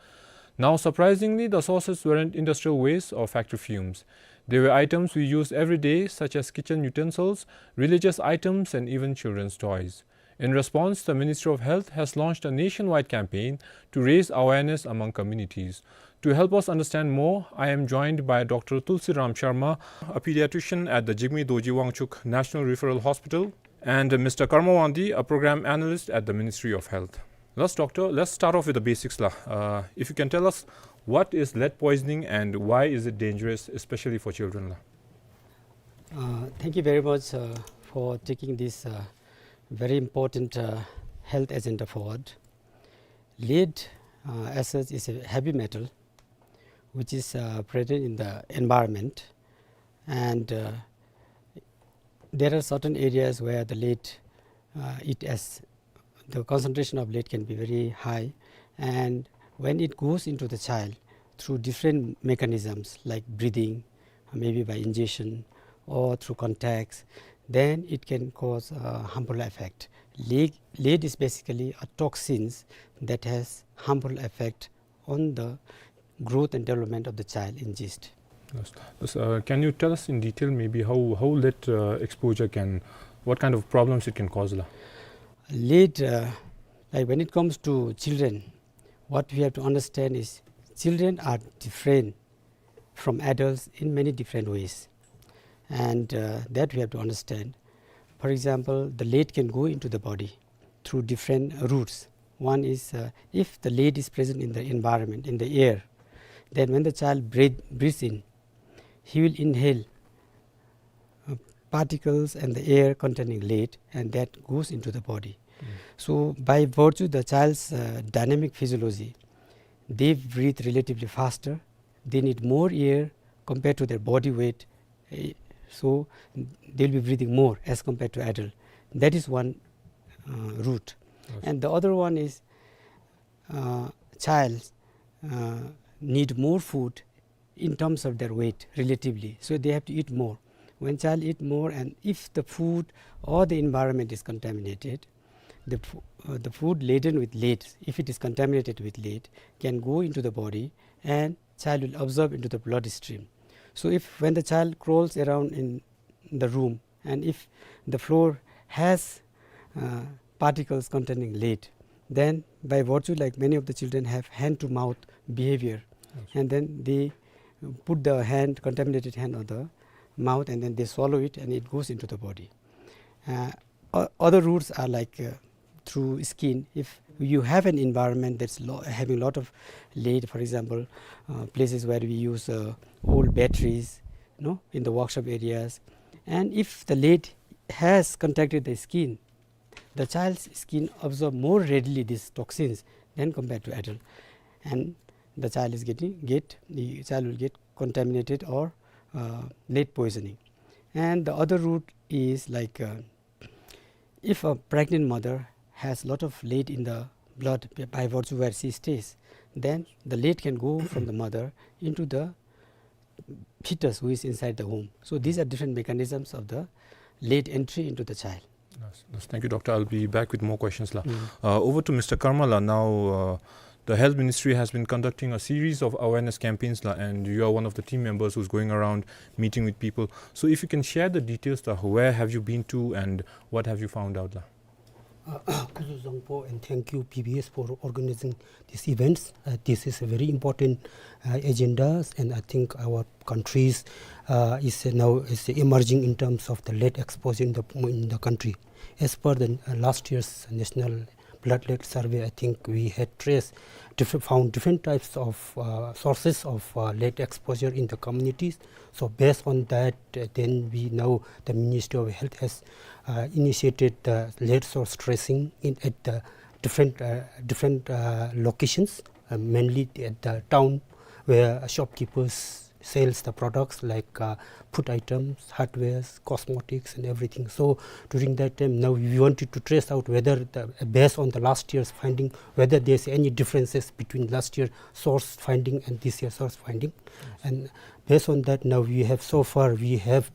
Now, surprisingly, the sources weren't industrial waste or factory fumes. They were items we use every day, such as kitchen utensils, religious items, and even children's toys. In response, the Ministry of Health has launched a nationwide campaign to raise awareness among communities. To help us understand more, I am joined by Doctor Tulsiram Sharma, a pediatrician at the Jigme Dorji Wangchuck National Referral Hospital, and Mister Karma Wangdi, a program analyst at the Ministry of Health. Let's, doctor, let's start off with the basics la. Uh, if you can tell us, what is lead poisoning and why is it dangerous, especially for children la? Uh, thank you very much, uh, for taking this, uh, very important, uh, health agenda forward. Lead, uh, as such, is a heavy metal which is, uh, present in the environment, and, uh, there are certain areas where the lead, uh, it has, the concentration of lead can be very high, and when it goes into the child through different mechanisms like breathing, maybe by ingestion or through contacts, then it can cause a harmful effect. Lead, lead is basically a toxins that has harmful effect on the growth and development of the child in gist. Yes. Yes, uh, can you tell us in detail maybe how, how lead, uh, exposure can, what kind of problems it can cause la? Lead, uh, like, when it comes to children, what we have to understand is children are different from adults in many different ways, and, uh, that we have to understand. For example, the lead can go into the body through different routes. One is, uh, if the lead is present in the environment, in the air, then when the child breathe, breathes in, he will inhale, uh, particles and the air containing lead, and that goes into the body. Mm. So by virtue the child's, uh, dynamic physiology, they breathe relatively faster, they need more air compared to their body weight, eh, so they'll be breathing more as compared to adult. That is one, uh, route. Yes. And the other one is, uh, child, uh, need more food in terms of their weight relatively. So they have to eat more. When child eat more, and if the food or the environment is contaminated, the fo-, uh, the food laden with lead, if it is contaminated with lead, can go into the body and child will absorb into the bloodstream. So if, when the child crawls around in the room, and if the floor has, uh, particles containing lead, then by virtue, like, many of the children have hand to mouth behavior, yes, and then they put the hand, contaminated hand on the mouth, and then they swallow it and it goes into the body. Uh, o-, other routes are like, uh, through skin. If you have an environment that's lo-, having a lot of lead, for example, uh, places where we use, uh, old batteries, you know, in the workshop areas, and if the lead has contacted the skin, the child's skin absorb more readily these toxins than compared to adult, and the child is getting, get, the child will get contaminated or, uh, lead poisoning. And the other route is like, uh, if a pregnant mother has lot of lead in the blood b-, by virtue where she stays, then the lead can go from the mother into the fetus who is inside the womb. So these are different mechanisms of the lead entry into the child. Yes, yes, thank you, doctor. I'll be back with more questions la. Mm. Uh, over to Mister Karma la now. Uh, the health ministry has been conducting a series of awareness campaigns la, and you are one of the team members who's going around meeting with people. So if you can share the details la, where have you been to and what have you found out la? Uh, Khuzu Zangpo, and thank you, P B S, for organizing these events. Uh, this is a very important, uh, agenda, and I think our countries, uh, is now is emerging in terms of the lead exposure in the, in the country. As per the, uh, last year's National Blood Lead Survey, I think we had traced different, found different types of, uh, sources of, uh, lead exposure in the communities. So based on that, uh, then we now, the Ministry of Health has, uh, initiated the lead source tracing in, at the different, uh, different, uh, locations, uh, mainly at the town where shopkeepers sells the products like, uh, food items, hardwares, cosmetics and everything. So during that time, now we wanted to trace out whether the, based on the last year's finding, whether there's any differences between last year source finding and this year source finding. Yes. And based on that, now we have, so far we have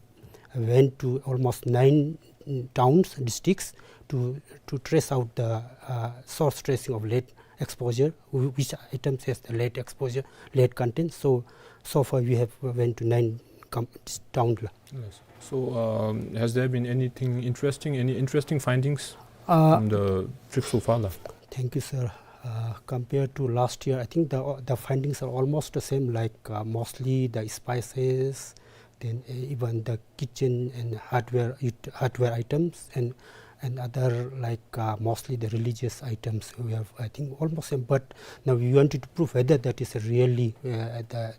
went to almost nine, mm, towns, districts to, to trace out the, uh, source tracing of lead exposure, wh-, which items has the lead exposure, lead content. So, so far we have went to nine com-, town la. Yes. So, um, has there been anything interesting, any interesting findings Uh, from the trip so far la? Thank you, sir. Uh, compared to last year, I think the, the findings are almost the same, like, uh, mostly the spices, then, uh, even the kitchen and hardware, it-, hardware items and, and other, like, uh, mostly the religious items. We have, I think, almost same, but now we wanted to prove whether that is really, uh, the,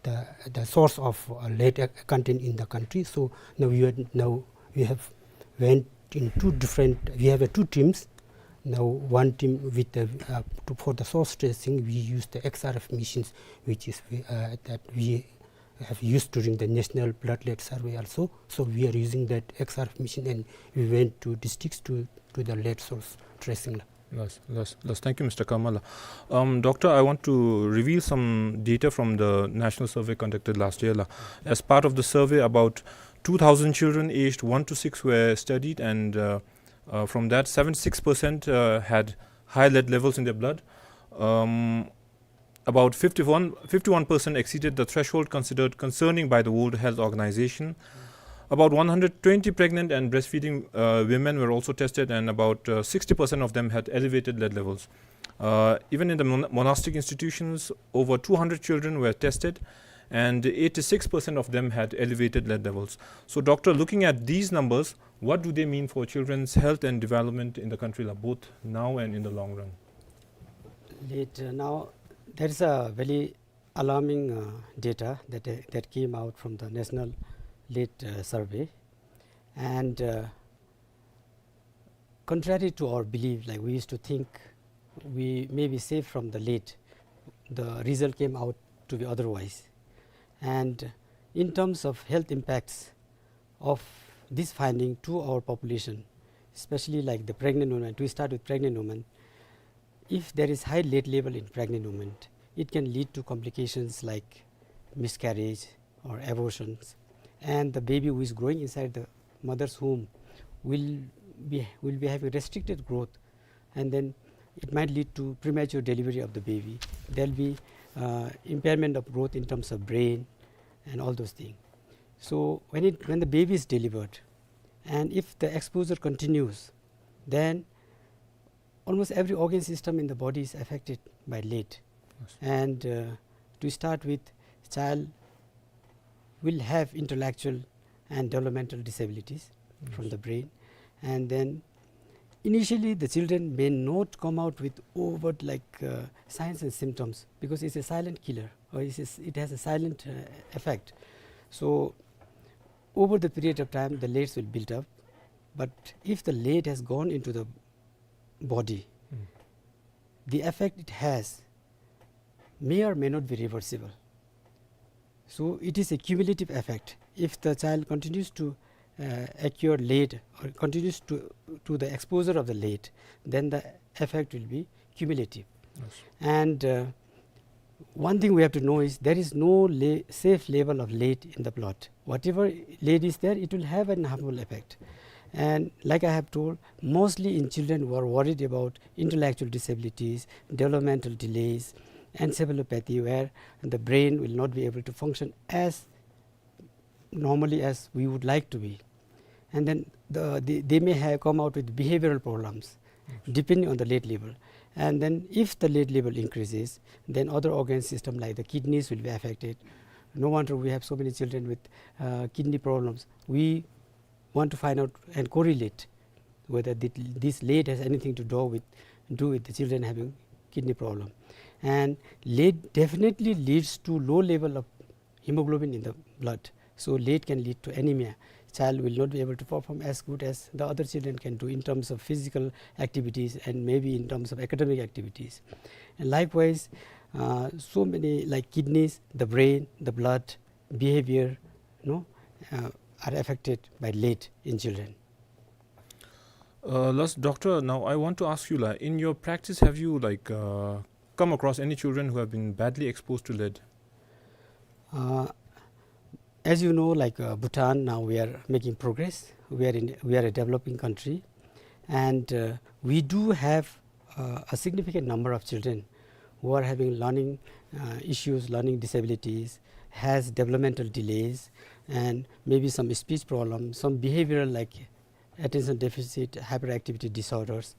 the, the source of, uh, lead, uh, content in the country. So now we are, now we have went in two different, we have, uh, two teams. Now one team with the, uh, to, for the source tracing, we use the X R F machines, which is, uh, that we have used during the National Blood Lead Survey also. So we are using that X R F machine and we went to districts to, to the lead source tracing la. Yes, yes, yes. Thank you, Mister Kamala. Um, Doctor, I want to reveal some data from the national survey conducted last year la. As part of the survey, about two thousand children aged one to six were studied, and, uh, uh, from that, seventy-six percent, uh, had high lead levels in their blood. Um, about fifty-one, fifty-one percent exceeded the threshold considered concerning by the World Health Organization. About one hundred twenty pregnant and breastfeeding, uh, women were also tested, and about, uh, sixty percent of them had elevated lead levels. Uh, even in the mon-, monastic institutions, over two hundred children were tested, and eighty-six percent of them had elevated lead levels. So, Doctor, looking at these numbers, what do they mean for children's health and development in the country, la, both now and in the long run? Lead, uh, now, there is a very alarming, uh, data that, uh, that came out from the National Lead, uh, Survey. And, uh, contrary to our belief, like, we used to think we may be safe from the lead, the result came out to be otherwise. And in terms of health impacts of this finding to our population, especially, like, the pregnant woman, to start with pregnant woman, if there is high lead level in pregnant woman, it can lead to complications like miscarriage or abortions, and the baby who is growing inside the mother's womb will be, will be having restricted growth, and then it might lead to premature delivery of the baby. There'll be, uh, impairment of growth in terms of brain and all those things. So when it, when the baby is delivered, and if the exposure continues, then almost every organ system in the body is affected by lead. Yes. And, uh, to start with, child will have intellectual and developmental disabilities from, yes, the brain. And then initially the children may not come out with overt, like, uh, signs and symptoms, because it's a silent killer, or it's a s-, it has a silent, uh, effect. So over the period of time, the leads will build up. But if the lead has gone into the body, mm, the effect it has may or may not be reversible. So it is a cumulative effect. If the child continues to, uh, acquire lead or continues to, to the exposure of the lead, then the effect will be cumulative. Yes. And, uh, one thing we have to know is there is no le-, safe level of lead in the blood. Whatever lead is there, it will have an harmful effect. And like I have told, mostly in children who are worried about intellectual disabilities, developmental delays, encephalopathy, where the brain will not be able to function as normally as we would like to be. And then the, the, they may have come out with behavioral problems, yes, depending on the lead level. And then if the lead level increases, then other organ system like the kidneys will be affected. No wonder we have so many children with, uh, kidney problems. We want to find out and correlate whether thi-, this lead has anything to do with, do with the children having kidney problem. And lead definitely leads to low level of hemoglobin in the blood. So lead can lead to anemia. Child will not be able to perform as good as the other children can do in terms of physical activities and maybe in terms of academic activities. And likewise, uh, so many, like, kidneys, the brain, the blood, behavior, you know, uh, are affected by lead in children. Uh, last, Doctor, now I want to ask you, like, in your practice, have you, like, uh, come across any children who have been badly exposed to lead? Uh, as you know, like, uh, Bhutan, now we are making progress. We are in, we are a developing country, and, uh, we do have, uh, a significant number of children who are having learning, uh, issues, learning disabilities, has developmental delays, and maybe some speech problems, some behavioral like attention deficit hyperactivity disorders.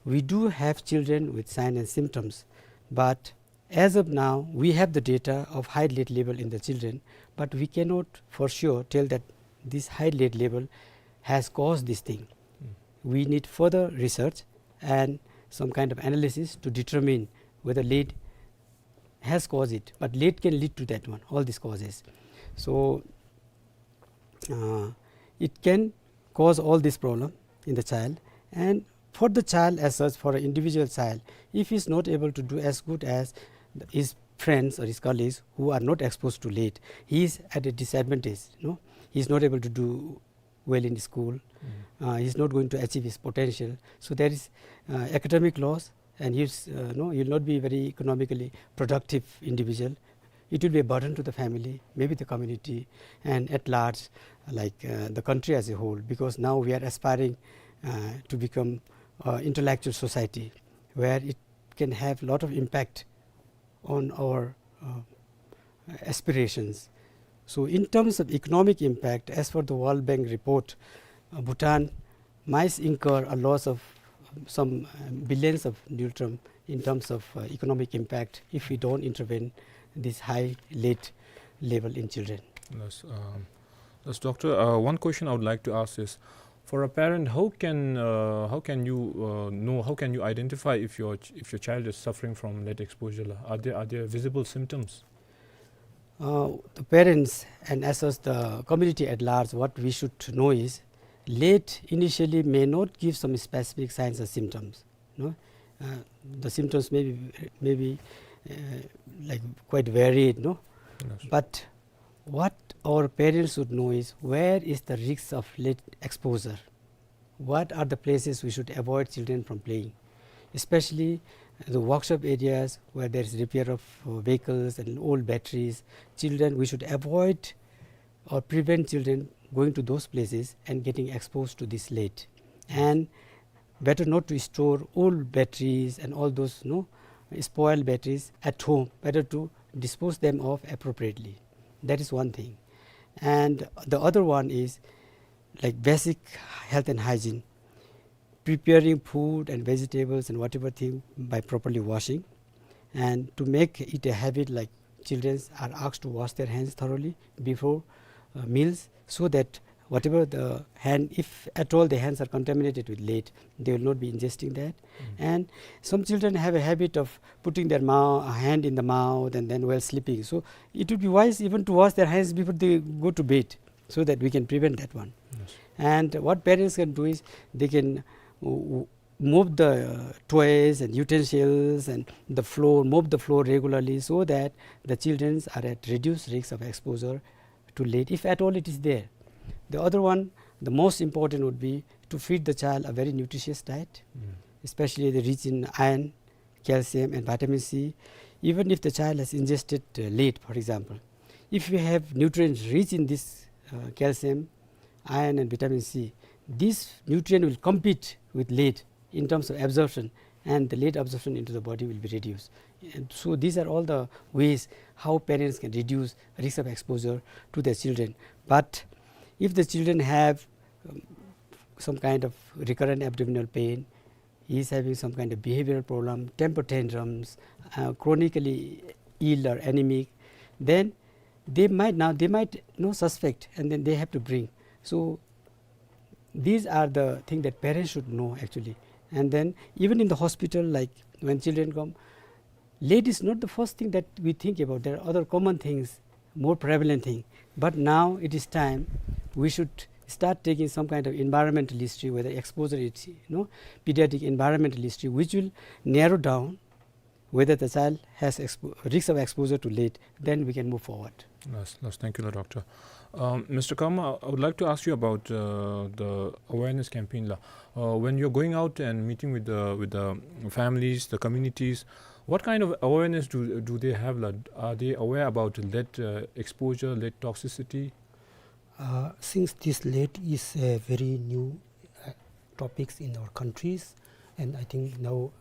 We do have children with signs and symptoms, but as of now, we have the data of high lead level in the children, but we cannot for sure tell that this high lead level has caused this thing. Mm. We need further research and some kind of analysis to determine whether lead has caused it, but lead can lead to that one, all these causes. So, uh, it can cause all this problem in the child. And for the child as such, for an individual child, if he's not able to do as good as his friends or his colleagues who are not exposed to lead, he is at a disadvantage, no? He's not able to do well in school. Mm. Uh, he's not going to achieve his potential. So there is, uh, academic loss, and he's, uh, no, he'll not be very economically productive individual. It will be a burden to the family, maybe the community, and at large, like, uh, the country as a whole, because now we are aspiring, uh, to become, uh, intellectual society where it can have lot of impact on our, uh, aspirations. So in terms of economic impact, as per the World Bank report, uh, Bhutan might incur a loss of some, uh, billions of ngultrum in terms of, uh, economic impact if we don't intervene this high lead level in children. Yes, um, yes, Doctor, uh, one question I would like to ask is, for a parent, how can, uh, how can you, uh, know, how can you identify if your ch-, if your child is suffering from lead exposure? Are there, are there visible symptoms? Uh, the parents and as well as the community at large, what we should know is, lead initially may not give some specific signs or symptoms, no? Uh, the symptoms may be, may be, uh, like, quite varied, no? Yes. But what our parents should know is, where is the risk of lead exposure? What are the places we should avoid children from playing? Especially the workshop areas where there is repair of, uh, vehicles and old batteries. Children, we should avoid or prevent children going to those places and getting exposed to this lead. And better not to store old batteries and all those, no, spoiled batteries at home. Better to dispose them of appropriately. That is one thing. And the other one is, like, basic health and hygiene, preparing food and vegetables and whatever thing by properly washing, and to make it a habit, like, children are asked to wash their hands thoroughly before, uh, meals, so that whatever the hand, if at all the hands are contaminated with lead, they will not be ingesting that. Mm. And some children have a habit of putting their mou-, hand in the mouth and then while sleeping. So it would be wise even to wash their hands before they go to bed, so that we can prevent that one. Yes. And what parents can do is they can, uh, move the, uh, toys and utensils and the floor, mop the floor regularly, so that the children are at reduced risk of exposure to lead, if at all it is there. The other one, the most important would be to feed the child a very nutritious diet, mm, especially the rich in iron, calcium and vitamin C. Even if the child has ingested, uh, lead, for example, if we have nutrients rich in this, uh, calcium, iron and vitamin C, this nutrient will compete with lead in terms of absorption, and the lead absorption into the body will be reduced. And so these are all the ways how parents can reduce risk of exposure to their children. But if the children have, um, some kind of recurrent abdominal pain, he is having some kind of behavioral problem, temper tantrums, uh, chronically ill or anemic, then they might now, they might, you know, suspect, and then they have to bring. So these are the things that parents should know actually. And then even in the hospital, like, when children come, lead is not the first thing that we think about. There are other common things, more prevalent thing. But now it is time we should start taking some kind of environmental history, whether exposure is, you know, pediatric environmental history, which will narrow down whether the child has expo-, risk of exposure to lead, then we can move forward. Yes, yes, thank you, Doctor. Um, Mister Kama, I would like to ask you about, uh, the awareness campaign, la. Uh, when you're going out and meeting with the, with the families, the communities, what kind of awareness do, do they have, la? Are they aware about lead, uh, exposure, lead toxicity? Uh, since this lead is a very new, uh, topics in our countries, and I think now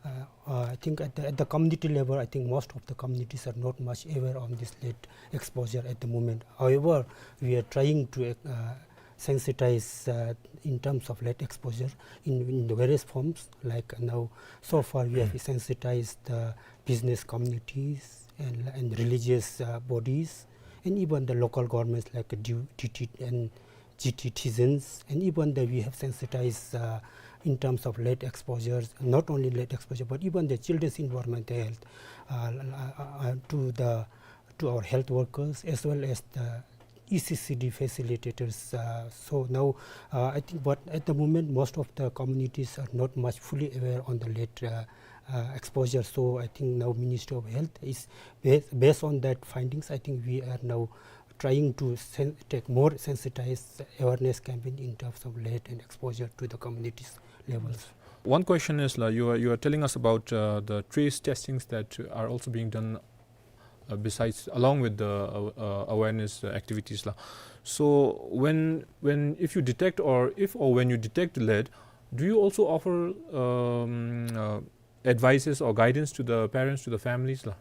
Uh, uh, I think at the, at the community level, I think most of the communities are not much aware on this lead exposure at the moment. However, we are trying to, uh, sensitize, uh, in terms of lead exposure in, in the various forms. Like now, so far we have sensitized the business communities and, and religious, uh, bodies, and even the local governments like D-, D T and G T citizens, and even the, we have sensitized, uh, in terms of lead exposures, not only lead exposure, but even the children's environmental health, uh, uh, uh, to the, to our health workers as well as the E C C D facilitators. Uh, so now, uh, I think, but at the moment, most of the communities are not much fully aware on the lead, uh, uh, exposure. So I think now Ministry of Health is, ba-, based on that findings, I think we are now trying to sen-, take more sensitized awareness campaign in terms of lead and exposure to the communities levels. One question is, la, you are, you are telling us about, uh, the trace testings that are also being done, uh, besides, along with the, uh, uh, awareness, uh, activities, la. So when, when, if you detect, or if or when you detect lead, do you also offer, um, uh, advices or guidance to the parents, to the families, la?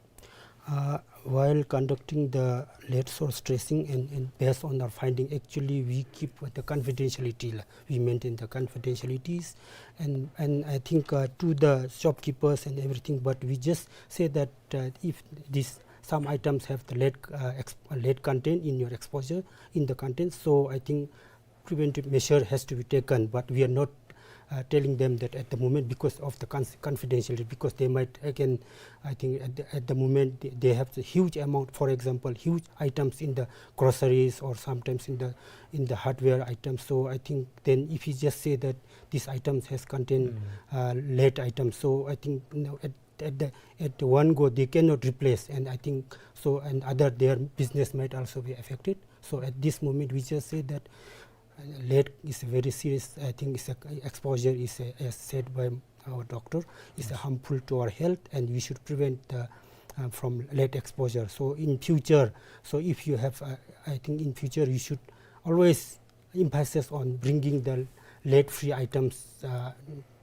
Uh, while conducting the lead source tracing and, and based on our finding, actually we keep the confidentiality, la. We maintain the confidentialities, and, and I think, uh, to the shopkeepers and everything, but we just say that, uh, if this, some items have the lead, uh, exp-, lead content in your exposure, in the content, so I think preventive measure has to be taken, but we are not, uh, telling them that at the moment because of the cons-, confidentiality, because they might again, I think at the, at the moment they, they have the huge amount, for example, huge items in the groceries or sometimes in the, in the hardware items. So I think then if you just say that these items has contained, uh, lead items, so I think, you know, at, at the, at the one go they cannot replace, and I think so, and other, their business might also be affected. So at this moment we just say that, uh, lead is a very serious, I think it's a, exposure is a, as said by our doctor, is a harmful to our health, and we should prevent the, uh, from lead exposure. So in future, so if you have, uh, I think in future you should always emphasis on bringing the lead-free items, uh,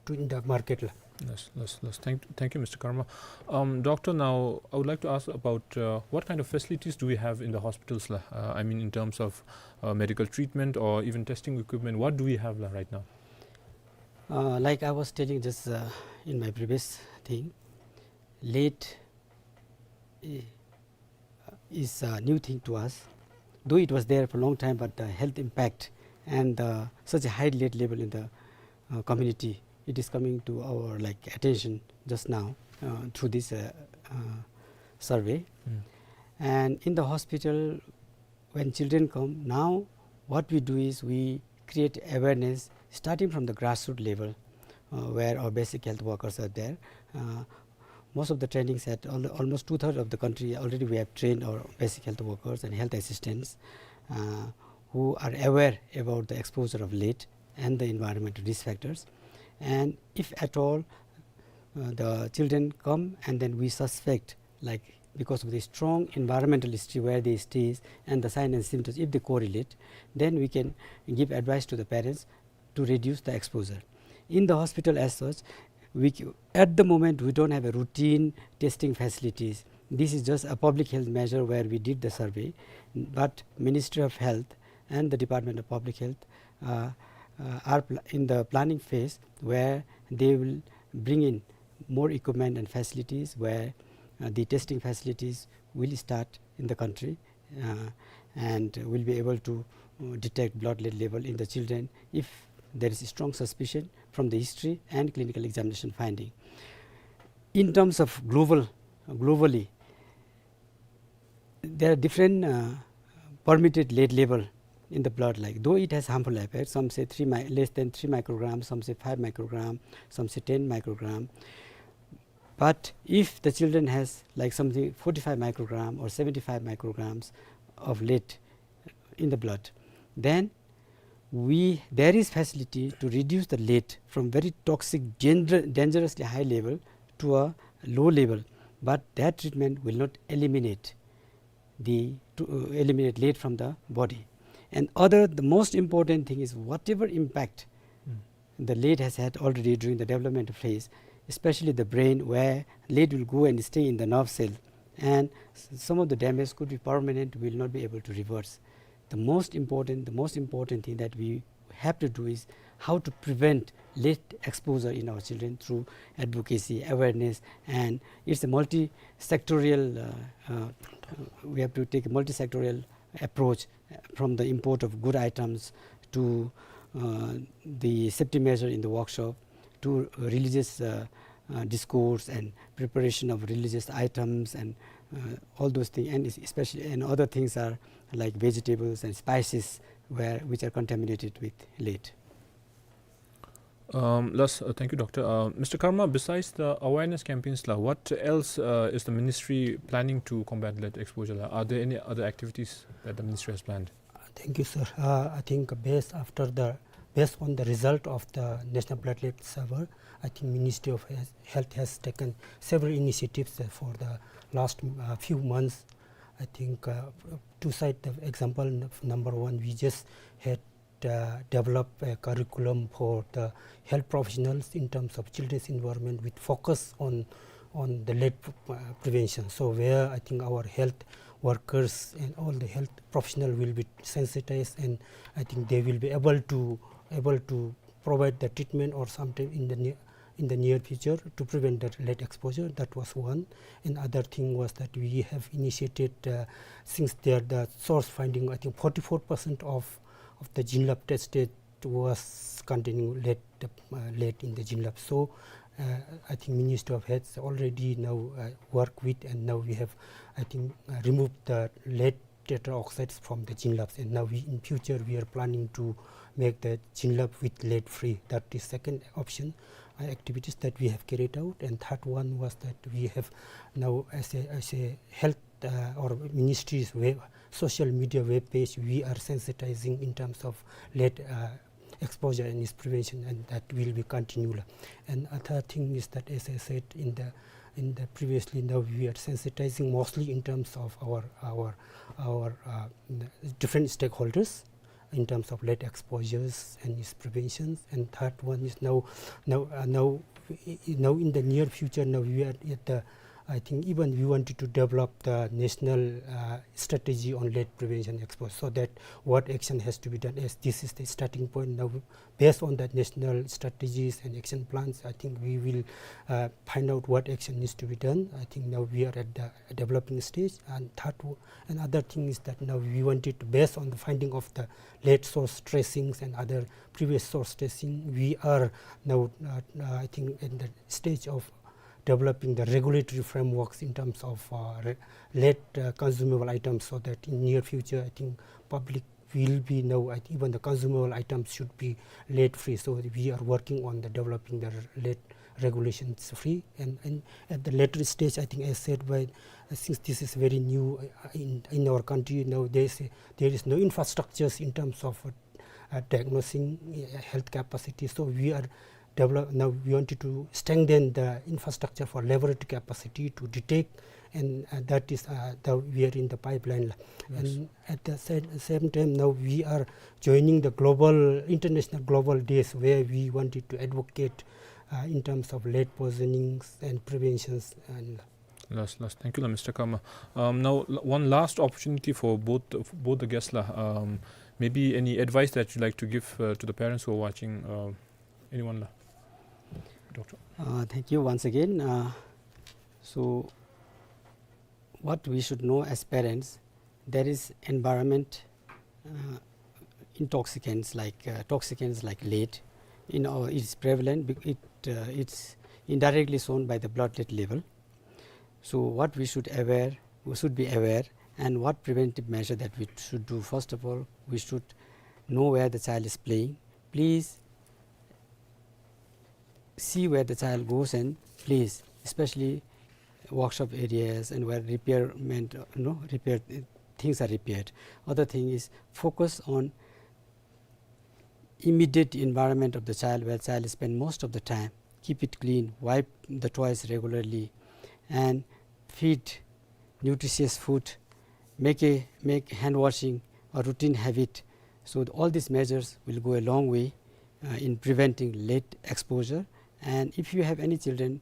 to, in the market, la. Yes, yes, yes. Thank, thank you, Mister Karma. Um, doctor, now I would like to ask about, uh, what kind of facilities do we have in the hospitals, la? Uh, I mean, in terms of, uh, medical treatment or even testing equipment, what do we have, la, right now? Uh, like I was telling just, uh, in my previous thing, lead, eh, is a new thing to us. Though it was there for a long time, but the health impact and, uh, such a high lead level in the, uh, community, it is coming to our, like, attention just now, uh, through this, uh, uh, survey. And in the hospital, when children come, now what we do is we create awareness starting from the grassroots level, uh, where our basic health workers are there. Uh, most of the trainings at al-, almost two-thirds of the country already we have trained our basic health workers and health assistants, uh, who are aware about the exposure of lead and the environmental risk factors. And if at all, uh, the children come and then we suspect, like, because of the strong environmental history where they stays and the sign and symptoms, if they correlate, then we can give advice to the parents to reduce the exposure. In the hospital as such, we c-, at the moment, we don't have a routine testing facilities. This is just a public health measure where we did the survey, but Ministry of Health and the Department of Public Health, uh, uh, are pl-, in the planning phase where they will bring in more equipment and facilities where, uh, the testing facilities will start in the country, uh, and will be able to, uh, detect blood lead level in the children if there is a strong suspicion from the history and clinical examination finding. In terms of global, globally, there are different, uh, permitted lead level in the blood, like, though it has harmful effect, some say three mi-, less than three microgram, some say five microgram, some say ten microgram. But if the children has, like, something forty-five microgram or seventy-five micrograms of lead in the blood, then we, there is facility to reduce the lead from very toxic, danger-, dangerously high level to a low level, but that treatment will not eliminate the, to, uh, eliminate lead from the body. And other, the most important thing is whatever impact the lead has had already during the development phase, especially the brain, where lead will go and stay in the nerve cell, and s-, some of the damage could be permanent, will not be able to reverse. The most important, the most important thing that we have to do is how to prevent lead exposure in our children through advocacy, awareness, and it's a multi-sectorial, uh, uh, we have to take a multi-sectorial approach, uh, from the import of good items to, uh, the safety measure in the workshop to religious, uh, uh, discourse and preparation of religious items and, uh, all those things, and es-, especially, and other things are like vegetables and spices where, which are contaminated with lead. Um, last, uh, thank you, Doctor. Uh, Mister Karma, besides the awareness campaigns la, what else, uh, is the ministry planning to combat lead exposure la? Are there any other activities that the ministry has planned? Uh, thank you, sir. Uh, I think based after the, based on the result of the National Blood Lead Survey, I think Ministry of Health, Health has taken several initiatives, uh, for the last, uh, few months. I think, uh, to cite the example, n-, number one, we just had uh, develop a curriculum for the health professionals in terms of children's environment with focus on, on the lead p-, uh, prevention. So where I think our health workers and all the health professional will be sensitized, and I think they will be able to, able to provide the treatment or sometime in the near, in the near future to prevent that lead exposure. That was one. And other thing was that we have initiated, uh, since there the source finding, I think forty-four percent of, of the Jinlab tested was containing lead, uh, lead in the Jinlab. So, uh, I think Ministry of Health already now, uh, work with, and now we have, I think, uh, removed the lead tetra oxides from the Jinlabs, and now we, in future, we are planning to make the Jinlab with lead free. That is second option, uh, activities that we have carried out. And third one was that we have now, as a, as a health, uh, or ministry's web, social media web page, we are sensitizing in terms of lead, uh, exposure and its prevention, and that will be continual. And other thing is that, as I said in the, in the previously, now we are sensitizing mostly in terms of our, our, our, uh, different stakeholders in terms of lead exposures and its preventions. And third one is now, now, uh, now, i-, i-, now in the near future, now we are at the, I think even we wanted to develop the national, uh, strategy on lead prevention exposure, so that what action has to be done, as this is the starting point. Now, based on that national strategies and action plans, I think we will, uh, find out what action needs to be done. I think now we are at the developing stage. And third, w-, another thing is that now we wanted to, based on the finding of the lead source tracings and other previous source tracing, we are now, uh, uh, I think, in the stage of developing the regulatory frameworks in terms of, uh, re-, lead, uh, consumable items, so that in near future, I think public will be now, I think, even the consumable items should be lead free. So we are working on the developing the lead regulations free. And, and at the later stage, I think, as said by, uh, since this is very new, uh, in, in our country, now there is a, there is no infrastructures in terms of, uh, uh, diagnosing, uh, health capacity. So we are develop, now we wanted to strengthen the infrastructure for laboratory capacity to detect, and, uh, that is, uh, the, we are in the pipeline la. Yes. And at the sa-, same time, now we are joining the global, international global days where we wanted to advocate, uh, in terms of lead poisonings and preventions and Last, last. Thank you la, Mister Karma. Um, now, l-, one last opportunity for both, for both the guests la. Um, maybe any advice that you'd like to give, uh, to the parents who are watching, uh, anyone la? Doctor. Uh, thank you once again. Uh, so, what we should know as parents, there is environment, uh, intoxicants like, uh, toxicants like lead. In our, it's prevalent, bec-, it, uh, it's indirectly shown by the blood lead level. So what we should aware, we should be aware, and what preventive measure that we should do. First of all, we should know where the child is playing. Please see where the child goes and plays, especially workshop areas and where repairment, uh, you know, repair, uh, things are repaired. Other thing is focus on immediate environment of the child where child spend most of the time. Keep it clean, wipe the toys regularly, and feed nutritious food. Make a, make hand washing a routine habit. So all these measures will go a long way, uh, in preventing lead exposure And if you have any children,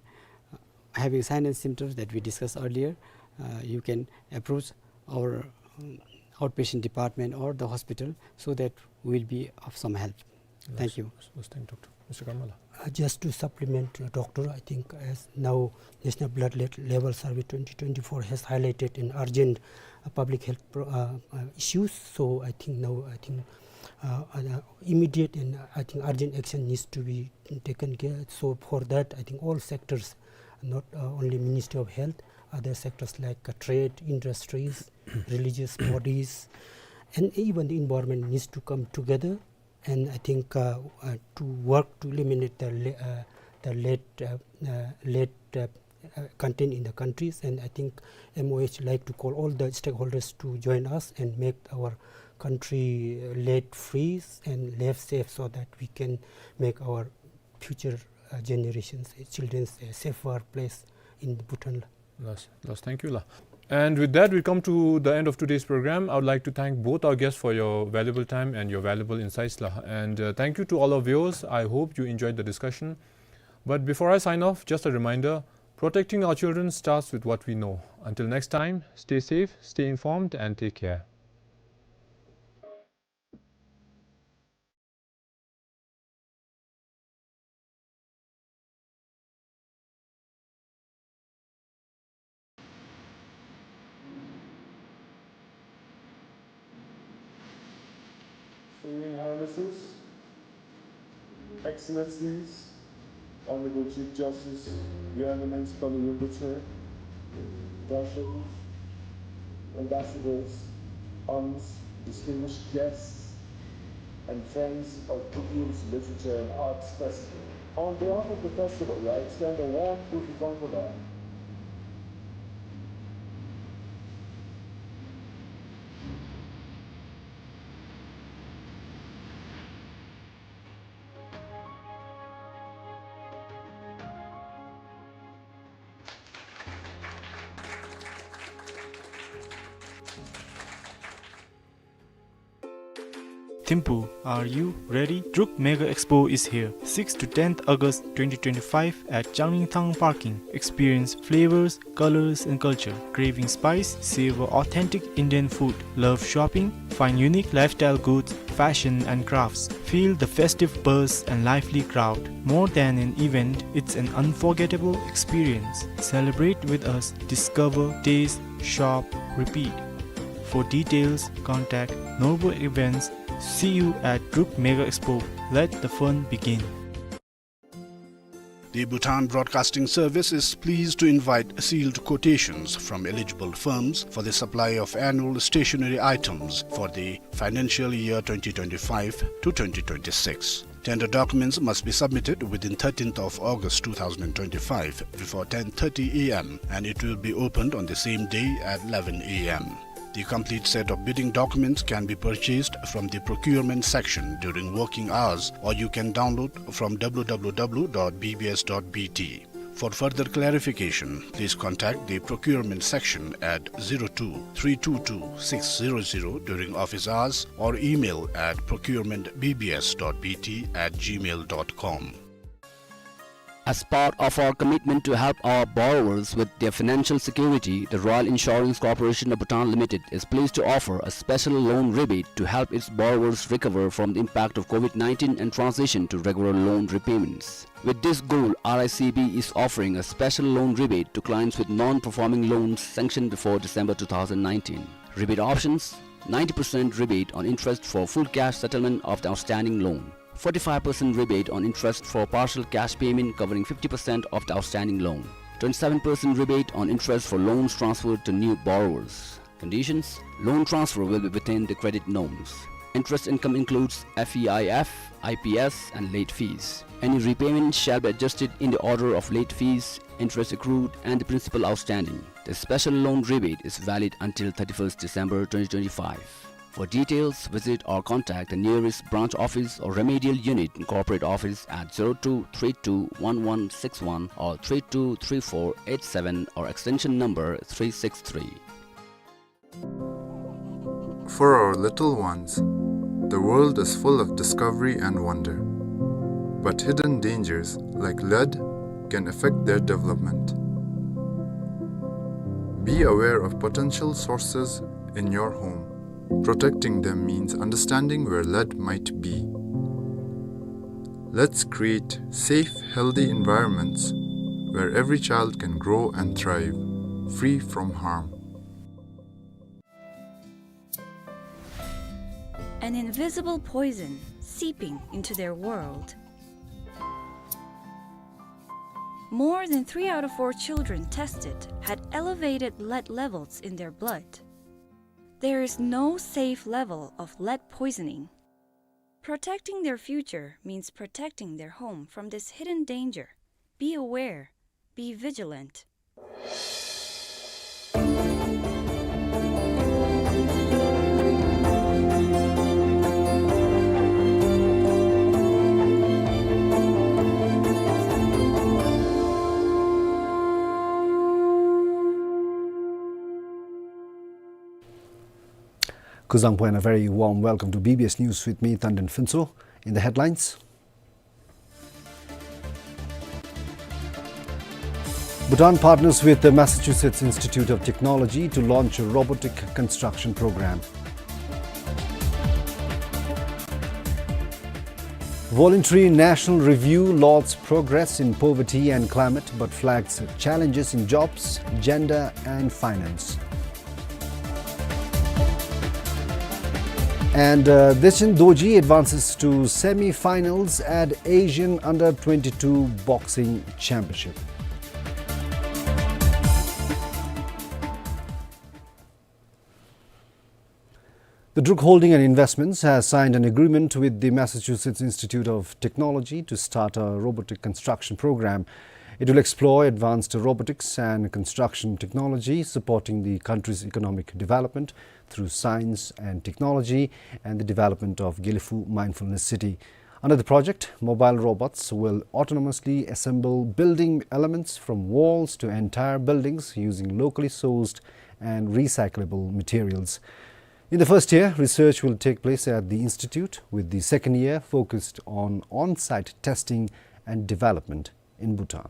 uh, having sign and symptoms that we discussed earlier, uh, you can approach our, um, outpatient department or the hospital so that we will be of some help. Thank you. Yes, yes, thank you, Doctor. Mister Karmala. Uh, just to supplement, uh, Doctor, I think as now National Blood Le-, Level Survey twenty twenty-four has highlighted an urgent, uh, public health pro-, uh, uh, issues. So I think now, I think, uh, uh, immediate and, uh, I think urgent action needs to be taken care. So for that, I think all sectors, not, uh, only Ministry of Health, other sectors like, uh, trade, industries, religious bodies, and even the environment needs to come together. And I think, uh, uh, to work to eliminate the le-, uh, the lead, uh, uh, lead, uh, uh, content in the countries. And I think M O H like to call all the stakeholders to join us and make our country, uh, lead free and lead safe so that we can make our future, uh, generations, uh, children's a safer place in Bhutan. Yes, yes, thank you, la. And with that, we come to the end of today's program. I would like to thank both our guests for your valuable time and your valuable insights, la. And, uh, thank you to all our viewers. I hope you enjoyed the discussion. But before I sign off, just a reminder, protecting our children starts with what we know. Until next time, stay safe, stay informed, and take care. Swimming harnesses, Excellencies, Honorable Chief Justice, Your Eminence Kalu Rinpoche, Darshan, ambassadors, aunts, distinguished guests, and friends of Bhutanese Literature and Arts Festival. On behalf of the festival, I extend a warm Bhuti Vangpungda. Thimphu, are you ready? Druk Mega Expo is here. Sixth to tenth August twenty twenty-five at Changlinthang Parking. Experience flavors, colors, and culture. Craving spice? Savor authentic Indian food. Love shopping? Find unique lifestyle goods, fashion, and crafts. Feel the festive buzz and lively crowd. More than an event, it's an unforgettable experience. Celebrate with us. Discover, taste, shop, repeat. For details, contact Norbu Events. See you at Druk Mega Expo. Let the fun begin. The Bhutan Broadcasting Service is pleased to invite sealed quotations from eligible firms for the supply of annual stationery items for the financial year twenty twenty-five to twenty twenty-six. Tender documents must be submitted within thirteenth of August two thousand twenty-five before ten thirty A M, and it will be opened on the same day at eleven A M. The complete set of bidding documents can be purchased from the procurement section during working hours, or you can download from W W W dot B B S dot B T. For further clarification, please contact the procurement section at zero two three two two six zero zero during office hours or email at procurement B B S dot B T at gmail dot com. As part of our commitment to help our borrowers with their financial security, the Royal Insurance Corporation of Bhutan Limited is pleased to offer a special loan rebate to help its borrowers recover from the impact of COVID nineteen and transition to regular loan repayments. With this goal, R I C B is offering a special loan rebate to clients with non-performing loans sanctioned before December two thousand nineteen. Rebate options: ninety percent rebate on interest for full cash settlement of the outstanding loan, forty-five percent rebate on interest for partial cash payment covering fifty percent of the outstanding loan, twenty-seven percent rebate on interest for loans transferred to new borrowers. Conditions: loan transfer will be within the credit norms. Interest income includes F E I F, I P S, and late fees. Any repayment shall be adjusted in the order of late fees, interest accrued, and the principal outstanding. The special loan rebate is valid until thirty-first December twenty twenty-five. For details, visit or contact the nearest branch office or remedial unit in corporate office at zero two three two one one six one or three two three four eight seven or extension number three six three. For our little ones, the world is full of discovery and wonder. But hidden dangers like lead can affect their development. Be aware of potential sources in your home. Protecting them means understanding where lead might be. Let's create safe, healthy environments where every child can grow and thrive, free from harm. An invisible poison seeping into their world. More than three out of four children tested had elevated lead levels in their blood. There is no safe level of lead poisoning. Protecting their future means protecting their home from this hidden danger. Be aware, be vigilant. Kuzuzangpo and a very warm welcome to B B S News with me, Tandon Phuntsho. In the headlines, Bhutan partners with the Massachusetts Institute of Technology to launch a robotic construction program. Voluntary National Review lauds progress in poverty and climate, but flags challenges in jobs, gender, and finance. And, uh, Dechen Dorji advances to semi-finals at Asian Under twenty-two Boxing Championship. The Druk Holding and Investments has signed an agreement with the Massachusetts Institute of Technology to start a robotic construction program. It will explore advanced robotics and construction technology, supporting the country's economic development through science and technology and the development of Gelephu Mindfulness City. Under the project, mobile robots will autonomously assemble building elements from walls to entire buildings using locally sourced and recyclable materials. In the first year, research will take place at the institute, with the second year focused on on-site testing and development in Bhutan.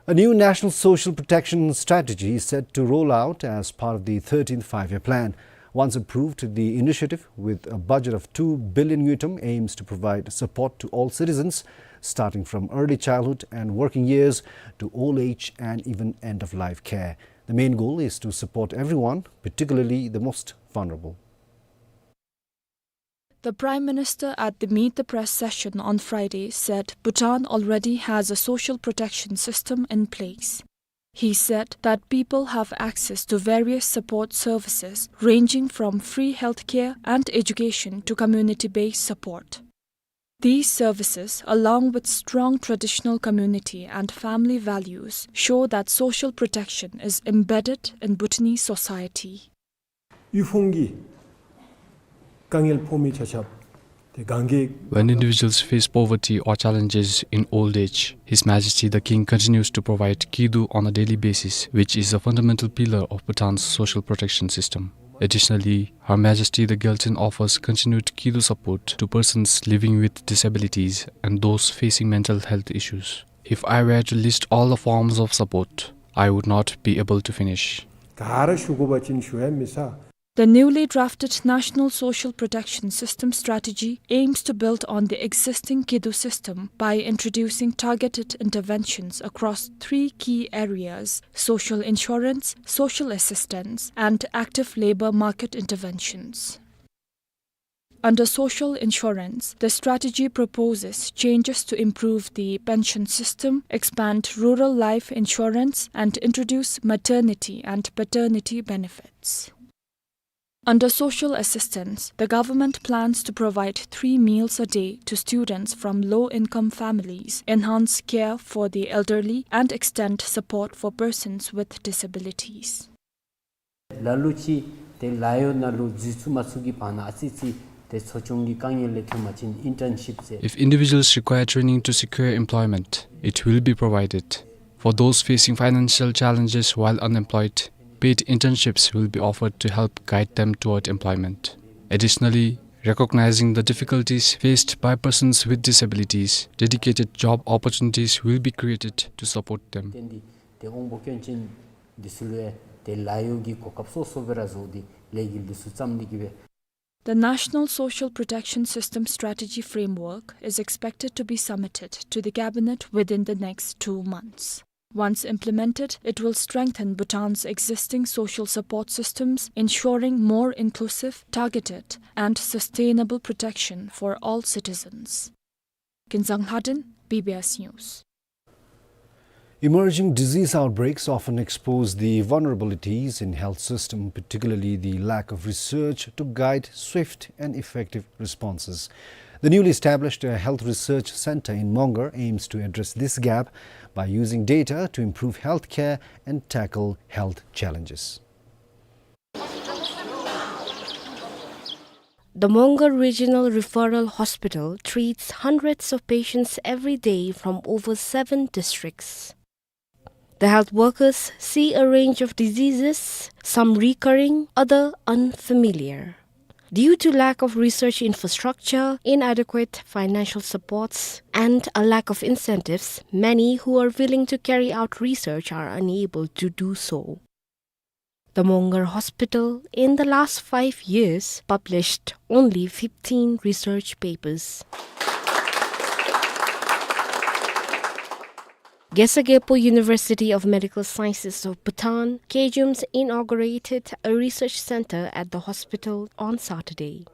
A new national social protection strategy is set to roll out as part of the thirteenth Five-Year Plan. Once approved, the initiative, with a budget of two billion ngultrum, aims to provide support to all citizens, starting from early childhood and working years to old age and even end-of-life care. The main goal is to support everyone, particularly the most vulnerable. The Prime Minister at the Meet the Press session on Friday said Bhutan already has a social protection system in place. He said that people have access to various support services ranging from free healthcare and education to community-based support. These services, along with strong traditional community and family values, show that social protection is embedded in Bhutanese society. ཡུལ་ཕུང་གི་དཀའ་ངལ་ཕོག་མི་ཆ་ཁྱབ་ཏེ་གན་རྒྱ། When individuals face poverty or challenges in old age, His Majesty the King continues to provide kidu on a daily basis, which is a fundamental pillar of Bhutan's social protection system. Additionally, Her Majesty the Gyaltsuen offers continued kidu support to persons living with disabilities and those facing mental health issues. If I were to list all the forms of support, I would not be able to finish. ག་ར་ཞུ་དགོ་པ་ཅིན་ཞུ་ཡང་མི་ཚར། The newly drafted National Social Protection System strategy aims to build on the existing kidu system by introducing targeted interventions across three key areas: social insurance, social assistance, and active labor market interventions. Under social insurance, the strategy proposes changes to improve the pension system, expand rural life insurance, and introduce maternity and paternity benefits. Under social assistance, the government plans to provide three meals a day to students from low-income families, enhance care for the elderly, and extend support for persons with disabilities. ལ་ལུ་ཅིག་ཏེ་ལཱ་གཡོག་ནང་ལུ་འཛུལ་ཚུགས་མ་ཚུགས་ཀྱི་བར་ན་ཨ་ཙི་ཙི་ཏེ་འཚོ་སྐྱོང་གི་དཀའ་ངལ་ལས་ཐོན་པ་ཅིན་ཨིན་ཊརན་ཤིཔ་ཟེར། If individuals require training to secure employment, it will be provided. For those facing financial challenges while unemployed, paid internships will be offered to help guide them toward employment. Additionally, Recognizing the difficulties faced by persons with disabilities, dedicated job opportunities will be created to support them. བརྟེན་ཏེ་དེ་དབང་པོ་སྐྱོན་ཅན་འདི་ཚུ་ལུ་ཡང་ཏེ་ལཱ་གཡོག་གི་གོ་སྐབས་སོ་སོ་སྦེ་ར་བཟོ་སྟེ་ལས་འགུལ་འདི་ཚུ་བརྩམས་ཏེ་གིས་སྦེ། The National Social Protection System Strategy Framework is expected to be submitted to the cabinet within the next two months. Once implemented, it will strengthen Bhutan's existing social support systems, ensuring more inclusive, targeted, and sustainable protection for all citizens. Kinzang Lhaden, B B S News. Emerging disease outbreaks often expose the vulnerabilities in health system, particularly the lack of research to guide swift and effective responses. The newly established, uh, Health Research Center in Mongar aims to address this gap by using data to improve healthcare and tackle health challenges. The Mongar Regional Referral Hospital treats hundreds of patients every day from over seven districts. The health workers see a range of diseases, some recurring, other unfamiliar. Due to lack of research infrastructure, inadequate financial supports, and a lack of incentives, many who are willing to carry out research are unable to do so. The Mongar Hospital, in the last five years, published only fifteen research papers. Gesagepho University of Medical Sciences of Bhutan, KEJUMS, inaugurated a research center at the hospital on Saturday.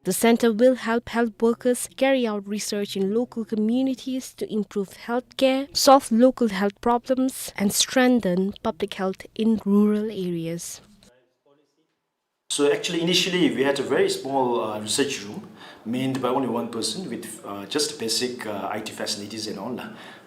The center will help health workers carry out research in local communities to improve healthcare, solve local health problems, and strengthen public health in rural areas. So actually, initially, we had a very small, uh, research room manned by only one person with, uh, just basic, uh, I T facilities and all.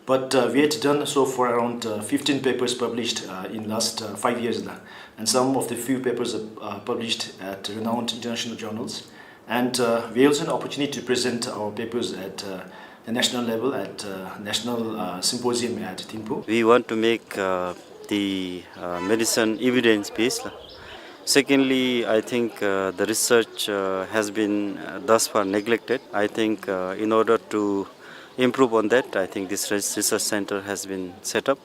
But, uh, we had done so for around, uh, fifteen papers published, uh, in last, uh, five years, la. And some of the few papers are, uh, published at renowned international journals. And, uh, we also had an opportunity to present our papers at, uh, the national level at, uh, national, uh, symposium at Thimphu. We want to make, uh, the, uh, medicine evidence-based, la. Secondly, I think, uh, the research, uh, has been, uh, thus far neglected. I think, uh, in order to improve on that, I think this res-, research center has been set up.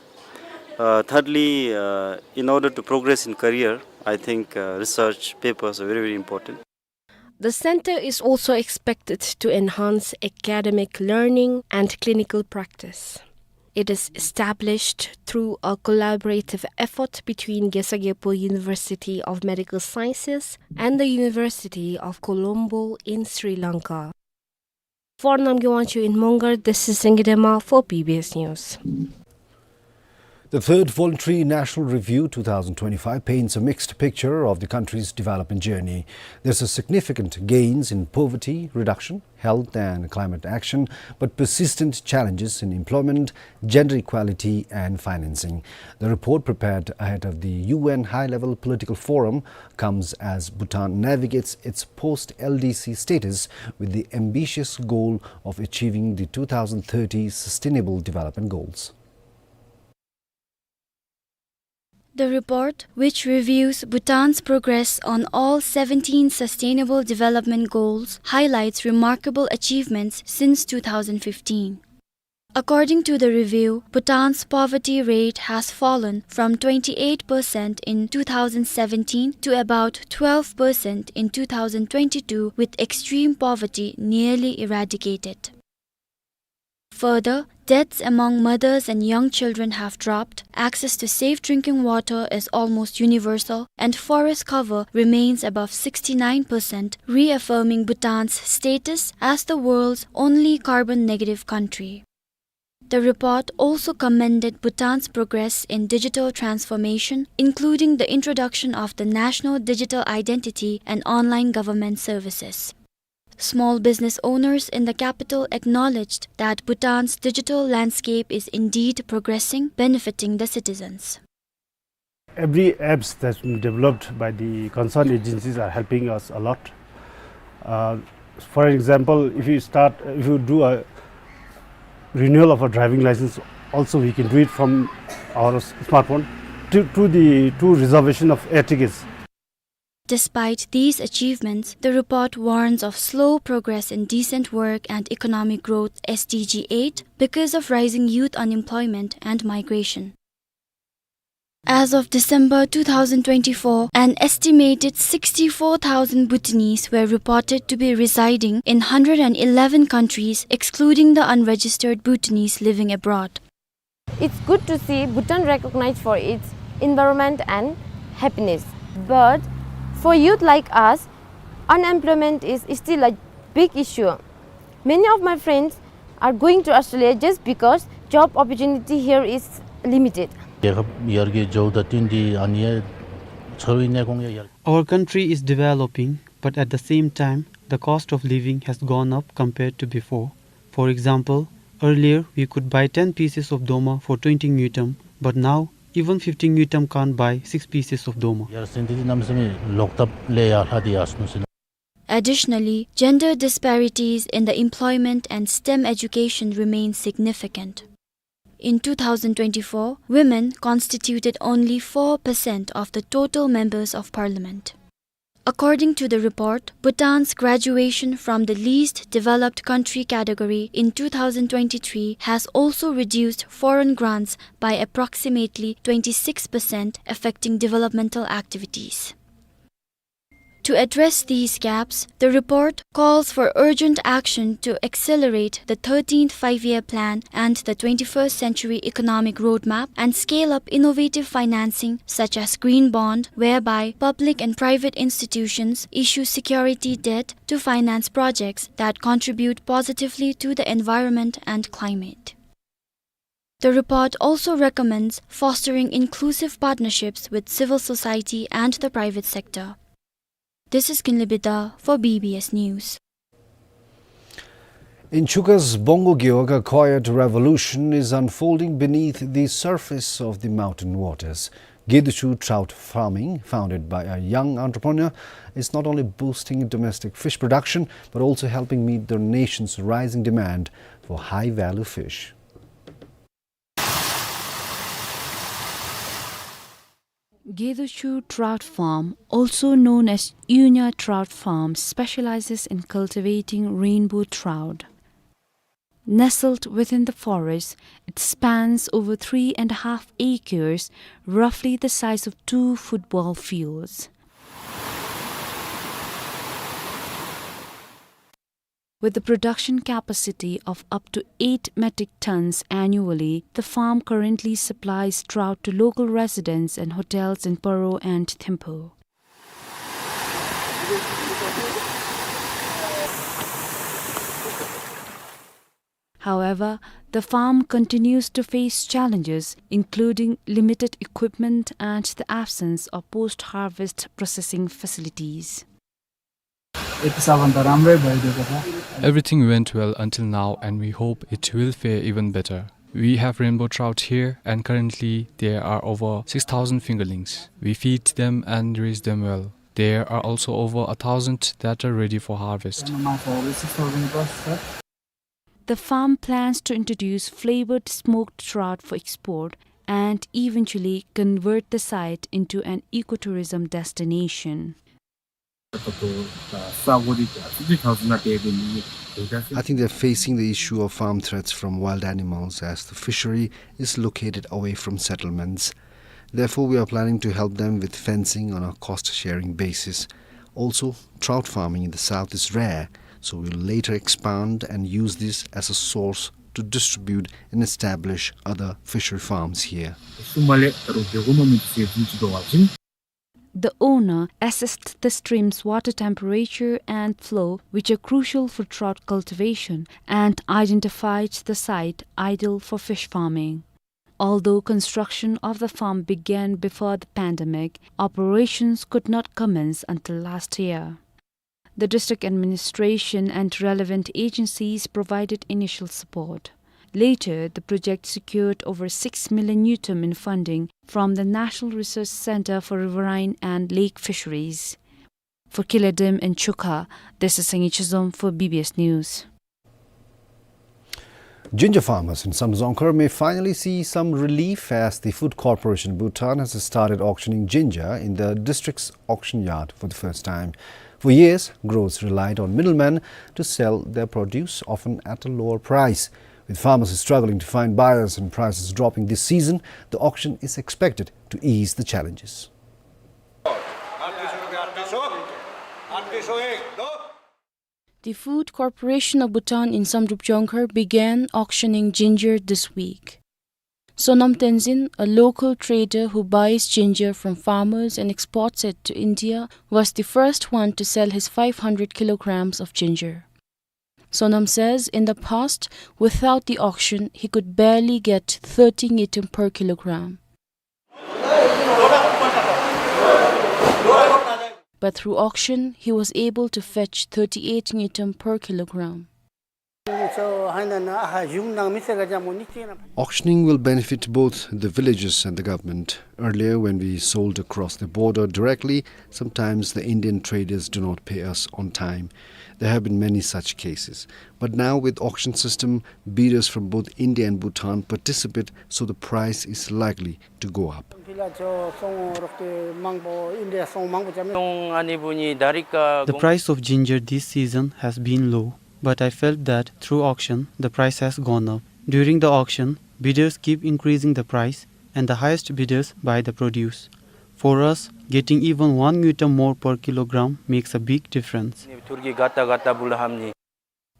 Uh, thirdly, uh, in order to progress in career, I think, uh, research papers are very, very important. The center is also expected to enhance academic learning and clinical practice. It is established through a collaborative effort between Gesagepho University of Medical Sciences and the University of Colombo in Sri Lanka. For Namgay Wangchuk in Mongar, this is Singye Dema for B B S News. The third Voluntary National Review two thousand twenty-five paints a mixed picture of the country's development journey. There's a significant gains in poverty reduction, health and climate action, but persistent challenges in employment, gender equality and financing. The report, prepared ahead of the U N High-Level Political Forum, comes as Bhutan navigates its post-L D C status with the ambitious goal of achieving the two thousand thirty Sustainable Development Goals. The report, which reviews Bhutan's progress on all seventeen Sustainable Development Goals, highlights remarkable achievements since two thousand fifteen. According to the review, Bhutan's poverty rate has fallen from twenty-eight percent in two thousand seventeen to about twelve percent in two thousand twenty-two, with extreme poverty nearly eradicated. Further, deaths among mothers and young children have dropped, access to safe drinking water is almost universal, and forest cover remains above sixty-nine percent, reaffirming Bhutan's status as the world's only carbon-negative country. The report also commended Bhutan's progress in digital transformation, including the introduction of the National Digital Identity and online government services. Small business owners in the capital acknowledged that Bhutan's digital landscape is indeed progressing, benefiting the citizens. Every apps that's been developed by the concerned agencies are helping us a lot. Uh, for example, if you start, if you do a renewal of a driving license, also we can do it from our s-, smartphone to, to the, to reservation of air tickets. Despite these achievements, the report warns of slow progress in decent work and economic growth, S D G eight, because of rising youth unemployment and migration. As of December two thousand twenty-four, an estimated sixty-four thousand Bhutanese were reported to be residing in hundred and eleven countries, excluding the unregistered Bhutanese living abroad. It's good to see Bhutan recognized for its environment and happiness. But for youth like us, unemployment is still a big issue. Many of my friends are going to Australia just because job opportunity here is limited. རྒྱལ་ཁབ་ཡར་རྒྱས་འགྱོཝ་དང་བསྟུན་ཏེ་ཨ་ནི་ཡང་འཚོ་བའི་གནས་གོང་ཡང་ཡར། Our country is developing, but at the same time, the cost of living has gone up compared to before. For example, earlier we could buy ten pieces of doma for twenty ngultrum, but now even fifty ngultrum can't buy six pieces of doma. ཡར་སེང་འདི་གནམ་མེད་ས་མེད་ལོག་ཐབས་ལས་ཡར་ལྷག་སྟེ་ཡར་སོང་ཟེར་ན། Additionally, gender disparities in the employment and STEM education remain significant. In two thousand twenty-four, women constituted only four percent of the total members of parliament. According to the report, Bhutan's graduation from the least developed country category in two thousand twenty-three has also reduced foreign grants by approximately twenty-six percent, affecting developmental activities. To address these gaps, the report calls for urgent action to accelerate the thirteenth Five-Year Plan and the twenty-first Century Economic Roadmap and scale up innovative financing such as green bond, whereby public and private institutions issue security debt to finance projects that contribute positively to the environment and climate. The report also recommends fostering inclusive partnerships with civil society and the private sector. This is Kinley Bida for B B S News. In Chuka's Bongo Gewog, a quiet revolution is unfolding beneath the surface of the mountain waters. Geduchu trout farming, founded by a young entrepreneur, is not only boosting domestic fish production, but also helping meet the nation's rising demand for high-value fish. Geduchu Trout Farm, also known as Yunya Trout Farm, specializes in cultivating rainbow trout. Nestled within the forest, it spans over three and a half acres, roughly the size of two football fields. With a production capacity of up to eight metric tons annually, the farm currently supplies trout to local residents and hotels in Paro and Thimphu. However, the farm continues to face challenges, including limited equipment and the absence of post-harvest processing facilities. Everything went well until now, and we hope it will fare even better. We have rainbow trout here, and currently there are over six thousand fingerlings. We feed them and raise them well. There are also over a thousand that are ready for harvest. The farm plans to introduce flavored smoked trout for export and eventually convert the site into an ecotourism destination. I think they're facing the issue of farm threats from wild animals, as the fishery is located away from settlements. Therefore, we are planning to help them with fencing on a cost-sharing basis. Also, trout farming in the south is rare, so we'll later expand and use this as a source to distribute and establish other fishery farms here. The owner assessed the stream's water temperature and flow, which are crucial for trout cultivation, and identified the site ideal for fish farming. Although construction of the farm began before the pandemic, operations could not commence until last year. The district administration and relevant agencies provided initial support. Later, the project secured over six million ngultrum in funding from the National Research Center for Riverine and Lake Fisheries. For Kiledem and Chuka, this is Sangi Chizom for B B S News. Ginger farmers in Samdrup Jongkhar may finally see some relief as the Food Corporation Bhutan has started auctioning ginger in the district's auction yard for the first time. For years, growers relied on middlemen to sell their produce, often at a lower price. With farmers struggling to find buyers and prices dropping this season, the auction is expected to ease the challenges. The Food Corporation of Bhutan in Samdrup Jongkhar began auctioning ginger this week. Sonam Tenzin, a local trader who buys ginger from farmers and exports it to India, was the first one to sell his five hundred kilograms of ginger. Sonam says in the past, without the auction, he could barely get thirty ngultrum per kilogram. But through auction, he was able to fetch thirty-eight ngultrum per kilogram. Auctioning will benefit both the villagers and the government. Earlier, when we sold across the border directly, sometimes the Indian traders do not pay us on time. There have been many such cases. But now, with auction system, bidders from both India and Bhutan participate, so the price is likely to go up. The price of ginger this season has been low, but I felt that through auction, the price has gone up. During the auction, bidders keep increasing the price, and the highest bidders buy the produce. For us, getting even one ngultrum more per kilogram makes a big difference.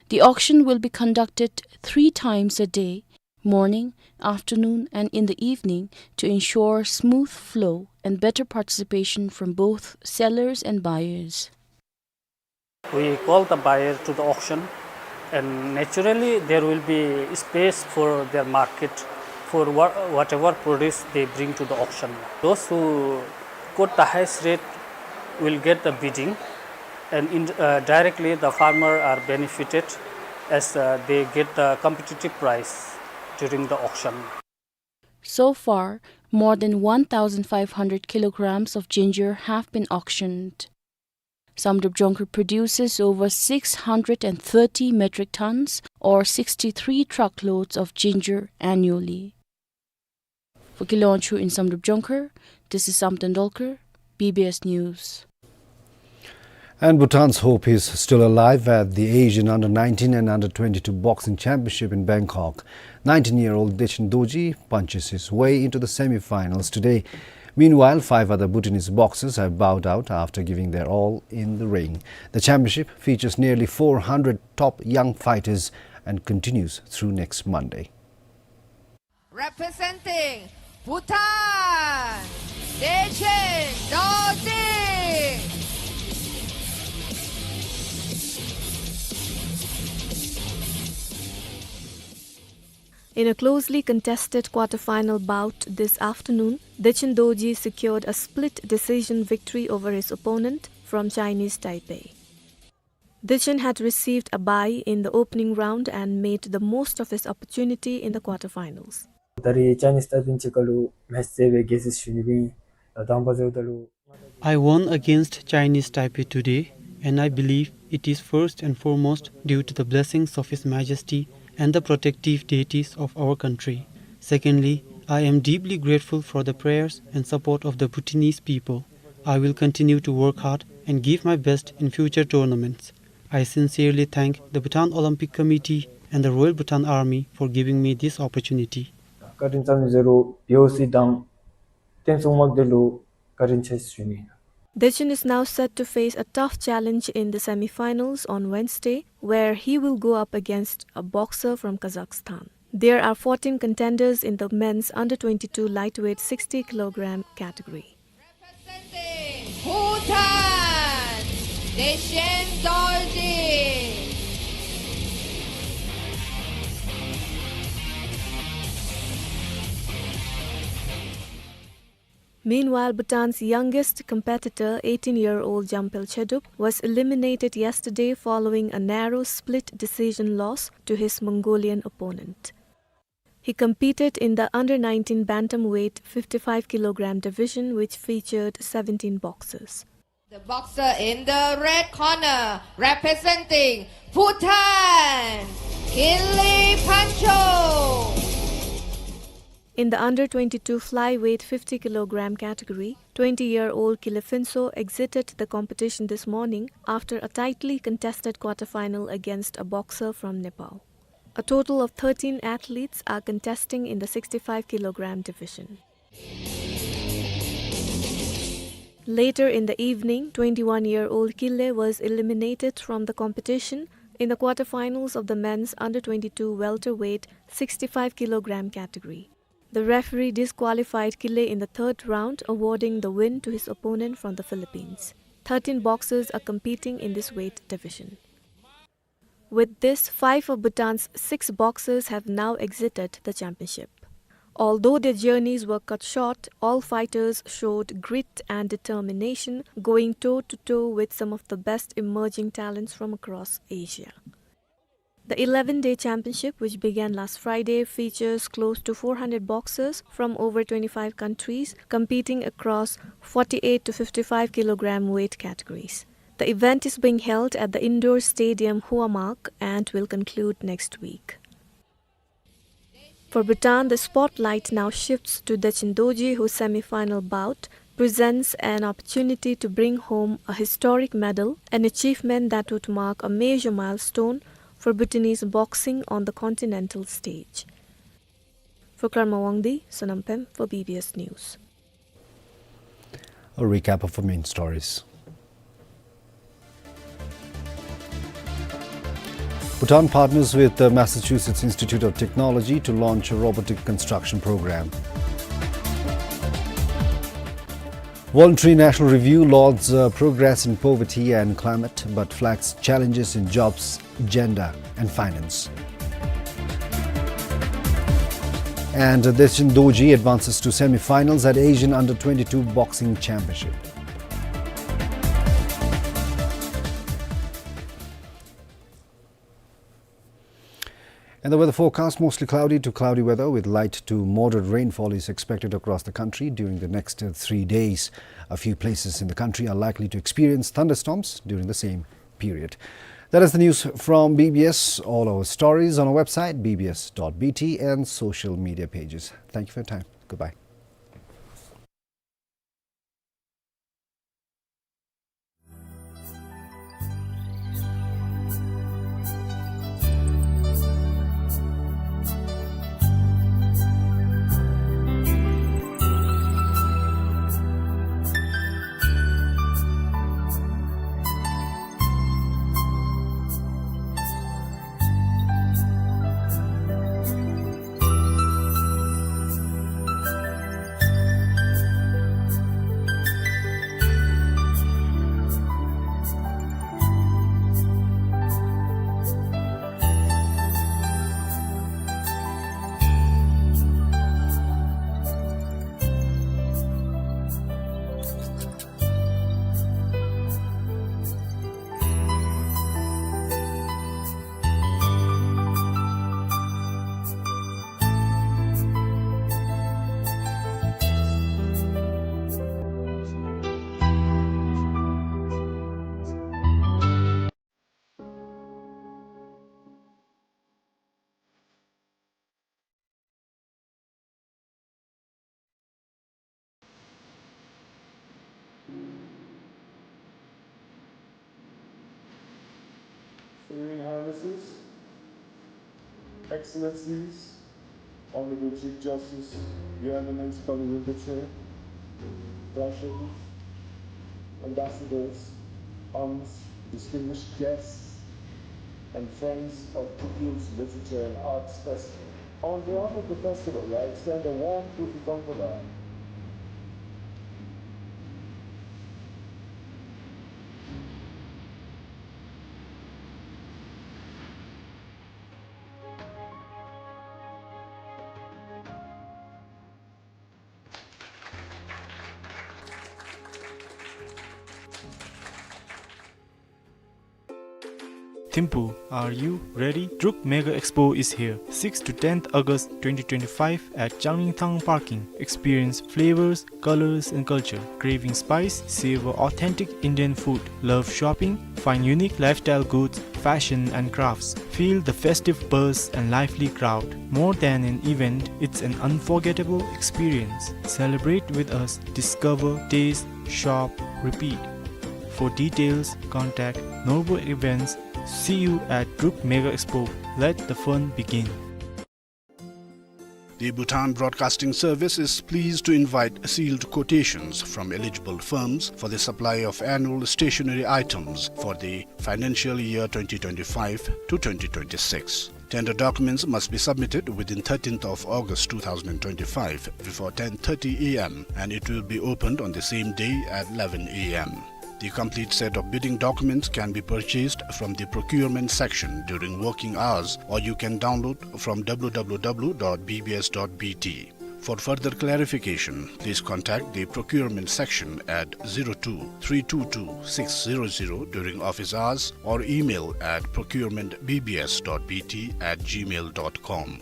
The auction will be conducted three times a day, morning, afternoon, and in the evening, to ensure smooth flow and better participation from both sellers and buyers. We call the buyer to the auction, and naturally there will be space for their market for wha-, whatever produce they bring to the auction. Those who quote the highest rate will get the bidding, and in, uh, directly the farmer are benefited as, uh, they get the competitive price during the auction. So far, more than one thousand five hundred kilograms of ginger have been auctioned. Samdrup Jongkhar produces over six hundred and thirty metric tons, or sixty-three truckloads, of ginger annually. For Kilonchu in Samdrup Jongkhar, this is Samten Dolkar, B B S News. And Bhutan's hope is still alive at the Asian Under nineteen and Under twenty-two Boxing Championship in Bangkok. Nineteen-year-old Dechen Dorji punches his way into the semi-finals today. Meanwhile, five other Bhutanese boxers have bowed out after giving their all in the ring. The championship features nearly four hundred top young fighters and continues through next Monday. Representing Bhutan, Dechen Dorji. In a closely contested quarter-final bout this afternoon, Dechen Dorji secured a split decision victory over his opponent from Chinese Taipei. Dechen had received a bye in the opening round and made the most of his opportunity in the quarter-finals. ད་རེས་ཅའི་ནིས་ཏའེ་པེ་ཅིག་ཁར་ལུ་མེཆ་རྩེད་སྦེ་རྒྱལ་སྲིད་ཞུ་ནི་ཨིན། ད་དང་པ་འབདཝ་ད་ལུ། I won against Chinese Taipei today, and I believe it is first and foremost due to the blessings of His Majesty and the protective deities of our country. Secondly, I am deeply grateful for the prayers and support of the Bhutanese people. I will continue to work hard and give my best in future tournaments. I sincerely thank the Bhutan Olympic Committee and the Royal Bhutan Army for giving me this opportunity. བཀའ་དྲིན་བསམ་ནི་ཟེར་རུང་བི་ཨོ་སི་དང་བསྟན་སྲུང་དམག་སྡེ་ལུ་བཀའ་དྲིན་ཆེ་ཞུ་ནི། Dechen is now set to face a tough challenge in the semi-finals on Wednesday, where he will go up against a boxer from Kazakhstan. There are fourteen contenders in the men's under twenty-two lightweight sixty kilogram category. Representing Bhutan, Dechen Dorji. Meanwhile, Bhutan's youngest competitor, eighteen-year-old Jampel Chedup, was eliminated yesterday following a narrow split decision loss to his Mongolian opponent. He competed in the under nineteen bantamweight fifty-five kilogram division, which featured seventeen boxers. The boxer in the red corner, representing Bhutan, Kinley Phancho. In the under twenty-two flyweight fifty kilogram category, twenty-year-old Kinley Phancho exited the competition this morning after a tightly contested quarterfinal against a boxer from Nepal. A total of thirteen athletes are contesting in the sixty-five kilogram division. Later in the evening, twenty-one-year-old Kinley was eliminated from the competition in the quarterfinals of the men's under twenty-two welterweight sixty-five kilogram category. The referee disqualified Kinley in the third round, awarding the win to his opponent from the Philippines. Thirteen boxers are competing in this weight division. With this, five of Bhutan's six boxers have now exited the championship. Although their journeys were cut short, all fighters showed grit and determination, going toe-to-toe with some of the best emerging talents from across Asia. The eleven-day championship, which began last Friday, features close to four hundred boxers from over twenty-five countries competing across forty-eight to fifty-five kilogram weight categories. The event is being held at the indoor stadium Huamak and will conclude next week. For Bhutan, the spotlight now shifts to Dechen Dorji, whose semi-final bout presents an opportunity to bring home a historic medal, an achievement that would mark a major milestone for Bhutanese boxing on the continental stage. For Karma Wangdi, Sonam Pem for B B S News. A recap of our main stories. Bhutan partners with the Massachusetts Institute of Technology to launch a robotic construction program. Voluntary National Review lauds, uh, progress in poverty and climate, but flags challenges in jobs, gender and finance. And Dechen Dorji advances to semi-finals at Asian Under twenty-two Boxing Championship. And the weather forecast, mostly cloudy to cloudy weather with light to moderate rainfall is expected across the country during the next, uh, three days. A few places in the country are likely to experience thunderstorms during the same period. That is the news from B B S. All our stories on our website, B B S dot B T, and social media pages. Thank you for your time. Goodbye. Your Highnesses, Excellencies, Honorable Chief Justice U N Women's Council Rinpoche, Russian ambassadors, aunts, distinguished guests, and friends of Bhutill's Literature and Arts Festival. On behalf of the festival, I extend a warm Bhuti Kongkula. Thimphu, are you ready? Druk Mega Expo is here. sixth to tenth August twenty twenty-five at Changlinthang Parking. Experience flavors, colors, and culture. Craving spice? Savor authentic Indian food. Love shopping? Find unique lifestyle goods, fashion, and crafts. Feel the festive buzz and lively crowd. More than an event, it's an unforgettable experience. Celebrate with us. Discover, taste, shop, repeat. For details, contact Norbu Events. See you at Druk Mega Expo. Let the fun begin. The Bhutan Broadcasting Service is pleased to invite sealed quotations from eligible firms for the supply of annual stationery items for the financial year twenty twenty-five to twenty twenty-six. Tender documents must be submitted within thirteenth of August two thousand twenty-five before ten thirty A M, and it will be opened on the same day at eleven A M. The complete set of bidding documents can be purchased from the procurement section during working hours, or you can download from W W W dot B B S dot B T. For further clarification, please contact the procurement section at zero two three two two six zero zero during office hours or email at procurement B B S dot B T at gmail dot com.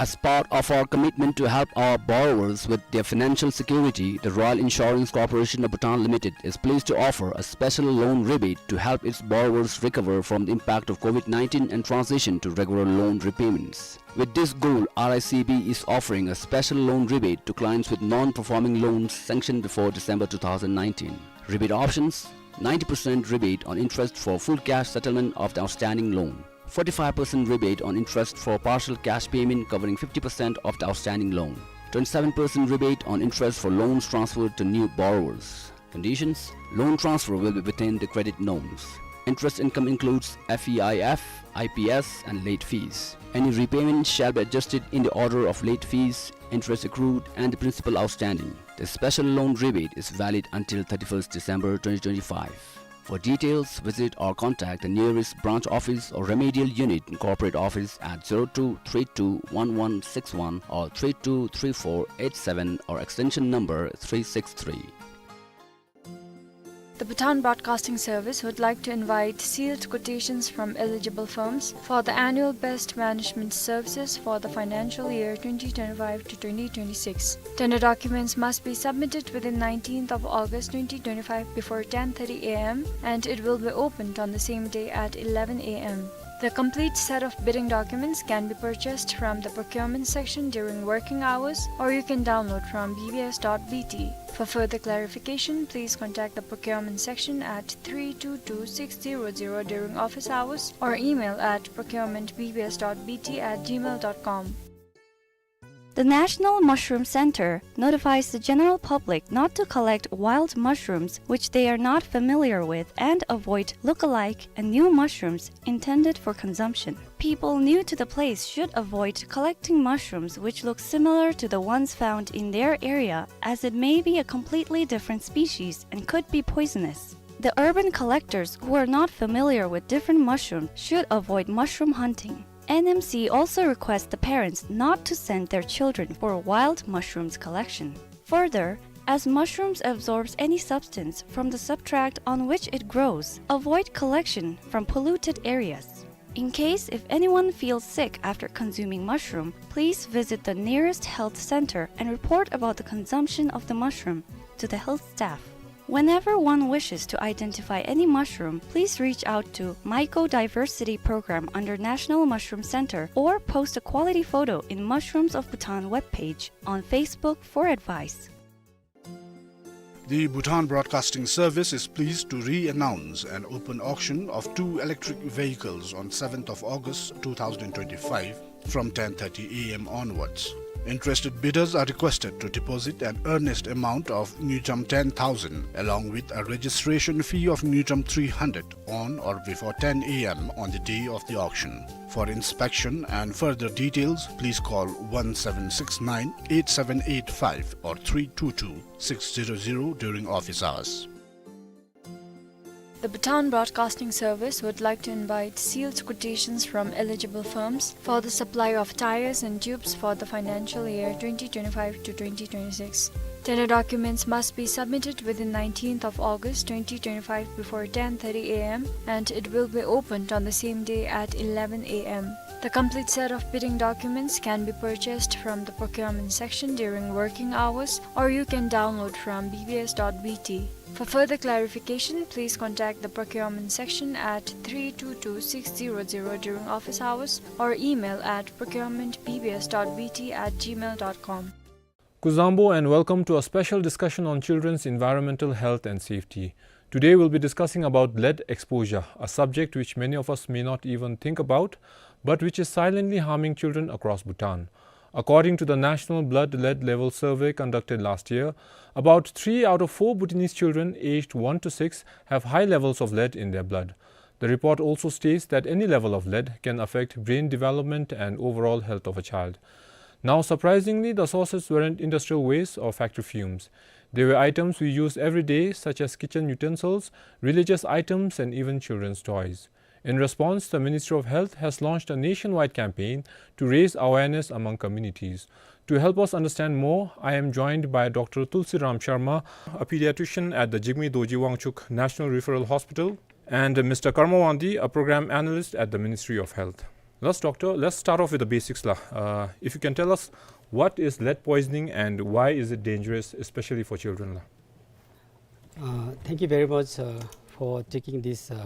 As part of our commitment to help our borrowers with their financial security, the Royal Insurance Corporation of Bhutan Limited is pleased to offer a special loan rebate to help its borrowers recover from the impact of COVID nineteen and transition to regular loan repayments. With this goal, R I C B is offering a special loan rebate to clients with non-performing loans sanctioned before December two thousand nineteen. Rebate options: ninety percent rebate on interest for full cash settlement of the outstanding loan, forty-five percent rebate on interest for partial cash payment covering fifty percent of the outstanding loan, twenty-seven percent rebate on interest for loans transferred to new borrowers. Conditions: loan transfer will be within the credit norms. Interest income includes F E I F, I P S, and late fees. Any repayment shall be adjusted in the order of late fees, interest accrued, and the principal outstanding. The special loan rebate is valid until thirty-first December twenty twenty-five. For details, visit or contact the nearest branch office or remedial unit in corporate office at zero two three two one one six one or three two three four eight seven or extension number three six three. The Bhutan Broadcasting Service would like to invite sealed quotations from eligible firms for the annual best management services for the financial year twenty twenty-five to twenty twenty-six. Tender documents must be submitted within nineteenth of August twenty twenty-five before ten thirty A M, and it will be opened on the same day at eleven A M. The complete set of bidding documents can be purchased from the procurement section during working hours, or you can download from B B S dot B T. For further clarification, please contact the procurement section at three two two six zero zero during office hours or email at procurement B B S dot B T at gmail dot com. The National Mushroom Center notifies the general public not to collect wild mushrooms which they are not familiar with and avoid look-alike and new mushrooms intended for consumption. People new to the place should avoid collecting mushrooms which look similar to the ones found in their area, as it may be a completely different species and could be poisonous. The urban collectors who are not familiar with different mushrooms should avoid mushroom hunting. N M C also requests the parents not to send their children for wild mushrooms collection. Further, as mushrooms absorbs any substance from the substrate on which it grows, avoid collection from polluted areas. In case if anyone feels sick after consuming mushroom, please visit the nearest health center and report about the consumption of the mushroom to the health staff. Whenever one wishes to identify any mushroom, please reach out to Mycodiversity Program under National Mushroom Center or post a quality photo in Mushrooms of Bhutan webpage on Facebook for advice. The Bhutan Broadcasting Service is pleased to re-announce an open auction of two electric vehicles on seventh of August two thousand twenty-five from ten thirty A M onwards. Interested bidders are requested to deposit an earnest amount of ngultrum ten thousand along with a registration fee of ngultrum three hundred on or before ten A M on the day of the auction. For inspection and further details, please call one seven six nine eight seven eight five or three two two six zero zero during office hours. The Bhutan Broadcasting Service would like to invite sealed quotations from eligible firms for the supply of tires and tubes for the financial year twenty twenty-five to twenty twenty-six. Tender documents must be submitted within nineteenth of August twenty twenty-five before ten thirty a m and it will be opened on the same day at eleven a m. The complete set of bidding documents can be purchased from the procurement section during working hours, or you can download from B B S dot B T. For further clarification, please contact the procurement section at three two two six zero zero during office hours or email at procurement B B S dot B T at gmail dot com. Kuzuzangpo and welcome to a special discussion on children's environmental health and safety. Today we'll be discussing about lead exposure, a subject which many of us may not even think about, but which is silently harming children across Bhutan. According to the National Blood Lead Level Survey conducted last year, about three out of four Bhutanese children aged one to six have high levels of lead in their blood. The report also states that any level of lead can affect brain development and overall health of a child. Now, surprisingly, the sources weren't industrial waste or factory fumes. They were items we use every day, such as kitchen utensils, religious items, and even children's toys. In response, the Ministry of Health has launched a nationwide campaign to raise awareness among communities. To help us understand more, I am joined by Doctor Tulsiram Sharma, a pediatrician at the Jigme Dorji Wangchuck National Referral Hospital, and Mister Karma Wangdi, a program analyst at the Ministry of Health. Let's, doctor, let's start off with the basics la. Uh, if you can tell us, what is lead poisoning and why is it dangerous, especially for children la? Uh, thank you very much, uh, for taking this, uh,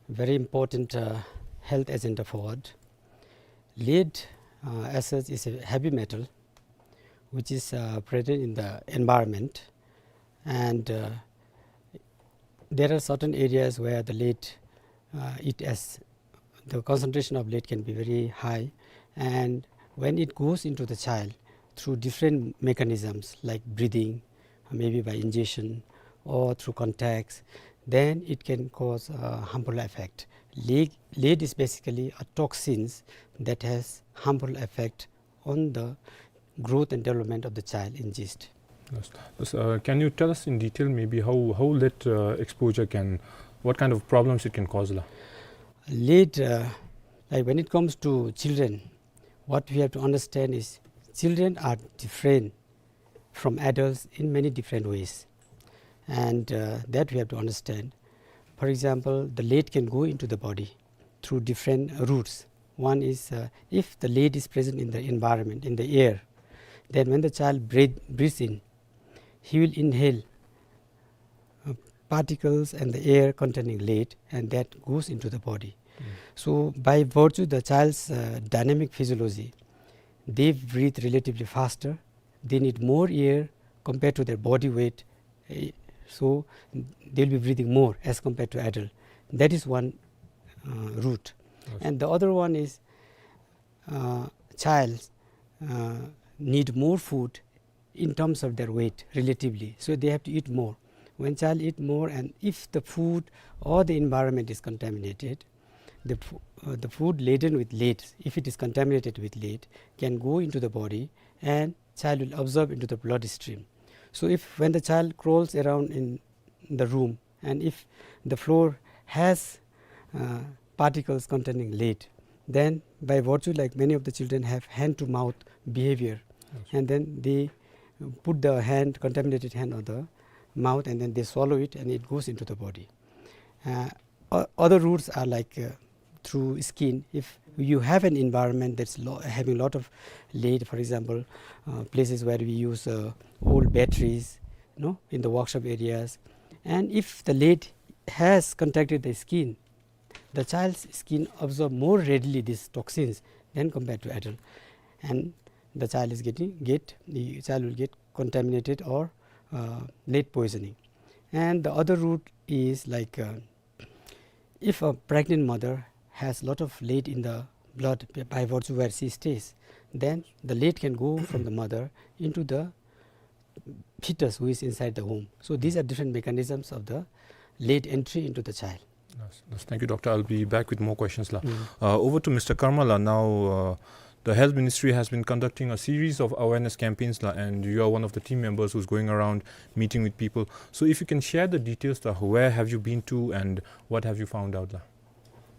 very important, uh, health agenda forward. Lead, uh, as such, is a heavy metal which is, uh, present in the environment, and, uh, there are certain areas where the lead, uh, it has, the concentration of lead can be very high, and when it goes into the child through different mechanisms like breathing, maybe by ingestion or through contacts, then it can cause a harmful effect. Lead, lead is basically a toxins that has harmful effect on the growth and development of the child in gist. Yes. Yes, uh, can you tell us in detail maybe how, how lead, uh, exposure can, what kind of problems it can cause la? Lead, uh, like, when it comes to children, what we have to understand is children are different from adults in many different ways, and, uh, that we have to understand. For example, the lead can go into the body through different routes. One is, uh, if the lead is present in the environment, in the air, then when the child breathe, breathes in, he will inhale, uh, particles and the air containing lead, and that goes into the body. Mm. So by virtue the child's, uh, dynamic physiology, they breathe relatively faster, they need more air compared to their body weight, eh, so they'll be breathing more as compared to adult. That is one, uh, route. Yes. And the other one is, uh, child, uh, need more food in terms of their weight relatively. So they have to eat more. When child eat more, and if the food or the environment is contaminated, the fo-, uh, the food laden with lead, if it is contaminated with lead, can go into the body and child will absorb into the bloodstream. So if, when the child crawls around in the room, and if the floor has, uh, particles containing lead, then by virtue, like, many of the children have hand to mouth behavior, yes, and then they put the hand, contaminated hand on the mouth, and then they swallow it and it goes into the body. Uh, o-, other routes are like, uh, through skin. If you have an environment that's lo-, having lot of lead, for example, uh, places where we use, uh, old batteries, you know, in the workshop areas, and if the lead has contacted the skin, the child's skin absorb more readily these toxins than compared to adult, and the child is getting, get, the child will get contaminated or, uh, lead poisoning. And the other route is like, uh, if a pregnant mother has lot of lead in the blood b-, by virtue where she stays, then the lead can go from the mother into the fetus who is inside the womb. So these are different mechanisms of the lead entry into the child. Yes, yes. Thank you, doctor. I'll be back with more questions la. Mm. Uh, over to Mister Karma la now. Uh, the health ministry has been conducting a series of awareness campaigns la, and you are one of the team members who's going around meeting with people. So if you can share the details la, where have you been to and what have you found out la?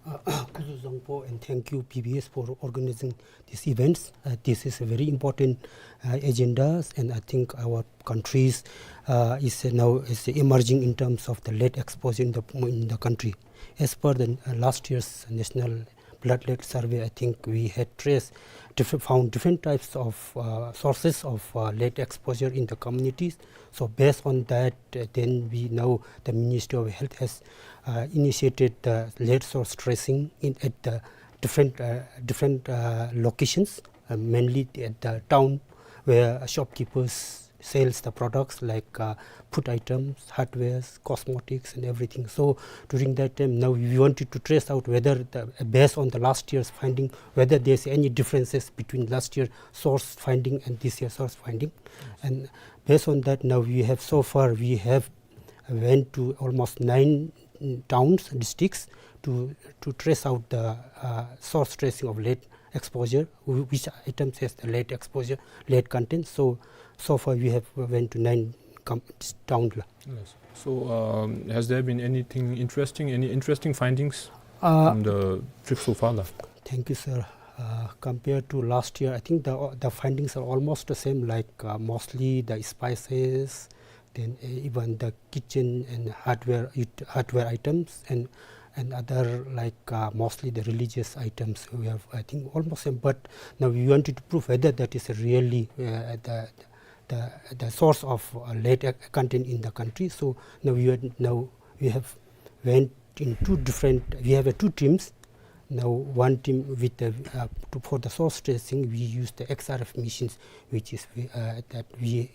Uh, Kuzuzangpo, and thank you, P B S, for organizing these events. Uh, this is a very important, uh, agendas, and I think our countries, uh, is, uh, now is emerging in terms of the lead exposure in the, in the country. As per the, uh, last year's national blood lead survey, I think we had traced different, found different types of, uh, sources of, uh, lead exposure in the communities. So based on that, uh, then we know the Ministry of Health has, uh, initiated the lead source tracing in, at the different, uh, different, uh, locations, uh, mainly at the town where shopkeepers sells the products like, uh, food items, hardwares, cosmetics, and everything. So during that time, now we wanted to trace out whether, the, based on the last year's finding, whether there's any differences between last year source finding and this year source finding. And based on that, now we have, so far we have went to almost nine, mm, towns, districts to, to trace out the, uh, source tracing of lead exposure, wh-, which items has the lead exposure, lead content. So, so far we have went to nine com-, town la. Yes. So, um, has there been anything interesting, any interesting findings Uh, from the trip so far la? Thank you, sir. Uh, compared to last year, I think the, the findings are almost the same, like, uh, mostly the spices, then, uh, even the kitchen and hardware, it-, hardware items, and, and other, like, uh, mostly the religious items. We have, I think, almost same. But now we wanted to prove whether that is really, uh, the, the, the source of, uh, lead, uh, content in the country. So now we are, now we have went in two different, we have, uh, two teams. Now one team with the, uh, to, for the source tracing, we use the X R F machines, which is, uh, that we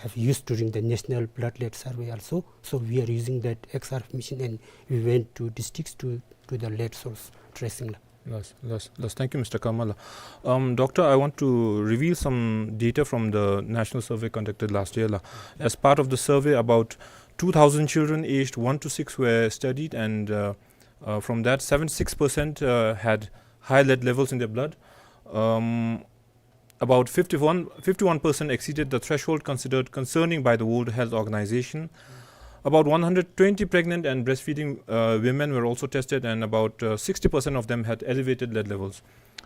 have used during the National Blood Lead Survey also. So we are using that X R F machine, and we went to districts to do the lead source tracing la. Yes, yes, yes. Thank you, Mister Kamala. Um, doctor, I want to reveal some data from the national survey conducted last year la. As part of the survey, about two thousand children aged one to six were studied, and, uh, uh, from that, seventy-six percent, uh, had high lead levels in their blood. Um, about fifty-one, fifty-one percent exceeded the threshold considered concerning by the World Health Organization. About one hundred twenty pregnant and breastfeeding, uh, women were also tested, and about, uh, sixty percent of them had elevated lead levels.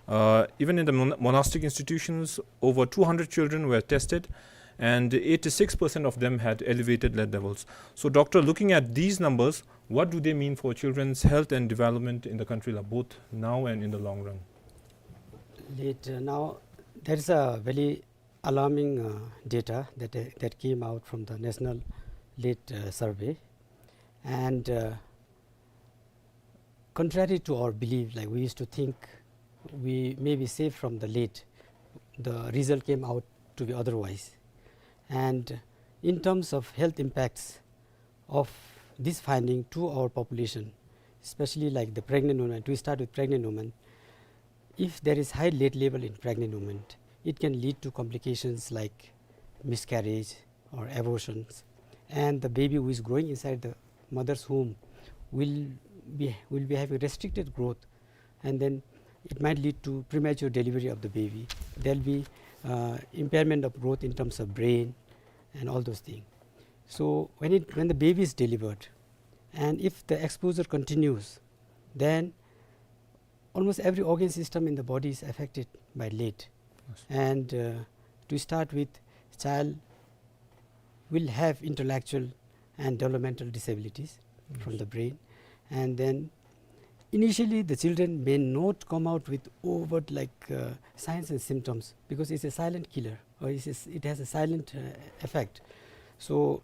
Uh, even in the mon-, monastic institutions, over two hundred children were tested, and eighty-six percent of them had elevated lead levels. So, doctor, looking at these numbers, what do they mean for children's health and development in the country, la, both now and in the long run? Lead, uh, now, there is a very alarming, uh, data that, uh, that came out from the National Lead, uh, Survey. And, uh, contrary to our belief, like, we used to think we may be safe from the lead, the result came out to be otherwise. And in terms of health impacts of this finding to our population, especially, like, the pregnant woman, we start with pregnant woman, if there is high lead level in pregnant women, it can lead to complications like miscarriage or abortions, and the baby who is growing inside the mother's womb will be, will be having restricted growth, and then it might lead to premature delivery of the baby. There'll be, uh, impairment of growth in terms of brain and all those things. So when it, when the baby is delivered, and if the exposure continues, then almost every organ system in the body is affected by lead. Yes. And, uh, to start with, child will have intellectual and developmental disabilities from Yes. the brain. And then initially the children may not come out with overt, like, uh, signs and symptoms, because it's a silent killer, or it's a s-, it has a silent, uh, effect. So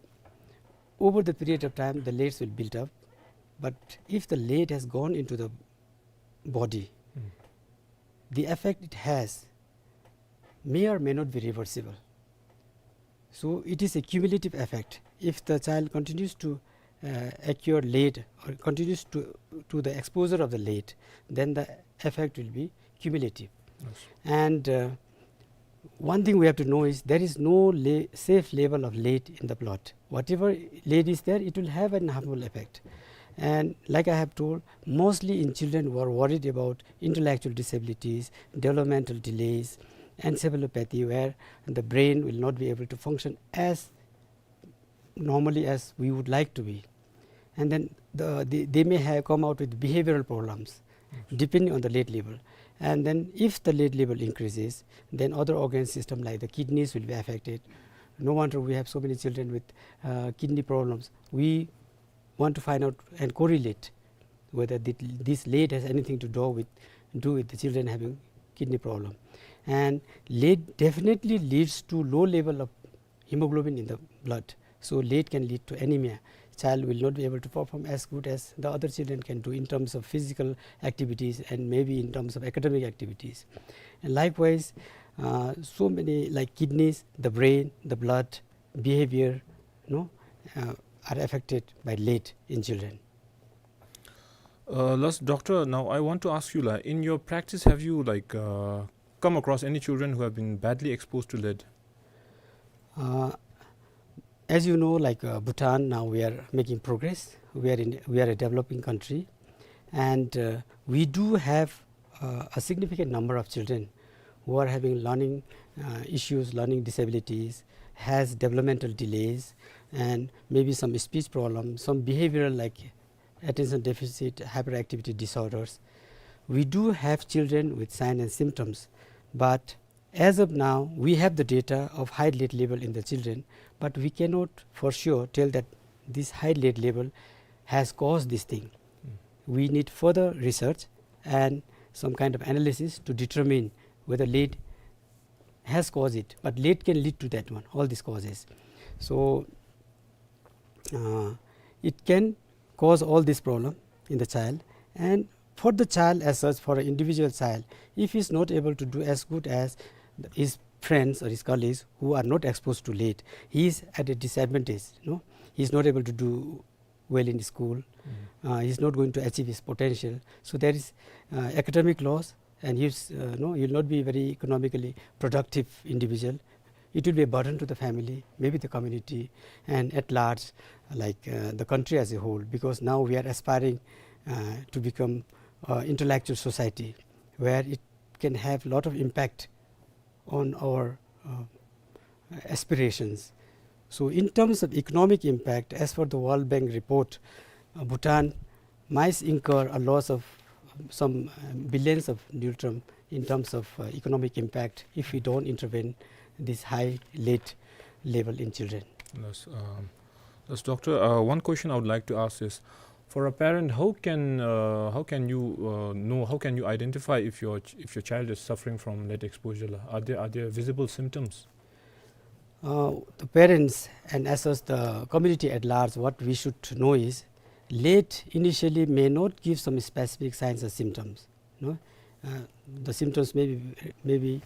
over the period of time, the leads will build up. But if the lead has gone into the body, Mm. the effect it has may or may not be reversible. So it is a cumulative effect. If the child continues to, uh, acquire lead or continues to, to the exposure of the lead, then the effect will be cumulative. Yes. And, uh, one thing we have to know is there is no le-, safe level of lead in the blood. Whatever lead is there, it will have an harmful effect. And like I have told, mostly in children who are worried about intellectual disabilities, developmental delays, encephalopathy, where the brain will not be able to function as normally as we would like to be. And then the, the, they may have come out with behavioral problems. depending on the lead level. And then if the lead level increases, then other organ system like the kidneys will be affected. No wonder we have so many children with uh, kidney problems. We want to find out and correlate whether thi- this lead has anything to do with, do with the children having kidney problem. And lead definitely leads to low level of hemoglobin in the blood. So lead can lead to anemia. Child will not be able to perform as good as the other children can do in terms of physical activities and maybe in terms of academic activities. And likewise, uh, so many like kidneys, the brain, the blood, behavior, you know, uh, are affected by lead in children. Uh, last, doctor, now I want to ask you, like, in your practice, have you, like, uh, come across any children who have been badly exposed to lead? Uh, as you know, like, uh, Bhutan, now we are making progress. We are in, we are a developing country, and uh, we do have uh, a significant number of children who are having learning uh, issues, learning disabilities, has developmental delays, and maybe some speech problems, some behavioral like attention deficit hyperactivity disorders. We do have children with signs and symptoms, but as of now, we have the data of high lead level in the children, but we cannot for sure tell that this high lead level has caused this thing. We need further research and some kind of analysis to determine whether lead has caused it, but lead can lead to that one, all these causes. So uh, it can cause all this problem in the child. And for the child as such, for an individual child, if he is not able to do as good as his friends or his colleagues who are not exposed to lead, he is at a disadvantage. No, he is not able to do well in school. Uh, he is not going to achieve his potential. So there is uh, academic loss, and he is, uh, no, he will not be very economically productive individual. It will be a burden to the family, maybe the community, and at large, like uh, the country as a whole, because now we are aspiring uh, to become uh, intellectual society where it can have lot of impact on our uh, aspirations. So in terms of economic impact, as per the World Bank report, uh, Bhutan might incur a loss of some uh, billions of ngultrum in terms of uh, economic impact if we don't intervene this high lead level in children. Yes, um, yes, doctor. Uh, one question I would like to ask is, for a parent, how can uh, how can you uh, know, how can you identify if your ch- if your child is suffering from lead exposure? Are there are there visible symptoms? Uh, the parents and as well as the community at large, what we should know is lead initially may not give some specific signs or symptoms. No, uh, the symptoms may be may be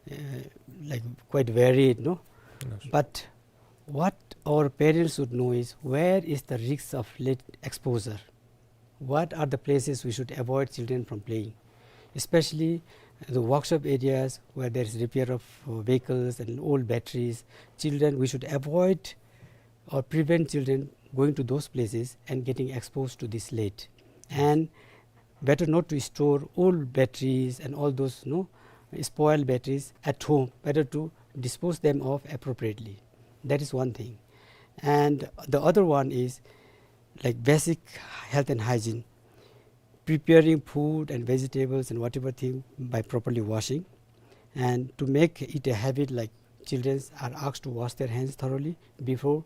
uh, like quite varied. No, yes. But what our parents should know is where is the risk of lead exposure. What are the places we should avoid children from playing, especially the workshop areas where there is repair of uh, vehicles and old batteries. Children, we should avoid or prevent children going to those places and getting exposed to this lead. And better not to store old batteries and all those, you know, spoiled batteries at home. Better to dispose them of appropriately. That is one thing. And the other one is like basic health and hygiene, preparing food and vegetables and whatever thing by properly washing, and to make it a habit, like, children are asked to wash their hands thoroughly before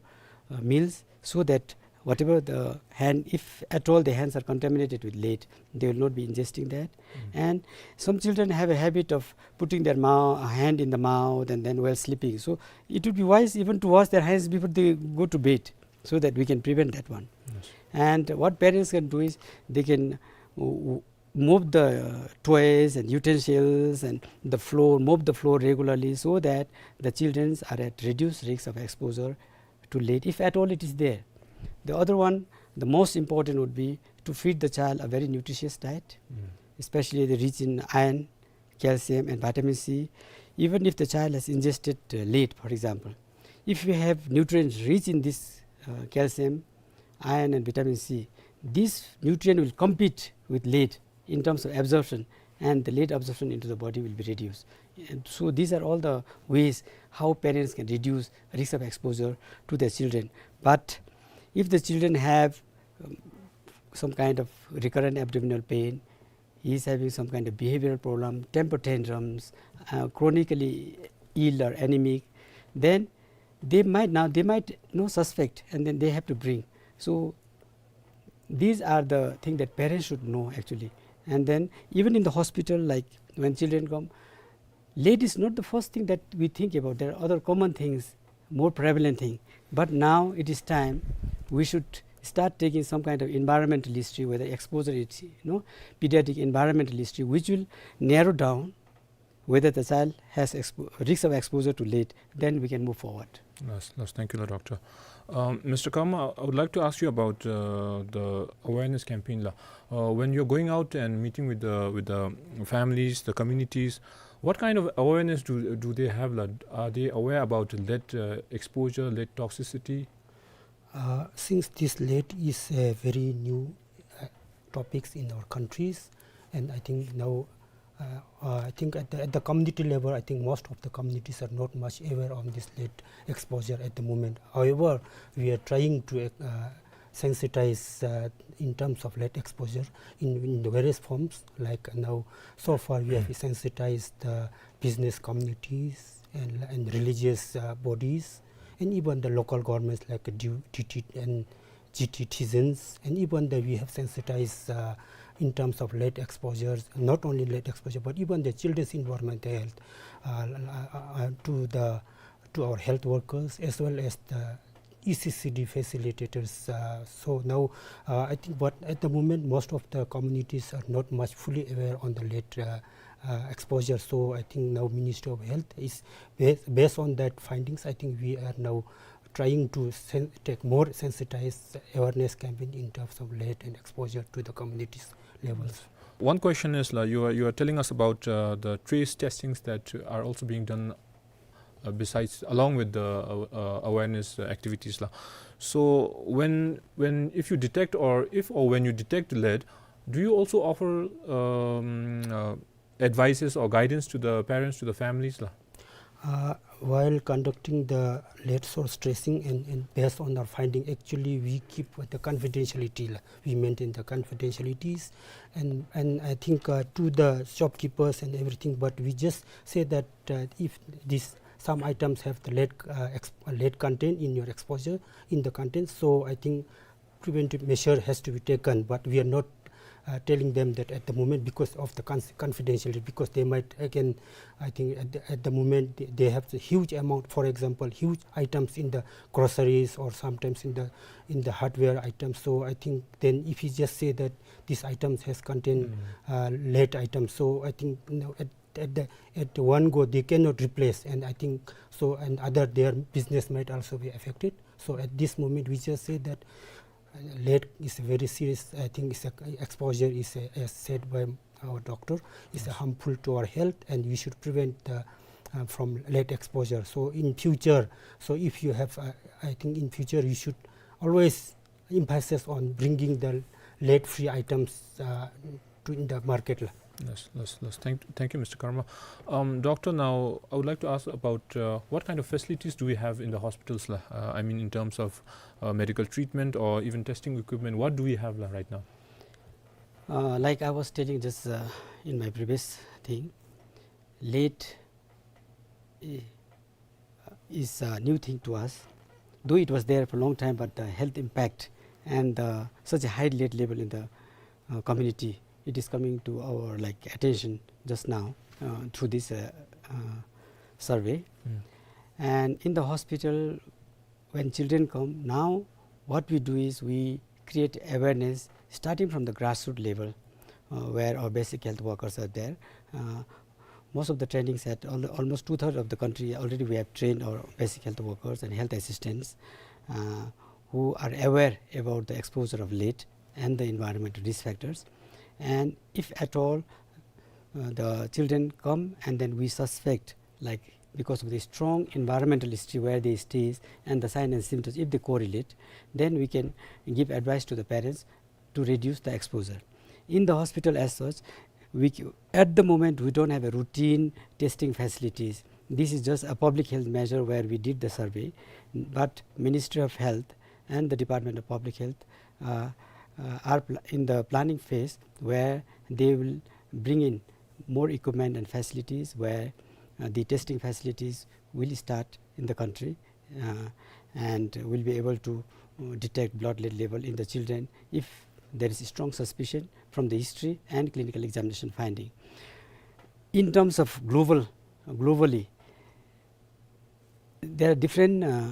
uh, meals, so that whatever the hand, if at all the hands are contaminated with lead, they will not be ingesting that. And some children have a habit of putting their mou- hand in the mouth and then while sleeping. So it would be wise even to wash their hands before they go to bed, so that we can prevent that one. Yes. And what parents can do is they can uh, move the toys and utensils and the floor, mop the floor regularly, so that the children are at reduced risk of exposure to lead, if at all it is there. The other one, the most important, would be to feed the child a very nutritious diet, especially the rich in iron, calcium and vitamin C. Even if the child has ingested uh, lead, for example, if we have nutrients rich in this uh, calcium, iron and vitamin C, this nutrient will compete with lead in terms of absorption, and the lead absorption into the body will be reduced. And so these are all the ways how parents can reduce risk of exposure to their children. But if the children have um, some kind of recurrent abdominal pain, he is having some kind of behavioral problem, temper tantrums, uh, chronically ill or anemic, then they might now, they might, you know, suspect, and then they have to bring. So these are the things that parents should know actually. And then even in the hospital, like, when children come, lead is not the first thing that we think about. There are other common things, more prevalent thing. But now it is time we should start taking some kind of environmental history, whether exposure is, you know, pediatric environmental history, which will narrow down whether the child has expo-, risk of exposure to lead, then we can move forward. Yes, yes, thank you, doctor. Um, Mister Karma, I would like to ask you about, uh, the awareness campaign la. Uh, when you're going out and meeting with the, with the families, the communities, what kind of awareness do, do they have la? Are they aware about lead, uh, exposure, lead toxicity? Uh, since this lead is a very new, uh, topics in our countries, and I think now, uh, uh, I think at the, at the community level, I think most of the communities are not much aware on this lead exposure at the moment. However, we are trying to, uh, sensitize, uh, in terms of lead exposure in, in the various forms. Like now, so far we have sensitized the business communities and, and religious, uh, bodies, and even the local governments like D-, D T and G T citizens, and even the, we have sensitized, uh, in terms of lead exposures, not only lead exposure, but even the children's environmental health, uh, uh, uh, to the, to our health workers as well as the E C C D facilitators. Uh, so now, uh, I think, but at the moment, most of the communities are not much fully aware on the lead, uh, uh, exposure. So I think now Ministry of Health is ba-, based on that findings, I think we are now trying to sen-, take more sensitized awareness campaign in terms of lead and exposure to the communities levels. One question is, la, you are, you are telling us about, uh, the trace testings that are also being done, uh, besides, along with the, uh, uh, awareness, uh, activities, la. So when, when, if you detect, or if or when you detect lead, do you also offer, um, uh, advices or guidance to the parents, to the families, la? Uh, while conducting the lead source tracing and, and based on our finding, actually we keep the confidentiality, la. We maintain the confidentialities, and, and I think, uh, to the shopkeepers and everything, but we just say that, uh, if this, some items have the lead, uh, ex-, lead content in your exposure, in the content, so I think preventive measure has to be taken, but we are not, uh, telling them that at the moment because of the cons-, confidentiality, because they might again, I think at the, at the moment they, they have the huge amount, for example, huge items in the groceries or sometimes in the, in the hardware items. So I think then if you just say that these items has contained, uh, lead items, so I think, you know, at, at the, at the one go they cannot replace, and I think so, and other, their business might also be affected. So at this moment we just say that, uh, lead is a very serious, I think it's a, exposure is a, as said by our doctor, is a harmful to our health, and we should prevent the, uh, from lead exposure. So in future, so if you have, uh, I think in future you should always emphasis on bringing the lead-free items, uh, to, in the market, la. Yes, yes, yes. Thank, thank you, Mister Karma. Um, doctor, now I would like to ask about, uh, what kind of facilities do we have in the hospitals, la? Uh, I mean, in terms of, uh, medical treatment or even testing equipment, what do we have, la, right now? Uh, like I was stating just, uh, in my previous thing, lead, eh, is a new thing to us. Though it was there for a long time, but the health impact and, uh, such a high lead level in the, uh, community, it is coming to our, like, attention just now, uh, through this, uh, uh, survey. Mm. And in the hospital, when children come, now what we do is we create awareness starting from the grassroots level, uh, where our basic health workers are there. Uh, most of the trainings at al-, almost two-thirds of the country already we have trained our basic health workers and health assistants, uh, who are aware about the exposure of lead and the environmental risk factors. And if at all, uh, the children come and then we suspect, like, because of the strong environmental history where they stay and the sign and symptoms, if they correlate, then we can give advice to the parents to reduce the exposure. In the hospital as such, we c-, at the moment, we don't have a routine testing facilities. This is just a public health measure where we did the survey, but Ministry of Health and the Department of Public Health, uh, uh, are pl-, in the planning phase where they will bring in more equipment and facilities where, uh, the testing facilities will start in the country, uh, and will be able to, uh, detect blood lead level in the children if there is a strong suspicion from the history and clinical examination finding. In terms of global, globally, there are different, uh,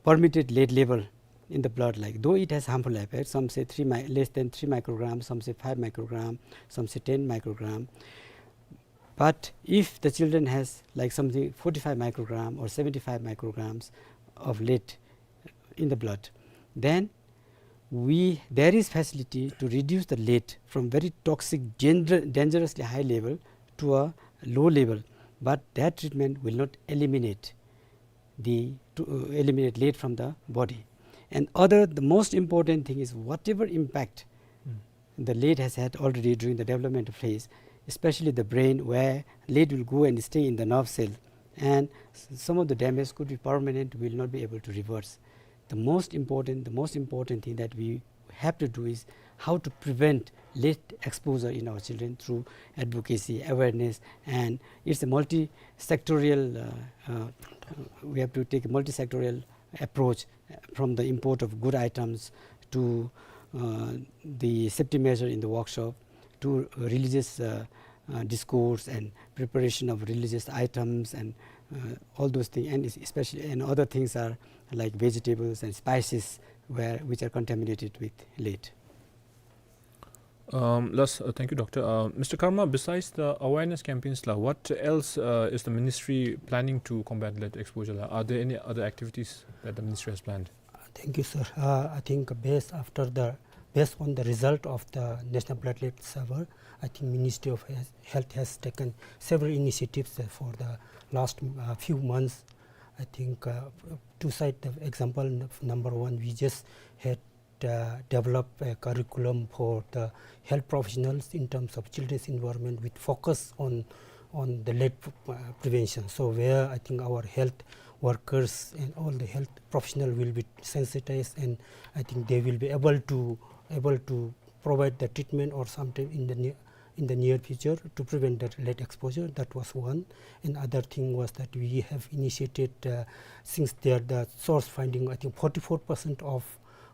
permitted lead level in the blood, like, though it has harmful effects, some say three mi-, less than three microgram, some say five microgram, some say ten microgram. But if the children has, like, something forty-five microgram or seventy-five micrograms of lead in the blood, then we, there is facility to reduce the lead from very toxic, danger-, dangerously high level to a low level, but that treatment will not eliminate the, to, uh, eliminate lead from the body. And other, the most important thing is whatever impact the lead has had already during the development phase, especially the brain, where lead will go and stay in the nerve cell, and s-, some of the damage could be permanent, will not be able to reverse. The most important, the most important thing that we have to do is how to prevent lead exposure in our children through advocacy, awareness, and it's a multi-sectorial, uh, uh, we have to take a multi-sectorial approach, uh, from the import of good items to, uh, the safety measure in the workshop to religious, uh, uh, discourse and preparation of religious items and, uh, all those things, and es-, especially, and other things are like vegetables and spices where, which are contaminated with lead. Um, last, uh, thank you, Doctor. Uh, Mister Karma, besides the awareness campaigns la, what else, uh, is the ministry planning to combat lead exposure la? Are there any other activities that the ministry has planned? Uh, thank you, sir. Uh, I think based after the, based on the result of the National Blood Lead Survey, I think Ministry of Health, Health has taken several initiatives, uh, for the last, uh, few months. I think, uh, to cite the example, n-, number one, we just had uh, develop a curriculum for the health professionals in terms of children's environment with focus on, on the lead p-, uh, prevention. So where I think our health workers and all the health professional will be sensitized, and I think they will be able to, able to provide the treatment or sometime in the near, in the near future to prevent that lead exposure. That was one. And other thing was that we have initiated, uh, since there the source finding, I think forty-four percent of,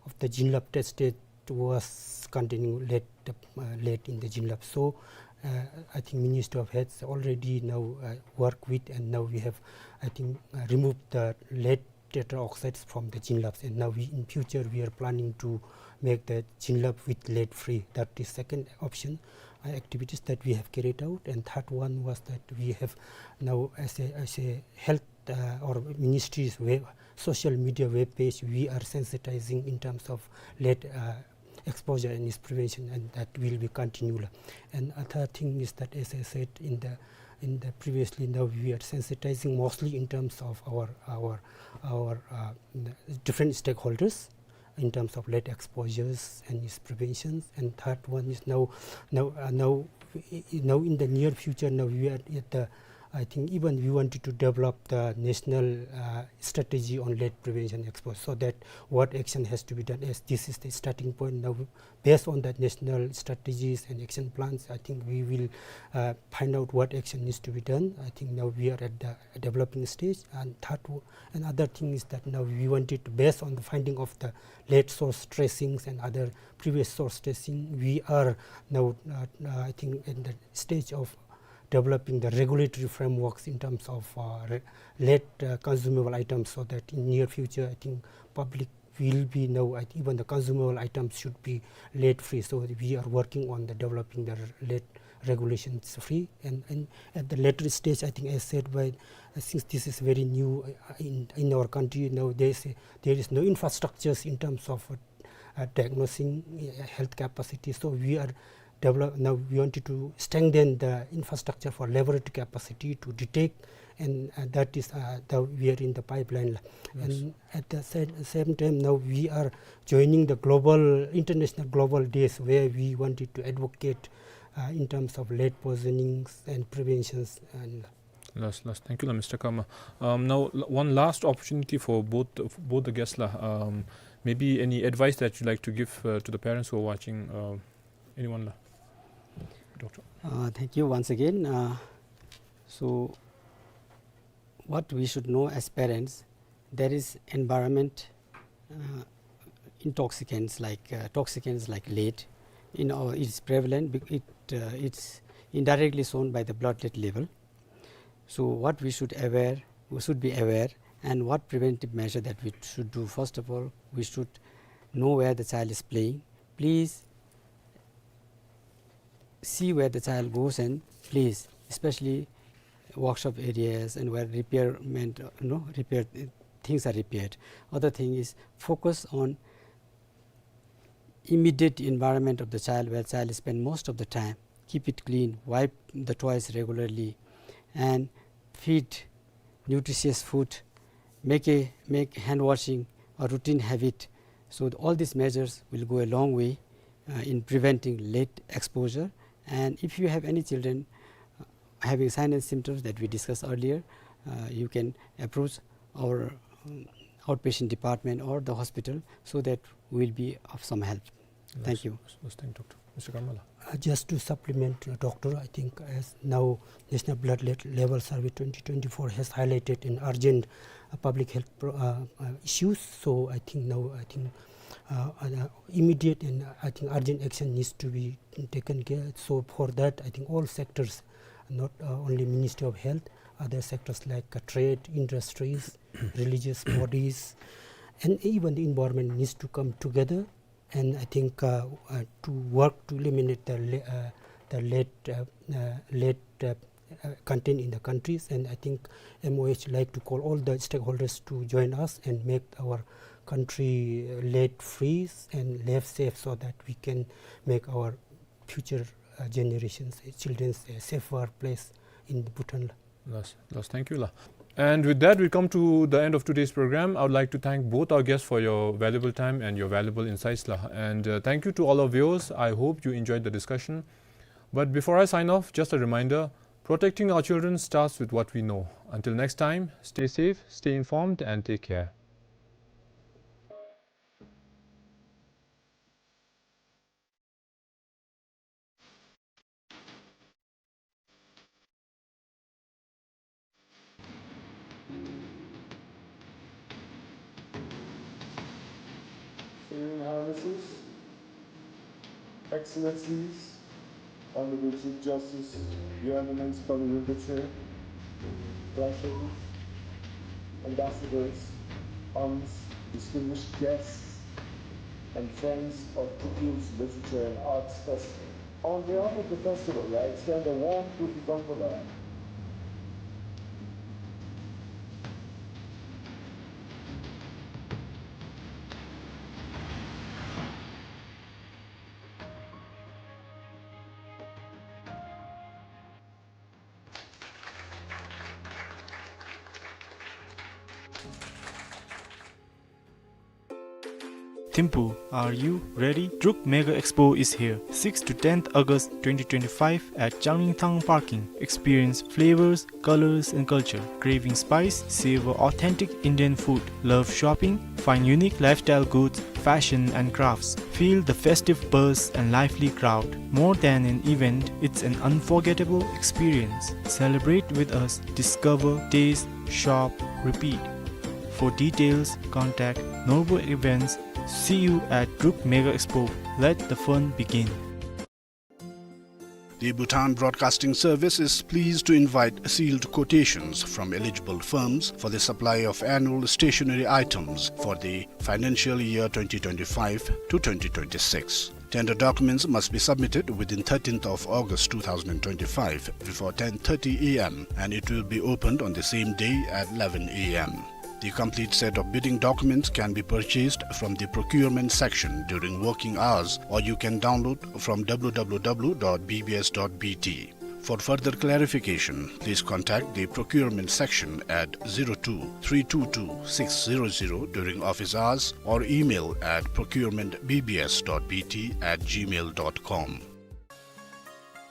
of the Jinlab tested was containing lead, uh, lead in the Jinlab. So, uh, I think Ministry of Health already now, uh, work with, and now we have, I think, uh, removed the lead tetraoxides from the Jinlabs, and now we, in future, we are planning to make the Jinlab with lead free. That is second option, uh, activities that we have carried out. And third one was that we have now, as a, as a health, uh, or ministry's web, social media web page, we are sensitizing in terms of lead, uh, exposure and its prevention, and that will be continual. And other thing is that, as I said in the, in the previously, now we are sensitizing mostly in terms of our, our, our, uh, different stakeholders in terms of lead exposures and its preventions. And third one is now, now, uh, now, i-, i-, now in the near future, now we are at the, I think even we wanted to develop the national, uh, strategy on lead prevention exposure, so that what action has to be done, as this is the starting point. Now, based on that national strategies and action plans, I think we will, uh, find out what action needs to be done. I think now we are at the developing stage. And third, w-, another thing is that now we wanted to, based on the finding of the lead source tracings and other previous source tracing, we are now, uh, uh, I think, in the stage of developing the regulatory frameworks in terms of, uh, re-, lead, uh, consumable items, so that in near future, I think public will be now, I think even the consumable items should be lead free. So we are working on the developing the lead regulations free. And, and at the later stage, I think, as said by, uh, since this is very new, uh, in, in our country, now there is a, there is no infrastructures in terms of, uh, uh, diagnosing, uh, health capacity. So we are develop, now we wanted to strengthen the infrastructure for laboratory capacity to detect, and, uh, that is, uh, the, we are in the pipeline. Yes. And at the same, same time, now we are joining the global, international global days, where we wanted to advocate, uh, in terms of lead poisonings and preventions and Last, last. Thank you, la, Mister Karma. Um, now, l-, one last opportunity for both, for both the guests, la. Um, maybe any advice that you'd like to give, uh, to the parents who are watching, uh, anyone, la? Doctor. Uh, thank you once again. Uh, so, what we should know as parents, there is environment, uh, intoxicants like, uh, toxicants like lead. In our, it's prevalent. Bec-, it, uh, it's indirectly shown by the blood lead level. So what we should aware, we should be aware, and what preventive measure that we should do. First of all, we should know where the child is playing. Please see where the child goes and plays, especially workshop areas and where repairment, uh, you know, repair, uh, things are repaired. Other thing is focus on immediate environment of the child where child spend most of the time. Keep it clean, wipe the toys regularly, and feed nutritious food. Make a, make hand washing a routine habit. So all these measures will go a long way, uh, in preventing lead exposure. And if you have any children, uh, having sign and symptoms that we discussed earlier, uh, you can approach our, um, outpatient department or the hospital so that we will be of some help. Thank you. Yes, yes, thank you, Doctor. Mister Karmala. Uh, just to supplement, uh, Doctor, I think as now National Blood Le-, Level Survey twenty twenty-four has highlighted an urgent, uh, public health pro-, uh, uh, issues. So I think now, I think, uh, uh, immediate and, uh, I think urgent action needs to be taken care. So for that, I think all sectors, not, uh, only Ministry of Health, other sectors like, uh, trade, industries, religious bodies, and even the environment needs to come together. And I think, uh, uh, to work to eliminate the le-, uh, the lead, uh, uh, lead, uh, uh, content in the countries. And I think M O H like to call all the stakeholders to join us and make our country, uh, lead free and lead safe so that we can make our future, uh, generations, uh, children's a safer place in Bhutan. Yes, yes, thank you, la. And with that, we come to the end of today's program. I would like to thank both our guests for your valuable time and your valuable insights, la. And, uh, thank you to all our viewers. I hope you enjoyed the discussion. But before I sign off, just a reminder, protecting our children starts with what we know. Until next time, stay safe, stay informed, and take care. Your Highnesses, Excellencies, Honorable Chief Justice, Your Eminence Pamela Patel, President, Ambassadors, Aunts, distinguished guests, and friends of Phuthie's Literature and Arts Festival. On behalf of the festival, I extend a warm Phuthi Kongkhala. Thimphu, are you ready? Druk Mega Expo is here. Sixth to tenth August twenty twenty-five at Changlingthang Parking. Experience flavors, colors, and culture. Craving spice? Savor authentic Indian food. Love shopping? Find unique lifestyle goods, fashion, and crafts. Feel the festive buzz and lively crowd. More than an event, it's an unforgettable experience. Celebrate with us, discover, taste, shop, repeat. For details, contact Norbu Events. See you at Druk Mega Expo. Let the fun begin. The Bhutan Broadcasting Service is pleased to invite sealed quotations from eligible firms for the supply of annual stationery items for the financial year twenty twenty-five to twenty twenty-six. Tender documents must be submitted within thirteenth of August two thousand twenty-five before ten thirty A M, and it will be opened on the same day at eleven A M. The complete set of bidding documents can be purchased from the procurement section during working hours, or you can download from W W W dot B B S dot B T. For further clarification, please contact the procurement section at zero two three two two six zero zero during office hours or email at procurement B B S dot B T at gmail dot com.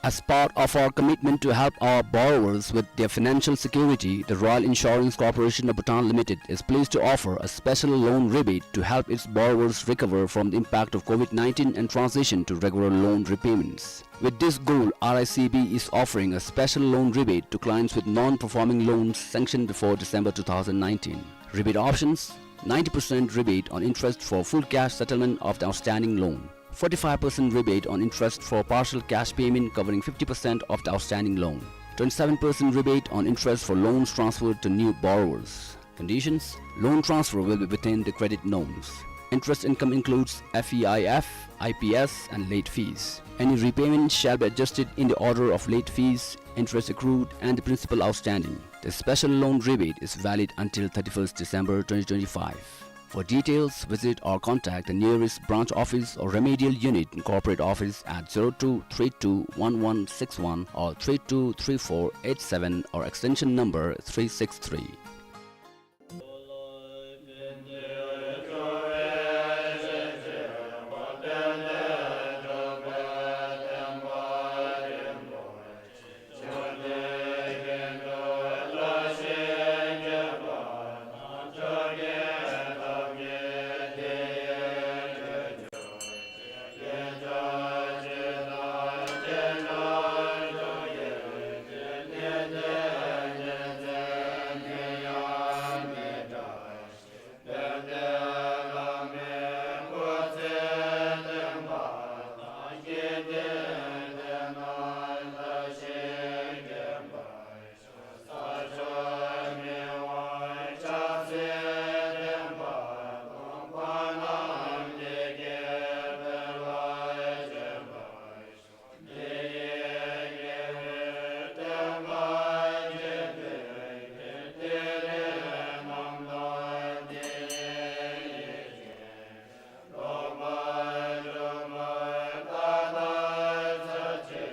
As part of our commitment to help our borrowers with their financial security, the Royal Insurance Corporation of Bhutan Limited is pleased to offer a special loan rebate to help its borrowers recover from the impact of COVID nineteen and transition to regular loan repayments. With this goal, R I C B is offering a special loan rebate to clients with non-performing loans sanctioned before December two thousand nineteen. Rebate options: ninety percent rebate on interest for full cash settlement of the outstanding loan, forty-five percent rebate on interest for partial cash payment covering fifty percent of the outstanding loan, twenty-seven percent rebate on interest for loans transferred to new borrowers. Conditions: loan transfer will be within the credit norms. Interest income includes F E I F, I P S, and late fees. Any repayment shall be adjusted in the order of late fees, interest accrued, and the principal outstanding. The special loan rebate is valid until thirty-first December twenty twenty-five. For details, visit or contact the nearest branch office or remedial unit in corporate office at zero two three two one one six one or three two three four eight seven or extension number three six three.